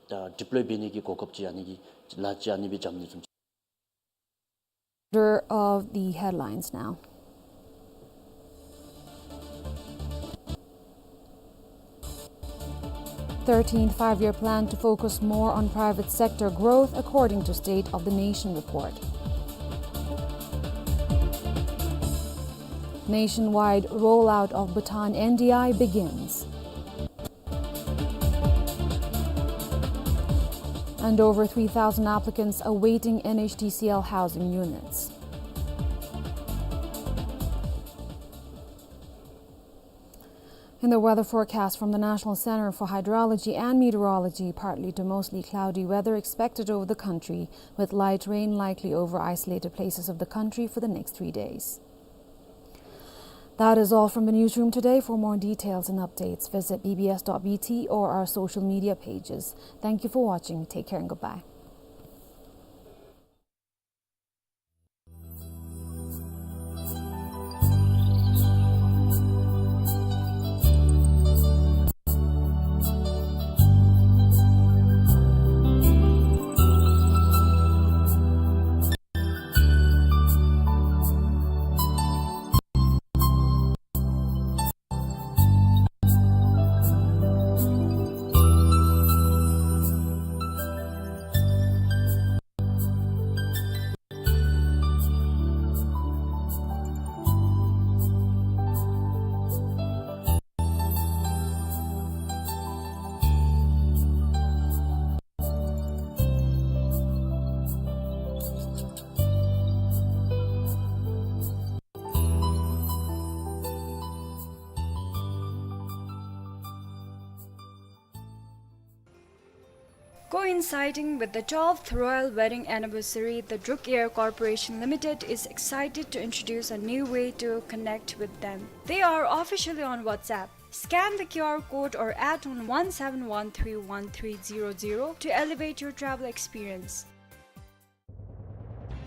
ད་deploy འབད་ནི་གི་གོ་སྐབས་ཅིག་ཨ་ནི་གི་ལཱ་ཅིག་ཨ་ནི་སྦེ་འཇམ་ནི་བཟུམ་ཅིག། Order of the headlines now. Thirteenth Five-Year Plan to focus more on private sector growth, according to State of the Nation report. Nationwide rollout of Bhutan N D I begins. And over three thousand applicants awaiting N H D C L housing units. In the weather forecast from the National Center for Hydrology and Meteorology, partly to mostly cloudy weather expected over the country, with light rain likely over isolated places of the country for the next three days. That is all from the newsroom today. For more details and updates, visit B B S dot B T or our social media pages. Thank you for watching. Take care and goodbye. Coinciding with the twelfth Royal Wedding Anniversary, the Druk Air Corporation Limited is excited to introduce a new way to connect with them. They are officially on WhatsApp. Scan the Q R code or add on one seven one three one three zero zero to elevate your travel experience.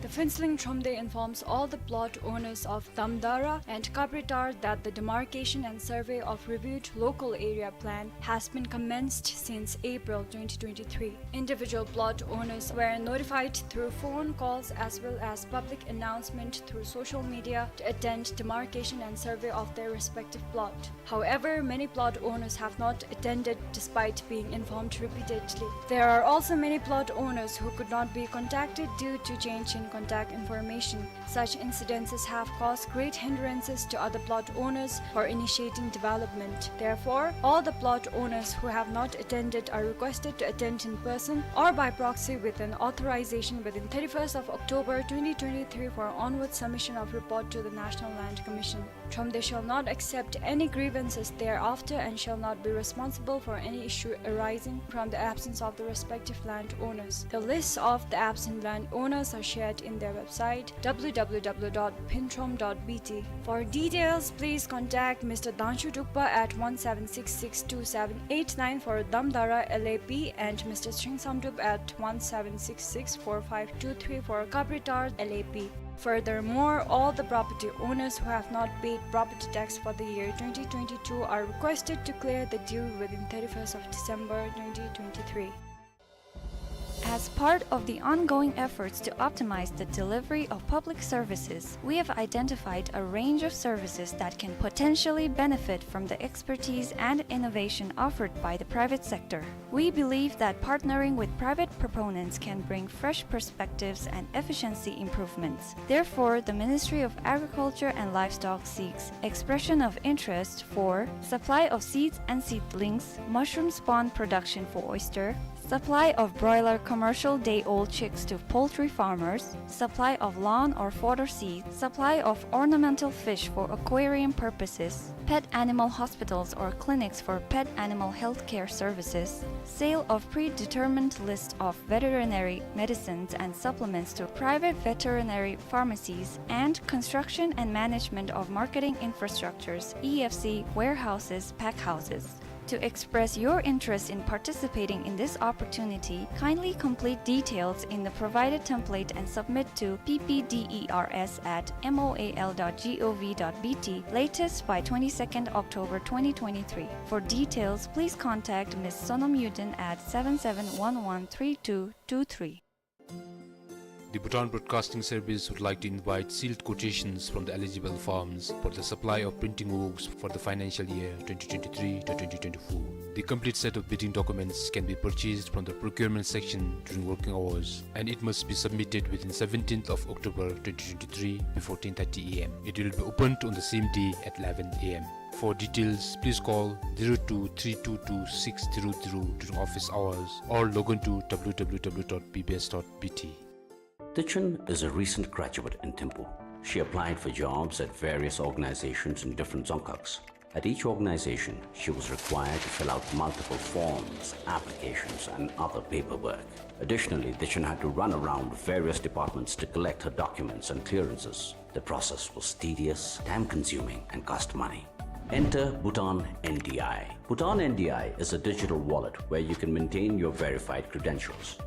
The Phuentsholing Thromde informs all the plot owners of Damdara and Kabritar that the demarcation and survey of reviewed local area plan has been commenced since April twenty twenty-three. Individual plot owners were notified through phone calls as well as public announcement through social media to attend demarcation and survey of their respective plot. However, many plot owners have not attended despite being informed repeatedly. There are also many plot owners who could not be contacted due to change in contact information. Such incidences have caused great hindrances to other plot owners for initiating development. Therefore, all the plot owners who have not attended are requested to attend in person or by proxy with an authorization within thirty-first of October twenty twenty-three for onward submission of report to the National Land Commission. Thromde shall not accept any grievances thereafter and shall not be responsible for any issue arising from the absence of the respective land owners. The lists of the absent land owners are shared in their website, w w w dot phuentrom dot b t. For details, please contact Mister Dangshu Drukpa at one seven six six two seven eight nine for Damdara L A P and Mister Shring Samdrup at one seven six six four five two three for Kabritar L A P. Furthermore, all the property owners who have not paid property tax for the year twenty twenty-two are requested to clear the due within thirty-first of December twenty twenty-three. As part of the ongoing efforts to optimize the delivery of public services, we have identified a range of services that can potentially benefit from the expertise and innovation offered by the private sector. We believe that partnering with private proponents can bring fresh perspectives and efficiency improvements. Therefore, the Ministry of Agriculture and Livestock seeks expression of interest for supply of seeds and seedlings, mushroom spawn production for oyster, supply of broiler commercial day-old chicks to poultry farmers, supply of lawn or fodder seed, supply of ornamental fish for aquarium purposes, pet animal hospitals or clinics for pet animal health care services, sale of predetermined list of veterinary medicines and supplements to private veterinary pharmacies, and construction and management of marketing infrastructures, E F C, warehouses, pack houses. To express your interest in participating in this opportunity, kindly complete details in the provided template and submit to P P D E R S at M O A L dot G O V dot B T latest by twenty-second October twenty twenty-three. For details, please contact Miss Sonam Yudin at seven seven one one three two two three. The Bhutan Broadcasting Service would like to invite sealed quotations from the eligible firms for the supply of printing works for the financial year twenty twenty-three to twenty twenty-four. The complete set of bidding documents can be purchased from the procurement section during working hours, and it must be submitted within seventeenth of October twenty twenty-three before ten thirty A M. It will be opened on the same day at eleven A M. For details, please call zero two three two two six zero zero during office hours or log on to W W W dot B B S dot B T. Tichen is a recent graduate in Thimphu. She applied for jobs at various organizations in different dzongkhags. At each organization, she was required to fill out multiple forms, applications, and other paperwork. Additionally, Tichen had to run around various departments to collect her documents and clearances. The process was tedious, time-consuming, and cost money. Enter Bhutan N D I. Bhutan N D I is a digital wallet where you can maintain your verified credentials.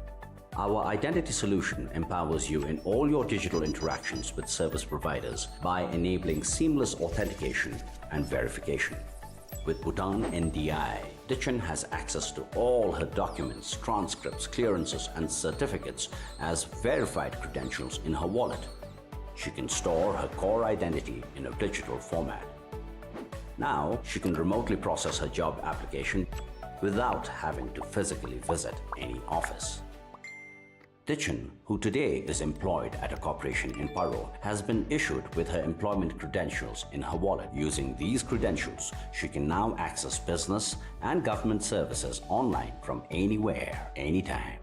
Our identity solution empowers you in all your digital interactions with service providers by enabling seamless authentication and verification. With Bhutan N D I, Tichen has access to all her documents, transcripts, clearances, and certificates as verified credentials in her wallet. She can store her core identity in a digital format. Now, she can remotely process her job application without having to physically visit any office. Tichen, who today is employed at a corporation in Paro, has been issued with her employment credentials in her wallet. Using these credentials, she can now access business and government services online from anywhere, anytime.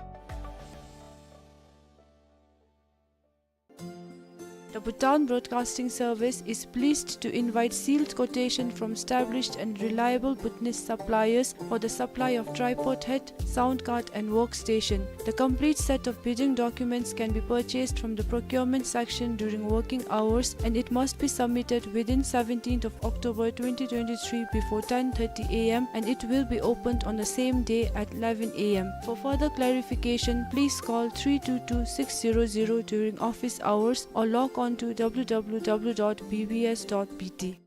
The Bhutan Broadcasting Service is pleased to invite sealed quotation from established and reliable Bhutanese suppliers for the supply of tripod head, sound card, and workstation. The complete set of bidding documents can be purchased from the procurement section during working hours, and it must be submitted within seventeenth of October twenty twenty-three before ten thirty A M, and it will be opened on the same day at eleven A M. For further clarification, please call three two two six zero zero during office hours or log on to W W W dot B B S dot B T.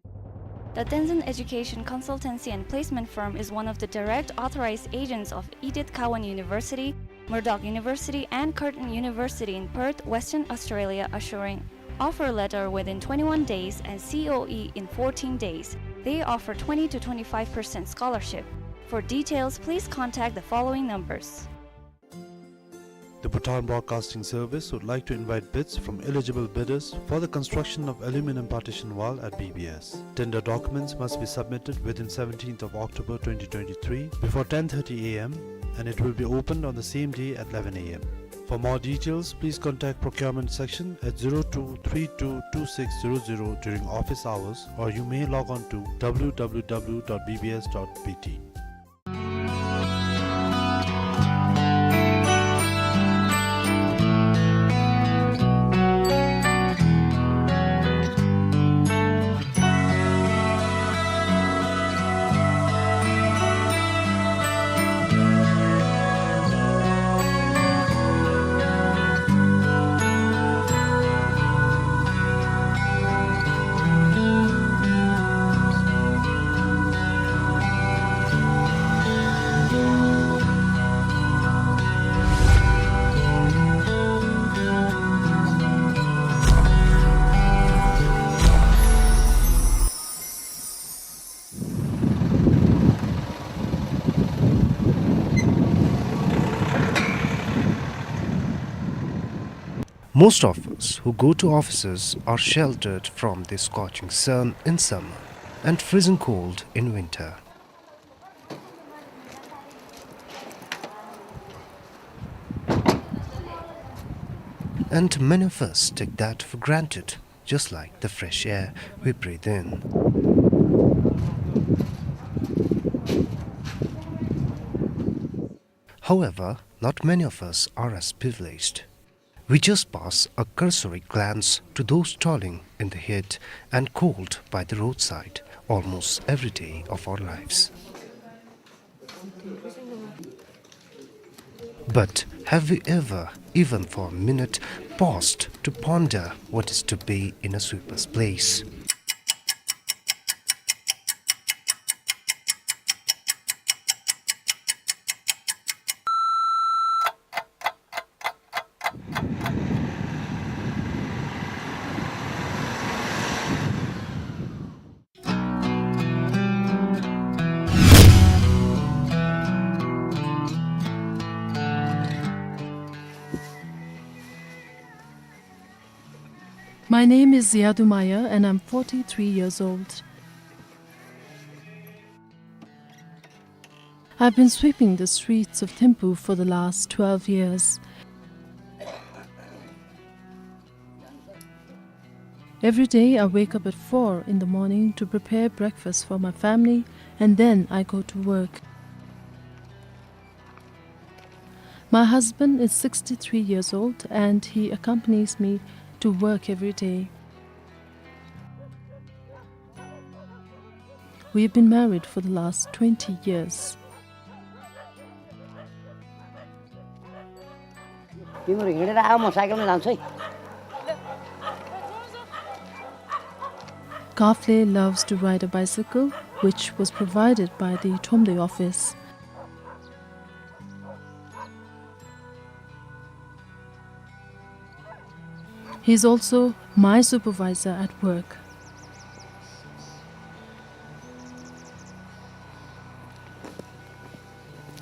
The Tenzin Education Consultancy and Placement Firm is one of the direct authorized agents of Edith Cowan University, Murdoch University, and Curtin University in Perth, Western Australia, assuring offer letter within twenty-one days and C O E in fourteen days. They offer twenty to twenty-five percent scholarship. For details, please contact the following numbers. The Bhutan Broadcasting Service would like to invite bids from eligible bidders for the construction of aluminum partition wall at B B S. Tender documents must be submitted within seventeenth of October twenty twenty-three before ten thirty A M, and it will be opened on the same day at eleven A M. For more details, please contact procurement section at zero two three two two six zero zero during office hours, or you may log on to W W W dot B B S dot B T. Most of us who go to offices are sheltered from the scorching sun in summer and freezing cold in winter. And many of us take that for granted, just like the fresh air we breathe in. However, not many of us are as privileged. We just pass a cursory glance to those toiling in the heat and cold by the roadside almost every day of our lives. But have we ever, even for a minute, paused to ponder what is to be in a sweeper's place? My name is Yadu Maya and I'm forty-three years old. I've been sweeping the streets of Thimphu for the last twelve years. Every day I wake up at four in the morning to prepare breakfast for my family, and then I go to work. My husband is sixty-three years old and he accompanies me to work every day. We've been married for the last twenty years. तिमीहरू हिँडेर आऊ, म साइकलमा जान्छु है। Kafle loves to ride a bicycle, which was provided by the Thromde office. He is also my supervisor at work.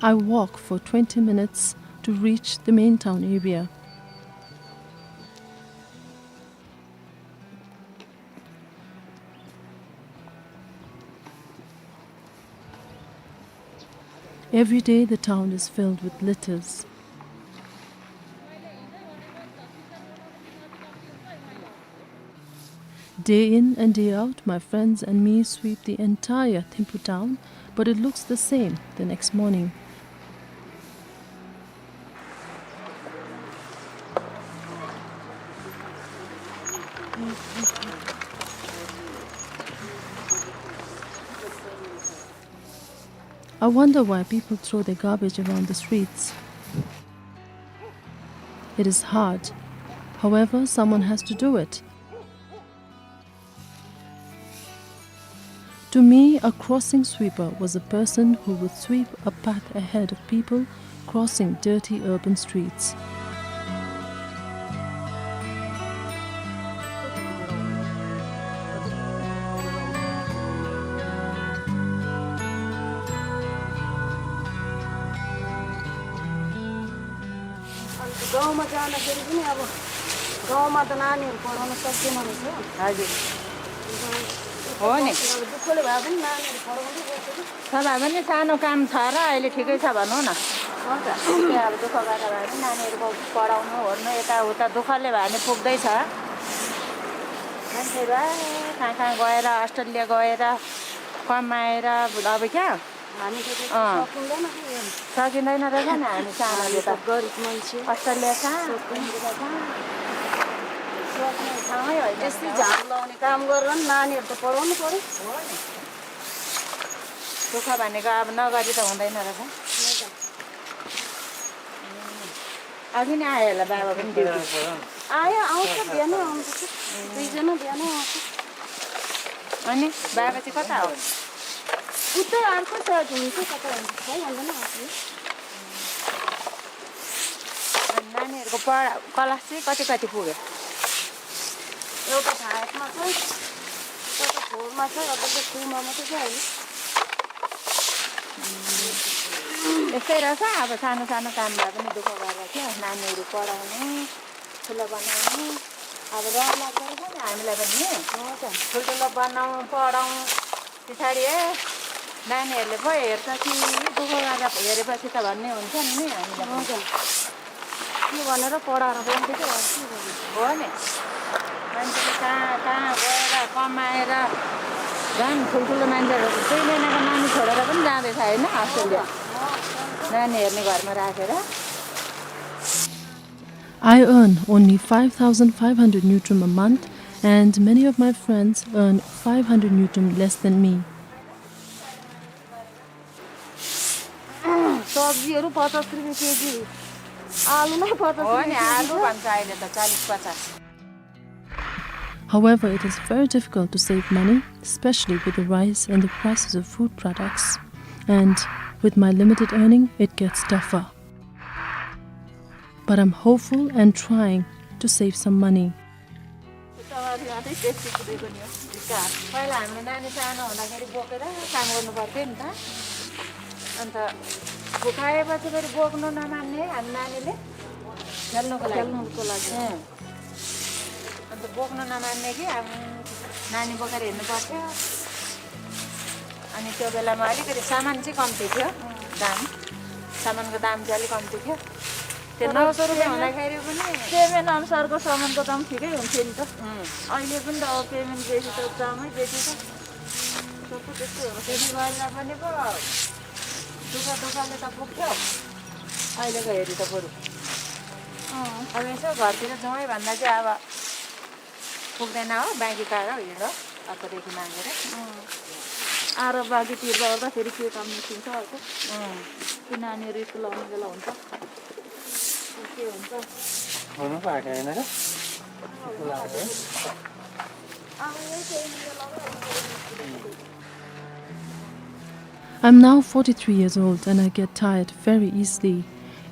I walk for twenty minutes to reach the main town area. Every day the town is filled with litters. Day in and day out, my friends and me sweep the entire Thimphu town, but it looks the same the next morning. I wonder why people throw their garbage around the streets. It is hard. However, someone has to do it. To me, a crossing sweeper was a person who would sweep a path ahead of people crossing dirty urban streets. अन्त गाउँमा जाँदाखेरि पनि अब गाउँमा त नानीहरू पढाउन सक्दैन रहेछ। हजुर। हो नि। अब दुःखले भए पनि नानीहरू पढाउँदै गर्छ कि। छ भए पनि सानो काम छ र अहिले ठिकै छ भनौँ न। हो त। त्यही अब दुःख गरेर भए पनि नानीहरूको पढाउनु ओर्नु यताउता दुःखले भए पनि पुग्दैछ। मान्छेहरू आ, कहाँ कहाँ गएर अस्ट्रेलिया गएर कमाएर अब क्या हामी त त्यस्तो अँ। सकिँदैन कि यो। सकिँदैन रहेछ नि हामी सानोले हामी त। त गरिब मान्छे। अस्ट्रेलिया कहाँ? सक्दैन। सक्ने ठाउँमै होइन। यस्तै झाडु लाउने काम गरेर नि नानीहरू त पढाउनु पर्यो। हो नि। दुःख भनेको अब नगरी त हुँदैन रहेछ। हो त। अघि नै आयो होला बाबा पनि ड्युटी। आयो, आउँछ, बिहानै आउँछ कि। दुईजना बिहानै आउँछ। अनि बाबा चाहिँ कता हो? उतै अर्को साइड हुन्छ, कता हुन्छ, थाहै हुँदैन आफूले। अनि नानीहरूको पढा-, क्लास चाहिँ कति कति पुग्यो? एउटा फाइभमा छ, एउटा फोरमा छ, अब त थ्रीमा मात्रै छ अहिले। यस्तै रहेछ, अब सानो सानो काम भए पनि दुःख गरेर क्या, नानीहरू पढाउनु, ठुलो बनाउनु, अब रहर लाग्दो रहेछ नि हामीलाई पनि नि। हजुर। ठुल्ठुलो बनाउँ, पढाउँ, पछाडि, ए, नानीहरूले पो हेर्छ कि दुःख गरेर हेरेपछि त भन्ने हुन्छ नि, नि हामीलाई पनि। हजुर। के भनेर पढाएर बोल्दै थियो, अब के गर्नु? हो नि। मान्छेले कहाँ, कहाँ गएर कमाएर झन् ठुल्ठुलो मान्छेहरू दुई महिनाको नानी छोडेर पनि जाँदैछ, होइन, अस्ट्रेलिया। नानी हेर्ने घरमा राखेर। I earn only five thousand five hundred ngultrum a month, and many of my friends earn five hundred ngultrum less than me. सब्जीहरू पचास रुपियाँ केजी, आलु नै पचास हो नि, रुपियाँ केजी आलु छ। भन्छ अहिले त चालिस पचास। However, it is very difficult to save money, especially with the rise in the prices of food products. And with my limited earning, it gets tougher. But I'm hopeful and trying to save some money. सवारी अझै बेसी कुदेको नि हो। पहिला हाम्रो नानी सानो हुँदाखेरि बोकेर काम गर्नु पर्थ्यो नि त। अन्त भुकाएपछि फेरि बोक्नु नमान्ने हाम्रो नानीले खेल्नुको लागि। खेल्नुको लागि। अँ। अन्त बोक्नु नमान्ने कि अब नानी बोकेर हिँड्नु पर्थ्यो। अनि त्यो बेलामा अलिकति सामान चाहिँ कम्ती थियो, दाम, सामानको दाम चाहिँ अलिक कम्ती थियो। त्यो तर नौ सौ रुपियाँ पेमेन्ट, हुँदाखेरि पनि पेमेन्ट अनुसारको सामानको दाम ठिकै हुन्थ्यो नि त। अँ। अहिले पनि त अब पेमेन्ट बेसी छ, दामै बेसी छ। सबै त्यस्तै हो। त्यति गरेर पनि पो दुःख दुःखले त पुग्थ्यो, अहिलेको हेरी त बरु। अँ। अब यसो घरतिर जाउँ है भन्दा चाहिँ अब पुग्दैन हो, बाँकी टाढो हिँडो, अर्कोदेखि मागेर। अँ। आएर बाँकी तिर्दा ओर्दा फेरि के काम निस्किन्छ अर्को। अँ। त्यो नानीहरू स्कुल आउने बेला हुन्छ। के हुन्छ? हुनु पाएको होइन र? स्कुल आएको है? अब यही चाहिँ मेरो लगाइहाल्नु पऱ्यो। I'm now forty-three years old and I get tired very easily.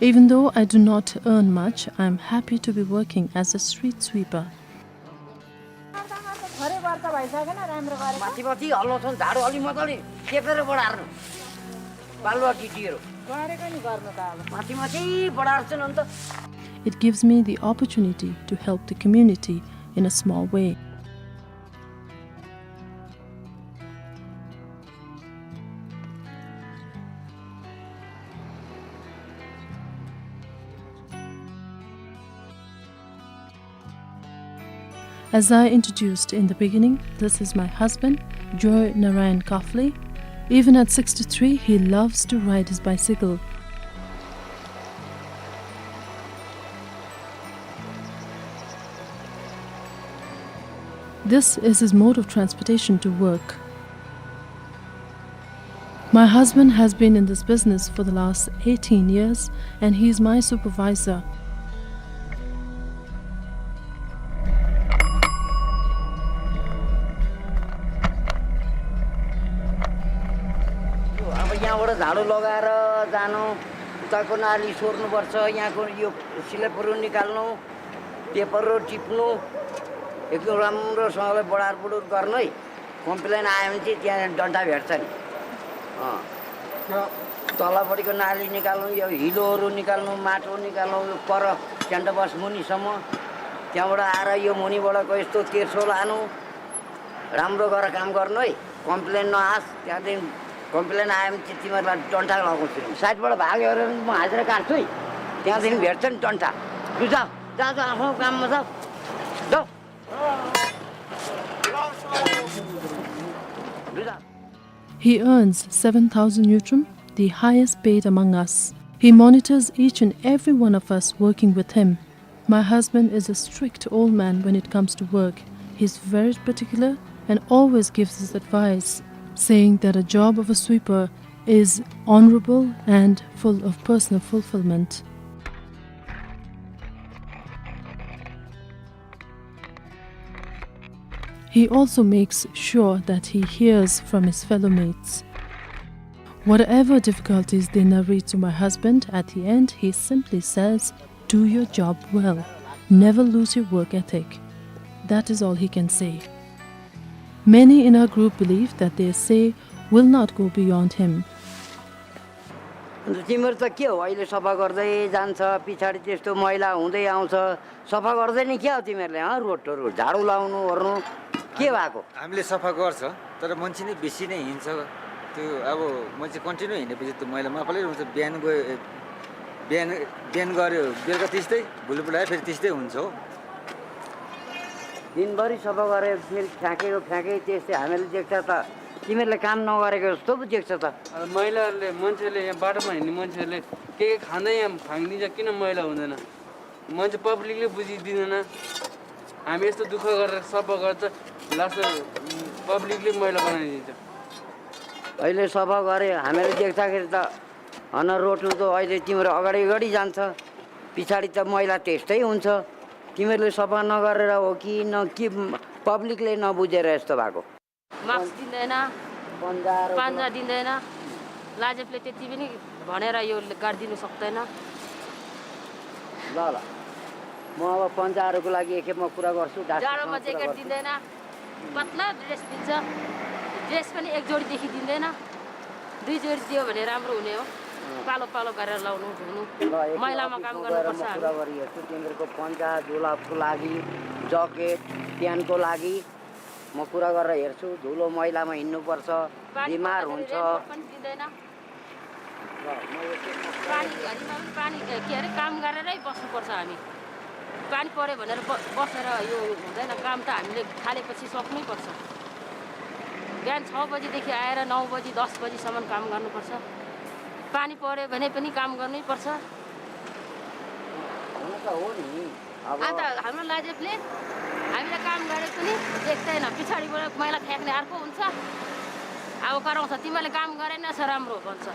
Even though I do not earn much, I'm happy to be working as a street sweeper. माथि माथि हल्लाउँछन्, झाडु अलि मजाले टिपेर बढार्नु। बालुवा गिटीहरू। गरेको नि गर्नु त अब। माथि माथि बढार्छन् अन्त। It gives me the opportunity to help the community in a small way. As I introduced in the beginning, this is my husband, Joy Narayan Kafle. Even at sixty-three, he loves to ride his bicycle. This is his mode of transportation to work. My husband has been in this business for the last eighteen years and he is my supervisor. अब यहाँबाट झाडु लगाएर जानु, उताको नाली सोर्नुपर्छ, यहाँको यो सिलेपहरू निकाल्नु, पेपरहरू टिप्नु, एकदम राम्रोसँगले बढार बढुर गर्नु है। कम्प्लेन आयो भने चाहिँ त्यहाँ डन्ठा भेट्छ नि। अँ। त्यो तलपट्टिको नाली निकाल्नु, यो हिलोहरू निकाल्नु, माटो निकाल्नु, यो पर क्यान्डबस मुनिसम्म। त्यहाँबाट आएर यो मुनिबाटको यस्तो तेर्सो लानु, राम्रो गरेर काम गर्नु है। कम्प्लेन नआओस्, त्यहाँदेखि कम्प्लेन आयो भने चाहिँ तिमीहरूलाई डन्ठा लगाउँछु नि। साइडबाट भाग्यो भने म हाजिरा काट्छु है। त्यहाँदेखि भेट्छ नि डन्ठा। लु जाऊ, जाऊ, जाऊ, आफ्नो काममा जाऊ। जाऊ। He earns seven thousand ngultrum, the highest paid among us. He monitors each and every one of us working with him. My husband is a strict old man when it comes to work. He's very particular and always gives his advice, saying that a job of a sweeper is honorable and full of personal fulfillment. He also makes sure that he hears from his fellow mates. Whatever difficulties they narrate to my husband, at the end he simply says, "Do your job well. Never lose your work ethic." That is all he can say. Many in our group believe that their say will not go beyond him. तिमीहरू त के हो, अहिले सफा गर्दै जान्छ, पछाडि त्यस्तो मैला हुँदै आउँछ, सफा गर्दैन क्या हो तिमीहरूले, हँ? रोडहरू झाडु लाउनु ओर्नु के भएको? हामीले सफा गर्छ, तर मान्छे नै बेसी नै हिँड्छ। त्यो अब मान्छे continue हिँडेपछि त्यो मैला मापालै हुन्छ। बिहान गयो, ए, बिहान, बिहान गऱ्यो, बेलुका त्यस्तै, भोलिपल्ट आयो, फेरि त्यस्तै हुन्छ हो। दिनभरि सफा गरे, फेरि फ्याँकेको फ्याँके, त्यस्तै हामीले देख्छ त। तिमीहरूले काम नगरेको जस्तो पो देख्छ त। अब महिलाहरूले, मान्छेले यहाँ बाटोमा हिँड्ने मान्छेहरूले के के खाँदै यहाँ फ्याँकिदिन्छ, किन मैला हुँदैन? मान्छे, पब्लिकले बुझिदिँदैन। हामी यस्तो दुःख गरेर सफा गर्छ, लास्ट पब्लिकले मैला बनाइदिन्छ। अहिले सफा गरे, हामीले देख्दाखेरि त, हन, रोडहरू त अहिले तिम्रो अगाडि अगाडि जान्छ, पछाडि त मैला त्यस्तै हुन्छ। तिमीहरूले सफा नगरेर हो कि न, कि पब्लिकले नबुझेर यस्तो भएको? मास्क दिँदैन, पन्जाहरू पन्जा दिँदैन। लाजेपले त्यति पनि भनेर यो गरिदिनु सक्दैन। ल, ल, म अब पन्जाहरूको लागि एकखेप म कुरा गर्छु, डाक्टर जाडोमा ज्याकेट दिँदैन, पातला ड्रेस दिन्छ, ड्रेस पनि एक जोडीदेखि दिँदैन, दुई जोडी दियो भने राम्रो हुने हो। अँ। पालो पालो गरेर लाउनु, धुनु, ल, एकखेप मैलामा अफिसमा काम गएर गर्नुपर्छ म कुरा हामी। गरिहेर्छु, तिमीहरूको पन्जा जुलपको लागि, ज्याकेट, प्यान्टको लागि म कुरा गरेर हेर्छु। धुलो मैलामा हिँड्नुपर्छ, पानी बिमार पर्दाखेरि हुन्छ। रेनकोट पनि दिँदैन। ल, म एकछिन पानी घडीमा पनि पानी, के अरे, काम गरेरै बस्नुपर्छ हामी। पानी पऱ्यो भनेर ब-, बसेर यो हुँदैन, काम त हामीले थालेपछि सक्नै पर्छ। बिहान छ बजीदेखि आएर नौ बजी, दस बजीसम्म काम गर्नुपर्छ। पानी पऱ्यो भने पनि काम गर्नै पर्छ। हुन त हो नि। अब अन्त हाम्रो लाजेपले हामीले काम गरे पनि देख्दैन, पछाडिबाट मैला फ्याँक्ने अर्को हुन्छ। अब कराउँछ, "तिमीहरूले काम गरेनस्, राम्रो," भन्छ।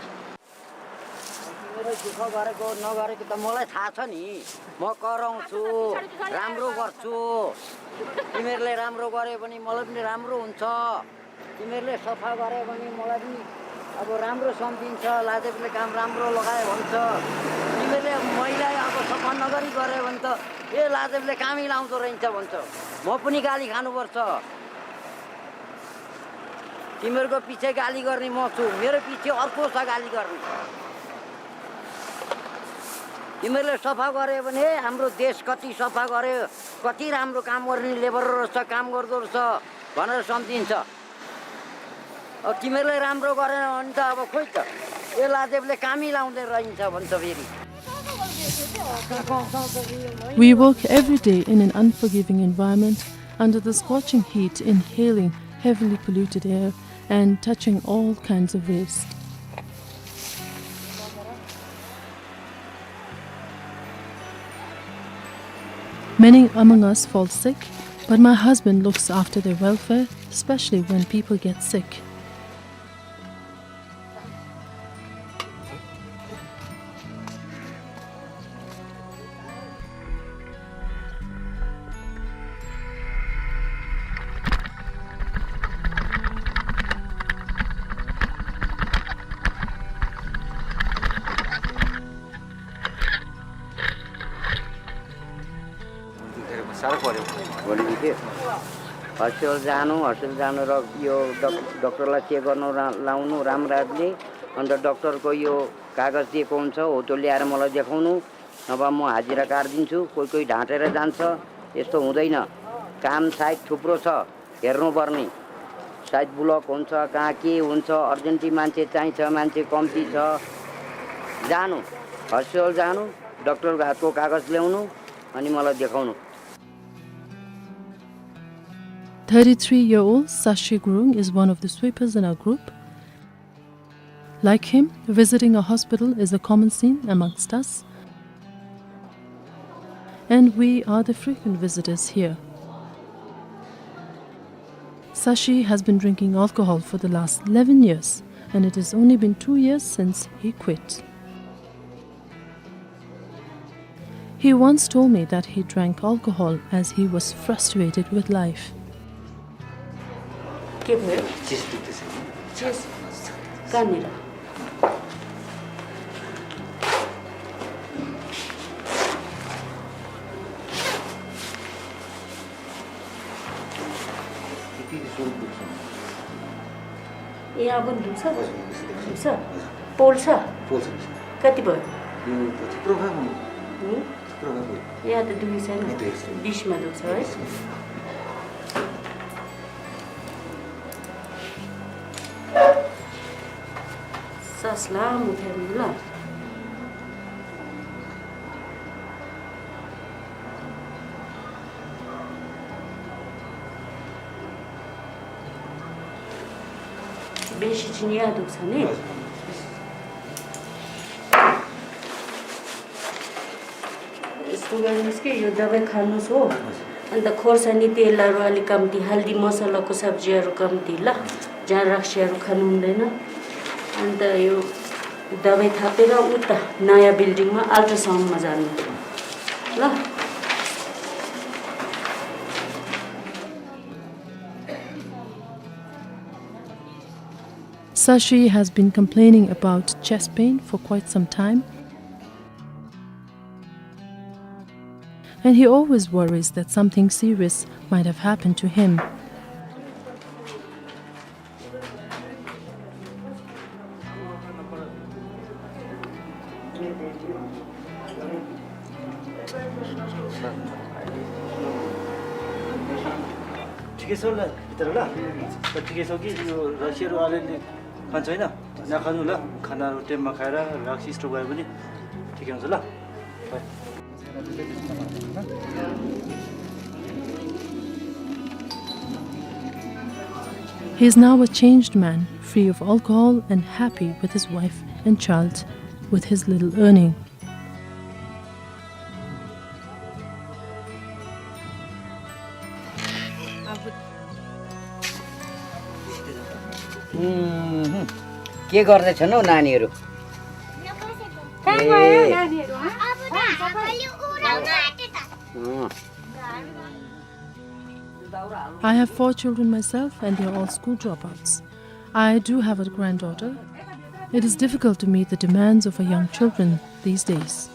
तिमीहरूले दुःख गरेको नगरेको त मलाई थाहा छ नि। म कराउँछु, राम्रो गर्छु। तिमीहरूले राम्रो गरे भने मलाई पनि राम्रो हुन्छ। तिमीहरूले सफा गरे भने मलाई पनि अब राम्रो सम्झिन्छ, लाजेपले काम राम्रो लगाए भन्छ। तिमीहरूले मैला अब सफा नगरी गरे भने त, ए, लाजेपले कामै लाउँदो रहेछ भन्छ। म पनि गाली खानुपर्छ। तिमीहरूको पछि गाली गर्ने म छु, मेरो पछि अर्को छ गाली गर्ने। तिमीहरूले सफा गरे भने हाम्रो देश कति सफा गरे, कति राम्रो काम गर्ने लेबरहरू रहेछ, काम गर्दो रहेछ भनेर सम्झिन्छ। अब तिमीहरूले राम्रो गरेन भने त अब खोइ त, ए, लाजेपले कामै लाउँदै रहन्छ भन्छ फेरि। We work every day in an unforgiving environment under the scorching heat, inhaling heavily polluted air and touching all kinds of waste. Many among us fall sick, but my husband looks after their welfare, especially when people get sick. साह्रो पर्‍यो। भोलिदेखि हस्पिटल जानु, हस्पिटल जानु र यो डक-, डाक्टरलाई चेक गर्नु रा-, लाउनु राम्ररी। अन्त डाक्टरको यो कागज दिएको हुन्छ, हो त्यो ल्याएर मलाई देखाउनु, नभए म हाजिरा काटिदिन्छु। कोही कोही ढाँटेर जान्छ, यस्तो हुँदैन। काम सायद थुप्रो छ हेर्नुपर्ने, सायद ब्लक हुन्छ, कहाँ के हुन्छ, अर्जेन्टली मान्छे चाहिन्छ, मान्छे कम्ती छ। जानु, हस्पिटल जानु, डाक्टरको हातको कागज ल्याउनु, अनि मलाई देखाउनु। Thirty-three-year-old Sashi Gurung is one of the sweepers in our group. Like him, visiting a hospital is a common scene amongst us, and we are the frequent visitors here. Sashi has been drinking alcohol for the last eleven years, and it has only been two years since he quit. He once told me that he drank alcohol as he was frustrated with life. के भयो? चेस्ट दुख्दैछ नि। चेस्ट? कहाँनिर? यति जोर दुख्छ। यहाँ पनि दुख्छ? हजुर, दुख्छ, दुख्छ। दुख्छ? हजुर। पोल्छ? पोल्छ, पोल्छ। कति भयो? यो त थुप्रो भयो। हुँ? थुप्रो भयो। यहाँ त दुई छैन। दुई छ। बिसमा दुख्छ है। सास लामो फेर्नु ल। बेसी चिनिया दुख्छ नि। हजुर। यस्तो गर्नुस् कि यो दबाई खानुस् हो। हजुर। अन्त खोर्सानी तेलहरू अलि कम्ती, हल्दी मसलाको सब्जीहरू कम्ती ल। जहाँ रक्सीहरू खानु हुँदैन। अन्त यो दबाई थापेर उता नयाँ बिल्डिङमा अल्ट्रासाउन्डमा जानु ल। Sashi has been complaining about chest pain for quite some time, and he always worries that something serious might have happened to him. ठिकै छ ल, भित्र ल। त ठिकै छ कि यो रक्सीहरू अलिअलि खान्छ होइन? नखानु ल, खानाहरू टाइममा खाएर रक्सी स्ट्रोक भयो भने ठिकै हुन्छ ल। He is now a changed man, free of alcohol and happy with his wife and child, with his little earning. उम्, के गर्दैछन् हौ नानीहरू? कहाँ गयो ए। नानीहरू, हँ? अँ। I have four children myself, and they are all school dropouts. I do have a granddaughter. It is difficult to meet the demands of our young children these days.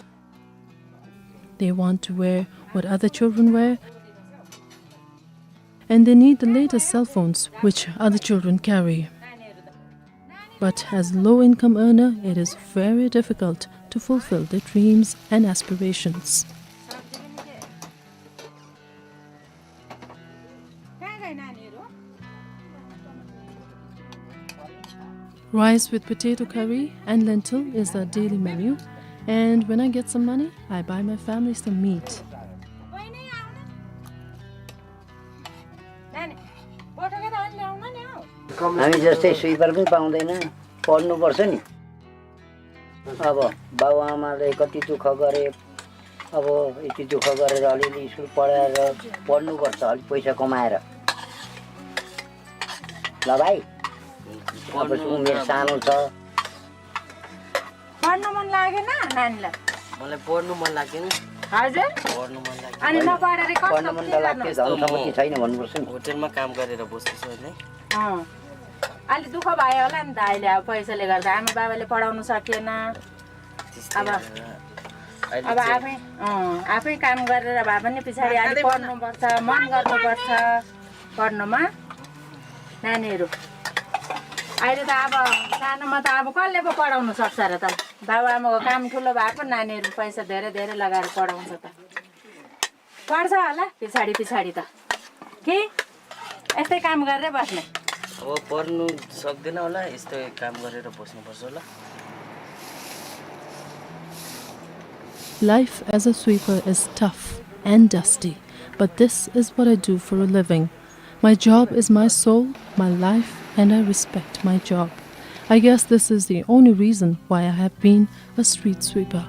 They want to wear what other children wear, and they need the latest cell phones which other children carry. But as low-income earner, it is very difficult to fulfill their dreams and aspirations. Rice with potato curry and lentil is our daily menu, and when I get some money, I buy my family some meat. हामी जस्तै स्विपर पनि पाउँदैन, पढ्नुपर्छ नि। अब बाबुआमाले कति दुःख गरे, अब यति दुःख गरेर अलिअलि स्कुल पढाएर पढ्नुपर्छ, अलिक पैसा कमाएर। ल भाइ, अब उमेर सानो छ। पढ्न मन लागेन नानीलाई? मलाई पढ्नु मन लागेन। हजुर? पढ्नु मन लागेन। अनि नपढेर कसरी, पढ्न मन त लाग्थ्यो, के गर्नु? धन सम्पत्ति छैन भन्नुपर्छ नि। होटेलमा काम गरेर बस्दैछु अहिले। अँ। अलि दुःख भयो होला नि त, अहिले अब पैसाले गर्दा आमा बाबाले पढाउनु सकेन। त्यस्तै अब, भएर अहिले अब चाहिँ आफै, अँ, आफै काम गरेर भए पनि पछाडि अलि पढ्नुपर्छ, मन गर्नुपर्छ पढ्नमा नानीहरू। अहिले त अब सानोमा त अब कसले पो पढाउनु सक्छ र त? बाबुआमाको काम ठुलो भए पनि नानीहरू पैसा धेरै धेरै लगाएर पढाउँछ त। पढ्छ होला पछाडि पछाडि त, कि यस्तै काम गरेर बस्ने? अब पढ्नु सक्दैन होला, यस्तै काम गरेर बस्नुपर्छ होला। Life as a sweeper is tough and dusty, but this is what I do for a living. My job is my soul, my life, and I respect my job. I guess this is the only reason why I have been a street sweeper.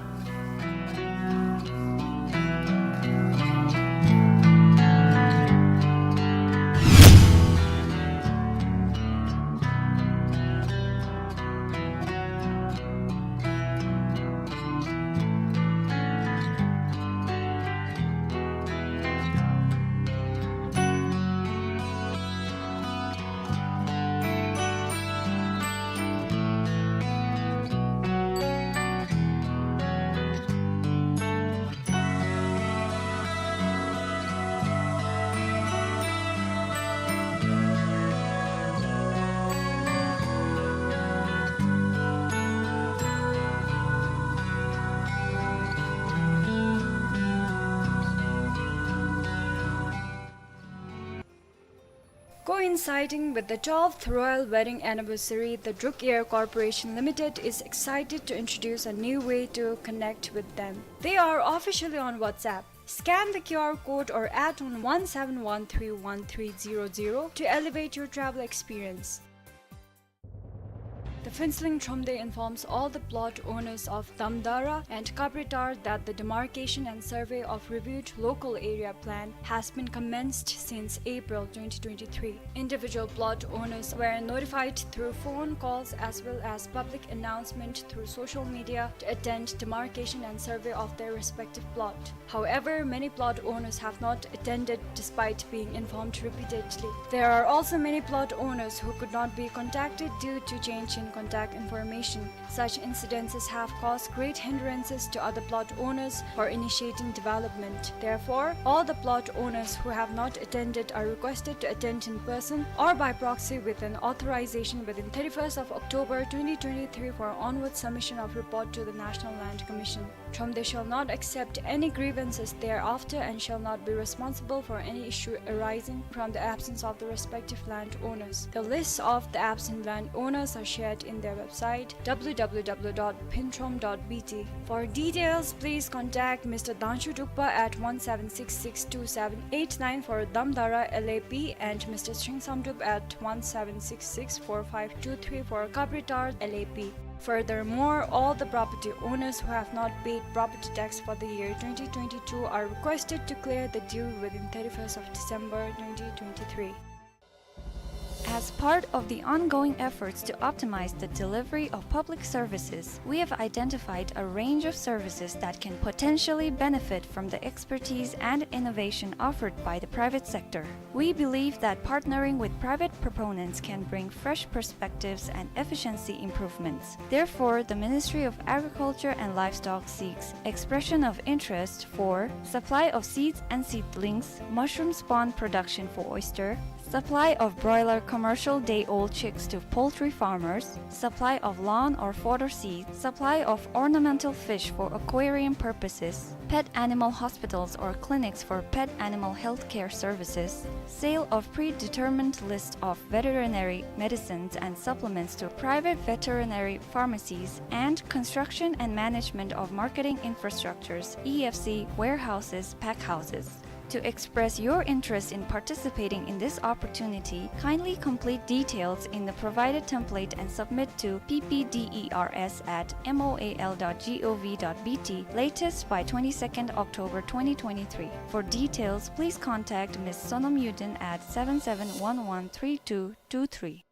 Coinciding with the twelfth Royal Wedding Anniversary, the Druk Air Corporation Limited is excited to introduce a new way to connect with them. They are officially on WhatsApp. Scan the Q R code or add on one seven one three one three zero zero to elevate your travel experience. The Phuentsholing Thromde informs all the plot owners of Damdara and Kabritar that the demarcation and survey of reviewed local area plan has been commenced since April twenty twenty-three. Individual plot owners were notified through phone calls as well as public announcement through social media to attend demarcation and survey of their respective plot. However, many plot owners have not attended despite being informed repeatedly. There are also many plot owners who could not be contacted due to change in contact information. Such incidences have caused great hindrances to other plot owners for initiating development. Therefore, all the plot owners who have not attended are requested to attend in person or by proxy with an authorization within thirty-first of October twenty twenty-three for onward submission of report to the National Land Commission. Thromde shall not accept any grievances thereafter and shall not be responsible for any issue arising from the absence of the respective land owners. The lists of the absent land owners are shared in their website w w w dot phuenthromde dot b t. For details, please contact Mister Dangshu Drukpa at one seven six six two seven eight nine for Damdara L A P and Mister Shringsam Drukpa at one seven six six four five two three for Kabritar L A P. Furthermore, all the property owners who have not paid property tax for the year twenty twenty-two are requested to clear the due within thirty-first of December twenty twenty-three. As part of the ongoing efforts to optimize the delivery of public services, we have identified a range of services that can potentially benefit from the expertise and innovation offered by the private sector. We believe that partnering with private proponents can bring fresh perspectives and efficiency improvements. Therefore, the Ministry of Agriculture and Livestock seeks expression of interest for supply of seeds and seedlings, mushroom spawn production for oyster, supply of broiler commercial day-old chicks to poultry farmers, supply of lawn or fodder seeds, supply of ornamental fish for aquarium purposes, pet animal hospitals or clinics for pet animal health care services, sale of predetermined list of veterinary medicines and supplements to private veterinary pharmacies, and construction and management of marketing infrastructures, E F C, warehouses, pack houses. To express your interest in participating in this opportunity, kindly complete details in the provided template and submit to p p d e r s at m o a l dot g o v dot b t latest by twenty-second October twenty twenty-three. For details, please contact Miss Sonam Yudin at seven seven one one three two two three.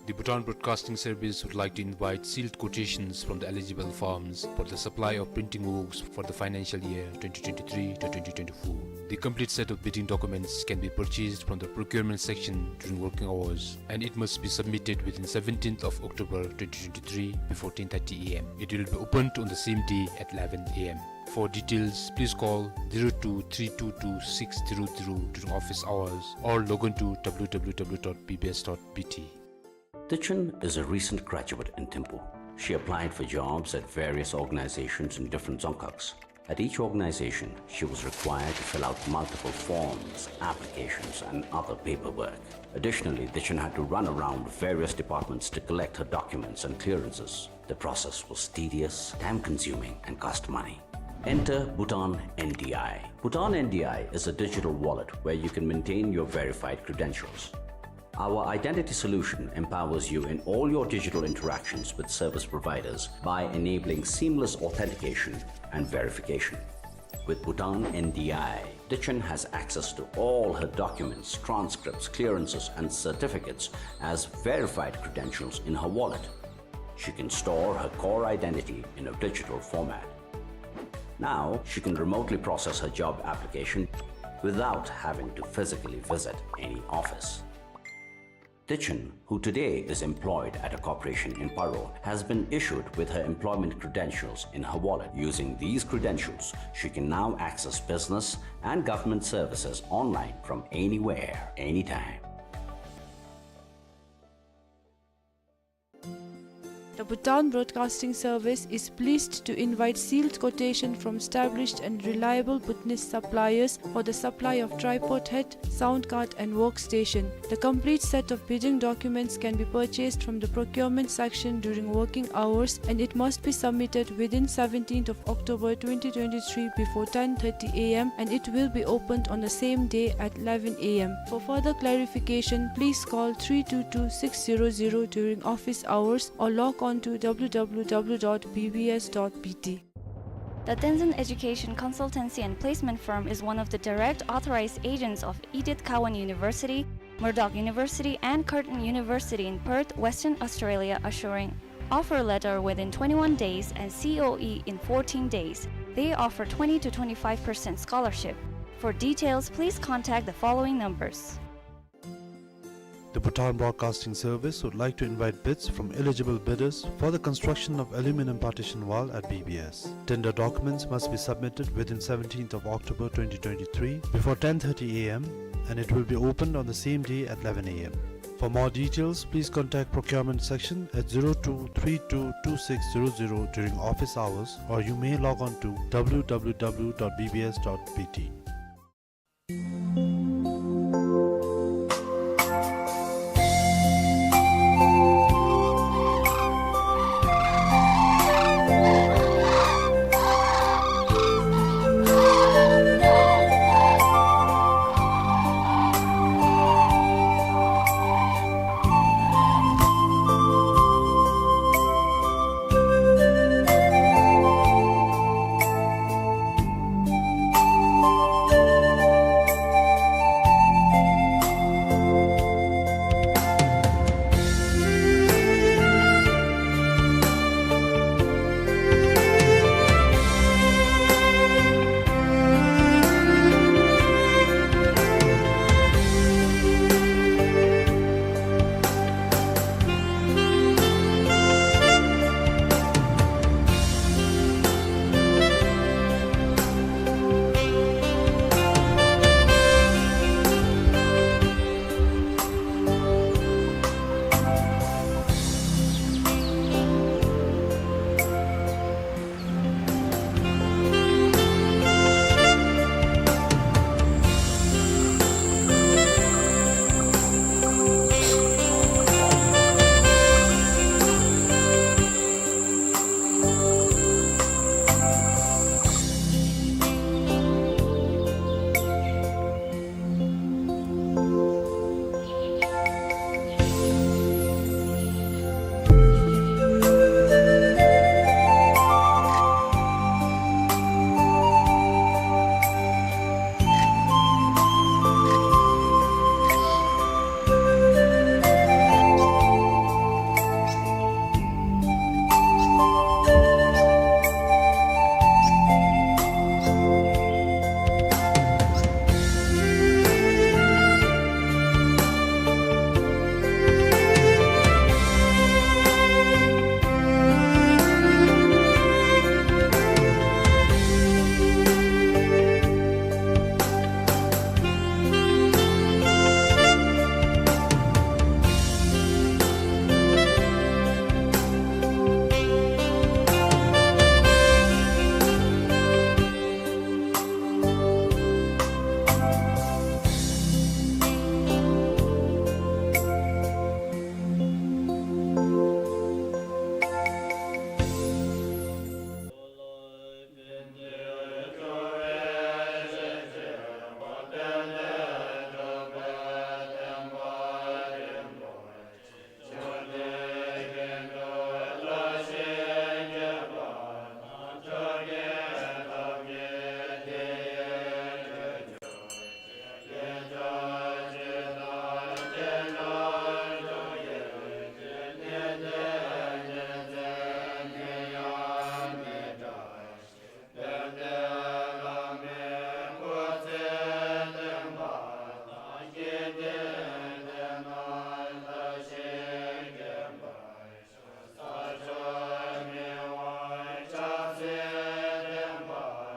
The Bhutan Broadcasting Service would like to invite sealed quotations from the eligible firms for the supply of printing works for the financial year twenty twenty-three to twenty twenty-four. The complete set of bidding documents can be purchased from the procurement section during working hours, and it must be submitted within seventeenth of October twenty twenty-three before ten thirty a m. It will be opened on the same day at eleven a m. For details, please call zero two three two two six zero zero during office hours or log on to w w w dot b b s dot b t. Tichen is a recent graduate in Thimphu. She applied for jobs at various organizations in different dzongkhags. At each organization, she was required to fill out multiple forms, applications, and other paperwork. Additionally, Tichen had to run around various departments to collect her documents and clearances. The process was tedious, time-consuming, and cost money. Enter Bhutan N D I. Bhutan N D I is a digital wallet where you can maintain your verified credentials. Our identity solution empowers you in all your digital interactions with service providers by enabling seamless authentication and verification. With Bhutan N D I, Tichen has access to all her documents, transcripts, clearances, and certificates as verified credentials in her wallet. She can store her core identity in a digital format. Now, she can remotely process her job application without having to physically visit any office. Tichen, who today is employed at a corporation in Paro, has been issued with her employment credentials in her wallet. Using these credentials, she can now access business and government services online from anywhere, anytime. The Bhutan Broadcasting Service is pleased to invite sealed quotation from established and reliable Bhutanese suppliers for the supply of tripod head, sound card and workstation. The complete set of bidding documents can be purchased from the procurement section during working hours, and it must be submitted within seventeenth of October twenty twenty-three before ten thirty A M, and it will be opened on the same day at eleven A M. For further clarification, please call three two two six zero zero during office hours or log on to W W W dot B B S dot B T. The Tenzin Education Consultancy and Placement Firm is one of the direct authorized agents of Edith Cowan University, Murdoch University, and Curtin University in Perth, Western Australia, assuring offer letter within twenty-one days and C O E in fourteen days. They offer twenty to twenty-five percent scholarship. For details, please contact the following numbers. The Bhutan Broadcasting Service would like to invite bids from eligible bidders for the construction of aluminum partition wall at B B S. Tender documents must be submitted within seventeenth of October twenty twenty-three before ten thirty A M, and it will be opened on the same day at eleven A M. For more details, please contact procurement section at zero two three two two six zero zero during office hours, or you may log on to W W W dot B B S dot B T.